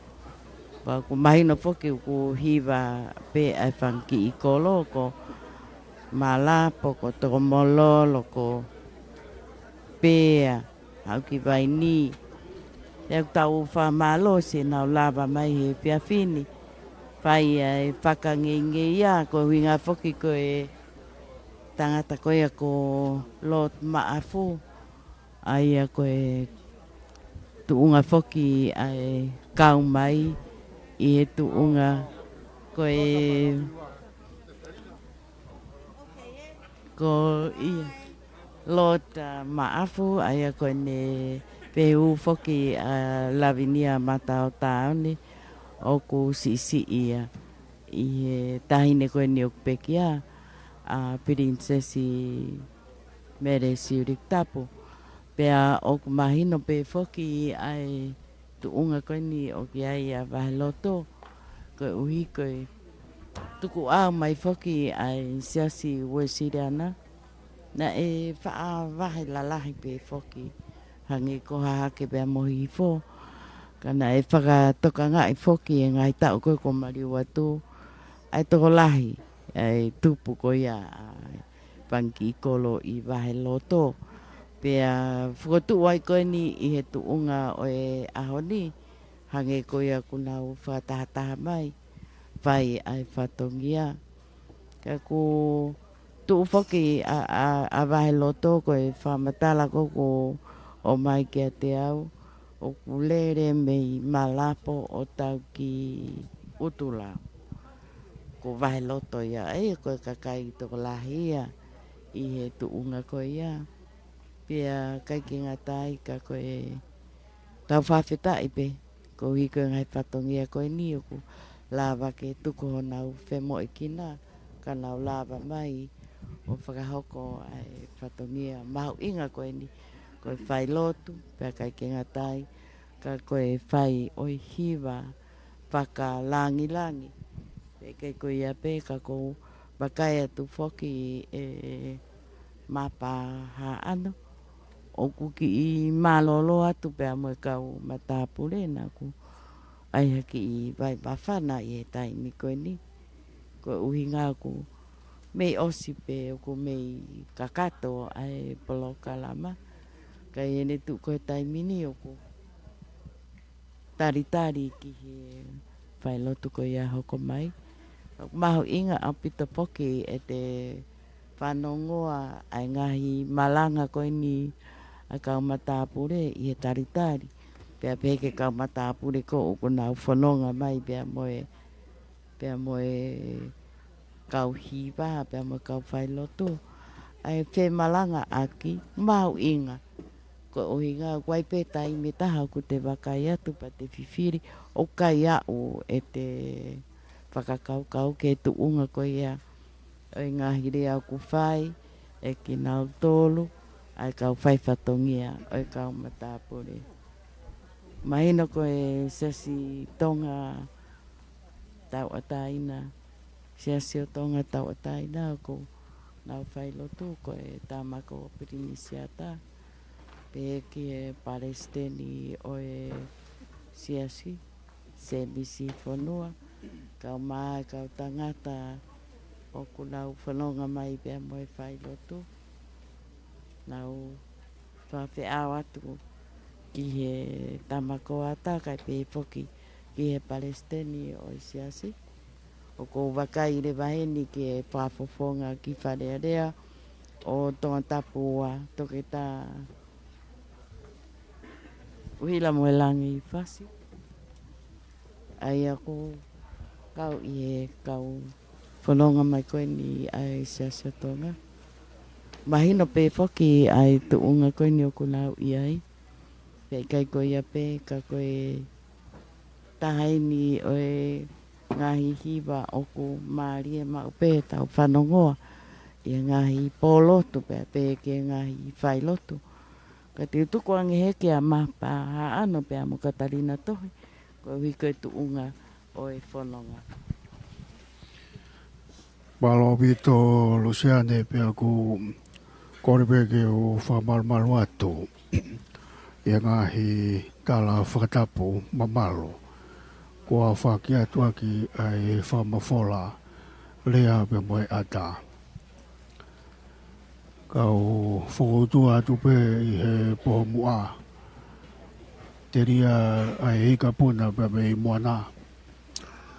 Pea ʻoku mahino foki ʻoku hiva pē ʻa e fanga kiʻi kolo ko Malapo, ko Tokomololo, ko Pea, haʻu ki Vaini. Pea ʻoku tau fakamālō siʻenau lava mai he efiafi ni. Fai ʻa e fakangeingeia, ko e ʻuhinga foki ko e tangata ko ia ko Lord Maʻafu. ʻA ia ko e tuʻunga foki ʻa e kau mai ʻi he tuʻunga ko e, ko ia Lord, ʻa, Maʻafu, ʻa ia ko ʻene fehuʻi foki ʻa Lavinia Mataotaone ʻoku siʻisiʻi ia ʻi he taʻahine ko eni ʻoku pekia, ʻa Pilinisesi Mele Siuliki Tapu. Pea ʻoku mahino pē foki ʻa e tuʻunga ko eni ʻoku ʻi ai ʻa Vaheloto, koeʻuhi ko e tukuʻau mai foki ʻa e Siasi Uēsiliana. Naʻe faʻa vahe lalahi pē foki, hangē ko Hahake pea mo Hihifo. Ka naʻe fakatokangaʻi foki he ngaahi taʻu ko ē kuo maliu atu, ʻa e tokolahi ʻa e tupu ko ia ʻa e fanga kiʻi kolo ʻi Vaheloto. Pea fokotuʻu ai ko eni ʻi he tuʻunga ʻo e ʻaho ni, hangē ko ia kuo nau fakatahataha mai, fai ʻa e fatongia. Ka kuo tuʻu foki ʻa, ʻa, ʻa Vaheloto ko e fakamatala ko ē kuo ʻomai kiate au, ʻoku lele mei Malapo ʻo tau ki ʻUtulau. ko Vaheloto ia, ʻa ia ko e kakai tokolahi ia ʻi he tuʻunga ko ia. Pea ʻikai ke ngata ai ka ko e tau fakafetaʻi pē, koeʻuhi ko e ngaahi fatongia ko eni ʻoku lava ke tuku honau femoʻuekina, ka nau lava mai ʻo fakahoko ʻa e fatongia mahuʻinga ko eni, ko e failotu, pea ʻikai ke ngata ai ka ko e fai ʻo e hiva fakalāngilangi. Pea ʻikai ko ia pē ka ʻoku ou vakai atu foki ʻe Mapa Haʻano, ʻoku kiʻi mālōlō atu pea mo e kau matāpule naʻa ku ʻai ha kiʻi vaivafana ʻi he taimi ko eni. Ko e ʻuhinga ʻoku mei ʻosi pē ʻoku mei kakato ʻa e polokalama. Ka ʻi heʻene tuʻu ko e taimi ni ʻoku talitali ki he failotu ko ia hoko mai. Mahuʻinga ʻaupito foki ʻete fanongoa ʻa e ngaahi malanga ko eni ʻa e kau matāpule ʻi he talitali. Pea pehē ki he kau matāpule ko ē ʻoku nau fononga mai pea mo e, pea mo e kau hiva, pea mo e kau failotu. ʻA e femalangaʻaki mahuʻinga. Ko e ʻuhinga ʻoku ʻi ai pē taimi ʻe taha ʻoku te vakai atu pea te fifili ʻoku ʻikai aʻu ʻete fakakaukau ki he tuʻunga ko ia ʻo e ngaahi lea ʻoku fai ʻe kinautolu ʻa e kau faifatongia ʻo e kau matāpule. Mahino ko e Siasi Tonga Tauʻatāina, Siasi ʻo Tonga Tauʻatāina ʻoku nau failotu, ko e tama ko Pilinisiata, pehē ki he palesiteni ʻo e siasi, Semisi Fonua, kae ʻumaʻā e kau tangata ʻoku nau fononga mai pea mo e failotu. Nau fakafeʻao atu ki he tama ko ʻAta kae pehē foki ki he palesiteni ʻo e siasi. ʻOku ou vakai leva heni ki he fakafofonga ki Fale Alea ʻo Tongatapu ua, Toketā ʻUhila Moelangi Fasi. ʻA ia ʻoku kau ʻi he kau fononga mai ko eni ʻa e Siasi ʻo Tonga. Mahino pē foki ʻa e tuʻunga ko eni ʻoku nau ʻi ai. Pea ʻikai ko ia pē ka ko e taha eni ʻo e ngaahi hiva ʻoku mālie maʻu pē tau fanongoa ʻi he ngaahi pōlotu pea pehē ki he ngaahi failotu. Ka te u tuku ange hē kia Mapa Haʻano pea mo Katalina Tohi, koeʻuhi ko e tuʻunga ʻo e fononga. Mālō ʻaupito Lusiane, pea ʻoku ou kole pē ke u fakamalumalu atu ʻi he ngaahi tala fakatapu mamalu kuo fakahoko atu ʻaki ʻa e fakamafola lea pea mo e ʻata. Ka u fokoutua atu pē ʻi he poho muʻa, telia ʻa e ika puna pea mei Moana,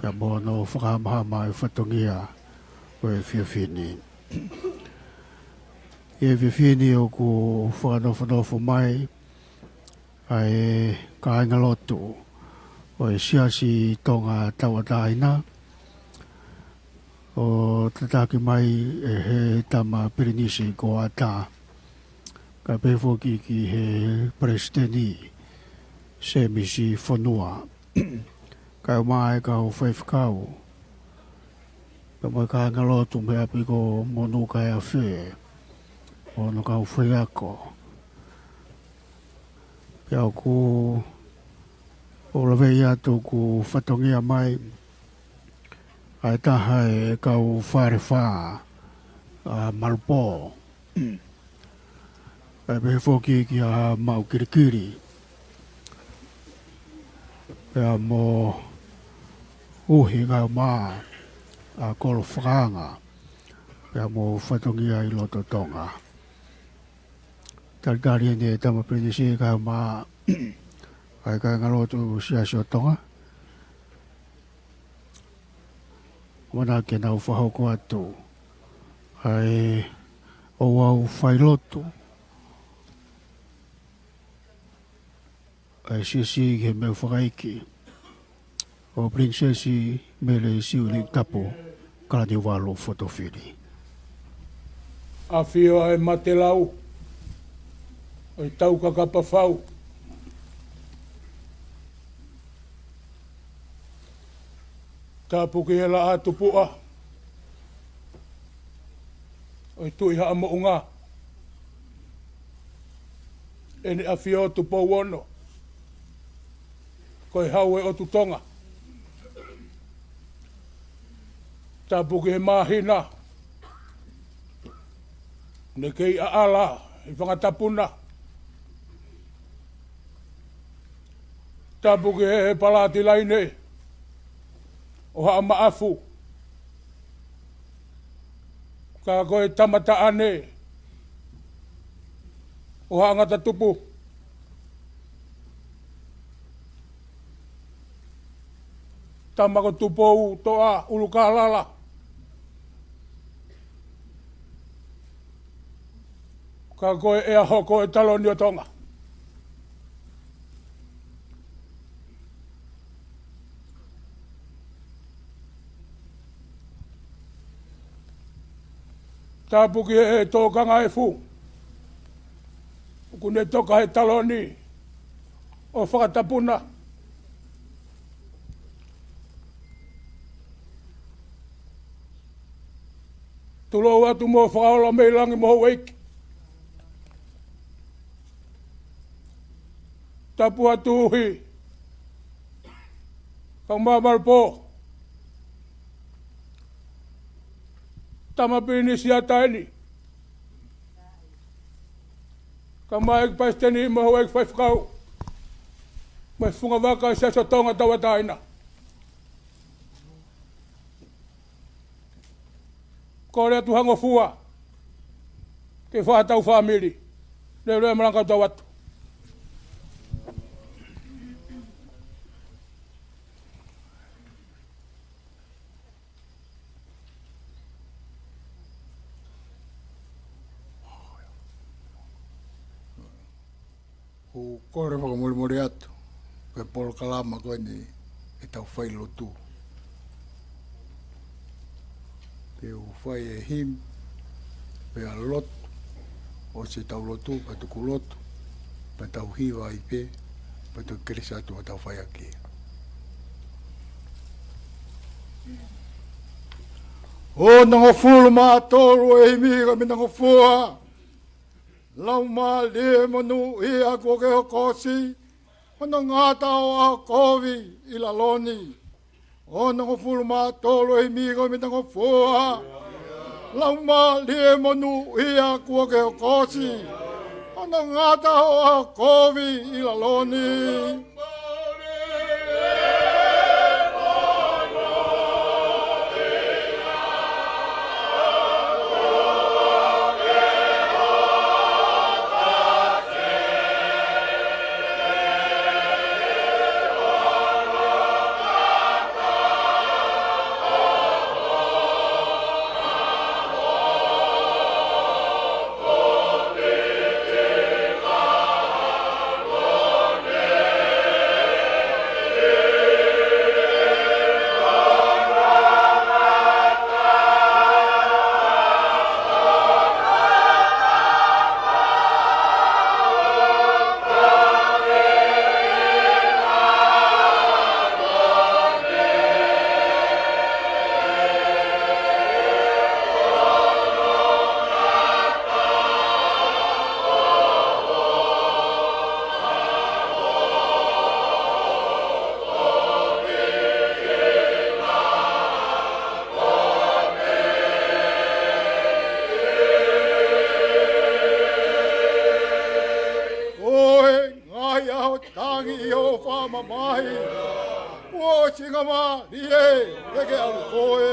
pea mo hono fakahamahama e fatongia ʻo e efiafi ni. ʻI he efiafi ni ʻoku fakanofonofo mai ʻa e kāingalotu ʻo e Siasi Tonga Tauʻatāina, ʻo tataki mai ʻe he tama Pilinisi ko ʻAta, kae pehē foki ki he palesiteni Semisi Fonua, kae ʻumaʻā e kau faifekau, pea mo e kāingalotu mei ʻapi ko Monuka ʻi ʻAfe, ʻo hono kau faiako. Pea ʻoku ou laveʻi atu ʻoku fatongia mai ʻa e taha e kau Falefā ʻa Malupō, kae pehē foki kia Maʻukilikili, pea mo Uhi kae ʻumaʻā ʻa Kolo Fakaanga, pea mo fatongia ʻi loto Tonga. Talitali eni ʻe he tama Pilinisi kae ʻumaʻā ʻa e kāingalotu Siasi ʻo Tonga. ʻAmanaki ke nau fakahoko atu ʻa e ouau failotu ʻa e Siasi ki he meʻa fakaiki ʻo Pilinisesi Mele Siuʻilikitapu Kalaniuvalu Fotofili. ʻAfio ʻa e matelau ʻo e taukakapa fau. Tapu ki he laʻā tupuʻa ʻo e Tuʻi Haʻa Moʻunga. ʻEne ʻAfio Tupou Ono, ko e Hau ʻo e ʻOtu Tonga. Tapu ki he māhina ne kei ʻaʻala ʻi Fanga Tapuna. Tapu ki he Palatilaine ʻo Haʻa Maʻafu, ka ko e tama taʻane ʻo Haʻa Ngata Tupu. Tama ko Tupou Toʻa ʻUlukālala, ka ko e ʻea hoko e taloni ʻo Tonga. Tapu ki he tokanga efu ʻoku ne toka he taloni ʻo Fanga Tapuna. Tulou atu mo Fakaola mei langi mo houʻeiki. Tapu atu ʻi Kaumavalu Pō, Tama Pilinisi ʻa Taini, kae ʻumaʻā ʻEiki Palesiteni mo houʻeiki faifekau, mo e fungavaka ʻo e Siasi ʻo Tonga Tauʻatāina. Kole atu ha ngofua ke fai ʻetau fāmili. Leveleva malanga kau tau atu. ʻOku ou kole fakamolemole atu ki he polokalama ko eni ʻetau failotu. Te u fai e himi, pea lotu, ʻosi ʻetau lotu, pea tuku lotu, pea tau hiva ai pē, pea toki kelesi atu ʻetau faiʻaki. Onongofulu mā tolu e himi ko e Minangofua. Laumālie monūʻia kuo ke hokosi, hono ngata hoʻo ʻaho kovi ʻi lalo ni. Onongofulu mā tolu e himi ko e Minangofua. Laumālie monūʻia kuo ke hokosi, hono ngata hoʻo ʻaho kovi ʻi lalo ni. Ko e ngaahi ʻaho tangi ʻi hoʻo fakamamahi, kuo ʻosi ngali mālie, ke ke ʻalu koe.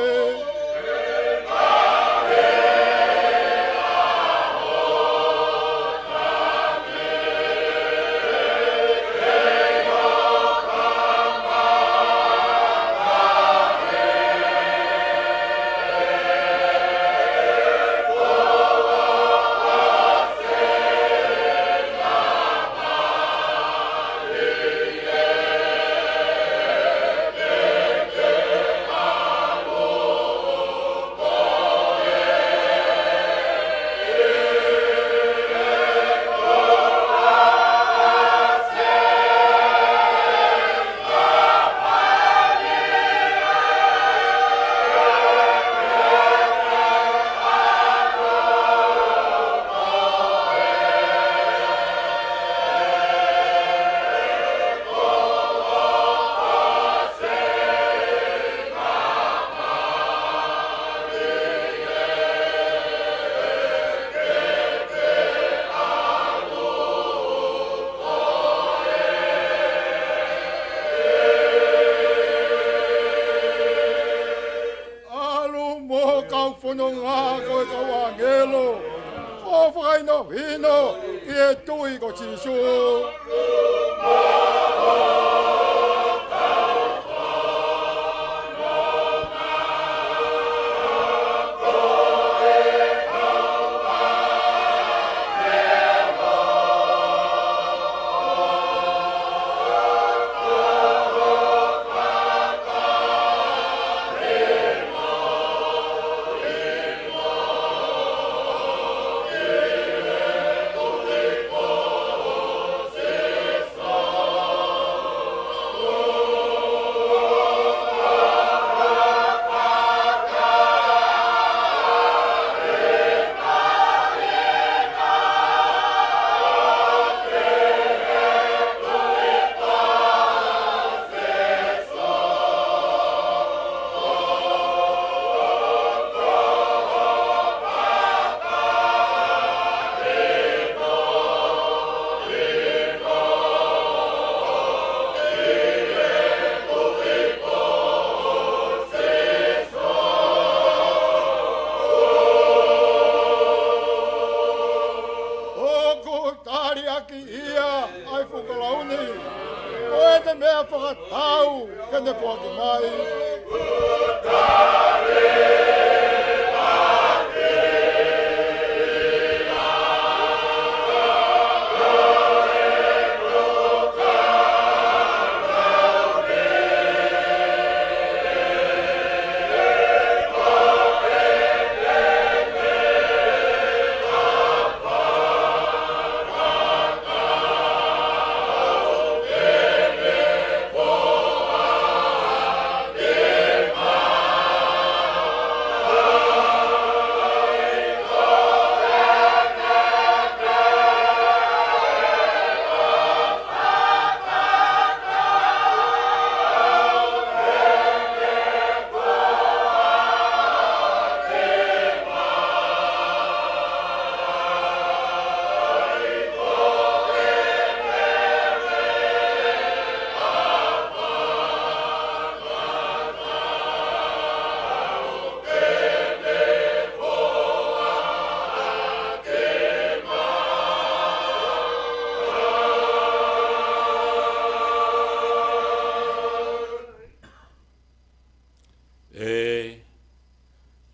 kau fononga ko e kau ʻāngelo, ʻo fakahinohino ki he tui ko Sīsū. ʻOku tali ʻaki ia ʻa e fuʻu kalauni, ko ʻene meʻa fakatau ke ne foaki mai. ʻE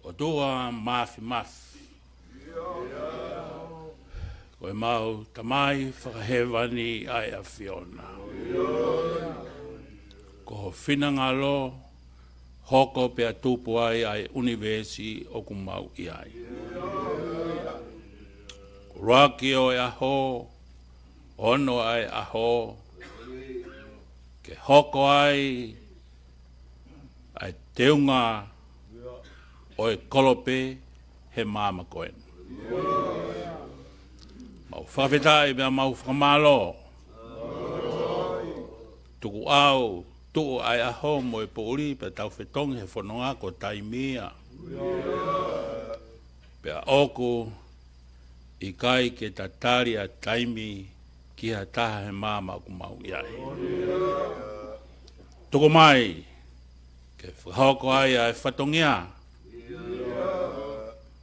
ʻOtua Māfimafi, ko ʻemau Tamai Fakahēvani ʻa e ʻAfiona. Ko ho finangalo hoko pea tupu ai ʻa e ʻunivēsi ʻoku mau ʻi ai. ʻUluaki ʻo e ʻaho, ono ʻa e ʻaho, ke hoko ai ʻa e teunga ʻo e kolope he maama ko eni. Mau fakafetaʻi pea mau fakamālō. Tukuʻau, tuʻu ʻa e ʻaho mo e poʻuli pea tau fetongi he fononga ko e taimi ia. Pea ʻoku ʻikai ke tatali ʻa e taimi ki ha taha he maama ʻoku mau ʻi ai. Tuku mai ke fakahoko ai ʻa e fatongia,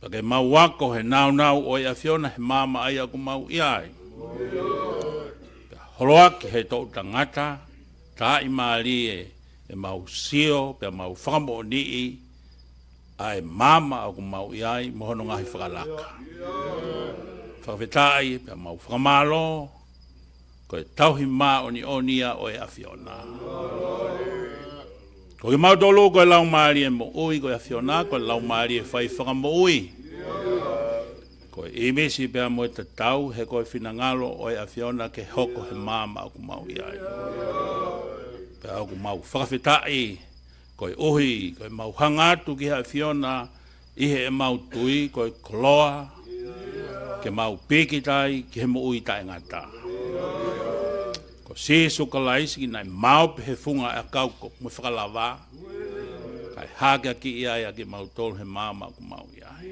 pea ke mau ako he nāunau ʻo e ʻAfiona he maama ʻa ia ʻoku mau ʻi ai. Pea holoaki he toʻu tangata, taaʻi mālie, ʻemau sio, pea mau fakamoʻoniʻi ʻa e maama ʻoku mau ʻi ai mo hono ngaahi fakalaka. Fakafetaʻi pea mau fakamālō, ko e tauhi māʻoniʻoni ia ʻo e ʻAfiona. Ko kimautolu ko e laumālie moʻui, ko e ʻAfiona ko e laumālie fai fakamoʻui. Ko e ʻīmisi pea mo e tatau, he ko e finangalo ʻo e ʻAfiona ke hoko he maama ʻoku mau ʻi ai. Pea ʻoku mau fakafetaʻi, koeʻuhi ko ʻemau hanga atu ki he ʻAfiona ʻi heʻemau tui, ko e koloa, ke mau pīkitai ki he moʻui taʻengata. Ko Sīsū Kalaisi naʻe mao pē he funga ʻakau ko mo e fakalava, kae hākeakiʻi ai ʻa kimautolu he maama ʻoku mau ʻi ai.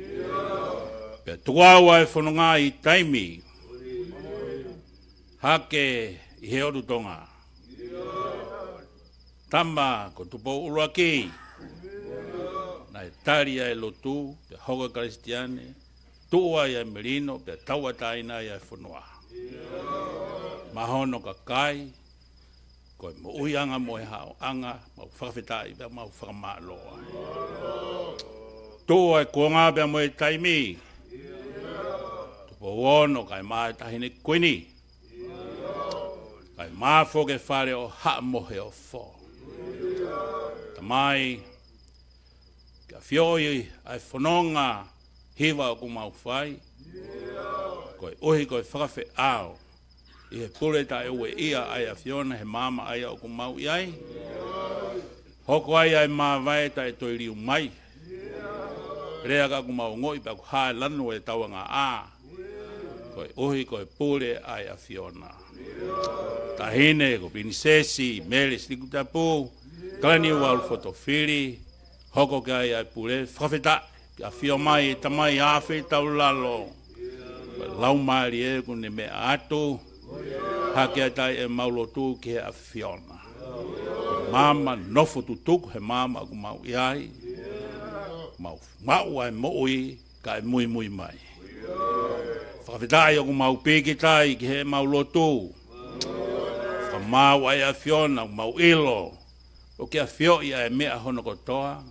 Pea tukuʻau ʻa e fononga ʻi taimi hake ʻi he ʻOtu Tonga. Tama ko Tupou ʻUluaki, naʻe Tali ai e lotu, pea hoko e Kalisitiane, tuʻu ai e melino, pea tauʻatāina ai e fonua. Mahono kakai, ko e moʻuiʻanga mo e haoʻanga, mau fakafetaʻi pea mau fakamālō ai. Tuʻu ai e kuonga pea mo e taimi, Tupou Ono, kae mā e Taʻahine Kuini, kae mā foki e fale ʻo Haʻa Moheofo. Tamai, ke ʻafioʻi ʻa e fononga hiva ʻoku mau fai, koeʻuhi ko e fakafeʻao ʻi he pule taʻeueʻia ʻa e ʻAfiona he maama ʻa ia ʻoku mau ʻi ai. Hoko ai ʻa e māvae taʻe toe liu mai. Lea ka ʻoku mau ongoʻi pea ʻoku hā e lanu ʻo e tauangaʻa, koeʻuhi ko e pule ʻa e ʻAfiona. Taʻahine ko Pinisesi Mele Silikutapu Kalaniuvalu Fotofili, hoko ki ai ʻa e pule. Fakafetaʻi, ke ʻafio mai e Tamai Afeitaulalo, ko e Laumālie ʻoku ne meʻa atu, hake atu ai ʻemau lotu ki he ʻAfiona. Maama nofo tutuku he maama ʻoku mau ʻi ai, mau maʻu ʻa e moʻui kae muimui mai. Fakafetaʻi ʻoku mau pīkitai ki heʻemau lotu. Fakamaau ʻa e ʻAfiona, mau ʻilo ʻoku ke ʻafioʻi ʻa e meʻa hono kotoa.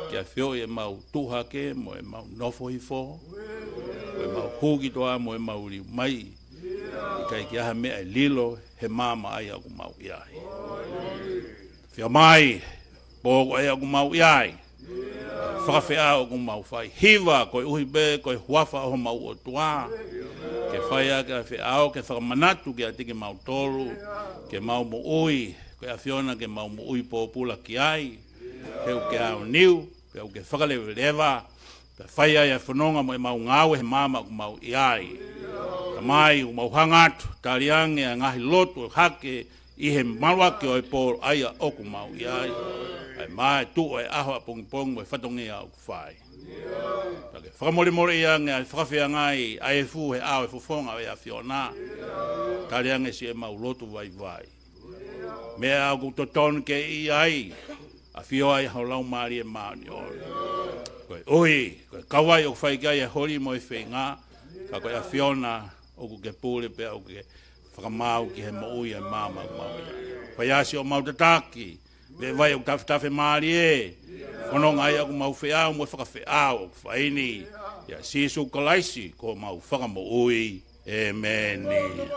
Ke ʻafioʻi ʻemau tuʻu hake mo ʻemau nofo hifo, mo ʻemau hū ki tuʻa mo ʻemau liu mai. ʻIkai ke ʻi ai ha meʻa ʻe lilo he maama ʻa ia ʻoku mau ʻi ai. ʻAfio mai, pō ko ia ʻoku mau ʻi ai. Fakafeʻao ʻoku mau fai, hiva koeʻuhi pē ko e huafa ʻo homau ʻOtua. Ke fai ʻaki ʻa e feʻao, ke fakamanatu kiate kimautolu, ke mau moʻui, ko e ʻAfiona ke mau moʻui pōpula ki ai. He ʻoku ke aoniu, pea ʻoku ke fakaleveleva, pea fai ai ʻa e fononga mo ʻemau ngāue he maama ʻoku mau ʻi ai. Tamai, ʻoku mau hanga atu, tali ange ʻa e ngaahi lotu hake ʻi he maluʻaki ʻo e pō ʻa ia ʻoku mau ʻi ai. ʻA e mā e tuʻu ʻo e ʻaho ʻapongipongi mo e fatongia ʻoku fai. Pea ke fakamolemoleʻi ange ʻa e fakafeangai ʻa e fū he ʻao e fofonga ʻo e ʻAfiona. Tali ange siʻemau lotu vaivai. Meʻa ʻoku totonu ke ʻi ai, ʻafio ai ho Laumālie Māʻoniʻoni. Koeʻuhi ko e kauvai ʻoku fai ki ai e holi mo e feinga, ka ko e ʻAfiona ʻoku ke pule pea ʻoku ke fakamaau ki he moʻui ʻa e maama ʻoku mau ʻi ai. Fai ʻa siʻomau tataki, veʻe vai ʻoku tafetafe mālie, fononga ʻa ia ʻoku mau feʻao mo e fakafeʻao ʻoku fai ni. ʻIa Sīsū Kalaisi ko homau Fakamoʻui. ʻĒmeni.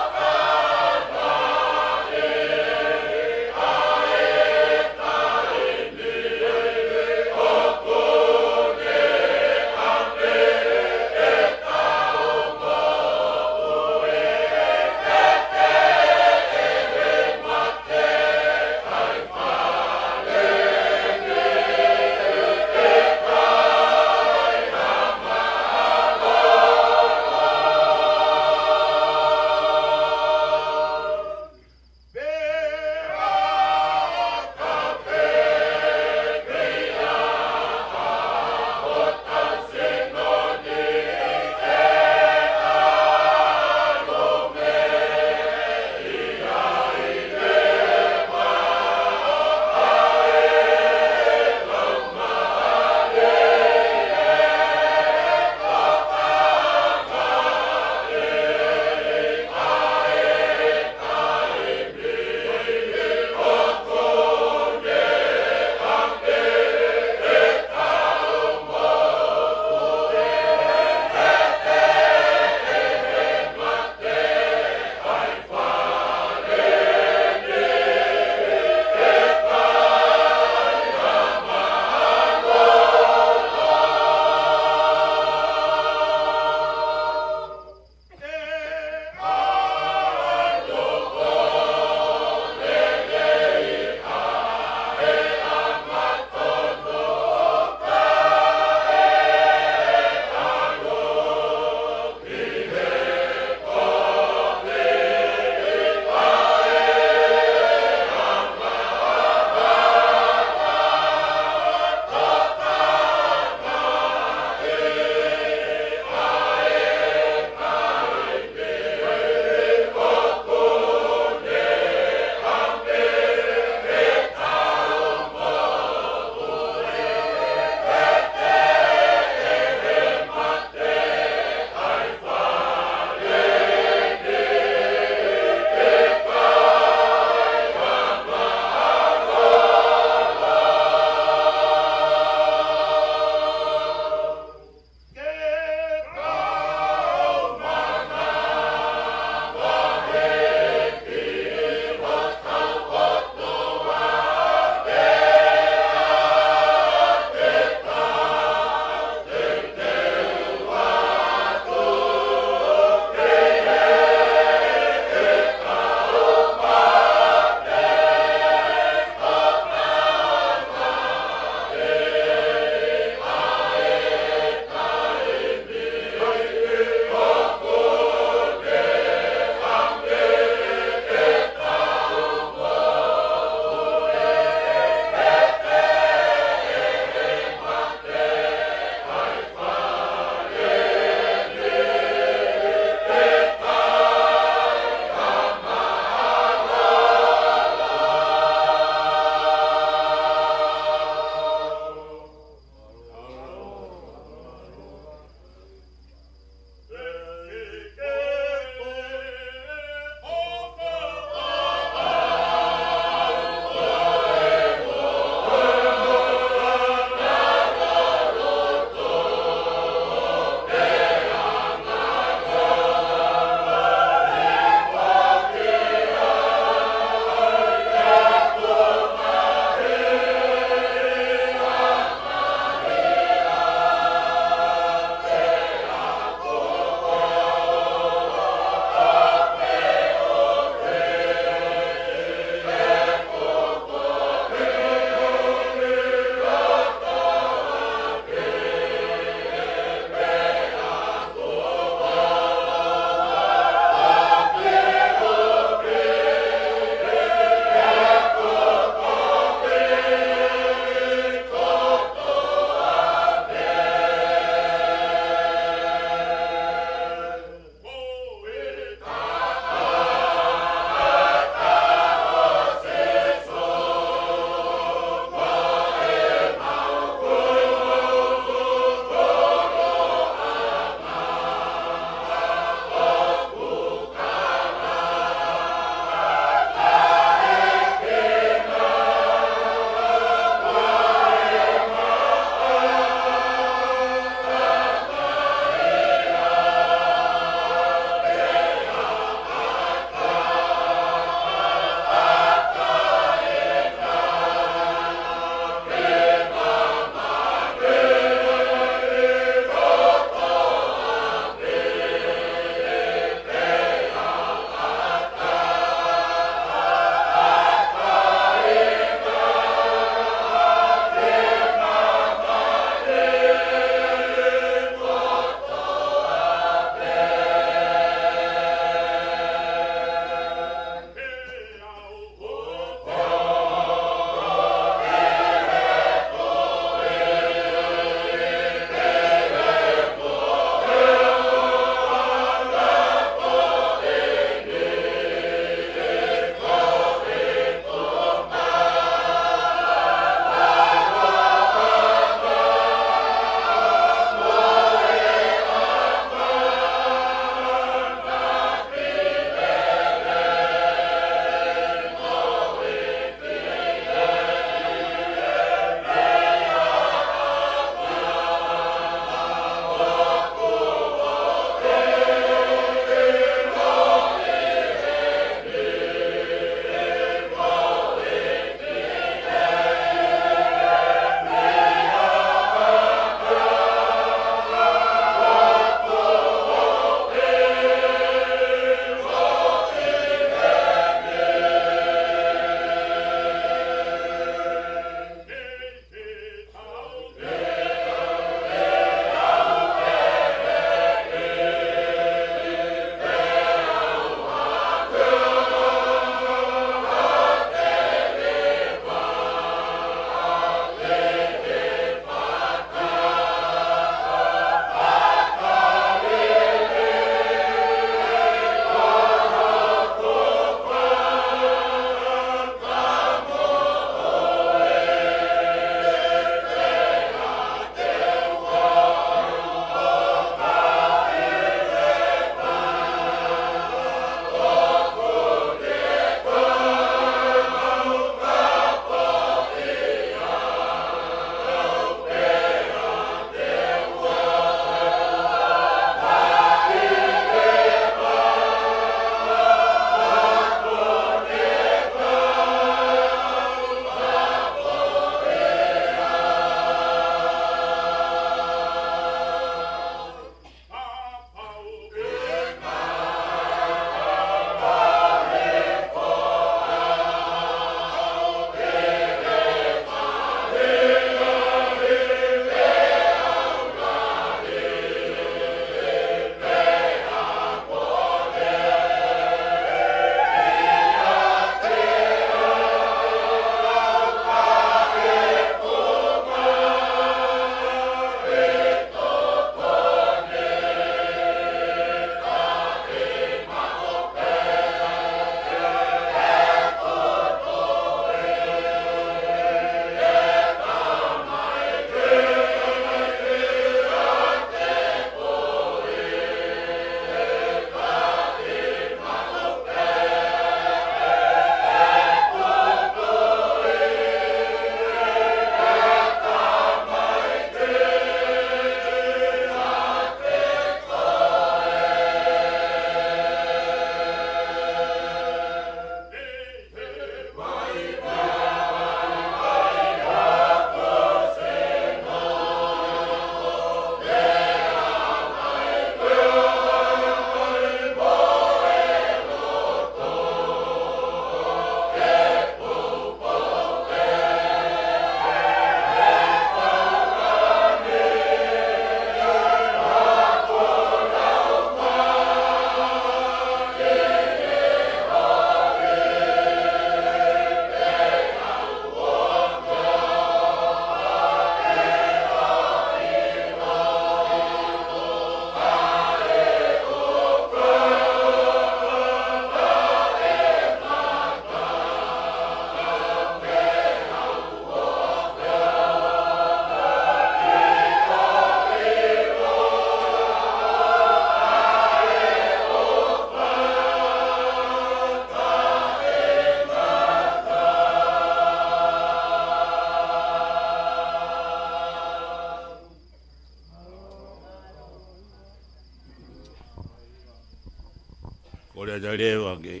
Tau leva ke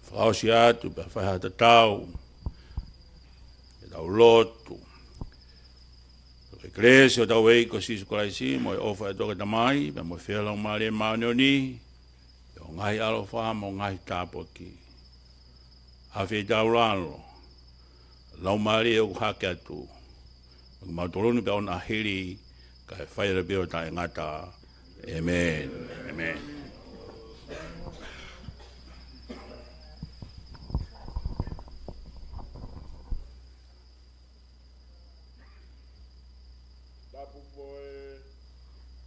fakaʻosi atu pea fai ha tatau, ke tau lotu. Ko e kelesi ʻa hotau ʻEiki ko Sīsū Kalaisi, mo e ʻofa ʻa e ʻOtua ko e Tamai, pea mo e feohi ʻa e Laumālie Māʻoniʻoni, ʻo ngaahi ʻaloʻofa mo ngaahi tāpuaki, ʻafio ʻi hotau lalo, laumālie ʻoku hake atu, ʻo kimautolu ni pea ʻo ʻaho ni, kae fai ʻa e ʻaho pē ʻo taʻengata. ʻĒmeni. ʻĒmeni. Tapu mo e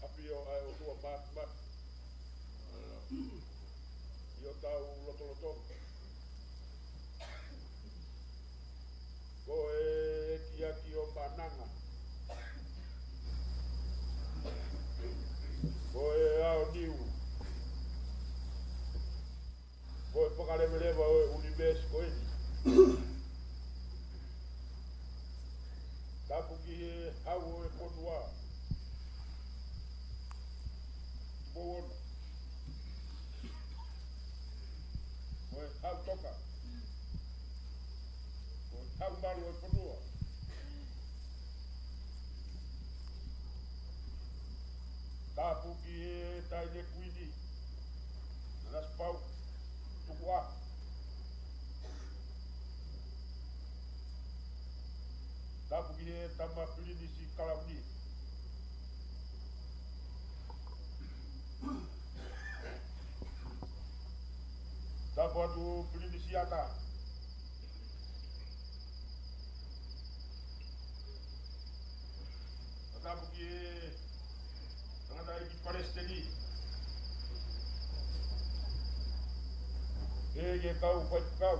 ʻafio ʻa e ʻOtua Māfimafi ʻi hotau lotolotonga. Ko e ʻekiaki ʻo Maʻananga, ko e ʻAoniu, ko e Fakaleveleva ʻo e ʻunivēsi ko eni. Tapu ki he Hau ʻo e fonua, Tupou Ono, ko e Hau Toka, ko e Hau Malu ʻo e fonua. Tapu ki he Taʻahine Kuini, Nanasipauʻu Tukuʻaho. Tapu ki he Tama Pilinisi Kalauni. Tapu atu Pilinisi Ata. Tapu ki he tangataʻeiki Palesiteni, ʻa e kau faifekau,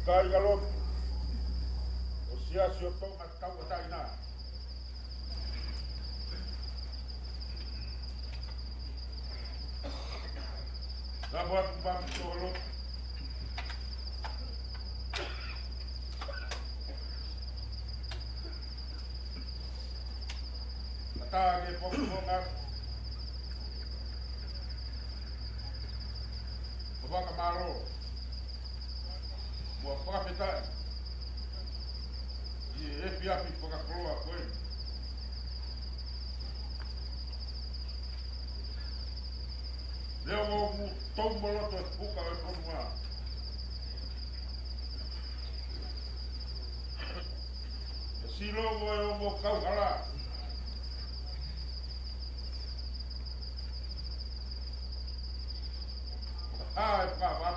kāingalotu ʻo e Siasi ʻo Tonga Tauʻatāina. Tapu atu pea mo e tokolotu. Kae ʻatā ke pongipongi atu ʻo fakamālō mo fakafetaʻi ʻi he efiafi fakakoloa ko eni. Leo mo mu tau moloto e puka e fonua. E silo mo e ongo kauhala. ʻA e papa.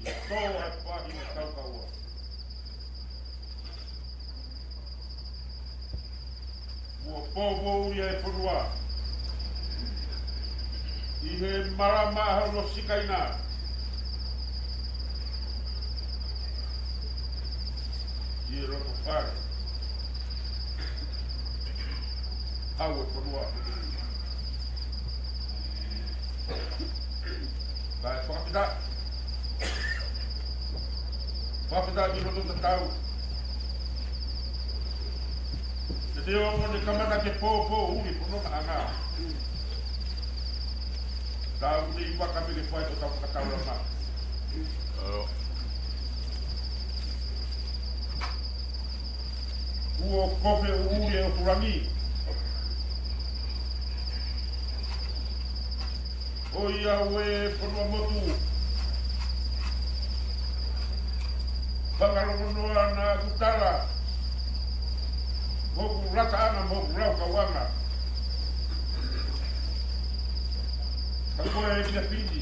ʻI tō e pāki mo kaukaua. Kuo poupou ʻi he fonua ʻi he malama ʻa hono sikaina. ʻI he loto fale. Hau e fonua. Kae fakafetaʻi. Fakafetaʻi ki loto tatau. Te te ongo ne kamata ke poupou ʻuli pono ka anga. Tau ne i waka me ke fai ko tau fakataulama. Kuo kofe ʻuli ʻo tulangi. ʻOiauē fonua motu. Fakalongonoa naʻa ku tala. Mo hoku lata ʻana mo hoku lau kauʻanga. Ka ko e kia pini.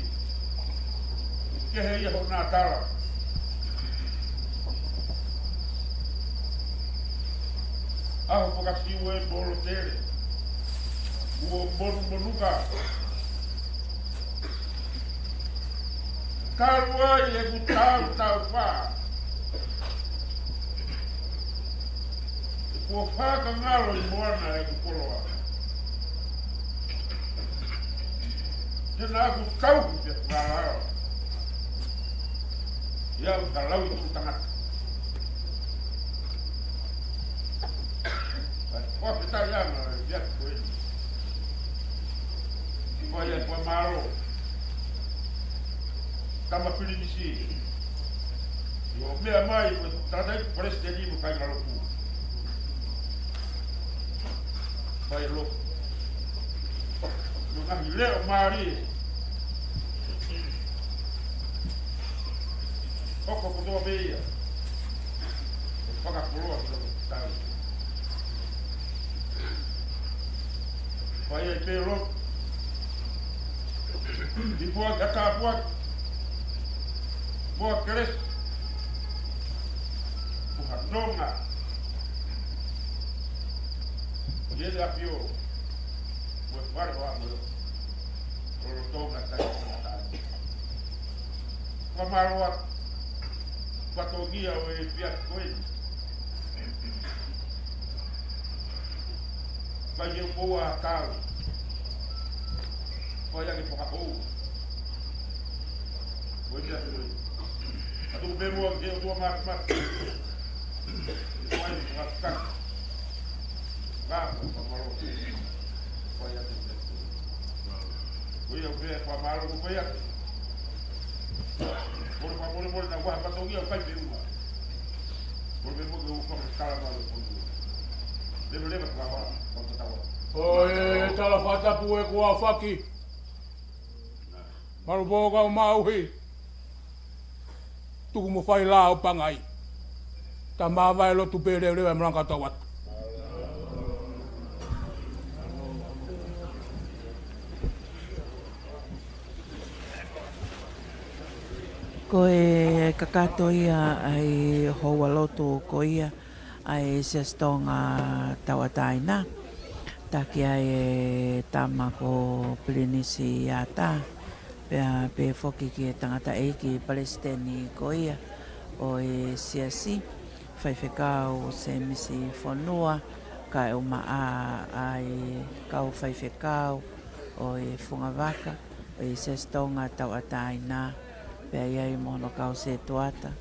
Kehe ia hoʻo natala. ʻAho fakasiu e molo tele. Kuo monumonuka. Kalu ai ʻeku tautau pā. Kuo fakangalo ʻi moana ʻeku koloa. Te naʻa ku kau pē falala. ʻI au ka lau ʻi tuku tangata. Fakafetaʻi ʻa e ʻaho ko eni. Ko ia, fakamālō. Tama Pilinisi. ʻIo, meʻa mai, ko e tangataʻeiki palesiteni mo e kāingalotu. Fai lotu. Mo e ngaahi leʻo mālie. Hoko kotoa pē ia. Fakakoloa ki loto tau. Fai ai pē lotu. Ni pua ka ka pua. Pua kelesi. Pua nonga. Ia le apio. Mo e fale o a mo e lolotonga tai tai. Fakamālō atu. Fatongia ʻo e efiafi ko eni. Fai ke u poua tau. Fai ake fakapou. Ko e efiafi ko eni. Atu pē muʻa ke ʻOtua Māfimafi. Fai fakakaka. Ngā ko fakamālō. Fai ake. Ko ia pē fakamālō ko ia. Mole fakamole mole na waha fatongia ʻo kai pe uma. Mole pe mo ke u fakatala ma lo potu. Leva leva ka wa, ka tawa. ʻOi, tala fakatapu e kuo aofaki. Malu pō kau mauhi. Tuku mo fai la ʻo pangai. Ta mavae lotu pē leveleva e malanga tau atu. Ko e kakato ia ʻa e houa lotu ko ia ʻa e Siasi Tonga Tauʻatāina. Taki ai e tama ko Pilinisi Ata. Pea pehē foki ki he tangataʻeiki palesiteni ko ia ʻo e siasi, Faifekau Semisi Fonua, kae ʻumaʻā ʻa e kau faifekau ʻo e fungavaka ʻo e Siasi Tonga Tauʻatāina, pea ʻi ai mo hono kau setuata,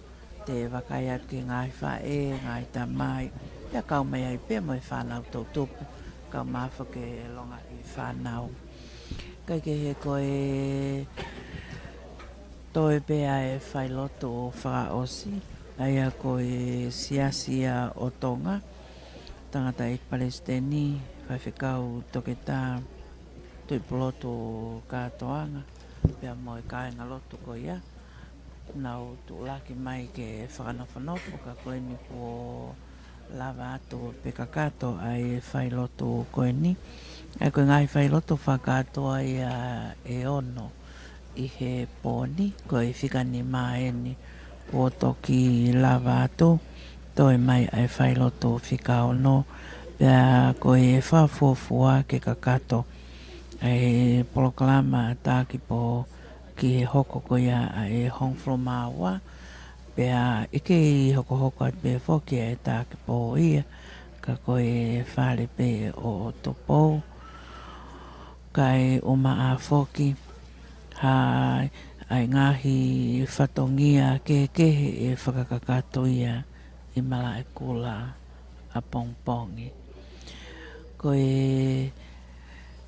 te vakai atu ki he ngaahi faʻē, ngaahi tamai, pea kau mai ai pē mo e fānau toʻutupu, kau mai foki e longaʻi fānau. Kae kehe ko e toe pē ʻa e failotu fakaʻosi, ʻa ia ko e Siasi ia ʻo Tonga, tangataʻeiki palesiteni, faifekau Toketā Tuʻipulotu Kātoanga, pea mo e kāingalotu ko ia, nau tuʻulaki mai ke fakanofonofo ka ko eni kuo lava atu pē kakato ʻa e failotu ko eni. ʻA ia ko e ngaahi failotu fakakātoa ia ʻe ono ʻi he pō ni, ko e fika nima eni kuo toki lava atu, toe mai ʻa e failotu fika ono, pea ko e fakafuofua ke kakato ʻa e polokalama taki pō ki he hoko ko ia ʻa e Hong Flu Māua, pea ʻe kei hokohoko atu pē foki ʻa e taki pō ia, ka ko e fale pē ʻo Tupou, kae ʻumaʻā foki ha ʻa e ngaahi fatongia kehekehe ʻe fakakakato ia ʻi Malaʻekula ʻapongipongi. Ko e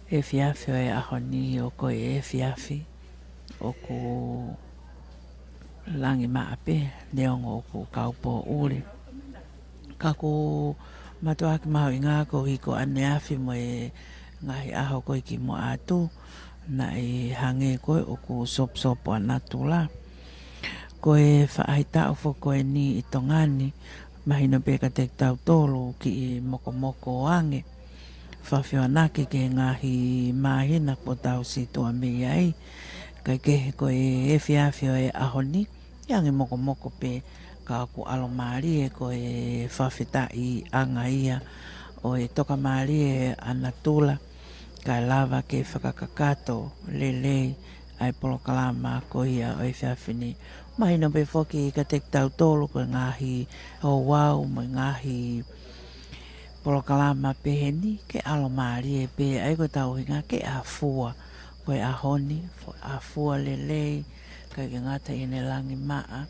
efiafi ʻo e ʻaho ni ʻoku ko e efiafi ʻoku langi maʻa pē, neongo ʻoku kau pōʻuli. Ka ʻoku mātuʻaki mahuʻinga koeʻuhi ko ʻaneafi mo e ngaahi ʻaho ko ē kimuʻa atu, naʻe hangē ko ē ʻoku soposopo ʻa natula. Ko e faʻahitaʻu foki ko eni ʻi Tonga ni, mahino pē kiate kitautolu kiʻi mokomoko ange. Fakafehoanaki ki he ngaahi māhina kuo tau situʻa mei ai. Kae kehe ko e efiafi ʻo e ʻaho ni, ʻi ange mokomoko pē ka ʻoku ʻalomālie ko e fakafetaʻiʻanga ia ʻo e tokamālie ʻa natula, kae lava ke fakakakato lelei ʻa e polokalama ko ia ʻo e efiafi ni. Mahino pē foki kiate kitautolu ko e ngaahi ouau mo e ngaahi polokalama pehē ni ke ʻalomālie pē, ʻa ia ko e tau ʻuhinga ke ʻafua. Ko e ʻaho ni, fo-, ʻafua lelei, ʻikai ke ngata ʻi heʻene langi maʻa,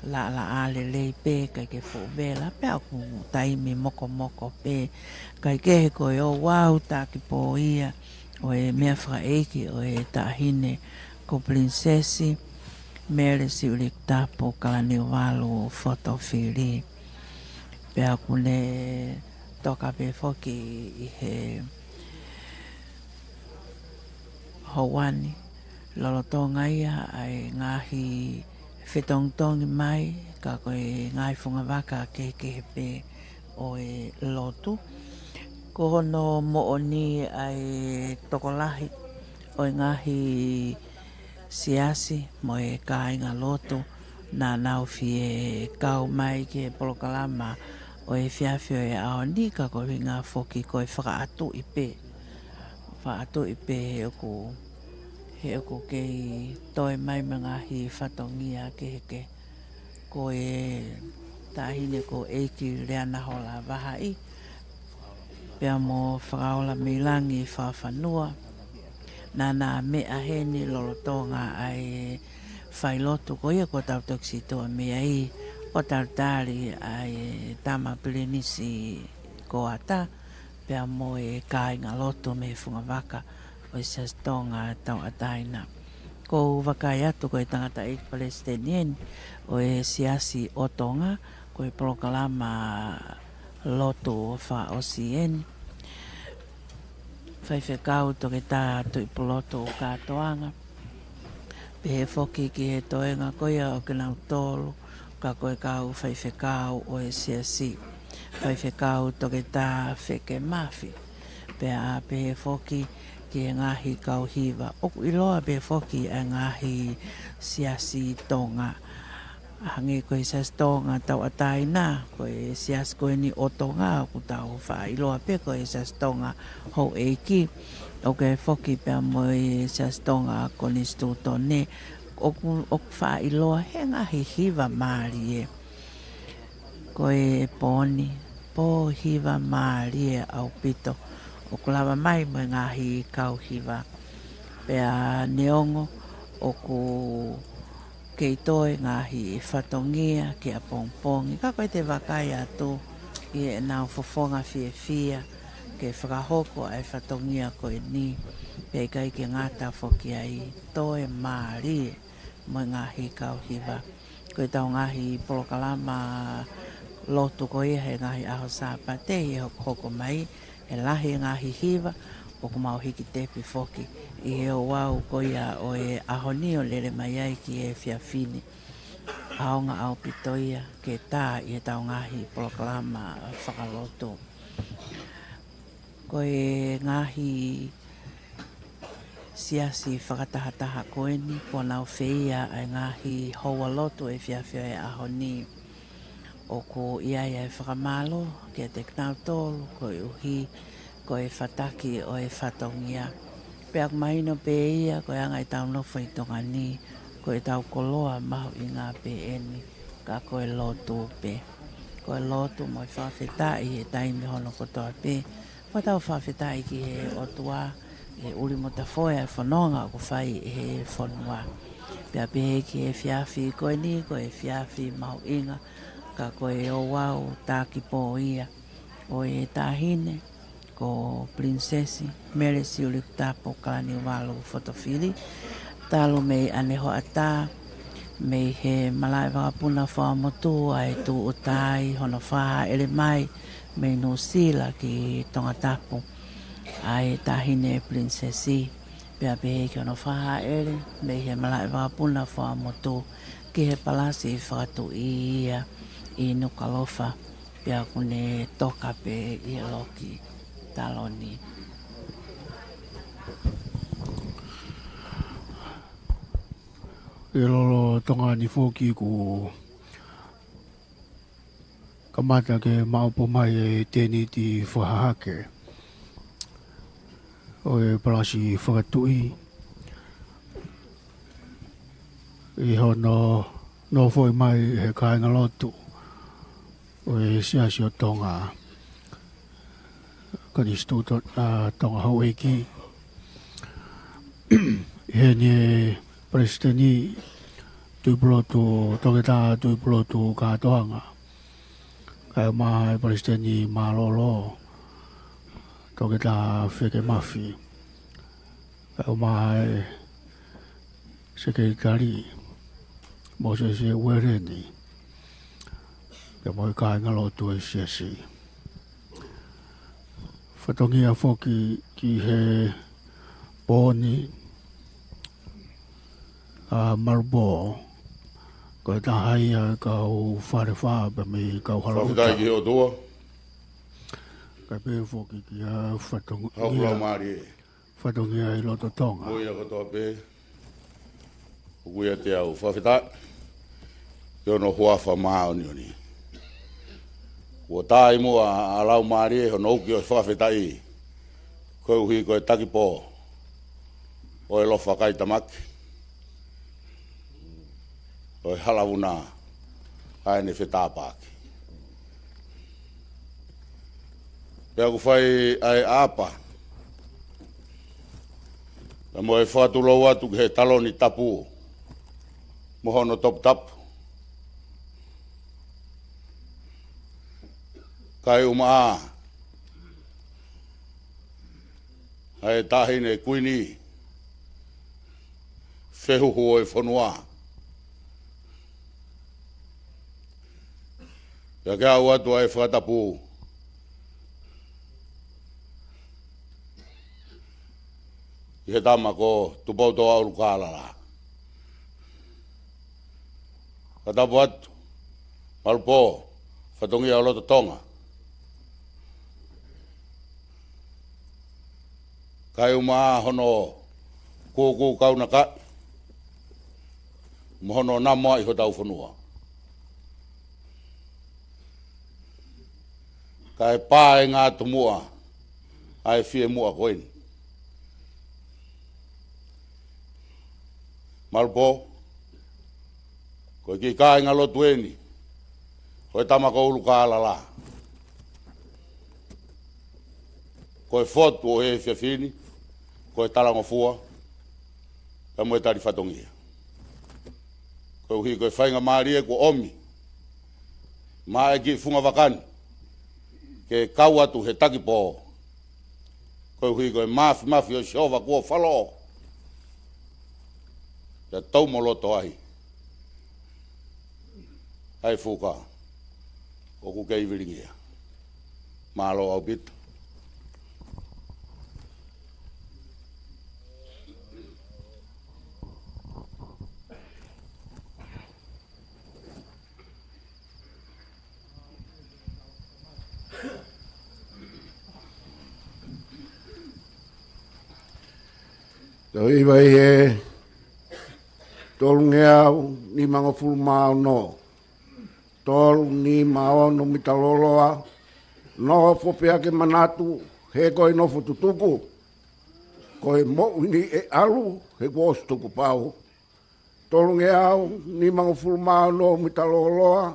laʻalaʻā lelei pē, ʻikai ke fuʻu vela, pea ʻoku taimi mokomoko pē. Kaekehe ko e ouau taki pō ia ʻo e meʻa fakaʻeiki ʻo e taʻahine ko Pilinisesi Mele Siuʻilikutapu Kalaniuvalu Fotofili. Pea ʻoku ne toka pē foki ʻi he houa ni, lolotonga ia ʻa e ngaahi fetongitongi mai, ka ko e ngaahi fungavaka kehekehe pē ʻo e lotu. Ko hono moʻoni ʻa e tokolahi ʻo e ngaahi siasi mo e kāinga lotu naʻa nau fie kau mai ki he polokalama ʻo e efiafi ʻo e ʻaho ni, ka ko e ʻuhinga foki ko e fakaʻatuʻi pē. Fakaʻatuʻi pē he ʻoku, he ʻoku kei toe mai mo e ngaahi fatongia kehekehe. Ko e taʻahine ko ʻEiki Leana Hola Vahaʻi, pea mo Fakaola Meilangi Fakafanua, naʻa na meʻa heni lolotonga ʻa e failotu ko ia kuo tau toki sītuʻa mei ai, ʻo talitali ʻa e Tama Pilinisi Koata, pea mo e kāinga lotu mei he fungavaka ʻo e Siasi Tonga Tauʻatāina. ʻOku ou vakai atu ko e tangataʻeiki palesiteni eni ʻo e Siasi ʻo Tonga, ko e polokalama lotu fakaʻosi eni. Faifekau Toketā Tuʻipulotu Kātoanga. Pehē foki ki he toenga ko ia ʻo kinautolu, ka ko e kau faifekau ʻo e siasi. Faifekau Toketā Feke Mafi. Pea pehē foki ki he ngaahi kau hiva. ʻOku ʻiloa pē foki ʻa e ngaahi siasi Tonga. Hangē ko e Siasi Tonga Tauʻatāina, ko e siasi ko eni ʻo Tonga, ʻoku tau faʻa ʻiloa pē ko e Siasi Tonga Houʻeiki. ʻOku ʻi ai foki pea mo e Siasi Tonga Konisitūtone, ʻoku, ʻoku faʻa ʻiloa he ngaahi hiva mālie. Ko e pō ni, pō hiva mālie ʻaupito. ʻOku lava mai mo e ngaahi kau hiva. Pea neongo ʻoku kei toe ngaahi fatongia ki ʻapongipongi, ka ko ʻete vakai atu ʻi heʻenau fofonga fiefia ke fakahoko ʻa e fatongia ko eni, pea ʻikai ke ngata foki ai, toe mālie mo e ngaahi kau hiva. Ko ʻetau ngaahi polokalama lotu ko ia he ngaahi ʻaho Sāpate ʻi he hokohoko mai, he lahi e ngaahi hiva, ʻoku mau hiki tepi foki ʻi he ouau ko ia ʻo e ʻaho ni ʻo lele mai ai ki he efiafi ni. ʻAonga ʻaupito ia ke tā ʻi heʻetau ngaahi polokalama fakalotu. Ko e ngaahi siasi fakatahataha ko eni, kuo nau feia ʻa e ngaahi houa lotu efiafi ʻo e ʻaho ni. ʻOku ʻi ai ʻa e fakamālō kiate kinautolu koeʻuhi ko e fataki ʻo e fatongia. Pea ʻoku mahino pē ia ko e anga ʻetau nofo ʻi Tonga ni, ko ʻetau koloa mahuʻinga pē eni, ka ko e lotu pē. Ko e lotu mo e fakafetaʻi he taimi hono kotoa pē. Mo tau fakafetaʻi ki he ʻOtua, ʻi he ʻuli mo tafoe ʻa e fononga ʻoku fai ʻe he fonua. Pea pehē ki he efiafi ko eni, ko e efiafi mahuʻinga, ka ko e ouau taki pō ia ʻo e taʻahine ko Pilinisesi Mele Siuʻilikutapu Kalaniuvalu Fotofili, talu mei ʻanehoʻatā, mei he malaʻe vakapuna fakamotu ʻa e tūʻuta ai hono fakahaʻele mai mei Nuʻusila ki Tongatapu ʻa e taʻahine Pilinisesi. Pea pehē ki hono fakahaʻele mei he malaʻe vakapuna fakamotu ki he palasi fakatuʻi ia ʻi Nukuʻalofa, pea ʻoku ne toka pē ʻi he loki taloni. ʻI he lolotonga ni foki kuo kamata ke maʻopo mai e tēniti fakahahake ʻo e palasi fakatuʻi ʻi hono nofoʻi mai he kāingalotu ʻo e Siasi ʻo Tonga, Konisitūtone, ʻa, Tonga Houʻeiki. ʻI heni e Palesiteni Tuʻipulotu, Toketā Tuʻipulotu Kātoanga. Kae ʻumaʻā e Palesiteni Mālōlō, Toketā Feke Mafi. Kae ʻumaʻā e Sekelitali, Mōsese Ueleni. Pea mo e kāingalotu ʻo e siasi. Fatongia foki ki he pō ni ʻa Malupō, ko e taha ia e kau Falefā pea mei he kau Hala Uta. Fakafetaʻi ki he ʻOtua. Kae pehē foki ki he fatongia, Hau Laumālie. Fatongia ʻi loto Tonga. Mo ia kotoa pē. ʻOku ʻiate au fakafetaʻi ki hono huafa māʻoniʻoni. Kuo tā muʻa ʻa Laumālie hono uki ʻo e fakafetaʻi, koeʻuhi ko e taki pō ʻo e ʻaloʻofa kai tamaki, ʻo e hala vuna ʻa ʻene fetāpaki. Pea ʻoku fai ʻa e ʻapa pea mo e fakatulou atu ki he taloni tapu mo hono toputapu, kae ʻumaʻā ʻa e Taʻahine Kuini, fehuhu ʻo e fonua. Pea ke ʻoatu ʻa e fakatapu ki he tama ko Tupoutoʻa ʻUlukālala. Fakatapu atu, Malupō, fatongia ʻo loto Tonga. Kae ʻumaʻā hono kūkū kaunakaʻi mo hono namoaʻi hotau fonua. Kae pā e ngā tumuʻa ʻa e fie muʻa ko eni. Malupō, ko e kiʻi kāingalotu eni ʻo e tama ko ʻUlukālala. Ko e fotu ʻo e efiafi ni, ko e talangofua pea mo e tali fatongia. Koeʻuhi ko e faingamālie kuo ʻomi maʻa e kiʻi funga vaka ni ke kau atu he taki pō, koeʻuhi ko e māfimafi ʻo Sihova kuo falo. Pea tau mo loto ai ʻa e fuka ʻoku kei vilingia. Mālō ʻaupito. Tau ʻi vai he tolungeau nimangofulu mā ono, tolu nima ono mita lōloa. Nofo pea ke manatu, he ko e nofo tutuku, ko e moʻui ni ʻe ʻalu, he kuo ʻosi tukupau. Tolungeau nimangofulu mā ono mita lōloa.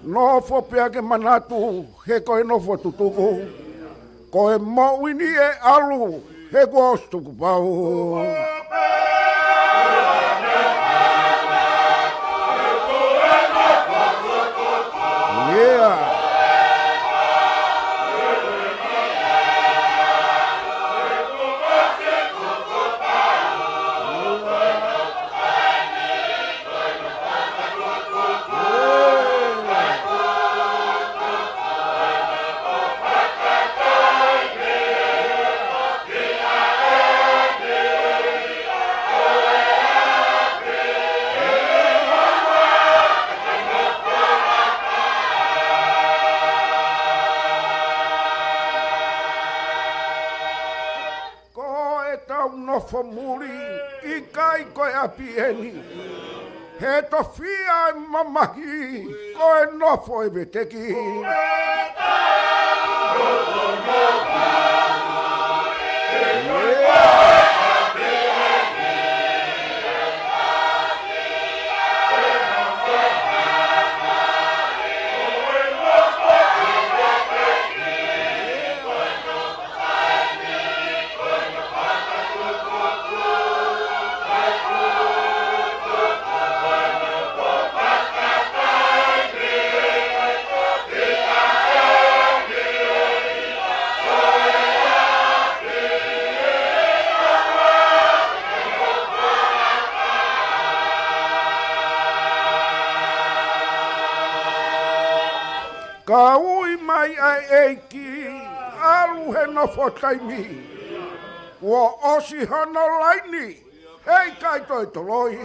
Nofo pea ke manatu, he ko e nofo tutuku, ko e moʻui ni ʻe ʻalu, he kuo ʻosi tukupau. ʻIo. Ko ʻetau nofo muli, ʻikai ko e ʻapi eni. He tofiʻa e mamahi, ko e nofo e veteki. Ka ui mai ʻa e ʻEiki, ʻalu he nofo taimi. Kuo ʻosi hono laini, heʻikai toe toloi.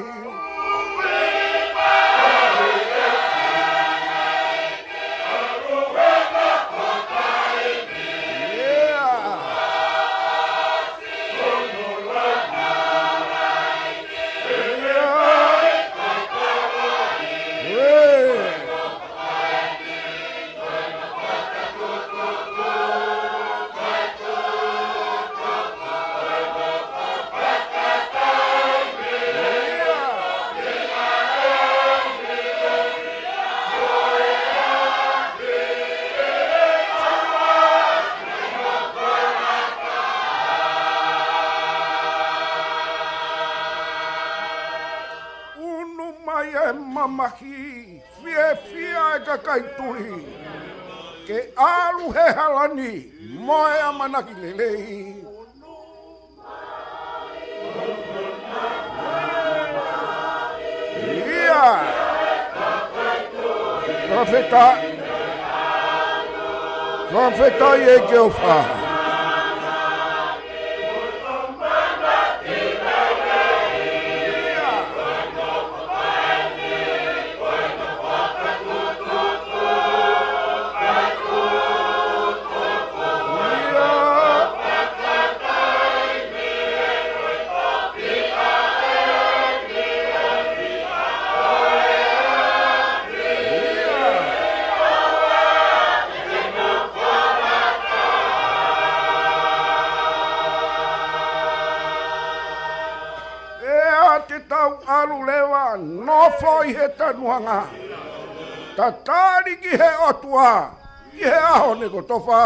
Unu mai e mamahi, fiefia e kakai tui, ke ʻalu he hala ni mo e ʻamanaki lelei. ʻIa. Fakafetaʻi. Fakafetaʻi ʻEiki ʻo fā. ʻEa, te tau ʻalu leva, nofo ʻi he tanuhanga. Tatali ki he ʻOtua, ki he ʻaho ni kotoa.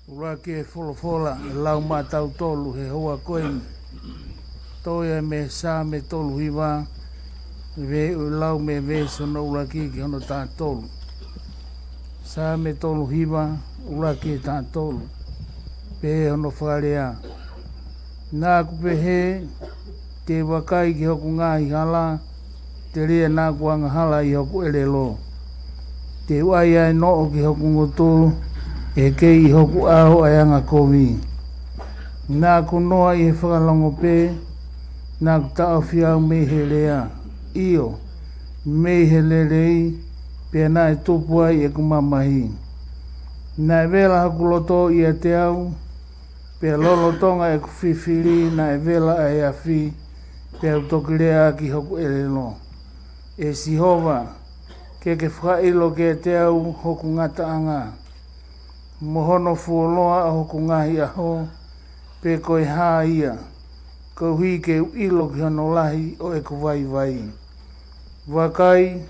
ʻUluaki e folofola ʻe lau maʻatautolu he houa ko eni. Toʻo ia mei he Saame tolu hiva, ve-, lau mei he veesi hono ʻuluaki ki hono taha tolu. Saame tolu hiva, ʻuluaki ki he taha tolu. Pehē hono fakalea: Naʻa ku pehē, te u vakai ki hoku ngaahi hala, telia naʻa ku angahala ʻi hoku ʻelelo. Te u ʻai ʻa e noʻo ki hoku ngutu, ʻe kei ʻi hoku ʻao ʻa e angakovi. Naʻa ku noa ʻi he fakalongo pē, naʻa ku taʻofi au mei he lea, ʻio, mei he lelei, pea naʻe tupu ai ʻeku mamahi. Naʻe vela hoku loto ʻiate au, pea lolotonga ʻeku fifili naʻe vela ʻa e afi, pea u toki lea ki hoku ʻelelo. ʻE Sihova, ke ke fakaʻilo kiate au hoku ngataʻanga, mo hono fuoloa ʻo hoku ngaahi ʻaho, pe ko e hā ia, koeʻuhi ke u ʻilo ki hono lahi ʻo ʻeku vaivai. Vakai,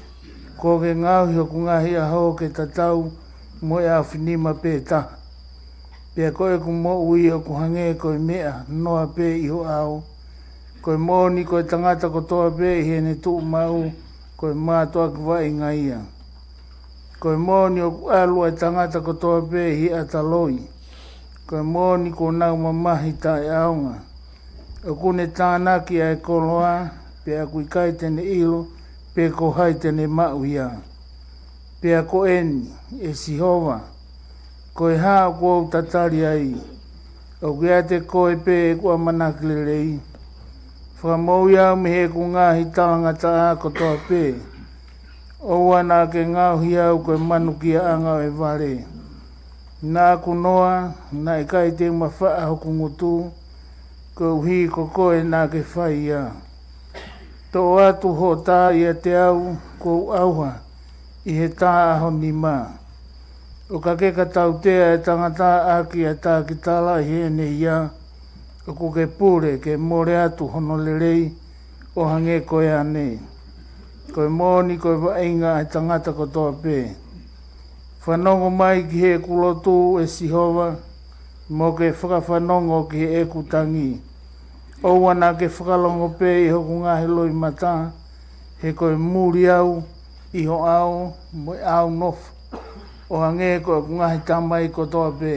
kuo ke ngaohi hoku ngaahi ʻaho ke tatau mo e ʻaofinima pē taha. Pea ko ʻeku moʻui ʻoku hangē ko e meʻa noa pē ʻi ho ʻao. Ko e moʻoni ko e tangata kotoa pē ʻi heʻene tuʻumaʻu, ko e mātuʻaki vaʻinga ia. Ko e moʻoni ʻoku ʻalu ʻa e tangata kotoa pē ʻi he ʻata loi. Ko e moʻoni kuo nau mamahi taʻeʻaonga. ʻOku ne tānaki ʻa e koloa, pea ʻoku ʻikai te ne ʻilo, pe ko hai te ne maʻu ia. Pea ko eni, ʻe Sihova, ko e hā ʻoku ou tatali ai? ʻOku ʻiate koe pē ʻeku ʻamanaki lelei. Fakamoʻui au mei heʻeku ngaahi talangataʻa kotoa pē. ʻOua naʻa ke ngaohi au ko e manukiaʻanga ʻo e vale. Naʻa ku noa, naʻe ʻikai te u mafaʻa hoku ngutu, koeʻuhi ko koe naʻa ke fai ia. Toʻo atu hoʻo tā ʻiate au, kuo u ʻauha ʻi he tā ʻa ho nima. ʻO ka ke ka tautea ʻa e tangata ʻaki ʻa e tākitala ʻi heʻene hia, ʻoku ke pule ke mole atu hono lelei ʻo hangē ko ia nei. Ko e moʻoni ko e vaʻinga ʻa e tangata kotoa pē. Fanongo mai ki heʻeku lotu, ʻe Sihova, mo ke fakafanongo ki heʻeku tangi. ʻOua naʻa ke fakalongo pē ʻi hoku ngaahi loʻimata, he ko e muli au ʻi ho ʻao mo e ʻao nofo, ʻo hangē ko ʻeku ngaahi tamai kotoa pē.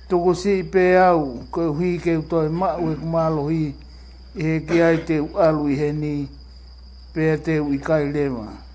Tukusiʻi pē au, koeʻuhi ke u toe maʻu ʻeku mālohi, ʻi he ki ai te u ʻalu ʻi heni, pea te u ʻikai leva.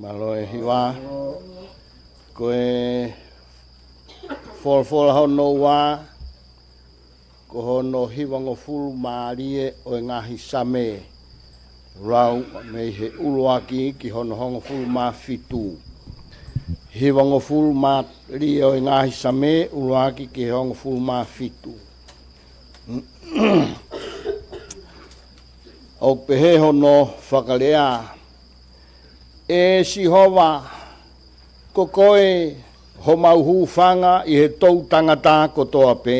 Mālō e hiva. Ko e folofola hono ua, ko hono hivangofulu mā lie ʻo e ngaahi Same. Lau mei he ʻuluaki ki hono hongofulu mā fitu. Hivangofulu mā lie ʻo e ngaahi Same, ʻuluaki ki he hongofulu mā fitu. ʻOku pehē hono fakalea: ʻE Sihova, ko koe homau hūfanga ʻi he toʻutangata kotoa pē.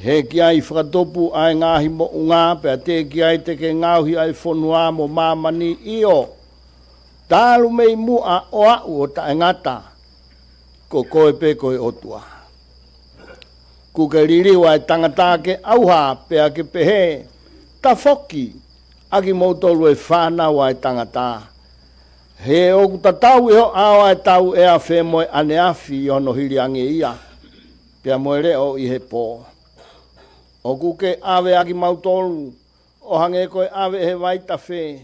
He ki ai fakatupu ʻa e ngaahi moʻunga, pea teʻeki ai te ke ngaohi ʻa e fonua mo māmani, ʻio, talu mei muʻa ʻo aʻu ʻo taʻengata, ko koe pē ko e ʻOtua. Kuo ke liliu ʻa e tangata ke ʻauha, pea ke pehē, tafoki, ʻa kimoutolu e fānau ʻa e tangata. He ʻoku tatau ʻi ho ʻao ʻa e tauʻea fē mo e ʻaneafi ʻi hono hili ange ia, pea mo e leʻo ʻi he pō. ʻOku ke ʻave ʻa kimautolu ʻo hangē ko e ʻave ʻe he vaitafe,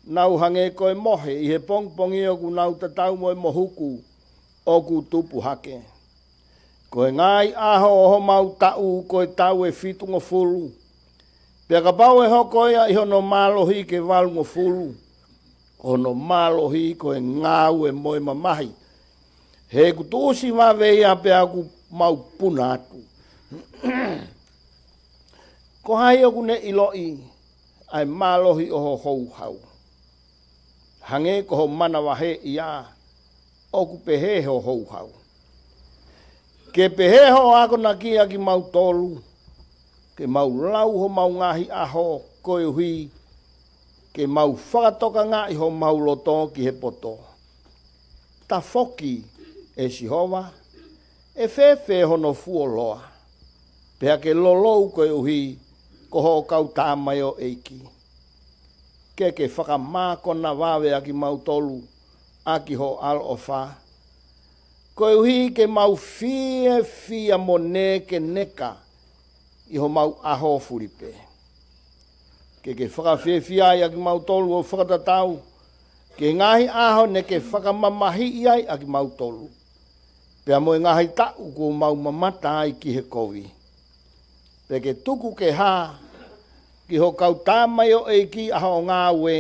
nau hangē ko e mohe ʻi he pongipongi ʻoku nau tatau mo e mohuku ʻoku tupu hake. Ko e ngaahi ʻaho ʻo homau taʻu ko e taʻu ʻe fitungofulu. Pea kapau ʻe hoko ia ʻi hono mālohi ke valungofulu, hono mālohi ko e ngāue mo e mamahi. He ʻoku tuʻusi vave ia pea ʻoku mau puna atu. Ko hai ʻoku ne ʻiloʻi ʻa e mālohi ʻo ho houhau? Hangē ko ho manavahē ia ʻoku pehē ho houhau. Ke pehē hoʻo akonaki ʻa kimautolu, ke mau lau homau ngaahi ʻaho, koeʻuhi ke mau fakatokangaʻi homau loto ki he poto. Tafoki, ʻe Sihova, ʻe fēfē hono fuoloa? Pea ke lolou koeʻuhi ko hoʻo kau tamaioʻeiki. Ke ke fakamākona vave ʻa kimautolu ʻaki ho ʻaloʻofa, koeʻuhi ke mau fiefia mo nēkeneka ʻi homau ʻaho fulipē. Ke ke fakafiefia ai ʻa kimautolu ʻo fakatatau ki he ngaahi ʻaho ne ke fakamamahiʻi ai ʻa kimautolu, pea mo e ngaahi taʻu kuo mau mamata ai ki he kovi. Pea ke tuku ke hā ki ho kau tamaioʻeiki ʻa hoʻo ngāue,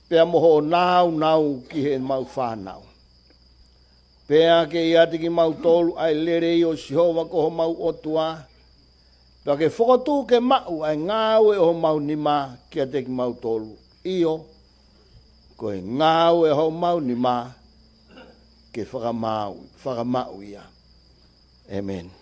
pea mo hoʻo nāunau ki heʻemau fānau. Pea ke ʻiate kimautolu ʻa e lelei ʻo Sihova ko homau ʻOtua, pea ke fokotuʻu ke maʻu ʻa e ngāue ʻo homau nima kiate kimautolu. ʻIo, ko e ngāue ʻo homau nima ke fakamaau, fakamaʻu ia. ʻĒmeni.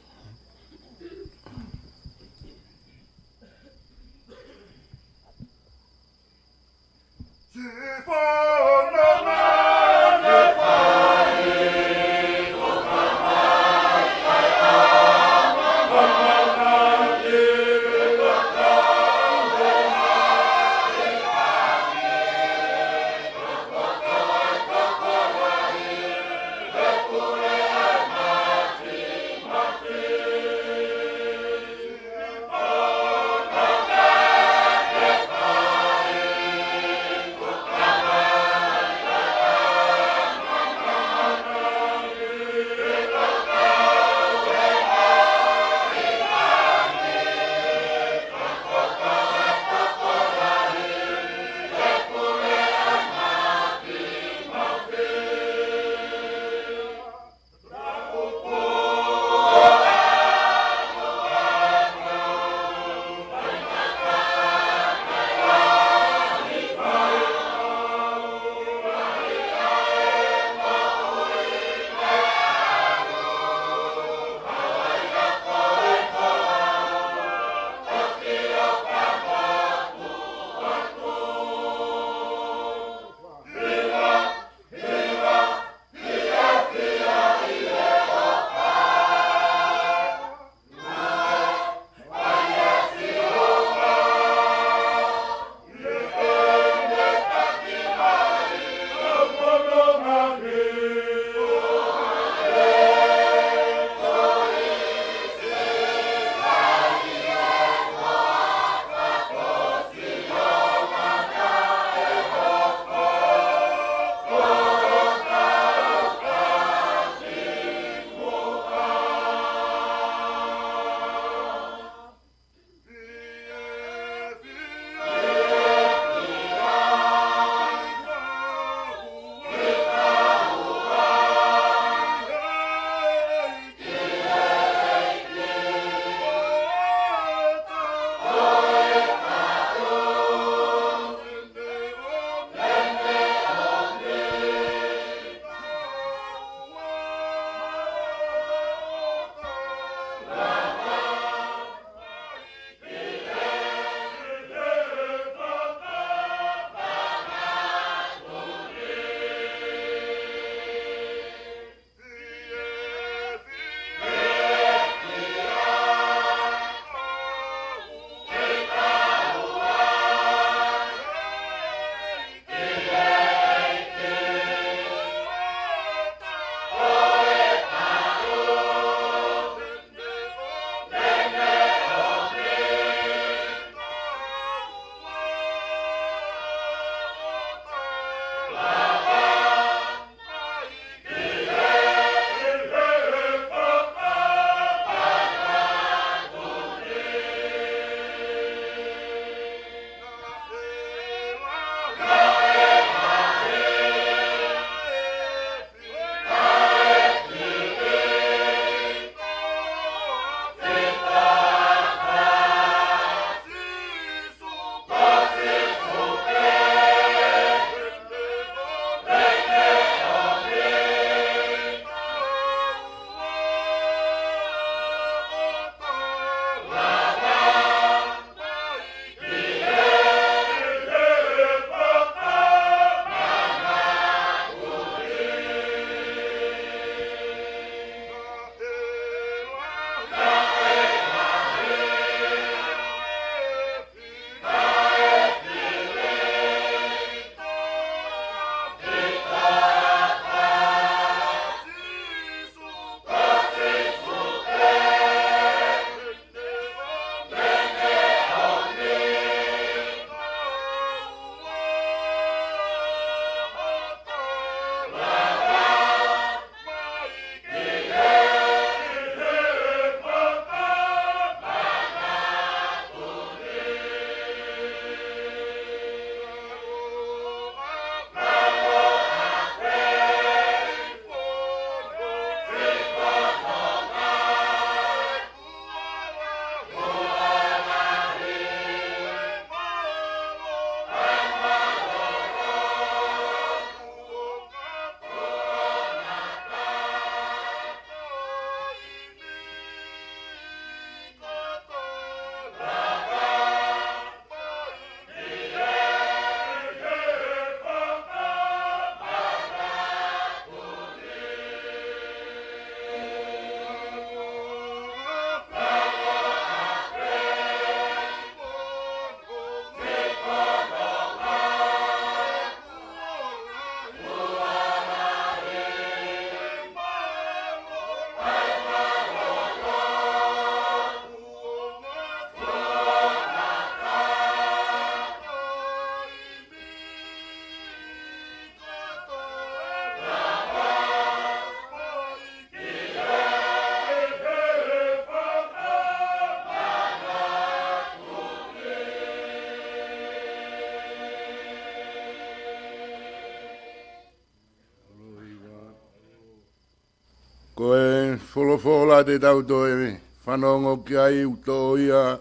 Ko e folofola te tau toe fanongo ki ai ʻoku toʻo ia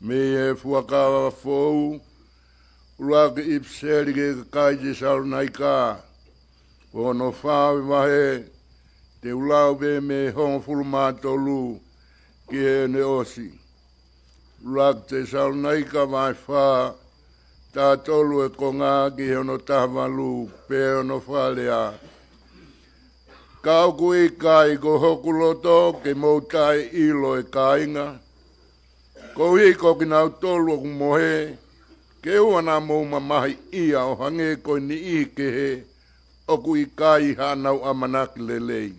mei he Fuakava Foʻou, ʻuluaki ʻipiseli ki he kakai Tesalonaika, ko hono fā ʻo e vahe, te u lau pē mei he hongofulu mā tolu ki heʻene ʻosi. ʻUluaki Tesalonaika vahe fā, taha tolu e konga ki hono taha valu, pea ʻoku fakalea: Ka ʻoku ʻikai ko hoku loto ke mou taʻeʻilo, ʻe kāinga, koeʻuhi ko kinautolu ʻoku mohe, ke ʻoua naʻa mou mamahiʻia ʻo hangē ko e niʻihi kehe ʻoku ʻikai haʻanau ʻamanaki lelei.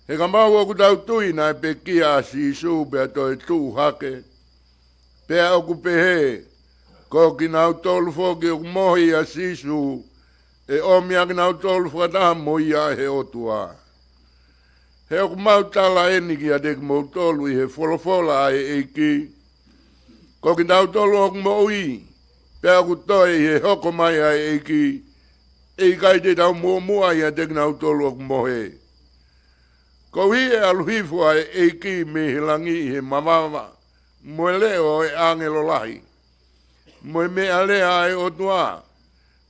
He kapau ʻoku tau tui naʻe pekia ʻa Sīsū pea toe tuʻu hake, pea ʻoku pehē ko kinautolu foki ʻoku mohe ʻia Sīsū, ʻe ʻomi ʻa kinautolu fakataha mo ia ʻe he ʻOtua. He ʻoku mau tala eni kiate kimoutolu ʻi he folofola ʻa e ʻEiki, ko kitautolu ʻoku moʻui, pea ʻoku toe ʻi he hoko mai ʻa e ʻEiki, ʻe ʻikai te tau muʻomuʻa ʻiate kinautolu ʻoku mohe. Koeʻuhi ʻe ʻalu hifo ʻa e ʻEiki mei he langi ʻi he mavava, mo e leʻo ʻo e ʻāngelo lahi, mo e meʻalea ʻa e ʻOtua,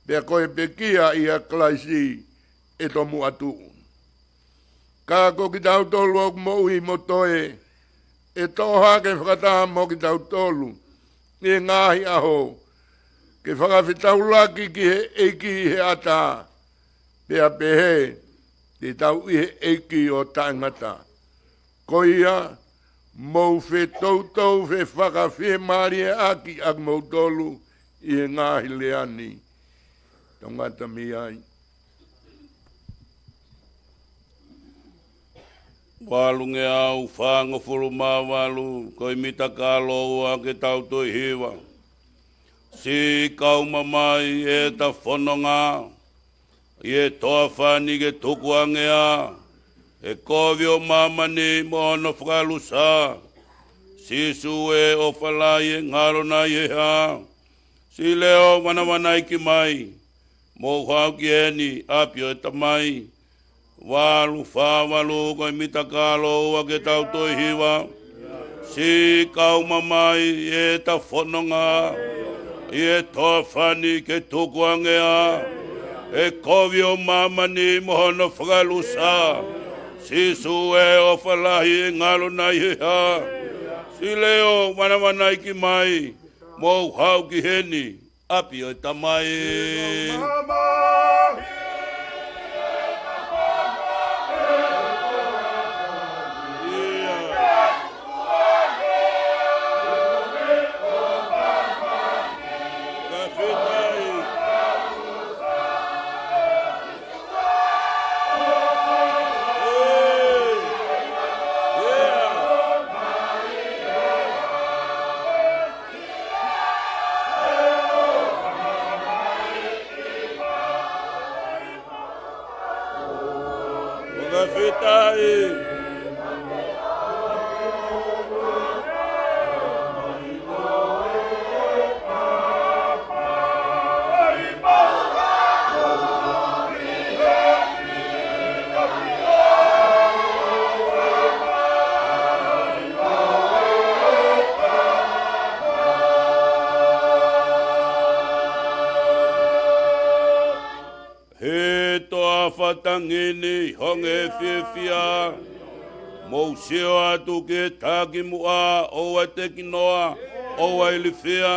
pea ko e pekia ʻia Kalaisi ʻe tomuʻa tuʻu. Ka ko kitautolu ʻoku moʻui mo toe, ʻe toʻo hake fakataha mo kitautolu ʻi he ngaahi ʻaho, ke fakafetaulaki ki he ʻEiki ʻi he ʻatā, pea pehē te tau ʻi he ʻEiki ʻo taʻengata. Ko ia, mou fetoutou fefakafiemālieʻaki ʻa kimoutolu ʻi he ngaahi lea ni. Tau ngata mei ai. Valungeau fāngofulu mā valu, ko e mita kālōua ke tau toe hiva. Siʻi kau mamahi ʻeta fononga, ʻi he toafa ni ke tukuange ā, ʻe kovi ʻo māmani mo hono fakalusā. Sīsū ē, ʻofa lahi ʻe ngalo nai he hā? Siʻi leʻo vanavanaiki mai, mou haʻu ki heni, ʻapi ʻo e Tamai. Valu fā valu, ko e mita kālōua ke tau toe hiva. Siʻi kau mamahi ʻeta fononga, ʻi he toafa ni ke tukuange ā, ʻe kovi ʻo māmani mo hono fakalusā. Sīsū ē, ʻofa lahi ʻe ngalo nai he hā? Siʻi leʻo vanavanaiki mai, mou haʻu ki heni, ʻapi ʻo e Tamai. Fakafetaʻi. He toafa tangi ni, honge fiefia, mou sio atu ki he takimuʻa, ʻoua ʻe tekinoa, ʻoua ʻe ilifia.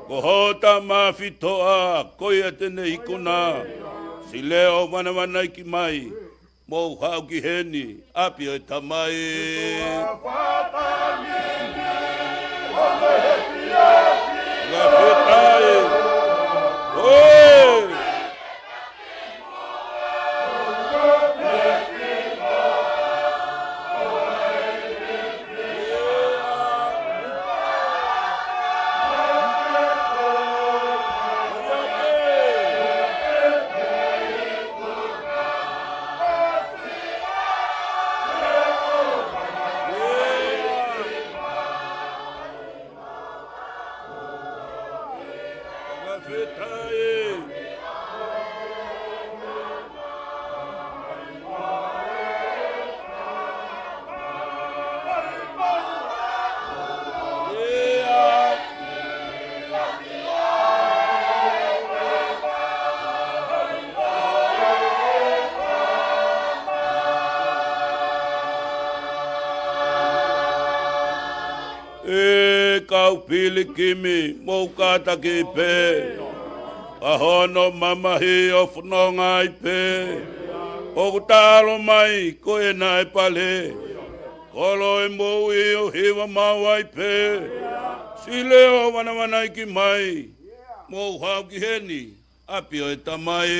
Ko hota mafitoʻa, ko ia te ne ikuna. Siʻi leʻo vanavanaiki mai, mou haʻu ki heni, ʻapi ʻo e Tamai. Fakafetaʻi. Oi. ʻAupili kimi, mou kātaki pē. Ka hono mamahi ʻo fononga ai pē. ʻOku taʻalo mai, ko ena ʻe pale. Kolo ʻe moʻui ʻo hiva maʻu ai pē. Siʻi leʻo vanavanaiki mai. Mou haʻu ki heni, ʻapi ʻo e Tamai.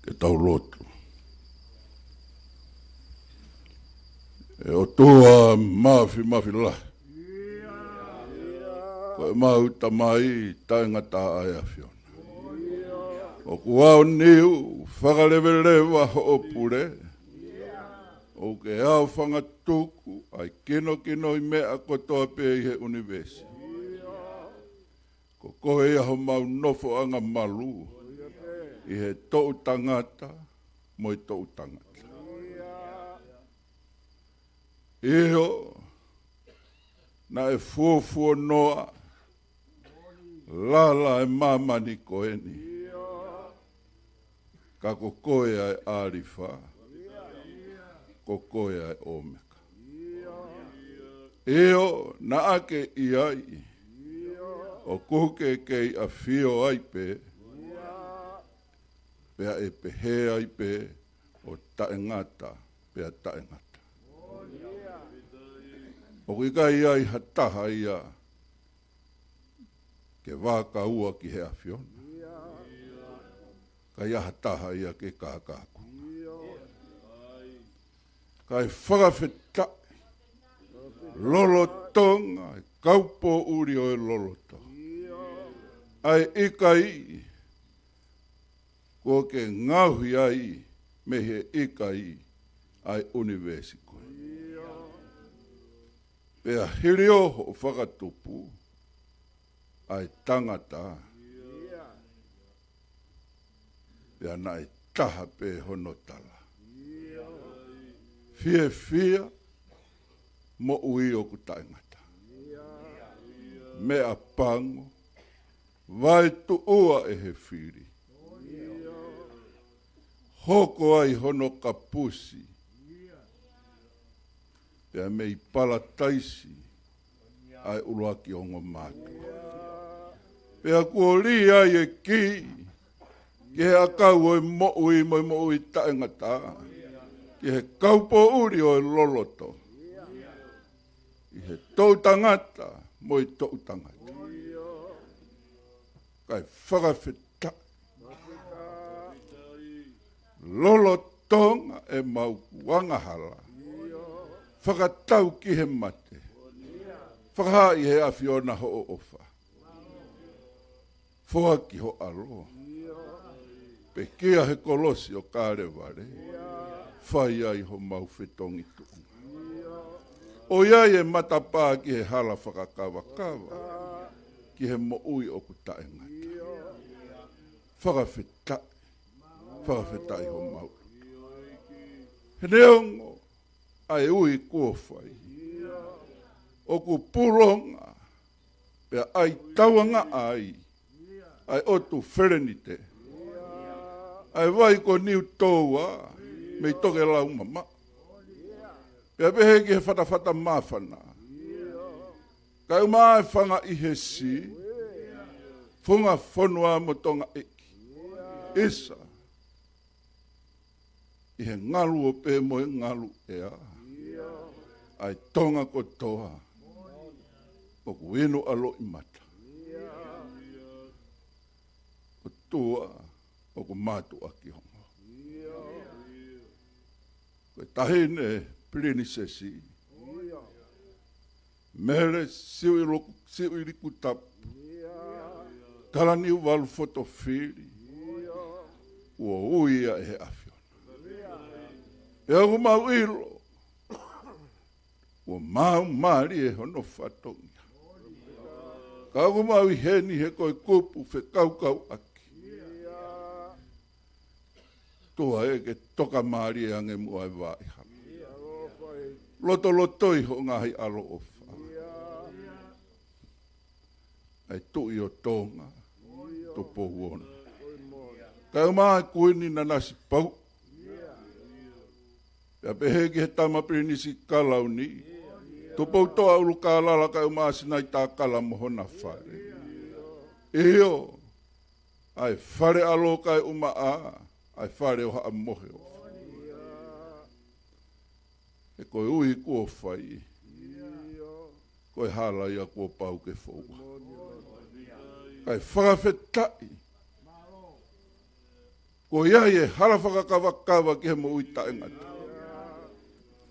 Ke tau lotu. ʻE ʻOtua Māfimafi lahi, ko ʻemau Tamai taʻengata ʻa e ʻAfiona. ʻOku aoniu fakaleveleva hoʻo pule. ʻOku ke aofangatuku ʻa e kinokinoʻi meʻa kotoa pē ʻi he ʻunivēsi. Ko koe ia homau nofoʻanga malu ʻi he toʻu tangata mo e toʻu tangata. ʻIo, naʻe fuofuonoa lala e māmani ko eni. Ka ko koe ʻa e ʻAlifa, ko koe ʻa e ʻOmeka. ʻIo, naʻa ke ʻi ai, ʻoku ke kei ʻafio ai pē, pea ʻe pehē ai pē ʻo taʻengata pea taʻengata. ʻOku ʻikai ʻi ai ha taha ia ke vākaua ki he ʻAfiona. ʻIkai ha taha ia ke kākākū. Kae fakafetaʻi, lolotonga e kaupoʻuli ʻo e loloto, ʻa e ʻikai kuo ke ngaohi ai mei he ʻikai ʻa e ʻunivēsi ko ē. Pea hili ʻo hoʻo fakatupu ʻa e tangata, pea naʻe taha pē hono tala: Fiefia, moʻui ʻoku taʻengata. Meʻapango, vaetuʻua ʻe he fili. Hoko ai hono kapusi, pea mei palataisi ʻa e ʻuluaki ongo mātuʻa. Pea kuo lī ai e kī ki he ʻakau ʻo e moʻui mo e moʻui taʻengata, ki he kaupoʻuli ʻo e loloto, ʻi he toʻu tangata mo e toʻu tangata. Kae fakafetaʻi, lolotonga ʻemau angahala, fakatau ki he mate, fakahā ʻi he ʻAfiona hoʻo ʻofa. Foaki ho ʻAlo, pekia he kolosi ʻo Kalevale, fai ai homau fetongi tuʻunga. ʻOi ai e matapā ki he hala fakakavakava, ki he moʻui ʻoku taʻengata. Fakafetaʻi, fakafetaʻi homau lotu. He neongo ʻa e ui kuo fai, ʻoku pulonga pea ʻai tauangaʻa ai ʻa e ʻotu Felenite, ʻa e vai ko Niutōua mei Tokelau mamaʻo, pea pehē ki he fatafata māfana. Kae ʻumaʻā e fanga ʻi he si, funga fonua mo Tonga ʻEiki. ʻIsa, ʻi he ngalu ʻo pē mo e ngalu ʻea, ʻa e Tonga kotoa ʻoku inu ʻa loʻimata. ʻOtua ʻoku mātuʻaki ongo. Ko e Taʻahine Pilinisesi Mele Siuʻiloku-, Siuʻilikutapu Kalaniuvalu Fotofili, kuo ui ia ʻe he ʻAfiona. Pea ʻoku mau ʻilo kuo maumālie hono fatongia. Ka ʻoku mau ʻi heni he ko e kupu fekaukauʻaki. Tuʻa ē ke tokamālie ange muʻa e vaʻa ʻi hanga. Lotolotoi ho ngaahi ʻaloʻofa, ʻa e Tuʻi ʻo Tonga, Tupou Ono. Kae ʻumaʻā e Kuini Nanasipauʻu. Pea pehē ki he Tama Pilinisi Kalauni, Tupoutoʻa ʻUlukālala kae ʻumaʻā Sinaitakala mo hona fale. ʻIo, ʻa e Fale ʻAlo kae ʻumaʻā ʻa e Fale ʻo Haʻa Moheofo. He ko e ui kuo fai, ko e hala ia kuo pau ke foua. Kae fakafetaʻi, ko ia ʻi he hala fakakavakava ki he moʻui taʻengata,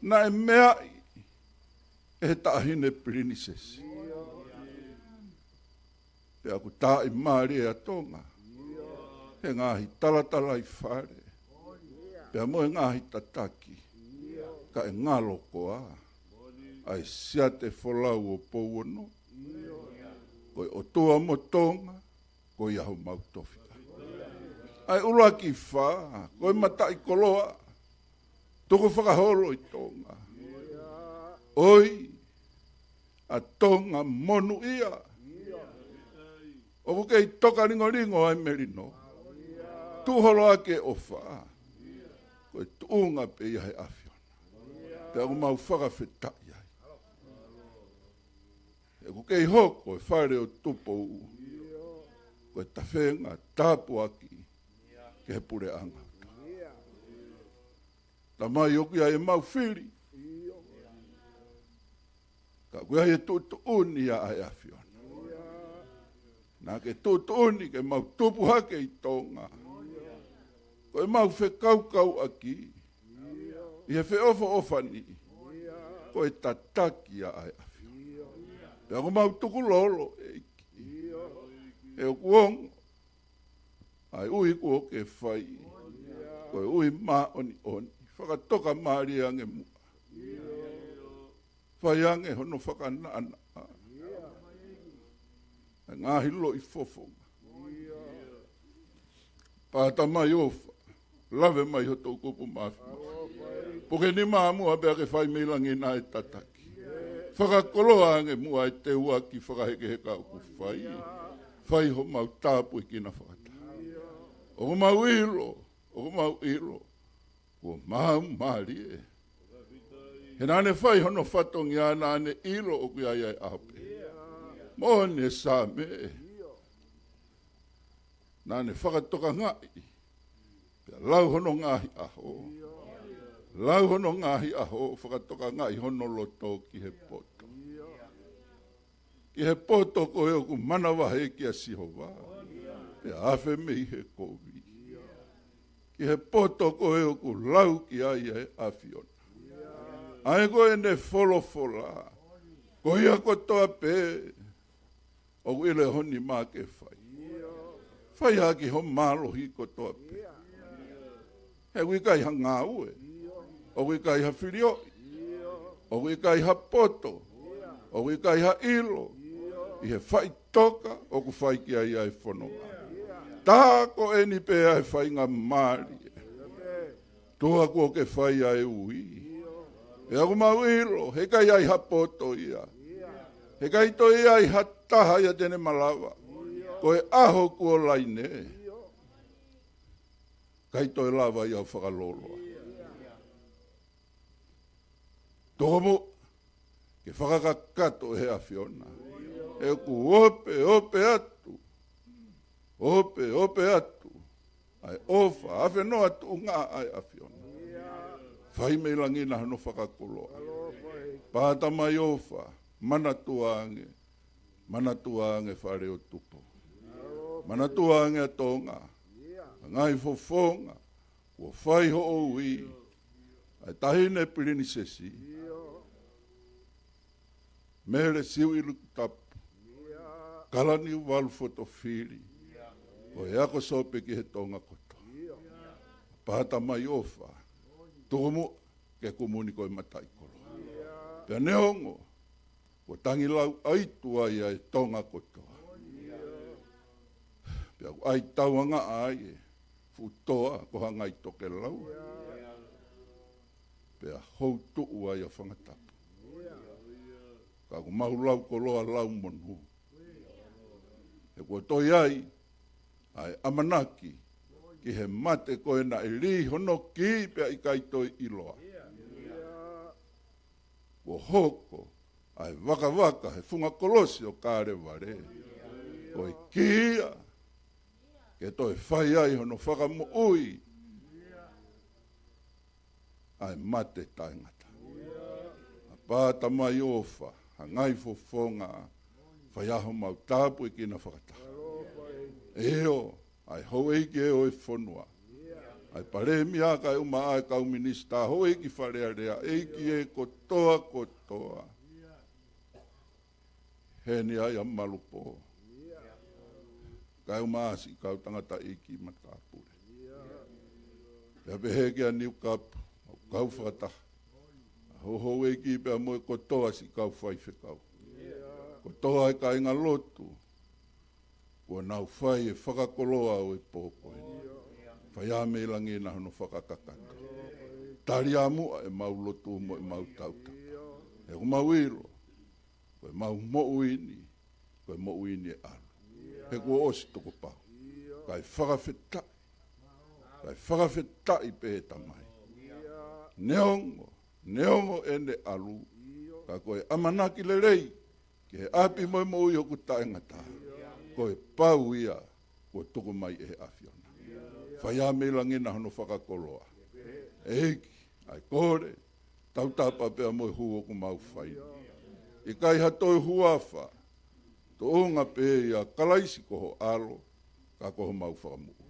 naʻe meaʻi ʻe he Taʻahine Pilinisesi. Pea ʻoku taaʻimālie ʻa Tonga he ngaahi talatalaifale pea mo e ngaahi tataki, kae ngalo koā ʻa e Siate Folau ʻo Pouono. Ko e ʻOtua mo Tonga, ko ia homau tofiʻa. ʻA e ʻuluaki fā, ko e mataʻikoloa, tukufakaholo ʻi Tonga. ʻOi, ʻa Tonga monūʻia. ʻOku kei tokalingolingo ai melino. Tuʻu holo ʻa e ʻofa. Ko e tuʻunga pē ia he ʻAfiona. Pea ʻoku mau fakafetaʻi ai. He ʻoku kei hoko e Fale ʻo Tupou ko e tafenga tāpuaki ki he puleʻanga. Tamai, ʻoku ʻi ai ʻemau fili, ka ʻoku ʻi ai e tuʻutuʻuni ia ʻa e ʻAfiona. Naʻa ke tuʻutuʻuni ke mau tupu hake ʻi Tonga. Ko ʻemau fekaukauʻaki ʻi he feʻofoʻofani, ko e tataki ia ʻa e ʻAfiona. Pea ʻoku mau tukulolo, ʻEiki, he ʻoku ongo ʻa e ui kuo ke fai, ko e ui māʻoniʻoni. Fakatokamālie ange muʻa. Fai ange hono fakanaʻanaʻa ʻa e ngaahi loʻifofonga. Pea Tamai ʻofa, lave mai ho toʻukupu mafimafi. Puke nima muʻa pea ke fai mei langi ʻa e tataki. Fakakoloa ange muʻa e teuaki fakahekeheka ʻoku fai. Fai homau tāpuekina fakataha. ʻOku mau ʻilo, ʻoku mau ʻilo kuo maumālie. He naʻa ne fai hono fatongia, naʻa ne ʻilo ʻoku ʻi ai ʻa e ʻaho pē. Moʻoni e Saame. Naʻa ne fakatokangaʻi, pea lau hono ngaahi ʻaho. Lau hono ngaahi ʻaho, fakatokangaʻi hono loto ki he poto. Ki he poto ko ē ʻoku manavahē kia Sihova, pea afe mei he kovi. Ki he poto ko ē ʻoku lau ki ai ʻa e ʻAfiona. ʻA ē ko ʻene folofola, ko ia kotoa pē ʻoku ʻilo ʻe ho nima ke fai. Fai ʻaki ho mālohi kotoa pē. He ʻoku ʻikai ha ngāue, ʻoku ʻikai ha filioʻi, ʻoku ʻikai ha poto, ʻoku ʻikai ha ʻilo ʻi he faʻitoka ʻoku fai ki ai ʻa e fononga. Tā ko eni pē ʻa e faingamālie. Tuʻa kuo ke fai ʻa e ui. Pea ʻoku mau ʻilo, heʻikai ʻi ai ha poto ia. Heʻikai toe ʻi ai ha taha ia te ne malava. Ko e ʻaho kuo laine, ʻikai toe lava ia ʻo fakalōloa. Tomo ke fakakakato ʻe he ʻAfiona. He ʻoku ope, ope atu. Ope, ope atu ʻa e ʻofa, ʻa e fenoa tuʻunga ʻa e ʻAfiona. Fai mei langi na hono fakakoloa. Pātā mai ʻofa, manatua ange, manatua ange Fale ʻo Tupou. Manatua ange ʻa Tonga, ʻa e ngaahi fofonga, kuo fai hoʻo ui, ʻa e Taʻahine Pilinisesi, Mele Siuʻilikutapu Kalaniuvalu Fotofili, ʻo e ako sope ki he Tonga kotoa. Pātā mai ʻofa, tuku muʻa ke kumuni ko e mataʻikoloa. Pea neongo, kuo tangi lauʻaitu ai ʻa e Tonga kotoa. Pea ʻoku ʻai tauangaʻa ai e fuʻu toa ko Hangaitokelau. Pea houtuʻu ai ʻa Fangatapu. Ka ʻoku mau lau koloa lau monū. He kuo toe ʻi ai ʻa e ʻamanaki ki he mate ko ē naʻe lī hono kī pea ʻikai toe ʻiloa. Kuo hoko ʻa e vakavaka he funga kolosi ʻo Kalevale. Ko e kī ia ke toe fai ai hono fakamoʻui ʻa e mate taʻengata. ʻA Pātā mai ʻofa, ʻa e ngaahi fofonga, fai ʻa homau tāpuekina fakataha. ʻIo, ʻa e houʻeiki ē ʻo e fonua, ʻa e Palēmia kae ʻumaʻā e kau minisitā, houʻeiki Fale Alea, ʻeiki ē kotoa kotoa. Heni ai ʻa Malupō, kae ʻumaʻā siʻi kau tangataʻeiki matāpule. Pea pehē ki ʻa Niukapu, ʻa e kau fakataha, ʻa e houʻeiki pea mo e kotoa siʻi kau faifekau, kotoa e kāingalotu, kuo nau fai e fakakoloa ʻo e pō ko eni. Fai ā mei langi na hono fakakakato. Tali ā muʻa ʻemau lotu mo ʻemau tautapa. He ʻoku mau ʻilo, ko ʻemau moʻui ni, ko e moʻui ni ʻe ʻalu. He kuo ʻosi tukupau. Kae fakafetaʻi. Kae fakafetaʻi pē Tamai. Neongo, neongo ʻene ʻalu, ka ko e ʻamanaki lelei ki he ʻapi mo e moʻui ʻoku taʻengata. Ko e pau ia kuo tuku mai ʻe he ʻAfiona. Fai ā mei langi na hono fakakoloa. ʻEiki, ʻa e kole, tautapa pea mo e hū ʻoku mau fai. ʻIkai ha toe huafa, tuʻunga pē ʻia Kalaisi ko ho ʻAlo, ka ko homau Fakamoʻui.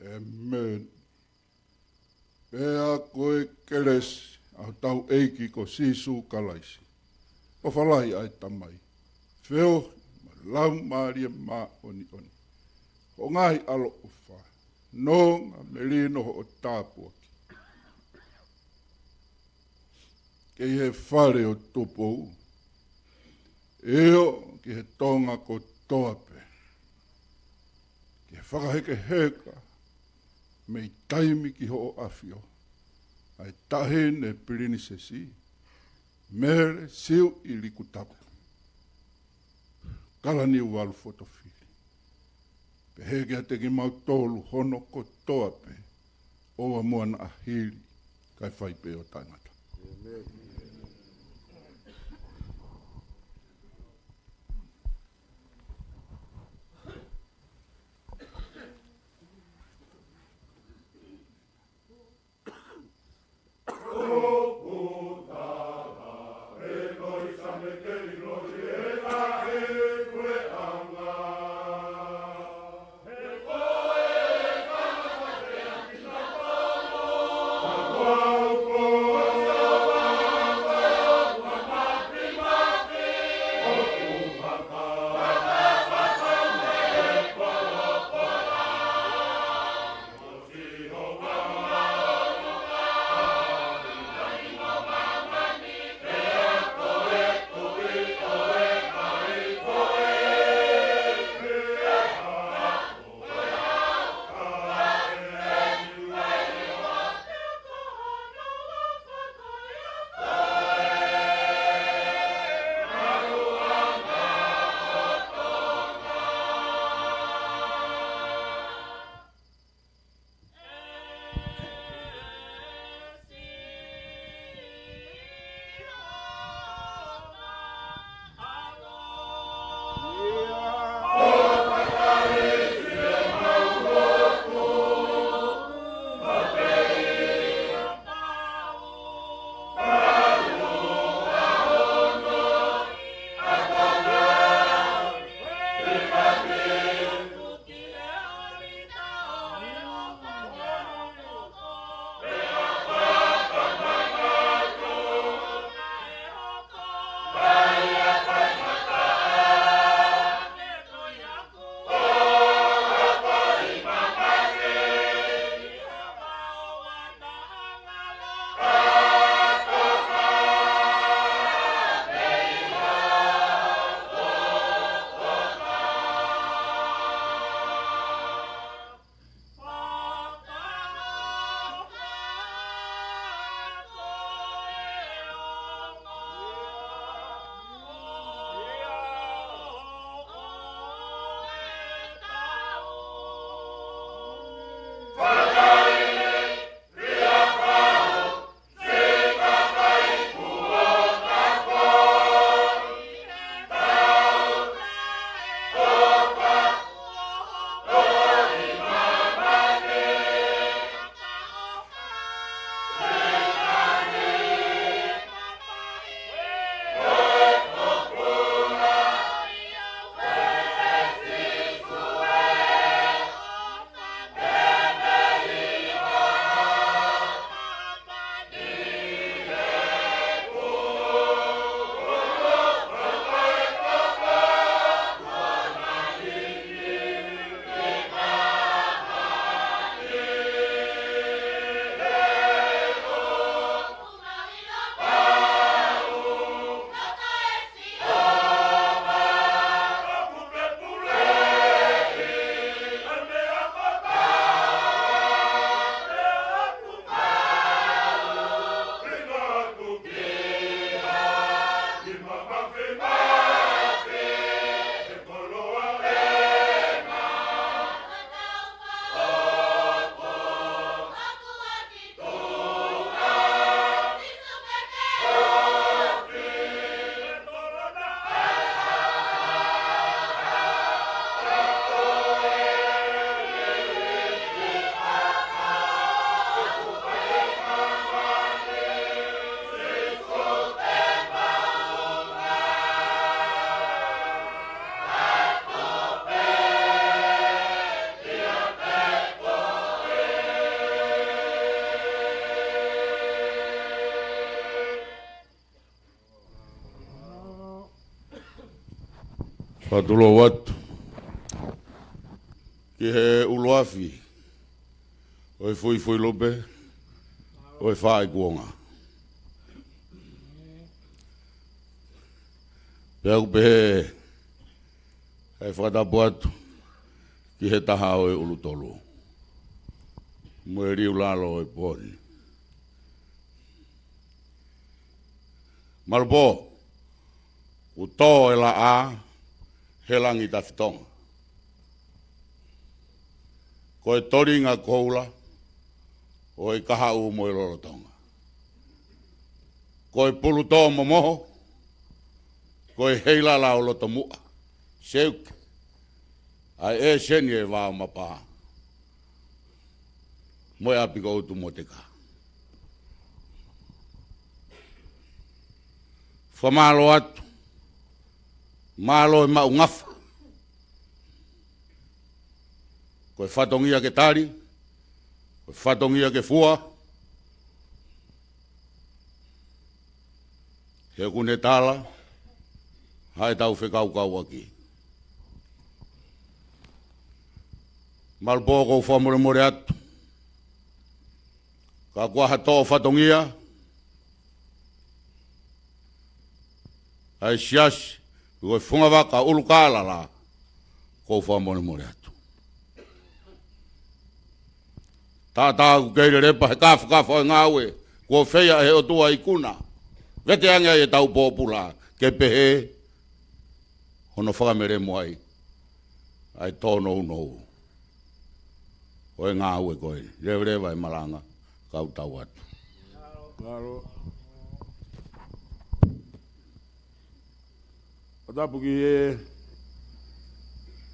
ʻĒmeni. Pea ko e kelesi ʻa hotau ʻEiki ko Sīsū Kalaisi, ʻofa lahi ʻa e Tamai, feohi mo e Laumālie Māʻoniʻoni, ʻo ngaahi ʻaloʻofa, nonga melino hoʻo tāpuaki, kei he Fale ʻo Tupou, ʻio, ki he Tonga kotoa pē, ke fakahekeheka mei taimi ki hoʻo ʻafio ʻa e Taʻahine Pilinisesi Mele Siuʻilikutapu Kalaniuvalu Fotofili. Pehē kiate kimautolu hono kotoa pē, ʻoua muʻa naʻa hili, kae fai pē ʻo taʻengata. ʻĒmeni. Patulou atu ki he ʻuluafi ʻo e fuifui lupe ʻo e faaikuonga. Pea ʻoku pehē ʻa e fakatapu atu ki he taha ʻo e ʻulu tolu mo e liu lalo ʻo e pō ni. Malupō, kuo tō e laʻā he langi tafitonga. Ko e tolinga koula ʻo e kahaʻu mo e lolotonga. Ko e pulutō momoho, ko e heilala ʻo loto muʻa. Seuke, ʻa e ʻēseni e vao mapa mo e ʻapi ko ʻUtu mo Teka. Fakamālō atu, mālō e maʻu ngafa. Ko e fatongia ke tali, ko e fatongia ke fua, he ʻoku ne tala ʻa e tau fekaukauʻaki. Malupō, ʻoku ou fakamolemole atu, ka kuo ha toʻo fatongia ʻa e siasi, ko e fungavaka ʻulu kālala, ʻoku ou fakamolemole atu. Tātā ʻoku kei lelepa he kāfakafa ʻo e ngāue kuo feia ʻe he ʻOtua ikuna. Vete ange ai e tau pōpula ke pehē hono fakamelemo ai ʻa e tōnounou ʻo e ngāue ko ē. Leveleva e malanga, kau tau atu. Mālō. Fakatapu ki he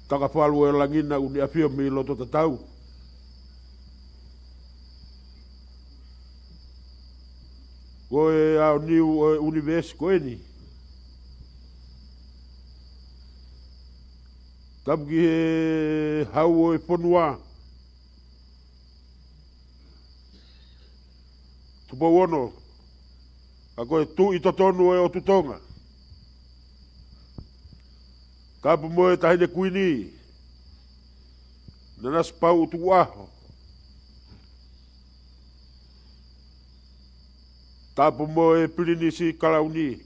Takafalu ʻo e Langi naʻa ne ʻafio mei loto tatau. Ko e ʻaoniu ʻo e ʻunivēsi ko eni. Tapu ki he Hau ʻo e fonua. Tupou Ono, ʻa ko e Tuʻi totonu ʻo e ʻOtu Tonga. Tapu mo e Taʻahine Kuini, Nanasipauʻu Tukuʻaho. Tapu mo e Pilinisi Kalauni.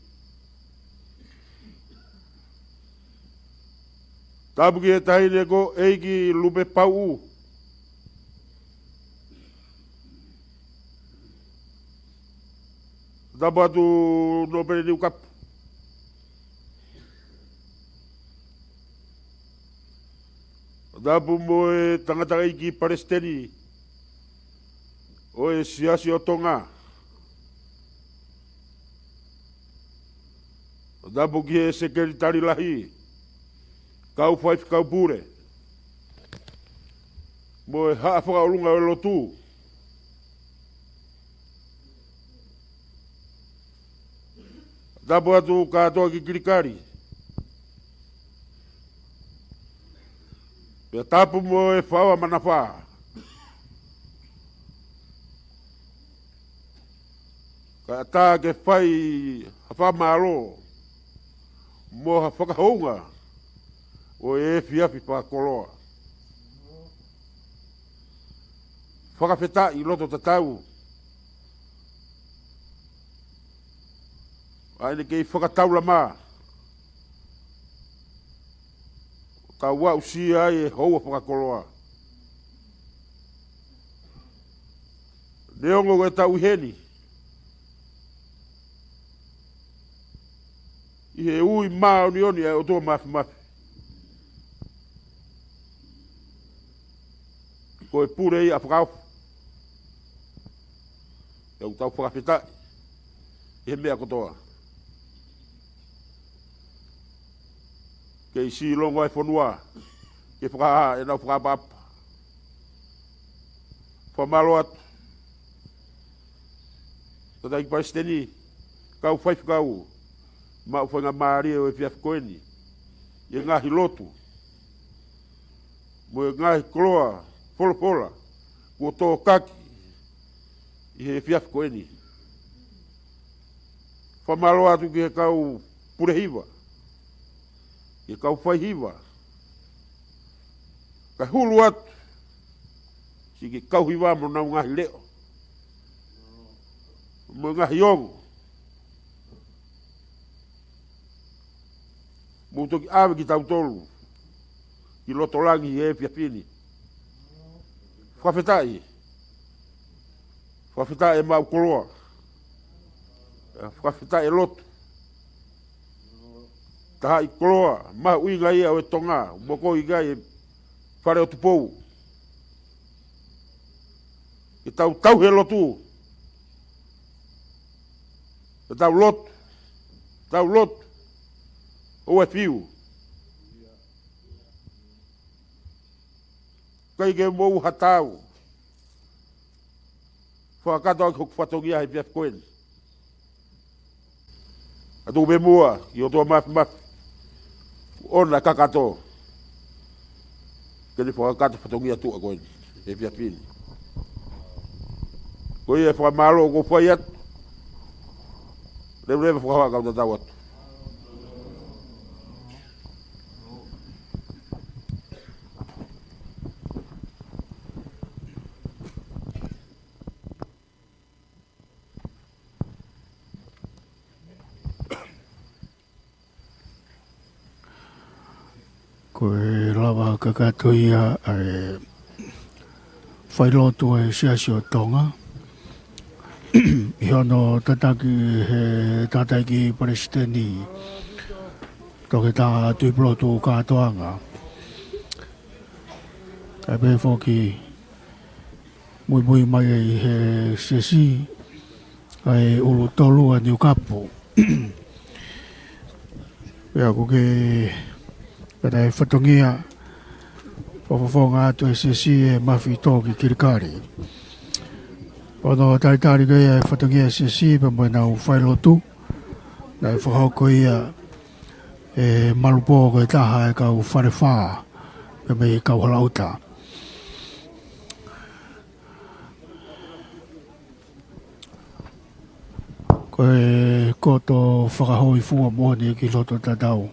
Tapu ki he Taʻahine ko ʻEiki Lupepauʻu. Tapu atu Nōpele Niukapu. Tapu mo e tangataʻeiki palesiteni ʻo e Siasi ʻo Tonga. Tapu ki he sekelitali lahi, kau faifekau pule, mo e haʻa fakaʻolunga ʻo e lotu. Tapu atu kātoa ki Kilikali. Pea tapu mo e Faʻo ʻa Manafā. Kae ʻatā ke fai ha fakamālō mo ha fakahounga ʻo e efiafi fakakoloa. Fakafetaʻi loto tatau. ʻA ʻene kei fakataulama, tau aʻusia ai e houa fakakoloa. Neongo ko e tau ʻi heni, ʻi he ui māʻoniʻoni ʻa e ʻOtua Māfimafi, ko e pule ia ʻa fakaofo. ʻOku tau fakafetaʻi ʻi he meʻa kotoa. Kei silongo ai fonua ke fakahā ʻenau fakaʻapaʻapa. Fakamālō atu. Tangataʻeiki palesiteni, kau faifekau, maʻu faingamālie ʻo e efiafi ko eni ʻi he ngaahi lotu mo e ngaahi koloa folofola kuo tōkaki ʻi he efiafi ko eni. Fakamālō atu ki he kau pule hiva, Ke kau faihiva, kae hulu atu siʻi kau hiva mo honau ngaahi leʻo mo e ngaahi ongo. Mou toki ʻave kitautolu ki loto langi he efiafi ni. Fakafetaʻi. Fakafetaʻi e maʻu koloa. Fakafetaʻi e lotu. Tahaʻi koloa mahuʻinga ia ʻo e Tonga, mokoi ki ai e Fale ʻo Tupou. Ke tau tauhi e lotu. Ke tau lotu. Tau lotu. ʻOua ʻe fiu. ʻIkai ke mou hatau. Fakakakato ʻaki hoku fatongia he efiafi ko eni. ʻA tuku pē muʻa ki he ʻOtua Māfimafi, ʻoua naʻa kakato ke ne fakakakato e fatongia tuʻa ko eni he efiafi ni. Ko ia e fakamālō ʻoku ou fai atu. Leveleva fakahoa kau tatau atu. Ko e lava kakato ia ʻa e failotu ʻa e Siasi ʻo Tonga ʻi hono tataki he tangataʻeiki Palesiteni, Toketā Tuʻipulotu Kātoanga. Kae pehē foki muimui mai ai he Siasi ʻa e ʻulu tolu ʻa Niukapu. Pea ʻoku ke pehē ʻa e fatongia fakafofonga atu e Siasi e Mafi Tō ki Kilikali. Hono talitali ko ia e fatongia e Siasi pea mo ʻenau failotu, naʻe fakahoko ia ʻe Malupō ko e taha e kau Falefā pea mei Kauhalaʻuta. Ko e koto fakahōifua moʻoni ki loto tatau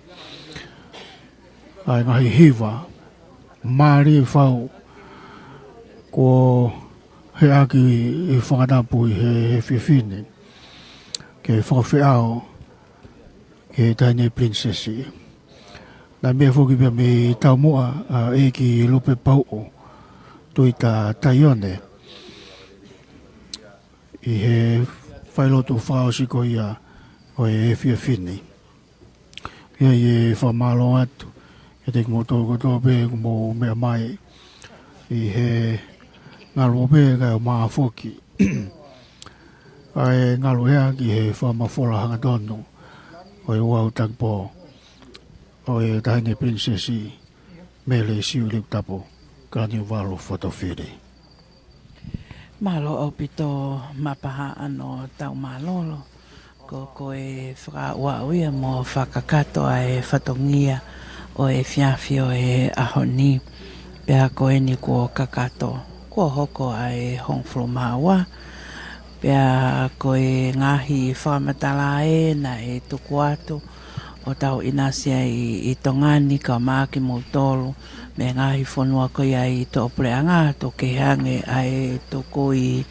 ʻa e ngaahi hiva mālie fau kuo heʻaki ʻi he fakatapu ʻi he, he efiafi ni ke fakafeʻao ki he Taʻahine Pilinisesi. Naʻe meʻa foki pea mei taumuʻa ʻa ʻEiki Lupe Pauʻu Tuita Taione ʻi he failotu fakaʻosi ko ia ʻo e efiafi ni. ʻOku ou fakamālō atu kiate kimoutolu kotoa pē kuo mou meʻa mai ʻi he ngaluope kae ʻumaʻā foki ʻa e ngaluʻea ki he fakamafola hangatonu ʻo e ouau takipō ʻo e Taʻahine Pilinisesi Mele Siuʻilikutapu Kalaniuvalu Fotofili. Mālō ʻaupito Mapaha ʻa hono tau mālōlō. Ko, ko e fakaaʻuaʻu ia mo fakakakato ʻa e fatongia ʻo e efiafi ʻo e ʻaho ni. Pea ko eni kuo kakato, kuo hoko ʻa e hongofulu mā ua. Pea ko e ngaahi fakamatala ē naʻe tuku atu ʻo tau ʻinasi ai ʻi Tonga ni kae ʻumaʻā kimoutolu mei he ngaahi fonua ko ia ʻi tuʻapuleʻanga, tuku kehe ange ʻa e tuku ʻi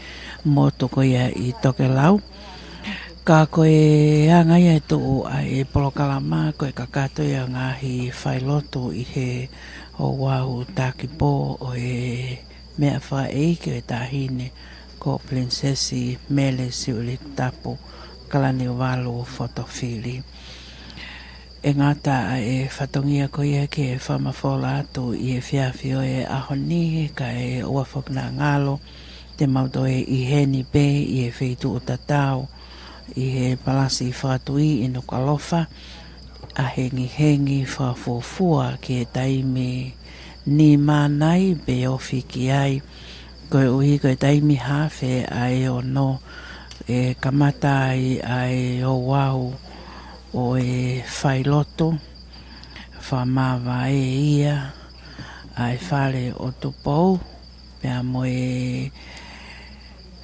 motu ko ia ʻi tokelau. Ka ko e anga ia e tuʻu ʻa e polokalama, ko e kakato ia e ngaahi failotu ʻi he ouau takipō ʻo e meʻafakaʻeiki ʻo e Taʻahine ko Pilinisesi Mele Siuʻilikutapu Kalaniuvalu Fotofili. ʻE ngata ʻa e fatongia ko ia ke fakamafola atu ʻi he efiafi ʻo e ʻaho ni, kae ʻoua foki naʻa ngalo te mau toe ʻi heni pē ʻi he feituʻu tatau ʻi he Palasi Fakatuʻi ʻi Nukuʻalofa, ʻa e hengihengi fakafuofua ki he taimi nima nai pe ofi ki ai, koeʻuhi ko e taimi haafe ʻa e ono ʻe kamata ai ʻa e ouau ʻo e failotu. Fakamāvae ia ʻa e Fale ʻo Tupou pea mo e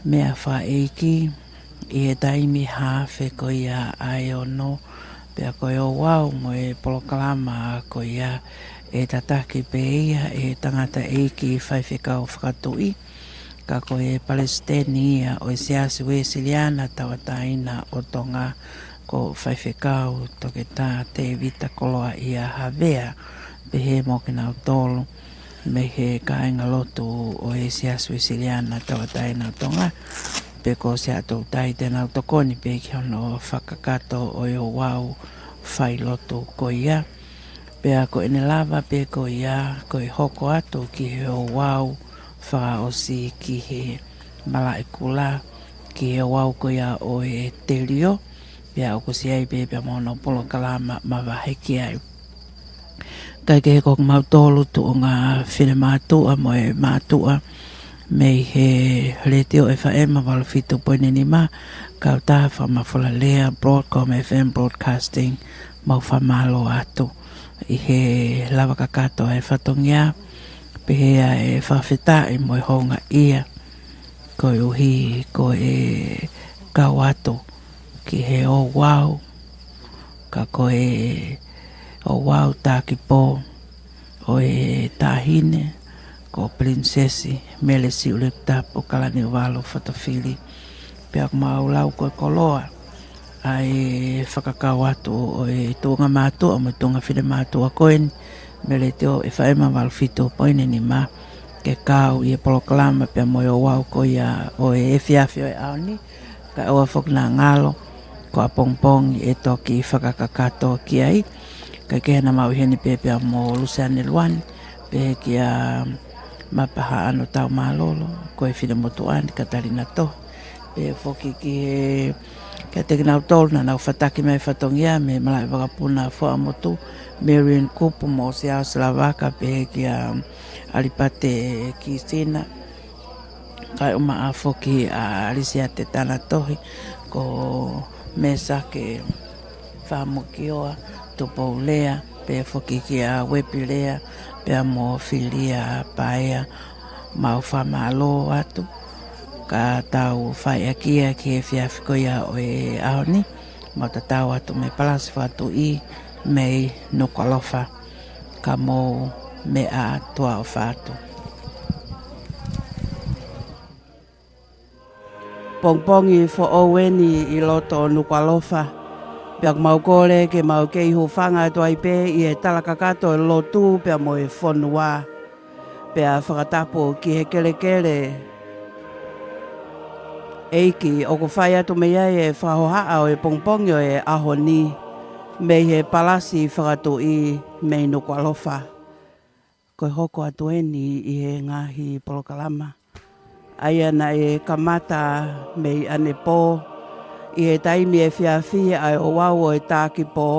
meʻafakaʻeiki ʻi he taimi haafe ko ia ʻa e ono, Pea ko e ouau mo e polokalama ko ia ʻe tataki pē ia ʻe he tangataʻeiki faifekau fakatuʻi, ka ko e palesiteni ia ʻo e Siasi Uēsiliana Tauʻatāina ʻo Tonga, ko Faifekau Toketā Tēvita Koloaʻia Havea, pehē mo kinautolu mei he kāingalotu ʻo e Siasi Uēsiliana Tauʻatāina ʻo Tonga, pe ko Siaʻatoutai, te nau tokoni pē ki hono fakakakato ʻo e ouau failotu ko ia. Pea ko ʻene lava pē ko ia, ko e hoko atu ki he ouau fakaʻosi ki he malaʻekula, ki he ouau ko ia ʻo e telio, pea ʻoku ʻosi ʻi ai pē pea mo hono polokalama mavahe ki ai. Kae kehe, ko kimautolu tuʻunga finemātuʻa mo e mātuʻa mei he Letiō F M valu fitu poini nima, kautaha fakamafola lea, Broadcom F M Broadcasting, mau fakamālō atu ʻi he lava kakato ʻa e fatongia, pehē ʻa e fakafetaʻi mo e houngaʻia, koeʻuhi ko e kau atu ki he ouau, ka ko e ouau tākipō ʻo e Taʻahine ko Pilinisesi Mele Siulekutapu Kalaniuvalu Fotofili. Pea ʻoku mau lau ko e koloa ʻa e fakakau atu ʻo e tuʻunga mātuʻa mo e tuʻunga finemātuʻa ko eni mei he Letiō F M valu fitu poini nima, ke kau ʻi he polokalama pea mo e ouau ko ia ʻo e efiafi ʻo e ʻaho ni, kae ʻoua foki naʻa ngalo ko ʻapongipongi ʻe toki fakakakato ki ai. Kae kehe, naʻa mau ʻi heni pē pea mo Luseane Luani, pehē kia Mapahaʻano Taumālolo, ko e finemotuʻa ni Katalina Tohi, pehē foki ki he, kiate kinautolu naʻa nau fataki mai fatongia mei he malaʻe vakapuna Fuaʻamotu, Marion Kupu mo Siaosi Lavaka, pehē kia ʻAlipate Kisina, kae ʻumaʻā foki ʻa Alisiate Tanatohi, ko Mesake Famukioa, Tupou Lea, pehē foki kia Uepi Lea, pea mo Filia Paea, mau fakamālō atu. Ka tau fai ʻaki ia ki he efiafi ko ia ʻo e ʻaho ni, mau tatau atu mei he Palasi Fakatuʻi mei Nukuʻalofa, ka mou meʻa tuʻa ʻofa atu. Pongipongi foʻou eni ʻi loto Nukuʻalofa, pea ʻoku mau kole ke mau kei hūfanga atu ai pē ʻi he tala kakato ʻo e lotu pea mo e fonua. Pea fakatapu ki he kelekele ʻeiki ʻoku fai atu mei ai e fakahohaʻa ʻo e pongipongi ʻo e ʻaho ni, mei he Palasi Fakatuʻi mei Nukuʻalofa. Ko e hoko atu eni ʻi he ngaahi polokalama ʻa ia naʻe kamata mei ʻanepō ʻi he taimi efiafi ʻa e ouau ʻo e tākipō,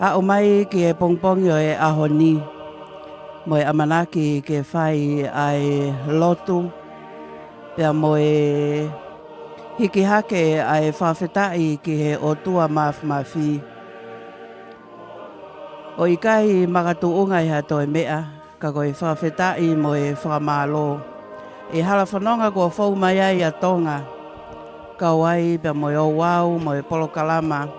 aʻu mai ki he pongipongi ʻo e ʻaho ni, mo e ʻamanaki ke fai ʻa e lotu, pea mo e hiki hake ʻa e fakafetaʻi ki he ʻOtua Māfimafi. ʻOku ʻikai makatuʻunga ʻi ha toe meʻa, ka ko e fakafetaʻi mo e fakamālō ʻi he hala fononga kuo fou mai ai ʻa Tonga, kau ai pea mo e ouau mo e polokalama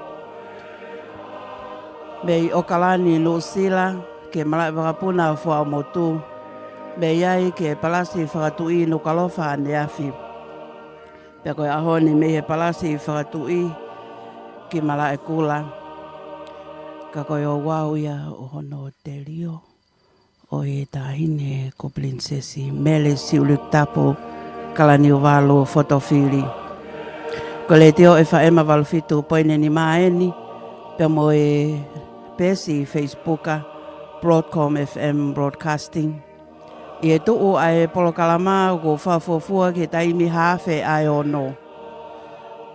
mei ʻOkalani, Nuʻusila, ki he malaʻe vakapuna Fuaʻamotu, mei ai ki he Palasi Fakatuʻi Nukuʻalofa ʻaneafi. Pea ko e ʻaho ni mei he Palasi Fakatuʻi ki Malaʻekula, ka ko e ouau ia ʻo hono telio ʻo e Taʻahine ko Pilinisesi Mele Siulekutapu Kalaniuvalu Fotofili. Ko e Letiō F M valu fitu poini nima eni, pea mo e peesi Facebook, Broadcom F M Broadcasting. ʻI he tuʻu ʻa e polokalama, ʻoku fakafuofua ki he taimi haafe ʻa e ono.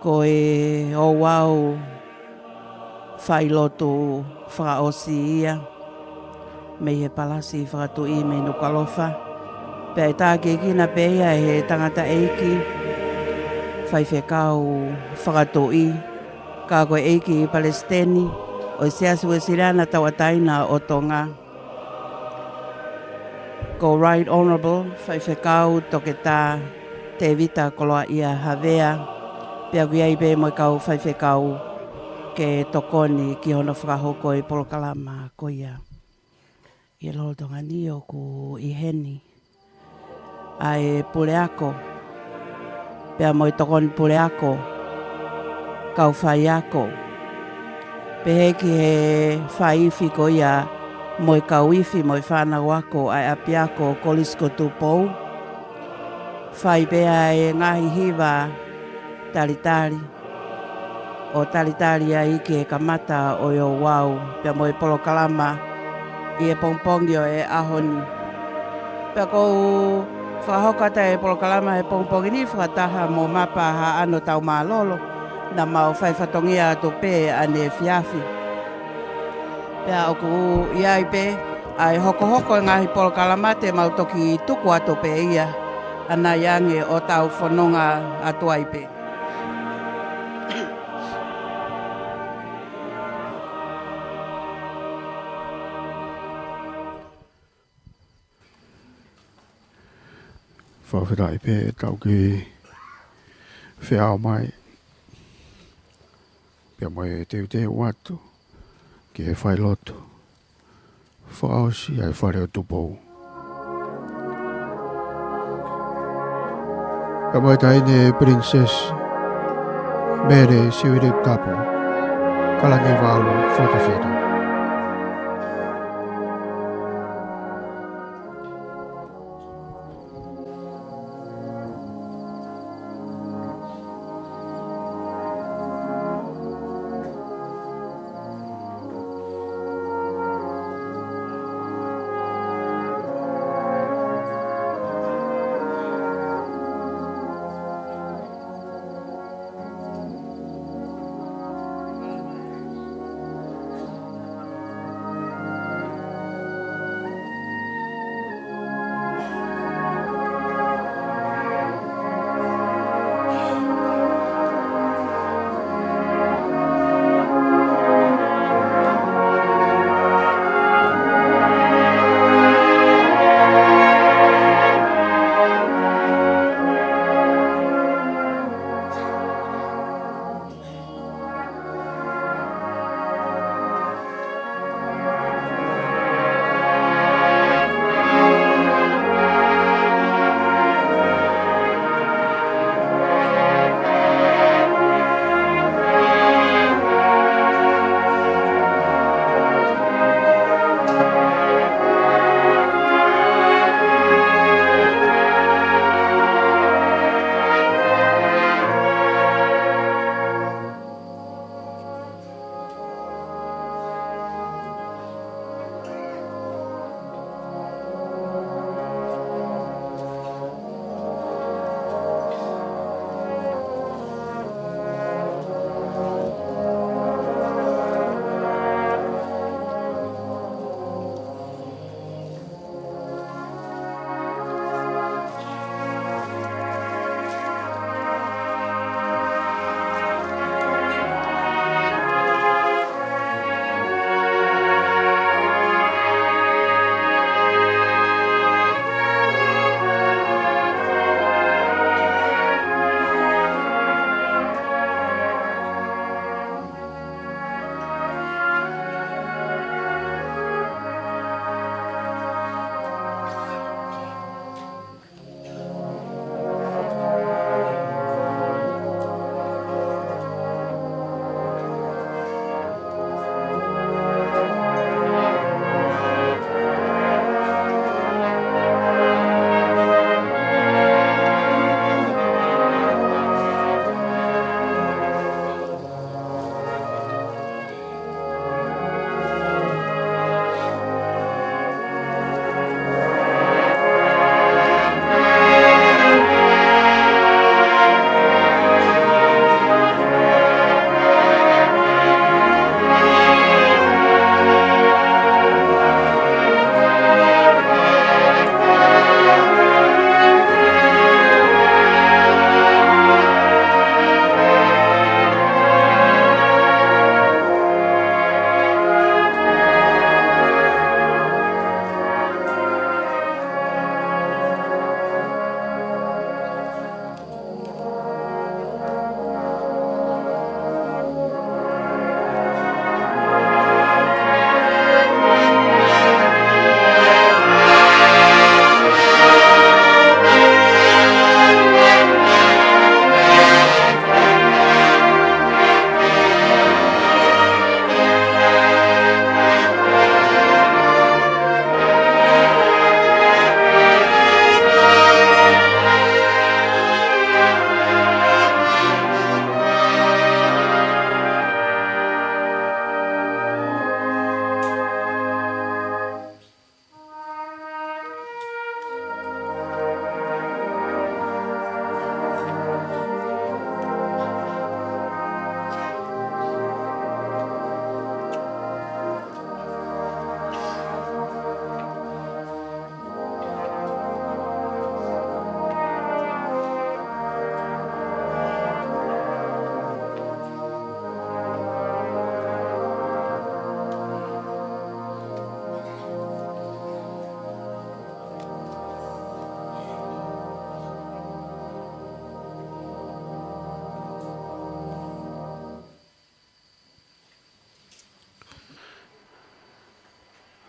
Ko e ouau failotu fakaʻosi ia mei he Palasi Fakatuʻi mei Nukuʻalofa. Pea ʻe tākiekina pē ia ʻe he tangataʻeiki faifekau fakatuʻi, ka ko e ʻeiki palesiteni ʻo e Siasi Uēsiliana Tauʻatāina ʻo Tonga, ko Right Honourable Faifekau Toketā Tēvita Koloaʻia Havea, pea ʻoku ʻi ai pē mo e kau faifekau ke tokoni ki hono fakahoko e polokalama ko ia. ʻI he lolotonga ni ʻoku ʻi heni ʻa e puleako, pea mo e tokoni puleako, kau faiako, pehē ki he faiifi ko ia mo e kau ifi mo e fānau ako ʻa e ʻapiako Kolisi ko Tupou. Fai pē ʻa e ngaahi hiva talitali, ʻo talitali ai ki he kamata ʻo e ouau, pea mo e polokalama ʻi he pongipongi ʻo e ʻaho ni. Pea ʻoku ou fakahoko atu e polokalama he pongipongi ni fakataha mo Mapa Haʻano Taumālolo, naʻa mau fai fatongia atu pē ʻaneefiafi. Pea ʻoku ʻi ai pē ʻa e hokohoko e ngaahi polokalama te mau toki tuku atu pē ia ʻanai ange ʻo tau fononga atu ai pē. Fakafetaʻi pē ʻetau kiʻi feʻao mai, pea mo e teuteu atu ki he failotu fakaʻosi ʻa e Fale ʻo Tupou. Ka mai taʻahine Princess Mele Sivilikutapu, Kalaniuvalu, Fuakava Fitu.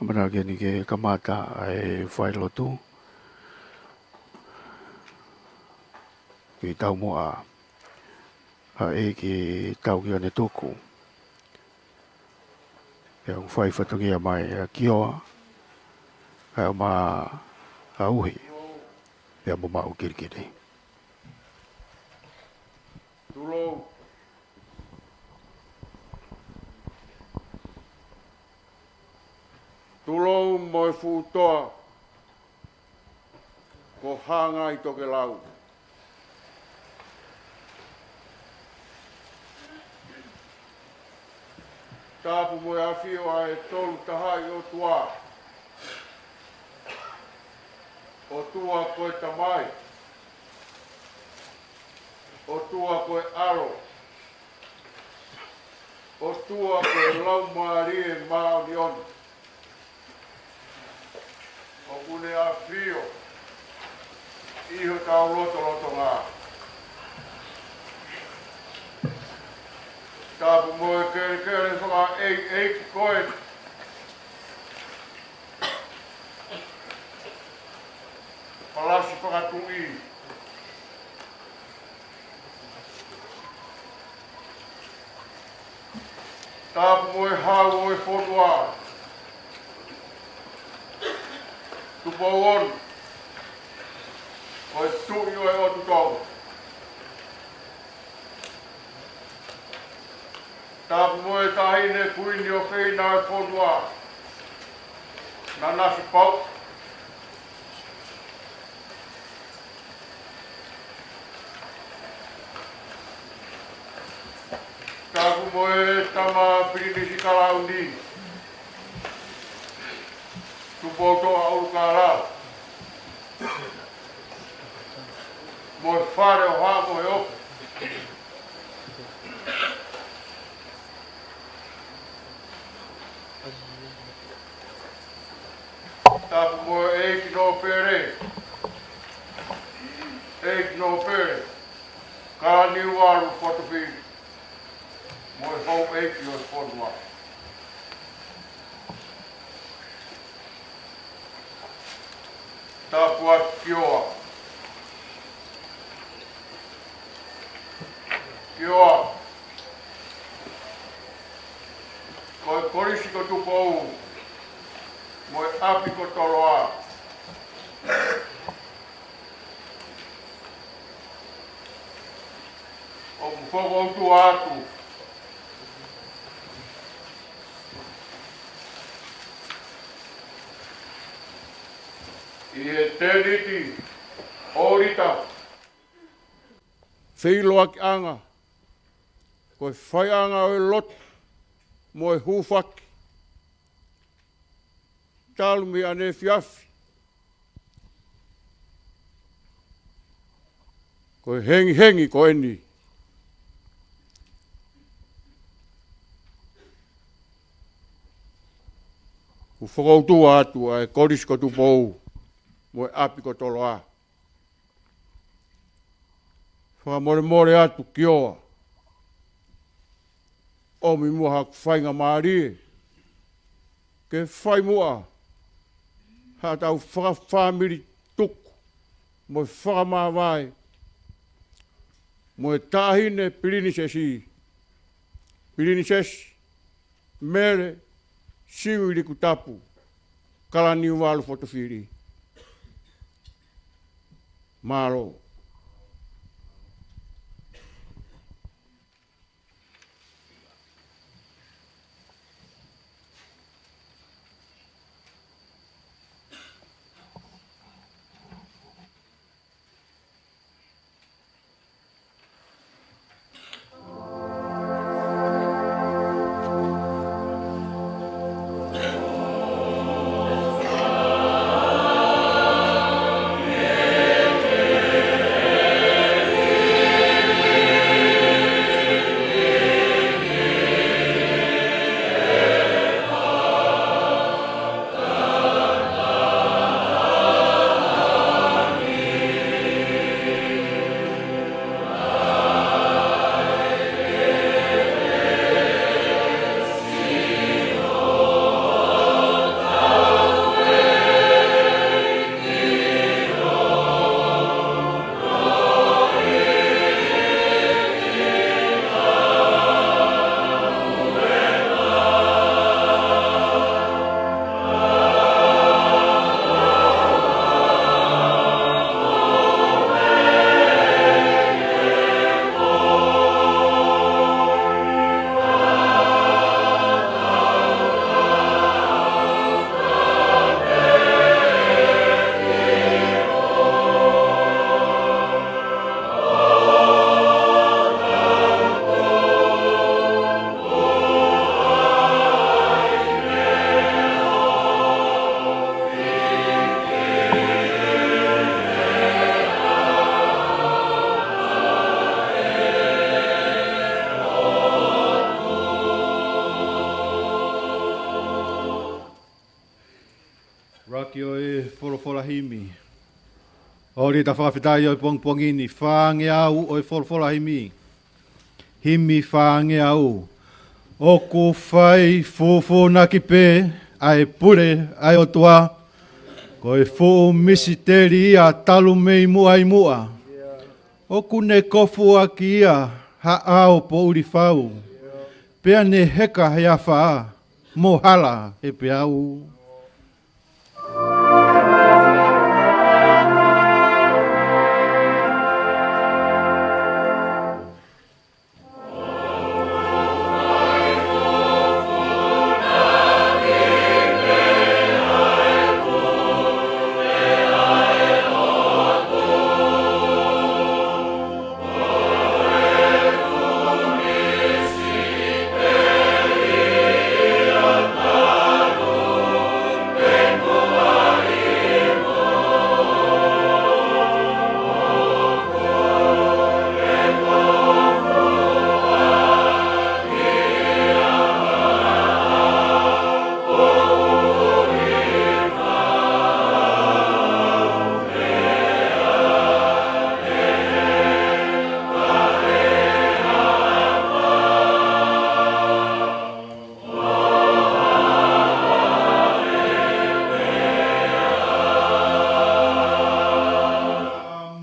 Manako ni ke kamata ʻa e failotu. Ke tau mo a, ʻa e ki tau ki ʻane tuku. ʻE ʻo fai fatongia mai ʻa Kioa, ʻa e ma a uhi, ʻe mo maʻu kilikili. Tulou. Tulou mo e fuʻu toa ko Hanga ʻi Tokelau. Tapu mo e ʻafio ʻa e Tolu Tahaʻi ʻOtua. ʻOtua ko e Tamai. ʻOtua ko e ʻAlo. ʻOtua ko e Laumālie Māʻoniʻoni. ʻOku ne ʻafio ʻi hotau lotolotonga. Tapu mo e kelekele fakaʻeiʻeiki ko e palasi fakatuʻi. Tapu mo e hau ʻo e fonua. Tupou Ono, ko e Tuʻi ʻo e ʻOtu Tonga. Tapu mo e Taʻahine Kuini ʻofeina ʻo e fonua, Nanasipauʻu. Tapu mo e Tama Pilinisi Kalauni, Tupoutoʻa ʻUlukālala, mo e Fale ʻo Haʻa Moheofo. Tapu mo e ʻEiki Nōpele, ʻEiki Nōpele Kalaniuvalu Fotofili, mo e houʻeiki ʻo e fonua. Tapu atu Kioa. Kioa, ko e Kolisi ko Tupou mo e ʻapi ko Toloa, ʻoku fokoutua atu ʻi he tēniti ʻōlita, feʻiloakiʻanga, ko e faiʻanga ʻo e lotu mo e hūfaki talu mei ʻaneefiafi. Ko e hengihengi ko eni, ʻoku fokoutua atu ʻa e Kolisi ko Tupou mo e ʻapi ko Toloa. Fakamolemole atu Kioa, ʻomi muʻa haku faingamālie ke fai muʻa haʻatau fakafāmili tuku mo e fakamāvae mo e Taʻahine Pilinisesi, Pilinisesi Mele Siu ʻIlikutapu Kalaniuvalu Fotofili. Mālō. Ō lita fakafetaʻi ʻo e pongipongi ni, fāngeau ʻo e folofola himi. Himi fāngeau. ʻOku fai fufūnaki pē ʻa e pule ʻa e ʻOtua. Ko e fuʻu misiteli ia talu mei muʻa ʻi muʻa. ʻOku ne kofuʻaki ia ha ʻao poʻuli fau. Pea ne heka he afā mo hala he peau.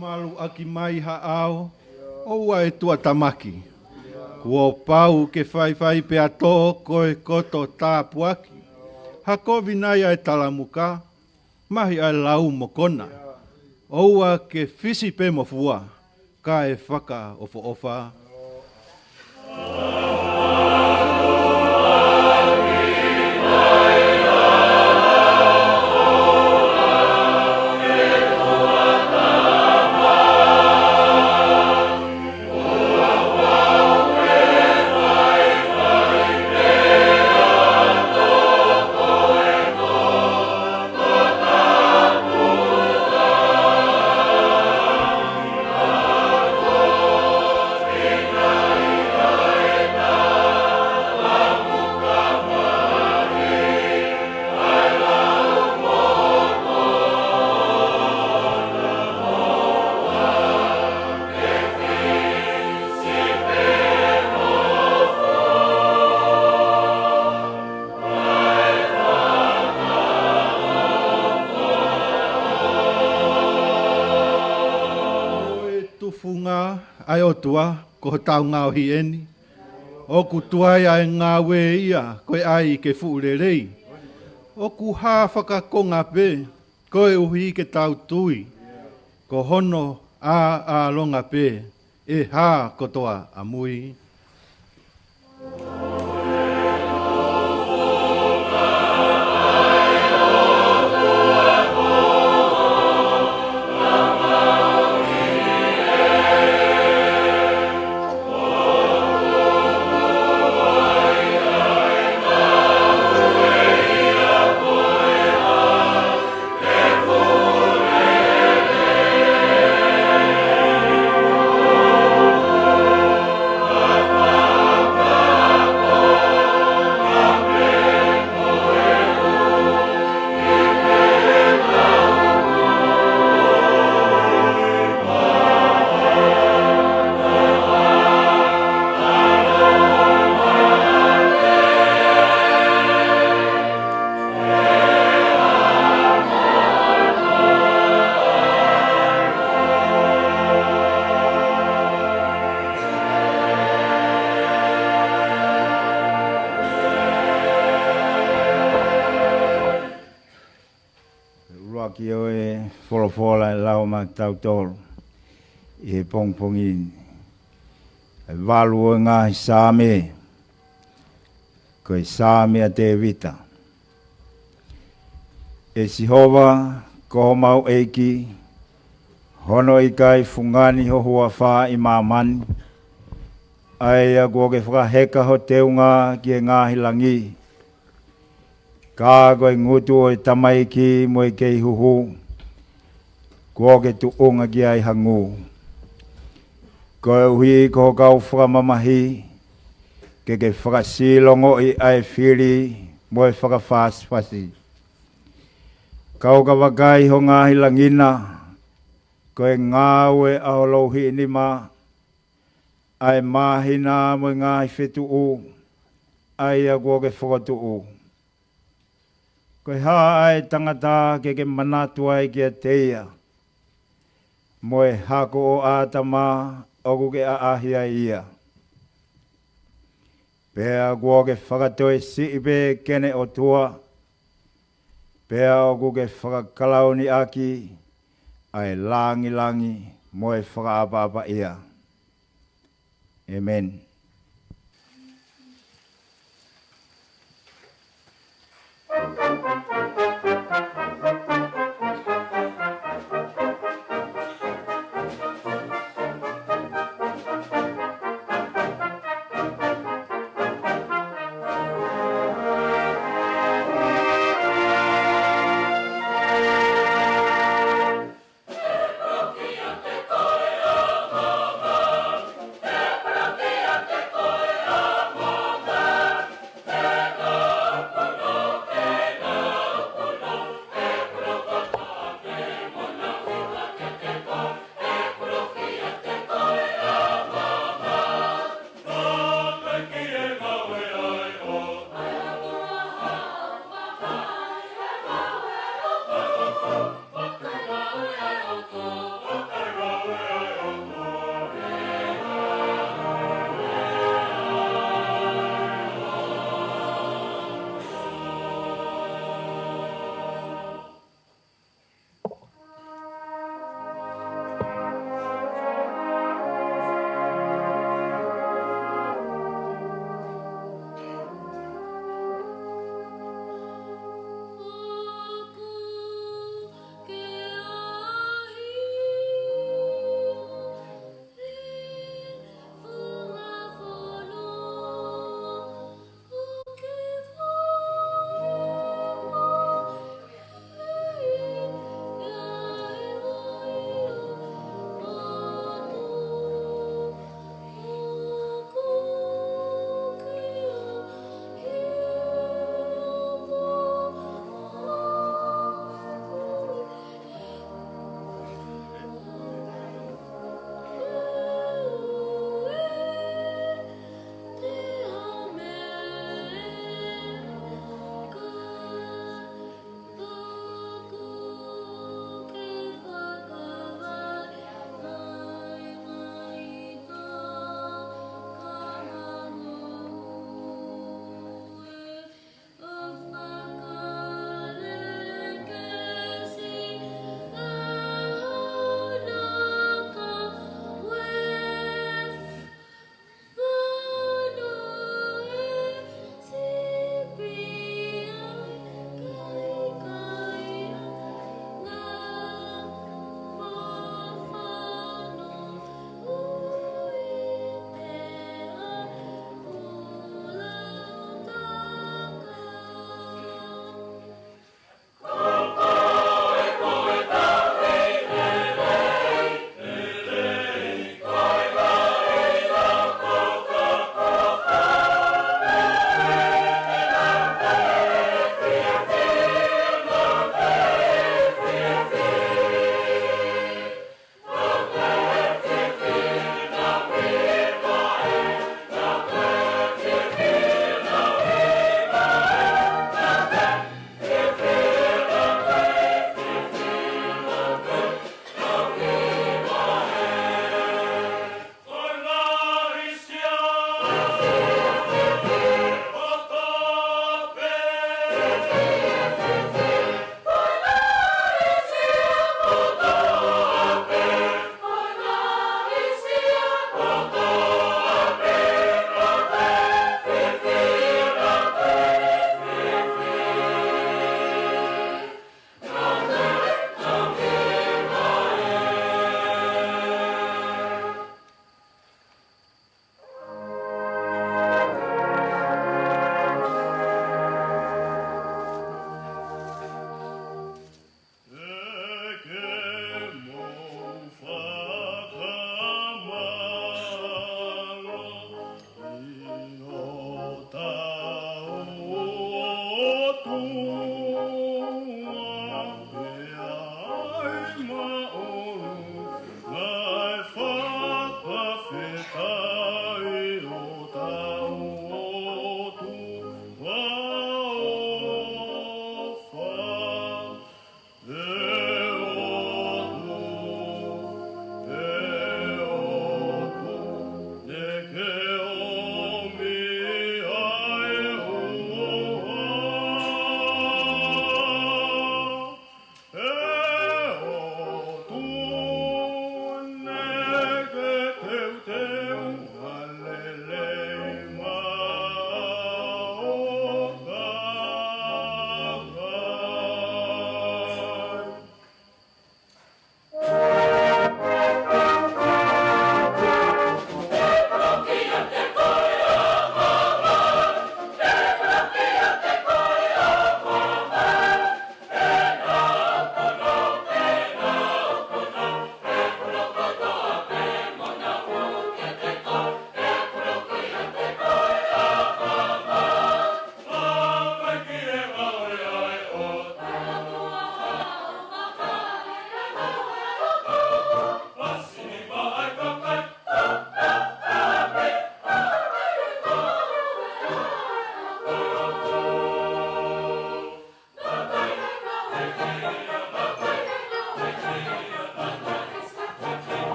Maluʻaki mai ha ʻao, ʻoua ʻe tuʻatamaki. Kuo pau ke faifai pea tō ko e koto tāpuaki. Ha kovi nai ʻa e talamuka, mahi ʻa e lau mo kona. ʻOua ke fisi pē mo fua, kae fakaʻofoʻofa. Ko e tufunga ʻa e ʻOtua, ko hotau ngaohi eni. ʻOku tuai ʻa e ngāue ia, ko e ʻai ke fuʻu lelei. ʻOku hā fakakonga pē, koeʻuhi ke tau tui. Ko hono ʻāʻālonga pē, ʻe hā kotoa ʻamui. ʻUluaki ʻo e folofola ʻe lau maʻa kitautolu ʻi he pongipongi ni, ʻe valu ʻo e ngaahi Saame, ko e Saame ʻa Tēvita. ʻE Sihova, ko homau ʻEiki, hono ʻikai fungani ho huafa ʻi māmani, ʻa ia kuo ke fakaheka ho teunga ki he ngaahi langi, ka ko e ngutu ʻo e tamaiki mo e kei huhu, kuo ke tuʻunga ki ai ha ngū. Koeʻuhi ko ho kau fakamamahi, ke ke fakasilongoʻi ʻa e fili mo e fakafasifasi. Ka ʻo ka vakai ho ngaahi langi na, Ko e ngāue ʻa ho louhiʻi nima, ʻa e māhina mo e ngaahi fetuʻu, ʻa ia kuo ke fokotuʻu. Ko e hā ʻa e tangata ke ke manatu ai kiate ia, mo e hako ʻo ʻĀtama ʻoku ke ʻaʻahi ai ia? Pea kuo ke fakatoesiʻi pē ke ne ʻOtua, pea ʻoku ke fakakalauni ʻaki ʻa e langilangi mo e fakaʻapaʻapaʻia. ʻĒmeni.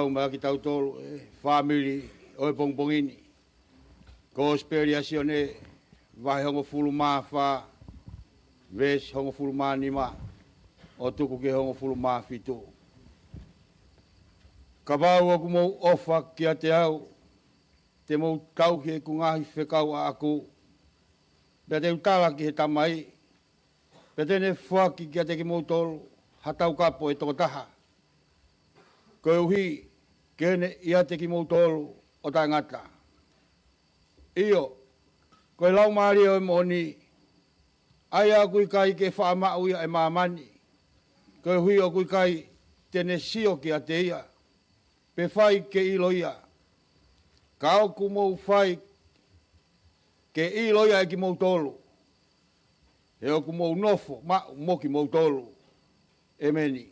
Kau mai kitautolu ʻe fāmili ʻo e pongipongi ni. Kosipeli ʻa Sione, vahe hongofulu mā fā, veesi hongofulu mā nima, ʻo tuku ki he hongofulu mā fitu. Kapau ʻoku mou ʻofa kiate au, te mou tauhi ʻeku ngaahi fekau ʻaʻaku, pea te u tala ki he Tamai, pea te ne foaki kiate kimoutolu ha taukapo ʻe toko taha, koeʻuhi ke ne ʻiate kimoutolu ʻo taʻengata. ʻIo, ko e Laumālie ʻo e moʻoni, ʻa ia ʻoku ʻikai ke faʻa maʻu ia ʻe māmani, koeʻuhi ʻoku ʻikai te ne sio kiate ia, pe fai ke ʻilo ia. Ka ʻoku mou fai ke ʻilo ia ʻe kimoutolu, he ʻoku mou nofo maʻu mo kimoutolu. ʻEmeni.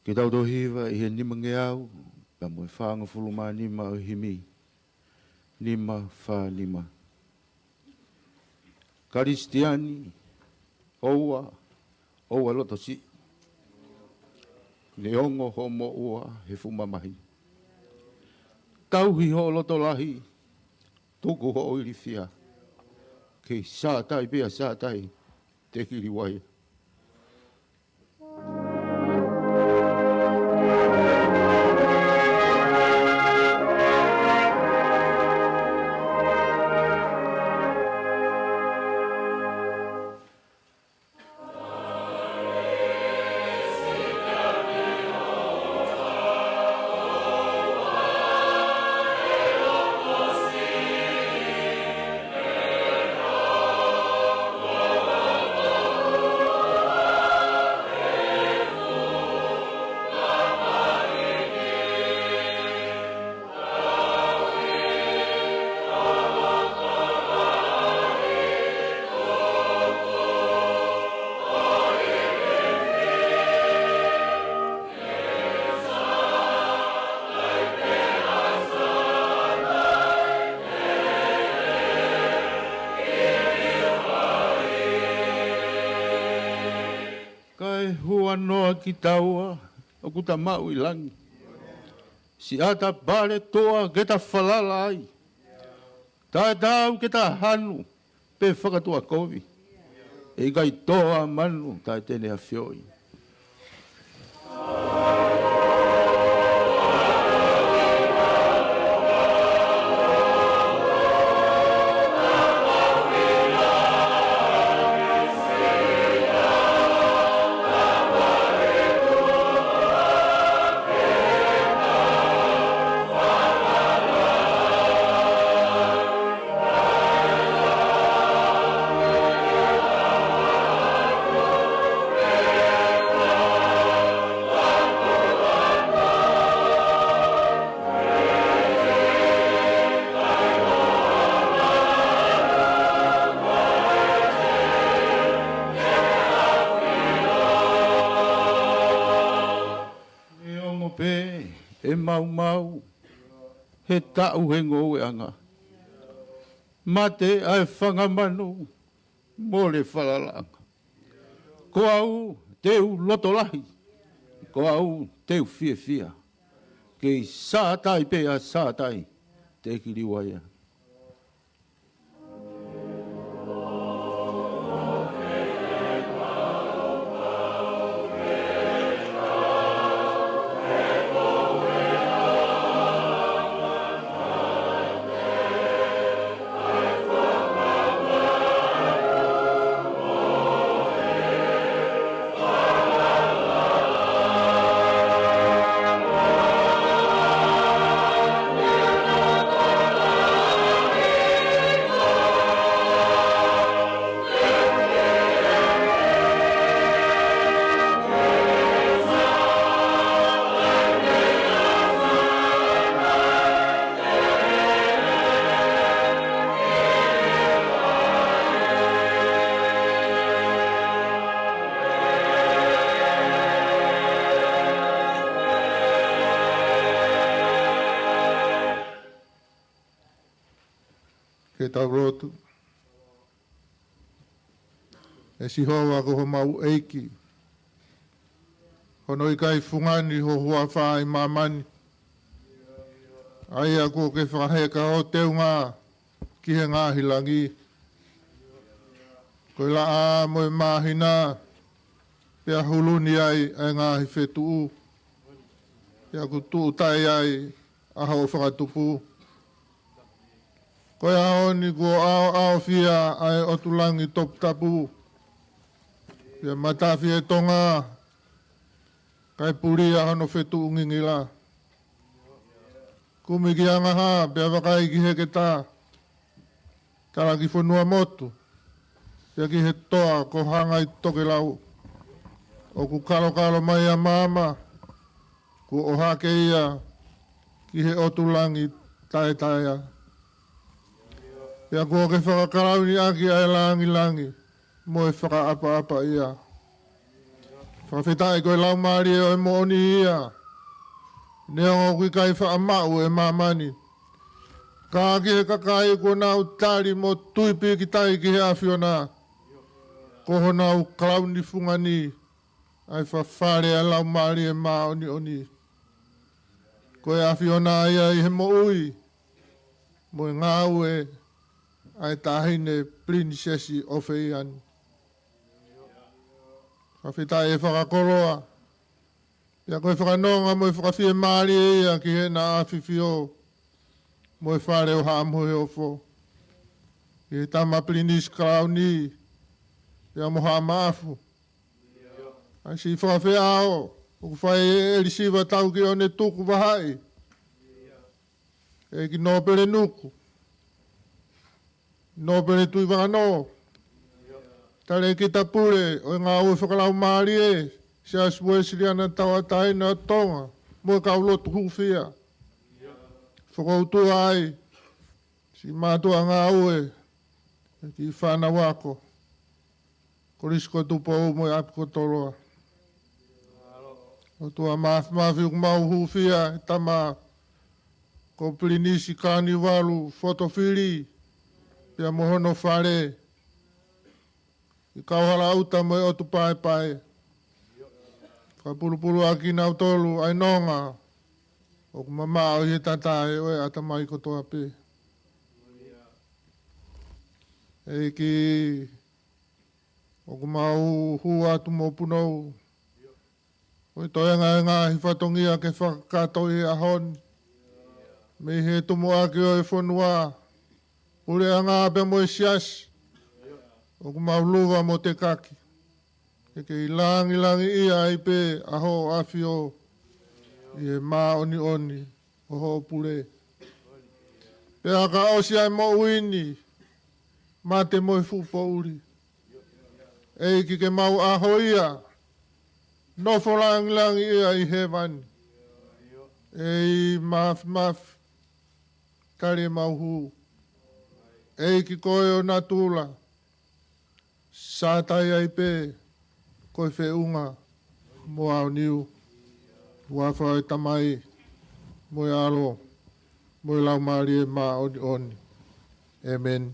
Ke tau toe hiva ʻi he nimangeau, pea mo e fāngofulu mā nima ʻo e himi, nima fā nima. Kalisitiane, ʻoua, ʻoua loto siʻi. Neongo hoʻo moʻua he fuʻu mamahi, tauhi hoʻo loto lahi, tuku hoʻo ilifia. Kei Sātai pē ʻa Sātai, te ki liua ia. Kae huanoa kitaua ʻoku ta maʻu ʻi langi, siʻa ta pale toa ke ta falala ai. Taʻetaau ke ta hanu pe fakatuʻakovi, ʻe ʻikai tō ʻa manu taʻe te ne ʻafioʻi. Neongo pē ʻe maumau he taʻu he ngoueʻanga, mate ʻa e fanga manu mo e falalaʻanga, ko au te u loto lahi, ko au te u fiefia. Kei Sātai pē ʻa Sātai, te ki liua ia. Ke tau lotu. ʻE Sihova ko homau ʻEiki, hono ʻikai fungani ho huafa ʻi māmani. ʻA ia kuo ke fakaheka ho teunga ki he ngaahi langi. Ko e laʻā mo e māhina, pea huluni ai ʻa e ngaahi fetuʻu. Pea kuo tuʻu taʻe ai ʻa hoʻo fakatupu. Ko e ʻaho ni kuo ʻaoʻaofia ʻa e ʻotu langi toputapu, pea matafi e tonga, kae pulia hono fetuʻu ngingila. Kumi ki Angaha, pea vakai ki Heketā, tala ki Fonuamotu, pea ki he toa ko Hangaitokelau. ʻOku kalokalo mai ʻa maama, kuo ʻohake ia ki he ʻotu langi taʻetaʻeʻaonga. Pea kuo ke fakakalauni ʻaki ʻa e langilangi mo e fakaʻapaʻapa ia. Fakafetaʻi ko e Laumālie ʻo e moʻoni ia, neongo ʻoku ʻikai faʻa maʻu ʻe māmani. Ka ki he kakai kuo nau tali mo tui pīkitai ki he ʻAfiona, ko honau kalauni fungani ʻa e fafale ʻa e Laumālie Māʻoniʻoni. Ko e ʻAfiona ia ʻi he moʻui mo e ngāue ʻa e Taʻahine Pilinisesi ʻOfeia ni. Fakafetaʻi e fakakoloa, pea ko e fakanonga mo e fakafiemālie ia ki heʻena ʻAfifio mo e Fale ʻo Haʻa Moheofo, ki he Tama Pilinisi Kalauni, pea mo Haʻa Maʻafu. ʻA e siʻi fakafeʻao ʻoku fai ʻe ʻElisiva Taukione Tukuvahaʻi, ʻEiki Nōpele Nuku, Nōpele Tuʻivakanō, Talēkita Pule ʻo e Ngāue Fakalaumālie Siasi Uēsiliana Tauʻatāina ʻo Tonga, mo e kau lotu hūfia. Fokoutua ai siʻi mātuʻa ngāue, ʻEiki Fānau Ako, Kolisi ko Tupou mo e ʻapi ko Toloa. ʻOtua Māfimafi, ʻoku mau hūfia he tama ko Pilinisi Kanivalu Fotofili, pea mo hono fale, ʻi Kauhalaʻuta mo e ʻotu paepae. Fakapulupulu ʻa kinautolu ʻa e nonga ʻoku mamaʻo ʻi he tatae ʻo e ʻatamai kotoa pē. ʻEiki, ʻoku mau hū atu mo punou ʻo e toenga e ngaahi fatongia ke fakakakato ʻi he ʻaho ni, mei he tumuʻaki ʻo e fonua, puleʻanga pea mo e siasi, ʻoku mau luva mo tekaki ke kei langilangiʻia ai pē ʻa hoʻo ʻAfio ʻi he māʻoniʻoni ʻo hoʻo pule. Pea ka ʻosi ʻa e moʻui ni, mate mo e fuʻu poʻuli, ʻEiki, ke mau ʻaho ia, nofo langilangiʻia ʻi hēvani. ʻEiki Māfimafi, tali ʻemau hū. ʻEiki, ko e ʻo natula, sātai ai pē ko e feʻunga mo aoniu. Huafa ʻo e Tamai, mo e ʻAlo, mo e Laumālie Māʻoniʻoni. ʻĒmeni.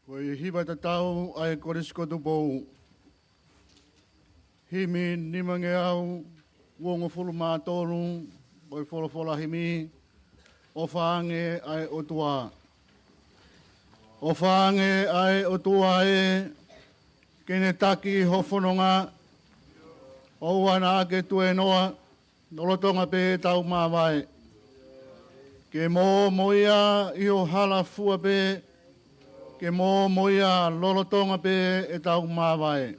Ko e hiva tatau ʻa e Kolisi ko Tupou. Himi nimangeau uongofulu mā tolu, ko e folofola himi, ʻOfa ange ʻa e ʻOtua. ʻOfa ange ʻa e ʻOtua ē, ke ne taki ho fononga, ʻoua naʻa ke tuēnoa, lolotonga pē ʻetau māvae. Ke mōmoia ʻi ho hala fua pē, ke mōmoia lolotonga pē ʻetau māvae.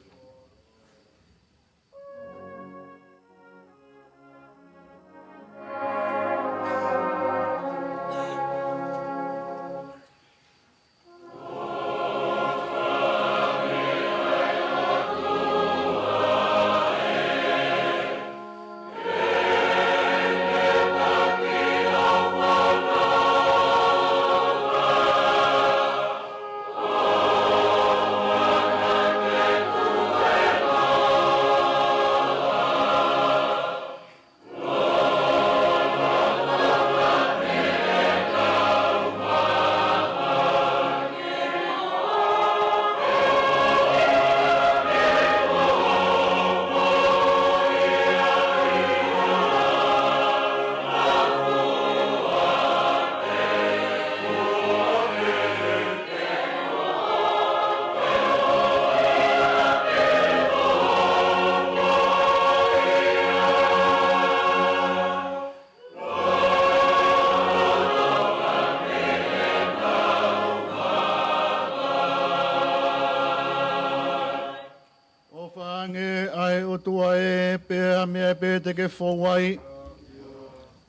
ʻOfa ange ʻa e ʻOtua ē, pea meʻa pē te ke fou ai,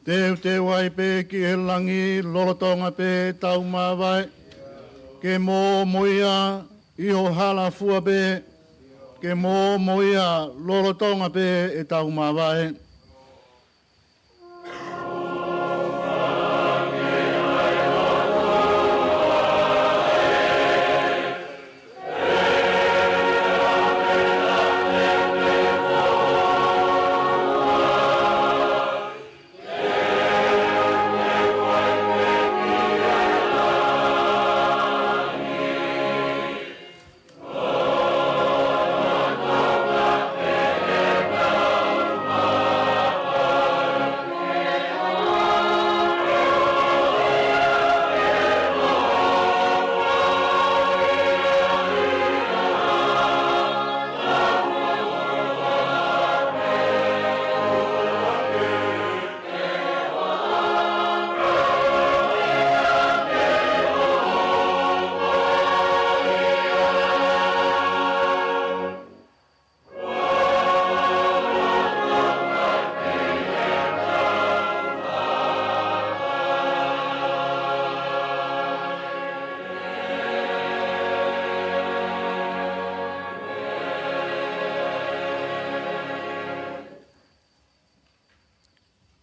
teuteu ai pē ki he langi, lolotonga pē ʻetau māvae. Ke mōmoia ʻi ho hala fua pē, ke mōmoia lolotonga pē ʻetau māvae.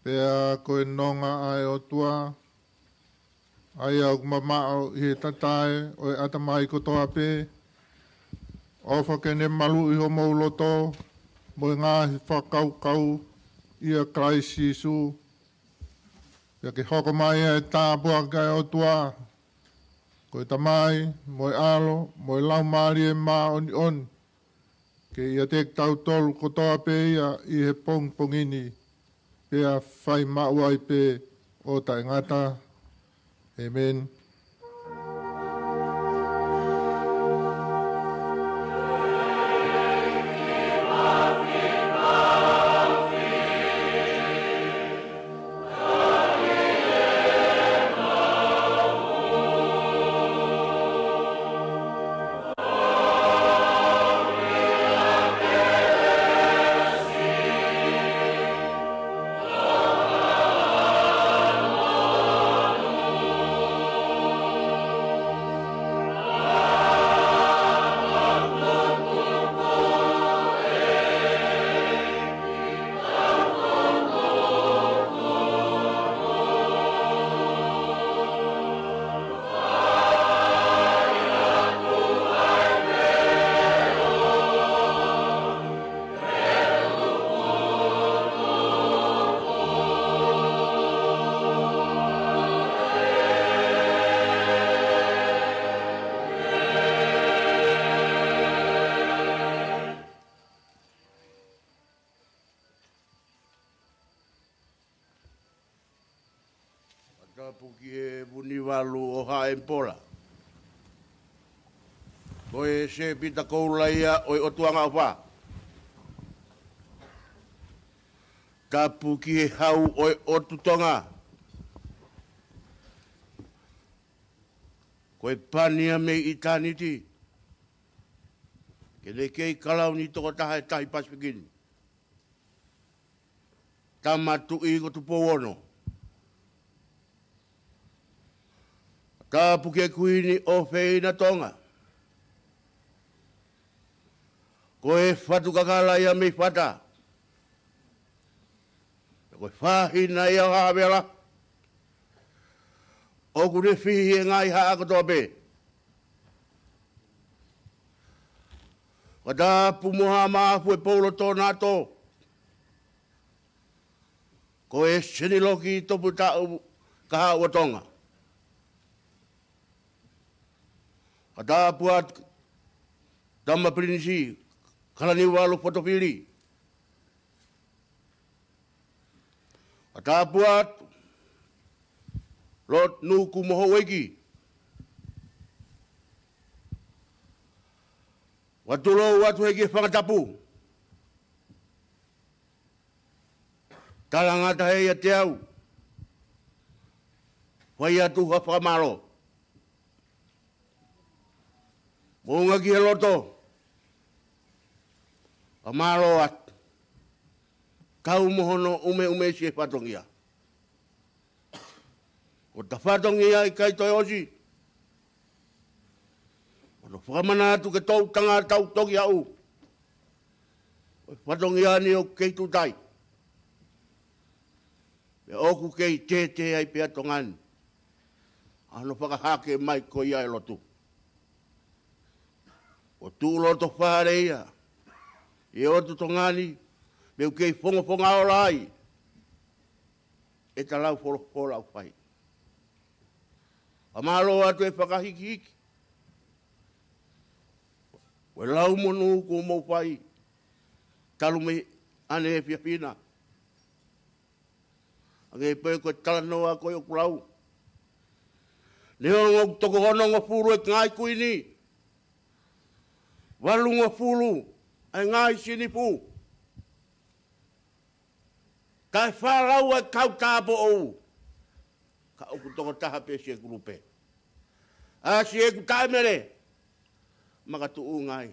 Pea ko e nonga ʻa e ʻOtua, ʻa ia ʻoku mamaʻo ʻi he tatae ʻo e ʻatamai kotoa pē, ʻofa ke ne maluʻi homou loto mo e ngaahi fakakaukau ʻia Kalaisi Sīsū, pea ke hoko mai ʻa e tāpuaki ʻa e ʻOtua, ko e Tamai, mo e ʻAlo, mo e Laumālie Māʻoniʻoni, ke ʻiate kitautolu kotoa pē ia ʻi he pongipongi ni, pea fai maʻu ai pē ʻo taʻengata. ʻĒmeni. Tapu ki he Vunivalu ʻo Haʻaempola. Ko e Sēpita Koula ia ʻo e ʻOtuangaʻofa. Tapu ki he Hau ʻo e ʻOtu Tonga. Ko e pani ia mei ʻitāniti. Ke ne kei kalauni tokotaha e tahi Pasifiki ni. Tama Tuʻi ko Tupou Ono. Tapu ki he Kuini ʻofeina Tonga. Ko e Fatukakala ia mei Fata. Ko e Fahina ia ʻo Havela. ʻOku ne fihi e ngaahi haʻa kotoa pē. Fakatapu mo Haʻa Maʻafu e Poulo Tōnato. Ko e Seniloki Toputapu Kahaʻu ʻo Tonga. Fakatapu atu Tama Pilinisi Kalaniuvalu Fotofili. Fakatapu atu Lord Nuku mo Houʻeiki. Fakatulou atu he ki he fanga tapu. Talangata he ʻiate au. Fai atu ha fakamālō. Moʻunga ki he loto. Fakamālō atu. Kau mo hono ʻumeʻumeʻi e fatongia. Ko ta fatongia ʻikai toe ʻosi. Ko hono fakamanatu ke tau tangata tau toki haʻu. Ko e fatongia ni ʻoku kei tutai. Pea ʻoku kei tētē ai pea Tonga ni. ʻA hono fakahake mai ko ia e lotu. ʻO tuʻu loto fale ia. ʻI he ʻOtu Tonga ni, pea ʻoku kei fongofonga ola ai. ʻE ta lau folofola ʻoku fai. Fakamālō atu e fakahikihiki. Ko e lau monū kuo mou fai. Talu mei ʻaneefiafi na. Hangē pē ko e talanoa ko ē ʻoku lau. Neongo ʻoku toko onongofulu e ngaahi kuini. Valungofulu e ngaahi sinifu. Kae fālau e kau tāupoʻou. Ka ʻoku toko taha pē siʻeku lupe. ʻA siʻeku taʻemele. Makatuʻunga ai.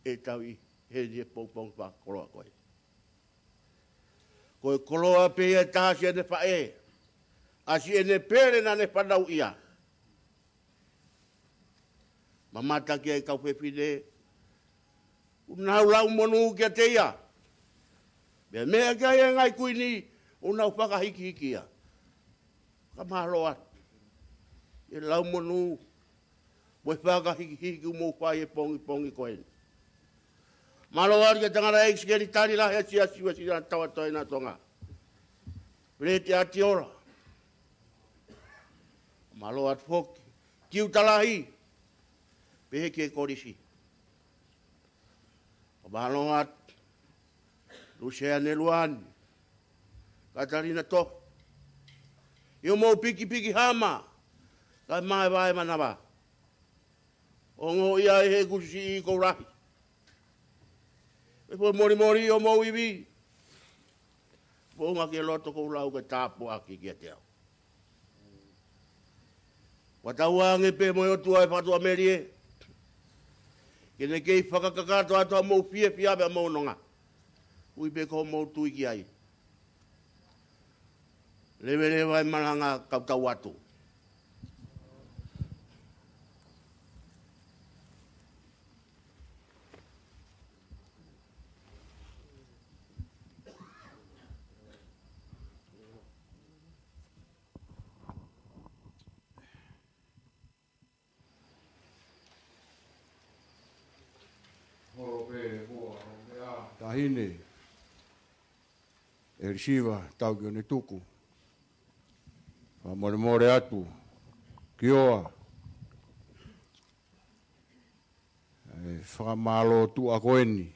ʻE tau ʻi heni he pongipongi fakakoloa ko ē. Ko e koloa pē ia ʻe taha siʻene faʻē. ʻA siʻene pele naʻa ne fanauʻi ia. Mamata ki ai kau fefine. ʻOku nau lau monū kiate ia. Meʻa meʻa ki ai e ngaahi kuini. ʻOku nau fakahikihiki ia. Fakamālō atu. ʻE lau monū. Mo e fakahikihiki ʻoku mou fai he pongipongi ko eni. Mālō atu ki he tangataʻeiki sekelitali lahi ʻa e Siasi Uēsiliana Tauʻatāina ʻo Tonga. Peleti ʻAtiola. Mālō atu foki. Tiuta lahi. Pehē ki he kolisi. Fakamālō atu. Luseane Luani. Katalina Tohi. ʻI hoʻomou pikipiki hama. Kae maʻu e vaemanava. Ongoʻi ai he kusi ʻi Koulahi. Pea fakamolemole ʻi hoʻomou ivi. Moʻunga ki he loto ʻoku ou lau ke tāpuaki kiate au. Fakatauange pē mo e ʻOtua ʻe fakatuʻamelie. Ke ne kei fakakakato atu hoʻomou fiefia pea mo e nonga. Ui pē ko hoʻomou tui ki ai. Leveleva e malanga kau tau atu. Holo pē mua o meʻa tahine. ʻElisiva, tau ki ʻone tuku. Fakamolemole atu. Kioa. ʻE fakamālō tuʻa ko eni.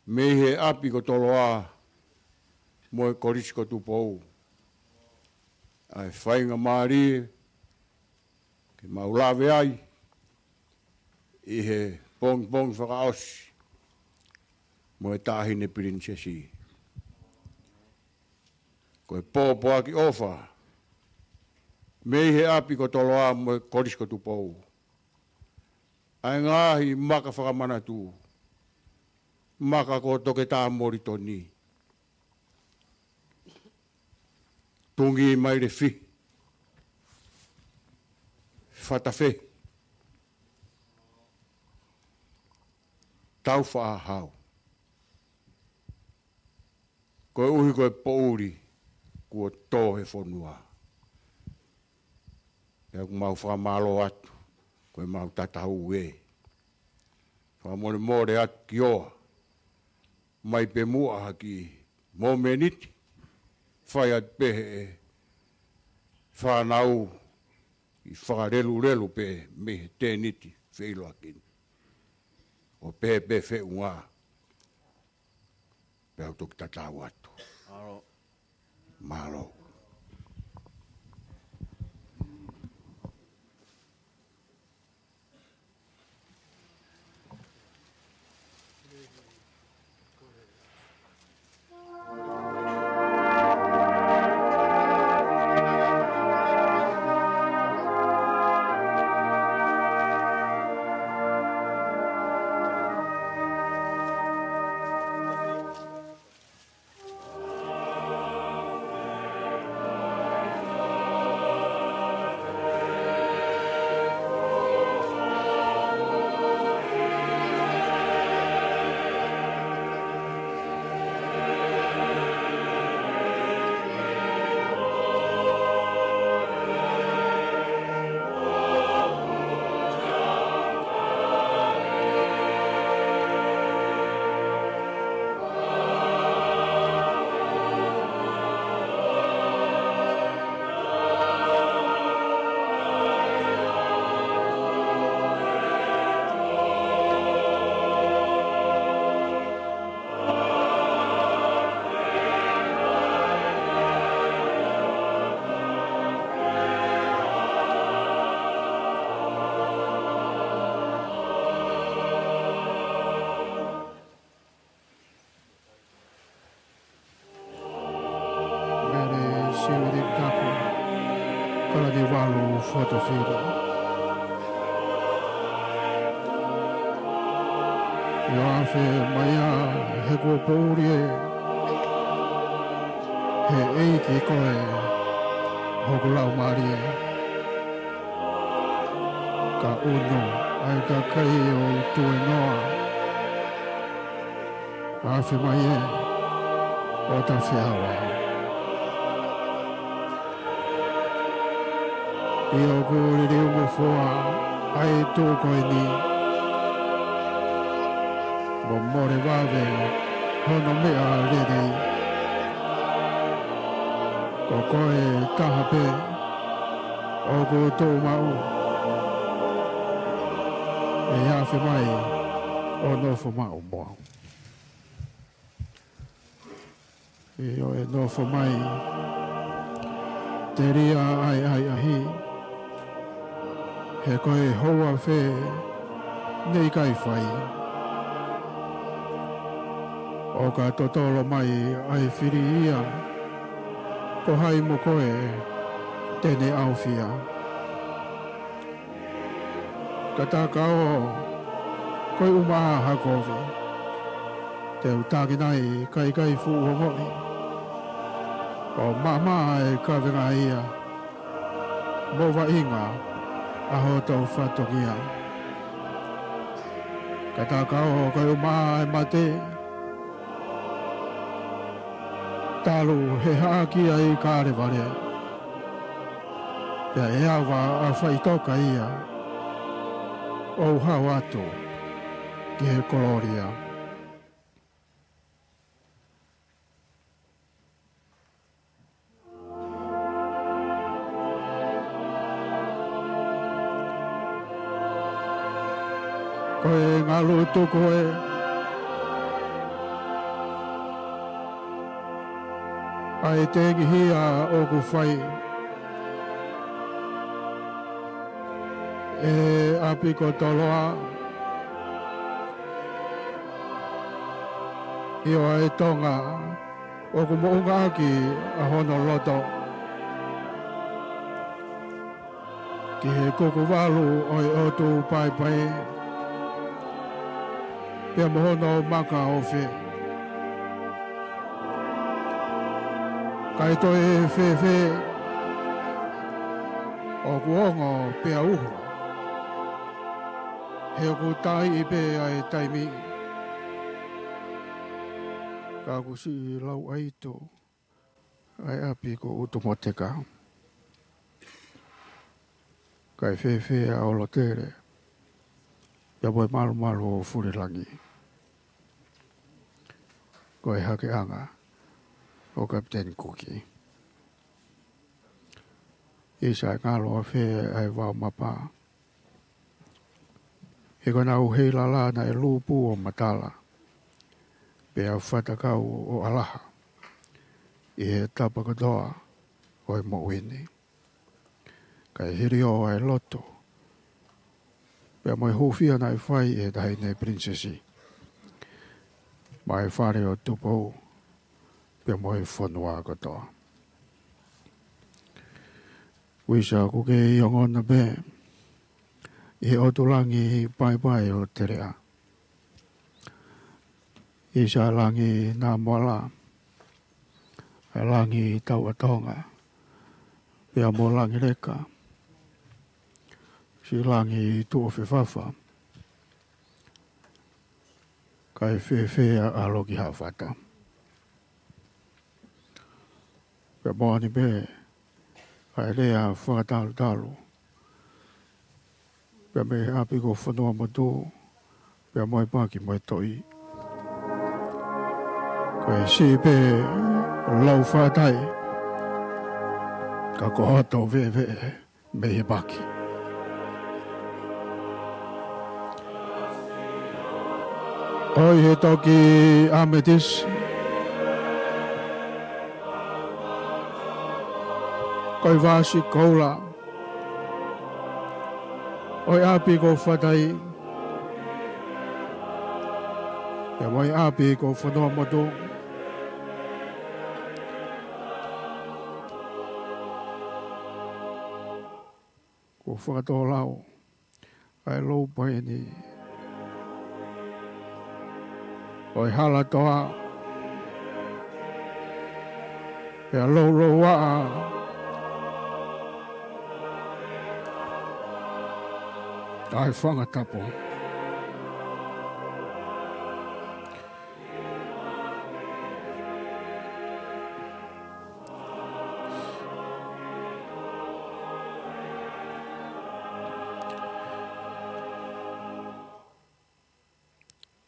Mei he ʻapi ko Toloa. Mo e Kolisi ko Tupou. ʻa e faingamālie ke mau lave ai ʻi he pongipongi fakaʻosi mo e Taʻahine Pilinisesi. Ko e pōpoaki ʻofa mei he ʻapi ko Toloa mo e Kolisi ko Tupou, ʻa e ngaahi maka fakamanatu, maka ko Toketā Molitoni, Tungi Mailefi, Fatafehi, Taufaʻāhau, koeʻuhi ko e poʻuli kuo tō he fonua. Pea ʻoku mau fakamālō atu ko e mau tatau ē. Fakamolemole atu ki ʻoa, mai pē muʻa ha kiʻi momeniti, fai atu pē he fānau ʻi fakalelulelu pē mei he tēniti feʻiloaki ni. ʻO pehē pē feʻunga, pea u toki tatau atu. Mālō. Mālō. Mele Siuʻilikitapu, Kalaniuvalu Fotofili. ʻIo, afe mai ā he kuo poʻuli ē, he ʻEiki koe hoku laumālie. Ka ʻunu ʻa e kakai ʻo tuenoa. Afe mai ē ʻo ta feʻao. ʻIo, ʻoku liliu mo fua ʻa e tuʻu ko eni, mo mole vave hono meʻa lelei. Ko koe taha pē ʻoku tuʻu maʻu, ʻe afe mai ʻo nofo maʻu mo au. ʻIo, ʻe nofo mai, telia ʻa e ʻahiʻahi, he ko e houa fē ne ʻikai fai. ʻO ka totolo mai ʻa e fili ia, ko hai mo koe te ne ʻaofia. Ka ta ka ō, ko e ʻumaʻā ha kovi, te u takinai kae ʻikai fuʻu ongoʻi. ʻO maʻamaʻa e kavenga ia, mo vaʻinga ʻa hoto fatongia. Ka ta ka ō, ko e ʻumaʻā e mate, talu he haʻaki ʻa Kalevale, pea ʻe ava ʻa faʻitoka ia, ʻo u hao atu ki he kolōlia. Ko e ngalu tuku ē, ʻa e tengihia ʻoku fai, ʻE ʻapi ko Toloa, ʻio ʻa e Tonga, ʻoku moʻunga ʻaki ʻa hono loto ki he kuku valu ʻo e ʻOtu Paipai, pea mo hono maka ofi. Kae toe fēfē, ʻoku ongo pea uho, he ʻoku taiʻi pē ʻa e taimi, ka ʻoku siʻi lauʻaito ʻa e ʻapi ko ʻUtumoteka. Kae fēfē ʻa ʻOlotele, pea mo e malumalu ʻo Fulilangi. Ko e hakeʻanga ʻo Kapiteni Kuki. ʻIsa, ʻe ngalo ʻafē ʻa e vao mapa, he ko ʻenau heilala naʻe lupu ʻo matala, pea fatakau ʻo ʻalaha ʻi he tapa kotoa ʻo e moʻui ni. Kae hili ʻo ʻa e loto, pea mo e hūfia naʻe fai ʻe he Taʻahine Pilinisesi maʻa e Fale ʻo Tupou, pea mo e fonua kotoa. ʻIsa, ʻoku kei ongona pē ʻi he ʻotu langi paipai ʻo Teleʻa. ʻIsa, langi Namoala, ʻa e langi Tauʻatonga, pea mo Langileka, siʻi langi Tuʻofefafa, kae fēfē ʻa ʻAlo ki Haʻafata. Pea moʻoni pē ʻa e lea fakatalutalu, pea mei he ʻapi ko Fonuamotu, pea mo e paki mo e toʻi. Ko e siʻi pē lau fatai, ka ko hoto veʻeveʻe mei he paki. ʻOi he toki ʻametisi, ko e vasi koula ʻo e ʻapi ko Fatai, pea mo e ʻapi ko Fonuamotu. Kuo fakatōlau ʻa e lou paini ʻo e hala toa, pea loulouaʻa ʻa e fanga tapu.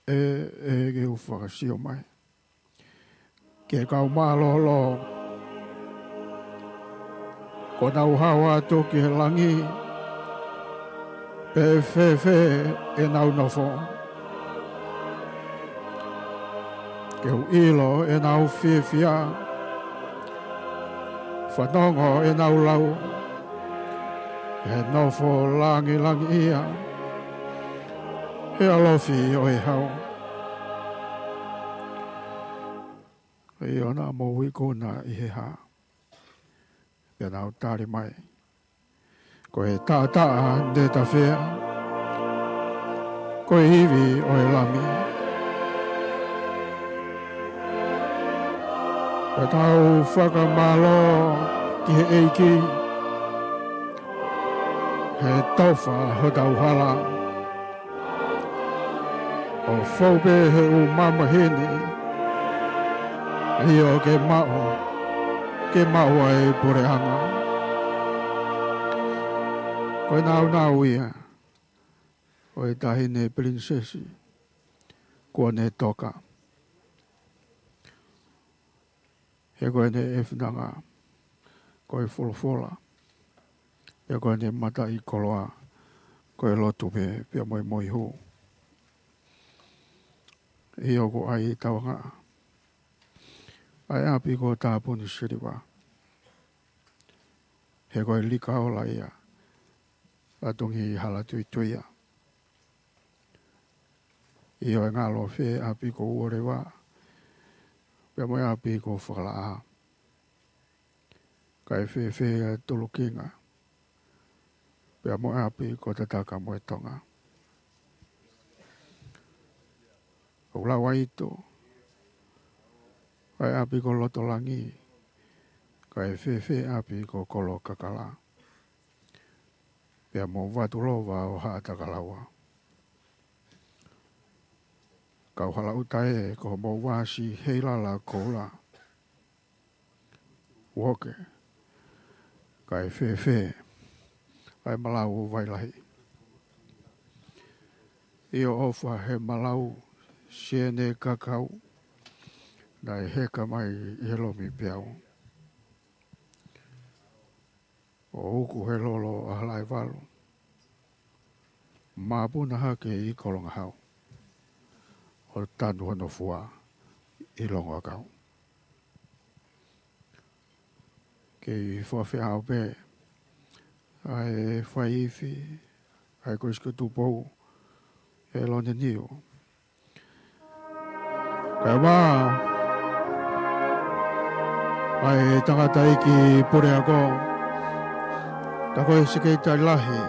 ʻE, ʻe ke u fakasio mai ki he kau mālōlō, kuo nau hao atu ki he langi, pe fēfē ʻenau nofo. Ke u ʻilo ʻenau fiefia, fanongo ʻenau lau, he nofo langilangiʻia he ʻalofi ʻo e hau. ʻIo, naʻa mou ikuna ʻi he hā, pea nau tali mai: Ko e taʻataʻa ne tafea, ko e ivi ʻo e Lami. Pea tau fakamālō ki he ʻEiki he tofa hotau hala, ʻo fou pē he ʻū mamahi ni, ʻio ke maʻu, ke maʻu ʻa e puleʻanga. Ko e nāunau ia ʻo e Taʻahine Pilinisesi kuo ne toka. He ko ʻene ʻefinanga ko e folofola, pea ko ʻene mataʻikoloa ko e lotu pē, pea mo e moihū. ʻIo, ko ʻai tauangaʻa ʻa e ʻapi ko Tāpuni Siliva, he ko e likaola ia ʻatungi hala tuituia. ʻIo, ʻe ngalo fē ʻapi ko Uoleva, pea mo e ʻapi ko Fakalaʻā? Kae fēfē ʻa Tulukinga, pea mo e ʻapi ko Tataka mo e Tonga? ʻOku lau ʻa Ito, ʻa e ʻapi ko Lotolangi, kae fēfē ʻapi ko Kolokakala, pea mo Vatulova ʻo Haʻatakalaua? Kau hala ʻuta ē, ko homou vasi heilala koula. Uoke, kae fēfē ʻa e Malau ʻo Vailahi? ʻIo, ʻofa he Malau, siʻene kakau, naʻe heka mai ʻi he lomi peau, ʻo uku he lolo ʻa Halaevalu, māpuna hake ʻi Kolongahau, ʻo tanu hono fua ʻi Longoakau. Kei fakafeʻao pē ʻa e fai ifi ʻa e Kolisi ko Tupou, ʻe Loneniu. Kae ʻumaʻā ʻa e tangataʻeiki puleako, ka ko e Sekelitali Lahi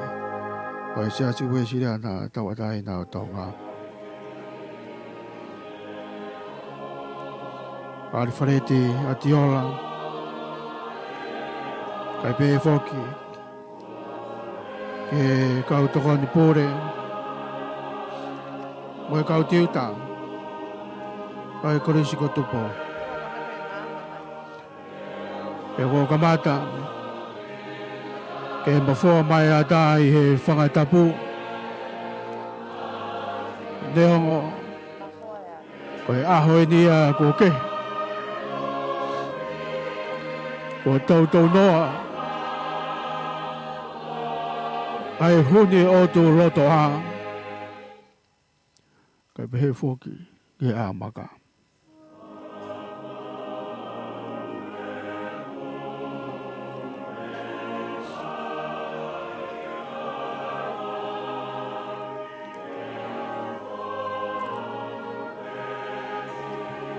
ʻo e Siasi Uēsiliana Tauʻatāina ʻo Tonga, ʻAlifeleti ʻAtiola, kae pehē foki ki he kau tokoni pule mo e kau tiuta ʻo e Kolisi ko Tupou. Pea kuo kamata ke mafoa mai ʻa e ʻatā ʻi he fanga tapu, neongo ko e ʻaho eni ia kuo kehe, kuo toutou noa ʻa e huni ʻotu lotoʻā, kae pehē foki ki he ʻā maka.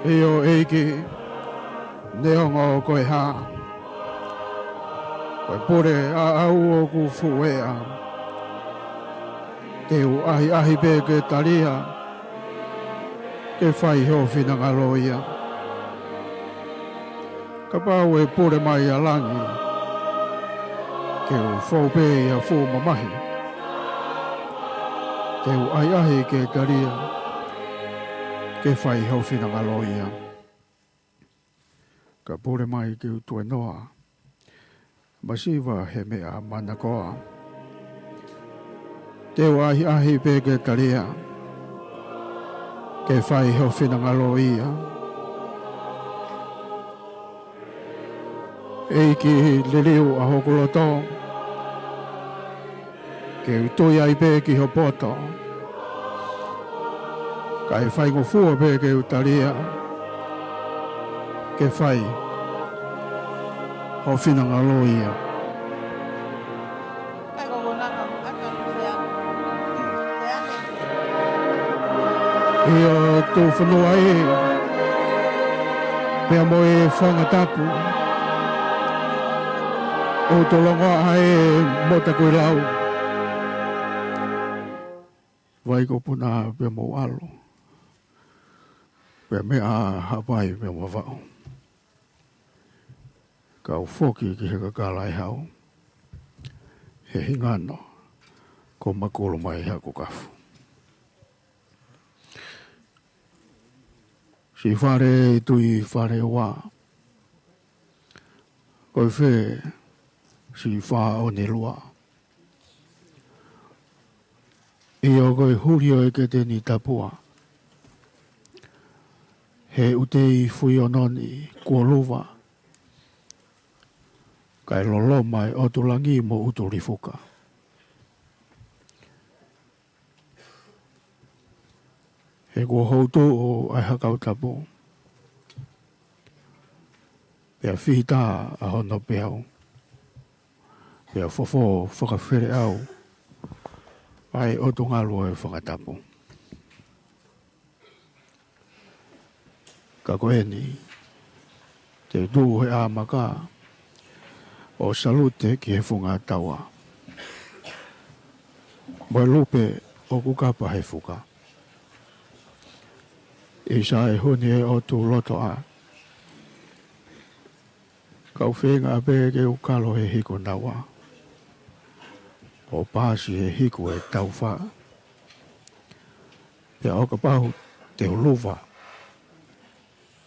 ʻIo ʻEiki, neongo ko e hā, ko e pule ʻaʻau ʻoku fueʻa, te u ʻahiʻahi pē ke talia, ke fai ho finangalo ia. Kapau ʻe pule mai ʻa langi, ke u fou pē ʻi ha fuʻu mamahi, te u ʻahiʻahi ke talia, ke fai ho finangalo ia. Ka pule mai ke u tuēnoa, masiva he meʻa manakoa, te u ʻahiʻahi pē ke talia, ke fai ho finangalo ia. ʻEiki, liliu ʻa hoku loto, ke u tui ai pē ki ho poto, kae faingofua pē ke u talia, ke fai ho finangalo ia. ʻIo, tuʻu fonua ē, pea mo e fanga tapu, ʻoku tolonga ai mo takuilau. Vai ko Puna pea mo ʻAlo, pea meʻa Haʻapai pea mo Vavaʻu. Kau foki ki he kakala ʻe hau, he hingano ko Makulu mai haku kafu. Siʻi fale ʻi Tuʻifaleʻuā, ko e fē siʻi fāʻone lua? ʻIo, ko e huli ʻo e keteni tapua, he ʻuteʻi fuiononi kuo luva, kae loloma e ʻotu langi mo ʻUtulifuka. He kuo houtuʻu ʻa e hakau tapu, pea fita ʻa hono peau, pea fofō fakafeleʻau ʻa e ʻOtu ngalu ʻo e fakatapu. Ka ko eni, te u tuʻu he ʻā maka ʻo salute ki he funga taua mo e lupe ʻoku kapa he fuka. ʻIsa e Huni ʻo e ʻOtu loto ʻā, kau feinga pē ke u kalo he hiku naua ʻo paasi he hiku ʻe taufa. Pea ʻo kapau te u luva,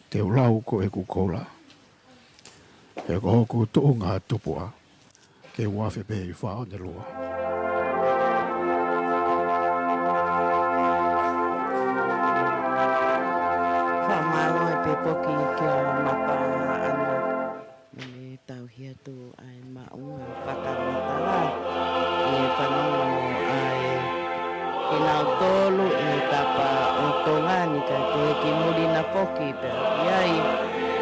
te u lau ko ʻeku koula, he ko hoku tuʻunga tupu ʻa ke u afe pē ʻi Faʻonelua. Fakamālō ʻaupito ki he Mapa Haʻana. Mene tauhi atu ʻa e maʻunga fakamatala ki he fanongo ʻa e kinautolu ʻi he tapa ʻo Tonga ni, kae kehe ki muli na foki pea ʻi ai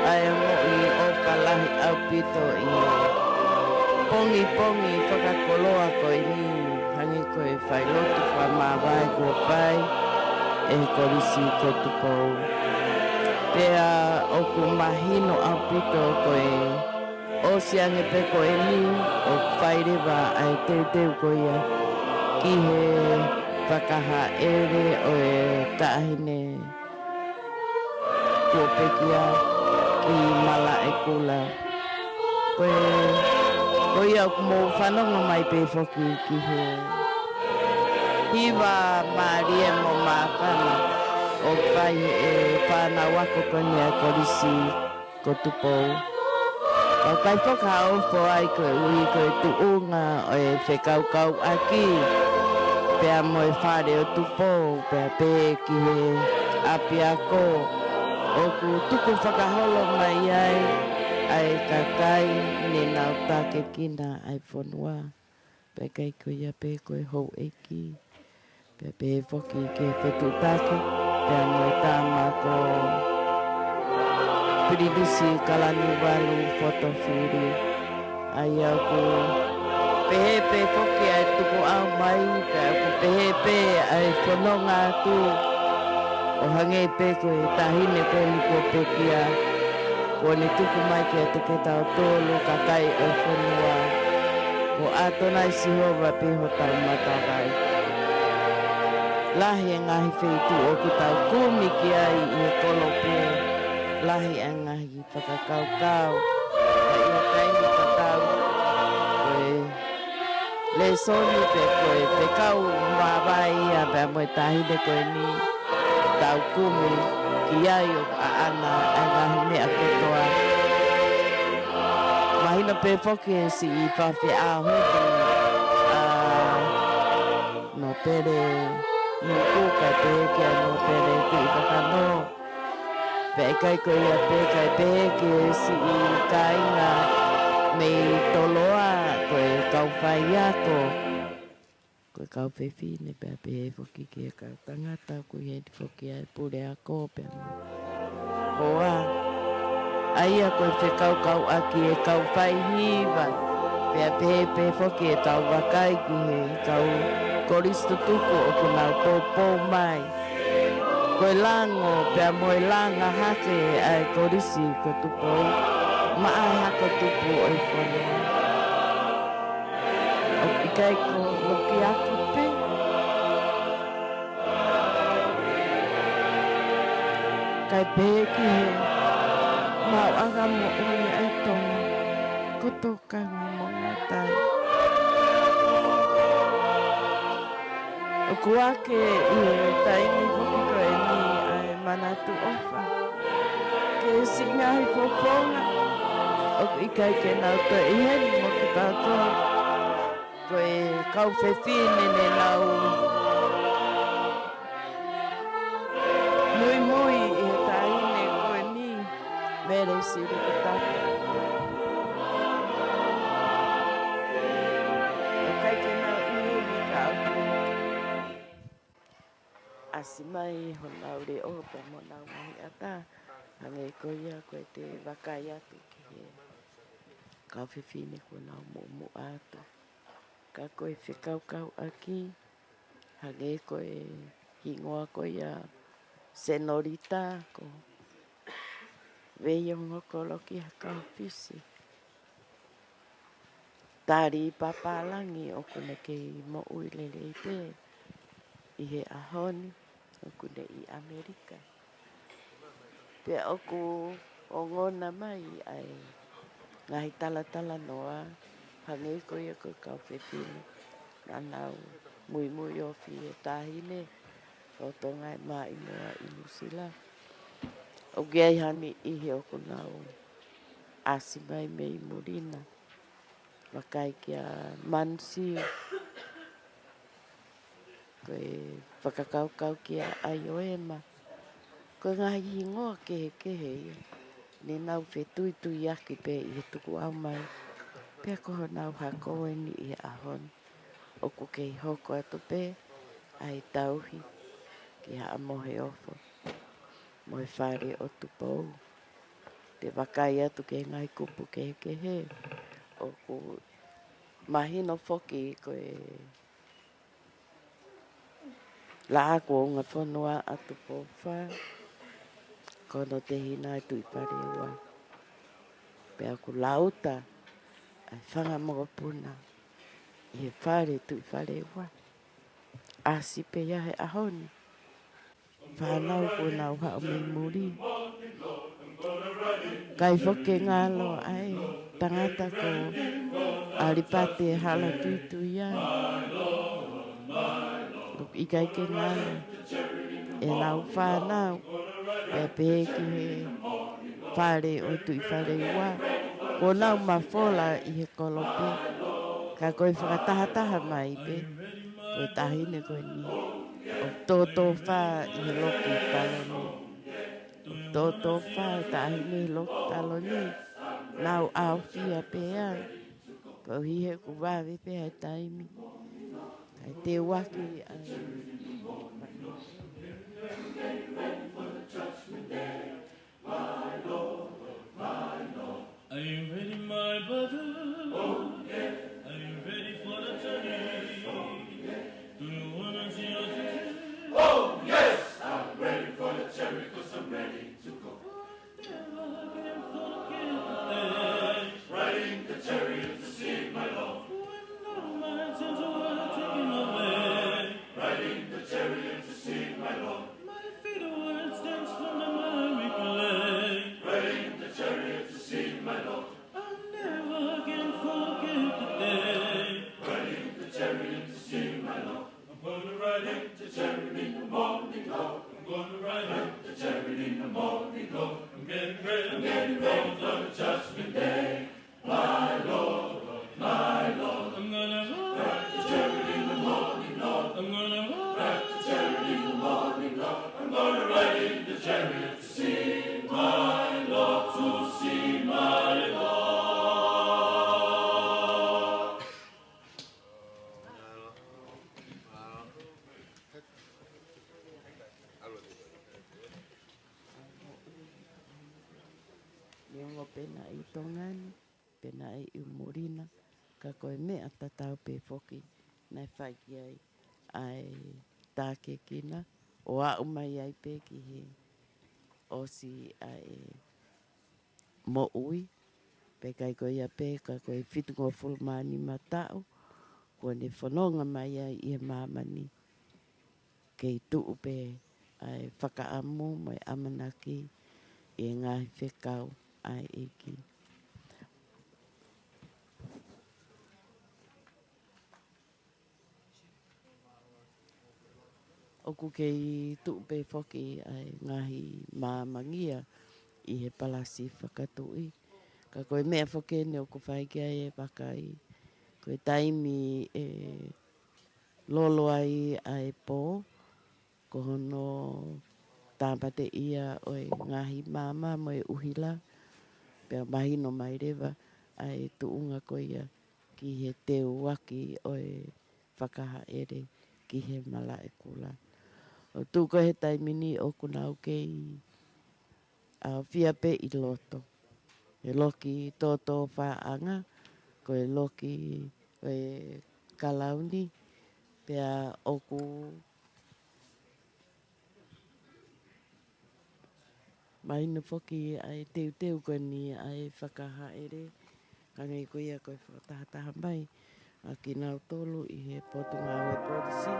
ʻa e ongoʻi ʻofa lahi ʻaupito ʻi he pongipongi fakakoloa ko eni, hangē ko e failotu fakamāvae kuo fai ʻe he Kolisi ko Tupou. Pea ʻoku mahino ʻaupito ko e ʻosi ange pē ko eni ʻoku fai leva ʻa e teuteu ko ia ki he fakahaʻele ʻo e taʻahine kuo pekia ki Malaʻekula. Ko e, ko ia ʻoku mou fanongo mai pē foki ki he hiva mālie mo māfana ʻoku fai ʻe he fānau ako ko eni ʻa e Kolisi ko Tupou. Ka ʻoku ʻikai foki ha ofo ai koeʻuhi ko e tuʻunga ʻo e fekaukauʻaki pea mo e Fale ʻo Tupou, pea pehē ki he ʻapiako ʻoku tuku fakaholo mai ai ʻa e kakai ne nau takekina ʻa e fonua. Pea ʻikai ko ia pē ko e houʻeiki, pea pehē foki ki he fetuʻutaki pea mo e tama ko Pilinisi Kalaniuvalu Fotofili. ʻA ia ʻoku pehē pē foki ʻa e tukuʻau mai, pea ʻoku pehē pē ʻa e fononga atu ʻo hangē pē ko e taʻahine ko eni kuo pekia, kuo ne tuku mai kiate kitautolu kakai ʻo e fonua, ko ʻAtonai Sihova pē hotau matavai. Lahi e ngaahi feituʻu ʻoku tau kumi ki ai ʻi he kolope, lahi e ngaahi fakakaukau, ka ʻi he taimi tatau, ko e lēsoni pe ko e fekau māvae ia pea mo e taʻahine ko eni, tau kumi ki ai ʻoku ʻaʻana ʻa e ngaahi meʻa kotoa. Mahino pē foki e siʻi faifekau ʻa Nōpele Nuku, kae pehē kia Nōpele Tuʻivakanō. Pea ʻikai ko ia pē, kae pehē ki he siʻi kāinga mei Toloa, ko e kau faiako, ko e kau fefine, pea pehē foki ki he kau tangata, ʻoku ʻi heni foki ʻa e puleako pea mo e hoa. ʻA ia ko e fekaukauʻaki e kau faihiva, pea pehē pē foki e kau vakai ki he kau kolisi tutuku ʻoku nau poupou mai. Ko e lango pea mo e langa hake ʻa e Kolisi ko Tupou maʻa e hako tupu ʻo e fonua. ʻOku ʻikai ko e loki ako pē, kae pehē ki he maʻuʻanga moʻui ʻa e Tonga ko Tokanga mo Ngātai. ʻOku ake ʻi he taimi foki ko eni ʻa e manatu ʻofa ki he siʻi ngaahi fofonga ʻoku ʻikai ke nau toe ʻi heni mo kitautolu. Ko e kau fefine ne nau muimui ʻi he taʻahine ko eni, Mele Silikutapu. ʻOku ʻikai ke nau ʻi heni ka ʻoku ʻasi mai honau leʻo pea mo honau ngaahi ʻata. Hangē ko ia ko ʻete vakai atu ki he kau fefine kuo nau muʻomuʻa atu. Ka ko e fekaukauʻaki Hangē ko e hingoa ko ia Senolita ko Veiongo Koloki Hakaofisi. Tali pāpālangi ʻoku ne kei moʻui lelei pē ʻi he ʻaho ni, ʻoku ne ʻi ʻAmelika. Pea ʻoku ongona mai ʻa e ngaahi talatalanoa, hangē ko ia ko e kau fefine naʻa nau muimui ofi he taʻahine, lolotonga e maʻimoa ʻi Nuʻusila. ʻOku ʻi ai ha niʻihi ʻoku nau ʻasi mai mei muli na. Vakai kia Mansi, ko e fakakaukau kia ʻAioema. Ko e ngaahi hingoa kehekehe ia, ne nau fetuituiaki pē ʻi he tukuʻau mai. Pea ko honau hako eni ʻi he ʻaho ni. ʻOku kei hoko atu pē ʻa e tauhi ki Haʻa Moheofo mo e fale ʻo Tupou. Te vakai atu ki he ngaahi kupu kehekehe, ʻoku mahino foki ko e Laʻā kuo unga fonua ʻa Tupou Fā, ko hono tehina ʻa e Tuʻi Faleua. Pea ʻoku lauta ʻa e fanga mokopuna ʻi he fale Tuʻi Faleua. ʻAsi pē ia he ʻaho ni. Fānau kuo nau haʻu mei muli. Kae foki ke ngalo ʻa e tangata ko ʻAlipate Halatuituia. ʻOku ʻikai ke ngalo ʻenau fānau, pea pehē ki he fale ʻo e Tuʻi Faleua. Kuo nau mafola ʻi he kolope, ka ko e fakatahataha mai pē, ko e taʻahine ko eni ʻoku tōtōfā ʻi he loki taloni. ʻOku tōtōfā e taʻahine he loki taloni. Nau ʻaofia pē ai. Koeʻuhi he ʻoku vave pē ʻa e taimi. Kae teuaki ʻa e Are you ready, my brother? Oh, yeah. Are you ready for the journey? Oh, yeah. Do you wanna see your Jesus? Oh, yes, I'm ready for the journey, 'cause I'm ready to go. I'll never again forget the day. Riding the chariot to see my Lord. When all my sins were taken away. Riding the chariot to see my Lord. My feet were stains from the miry clay. Riding the chariot to see my Lord. I'll never again forget the day. Riding the chariot to see my Lord. I'm gonna ride the chariot in the morning, Lord. I'm gonna ride the chariot in the morning, Lord. I'm getting ready, I'm getting ready for the judgment day. My Lord, my Lord. I'm gonna ride the chariot in the morning, Lord. I'm gonna ride the chariot in the morning, Lord. I'm gonna ride in the chariot to see my Lord, to see my Lord. Neongo pē naʻe ʻi Tonga ni, pea naʻe ʻi muli na, ka ko e meʻa tatau pē foki naʻe fai ki ai ʻa e tākiekina, ʻo aʻu mai ai pē ki he ʻosi ʻa e moʻui, pea ʻikai ko ia pē ka ko e fitungofulu mā nima taʻu, kuo ne fononga mai ai ʻi he māmani. Kei tuʻu pē ʻa e fakaʻamu mo e ʻamanaki ʻi he ngaahi fekau ʻa e ʻEiki. ʻOku kei tuʻu pē foki ʻa e ngaahi māmangia ʻi he palasi fakatuʻi. Ka ko e meʻa foki eni ʻoku fai ki ai e vakai. Ko e taimi ʻe lolo ai ʻa e pō, ko hono tāmateʻia ʻo e ngaahi maama mo e ʻuhila, pea mahino mai leva ʻa e tuʻunga ko ia ki he teuaki ʻo e fakahaʻele ki he malaʻekula. ʻO tuʻu ko ē he taimi ni ʻoku nau kei ʻaofia pē ʻi loto. He loki tōtōfāʻanga, ko e loki ʻo e kalauni, Pea ʻoku mahino foki ʻa e teuteu ko eni ʻa e fakahaʻele, hangē ko ia ko e fakatahataha mai ʻa kinautolu ʻi he Potungāue Polisi.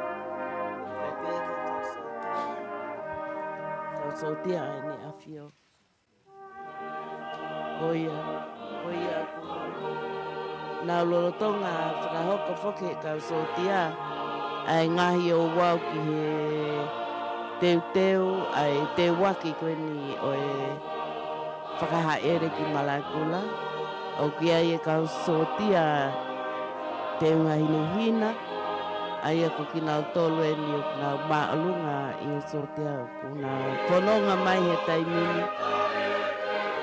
Kae pehē ki he kau sōtia, kau sōtia ʻa ʻEne ʻAfio. Ko ia, ko ia ʻoku nau lolotonga fakahoko foki ʻe he kau sōtia ʻa e ngaahi ouau ki he teuteu, ʻa e teuaki ko eni ʻo e fakahaʻele ki Malaʻekula. ʻOku ʻi ai e kau sōtia teunga hinehina, ʻa ia ko kinautolu eni ʻoku nau māʻolunga ʻi he sōtia ʻoku nau fononga mai he taimi ni.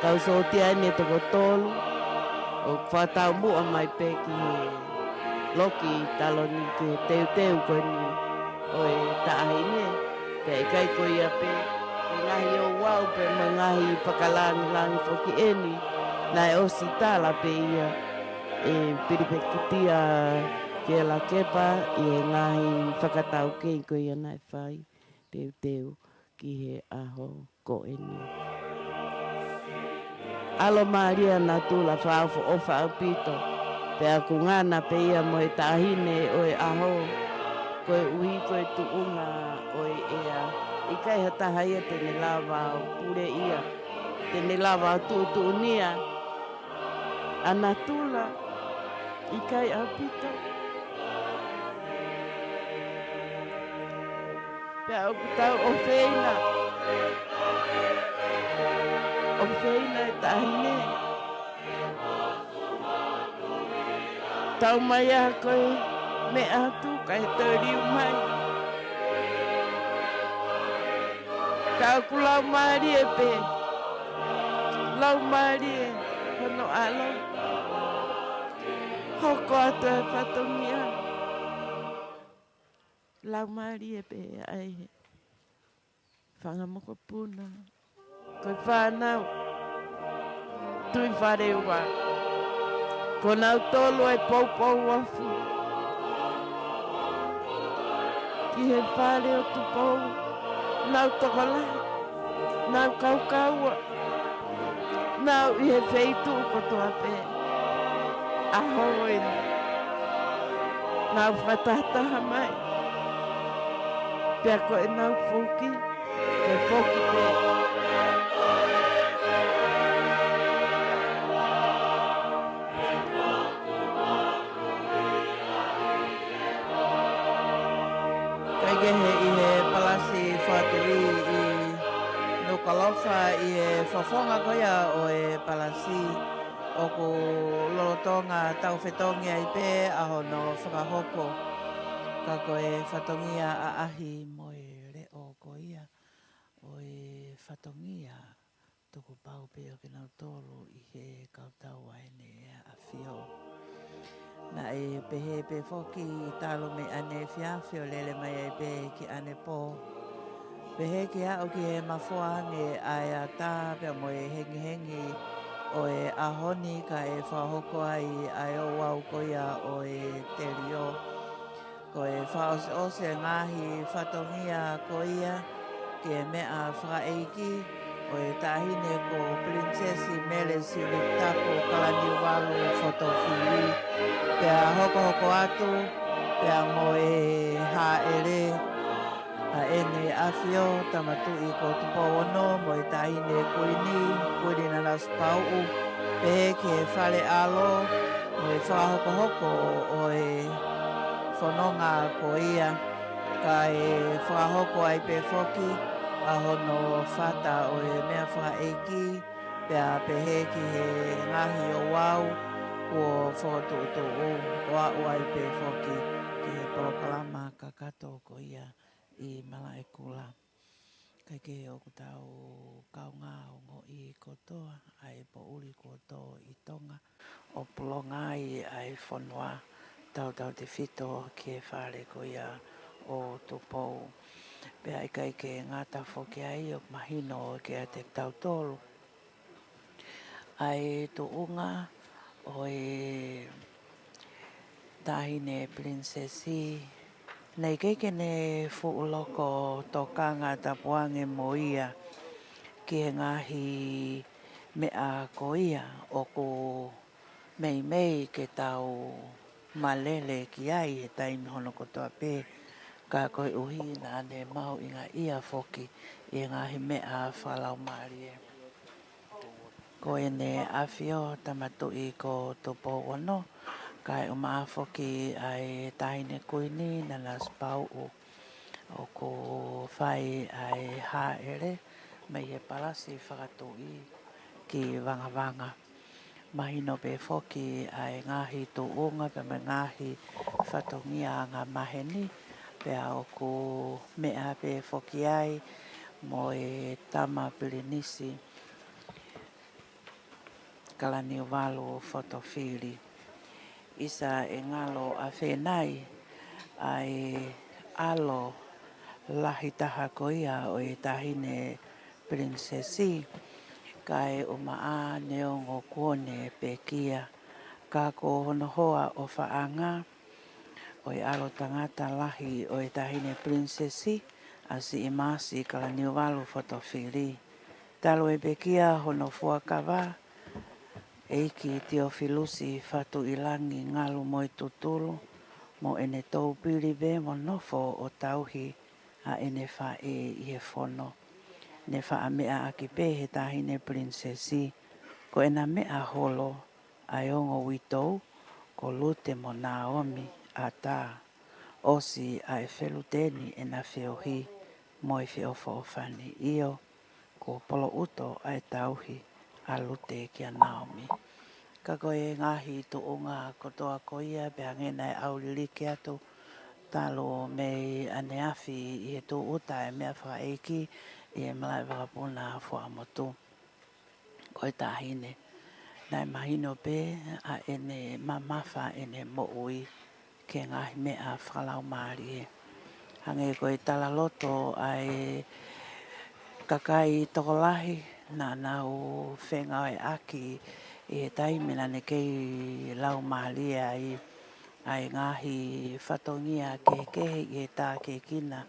Kau sōtia eni ʻe toko tolu, ʻoku fakataumuʻa mai pē ki he loki taloni ki he teuteu ko eni ʻo e taʻahine. Pea ʻikai ko ia pē, ko e ngaahi ouau pē mo e ngaahi fakalāngilangi foki eni, naʻe ʻosi tala pē ia ʻe Pilipekitia Fielakepa ʻi he ngaahi fakataukei ko ia naʻe fai teuteu ki he ʻaho ko eni. ʻAlomālie ʻa Natula, fakaʻofoʻofa ʻaupito, pea ʻoku ngana pē ia mo e taʻahine ʻo e ʻaho, koeʻuhi ko e tuʻunga ʻo e ʻea, ʻikai ha taha ia te ne lava ʻo puleʻia, te ne lava ʻo tuʻutuʻunia ʻa Natula, ʻikai ʻaupito. Pea ʻoku tau ʻofeina, ʻofeina e taʻahine. Tau mai ā ko e meʻa atu kae toe liu mai. Ka ʻoku laumālie pē, laumālie hono ʻAlo. Hoko atu e fatongia. Laumālie pē ʻa e fanga mokopuna, ko e fānau Tuʻi Faleua, ko nautolu e poupou ofi ki he fale ʻo Tupou, nau tokolahi, nau kaukaua, nau ʻi he feituʻu kotoa pē. ʻAho eni, nau fakatahataha mai, pea ko ʻenau foki, ko e foki pē. Kae kehe ʻi he palasi fakatuʻi ʻi Nukuʻalofa, ʻi he fofonga ko ia ʻo e palasi, ʻoku lolotonga taufetongi ai pē ʻa hono fakahoko. Ka ko e fatongia ʻaʻahi mo e leʻo ko ia ʻo e fatongia tukupau pē ʻo kinautolu ʻi he kau tau ʻa ʻEne ʻAfio. Naʻe pehē pē foki talu mei ʻaneefiafi ʻo lele mai ai pē ki ʻanepō. Pehē ke aʻu ki he mafoa ange ʻa e ata pea mo e hengihengi ʻo e ʻaho ni kae fakahoko ai ʻa e ouau ko ia ʻo e telio. Ko e fakaʻosiʻosi e ngaahi fatongia ko ia ki he meʻa fakaʻeiki ʻo e taʻahine ko Pilinisesi Mele Siulitapu Kalaniuvalu Fotofili, pea hokohoko atu pea mo e hāʻele ʻa ʻEne ʻAfio Tama Tuʻi ko Tupou Ono mo e taʻahine Kuini, Kuini Nanasipauʻu, pehē ki he fale ʻalo mo e fakahokohoko ʻo e fononga ko ia, kae fakahoko ai pē foki ʻa hono fata ʻo e meʻa fakaʻeiki, pea pehē ki he ngaahi ouau kuo fokotuʻutuʻu, ʻo aʻu ai pē foki ki he polokalama kakato ko ia ʻi Malaʻekula. Kae kehe ʻoku tau kaungā ongoʻi kotoa ʻa e poʻuli kuo tō ʻi Tonga, ʻo pulonga ai ʻa e fonua, tautautefito ki he fale ko ia ʻo Tupou. Pea ʻikai ke ngata foki ai, ʻoku mahino kiate kitautolu ʻa e tuʻunga ʻo e taʻahine Pilinisesi Naʻe ʻikai ke ne fuʻu loko tokanga tapu ange mo ia ki he ngaahi meʻa ko ia ʻoku meimei ke tau malele ki ai he taimi hono kotoa pē, ka koeʻuhi naʻa ne mahuʻingaʻia foki ʻi he ngaahi meʻa fakalaumālie. Ko ʻEne ʻAfio Tama Tuʻi ko Tupou Ono, kae ʻumaʻā foki ʻa e Taʻahine Kuini Nanasipauʻu, ʻoku fai ʻa e hāʻele mei he Palasi Fakatuʻi ki Vangavanga. Mahino pē foki ʻa e ngaahi tuʻunga pea mo e ngaahi fatongia angamaheni, pea ʻoku meʻa pē foki ai mo e Tama Pilinisi Kalaniuvalu Fotofili. ʻIsa e ngalo ʻa Fenai ʻa e ʻalo lahi taha ko ia ʻo e Taʻahine Pilinisesi, kae ʻumaʻā neongo kuo ne pekia, ka ko hono hoa ʻofaʻanga ʻo e ʻalo tangata lahi ʻo e Taʻahine Pilinisesi, ʻa Siʻimasi Kalaniuvalu Fotofili. Talu e pekia hono fuakava, ʻEiki Tiofilusi Fatuʻilangi Ngalumoetutulu, mo ʻene toupilive mo nofo ʻo tauhi ʻa ʻene faʻē ʻi he fono, ne faʻa meʻa ʻaki pē he Taʻahine Pilinisesi, ko ʻena meʻa holo ʻa e ongo uitou, ko Lute mo Naomi ʻatā, ʻosi ʻa e felute ni ʻena feohi mo e feʻofoʻofani. ʻIo, kuo poloʻuto ʻa e tauhi ʻa Lute kia Naomi. Ka ko e ngaahi tuʻunga kotoa ko ia, pea hangē naʻe ʻauliliki atu talu mei ʻaneafi ʻi he tūʻuta e meʻa fakaʻeiki ʻi he malaʻe vakapuna Fuaʻamotu, ko e taʻahine, naʻe mahino pē ʻa ʻene mamafa ʻene moʻui ki he ngaahi meʻa fakalaumālie. Hangē ko e talaloto ʻa e kakai tokolahi naʻa nau fengāueʻaki ʻi he taimi naʻa ne kei laumālie ai, ʻa e ngaahi fatongia kehekehe ʻi he tākiekina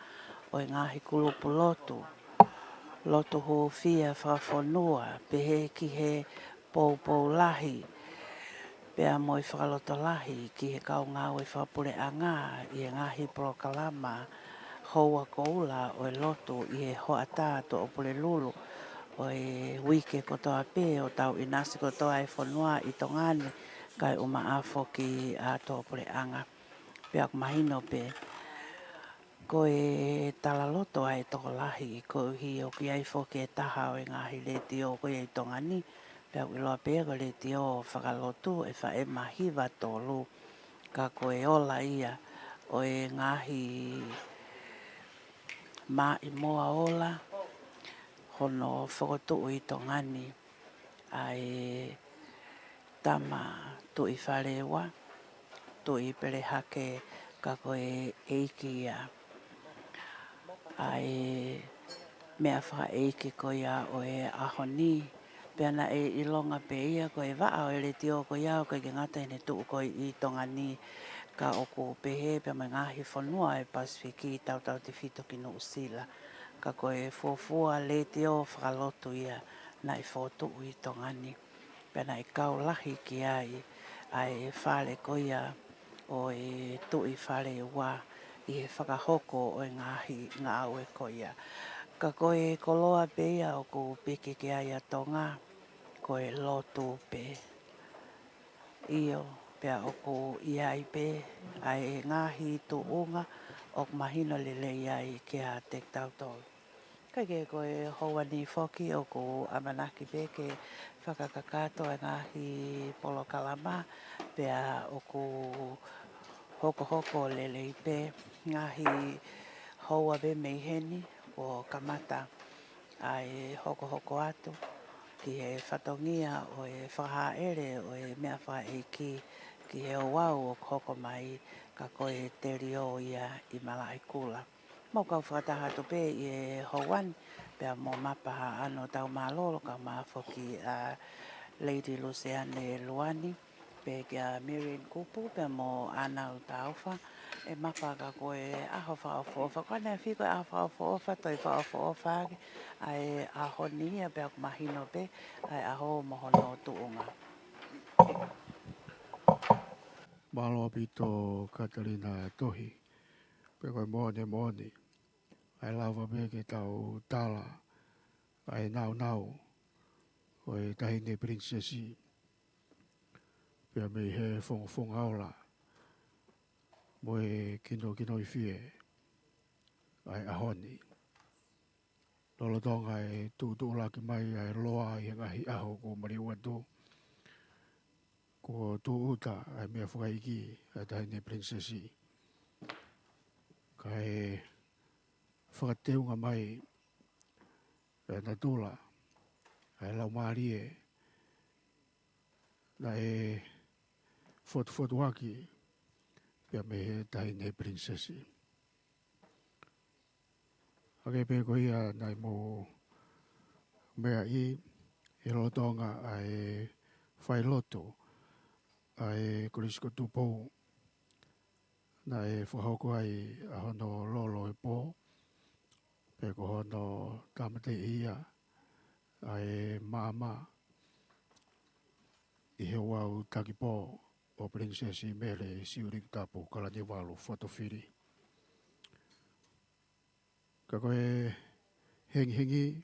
ʻo e ngaahi kulupu lotu, lotu hūfia fakafonua, pehē ki he poupou lahi, pea mo e fakalotolahi ki he kau ngāue fakapuleʻanga ʻi he ngaahi polokalama houa koula ʻo e lotu ʻi he hoʻatā Tuʻapulelulu ʻo e uike kotoa pē ʻo tau ʻinasi kotoa e fonua ʻi Tonga ni, kae ʻumaʻā foki ʻa Tuʻapuleʻanga. Pea ʻoku mahino pē ko e talaloto ʻa e tokolahi, koeʻuhi ʻoku ʻi ai foki e taha ʻo e ngaahi letiō ko ia ʻi Tonga ni, pea ʻoku ʻiloa pē ia ko e letiō fakalotu, F M hiva tolu, ka ko e ola ia ʻo e ngaahi maʻimoa ola hono fokotuʻu ʻi Tonga ni ʻa e Tama Tuʻi Faleua, Tuʻi Pelehake, ka ko e ʻeiki ia ʻa e meʻa fakaʻeiki ko ia ʻo e ʻaho ni. Pea naʻe ʻilonga pē ia ko e vaʻa ʻo e letiō ko ia ʻoku ʻikai ke ngata ʻene tuʻu ko ē ʻi Tonga ni, ka ʻoku pehē pea mo e ngaahi fonua ʻo e Pasifiki, tautautefito ki Nuʻusila. Ka ko e fuofua letiō fakalotu ia naʻe fokotuʻu ʻi Tonga ni. Pea naʻe kau lahi ki ai ʻa e fale ko ia ʻo e Tuʻi Faleua ʻi he fakahoko ʻo e ngaahi ngāue ko ia. Ka ko e koloa pē ia ʻoku piki ki ai ʻa Tonga, ko e lotu pē. ʻIo, pea ʻoku ʻi ai pē ʻa e ngaahi tuʻunga ʻoku mahino lelei ai kiate kitautolu. Kae kehe, ko e houa ni foki ʻoku ʻamanaki pē ke fakakakato e ngaahi polokalama, pea ʻoku hokohoko lelei pē ngaahi houa pē mei heni kuo kamata ʻa e hokohoko atu ki he fatongia ʻo e fakahāʻele ʻo e meʻa fakaʻeiki ki he ouau ʻoku hoko mai, ka ko e telio ia ʻi Malaʻekula. Mau kau fakataha atu pē ʻi he houa ni, pea mo Mapa Haʻano Taumālolo, kae ʻumaʻā foki ʻa Lady Luseane Luani, Pea kia Miriam Kupu, pea mo ʻAna Utaofa, ʻe mapa ka ko e ʻaho fakaʻofoʻofa. Ko ʻene fiko e ʻaho fakaʻofoʻofa, toe fakaʻofoʻofa ake ʻa e ʻaho ni ia, pea ʻoku mahino pē ʻa e ʻaho mo hono tuʻunga. Mālō ʻaupito Katalina Tohi, pea ko e moʻoni moʻoni, ʻa e lava pē ke tau tala ʻa e nāunau ʻo e Taʻahine Pilinisesi, pea mei he fongofonga ola mo e kinokinoifie ʻa e ʻaho ni. Lolotonga e tuʻutuʻulaki mai ʻa e loa ʻi he ngaahi ʻaho kuo maliu atu, kuo tūʻuta ʻa e meʻa fakaikiiki ʻa e Taʻahine Pilinisesi. Kae fakateunga mai ʻa e natula, ʻa e laumālie naʻe fotufotuaki pea mei he Taʻahine Pilinisesi. Hangē pē ko ia naʻa mou meaʻi, ʻi he lolotonga ʻa e failotu ʻa e Kolisi ko Tupou, naʻe fakahoko ai ʻa hono lolo e pō, pe ko hono tāmateʻi ia ʻa e maama, ʻi he ouau takipō ʻo Pilinisesi Mele Siulingitapu Kalaniuvalu Fotofili. Ka ko e hengihengi,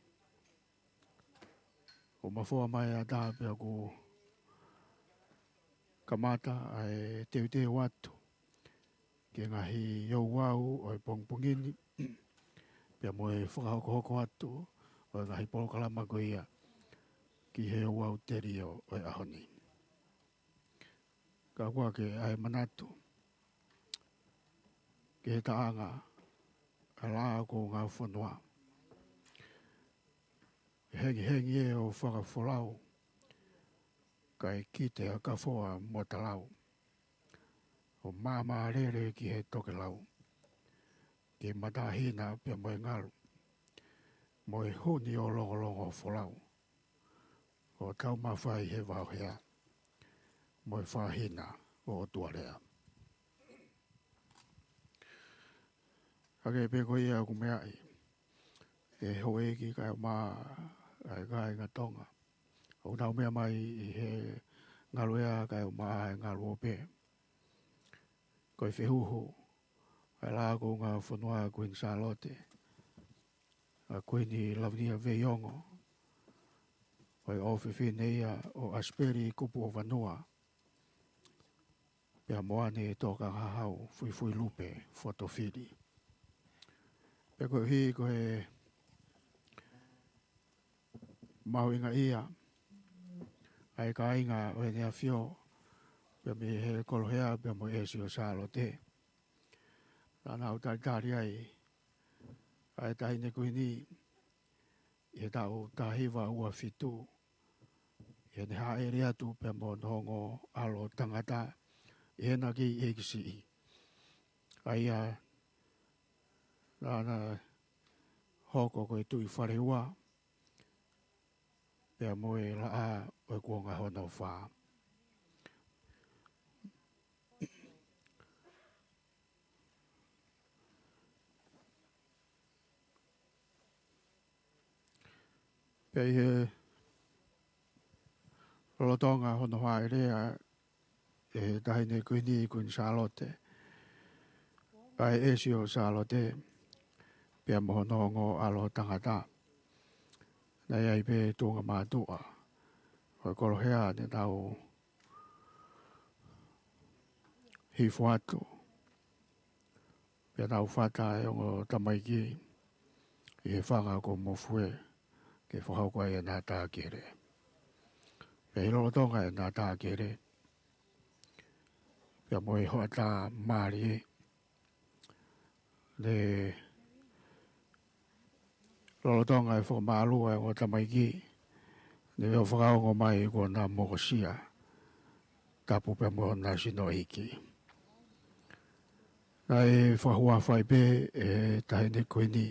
ʻo mafoa mai ʻa e ʻatā pea ʻoku kamata ʻa e teuteu atu ki he ngaahi ouau ʻo e pongipongi ni, pea mo e fakahokohoko atu ʻo e ngaahi polokalama ko ia ki he ouau telio ʻo e ʻaho ni. Ka ʻoku ʻai ke ʻai manatu ki he taʻanga ʻa e Laʻā ʻo e Kounga ʻo e Fonua. ʻE hengihengi ē ʻo fakafolau, kae kite ʻa Kafoa mo Talau, ʻo māmā lele ki he tokelau, ki he Matahina pea mo e Ngalu, mo e Huni ʻo Longolongo Folau, ʻo taumafai he Vaohea mo e Fāhina ʻo ʻOtualea. Hangē pē ko ia ʻoku meaʻi ʻe he houʻeiki kaeʻumaʻā ʻa e kāinga Tonga ʻoku nau meʻa mai ʻi he ngaluʻea kaeʻumaʻā e ngaluope. Ko e fehuhu ʻa e Laʻā ʻo e Kounga ʻo e Fonua, Kuini Sālote, ʻa Kuini Lavinia Veiongo, ko e ʻofefine ia ʻo ʻAsipeli Kupu ʻo Vanua, pea mo ʻAne Tokanga Hahau Fuifuilupe Fotofili. Pea koeʻuhi ko e mahuʻinga ia ʻa e kāinga ʻo ʻEne ʻAfio, pea mei he Kolohea pea mo e ʻEsi ʻo Sālote, naʻa nau talitali ai ʻa e Taʻahine Kuini ʻi he taʻu taha hiva ua fitu, ʻi heʻene hāʻele atu pea mo hono ongo ʻalo tangata ʻi heʻena kei ʻeiki siʻi, ʻa ia naʻa na hoko ko e Tuʻi Faleua, pea mo e Laʻā ʻo e Kuonga hono Fā. Pea ʻi he lolotonga hono hāʻele ʻa e Taʻahine Kuini, Kuini Sālote, ʻa e ʻEsi ʻo Sālote, pea mo hono ongo ʻalo tangata, naʻe ʻi ai pē tuʻunga mātuʻa ʻo e Kolohea ne nau hifo atu, pea nau fata e ongo tamaiki ʻi he fanga ko Mofue, ke fakahoko ai ʻena tā kele. Pea ʻi he lolotonga ʻena tā kele, pea mo e hoʻatā mālie, ne lolotonga e fakamālū ʻa e ongo tamaiki, ne ʻo fakaongo mai kuo na mokosia, tapu pea mo hona sino iiki. Naʻe fakahuafa ai pē ʻe he Taʻahine Kuini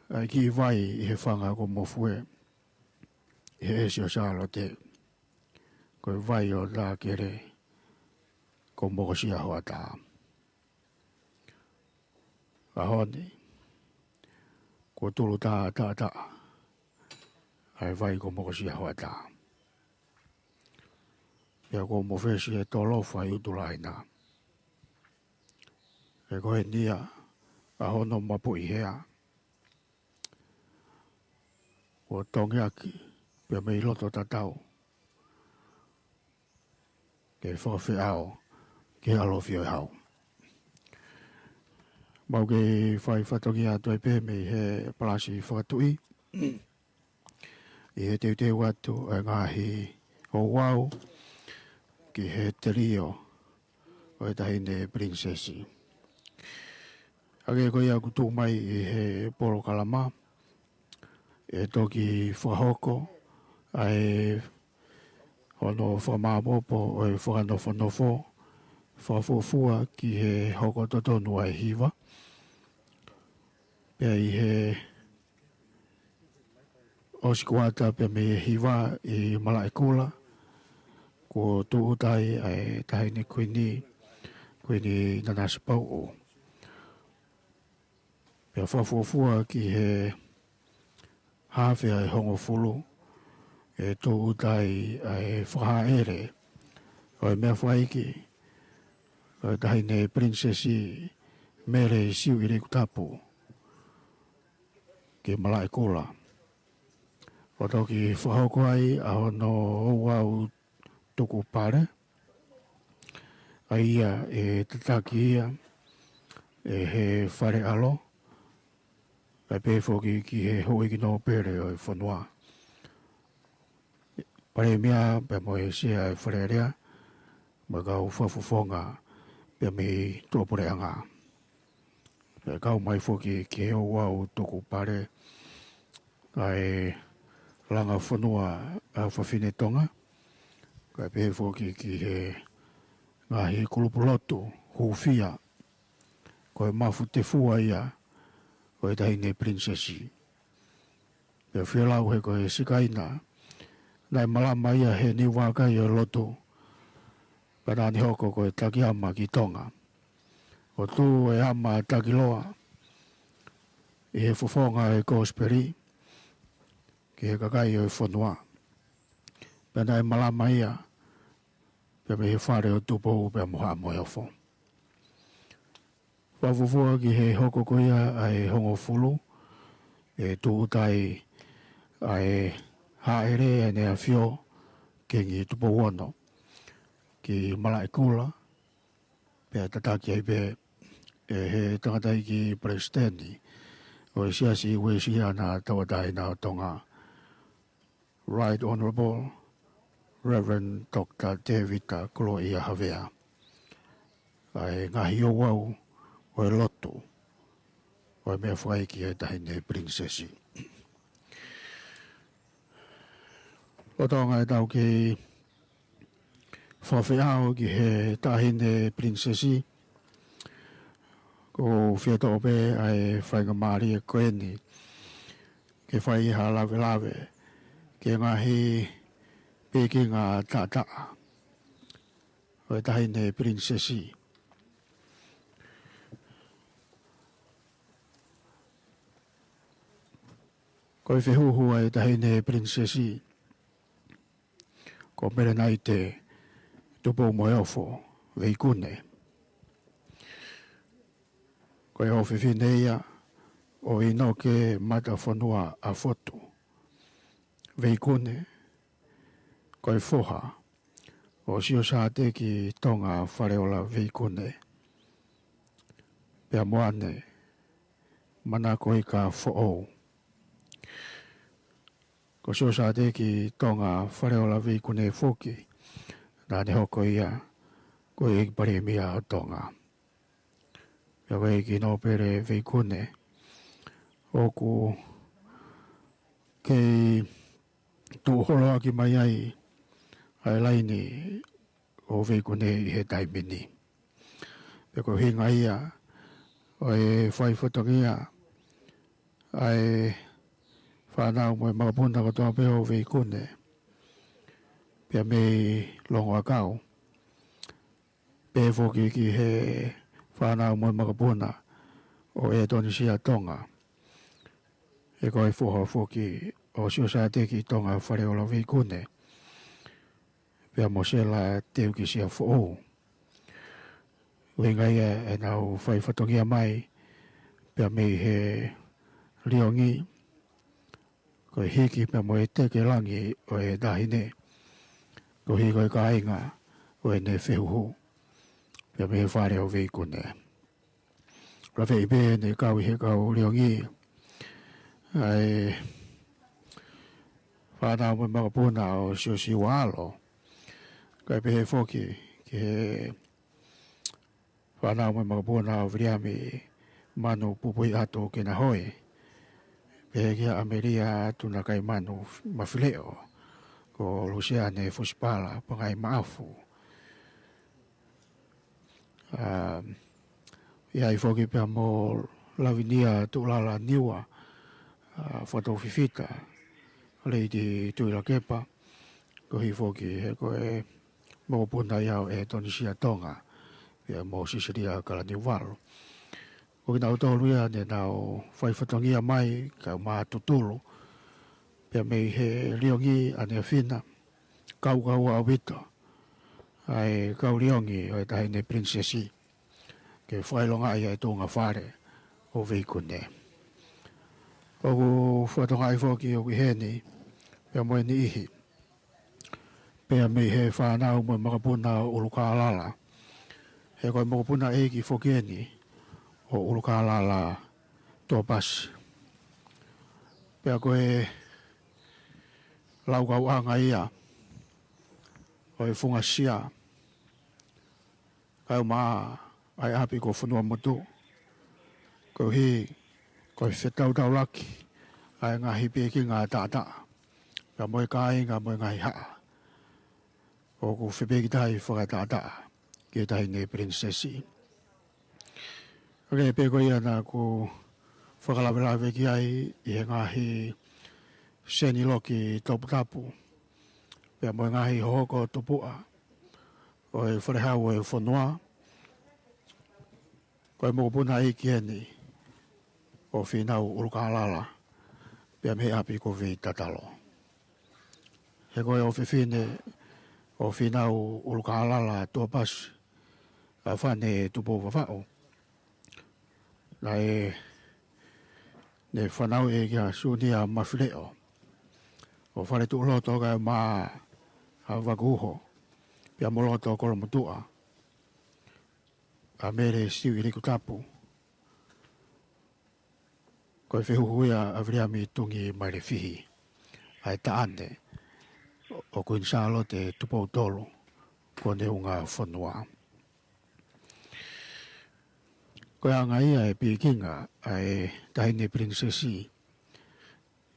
ʻa e kiʻi vai ʻi he fanga ko Mofue, ʻi he ʻEsi ʻo Sālote. Ko e vai ʻo Tākele, ko Mokosia Hoʻatā. ʻAho ni, kuo tulu tā taʻataʻa ʻa e vai ko Mokosia Hoʻatā. Pea kuo mofesi e tolofa ʻi ʻUtulāina. He ko eni ia ʻa hono mapuʻi hea, kuo tongiaki pea mei loto tatau ke fakafeʻao ki he ʻaloʻofa ʻo e hau. Mau kei fai fatongia atu ai pē mei he palasi fakatuʻi ʻi he teuteu atu ʻa e ngaahi ouau ki he telio ʻo e Taʻahine Pilinisesi. Hangē ko ia kuo tuʻu mai ʻi he polokalama, ʻe toki fakahoko ʻa e hono fakamāʻopoʻopo ʻo e fakanofonofo, fakafuofua ki he hoko totonu ʻa e hiva. Pea ʻi he ʻosi kuata pea mei he hiva ʻi Malaʻekula, kuo tūʻuta ai ʻa e Taʻahine Kuini, Kuini Nanasipauʻu. Pea fakafuofua ki he haafe ʻa e hongofulu, ʻe tūʻuta ai ʻa e fakahāʻele ʻo e meʻafakaiki ʻo e Taʻahine Pilinisesi Mele Siuʻilikutapu ki Malaʻekula. ʻO toki fakahoko ai ʻa hono ouau tuku pale, ʻa ia ʻe tataki ia ʻe he Fale ʻAlo, kae pehē foki ki he Houʻeiki Nōpele ʻo e fonua, Palēmia pea mo e Sea ʻo e Fale Alea, mo e kau fakafofonga pea mei tuʻapuleʻanga. Pea kau mai foki ki he ouau tuku pale ʻa e langa fonua ʻa fafine Tonga, kae pehē foki ki he ngaahi kulupu lotu hūfia, ko e mafu tefua ia ʻo e Taʻahine Pilinisesi. Pea fielau he ko e sikaina naʻe malama ia he niu vakai ʻo e lotu, pea naʻa ne hoko ko e takiama ki Tonga, ʻo tuʻu e ama takiloa ʻi he fofonga ʻo e kosipeli ki he kakai ʻo e fonua. Pea naʻe malama ia pea mei he fale ʻo Tupou pea mo Haʻa Moheofo. Fakafuofua ki he hoko ko ia ʻa e hongofulu, ʻe tūʻuta ai ʻa e hāʻele ʻa ʻEne ʻAfio Kingi Tupou Ono ki Malaʻekula, pea tataki ai pē ʻe he tangataʻeiki palesiteni ʻo e Siasi Uēsiliana Tauʻatāina ʻo Tonga, Right Honourable Reverend Doctor Tēvita Koloaʻia Havea, ʻa e ngaahi ouau ʻo e lotu ʻo e meʻafakaiki ʻa e Taʻahine Pilinisesi. ʻO Tonga ʻe tau kei fakafeʻao ki he Taʻahine Pilinisesi, ʻoku ou fie toʻo pē ʻa e faingamālie ko eni ke fai ha lavelave ki he ngaahi pekinga taʻataʻa ʻo e Taʻahine Pilinisesi. Ko e fehuhu ʻa e Taʻahine Pilinisesi ko Melenaite Tupoumoheofo Veikune. Ko e ʻofefine ia ʻo ʻInoke Matafonua ʻAfotu Veikune. Ko e foha ʻo Siosateki Tonga Faleola Veikune, pea mo ʻAne Manakoika Foʻou. Ko Siosateki Tonga Faleola Veikune foki, naʻa ne hoko ia ko e ʻEiki Palēmia ʻo Tonga. Pea ko e ʻEiki Nōpele Veikune, ʻoku kei tuʻu holoaki mai ai ʻa e laine ʻo Veikune ʻi he taimi ni. Pea ko e ʻuhinga ia ʻo e fai fatongia ʻa e fānau mo e makapuna kotoa pē ʻo Veikune, pea mei Longoakau. Pehē foki ki he fānau mo e makapuna ʻo ʻEtonisia Tonga. He ko e foha foki ʻo Siosateki Tonga Faleola Veikune, pea mo Sela Teukisia Foʻou. ʻUhinga ia ʻenau fai fatongia mai pea mei he liongi, ko e hiki pea mo e teke langi ʻo e taʻahine, koeʻuhi ko e kāinga ʻo ʻene fehuhu pea mei he fale ʻo Veikune. Laveʻi pē ʻene kau ʻi he kau liongi ʻa e fānau mo e makapuna ʻo Siosiua ʻAlo. Kae pehē foki ki he fānau mo e makapuna ʻo Viliami Manu Pupuiʻatu Kinahoe, pehē kia ʻAmelia Tunakaimanu Mafileʻo, ko Lusiane Fusipala Pangai Maʻafu. ʻA, ʻi ai foki pea mo Lavinia Tuʻulala Niua, ʻa, Fakatou Fifita, Lady Tuʻilakepa, koeʻuhi foki he ko e makapuna ia ʻo ʻEtonisia Tonga, pea mo Sisilia Kalaniuvalu. Ko kinautolu ia ne nau fai fatongia mai, kae ʻumaʻā Tutulu, pea mei he liongi ʻaneafi na, kaukaua ʻaupito ʻa e kau liongi ʻo e taʻahine pilinisesi ke fakaʻilongaʻi ʻa e tuʻunga fale ʻo Veikune. ʻOku fakatokangaʻi foki ʻoku ʻi heni pea mo e niʻihi pea mei he fānau mo e makapuna ʻo ʻUlukālala. He ko e makapuna ʻeiki foki eni ʻo ʻUlukālala Tuapasi. Pea ko e laukauʻanga ia ʻo e Funga Sia, kae ʻumaʻā ʻa e ʻapi ko Fonuamotu, koeʻuhi ko e fetautaulaki ʻa e ngaahi pikinga taʻataʻa, pea mo e kāinga mo e ngaahi haʻa ʻoku fepikitahi fakataʻataʻa ki he taʻahine pilinisesi. Kae pehē ko ia naʻa ku fakalavelave ki ai ʻi he ngaahi seniloki toputapu, pea mo e ngaahi hohoko tupuʻa ʻo e Falehau ʻo e fonua, ko e makapuna ʻeiki eni ʻo Fīnau ʻUlukālala, pea mei he ʻapi ko Veitatalo. He ko e ʻofefine ʻo Fīnau ʻUlukālala Tuapasi, ʻa Fane Tupou Vavaʻu, naʻe ne fanauʻi kia Sunia Mafileʻo ʻo Faletuʻuloto kae ʻumaʻā ʻa Vakuuho, pea mo Loto Kolomotuʻa, ʻa Mele Siuʻilikutapu. Ko e fehuhu ia ʻa Viliami Tungimailefihi, ʻa e taʻane ʻo Kuini Sālote Tupou Tolu Kuo Neungafonua. Ko e anga ia e pikinga ʻa e taʻahine pilinisesi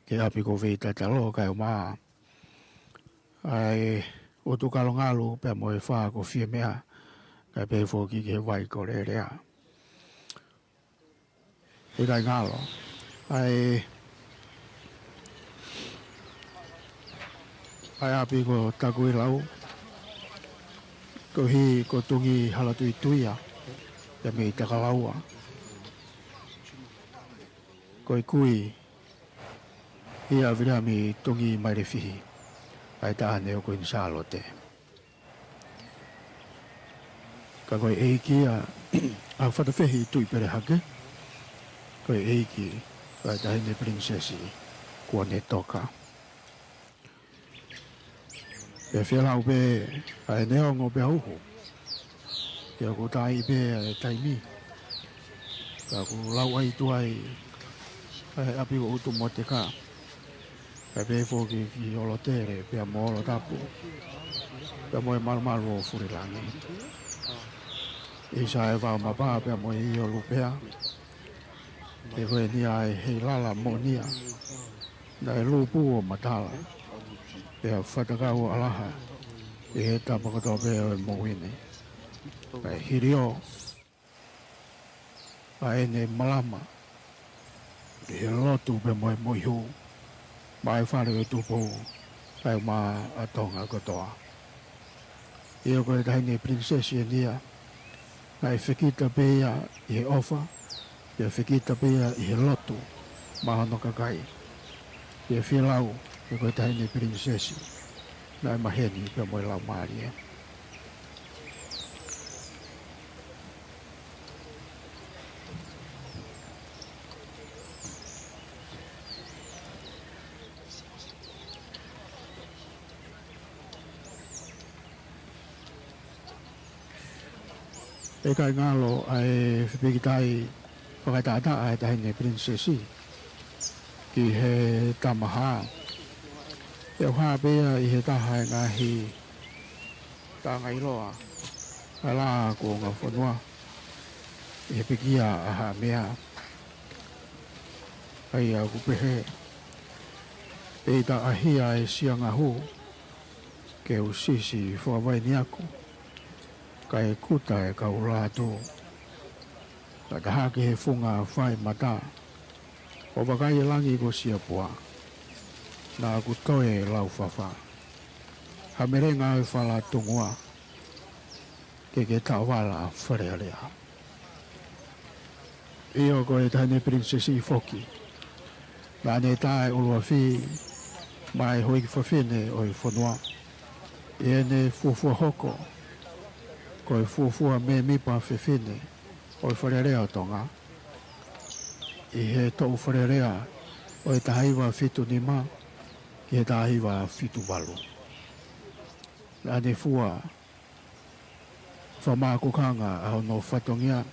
ki he ʻapi ko Veitatalo kae ʻumaʻā ʻa e ʻUtukalongalu pea mo e Fā ko Fiemeʻa, kae pehē foki ki he Vai ko Lelea. ʻIkai ngalo ʻa e, ʻa e ʻapi ko Takuilau, koeʻuhi ko Tungihālatuituia, pea mei Takalaua. Ko e kui ia ʻa Viliami Tungimailefihi, ʻa e taʻane ʻo Kuini Sālote. Ka ko e ʻeiki ia ʻa Fatafehi Tuʻipelehake, ko e ʻeiki ʻa e taʻahine pilinisesi kuo ne toka. Pea fielau pē ʻa e neongo pea uhu, pea ʻoku taaʻi pē ʻa e taimi, ka ʻoku lau ai tuai ʻa e ʻapi ko ʻUtumoteka, kae pehē foki ki ʻOlotele pea mo ʻOlotapu, pea mo e malumalu ʻo Fulilangi. ʻIsa e Vaomapa pea mo e ʻIo Lupea, he ko eni ʻa e Heilala Moʻonia, naʻe lupu ʻo matala, pea fatakau ʻo ʻalaha ʻi he tapa kotoa pē ʻo e moʻui ni. Kae hili ʻo ʻa ʻene malama ʻi he lotu pea mo e moihu maʻa e fale ʻo Tupou kae ʻumaʻā ʻa Tonga kotoa. ʻIo, ko e Taʻahine Pilinisesi eni ia, naʻe fekita pē ia ʻi he ʻofa, pea fekita pē ia ʻi he lotu maʻa hono kakai. Pea fielau, ʻio, ko e Taʻahine Pilinisesi naʻe maheni pea mo e Laumālie. ʻE ʻikai ngalo ʻa e fepikitaʻi fakatātā ʻa e Taʻahine Pilinisesi ki he Tamahā. ʻE ʻohā pē ia ʻi he taha e ngaahi taʻanga ʻiloa ʻa e Laʻā kuo Ungafonua, ʻi he pekia ʻa Haʻamea. ʻA ia ʻoku pehē: Pea ʻita ʻahia e sianga hū, ke u sisi fakavaini aku, kae kuta e kau lātū. Naʻa ta hake he funga fai mata, ʻo vakai e langi ko Siapua, naʻa ku toe laufafa. Ha melenga e fala tungua, ke ke taʻovala Fale Alea. ʻIo, ko e Taʻahine Pilinisesi foki, naʻa ne tā e ʻuluafi maʻa e houʻeiki fafine ʻo e fonua, ʻi heʻene fuofua hoko ko e fuofua mēmipa fefine ʻo e Fale Alea ʻo Tonga, ʻi he toʻu Fale Alea ʻo e taha hiva fitu nima ki he taha hiva fitu valu. Naʻa ne fua fakamākukanga ʻa hono fatongia,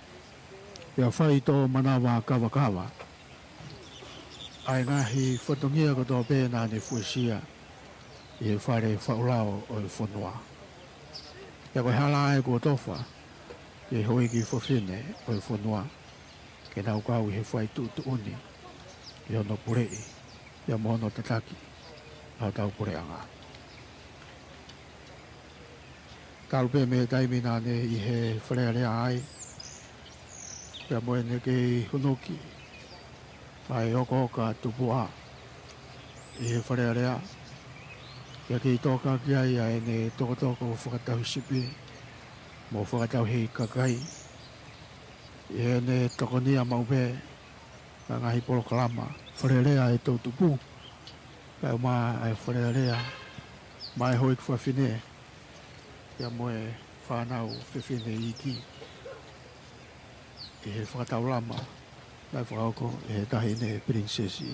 pea fai tō manava kavakava ʻa e ngaahi fatongia kotoa pē naʻa ne fuesia ʻi he fale faʻu lao ʻo e fonua. Pea ko e hala ē kuo tofa ki he houʻeiki fafine ʻo e fonua, ke nau kau ʻi he fai tuʻutuʻuni ʻi hono puleʻi, pea mo hono tataki ʻa hotau puleʻanga. Talu pē mei he taimi naʻa ne ʻi he Fale Alea ai, pea mo ʻene kei hunuki ʻa e okooka tupuʻa ʻi he Fale Alea, pea kei toka ki ai ʻa ʻene tokotoko fakatauhisipi mo fakatauhikakai, ʻi heʻene tokonia maʻu pē ʻa e ngaahi polokalama Fale Alea ʻa e toʻutupu, kae ʻumaʻā ʻa e Fale Alea maʻa e houʻeiki fafine, pea mo e fānau fefine iiki, ʻi he fakataulama naʻe fakahoko ʻe he Taʻahine Pilinisesi.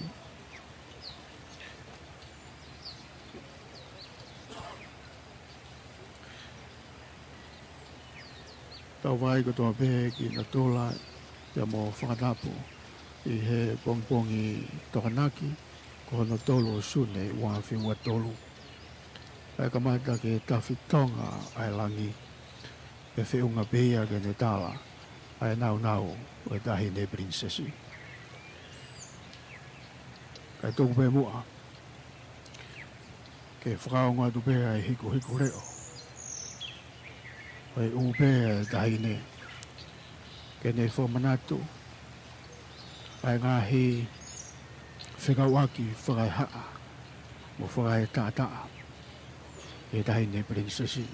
Tau vakai kotoa pē ki natula pea mo fakatapu ʻi he pongipongi Tokonaki, ko hono tolu ʻo Sune ua afe ua tolu. Kae kamata ke tafi tonga ʻa e langi, pea feʻunga pē ia ke ne tala ʻa e nāunau ʻo e Taʻahine Pilinisesi. Kae tuku pē muʻa ke fakaongo atu pē ʻa e hikuhiku leʻo ʻo e ʻū pē ʻa e Taʻahine, ke ne fakamanatu ʻa e ngaahi fekauʻaki fakaehaʻa mo fakaetaʻataʻa ʻa e Taʻahine Pilinisesi.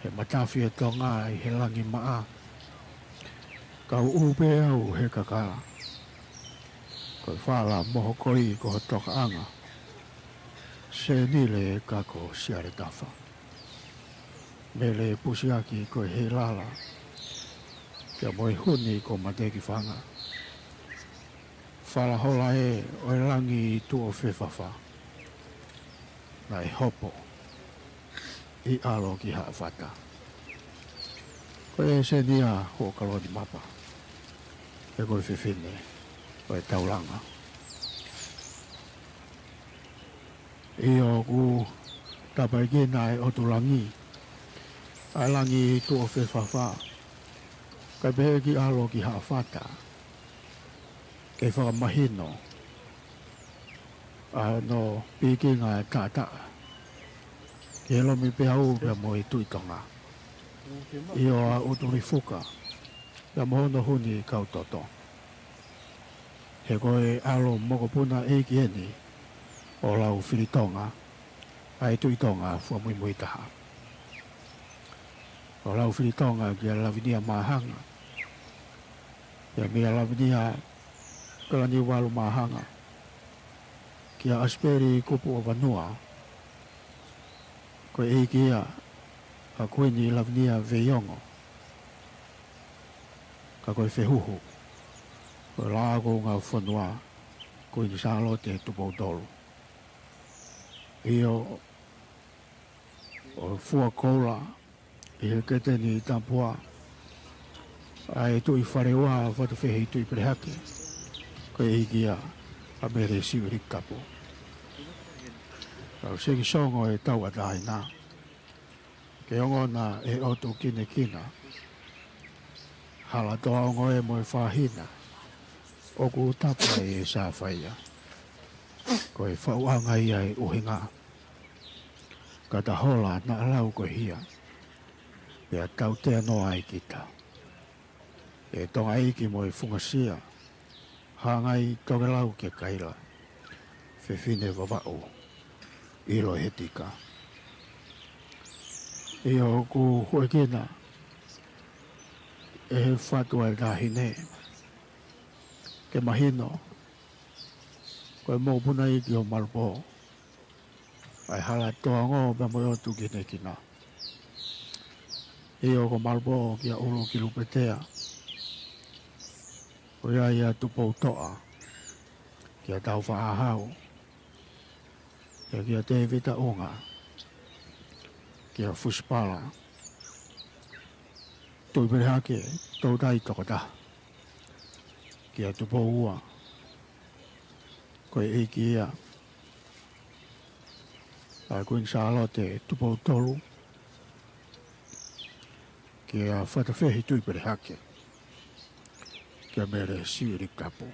He matafi ʻa Tonga ʻi he langi maʻa, kau ʻū pē au he kakala. Ko e fala mohokoi ko ho tokaʻanga, Senile Kako Sialetafa. Mele Pusiaki ko e Heilala, pea mo e Huni ko Matekifanga. Fala hola ē ʻo e langi tuʻo fefafa, naʻe hopo ʻi ʻAlo ki Haʻafata. Ko e Senia Hoʻokaloni Mapa, he ko e fefine ʻo e taulanga. ʻIo, ʻoku tāpuekina ʻe he ʻOtu Langi ʻa e langi tuʻo fefafa, kae pehē ki ʻAlo ki Haʻafata, ke fakamahino ʻa hono pikinga ʻe taʻataʻa ki he lomipeau pea mo e Tuʻi Tonga. ʻIo, ʻa ʻUtulifuka pea mo hono huni kau toto. He ko e ʻalo mokopuna ʻeiki eni ʻo Laufilitonga, ʻa e Tuʻi Tonga fakamuimui taha. ʻo Laufilitonga kia Lavinia Māhanga, pea mei a Lavinia Kalaniuvalu Māhanga kia ʻAsipeli Kupuʻovanua, ko e ʻeiki ia ʻa Kuini Lavinia Veiongo, ka ko e fehuhu ko e Laʻā kuo Ungafonua, Kuini Sālote Tupou Tolu. ʻIo, ʻo fua koula ʻi he keteni tapua ʻa e Tuʻi Faleua, Fatufehi Tuʻipelehake, ko e ʻeiki ia ʻa Mele Siuʻilikutapu. Kau seki songo e tauʻatāina ke ongona ʻe he ʻotu kinekina, hala toa ongo ē mo e fāhina, ʻoku tapa ʻe Sāfaia. Ko e faʻuʻanga ia e ʻuhinga, ka ta hola naʻa lau ko e hia, pea tautea noa ai kita. ʻE Tonga ʻeiki mo e fungasia, hāngai tokelau kia Kaila, fefine Vavaʻu, ʻilo ʻe he tika. ʻIo, ʻoku huʻekina ʻe he fatu ʻa e Taʻahine ke mahino, ko e mokopuna iiki ʻo Malupō, ʻa e hala toa ongo pea mo e ʻotu kinekina. ʻIo, ko Malupō kia ʻUlukilupetea, ko ia ia Tupoutoʻa kia Taufaʻāhau, pea kia Tēvita ʻUnga, kia Fusipala Tuʻipelehake, Toutai Tokotaha, kia Tupou Ua, ko e ʻeiki ia ʻa Kuini Sālote Tupou Tolu, kia Fatufehi Tuʻipelehake, kia Mele Siuʻilikutapu.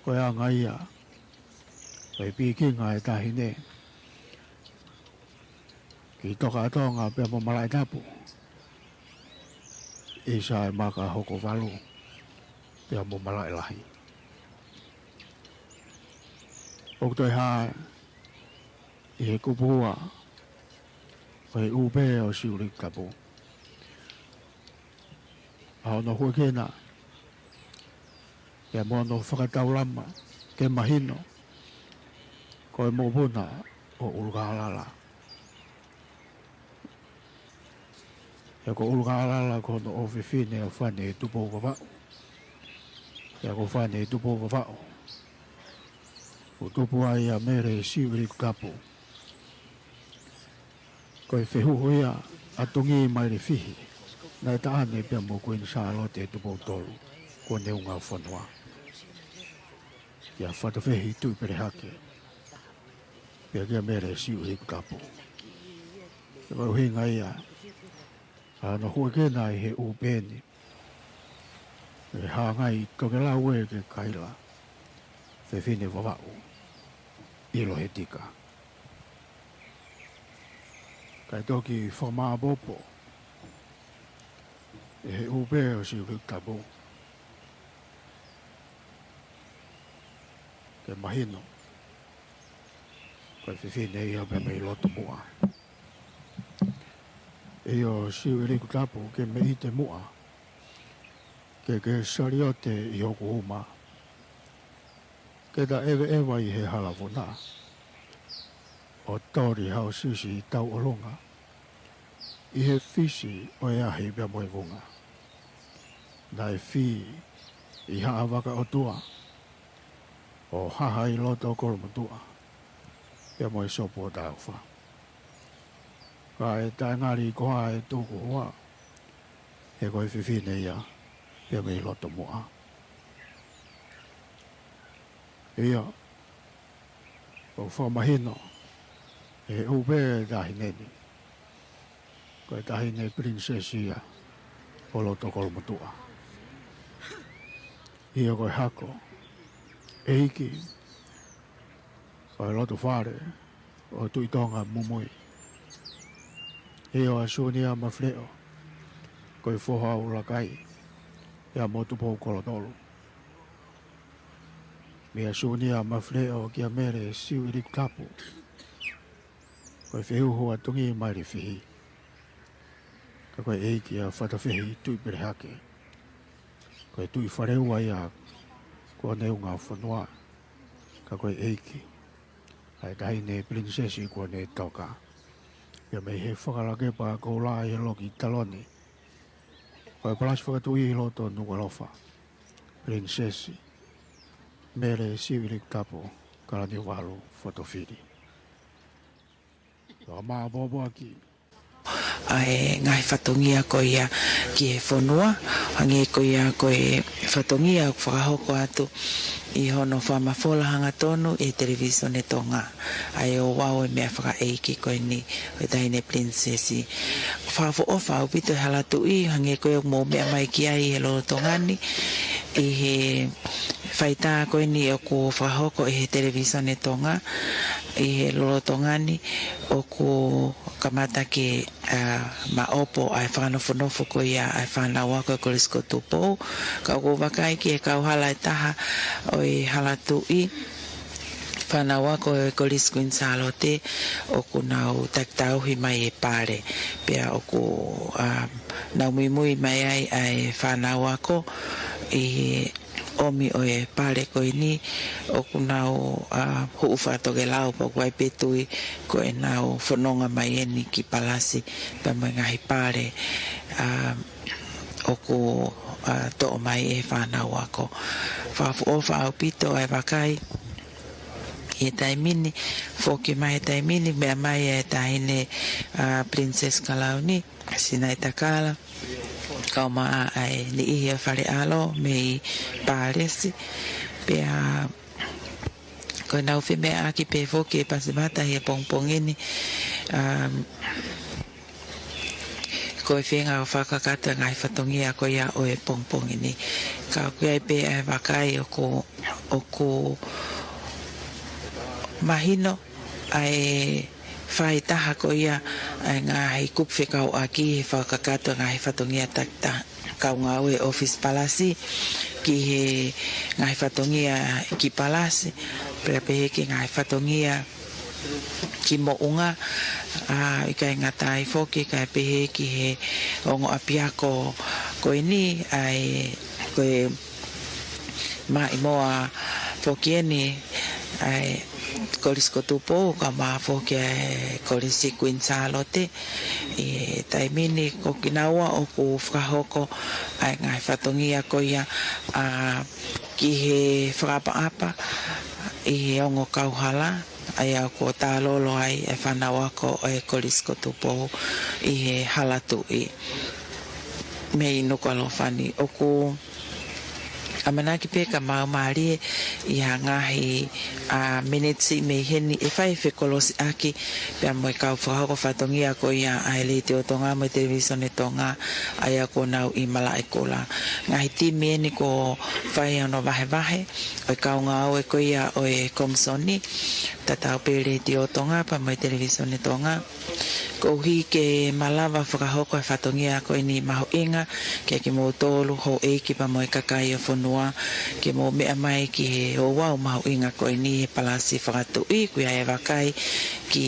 Ko e anga ia ʻo e pikinga ʻa e Taʻahine ki Tokaʻatonga pea mo Malaʻetapu, ʻisa e maka hoko valu pea mo Malaʻelahi. ʻOku toe hā ʻi he kupu ua ʻo e ʻū pē ʻo Siuʻilikutapu, ʻa hono huʻekina pea mo hono fakataulama ke mahino, ko e mokopuna ʻo ʻUlukālala. He ko ʻUlukālala ko hono ʻofefine ʻa Fane Tupou Vavaʻu, pea ko Fane Tupou Vavaʻu ʻoku tupu ai ʻa Mele Siuʻilikutapu. Ko e fehuhu ia ʻa Tungī Mailefihi, naʻe taʻane pea mo Kuini Sālote Tupou Tolu, kuo ne ungafonua, kia Fatufehi Tuʻipelehake, pea kia Mele Siuʻilikutapu. Ko e ʻuhinga ia ʻa hono huʻekina ʻi he ʻū pē ni, ʻe hāngai tokelau ē kia Kaila, fefine Vavaʻu, ʻilo ʻe he tika. Kae toki fakamāʻopoʻopo ʻe he ʻū pē ʻo Siuʻilikutapu ke mahino, ko e fefine ia pea mei loto muʻa. ʻIo, Siuʻilikutapu, ke mei ʻite muʻa, ke ke saliote ʻi hoku uma, ke ta ʻeveʻeva ʻi he hala vuna, ʻo toli hao sisi tauʻolunga ʻi he fisi ʻo e ahi pea mo e vunga. Naʻe fī ʻi Haʻavakaʻotua, ʻo haha ʻi loto Kolomotuʻa pea mo e Sopu ʻo Taufa. Kae taʻengali koā e tukuhua, he ko e fefine ia pea mei loto muʻa. ʻIo, ʻoku fakamahino ʻe he ʻū pē ʻa e Taʻahine ni, ko e Taʻahine Pilinisesi ia ʻo loto Kolomotuʻa. ʻIo, ko e hako ʻeiki ʻo e loto fale ʻo Tuʻi Tonga Mumui. ʻIo, ʻa Sunia Mafileʻo, ko e foha ʻo ʻUlakai, pea mo Tupou Kolotolu. Meia Sunia Mafileʻo kia Mele Siuʻilikutapu, ko e fehuhu ʻa Tungī Mailefihi, Ka ko e ʻeiki ʻa Fatafehi Tuʻipelehake. Ko e Tuʻi Faleua ia kuo ne unga fonua. Ka ko e ʻeiki ʻa e Taʻahine Pilinisesi kuo ne toka. Pea mei he Fakalakepa Koula ʻi he loki Taloni. Ko e Palasi Fakatuʻi ʻi loto Nukuʻalofa. Pilinisesi Mele Siuʻilikutapu Kalaniuvalu Fotofili. Ka māpōpō ʻaki ʻa e ngaahi fatongia ko ia ki he fonua, hangē ko ia ko e fatongia ʻoku fakahoko atu ʻi hono fakamafola hangatonu ʻi he Televīsone Tonga. ʻA e ouau e meʻa fakaʻeiki ko eni, ʻo e Taʻahine Pilinisesi. Fakaʻofoʻofa ʻaupito e hala tuʻi, hangē ko ia ʻoku mou meʻa mai ki ai he lolotonga ni, ʻi he faitā ko eni ʻoku fakahoko ʻe he Televīsone Tonga, ʻi he lolotonga ni, ʻoku kamata ke, ā, maʻopo ʻa e fakanofonofo ko ia ʻa e fānau ako ʻo e Kolisi ko Tupou. Ka ʻoku ou vakai ki he kauhala ʻe taha ʻo e hala tuʻi, fānau ako ʻo e Kolisi Kuini Sālote, ʻoku nau takitauhi mai e pale. Pea ʻoku, ā, nau muimui mai ai ʻa e fānau ako ʻi he ʻomi ʻo e pale ko eni, ʻoku nau, ā, huʻu fakatokelau, pea ʻoku ʻi ai pē tui ko ʻenau fononga mai eni ki Palasi pea mo e ngaahi pale, ā, ʻoku, ā, toʻo mai ʻe he fānau ako. Fakaʻofoʻofa ʻaupito ʻa e vakai ʻi he taimi ni, foki mai he taimi ni, meʻa mai e Taʻahine, ā, Pilinisesi Kalauni Sinaitakala, kae ʻumaʻā ʻa e niʻihi ʻo e Fale ʻAlo mei Palasi. Pea ko ʻenau femeʻaʻaki pē foki e Pasifika ʻi he pongipongi ni, um, ko e feinga ʻo fakakakato e ngaahi fatongia ko ia ʻo e pongipongi ni. Ka ʻoku ʻi ai pē ʻa e vakai ʻoku, ʻoku mahino ʻa e faaitaha ko ia ʻa e ngaahi kupu fekauʻaki he fakakakato e ngaahi fatongia takitaha kaungāue ʻo e ʻOfisi Palasi ki he ngaahi fatongia ki Palasi, pea pehē ki he ngaahi fatongia ki Moʻunga, ā, ʻikai ngata ai foki, kae pehē ki he ongo ʻapiako ko eni, ʻa e, ko e Maʻimoa foki eni, ʻa e Kolisi ko Tupou, kae ʻumaʻā foki ʻa e Kolisi Kuini Sālote. ʻI he taimi ni ko kinaua ʻoku fakahoko ʻa e ngaahi fatongia ko ia, ā, ki he fakaʻapaʻapa ʻi he ongo kauhala, ʻa ia ʻoku tālolo ai e fānau ako ʻo e Kolisi ko Tupou ʻi he hala tuʻi mei Nukuʻalofa ni. ʻOku ʻamanaki pē ka mau mālie ʻi ha ngaahi, ā, miniti mei heni ʻe fai fekolosiʻaki pea mo e kau fakahoko fatongia ko ia ʻa e Letiō Tonga mo e Televīsone Tonga, ʻa ia kuo nau ʻi Malaʻekula. Ngaahi timi eni kuo fai hono vahevahe ʻo e kau ngāue ko ia ʻo e Komisoni, tatau pē Letiō Tonga pea mo e Televīsone Tonga. Koeʻuhi ke malava fakahoko e fatongia ko eni mahuʻinga kiate kimoutolu houʻeiki pea mo e kakai ʻo e fonua, ke mou meʻa mai ki he ouau mahuʻinga ko eni he Palasi Fakatuʻi, ʻoku ʻi ai e vakai ki,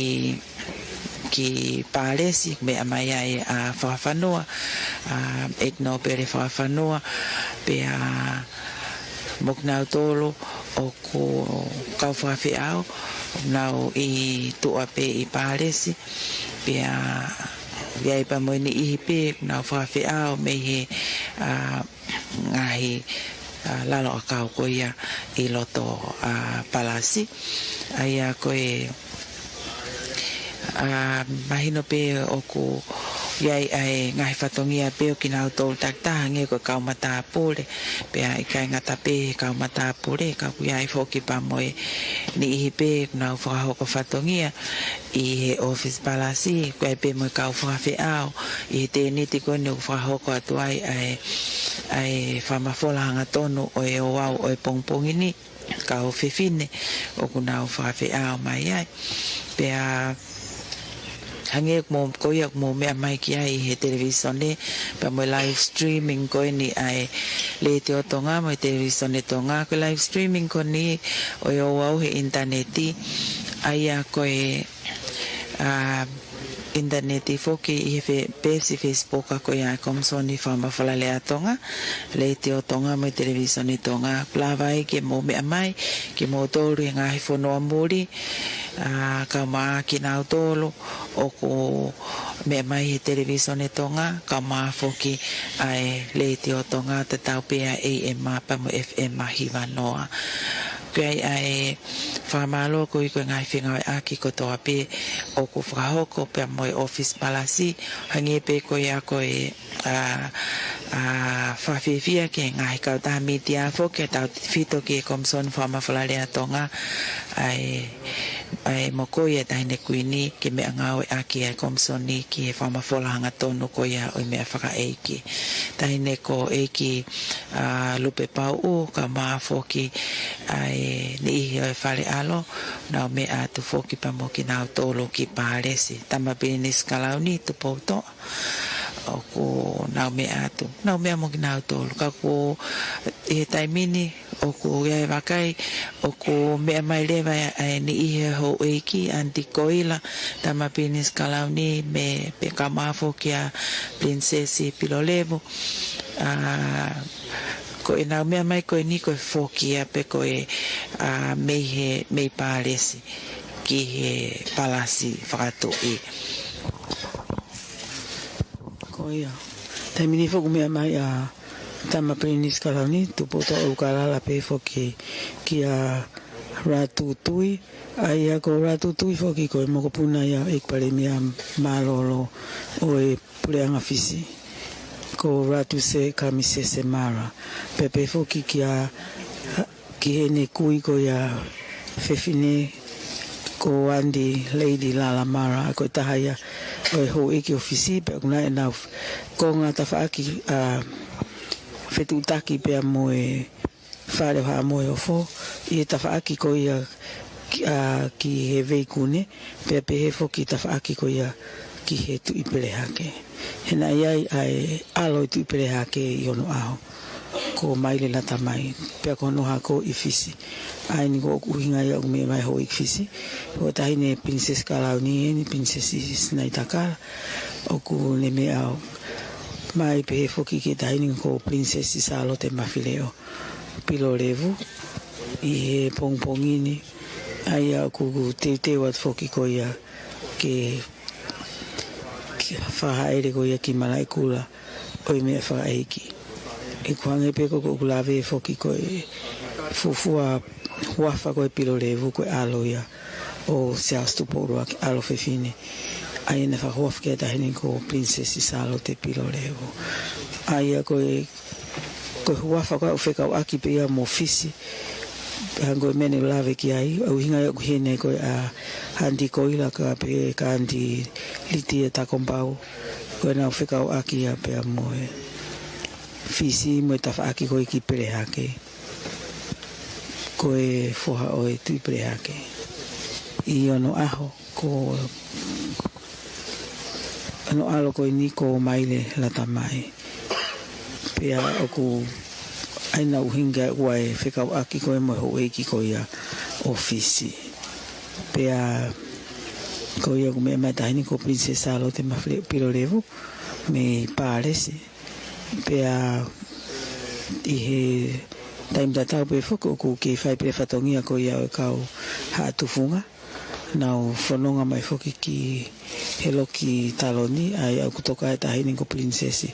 ki Palasi, meʻa mai ai ʻa Fakafanua, ʻa ʻEiki Nōpele Fakafanua, pea mo kinautolu ʻoku kau fakafeʻao, ʻoku nau ʻi tuʻa pē ʻi Palasi, pea ʻi ai pea mo e niʻihi pē ʻoku nau fakafeʻao mei he, ā, ngaahi, ā, lalo ʻakau ko ia ʻi loto, ā, Palasi. ʻA ia ko e, ā, mahino pē ʻoku ʻi ai ʻa e ngaahi fatongia pē ʻo kinautolu takitaha hangē ko e kau matāpule, pea ʻikai ngata pē he kau matāpule, ka ʻoku ʻi ai foki pea mo e niʻihi pē ʻoku nau fakahoko fatongia ʻi he ʻOfisi Palasi, ʻoku ʻi ai pē mo e kau fakafeʻao ʻi he tēniti ko eni ʻoku fakahoko atu ai ʻa e, ʻa e fakamafola hangatonu ʻo e ouau ʻo e pongipongi ni, kau fefine ʻoku nau fakafeʻao mai ai. Pea hangē ʻoku mou, ko ia ʻoku mou meʻa mai ki ai he televīsone, pea mo e live streaming ko eni ʻa e Letiō Tonga mo e Televīsone Tonga, ko e live streaming ko eni ʻo e ouau he ʻinitaneti, ʻa ia ko e, ā, ʻinitaneti foki ʻi he fe-, peesi Facebook ko ia ʻa e Komisoni Fakamafola Lea Tonga, Letiō Tonga mo e Televisone Tonga. Lava ai ke mou meʻa mai, kimoutolu he ngaahi fonua muli, ʻa, kae ʻumaʻā kinautolu ʻoku meʻa mai he Televisone Tonga, kae ʻumaʻā foki ʻa e Letiō Tonga, tatau pē ʻa e A M pea mo e F M ʻa hiva noa. Ko ia ai ʻa e fakamālō ko ia ko e ngaahi fengāueʻaki kotoa pē ʻoku fakahoko pea mo e ʻōfisi palasi, hangē pē ko ia ko e, ʻa, ʻa, fakafiefia ki he ngaahi kautaha mītia foki ʻa tautefito ki he Komisoni Fakamafola Lea Tonga, ʻa e, ʻa e mokoi ʻa e Taʻahine Kuini ke meʻangāueʻaki ʻa e Komisoni ki he fakamafola hangatonu ko ia ʻo e meʻa fakaʻeiki. Taʻahine ko ʻEiki, ʻa, Lupe Pauʻu, kae ʻumaʻā foki ʻa e niʻihi ʻo e Fale ʻAlo, nau meʻa atu foki pea mo kinautolu ki Pālesi. Tama Pilinisi Kalauni, Tupoutoʻa, ʻoku nau meʻa atu. Nau meʻa mo kinautolu. Ka ko e, ʻi he taimi ni, ʻoku ʻi ai e vakai, ʻoku meʻa mai leva ʻa e, ʻa e niʻihi ʻo e houʻeiki, ʻAniti Koila, Tama Pilinisi Kalauni, mo e, pea kae ʻumaʻā foki ʻa Pilinisesi Pilolevu. ʻA, ko ʻenau meʻa mai ko eni ko e foki ia pē ko e, ʻa, mei he, mei Pālesi ki he Palasi Fakatuʻi. Ko ia. Taimi ni foki ʻoku meʻa mai ʻa Tama Pilinisi Kalauni, Tupoutoʻa, ʻoku kalala pē foki kia Ratu Tui. ʻA ia ko Ratu Tui foki ko e mokopuna ia ʻo e ʻEiki Palēmia mālōlō ʻo e Puleʻanga Fisi, ko Ratu Sir Kamisese Mara. Pea pehē foki kia, ki heʻene kui ko ia fefine ko ʻAniti Lady Lala Mara, ko e taha ia ʻo e houʻeiki ʻo Fisi, pea ʻoku ʻi ai ʻenau konga tafaʻaki, ʻa, fetuʻutaki pea mo e Fale ʻo Haʻa Moheofo, ʻi he tafaʻaki ko ia ki, ʻa, ki he Veikune, pea pehē foki tafaʻaki ko ia ki he Tuʻi Pelehake. He naʻe ʻi ai ʻa e ʻalo ʻo e Tuʻi Pelehake ʻi onoʻaho, ko Maile Latamai, pea ko hono hako ʻi Fisi. ʻA eni ko ʻoku ʻuhinga ia ʻoku meʻa mai houʻeiki Fisi, ko e Taʻahine Pilinisesi Kalauni eni, Pilinisesi Sinaitakala, ʻoku ne meʻa mai pehē foki ki he Taʻahine ko Pilinisesi Sālote Mafileʻo Pilolevu ʻi he pongipongi ni, ʻa ia ʻoku teuteu atu foki ko ia ke, ke fakahaʻele ko ia ki Malaʻekula ʻo e meʻa fakaʻeiki. ʻOku hangē pē ko ē ʻoku lave foki ko e fuofua huafa ko e Pilolevu ko e ʻalo ia ʻo Siaosi Tupou ʻUluaki, ʻalo fefine. ʻA ia naʻe fakahuafa ki ai ʻa e Taʻahine ko Pilinisesi Sālote Pilolevu. ʻA ia ko e, ko e huafa ko ē ʻoku fekauʻaki pē ia mo Fisi, pea hangē ko e meʻa naʻe lave ki ai, ʻa e ʻuhinga ia ʻoku ʻi heni ko ē ʻa ʻAniti Koila kae pehē kia ʻAniti Litia Takombau, ko ʻenau fekauʻaki ia pea mo e Fisi mo e tafaʻaki ko ē ki Pelehake, ko e foha ʻo e Tuʻi Pelehake. ʻI onoʻaho ko hono ʻalo ko eni ko Maile Latamai. Pea ʻoku ʻi ai ʻenau ʻuhinga ʻoku ʻi ai e fekauʻaki ko ē mo e houʻeiki ko ia ʻo Fisi. Pea ko ia ʻoku meʻa mai ʻa e Taʻahine ko Pilinisesi Sālote Mafileʻo Pilolevu mei Pālesi. Pea ʻi he taimi tatau pē foki ʻoku kei fai pē fatongia ko ia ʻo e kau Haʻa Tufunga. Nau fononga mai foki ki he loki taloni, ʻa ia ʻoku toka ai ʻa e Taʻahine ko Pilinisesi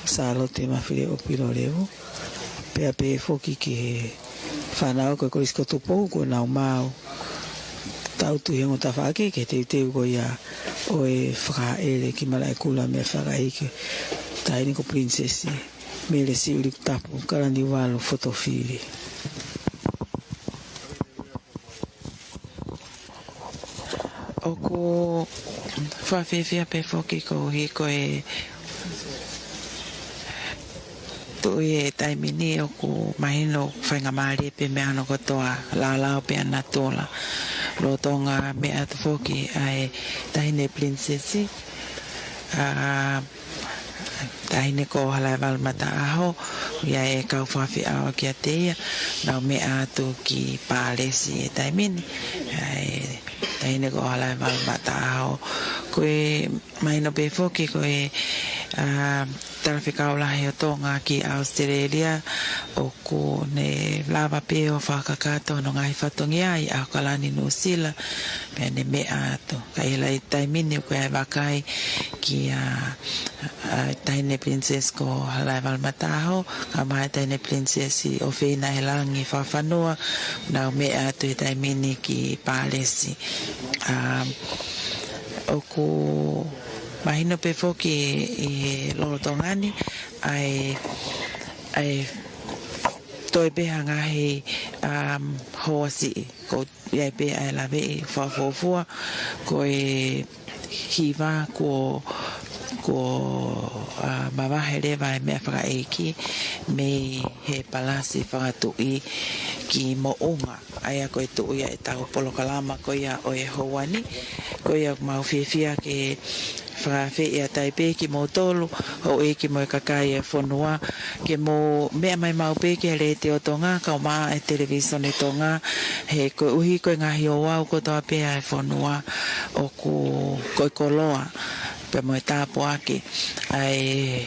Sālote Mafileʻo Pilolevu. Pea pehē foki ki he fānau ko ē Kolisi ko Tupou, ko ʻenau maau. Tau tui he ongo tafaʻaki ki he teuteu ko ia ʻo e fakahaʻele ki Malaʻekula meʻa fakaʻeiki, Taʻahine ko Pilinisesi Melesi ʻUlikutapu Kalaniuvalu Fotofili. ʻOku fakafiefia pē foki koeʻuhi ko e tuʻu ʻi he taimi ni ʻoku mahino faingamālie pē meʻa hono kotoa, laulao pē ʻa natula. Lolotonga meʻa atu foki ʻa e Taʻahine Pilinisesi, ʻa, Taʻahine ko Halaevalu Mataʻaho, ʻi ai e kau fafeʻao kiate ia, nau meʻa atu ki Pālesi he taimi ni. ʻA e Taʻahine ko Halaevalu Mataʻaho, Ko e mahino pē foki ko e, ā, Talafekau Lahi ʻo Tonga ki ʻAositelēlia, ʻoku ne lava pē ʻo fakakakato hono ngaahi fatongia ʻi ʻAokalani, Nuʻusila, pea ne meʻa atu. Ka ʻi he lahi taimi ni ʻoku ʻi ai e vakai kia, ā, Taʻahine Princess ko Halaevalu Mataho, kae ʻumaʻā e Taʻahine Princess ʻofeina ʻi he langi fakafanua, nau meʻa atu he taimi ni ki Pālesi. Ā, ʻoku mahino pē foki ʻi he lolotonga ni, ʻa e, ʻa e toe pē ha ngaahi, um, hoa siʻi. ʻOku ʻi ai pē ʻa e laveʻi fakafuofua, ko e hiva kuo, kuo, ā, mavahe leva e meʻafakaʻeiki mei he palasi fakatuʻi ki Moʻunga. ʻA ia ko e tuʻu ia ʻetau polokalama ko ia ʻo e houa ni, ko ia ʻoku mau fiefia ke fakaafeʻi atu ai pē kimoutolu, houʻeiki mo e kakai e fonua, ke mou meʻa mai maʻu pē ki he Letiō Tonga, kae ʻumaʻā e Televīsone Tonga, he koeʻuhi ko e ngaahi ouau kotoa pē ʻa e fonua ʻoku ko e koloa pea mo e tāpuaki ʻa e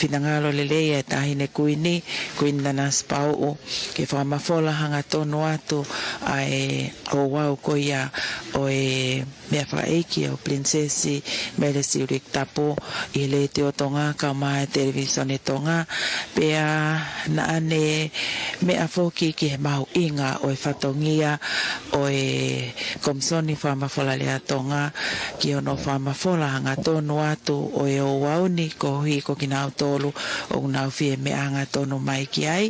finangalo lelei ʻa e Taʻahine Kuini, Kuini Nanasipauʻu, ke fakamafola hangatonu atu ʻa e ouau ko ia ʻo e meʻafakaʻeiki ʻo Pilinisesi Mele Siuliki Tapu ʻi he Letiō Tonga kae ʻumaʻā e Televīsone Tonga, pea naʻa ne meʻa foki ki he mahuʻinga ʻo e fatongia ʻo e Komisoni Fakamafola Lea Tonga ki hono fakamafola hangatonu atu ʻo e ouau ni koeʻuhi ko kinautolu ʻoku nau fie meʻa hangatonu mai ki ai,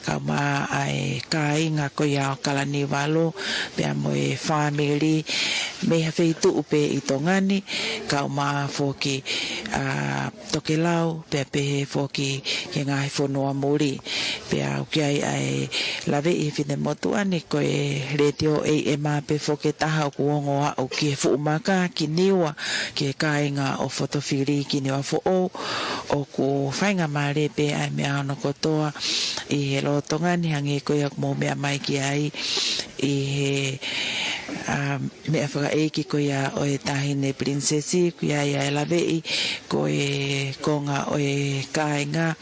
kae ʻumaʻā e kāinga ko ia ʻo ʻAokalani Valu, pea mo e fāmili mei ha feituʻu pē ʻi Tonga ni, kae ʻumaʻā foki, ā, tokelau, pea pehē foki ki he ngaahi fonua muli. Pea ʻoku ʻi ai ʻa e laveʻi he finemotuʻa ni ko e Letiō ʻEi ʻEma pē foki e taha ʻoku ongo aʻu ki he fuʻu maka ki Niua, ki he kāinga ʻo Fotofili ki Niuafoʻou, ʻoku faingamālie pē ʻa e meʻa hono kotoa ʻi he lolotonga ni hangē ko ia ʻoku mou meʻa mai ki ai ʻi he, um, meʻafakaʻeiki ko ia ʻo e Taʻahine Pilinisesi, ʻoku ʻi ai ʻa e laveʻi ko e konga ʻo e kāinga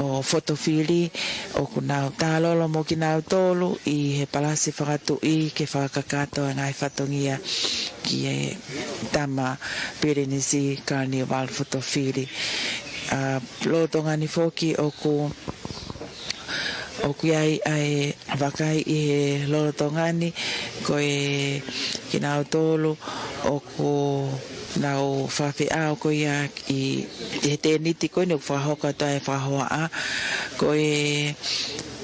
ʻo Fotofili, ʻoku nau tālolo mo kinautolu ʻi he palasi fakatuʻi ke fakakakato e ngaahi fatongia ki he Tama Pilinisi Kalaniuvalu Fotofili. Ā, lolotonga ni foki ʻoku, ʻoku ʻi ai ʻa e vakai ʻi he lolotonga ni, ko e kinautolu ʻoku nau fakafeʻao ko ia ʻi, ʻi he tēniti ko eni ʻoku fakahoko atu ai e fakahohaʻa, ko e,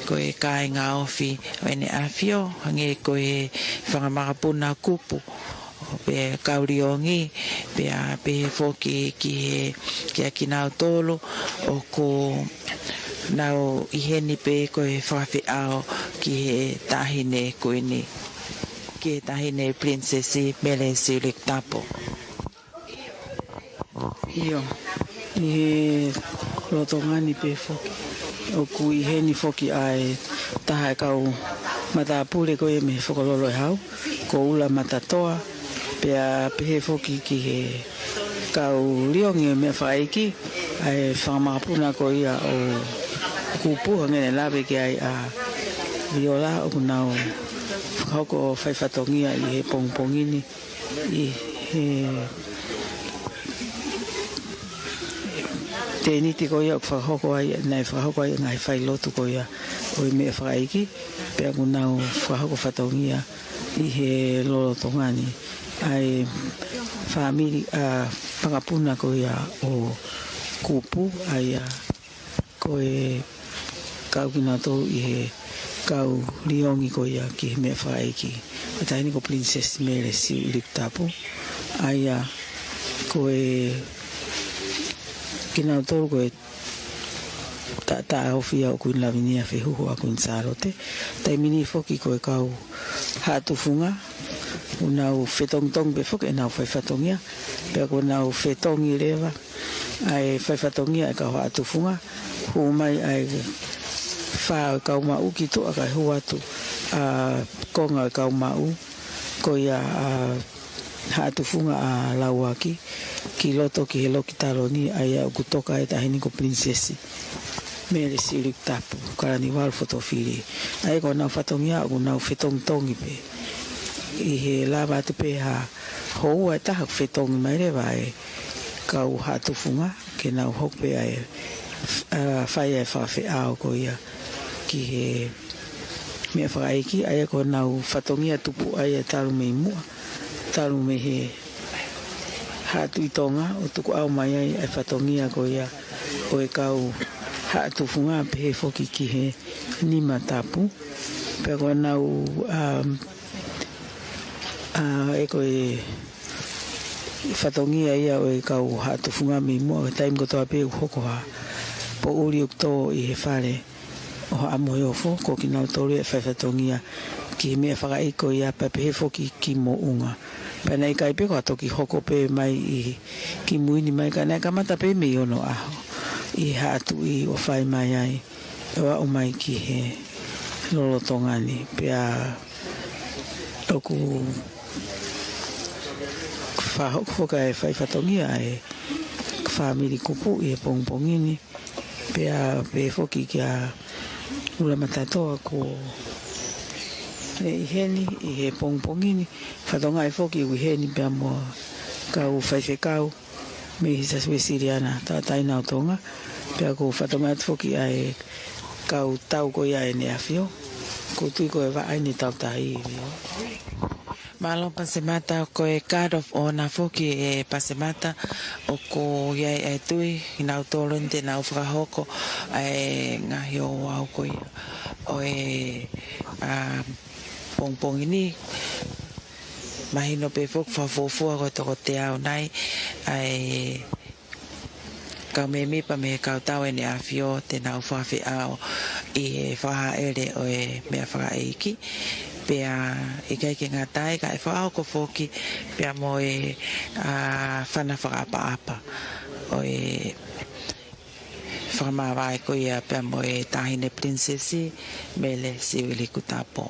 ko e kāinga ofi ʻo ʻEneʻafio, hangē ko e fanga makapuna kupu, pea kau liongi, pea pehē foki ki he, kia kinautolu ʻoku nau ʻi heni pē ko e fakafeʻao ki he Taʻahine Kuini, ki he Taʻahine Pilinisesi Mele Siuliki Tapu. ʻIo, ʻi he lolotonga ni pē foki, ʻoku ʻi heni foki ʻa e taha e kau matāpule ko ia mei he Fokololo ʻe Hau, ko Ula Matatoa, pea pehē foki ki he kau liongi ʻo e meʻafakaʻeiki, ʻa e fanga makapuna ko ia ʻo Kupu, hangē ne lave ki ai ʻa Viola, ʻoku nau fakahoko fai fatongia ʻi he pongipongi ni, ʻi he tēniti ko ia ʻoku fakahoko ai, naʻe fakahoko ai e ngaahi failotu ko ia ʻo e meʻafakaʻeiki, pea ʻoku nau fakahoko fatongia ʻi he lolotonga ni. ʻA e fāmili, ā, makapuna ko ia ʻo Kupu, ʻa ia ko e kau kinautolu ʻi he kau liongi ko ia ki he meʻafakaʻeiki, ʻa e Taʻahine ko Pilinisesi Mele Siuliki Tapu, ʻa ia ko e kinautolu ko e taʻataʻa ofi ia ʻo Kuini Lavinia Fehuhu ʻa Kuini Sālote. Taimi ni foki ko e kau Haʻa Tufunga, ʻoku nau fetongitongi pē foki ʻenau fai fatongia, pea ʻoku nau fetongi leva ʻa e fai fatongia ʻa e kau Haʻa Tufunga, hū mai ʻa e fā ʻo e kau maʻu ki tuʻa kae hū atu ʻa e konga ʻo e kau maʻu, ko ia ʻa Haʻa Tufunga ʻa Lauaki, ki loto ki he loki taloni, ʻa ia ʻoku toka ai e taʻahine ko Pilinisesi Mele Siuʻilikutapu Kalaniuvalu Fotofili. ʻA ia ko honau fatongia ʻoku nau fetongitongi pē. ʻI he lava atu pē ha houa ʻe taha ʻoku fetongi mai leva e kau Haʻa Tufunga, ke nau hoko pē ʻa e, ʻa, fai ʻa e fakafeʻao ko ia ki he meʻa fakaʻeiki, ʻa ia ko honau fatongia tupu ʻa ia talu mei muʻa, talu mei he Haʻa Tuʻi Tonga, ʻo tukuʻau mai ai ʻa e fatongia ko ia ʻo e kau Haʻa Tufunga, pehē foki ki he Nima Tapu. Pea ko honau, um, ʻa, ʻa e ko e fatongia ia ʻo e kau Haʻa Tufunga mei muʻa, ko e taimi kotoa pē ʻoku hoko ha poʻuli ʻoku tō ʻi he fale ʻo Haʻa Moheofo, ko kinautolu ia ʻe fai fatongia ki he meʻa fakaʻeiki ko ia, pea pehē foki ki Moʻunga. Pea naʻe ʻikai pē ko ha toki hoko pē mai ʻi, kimui ni mai, ka naʻe kamata pē mei onoʻaho ʻi Haʻa Tuʻi ʻo fai mai ai, ʻo aʻu mai ki he lolotonga ni. Pea ʻoku fakahoko foki ʻa e fai fatongia ʻa e fāmili kupu ʻi he pongipongi ni, pea pehē foki kia Ula Matatoa ko e ʻi heni ʻi he pongipongi ni, fatongia foki ʻoku ʻi heni pea mo e kau faifekau mei he Siasi Uēsiliana Tauʻatāina ʻo Tonga, pea ʻoku fatongia atu foki ʻa e kau tau ko ia ʻEne ʻAfio, ʻoku ou tui ko e vaʻa eni e tau tahi. Mālō Pasemata, ko e guard of honour foki ʻe Pasemata, ʻoku ʻi ai ʻa e tui, kinautolu eni te nau fakahoko ʻa e ngaahi ouau ko ia ʻo e, ʻa, pongipongi ni. Mahino pē foki fakafuofua ko e toko teau nai ʻa e kau mēmipa mei he kau tau ʻEne ʻAfio te nau fakafeʻao ʻi he fakahaʻele ʻo e meʻa fakaʻeiki. Pea ʻikai ke ngata ai ka ʻe fakahoko foki pea mo e, ʻa, fana fakaʻapaʻapa ʻo e fakamāvae ko ia pea mo e taʻahine Pilinisesi Mele Siuʻilikutapu.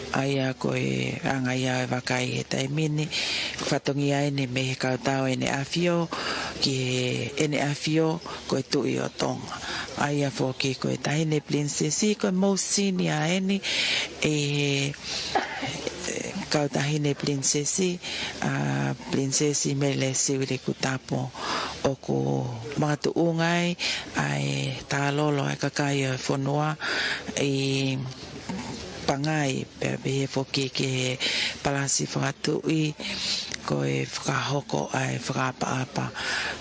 ʻA ia ko e anga ia ʻo e vakai he taimi ni, fatongia eni mei he kau tau ʻEne ʻAfio ki he ʻEne ʻAfio ko e Tuʻi ʻo Tonga. ʻA ia foki ko e taʻahine Pilinisesi ko e most senior eni ʻi he kau taʻahine Pilinisesi, ʻa, Pilinisesi Mele Siuʻilikutapu, ʻoku makatuʻunga ai ʻa e tālolo ʻa e kakai ʻo e fonua ʻi Pangai, pea pehē foki ki he Palasi Fakatuʻi, ko e fakahoko ʻa e fakaʻapaʻapa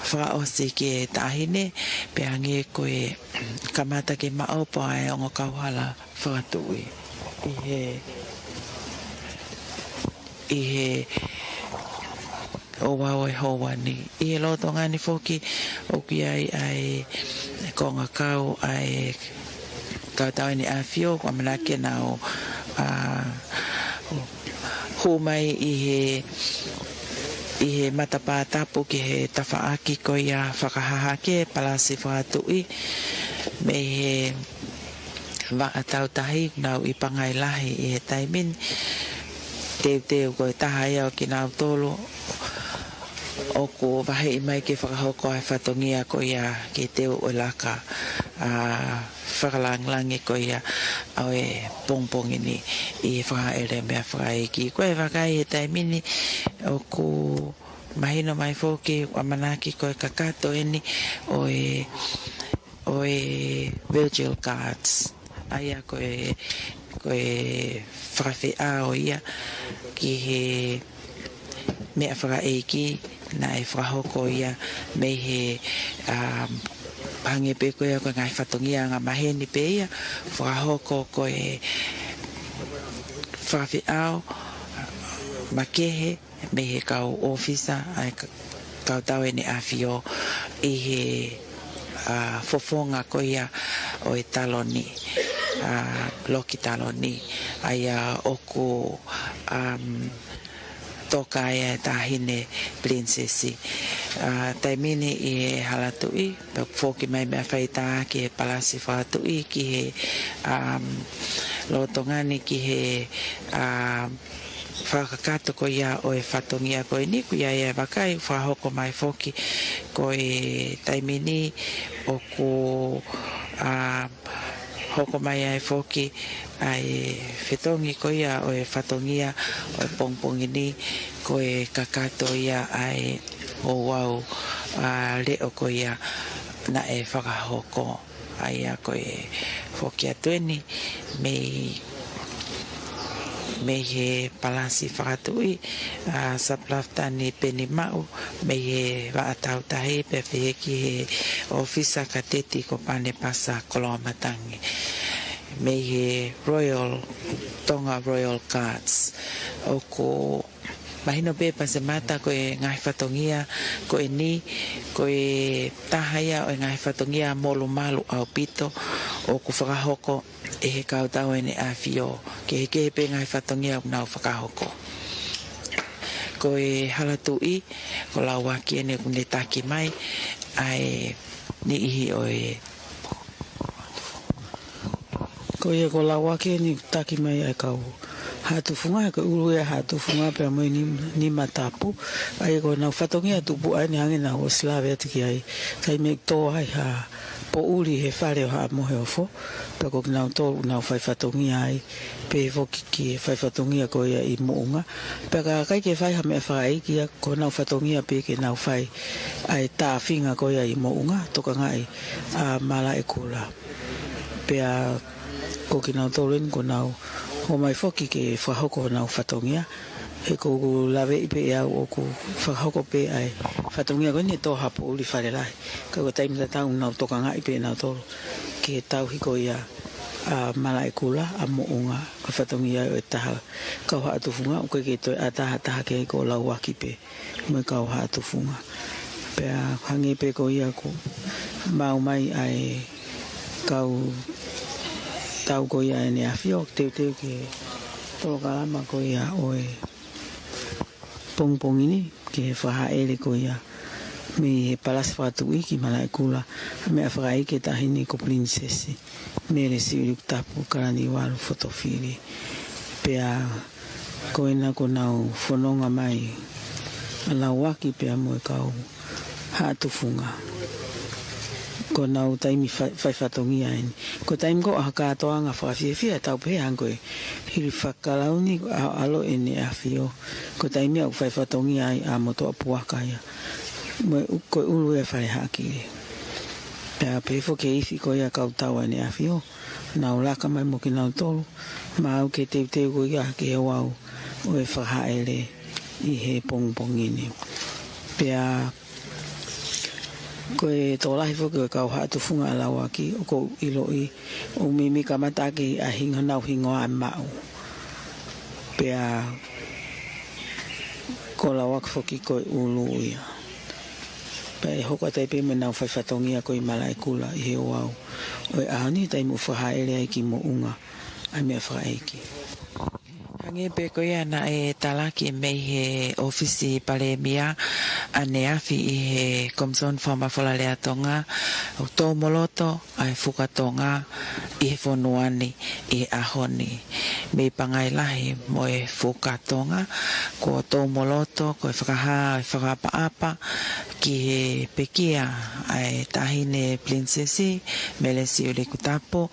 fakaʻosi ki he taʻahine, pea hangē ko e kamata ke maʻopo ʻa e ongo kauhala fakatuʻi ʻi he, ʻi he ouau ʻo e houa ni. ʻI he lolotonga ni foki ʻoku ʻi ai ʻa e konga kau ʻa e kau tau ʻEne ʻAfio, ʻoku ʻamanaki ke nau, ʻa, hū mai ʻi he, ʻi he matapā tapu ki he tafaʻaki ko ia fakahahake Palasi Fakatuʻi mei he vaʻa tau tahi, nau ʻi Pangai lahi ʻi he taimi ni. Teuteu ko e taha ia ʻo kinautolu ʻoku vaheʻi mai ke fakahoko ʻa e fatongia ko ia ke teu ʻo e laka, ʻa, fakalāngilangi ko ia ʻo e pongipongi ni ʻi he fakahaʻele meʻa fakaʻeiki. Ko e vakai he taimi ni ʻoku mahino mai foki ʻoku ʻamanaki ko e kakato eni ʻo e ʻo e Virgil Guards. ʻA ia ko e, ko e fakafeʻao ia ki he meʻa fakaʻeiki naʻe fakahoko ia mei he, um, hangē pē ko ia ko e ngaahi fatongia angamaheni pē ia, fakahoko ko e fakafeʻao makehe mei he kau ʻōfisa ʻa e ka-, kau tau ʻEne ʻAfio ʻi he, ʻa, fofonga ko ia ʻo e taloni, ʻa, loki taloni, ʻa ia ʻoku, um, toka ai ʻa e taʻahine Pilinisesi. ʻA, taimi ni ʻi he Hala Tuʻi, pea foki mai meʻa faitā ki he Palasi Fakatuʻi, ki he, um, lolotonga ni ki he, um, fakakakato ko ia ʻo e fatongia ko eni, ko ia ia e vakai, fakahoko mai foki ko e taimi ni ʻoku, ā, hoko mai ai foki ʻa e fetongi ko ia ʻo e fatongia ʻo e pongipongi ni, ko e kakato ia ʻa e ouau, ā, leʻo ko ia naʻe fakahoko. ʻA ia ko e foki atu eni mei, mei he Palasi Fakatuʻi, ā, Sapalafitani Penimaʻu, mei he Vaʻa Tautahi, pea pehē ki he ʻōfisa kateti ko Panepasa Koloamatangi, mei he Royal, Tonga Royal Guards. ʻOku mahino pē Pasemata ko e ngaahi fatongia ko eni, ko e taha ia ʻo e ngaahi fatongia molumalu ʻaupito ʻoku fakahoko ʻe he kau tau ʻEne ʻAfio. Kehekehe pē ngaahi fatongia ʻoku nau fakahoko. Ko e Hala Tuʻi, ko Lauaki eni ʻoku ne taki mai ʻa e niʻihi ʻo e Ko ia ko Lauaki eni ʻoku taki mai ʻa e kau Haʻa Tufunga, ko e ʻulu ia Haʻa Tufunga pea mo e Nim-, Nima Tapu. ʻA ia ko ʻenau fatongia tupuʻa eni hangē naʻa ku ʻosi lave atu ki ai. Taimi ʻoku tō ai ha poʻuli he fale ʻo Haʻa Moheofo, pea ko kinautolu ʻoku nau fai fatongia ai, pehē foki ki he fai fatongia ko ia ʻi Moʻunga. Pea ka ʻikai ke fai ha meʻa fakaʻeiki ia, ko honau fatongia pē ke nau fai ʻa e tāfinga ko ia ʻi Moʻunga, tokangaʻi ʻa Malaʻekula. Pea ko kinautolu eni kuo nau ō mai foki ke fakahoko honau fatongia. He ʻoku ou laveʻi pē ʻe au ʻoku fakahoko pē ʻa e fatongia ko eni ʻe tō ha poʻuli fale lahi. Ka ko e taimi tatau ʻoku nau tokangaʻi pē nautolu ke tauhi ko ia ʻa Malaʻekula, ʻa Moʻunga, ko e fatongia ʻo e taha kau Haʻa Tufunga, ʻoku ʻikai ke toe ʻatā ha taha ki ai, ko Lauaki pē mo e kau Haʻa Tufunga. Pea hangē pē ko ia ʻoku maʻu mai ʻa e kau tau ko ia ʻEne ʻAfio, teuteu ki he polokalama ko ia ʻo e pongipongi ni, ki he fakahaʻele ko ia mei he Palasi Fakatuʻi ki Malaʻekula, meʻa fakaʻeiki e taʻahine ko Pilinisesi Mele Siuʻilikutapu Kalaniuvalu Fotofili. Pea ko ena kuo nau fononga mai ʻa Lauaki pea mo e kau Haʻa Tufunga. Ko honau taimi fa-, fai fatongia eni. Ko e taimi ko ē ʻa ha kātoanga fakafiefia, tau pehē hangē ko e hili fakakalauni ʻa, ʻa e ʻAlo ʻEne ʻAfio. Ko e taimi ia ʻoku fai fatongia ai ʻa e motuʻa puaka ia. Mo e ʻu-, ko e ʻulu ia Fale Haʻakili. Pea pehē foki ki he ifi ko ia kau tau ʻEne ʻAfio, nau laka mai mo kinautolu, maʻu ke teuteu ko ia ki he ouau ʻo e fakahaʻele ʻi he pongipongi ni. Pea ko e tokolahi foki ʻo e kau Haʻa Tufunga ʻa Lauaki, ʻoku ou ʻiloʻi ʻoku meimei kamata ʻaki ʻa e hingo, honau hingoa ʻa e maʻu. Pea ko Lauaki foki ko e ʻulu ia. Pea ʻe hoko atu ai pē mo ʻenau fai fatongia ko ē ʻi Malaʻekula ʻi he ouau ʻo e ʻaho ni, taimi ʻoku fakahaʻele ai ki Moʻunga ʻa e meʻa fakaʻeiki. Hangē pē ko ia naʻe talaki mei he ʻŌfisi Palēmia ʻaneafi ʻi he Komisoni Fakamafola Lea Tonga, ʻoku tōmoloto ʻa e Fuka Tonga ʻi he fonua ni ʻi he ʻaho ni. Mei Pangai Lahi mo e Fuka Tonga, kuo tōmoloto ko e fakahā ʻo e fakaʻapaʻapa ki he pekia ʻa e Taʻahine Pilinisesi Mele Siuʻilikutapu,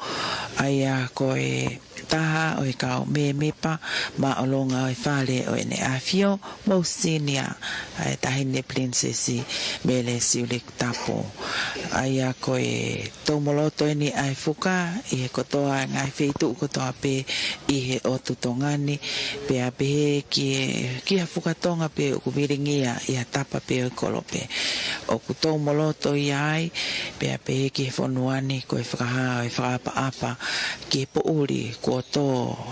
ʻa ia ko e taha ʻo e kau mēmipa māʻolunga ʻo e Fale ʻo ʻEne ʻAfio, Mousinia, ʻa e Taʻahine Pilinisesi Mele Siuʻilikutapu. ʻA ia ko e tōmoloto eni ʻa e fuka ʻi he kotoa e ngaahi feituʻu kotoa pē ʻi he ʻotu Tonga ni, pea pehē ki he, ki ha fuka Tonga pē ʻoku vilingia ʻi ha tapa pē ʻo e kolope. ʻOku tōmoloto ia ai, pea pehē ki he fonua ni ko e fakahā ʻo e fakaʻapaʻapa ki he poʻuli kuo tō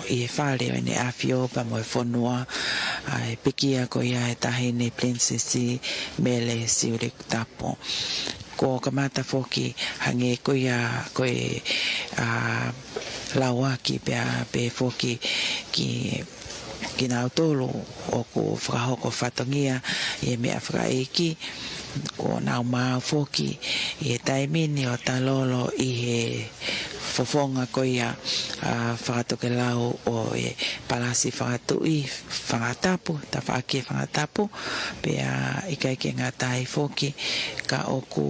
ʻi he Fale ʻo ʻEne ʻAfio pea mo e fonua, ʻa e pekia ko ia ʻa e Taʻahine Pilinisesi Mele Siuʻilikutapu. Kuo kamata foki hangē ko ia ko e, ā, Lauaki pea pehē foki ki, kinautolu ʻoku fakahoko fatongia ʻi he meʻa fakaʻeiki, kuo nau maau foki ʻi he taimi ni ʻo talolo ʻi he fofonga ko ia ʻa e fakatokelau ʻo e Palasi Fakatuʻi, Fangatapu, tafaʻaki ʻe Fangatapu, pea ʻikai ke ngata ai foki, ka ʻoku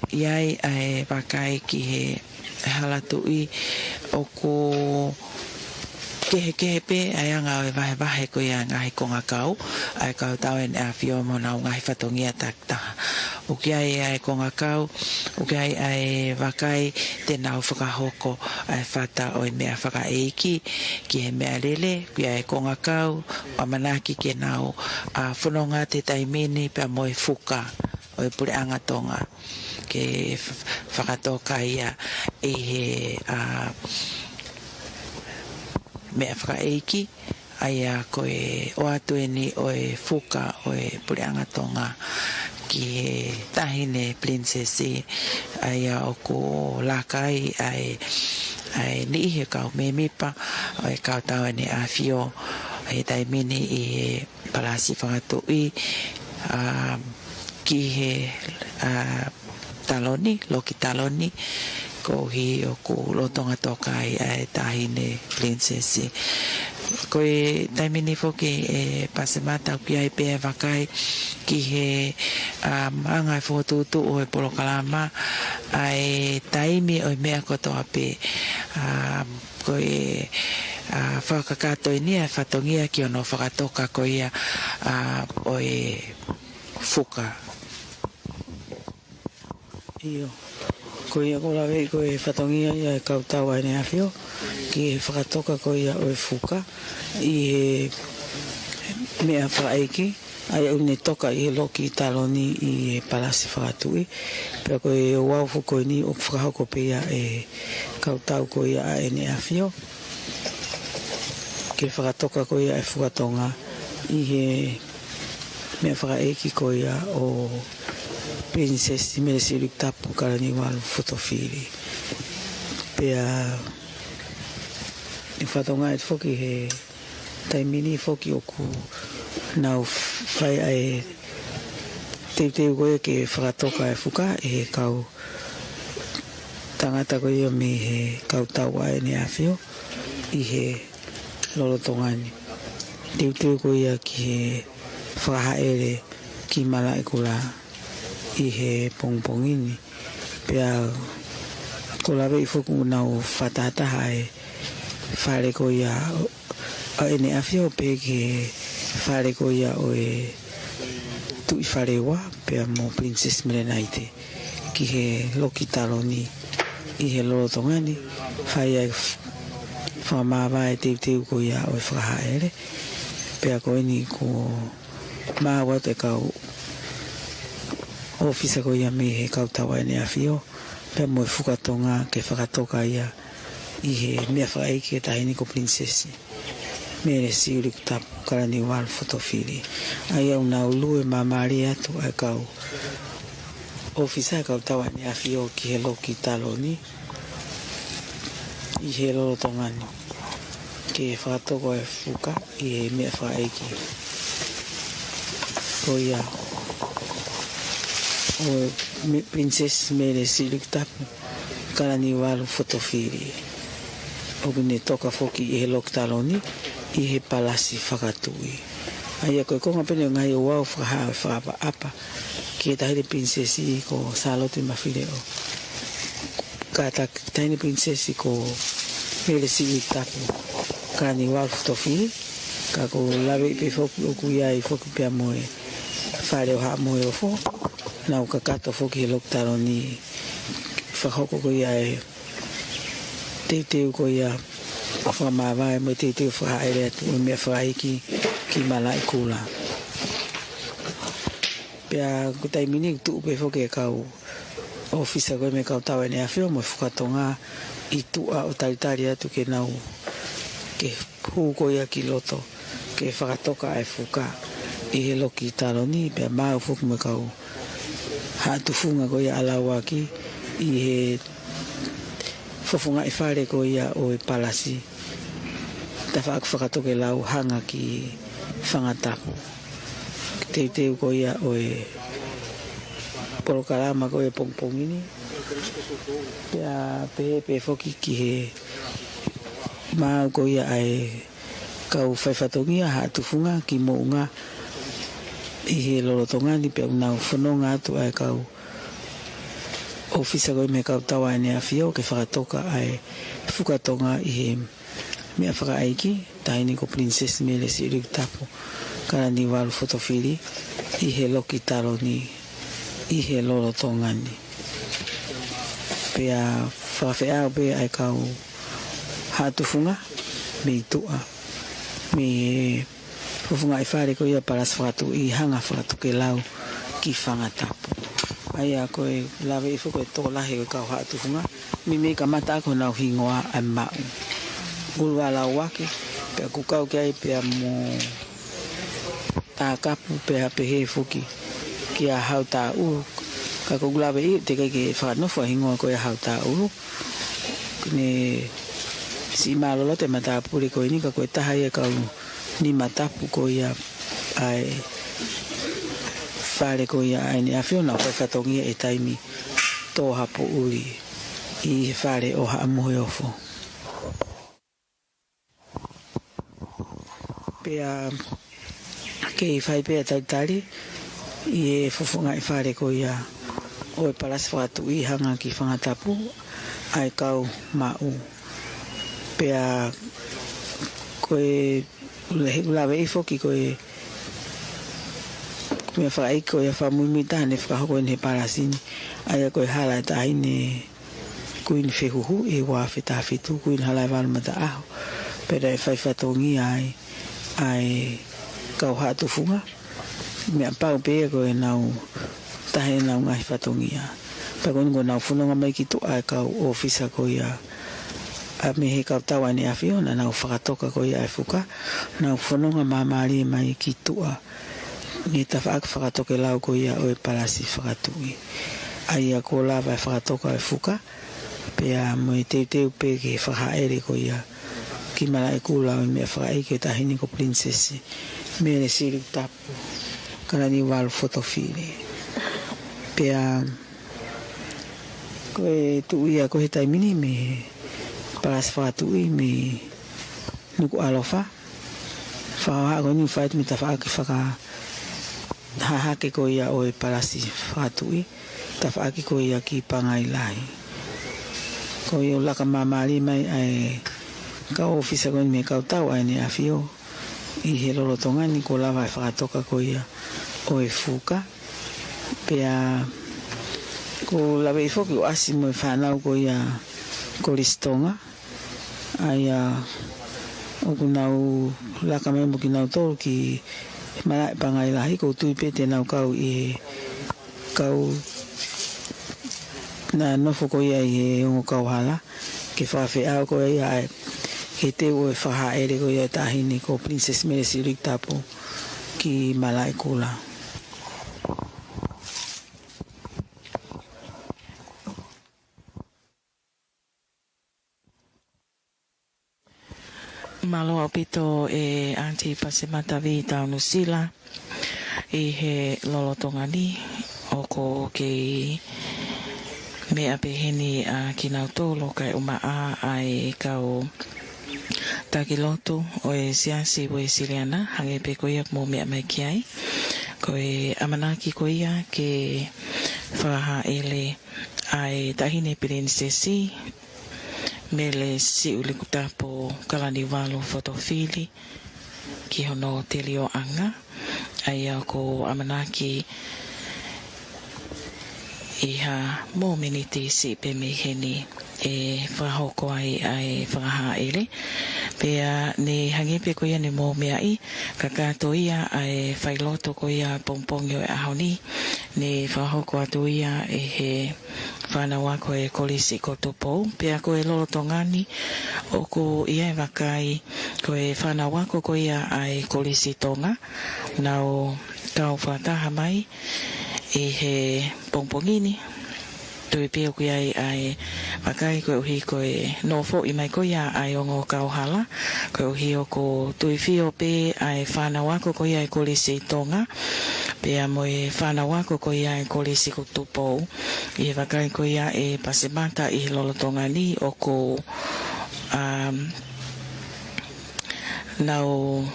ʻi ai ʻa e vakai ki he Hala Tuʻi, ʻoku kehekehe pē ʻa e anga ʻo e vahevahe ko ia ngaahi kongakau ʻa e kau tau ʻEne ʻAfio mo honau ngaahi fatongia takitaha. ʻOku ʻi ai ʻa e kongakau, ʻoku ʻi ai ʻa e vakai te nau fakahoko ʻa e fata ʻo e meʻa fakaʻeiki ki he meʻalele, ʻoku ʻi ai ʻa e kongakau, ʻamanaki ke nau ʻa fononga he taimi ni pea mo e fuka ʻo e Puleʻanga Tonga ke f-, fakatoka ia ʻi he ʻa meʻa fakaʻeiki, ʻa ia ko e ʻoatu eni ʻo e fuka ʻo e Puleʻanga Tonga ki he Taʻahine Pilinisesi, ʻa ia ʻoku laka ai ʻa e, ʻa e niʻihi ʻo e kau mēmipa ʻo e kau tau ʻEne ʻAfio he taimi ni ʻi he Palasi Fakatuʻi, ʻa, ki he, ʻa, taloni, loki taloni, koeʻuhi ʻoku lolotonga toka ai ʻa e Taʻahine Pilinisesi. Ko e taimi ni foki ʻe Pasemata ʻoku ʻi ai pē ʻa e vakai ki he, ʻa, anga e fokotuʻutuʻu ʻo e polokalama, ʻa e taimi ʻo e meʻa kotoa pē, ʻa, ko e, ʻa, fakakakato eni ʻa e fatongia ki hono fakatoka ko ia, ʻa, ʻo e fuka. ʻIo. Ko ia ʻoku lave ko e fatongia ia ʻa e kau tau ʻEne ʻAfio ki he fakatoka ko ia ʻo e fuka ʻi he meʻa fakaʻeiki, ʻa ia ʻoku ne toka ʻi he loki taloni ʻi he Palasi Fakatuʻi. Pea ko e ouau foki ko eni ʻoku fakahoko pē ia ʻe he kau tau ko ia ʻa ʻEne ʻAfio ke fakatoka ko ia ʻa e fuka Tonga ʻi he meʻa fakaʻeiki ko ia ʻo Pilinisesi Mele Siliu Tapu Kalaniuvalu Fotofili. Pea ʻi he fatongia ʻe foki he taimi ni foki ʻoku nau fai ʻa e teuteu ko ia ke fakatoka ʻa e fuka ʻe he kau tangata ko ia mei he kau tau ʻa ʻEne ʻAfio ʻi he lolotonga ni. Teuteu ko ia ki he fakahaʻele ki Malaʻekula ʻi he pongipongi ni. Pea ʻoku lave foki ʻoku nau fakatahataha ʻa e fale ko ia ʻa ʻEne ʻAfio pē ki he fale ko ia ʻo e Tuʻi Faleua pea mo Pilinisesi Melenaite ki he loki taloni ʻi he lolotonga ni, fai ʻa e f-, fakamāvae teuteu ko ia ʻo e fakahaʻele. Pea ko eni kuo maʻu atu ʻe he kau ʻōfisa ko ia mei he kau tau ʻEne ʻAfio pea mo e fuka Tonga ke fakatoka ia ʻi he meʻa fakaʻeiki ki he Taʻahine ko Pilinisesi Mele Siliu Tapu Kalaniuvalu Fotofili. ʻA ia ʻoku nau lue māmālie atu ʻa e kau ʻōfisa ʻa e kau tau ʻEne ʻAfio ki he loki taloni ʻi he lolotonga ni ke fakatoka ʻa e fuka ʻi he meʻa fakaʻeiki ko ia ʻo e Me-, Pilinisesi Mele Siliu Tapu Kalaniuvalu Fotofili, ʻoku ne toka foki ʻi he loki taloni ʻi he Palasi Fakatuʻi. ʻA ia ko e konga pē eni ʻo e ngaahi ouau fakahā ʻo e fakaʻapaʻapa ki he Taʻahine Pilinisesi ko Sālote Mafileʻo, ka ko e Taʻahine Pilinisesi ko Mele Siliu Tapu Kalaniuvalu Fotofili, ka ʻoku lave pē foki ʻoku ʻi ai foki pea mo e Fale ʻo Haʻa-mo-e-Ofo, nau kakato foki he loki taloni fakahoko ko ia ʻa e teuteu ko ia fakamāvae mo e teuteu fakahaʻele atu ʻo e meʻa fakaʻeiki ki Malaʻekula. Pea ko e taimi ni ʻoku tuʻu pē foki ʻa e kau ʻōfisa ko ia mei he kau tau ʻEne ʻAfio mo e fuka Tonga ʻi tuʻa ʻo talitali atu ke nau, ke hū ko ia ki loto ke fakatoka ʻa e fuka ʻi he loki taloni, pea maʻu foki mo e kau haʻa tufunga ko ia ʻa Lauaki ʻi he fofongaʻi fale ko ia ʻo e Palasi, tafaʻaki fakatokelau hanga ki Fangatapu. Teuteu ko ia ʻo e polokalama ko ia pongipongi ni. Pea pehē pē foki ki he maau ko ia ʻa e kau faifatongia Haʻa Tufunga ki Moʻunga ʻi he lolotonga ni, pea ʻoku nau fononga atu ʻa e kau ʻōfisa ko ia mei he kau tau ʻa ʻEne ʻAfio ke fakatoka ʻa e Fuka Tonga ʻi he meʻafakaʻeiki, taʻahine ko Pilinisesi Mele Siʻulukutapu Kalaniuvalu Fotofili, ʻi he loki taloni ʻi he lolotonga ni. Pea fakafeʻao pē ʻa e kau Haʻa Tufunga mei tuʻa, mei he fofongaʻi fale ko ia Palasi Fakatuʻi, hanga fakatokelau ki Fangatapu. ʻA ia ko e lave ifo ko e tokolahi ʻo e kau Haʻa Tufunga, meimei kamata ʻaki honau hingoa ʻa e Maʻu. ʻUlualauake, pea ʻoku kau ki ai pea mo Takapu, pea pehē foki kia Hautaʻulu. Ka ʻoku ou lave ʻi, teʻeki ke fakanofo ʻa e hingoa ko ia Hautaʻulu. Ne siʻi mālōlō atu e matāpule ko eni, ka ko e taha ia e kau nima tapu ko ia ʻa e fale ko ia ʻa ʻEne ʻAfio, nau faifatongia he taimi tō ha poʻuli ʻi he fale ʻo Haʻamoheofo. Pea kei fai pē ʻa e talitali ʻi he fofongaʻi fale ko ia ʻo e Palasi Fakatuʻi, hanga ki Fangatapu, ʻa e kau Maʻu. Pea ko e, he ʻoku lave ʻi foki ko e meʻafakaʻeiki ko ia fakamuimui taha ne fakahoko ʻeni he palasi ni, ʻa ia ko e hala ʻa e taʻahine Kuini Fehuhu ʻi he ua afe taha fitu, Kuini Halaevalu Mataʻaho. Pea naʻe faifatongia ai ʻa e kau Haʻa Tufunga, meʻa pau pē ia ko ʻenau taha ʻenau ngaahi fatongia. Pea ko eni kuo nau fononga mai ki tuʻa ʻa e kau ʻōfisa ko ia ʻa mei he kau tau ʻa ʻEne ʻAfio, naʻa nau fakatoka ko ia ʻa e fuka, nau fononga māmālie mai ki tuʻa mei he tafaʻaki fakatokelau ko ia ʻo e Palasi Fakatuʻi. ʻA ia kuo lava e fakatoka ʻo e fuka, pea mo e teuteu pē ki he fakahaʻele ko ia ki Malaʻekula ʻo e meʻafakaʻeiki, ko e taʻahine ko Pilinisesi Mele Siʻulukutapu Kalaniuvalu Fotofili. Pea ko e tuʻu ia ko ē he taimi ni mei he Palasi Fakatuʻi mei Nukuʻalofa. Fakahoko ʻeni ʻoku fai atu mei he tafaʻaki fakahahake ko ia ʻo e Palasi Fakatuʻi, tafaʻaki ko ia ki Pangai Lahi. Ko ia ʻoku laka māmālie mai ʻa e kau ʻōfisa ko eni mei he kau tau ʻa ʻEne ʻAfio ʻi he lolotonga ni, kuo lava e fakatoka ko ia ʻo e fuka. Pea ʻoku lave ʻi foki ʻo ʻasi mo e fānau ko ia Kolisi Tonga, ʻa ia ʻoku nau laka mai mo kinautolu ki Malaʻe Pangai Lahi. ʻOku ou tui pē te nau kau ʻi he kau, naʻa nofo ko ia ʻi he ongo kauhala, ke fakafeʻao ko ia ʻa e, ke teu ʻo e fakahaʻele ko ia ʻa e taʻahine ko Pilinisesi Mele Siʻulukutapu ki Malaʻekula. Mālō ʻaupito e Aunty Pasemata Vī Taunusila ʻi he lolotonga ni. ʻOku kei meʻa pehē ni ʻa kinautolu kae ʻumaʻā ʻa e kau taki lotu ʻo e Siasi Uēsiliana, hangē pē ko ia ʻoku mou meʻa mai ki ai. Ko e ʻamanaki ko ia ke fakahaʻele ʻa e taʻahine Pilinisesi Mele Siʻulukutapu Kalaniuvalu Fotofili ki hono telioʻanga, ʻa ia ʻoku ʻamanaki ʻi ha mōmeniti siʻi pē mei heni ʻe fakahoko ai ʻa e fakahaʻele. Pea ne hangē pē ko ia ne mou meaʻi, kakato ia ʻa e failotu ko ia pongipongi ʻo e ʻaho ni, ne fakahoko atu ia ʻe he fānau ako e Kolisi ko Tupou. Pea ko e lolotonga ni ʻoku ʻi ai e vakai ko e fānau ako ko ia ʻa e Kolisi Tonga, nau kau fakataha mai ʻi he pongipongi ni. Tui pē ʻoku ʻi ai ʻa e vakai koeʻuhi ko e nofoʻi mai ko ia ʻa e ongo kauhala, koeʻuhi ʻoku tuifio pē ʻa e fānau ako ko ia e Kolisi Tonga pea mo e fānau ako ko ia e Kolisi ko Tupou, ʻi he vakai ko ia ʻe Pasemata ʻi he lolotonga ni ʻoku, um, nau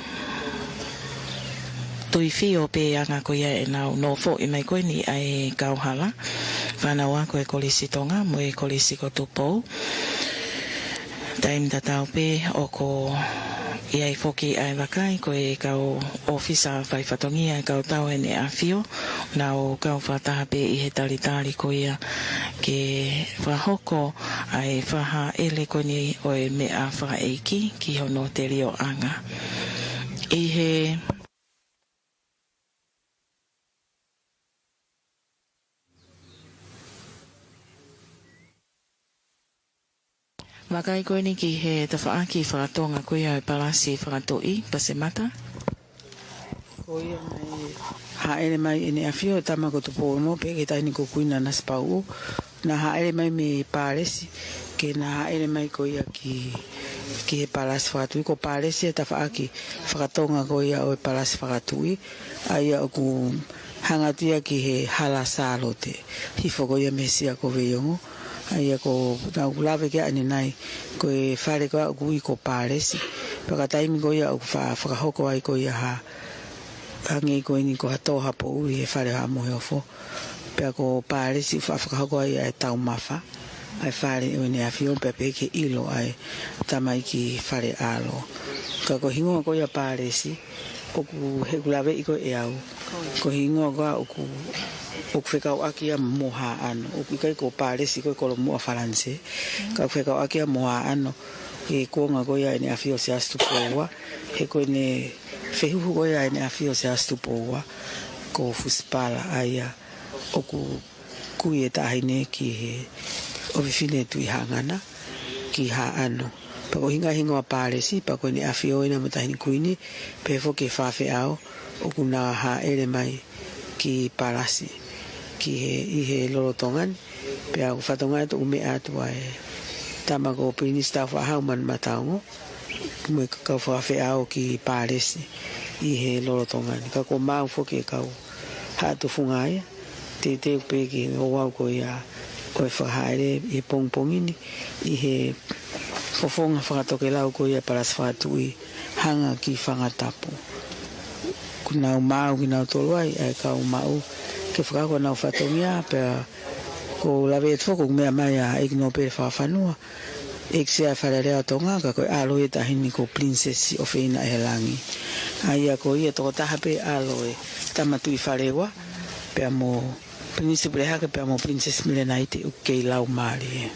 tuifio pē ʻa e anga ko ia ʻenau nofoʻi mai ko eni ʻa e kauhala. Fānau ako e Kolisi Tonga mo e Kolisi ko Tupou. Taimi tatau pē ʻoku ʻi ai foki ʻa e vakai ko e kau ʻōfisa faifatongia e kau tau ʻEne ʻAfio, nau kau fakataha pē ʻi he talitali ko ia ke fakahoko ʻa e fakahāʻele ko eni ʻo e meʻa fakaʻeiki ki hono telioʻanga. ʻI he vakai ko eni ki he tafaʻaki fakatonga ko ia e palasi fakatuʻi, Pasemata. Ko ia naʻe hāʻele mai ʻEne ʻAfio e tama ko Tupou Ono pea ki he taʻahine ko Kuini Nanasipauʻu. Naʻa hāʻele mai mei Pālesi, ke na hāʻele mai ko ia ki, ki he palasi fakatuʻi. Ko Pālesi e tafaʻaki fakatonga ko ia ʻo e palasi fakatuʻi, ʻa ia ʻoku hanga atu ia ki he hala Sālote, hifo ko ia mei he Sia ko Veiongo. ʻA ia ko ʻenau lave ki ai ʻanenai, ko e fale ko ia ʻoku ui ko Pālesi. Pea ka taimi ko ia ʻoku fa-, fakahoko ai ko ia ha, hangē ko eni ko ha tō ha poʻuli he fale ha mohe ofo. Pea ko Pālesi ʻoku fa-, fakahoko ai ʻa e taumafa ʻa e fale ʻo ʻEne ʻAfio, pea pehē ke ʻilo ʻa e tamaiki faleʻalo. Ka ko e hingoa ko ia Pālesi, ʻoku, he ʻoku laveʻi ko ē ʻe au, ko e hingoa ko ia ʻoku, ʻoku fekauʻaki ia mo Haʻano. ʻOku ʻikai ko Pālesi ko e kolomuʻa Falanisē, ka ʻoku fekauʻaki ia mo Haʻano, he kuonga ko ia ʻEne ʻAfio Siaosi Tupou Ua, he ko ʻene fehuhu ko ia ʻEne ʻAfio Siaosi Tupou Ua, ko Fusipala, ʻa ia ʻoku kui e taʻahine ki he ʻofefine Tuʻi Hangana ki Haʻano. Pea ko e hinga hingoa Pālesi, pea ko ʻEne ʻAfio ʻena mo e taʻahine kuini, pehē foki e fakafeʻao, ʻoku na hāʻele mai ki Pālesi, ki he, ʻi he lolotonga ni. Pea ʻoku fatongia atu ʻoku meʻa atu ʻa e tama ko Pilinisi Tāufaʻāhau Manumataongo mo e kau fakafeʻao ki Pālesi ʻi he lolotonga ni. Ka ko maau foki e kau haʻa tufunga ia, teuteu pē ki he ouau ko ia ʻo e fakahāʻele ʻi he pongipongi ni, ʻi he fofonga fakatokelau ko ia palasi fakatuʻi, hanga ki Fangatapu. ʻOku nau maau kinautolu ai ʻa e kau maʻu ke fakahoko ʻenau fatongia, pea ʻoku ou lave atu foki ʻoku meʻa mai ʻa ʻEiki Nōpele Fakafanua, ʻEiki Sea ʻo e Fale Alea ʻo Tonga, ka ko e ʻalo ia e taʻahine ko Pilinisesi ʻOfeina ʻEhelangi. ʻA ia ko ia tokotaha pē ʻalo e Tama Tuʻi Faleua, pea mo Pilinisi Pulehake pea mo Pilinisesi Milenaite ʻoku kei laumālie.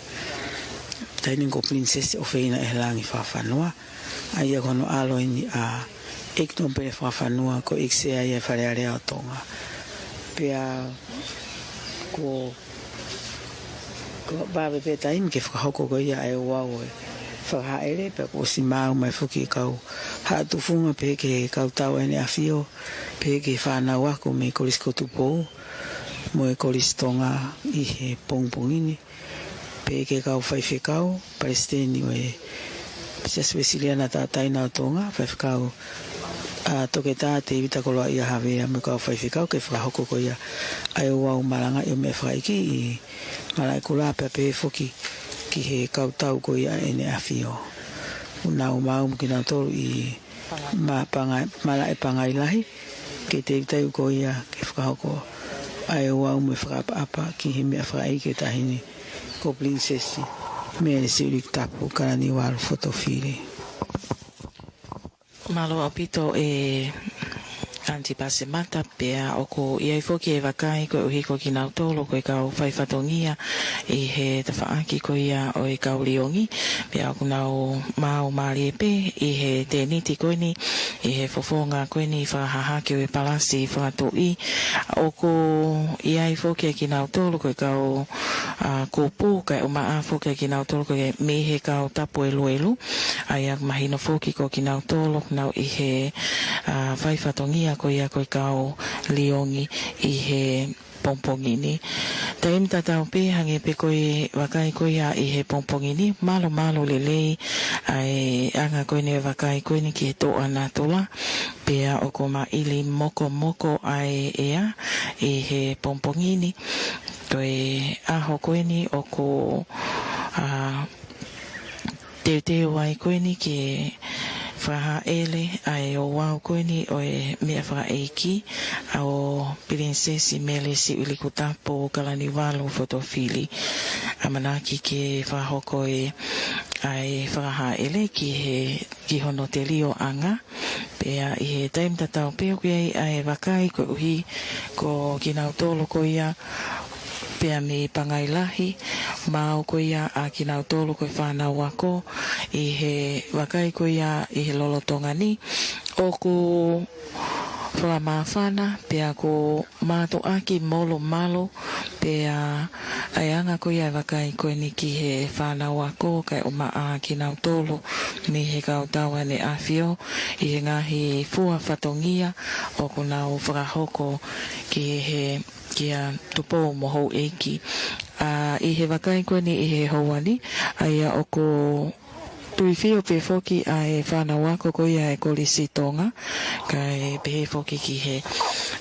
Taʻahine ko Pilinisesi ʻOfeina ʻEhelangi Fakafanua. ʻA ia ko hono ʻalo eni ʻa ʻEiki Nōpele Fakafanua, ko e ʻEiki Sea ia e Fale Alea ʻo Tonga. Pea ko, ko e vave pē taimi ke fakahoko ko ia ʻa e ouau ʻo e fakahāʻele, pea kuo ʻosi maau mai foki e kau haʻa tufunga, pehē ki he kau tau ʻEne ʻAfio, pehē ki he fānau ako mei he Kolisi ko Tupou mo e Kolisi Tonga ʻi he pongipongi ni, pehē ki he kau faifekau, palesiteni ʻo e Siasi Uēsiliana Tauʻatāina ʻo Tonga, Faifekau ʻa Toketā Tēvita Koloaʻia Havea mo e kau faifekau, ke fakahoko ko ia ʻa e ouau malangaʻi ʻo e meʻa fakaʻeiki ʻi Malaʻekula, pea pehē foki ki he kau tau ko ia ʻEne ʻAfio. ʻOku nau maau mo kinautolu ʻi Ma-, Panga-, Malaʻe Pangai Lahi, ke teuteu ko ia ke fakahoko ʻa e ouau mo e fakaʻapaʻapa ki he meʻa fakaʻeiki ʻo e taʻahine ko Pilinisesi Mele Siuʻilikutapu Kalaniuvalu Fotofili. Mālō ʻaupito e Aunty Pasemata, pea ʻoku ʻi ai foki e vakai koeʻuhi ko kinautolu ko e kau faifatongia ʻi he tafaʻaki ko ia ʻo e kau liongi, pea ʻoku nau maau mālie pē ʻi he tēniti ko eni, ʻi he fofonga ko eni fakahahake ʻo e palasi fakatuʻi. ʻOku ʻi ai foki ʻa kinautolu ko e kau, ʻa, kupu, kae ʻumaʻā foki ʻa kinautolu ko e mei he kau tapu ʻeluʻelu. ʻA ia ʻoku mahino foki ko kinautolu ʻoku nau ʻi he, ʻa, faifatongia ko ia ko e kau liongi ʻi he pongipongi ni. Taimi tatau pē hangē pē ko e vakai ko ia ʻi he pongipongi ni, mālō mālō lelei ʻa e anga ko eni ʻo e vakai ko eni ki he toʻa natula, pea ʻoku māʻili mokomoko ʻa e ʻea ʻi he pongipongi ni. Ko e ʻaho ko eni ʻoku, ā, teuteu ai ko eni ke fakahāʻele ʻa e ouau ko eni ʻo e meʻa fakaʻeiki ʻo Pilinisesi Mele Siʻulikutapu Kalaniuvalu Fotofili. ʻAmanaki ke fakahoko ʻa e fakahāʻele ki he, ki hono telioʻanga. Pea ʻi he taimi tatau pē ʻoku ʻi ai ʻa e vakai koeʻuhi ko kinautolu ko ia pea mei Pangai Lahi, maʻu ko ia ʻa kinautolu ko e fānau ako ʻi he vakai ko ia ʻi he lolotonga ni. ʻOku fakamāfana pea ʻoku mātuʻaki molomalo, pea ʻa e anga ko ia e vakai ko eni ki he fānau ako kae ʻumaʻā kinautolu mei he kau tauʻatāina ʻa e ʻAfio ʻi he ngaahi fua fatongia ʻoku nau fakahoko ki he, kia Tupou mo Houʻeiki. ʻA, ʻi he vakai ko eni ʻi he houa ni, ʻa ia ʻoku tuifio pē foki ʻa e fānau ako ko ia ʻa e Kolisi Tonga, kae pehē foki ki he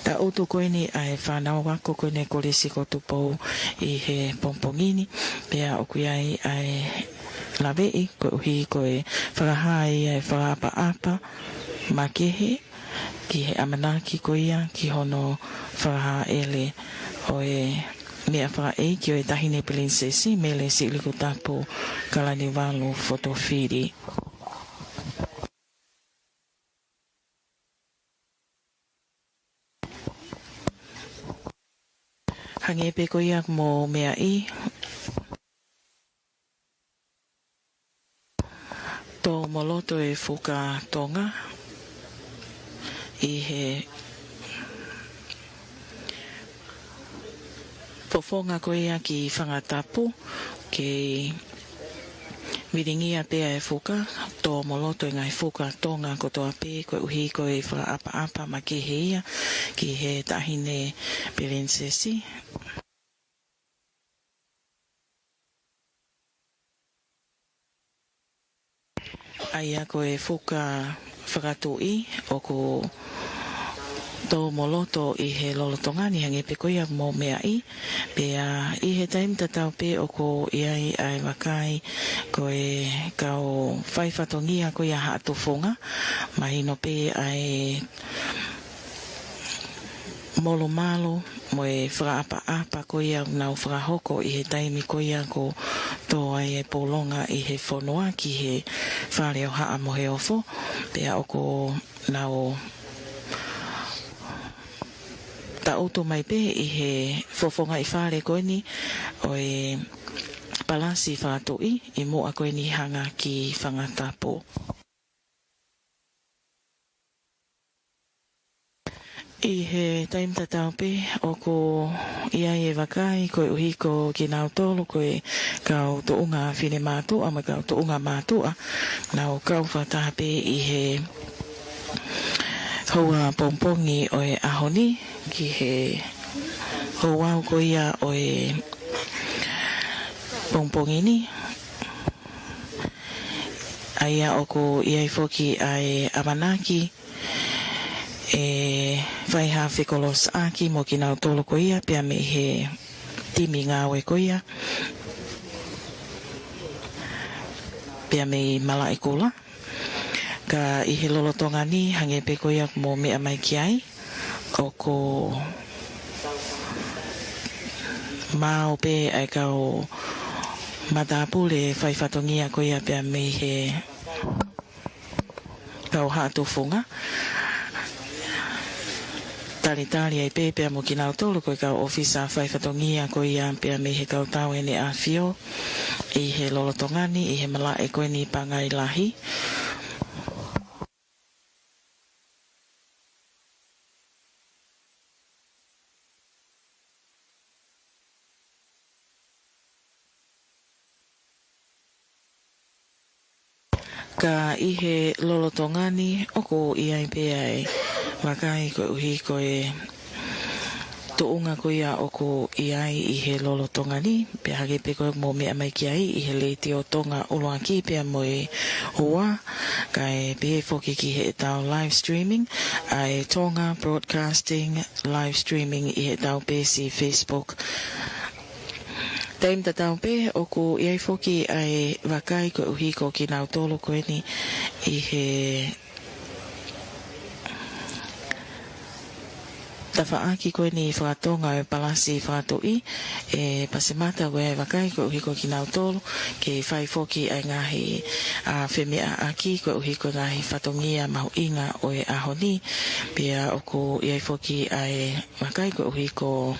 taʻutu ko eni ʻa e fānau ako ko eni ʻa e Kolisi ko Tupou ʻi he pongipongi ni, pea ʻoku ʻi ai ʻa e laveʻi koeʻuhi ko e fakahā ʻa e fakaʻapaʻapa makehe ki he ʻamanaki ko ia ki hono fakahāʻele ʻo e meʻa fakaʻeiki ʻo e Taʻahine Pilinisesi Mele Siʻulikutapu Kalaniuvalu Fotofili. Hangē pē ko ia ʻoku mou meaʻi, tō mo loto e Fuka Tonga ʻi he fofonga ko ia ki Fangatapu, kei vilingia pē ʻa e fuka, tō mo loto e ngaahi Fuka Tonga kotoa pē, koeʻuhi ko e fakaʻapaʻapa makehe ia ki he Taʻahine Pilinisesi. ʻA ia ko e fuka fakatuʻi ʻoku tō mo loto ʻi he lolotonga ni hangē pē ko ia ʻoku mou meaʻi, pea ʻi he taimi tatau pē ʻoku ʻi ai ʻa e vakai ko e kau fai fatongia ko ia Haʻa Tufunga, mahino pē ʻa e molomalo mo e fakaʻapaʻapa ko ia ʻoku nau fakahoko ʻi he taimi ko ia ʻoku tō ai e pūlonga ʻi he fonua ki he Fale ʻo Haʻa Moheofo, pea ʻoku nau taʻutu mai pē ʻi he fofongaʻi fale ko eni ʻo e palasi fakatuʻi ʻi muʻa ko eni hanga ki Fangatapu. ʻI he taimi tatau pē ʻoku ʻi ai e vakai koeʻuhi ko kinautolu ko e kau tuʻunga finemātuʻa mo e kau tuʻunga mātuʻa, nau kau fakataha pē ʻi he houa pongipongi ʻo e ʻaho ni ki he ouau ko ia ʻo e pongipongi ni. ʻA ia ʻoku ʻi ai foki ʻa e ʻamanaki ʻe fai ha fekolosi ʻaki mo kinautolu ko ia pea mei he timi ngāue ko ia pea mei Malaʻekula. Ka ʻi he lolotonga ni, hangē pē ko ia ʻoku mou meʻa mai ki ai, ʻoku maʻu pē ʻa e kau matāpule fai fatongia ko ia pea mei he kau Haʻa Tufunga. Talitali ai pē pea mo kinautolu ko e kau ʻōfisa fai fatongia ko ia pea mei he kau tauʻatāina ʻa e ʻAfio ʻi he lolotonga ni ʻi he malaʻe ko eni Pangai Lahi. Ka ʻi he lolotonga ni ʻoku ʻi ai pē ʻa e vakai koeʻuhi ko e tuʻunga ko ia ʻoku ʻi ai ʻi he lolotonga ni, pea hangē pē ko ia ʻoku mou meʻa mai ki ai ʻi he Letiō Tonga ʻUluaki pea mo e Ua, kae pehē foki ki heʻetau live streaming, ʻa e Tonga Broadcasting live streaming ʻi heʻetau peesi Facebook. Taimi tatau pē, ʻoku ʻi ai foki ʻa e vakai koeʻuhi ko kinautolu ko eni ʻi he tafaʻaki ko eni fakatonga ʻo e palasi fakatuʻi, ʻe Pasemata, ʻoku ʻi ai e vakai koeʻuhi ko kinautolu, ke fai foki ʻa e ngaahi, ʻa, femeʻaʻaki koeʻuhi ko e ngaahi fatongia mahuʻinga ʻo e ʻaho ni, pea ʻoku ʻi ai foki ʻa e vakai koeʻuhi ko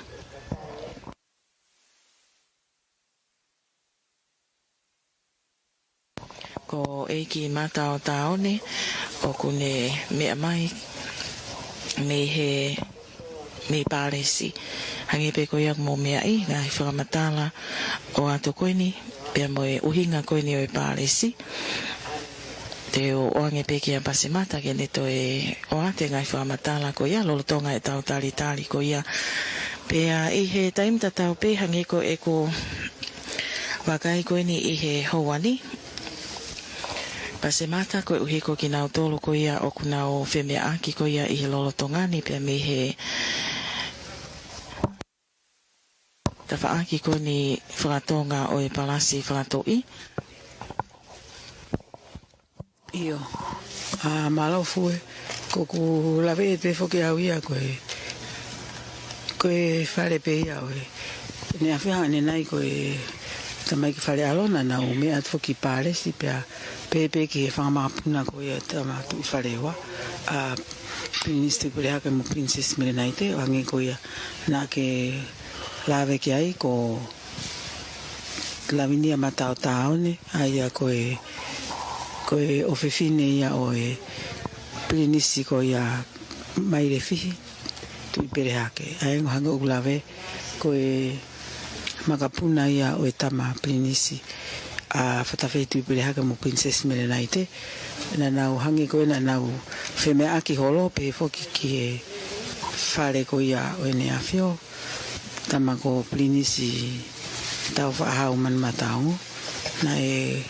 ko ʻEiki Mataotaone, ʻoku ne meʻa mai mei he, mei Pālesi. Hangē pē ko ia ʻoku mou meaʻi, ngaahi fakamatala ʻoatu ko eni, pea mo e ʻuhinga ko eni ʻo e Pālesi. Te u ʻoange pē kia Pasemata ke ne toe ʻoatu e ngaahi fakamatala ko ia, lolotonga ʻetau talitali ko ia. Pea ʻi he taimi tatau pē, hangē ko ʻeku vakai ko eni ʻi he houa ni, Pasemata, koeʻuhi ko kinautolu ko ia ʻoku nau femeʻaʻaki ko ia ʻi he lolotonga ni pea mei he tafaʻaki ko eni fakatonga ʻo e palasi fakatuʻi. ʻIo. ʻA, mālō Fue, ko ʻeku lave pē foki au ia ko e, ko e fale pē ia ʻo e, ʻEne ʻAfio ʻanenai ko e tamaiki Fale ʻAlo naʻa nau meʻa atu foki ki Pālesi pea pehē pē ki he fanga makapuna ko ia ʻa e Tama Tuʻi Fale Ua, ʻa Pilinisi Tuʻipelehake mo Pilinisesi Melenaite, ʻo hangē ko ia naʻa ke lave ki ai ko Lavinia Mataotaone, ʻa ia ko e, ko e ʻofefine ia ʻo e Pilinisi ko ia Mailefihi Tuʻipelehake. ʻA ia ʻoku hangē ʻoku lave ko e makapuna ia ʻo e Tama Pilinisi, ʻa Fatafehi Tuʻipelehake mo Pilinisesi Melenaite. Naʻa nau hangē ko ia naʻa nau femeʻaʻaki holo pehē foki ki he fale ko ia ʻo ʻEne ʻAfio, Tama ko Pilinisi Tāufaʻāhau Manumataongo. Naʻe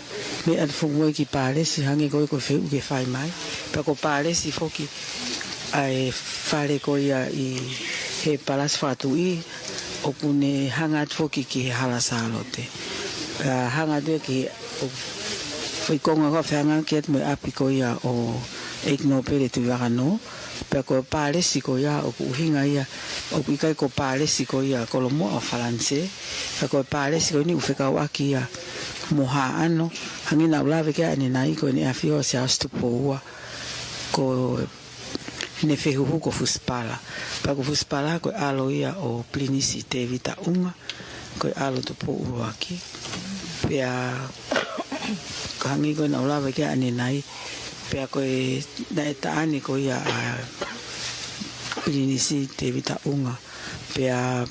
meʻa atu foki mo ia ki Pālesi, hangē ko ia ko e fehuʻi ke fai mai. Pea ko Pālesi foki ʻa e fale ko ia ʻi he palasi fakatuʻi, ʻoku ne hanga atu foki ki he Hala Sālote. Pea hanga atu ia ki he, ʻo, foʻi konga ko ē fehangahangai atu mo e ʻapi ko ia ʻo ʻEiki Nōpele Tuʻivakanō. Pea ko Pālesi ko ia ʻoku ʻuhinga ia, ʻoku ʻikai ko Pālesi ko ia kolomuʻa ʻo Falanisē. Pea ko Pālesi ko eni ʻoku fekauʻaki ia mo Haʻano, hangē naʻa ku lave ki ai ʻanenai ko ʻEne ʻAfio Siaosi Tupou Ua, ko ʻene fehuhu ko Fusipala. Pea ko Fusipala ko e ʻalo ia ʻo Pilinisi Tēvita ʻUnga, ko e ʻalo Tupou ʻUluaki. Pea ko e hangē ko ia naʻa ku lave ki ai ʻanenai, pea ko e, naʻe taʻane ko ia ʻa Pilinisi Tēvita ʻUnga, pea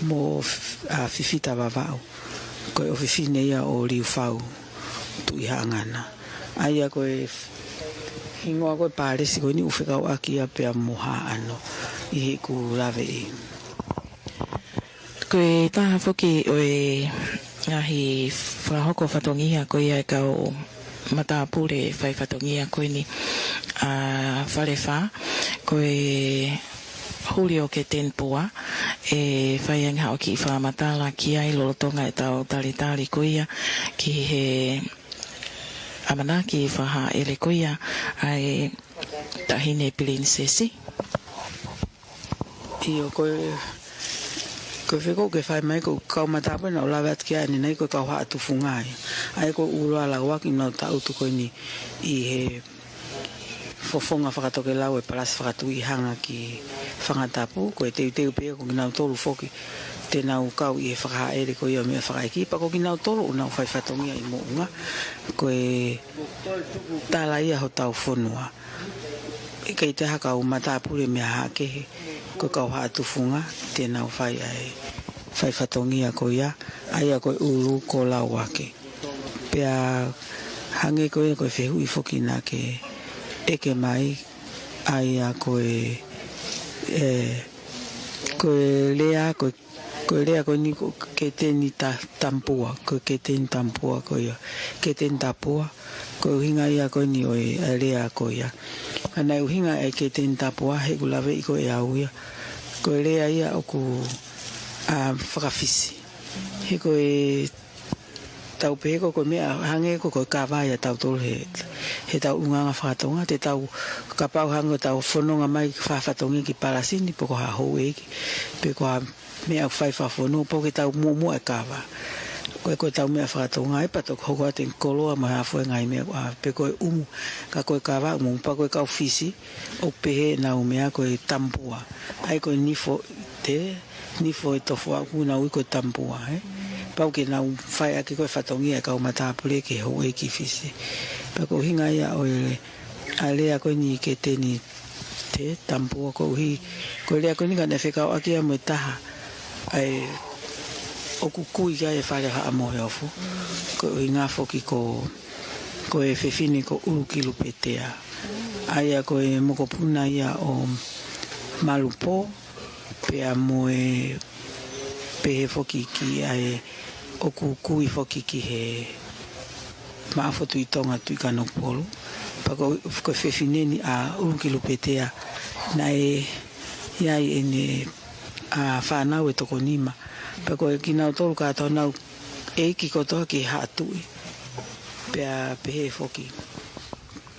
mo F-, ʻa Fifita Vavaʻu, ko e ʻofefine ia ʻo Liufau Tuʻihaʻangana. ʻA ia ko e hingoa ko ē Pālesi ko eni ʻoku fekauʻaki ia pea mo Haʻano ʻi heʻeku laveʻi. Ko e taha foki ʻo e ngaahi fakahoko fatongia ko ia ʻa e kau matāpule fai fatongia ko eni ʻa Falefā, ko e Julio Ketenpua, ʻe fai ange haʻo kiʻi fakamatala ki ai lolotonga ʻetau talitali ko ia ki he ʻamanaki fakahāʻele ko ia ʻa e Taʻahine Pilinisesi. ʻIo, ko e, ko e fehuʻi ke fai mai, ko e kau matāpule naʻa ku lave atu ki ai ʻanenai ko e kau Haʻa Tufunga ia. ʻA ia ko e ʻUluaki ʻoku nau tangutu ko eni ʻi he fofonga fakatokelau ʻo e palasi fakatuʻi hanga ki Fangatapu, ko e teuteu pē ia ko kinautolu foki te nau kau ʻi he fakahāʻele ko ia ʻo e meʻa fakaʻeiki, pea ko kinautolu ʻoku nau fai fatongia ʻi Moʻunga, ko e tala ia hotau fonua. ʻIkai toe ha kau matāpule mei ha haʻa kehe, ko e kau Haʻa Tufunga te nau fai ʻa e fai fatongia ko ia, ʻa ia ko e ʻulu ko Lauake. Pea hangē ko ia ko e fehuʻi foki naʻa ke ʻeke mai, ʻa ia ko e, e, Ko e lea ko e, ko e lea ko eni ko Keteni Ta-, Tamapua, ko Keteni Tamapua ko ia. Keteni Tapua, ko e ʻuhinga ia ko eni ʻo e, ʻa e lea ko ia. ʻA ia naʻe ʻuhinga ʻa e Keteni Tapua, he ʻoku laveʻi ko ē ʻe au ia. Ko e lea ia ʻoku, ʻa, fakafisi. He ko e tau pehē ko, ko e meʻa hangē ko, ko e kava ia ʻa tautolu he, he tau ʻulungaanga faka-Tonga, te tau kapau hangē ʻoku tau fononga mai fakafatongia ki Palasi ni pe ko ha houʻeiki, pe ko ha meʻa ʻoku fai fakafonua, pau ke tau muʻomuʻa e kava. Ko e, ko e tau meʻa faka-Tonga, ʻe pau toki hoko atu e koloa mo e hā fua e ngaahi meʻa, ʻa, pe ko e ʻumu, ka ko e kava ʻumu, pea ko e kau Fisi, ʻoku pehē ʻenau meʻa ko e tamapua. ʻA ia ko e nifo te, nifo e tofu ʻoku nau ui ko e tamapua, ē. Pau ke nau fai ʻaki ko e fatongia e kau matāpule ki he houʻeiki Fisi. Pea ko e ʻuhinga ia ʻo e, ʻa e lea ko eni Keteni Tamapua koeʻuhi, ko e lea ko eni ka naʻe fekauʻaki ia mo e taha, ʻa e ʻoku kui ki ai e fale ʻo Haʻa Moheofo. Ko e ʻuhinga foki ko, ko e fefine ko ʻUlukilupetea. ʻA ia ko e mokopuna ia ʻo Malupō, pea mo e pehē foki ki ai ʻoku kui foki ki he Maʻafu Tuʻi Tonga Tuʻi Kanokupolu. Pea ko, ko e fefine ni ʻa ʻUlukilupetea naʻe ʻi ai ʻene, ʻa, fānau ʻe toko nima. Pea ko e kinautolu kātoa nau ʻeiki kotoa ki Haʻa Tuʻi. Pea pehē foki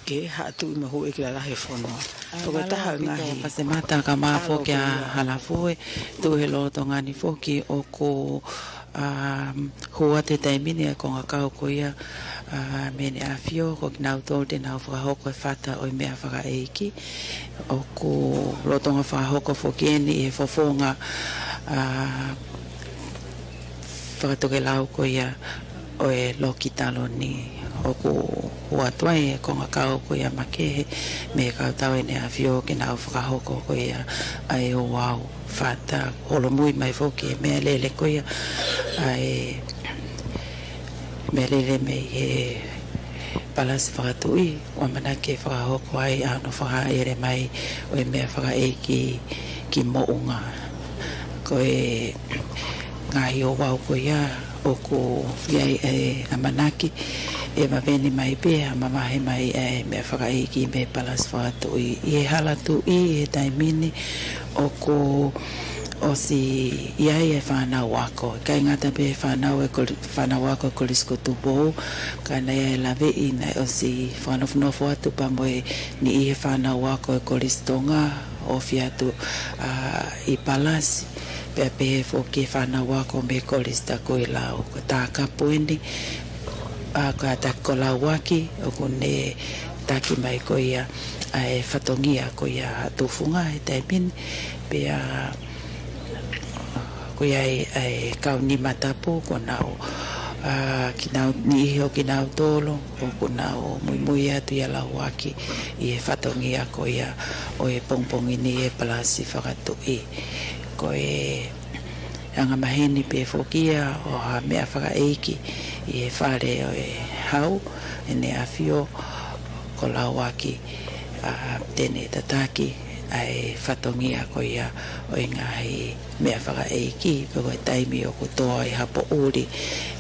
ke Haʻa Tuʻi mo e houʻeiki lalahi e fonua. Pea ko e taha ʻo e ngaahi Pasemata ka mā foki ʻa Halafue, tuʻu he lolotonga ni foki ʻoku, um, hū atu he taimi ni e kongakau ko ia, uh, mei ʻEne ʻAfio, ko kinautolu te nau fakahoko e fata ʻo e meʻa fakaʻeiki. ʻOku lolotonga fakahoko foki eni ʻi he fofonga, uh, fakatokelau ko ia ʻo e loki taloni. ʻOku hū atu ai e kongakau ko ia makehe mei he kau tau ʻEne ʻAfio ke nau fakahoko ko ia ʻa e ouau fata, holomui mai foki e meʻalele ko ia ʻa e meʻalele mei he Palasi Fakatuʻi, ʻoku ʻamanaki ke fakahoko ai ʻa hono fakaʻele mai ʻo e meʻa fakaʻeiki ki Moʻunga. Ko e ngaahi ouau ko ia ʻoku ʻi ai e ʻamanaki ʻe maveni mai pē ʻa e mavahe mai ʻa e meʻa fakaʻeiki mei he Palasi Fakatuʻi. ʻI he hala tuʻi ʻi he taimi ni ʻoku ʻosi ʻi ai e fānau ako. ʻIkai ngata pē he fānau e koli-, fānau ako e Kolisi ko Tupou, ka naʻe ʻi ai e laveʻi naʻe ʻosi fakanofonofo atu pea mo e niʻihi he fānau ako e Kolisi Tonga, ofi atu, ʻa, ʻi Palasi, pea pehē foki e fānau ako mei he Kolisi Takuilau. Ko Takapu eni, ʻa, ko Taki ko Lauaki, ʻoku ne taki mai ko ia ʻa e fatongia ko ia ʻa Tufunga he taimi ni, pea ko ia ʻa e, ʻa e kau Nima Tapu, ko nau, ʻa, kinau-, niʻihi ʻo kinautolu, ʻoku nau muimui atu ʻia Lauaki ʻi he fatongia ko ia ʻo e pongipongi ni e Palasi Fakatuʻi. Ko e angamaheni pē foki ia ʻo ha meʻa fakaʻeiki ʻi he fale ʻo e Hau, ʻEne ʻAfio, ko Lauaki, ʻa, te ne tataki ʻa e fatongia ko ia ʻo e ngaahi meʻa fakaʻeiki, pe ko e taimi ʻoku tō ai ha poʻuli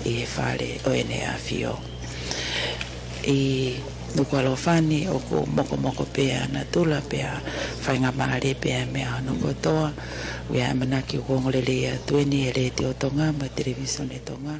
ʻi he fale ʻo ʻEne ʻAfio. ʻI Nukuʻalofa ni ʻoku mokomoko pē ʻa natula pea faingamālie pē ʻa e meʻa hono kotoa. ʻOku ʻi ai e ʻamanaki ʻoku ongo lelei atu eni e Letiō Tonga mo e Televīsone Tonga.